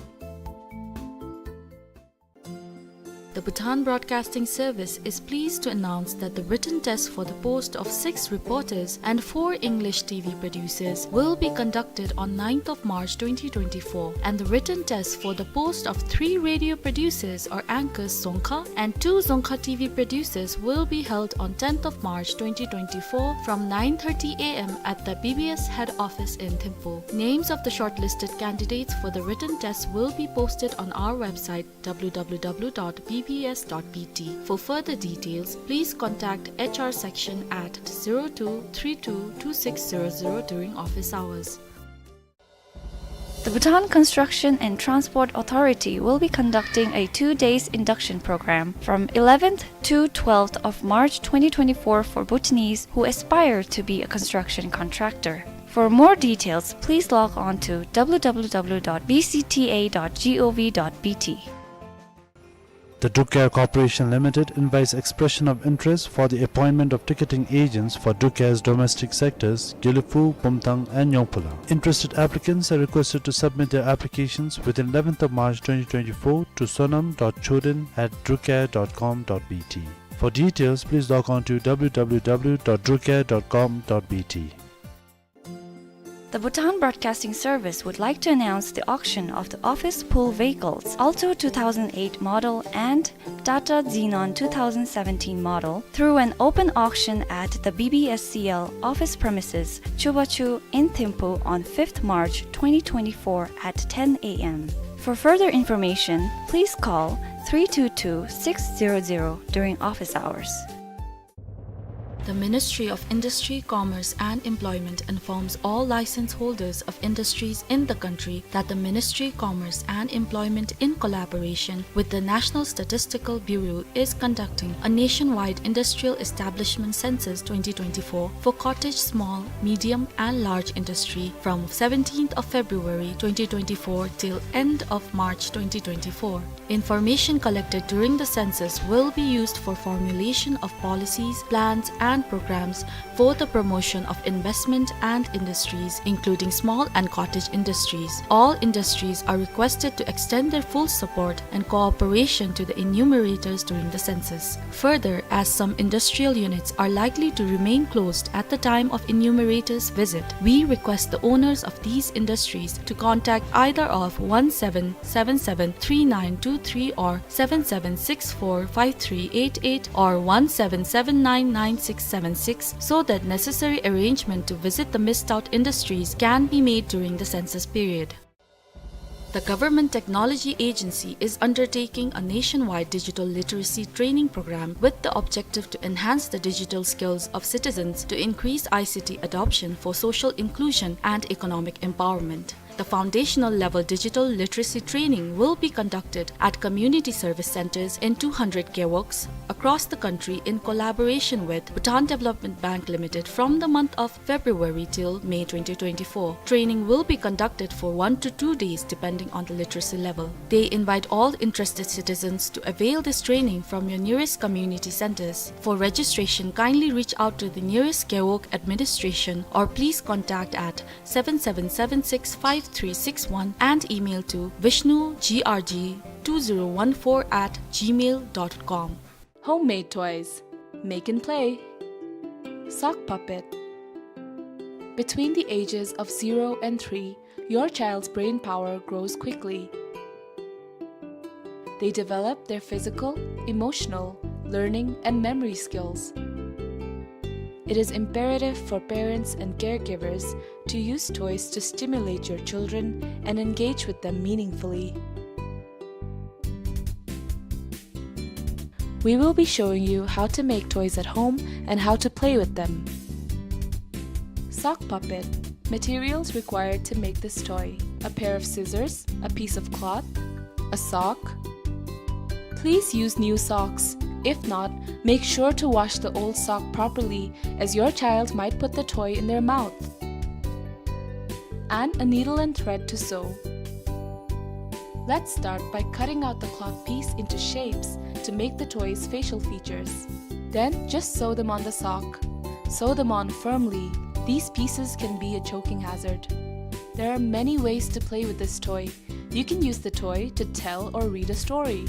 The Bhutan Broadcasting Service is pleased to announce that the written test for the post of six reporters and four English T V producers will be conducted on ninth of March twenty twenty-four, and the written test for the post of three radio producers or anchors Dzongkha and two Dzongkha T V producers will be held on tenth of March twenty twenty-four from nine thirty A M at the B B S head office in Thimphu. Names of the shortlisted candidates for the written test will be posted on our website, W W W dot B B S dot B T. For further details, please contact H R section at zero two three two two six zero zero during office hours. The Bhutan Construction and Transport Authority will be conducting a two days induction program from eleventh to twelfth of March twenty twenty-four for Bhutanese who aspire to be a construction contractor. For more details, please log on to W W W dot B C T A dot gov dot B T. The Druk Air Corporation Limited invites expression of interest for the appointment of ticketing agents for Druk Air's domestic sectors, Gelephu, Bumthang, and Nyongphula. Interested applicants are requested to submit their applications within eleventh of March twenty twenty-four to sonam dot choden at drukair dot com dot B T. For details, please log on to W W W dot drukair dot com dot B T. The Bhutan Broadcasting Service would like to announce the auction of the office pool vehicles Alto two thousand eight model and Tata Xenon two thousand seventeen model through an open auction at the B B S C L office premises, Chubachu in Thimphu on fifth March twenty twenty-four at ten A M. For further information, please call three two two six zero zero during office hours. The Ministry of Industry, Commerce and Employment informs all license holders of industries in the country that the Ministry, Commerce and Employment, in collaboration with the National Statistical Bureau, is conducting a nationwide industrial establishment census twenty twenty-four for cottage, small, medium and large industry from seventeenth of February twenty twenty-four till end of March twenty twenty-four. Information collected during the census will be used for formulation of policies, plans, and programs for the promotion of investment and industries, including small and cottage industries. All industries are requested to extend their full support and cooperation to the enumerators during the census. Further, as some industrial units are likely to remain closed at the time of enumerators' visit, we request the owners of these industries to contact either of one seven seven seven three nine two three or seven seven six four five three eight eight or one seven seven nine nine six seven six, so that necessary arrangement to visit the missed out industries can be made during the census period. The Government Technology Agency is undertaking a nationwide digital literacy training program with the objective to enhance the digital skills of citizens to increase I C T adoption for social inclusion and economic empowerment. The foundational level digital literacy training will be conducted at community service centers in two hundred gewogs across the country in collaboration with Bhutan Development Bank Limited from the month of February till May twenty twenty-four. Training will be conducted for one to two days depending on the literacy level. They invite all interested citizens to avail this training from your nearest community centers. For registration, kindly reach out to the nearest gewog administration or please contact at seven seven seven six five three six one and email to vishnu G R G two zero one four at gmail dot com. Homemade toys. Make and play. Sock puppet. Between the ages of zero and three, your child's brain power grows quickly. They develop their physical, emotional, learning, and memory skills. It is imperative for parents and caregivers to use toys to stimulate your children and engage with them meaningfully. We will be showing you how to make toys at home and how to play with them. Sock puppet. Materials required to make this toy: a pair of scissors, a piece of cloth, a sock. Please use new socks. If not, make sure to wash the old sock properly, as your child might put the toy in their mouth. And a needle and thread to sew. Let's start by cutting out the cloth piece into shapes to make the toy's facial features. Then just sew them on the sock. Sew them on firmly. These pieces can be a choking hazard. There are many ways to play with this toy. You can use the toy to tell or read a story.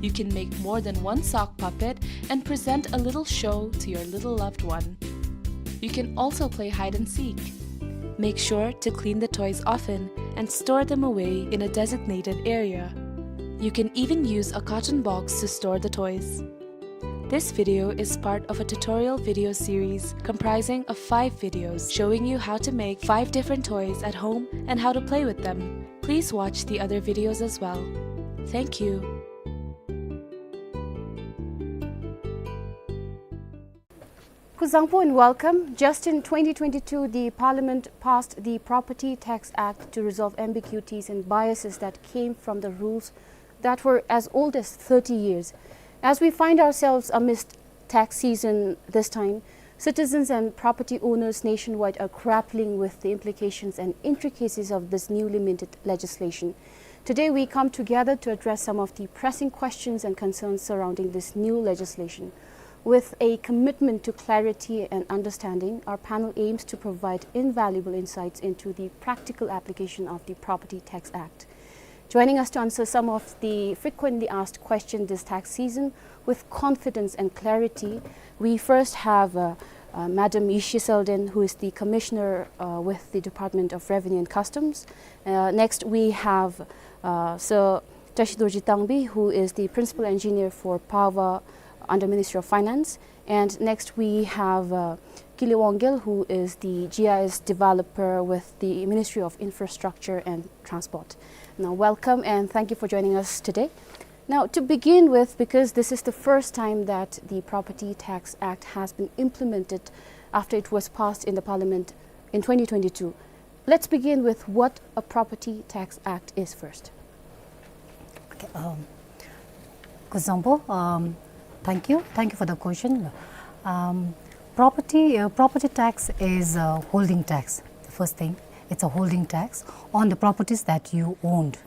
You can make more than one sock puppet and present a little show to your little loved one. You can also play hide and seek. Make sure to clean the toys often and store them away in a designated area. You can even use a carton box to store the toys. This video is part of a tutorial video series comprising of five videos showing you how to make five different toys at home and how to play with them. Please watch the other videos as well. Thank you. Kuzuzangpo and welcome. Just in twenty twenty-two, the Parliament passed the Property Tax Act to resolve ambiguities and biases that came from the rules that were as old as thirty years. As we find ourselves amidst tax season this time, citizens and property owners nationwide are grappling with the implications and intricacies of this newly minted legislation. Today, we come together to address some of the pressing questions and concerns surrounding this new legislation. With a commitment to clarity and understanding, our panel aims to provide invaluable insights into the practical application of the Property Tax Act. Joining us to answer some of the frequently asked questions this tax season with confidence and clarity, we first have, uh, uh, Madam Yishi Selden, who is the Commissioner, uh, with the Department of Revenue and Customs. Uh, next, we have, uh, Sir Tashi Dorji Tangbi, who is the Principal Engineer for Power under Ministry of Finance. And next, we have, uh, Kili Wangel, who is the G I S developer with the Ministry of Infrastructure and Transport. Now, welcome and thank you for joining us today. Now, to begin with, because this is the first time that the Property Tax Act has been implemented after it was passed in the Parliament in twenty twenty-two, let's begin with what a Property Tax Act is first. Okay, um, Kuzuzangpo, um, thank you. Thank you for the question. Um, property, uh, property tax is a holding tax. The first thing, it's a holding tax on the properties that you owned.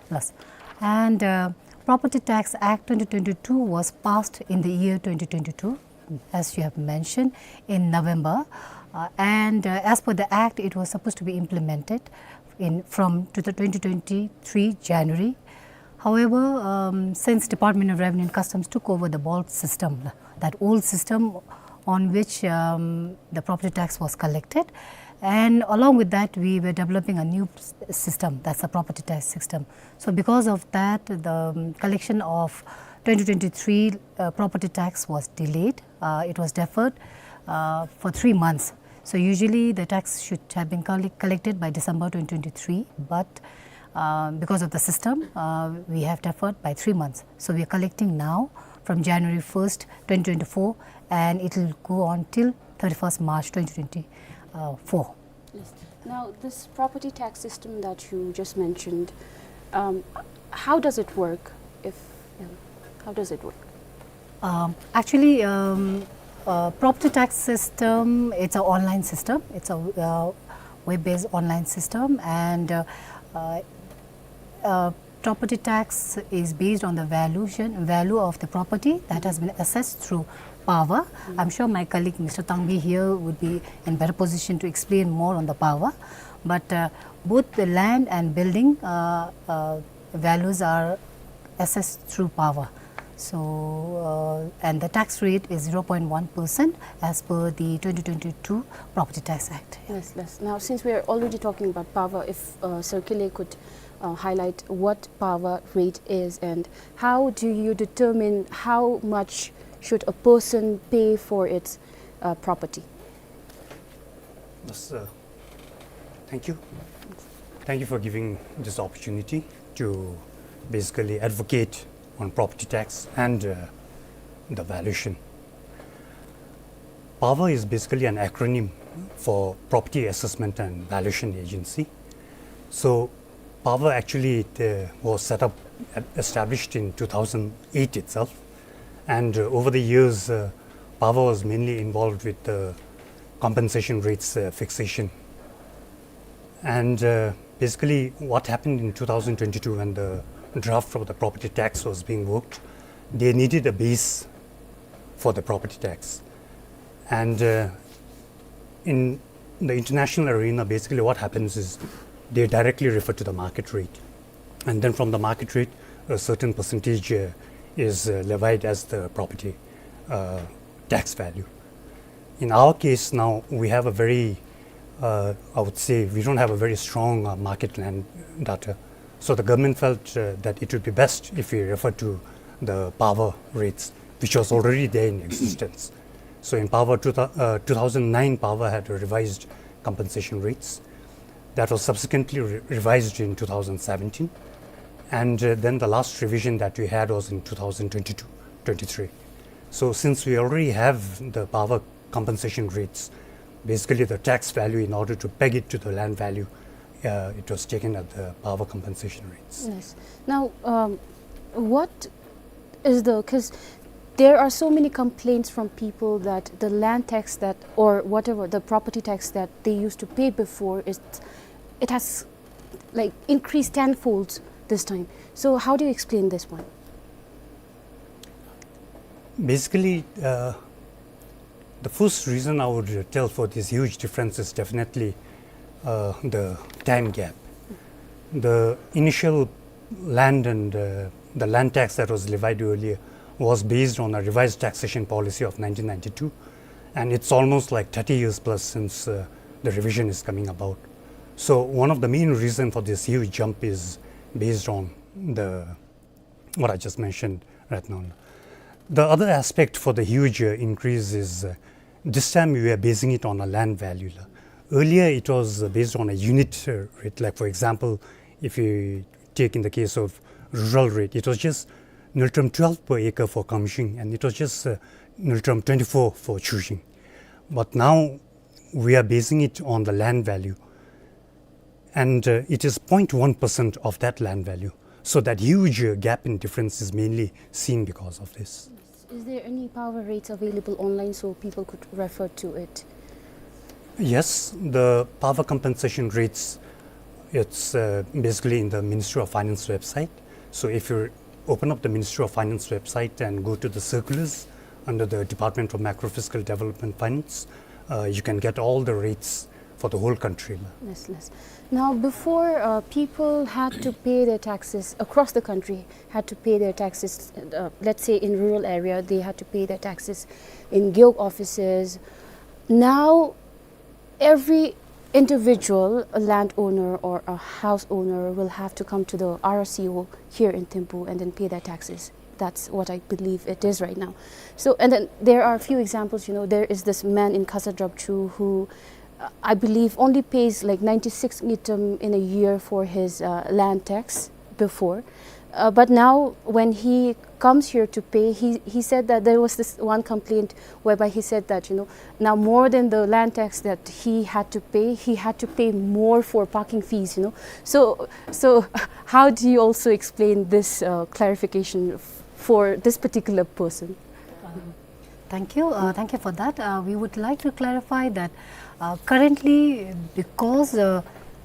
Plus, and, uh, Property Tax Act twenty twenty-two was passed in the year twenty twenty-two, as you have mentioned, in November. Uh, and, uh, as per the act, it was supposed to be implemented in, from to the twenty twenty-three January. However, um, since Department of Revenue and Customs took over the BOLC system, that old system on which, um, the property tax was collected, and along with that, we were developing a new s-, system, that's a property tax system. So because of that, the, um, collection of twenty twenty-three, uh, property tax was delayed. Uh, it was deferred, uh, for three months. So usually the tax should have been colle-, collected by December twenty twenty-three, but, uh, because of the system, uh, we have deferred by three months. So we are collecting now from January first, twenty twenty-four, and it will go on till thirty-first March twenty twenty-four. Yes. Now, this property tax system that you just mentioned, um, how does it work? If, you know, how does it work? Um, actually, um, uh, property tax system, it's an online system. It's a, uh, web-based online system, and, uh, uh, uh, property tax is based on the valuation, value of the property that has been assessed through PAVA. Mm. I'm sure my colleague, Mister Tangbi here, would be in better position to explain more on the PAVA. But, uh, both the land and building, uh, uh, values are assessed through PAVA. So, uh, and the tax rate is zero point one percent as per the twenty twenty-two Property Tax Act. Yes, yes. Now, since we are already talking about PAVA, if, uh, Sir Kile could, uh, highlight what PAVA rate is and how do you determine how much should a person pay for its, uh, property? Yes, uh, thank you. Thank you for giving this opportunity to basically advocate on property tax and, uh, the valuation. PAVA is basically an acronym for Property Assessment and Valuation Agency. So PAVA actually, it, uh, was set up, uh, established in two thousand eight itself. And, uh, over the years, uh, PAVA was mainly involved with the compensation rates, uh, fixation. And, uh, basically, what happened in two thousand twenty-two when the draft of the property tax was being worked, they needed a base for the property tax. And, uh, in the international arena, basically what happens is they directly refer to the market rate. And then from the market rate, a certain percentage, uh, is, uh, levied as the property, uh, tax value. In our case now, we have a very, uh, I would say, we don't have a very strong, uh, market land data. So the government felt, uh, that it would be best if we refer to the PAVA rates, which was already there in existence. So in PAVA, two thou-, uh, two thousand nine, PAVA had revised compensation rates. That was subsequently re-, revised in two thousand seventeen. And, uh, then the last revision that we had was in two thousand twenty-two twenty-three. So since we already have the PAVA compensation rates, basically the tax value, in order to peg it to the land value. Uh, it was taken at the power compensation rates. Yes. Now, um, what is the, 'cause there are so many complaints from people that the land tax that, or whatever, the property tax that they used to pay before, it, it has, like, increased tenfolds this time. So how do you explain this one? Basically, uh, the first reason I would tell for this huge difference is definitely, uh, the time gap. The initial land and, uh, the land tax that was levied earlier was based on a revised taxation policy of nineteen ninety-two, and it's almost like thirty years plus since, uh, the revision is coming about. So one of the main reason for this huge jump is based on the, what I just mentioned right now. The other aspect for the huge, uh, increase is, uh, this time we are basing it on a land value la. Earlier it was, uh, based on a unit, uh, rate. Like, for example, if you take in the case of rural rate, it was just nultam twelve per acre for Kamshing, and it was just, uh, nultam twenty-four for Chushing. But now we are basing it on the land value, and, uh, it is zero point one percent of that land value. So that huge, uh, gap in difference is mainly seen because of this. Is there any power rates available online so people could refer to it? Yes, the power compensation rates, it's, uh, basically in the Ministry of Finance website. So if you open up the Ministry of Finance website and go to the circulars under the Department of Macro Fiscal Development Finance, uh, you can get all the rates for the whole country. Yes, yes. Now, before, uh, people had to pay their taxes across the country, had to pay their taxes, uh, let's say in rural area, they had to pay their taxes in Gewog offices. Now, every individual, a landowner or a house owner, will have to come to the R R C O here in Thimphu and then pay their taxes. That's what I believe it is right now. So, and then there are a few examples, you know, there is this man in Khasad Drapchu who, uh, I believe, only pays, like, ninety-six ngultrum in a year for his, uh, land tax before. Uh, but now, when he comes here to pay, he, he said that there was this one complaint whereby he said that, you know, now more than the land tax that he had to pay, he had to pay more for parking fees, you know. So, so how do you also explain this, uh, clarification f-, for this particular person? Thank you. Uh, thank you for that. Uh, we would like to clarify that, uh, currently, because, uh,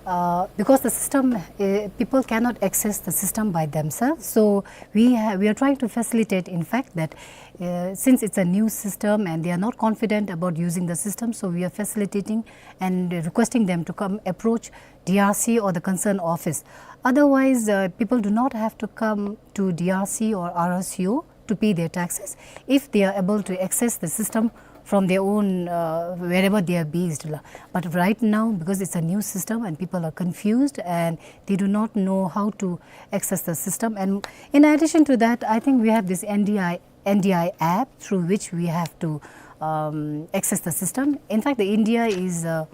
uh, because the system, uh, people cannot access the system by themselves, so we ha-, we are trying to facilitate, in fact, that, uh, since it's a new system and they are not confident about using the system, so we are facilitating and requesting them to come approach D R C or the concerned office. Otherwise, uh, people do not have to come to D R C or R R C O to pay their taxes if they are able to access the system from their own, uh, wherever they are based la. But right now, because it's a new system and people are confused and they do not know how to access the system, and in addition to that, I think we have this N D I, N D I app through which we have to, um, access the system. In fact, the N D I is, uh,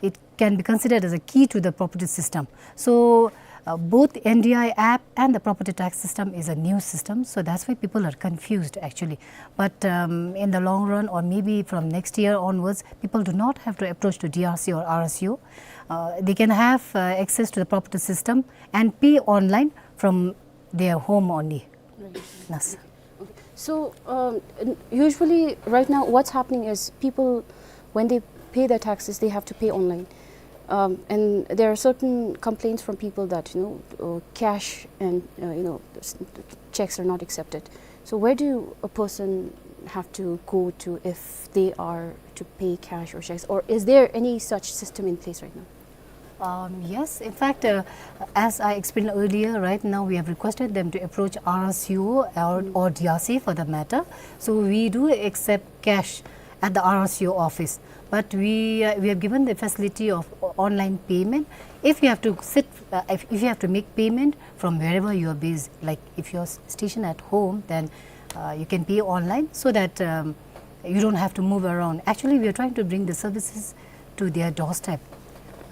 it can be considered as a key to the property system. So, uh, both N D I app and the property tax system is a new system, so that's why people are confused actually. But, um, in the long run, or maybe from next year onwards, people do not have to approach to D R C or R S U. Uh, they can have, uh, access to the property system and pay online from their home only. Right. Yes. Okay. So, um, n-, usually right now what's happening is people, when they pay their taxes, they have to pay online. Um, and there are certain complaints from people that, you know, uh, cash and, uh, you know, s-, checks are not accepted. So where do a person have to go to if they are to pay cash or checks? Or is there any such system in place right now? Um, yes, in fact, uh, as I explained earlier, right now we have requested them to approach R S U or, or D R C for the matter. So we do accept cash at the R S U office, but we, uh, we have given the facility of o-, online payment. If you have to sit, uh, if, if you have to make payment from wherever you are based, like if you're s-, stationed at home, then, uh, you can pay online so that, um, you don't have to move around. Actually, we are trying to bring the services to their doorstep,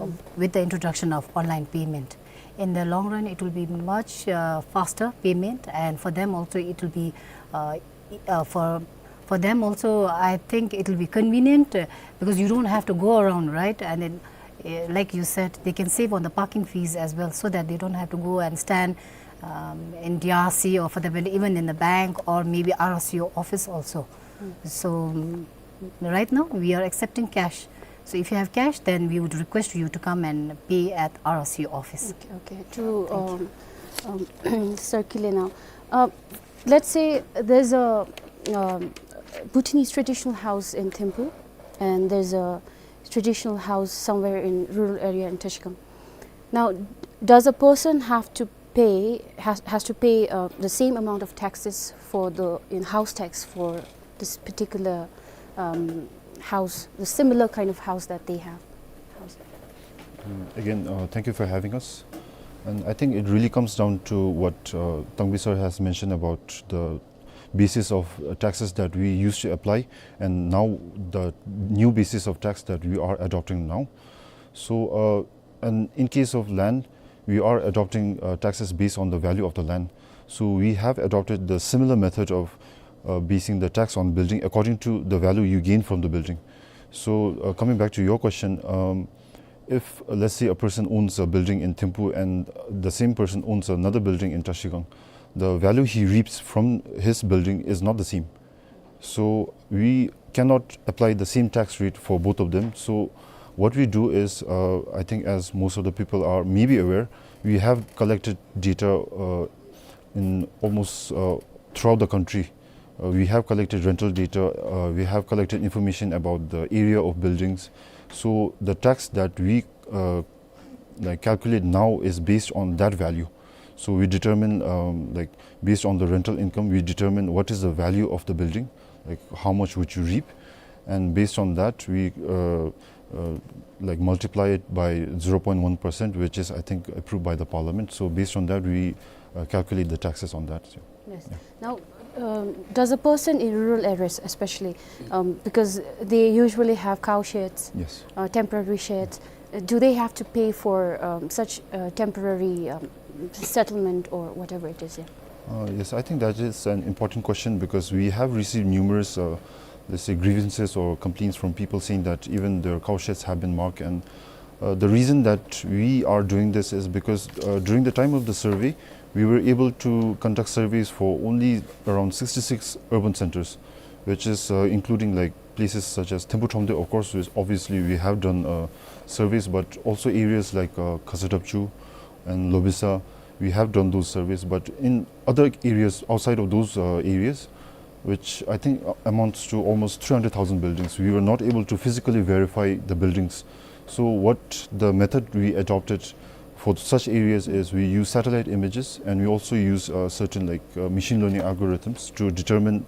um, with the introduction of online payment. In the long run, it will be much, uh, faster payment, and for them also it will be, uh, e-, uh, for, For them also, I think it will be convenient, uh, because you don't have to go around, right? And then, uh, like you said, they can save on the parking fees as well, so that they don't have to go and stand, um, in D R C or for the, even in the bank or maybe R R C O office also. So, um, right now we are accepting cash. So if you have cash, then we would request you to come and pay at R R C O office. Okay, okay. To, um, um, circulate now. Uh, let's say there's a, um, Bhutanese traditional house in Thimphu, and there's a traditional house somewhere in rural area in Trashigang. Now, does a person have to pay, has, has to pay, uh, the same amount of taxes for the, in house tax for this particular, um, house, the similar kind of house that they have? House. Mm, again, uh, thank you for having us. And I think it really comes down to what, uh, Tangbi sir has mentioned about the basis of, uh, taxes that we used to apply, and now the new basis of tax that we are adopting now. So, uh, and in case of land, we are adopting, uh, taxes based on the value of the land. So we have adopted the similar method of, uh, basing the tax on building according to the value you gain from the building. So, uh, coming back to your question, um, if, uh, let's say, a person owns a building in Thimphu and the same person owns another building in Trashigang, the value he reaps from his building is not the same. So we cannot apply the same tax rate for both of them. So what we do is, uh, I think as most of the people are maybe aware, we have collected data, uh, in almost, uh, throughout the country. Uh, we have collected rental data, uh, we have collected information about the area of buildings. So the tax that we, uh, like, calculate now is based on that value. So we determine, um, like, based on the rental income, we determine what is the value of the building, like, how much would you reap, and based on that, we, uh, uh, like, multiply it by zero point one percent, which is, I think, approved by the parliament. So based on that, we, uh, calculate the taxes on that. So, yes. Yeah. Now, um, does a person in rural areas, especially, um, because they usually have cow sheds, yes, uh, temporary sheds, uh, do they have to pay for, um, such, uh, temporary, um, settlement or whatever it is? Yeah. Uh, yes, I think that is an important question because we have received numerous, uh, let's say, grievances or complaints from people saying that even their cow sheds have been marked. And, uh, the reason that we are doing this is because, uh, during the time of the survey, we were able to conduct surveys for only around sixty-six urban centers, which is, uh, including, like, places such as Thimphu Thromde, of course, which obviously we have done, uh, surveys, but also areas like, uh, Khasa Dapchu and Lobisa, we have done those surveys. But in other areas outside of those, uh, areas, which I think, uh, amounts to almost three hundred thousand buildings, we were not able to physically verify the buildings. So what the method we adopted for such areas is we use satellite images, and we also use, uh, certain, like, uh, machine learning algorithms to determine,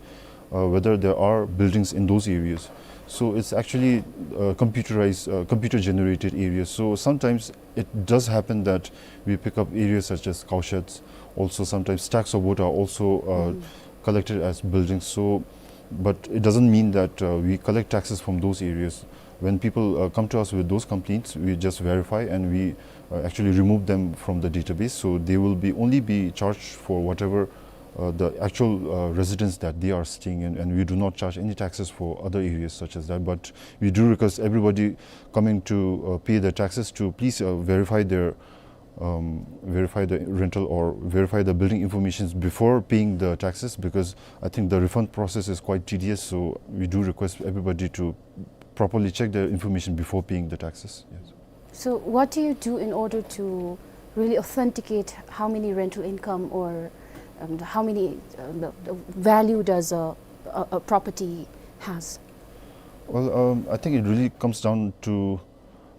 uh, whether there are buildings in those areas. So it's actually, uh, computerized, uh, computer generated areas. So sometimes it does happen that we pick up areas such as cow sheds. Also, sometimes stacks of wood are also, uh, mm, collected as buildings. So, but it doesn't mean that, uh, we collect taxes from those areas. When people, uh, come to us with those complaints, we just verify and we, uh, actually remove them from the database. So they will be only be charged for whatever, uh, the actual, uh, residence that they are staying in, and we do not charge any taxes for other areas such as that. But we do request everybody coming to, uh, pay their taxes to please, uh, verify their, um, verify the rental or verify the building informations before paying the taxes, because I think the refund process is quite tedious. So we do request everybody to properly check their information before paying the taxes. Yes. So what do you do in order to really authenticate how many rental income or, um, how many, um, the, the value does a, a, a property has? Well, um, I think it really comes down to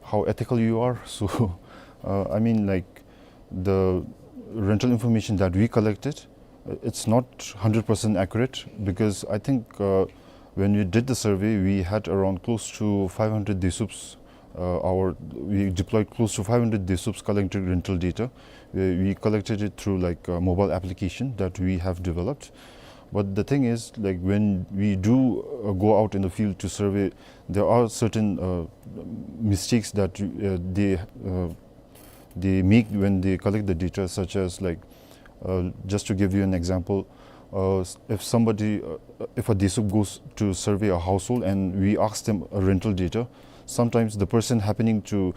how ethical you are. So, uh, I mean, like, the rental information that we collected, uh, it's not hundred percent accurate, because I think, uh, when we did the survey, we had around close to five hundred desups. Uh, our, we deployed close to five hundred desups collecting rental data. We, we collected it through, like, a mobile application that we have developed. But the thing is, like, when we do, uh, go out in the field to survey, there are certain, uh, mistakes that, uh, they, uh, they make when they collect the data, such as, like, uh, just to give you an example, Uh, s- if somebody, uh, if a DESUP goes to survey a household and we ask them a rental data, sometimes the person happening to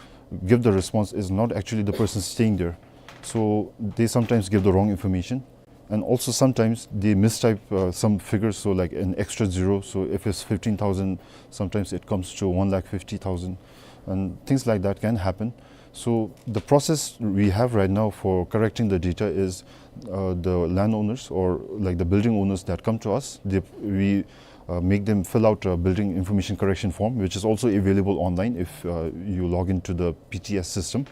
give the response is not actually the person staying there. So they sometimes give the wrong information. And also sometimes they mistype uh, some figures, so like an extra zero. So if it's fifteen thousand, sometimes it comes to one lakh fifty thousand, and things like that can happen. So the process we have right now for correcting the data is uh, the landowners, or like the building owners that come to us, they, we uh, make them fill out a building information correction form, which is also available online if uh, you log into the P T S system.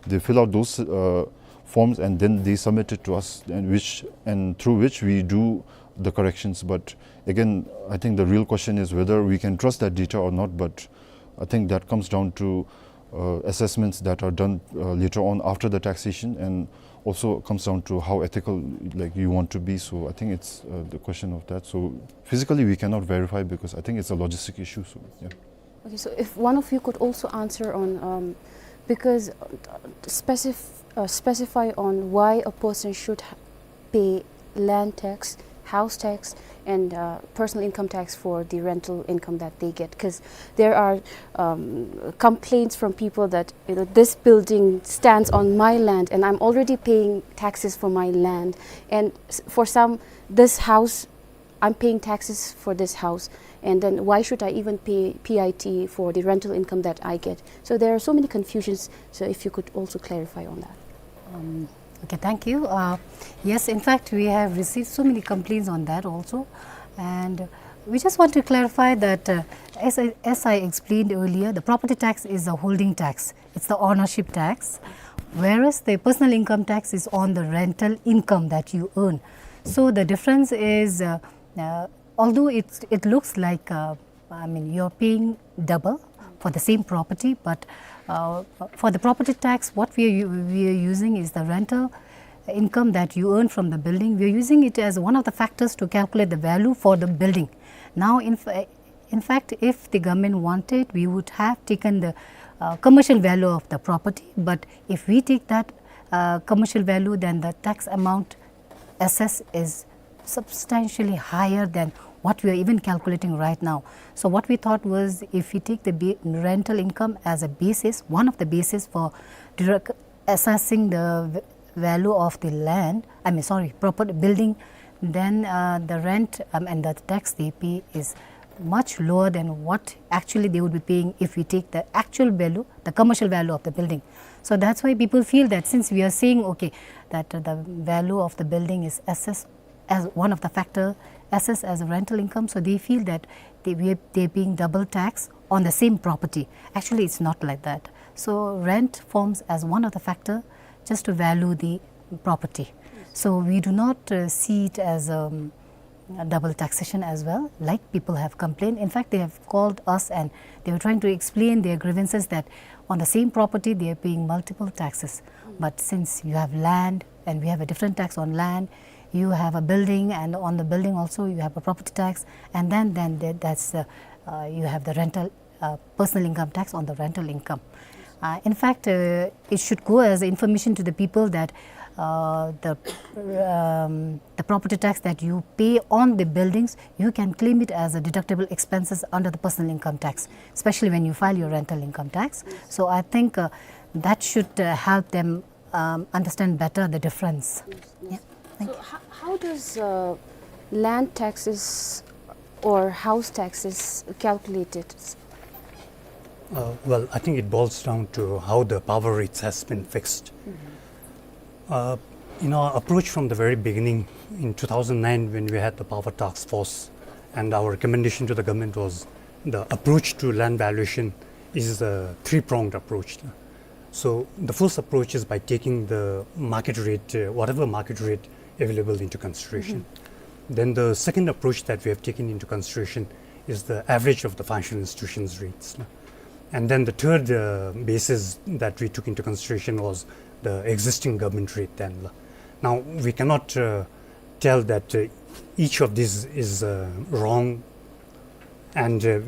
They fill out those uh, forms and then they submit it to us, and which, and through which we do the corrections. But again, I think the real question is whether we can trust that data or not. But I think that comes down to uh, assessments that are done uh, later on after the taxation, and also comes down to how ethical, like, you want to be. So I think it's uh, the question of that. So physically we cannot verify because I think it's a logistic issue. So yeah. Okay, so if one of you could also answer on, um, because uh, specif- uh, specify on why a person should ha- pay land tax, house tax, and uh, personal income tax for the rental income that they get, because there are um, complaints from people that, you know, this building stands on my land and I'm already paying taxes for my land, and s- for some, this house, I'm paying taxes for this house, and then why should I even pay P I T for the rental income that I get? So there are so many confusions. So if you could also clarify on that. Um, okay, thank you. Uh, yes, in fact, we have received so many complaints on that also. And we just want to clarify that, uh, as, I, as I explained earlier, the property tax is a holding tax, it's the ownership tax, whereas the personal income tax is on the rental income that you earn. So the difference is, uh, uh, although it, it looks like uh, I mean, you're paying double for the same property, but uh, for the property tax, what we are, u- we are using is the rental income that you earn from the building. We are using it as one of the factors to calculate the value for the building. Now, in, f- in fact, if the government wanted, we would have taken the uh, commercial value of the property. But if we take that uh, commercial value, then the tax amount assessed is substantially higher than what we are even calculating right now. So what we thought was, if we take the ba- rental income as a basis, one of the basis for direct assessing the v- value of the land, I mean, sorry, proper building, then uh, the rent um, and the tax they pay is much lower than what actually they would be paying if we take the actual value, the commercial value of the building. So that's why people feel that since we are saying, okay, that uh, the value of the building is assessed as one of the factor, assessed as a rental income, so they feel that they, we are, they're paying double tax on the same property. Actually, it's not like that. So rent forms as one of the factor just to value the property. So we do not uh, see it as um, a double taxation as well, like people have complained. In fact, they have called us and they were trying to explain their grievances that on the same property they are paying multiple taxes. But since you have land and we have a different tax on land, you have a building, and on the building also you have a property tax, and then then there- that's the uh, you have the rental uh, personal income tax on the rental income. Uh, in fact, uh, it should go as information to the people that uh, the um, the property tax that you pay on the buildings, you can claim it as a deductible expenses under the personal income tax, especially when you file your rental income tax. So I think uh, that should uh, help them um, understand better the difference. Yeah, thank So you. how, how does uh, land taxes or house taxes calculated? Uh, well, I think it boils down to how the power rates has been fixed. Uh, in our approach from the very beginning, in two thousand nine, when we had the power task force, and our recommendation to the government was the approach to land valuation is a three-pronged approach. So the first approach is by taking the market rate, uh, whatever market rate available, into consideration. Then the second approach that we have taken into consideration is the average of the financial institutions' rates. And then the third uh, basis that we took into consideration was the existing government rate then. Now, we cannot uh, tell that uh, each of these is uh, wrong, and uh,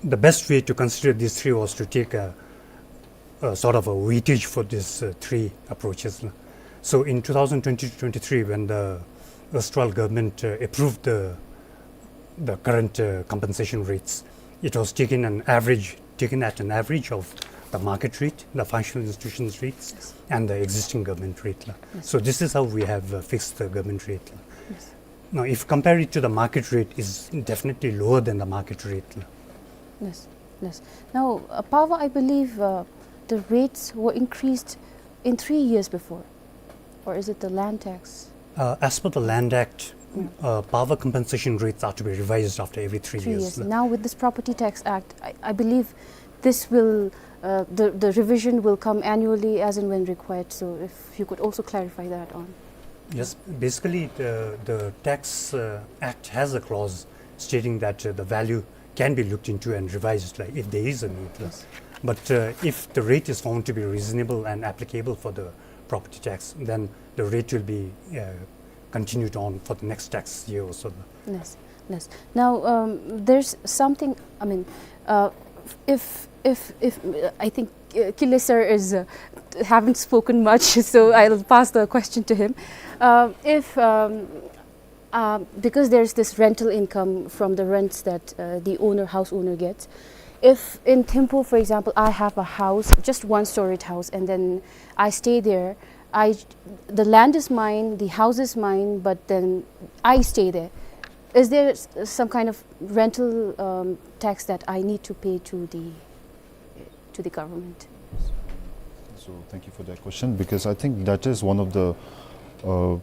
the best way to consider these three was to take a, a sort of a weightage for these uh, three approaches. So in two thousand twenty to twenty-three, when the erstwhile government, uh, approved the, the current, uh, compensation rates. It was taken an average, taken at an average of the market rate, the financial institutions rates, Yes. and the existing government rate, la. Yes. So this is how we have, uh, fixed the government rate, la. Yes. Now, if compare it to the market rate, is definitely lower than the market rate, la. Yes, yes. Now, uh, Pawa, I believe, uh, the rates were increased in three years before, or is it the land tax? Uh, as per the Land Act, Mm. uh, Pawa compensation rates are to be revised after every three Three years, years. la. Now, with this Property Tax Act, I, I believe this will, uh, the, the revision will come annually as and when required. So, if you could also clarify that on. Yes, basically, the, the Tax, uh, Act has a clause stating that, uh, the value can be looked into and revised, like, if there is a need, like. Yes. But, uh, if the rate is found to be reasonable and applicable for the property tax, then the rate will be, uh, continued on for the next tax year or so. Yes, yes. Now, um, there's something, I mean, uh, if, if, if, uh, I think, uh, Kile sir is, uh, haven't spoken much, so I'll pass the question to him. Uh, if, um, uh, because there's this rental income from the rents that, uh, the owner, house owner gets, if in Thimphu, for example, I have a house, just one storied house, and then I stay there, I, the land is mine, the house is mine, but then I stay there. Is there s-, some kind of rental, um, tax that I need to pay to the, to the government? So thank you for that question, because I think that is one of the, uh,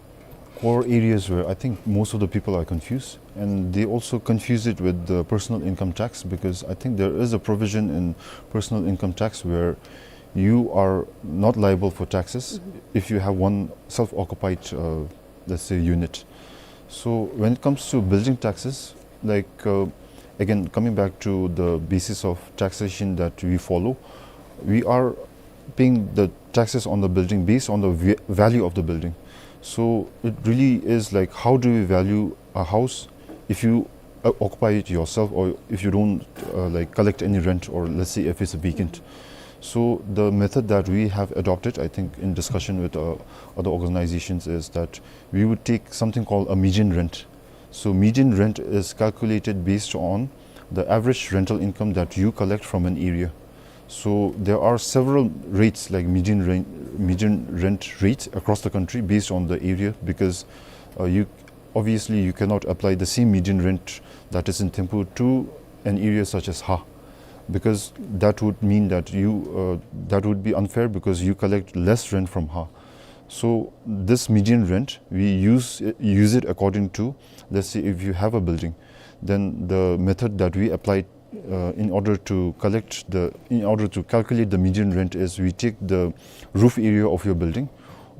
core areas where I think most of the people are confused, and they also confuse it with the personal income tax, because I think there is a provision in personal income tax where you are not liable for taxes Mm-hmm. if you have one self-occupied, uh, let's say, unit. So when it comes to building taxes, like, uh, again, coming back to the basis of taxation that we follow, we are paying the taxes on the building based on the va-, value of the building. So it really is like, how do we value a house if you, uh, occupy it yourself, or if you don't, uh, like, collect any rent, or let's say if it's vacant? So the method that we have adopted, I think, in discussion with, uh, other organizations, is that we would take something called a median rent. So median rent is calculated based on the average rental income that you collect from an area. So there are several rates, like median rent, median rent rates across the country based on the area, because, uh, you, obviously you cannot apply the same median rent that is in Thimphu to an area such as Haa, because that would mean that you, uh, that would be unfair, because you collect less rent from Haa. So this median rent, we use, use it according to, let's say, if you have a building, then the method that we apply, uh, in order to collect the, in order to calculate the median rent is we take the roof area of your building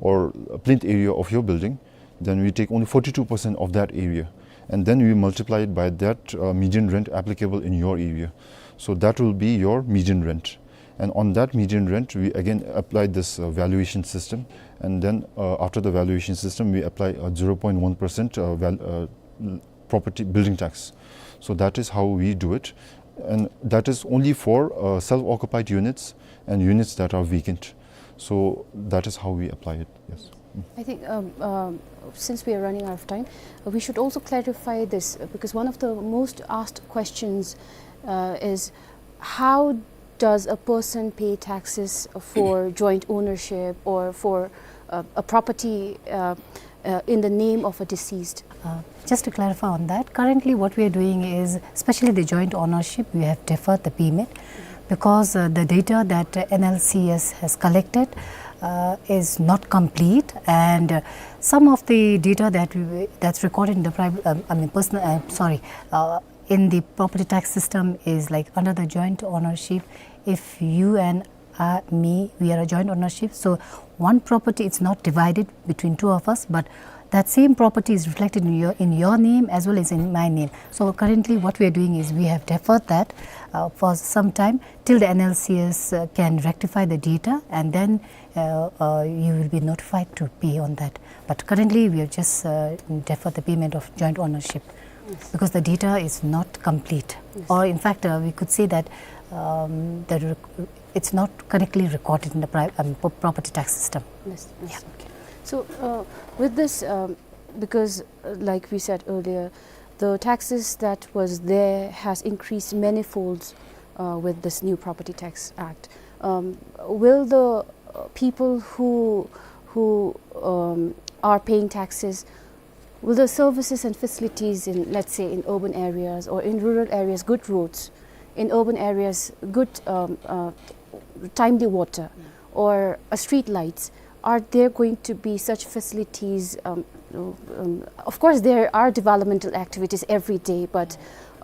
or plinth area of your building, then we take only forty-two percent of that area, and then we multiply it by that, uh, median rent applicable in your area. So that will be your median rent. And on that median rent, we again apply this, uh, valuation system. And then, uh, after the valuation system, we apply a zero point one percent, uh, val-, uh, l-, property building tax. So that is how we do it. And that is only for, uh, self-occupied units and units that are vacant. So that is how we apply it, yes. Mm. I think, um, um, since we are running out of time, uh, we should also clarify this, uh, because one of the most asked questions, uh, is, how does a person pay taxes for joint ownership or for, uh, a property, uh, uh, in the name of a deceased? Uh, just to clarify on that, currently what we are doing is, especially the joint ownership, we have deferred the payment because, uh, the data that, uh, N L C S has collected, uh, is not complete, and, uh, some of the data that we, that's recorded in the private, um, I mean, personal, uh, sorry, uh, in the property tax system is, like, under the joint ownership, if you and, uh, me, we are a joint ownership. So one property, it's not divided between two of us, but that same property is reflected in your, in your name as well as in my name. So currently what we are doing is we have deferred that, uh, for some time till the N L C S, uh, can rectify the data, and then, uh, uh, you will be notified to pay on that. But currently we have just, uh, deferred the payment of joint ownership. Yes. Because the data is not complete. Yes. Or in fact, uh, we could say that, um, the rec-, it's not correctly recorded in the pri-, um, pro-, property tax system. Yes, yes, Yeah. okay. So, uh, with this, um, Because, uh, like we said earlier, the taxes that was there has increased manifolds, uh, with this new Property Tax Act. Um, will the, uh, people who, who, um, are paying taxes, will the services and facilities in, let's say, in urban areas or in rural areas, good roads, in urban areas, good, um, uh, timely water, or, uh, street lights, are there going to be such facilities? Um, um, of course, there are developmental activities every day, but,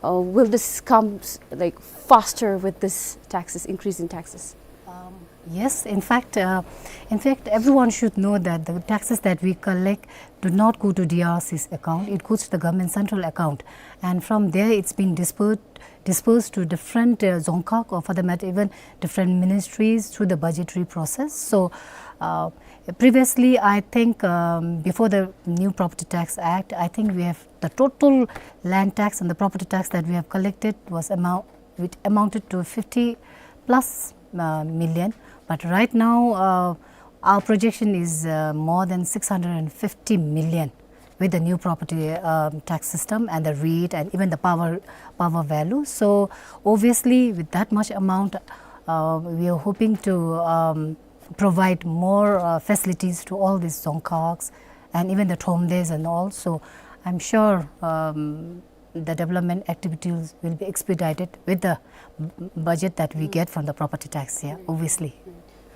uh, will this come s-, like, faster with this taxes, increase in taxes? Um, yes, in fact, uh, in fact, everyone should know that the taxes that we collect do not go to D R C's account. It goes to the government central account, and from there it's been dispersed dispersed to different, uh, dzongkhag, or for the matter, even different ministries through the budgetary process. So, uh, previously, I think, um, before the new Property Tax Act, I think we have the total land tax and the property tax that we have collected was amount, which amounted to fifty plus, uh, million. But right now, uh, our projection is, uh, more than six hundred and fifty million with the new property, um, tax system and the rate and even the power, power value. So obviously, with that much amount, uh, we are hoping to, um, provide more, uh, facilities to all these dzongkhags and even the thromdes and all. So I'm sure, um, the development activities will be expedited with the b-, budget that we get from the property tax here, obviously.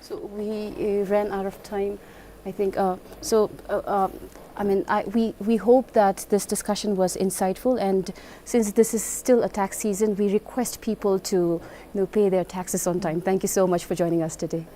So we, uh, ran out of time, I think. Uh, so, uh, uh, I mean, I, we, we hope that this discussion was insightful, and since this is still a tax season, we request people to, you know, pay their taxes on time. Thank you so much for joining us today.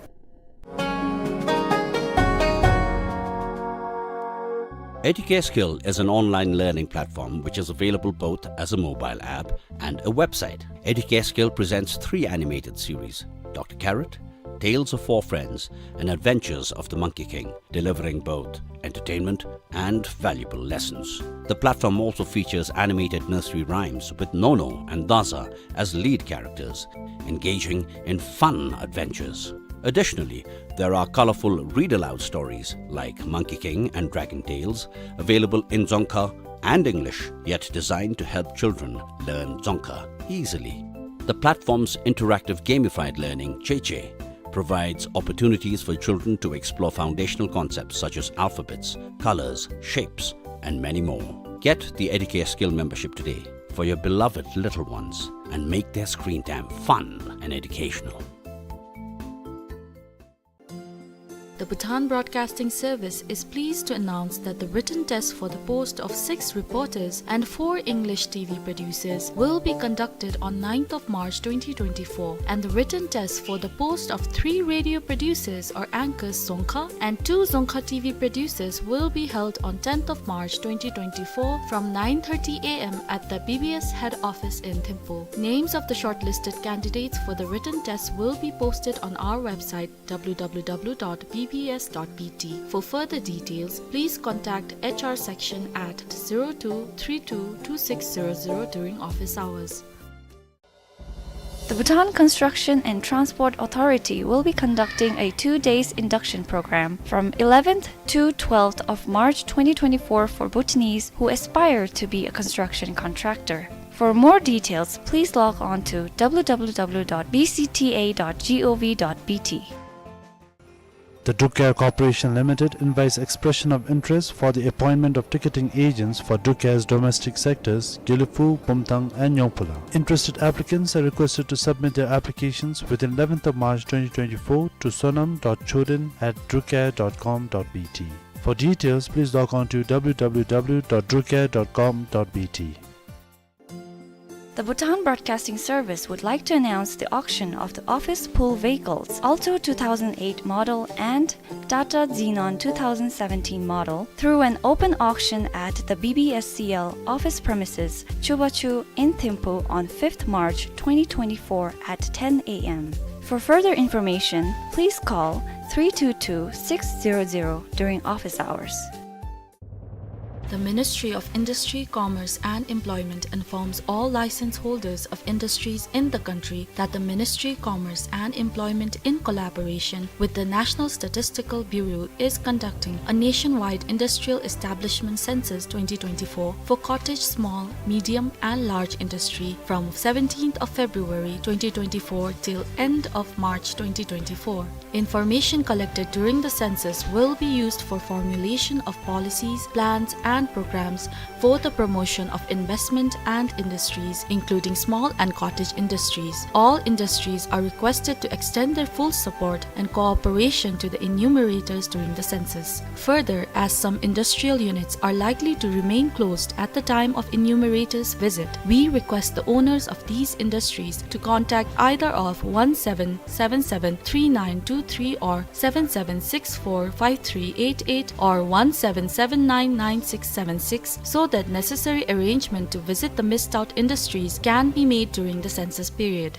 Educare Skill is an online learning platform which is available both as a mobile app and a website. Educare Skill presents three animated series: Doctor Carrot, Tales of Four Friends, and Adventures of the Monkey King, delivering both entertainment and valuable lessons. The platform also features animated nursery rhymes with Nono and Daza as lead characters, engaging in fun adventures. Additionally, there are colorful read-aloud stories like Monkey King and Dragon Tales, available in Dzongkha and English, yet designed to help children learn Dzongkha easily. The platform's interactive gamified learning, Cheche, provides opportunities for children to explore foundational concepts such as alphabets, colors, shapes, and many more. Get the Educare Skill membership today for your beloved little ones and make their screen time fun and educational. The Bhutan Broadcasting Service is pleased to announce that the written test for the post of six reporters and four English T V producers will be conducted on ninth of March twenty twenty-four, and the written test for the post of three radio producers or anchors Dzongkha and two Dzongkha T V producers will be held on tenth of March twenty twenty-four from nine thirty A M at the B B S head office in Thimphu. Names of the shortlisted candidates for the written test will be posted on our website, W W W dot B B S dot B T. For further details, please contact H R section at zero two three two two six zero zero during office hours. The Bhutan Construction and Transport Authority will be conducting a two days induction program from eleventh to twelfth of March twenty twenty-four for Bhutanese who aspire to be a construction contractor. For more details, please log on to W W W dot B C T A dot gov dot B T. The Druk Air Corporation Limited invites expression of interest for the appointment of ticketing agents for Druk Air's domestic sectors, Gelephu, Bumthang, and Nyongphula. Interested applicants are requested to submit their applications within eleventh of March twenty twenty-four to sonam dot choden at drukair dot com dot B T. For details, please log on to W W W dot drukair dot com dot B T. The Bhutan Broadcasting Service would like to announce the auction of the office pool vehicles Alto two thousand eight model and Tata Xenon two thousand seventeen model through an open auction at the B B S C L office premises, Chubachu in Thimphu on fifth March twenty twenty-four at ten A M. For further information, please call three two two six zero zero during office hours. The Ministry of Industry, Commerce and Employment informs all license holders of industries in the country that the Ministry, Commerce and Employment, in collaboration with the National Statistical Bureau, is conducting a nationwide industrial establishment census twenty twenty-four for cottage, small, medium and large industry from seventeenth of February twenty twenty-four till end of March twenty twenty-four. Information collected during the census will be used for formulation of policies, plans and programs for the promotion of investment and industries, including small and cottage industries. All industries are requested to extend their full support and cooperation to the enumerators during the census. Further, as some industrial units are likely to remain closed at the time of enumerators' visit, we request the owners of these industries to contact either of one seven seven seven three nine two three or seven seven six four five three eight eight or one seven seven nine nine six seven six, so that necessary arrangement to visit the missed out industries can be made during the census period.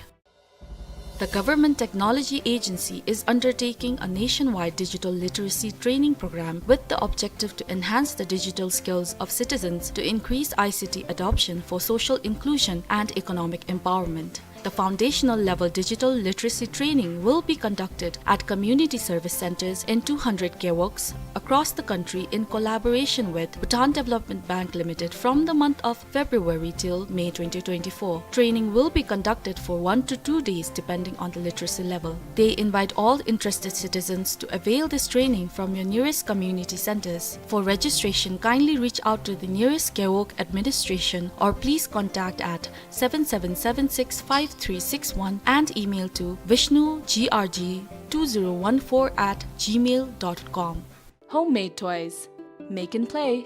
The Government Technology Agency is undertaking a nationwide digital literacy training program with the objective to enhance the digital skills of citizens to increase I C T adoption for social inclusion and economic empowerment. The foundational level digital literacy training will be conducted at community service centers in two hundred gewogs across the country in collaboration with Bhutan Development Bank Limited from the month of February till May twenty twenty-four. Training will be conducted for one to two days depending on the literacy level. They invite all interested citizens to avail this training from your nearest community centers. For registration, kindly reach out to the nearest gewog administration or please contact at seven seven seven six five three six one and email to vishnu G R G two zero one four at gmail dot com. Homemade toys. Make and play.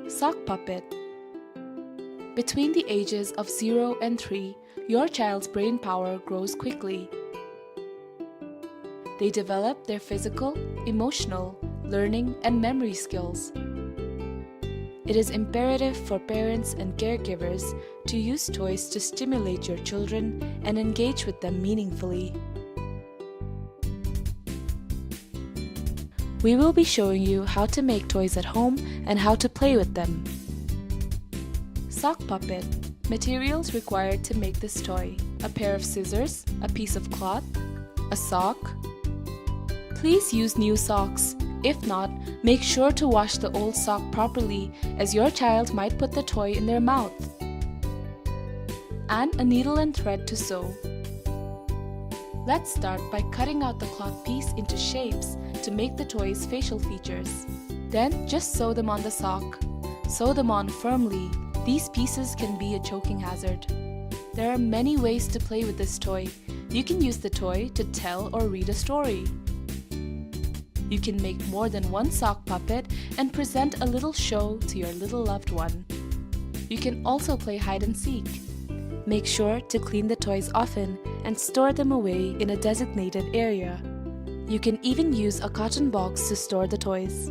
Sock puppet. Between the ages of zero and three, your child's brain power grows quickly. They develop their physical, emotional, learning, and memory skills. It is imperative for parents and caregivers to use toys to stimulate your children and engage with them meaningfully. We will be showing you how to make toys at home and how to play with them. Sock puppet. Materials required to make this toy: a pair of scissors, a piece of cloth, a sock. Please use new socks. If not, make sure to wash the old sock properly, as your child might put the toy in their mouth. And a needle and thread to sew. Let's start by cutting out the cloth piece into shapes to make the toy's facial features. Then just sew them on the sock. Sew them on firmly. These pieces can be a choking hazard. There are many ways to play with this toy. You can use the toy to tell or read a story. You can make more than one sock puppet and present a little show to your little loved one. You can also play hide and seek. Make sure to clean the toys often and store them away in a designated area. You can even use a carton box to store the toys.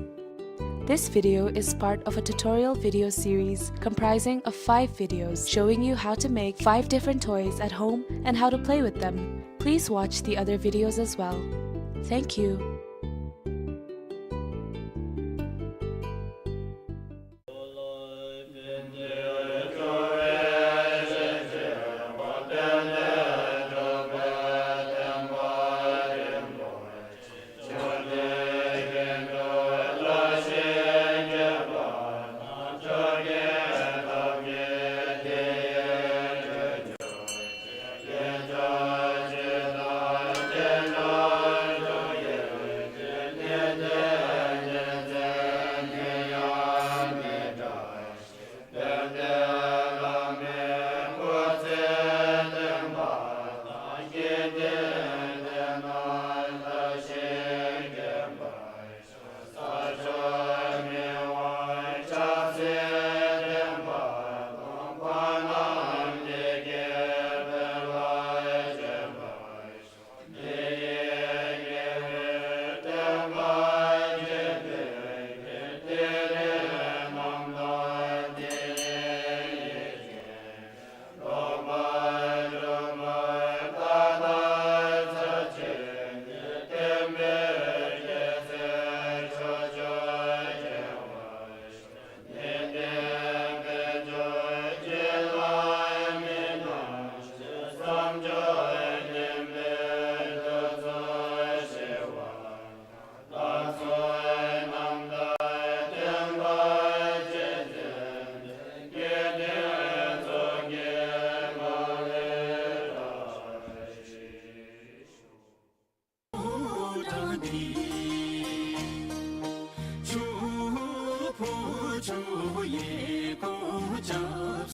This video is part of a tutorial video series comprising of five videos showing you how to make five different toys at home and how to play with them. Please watch the other videos as well. Thank you. ཆུ་ཕོ་ཆུ་ཡི་གོ་ཆ།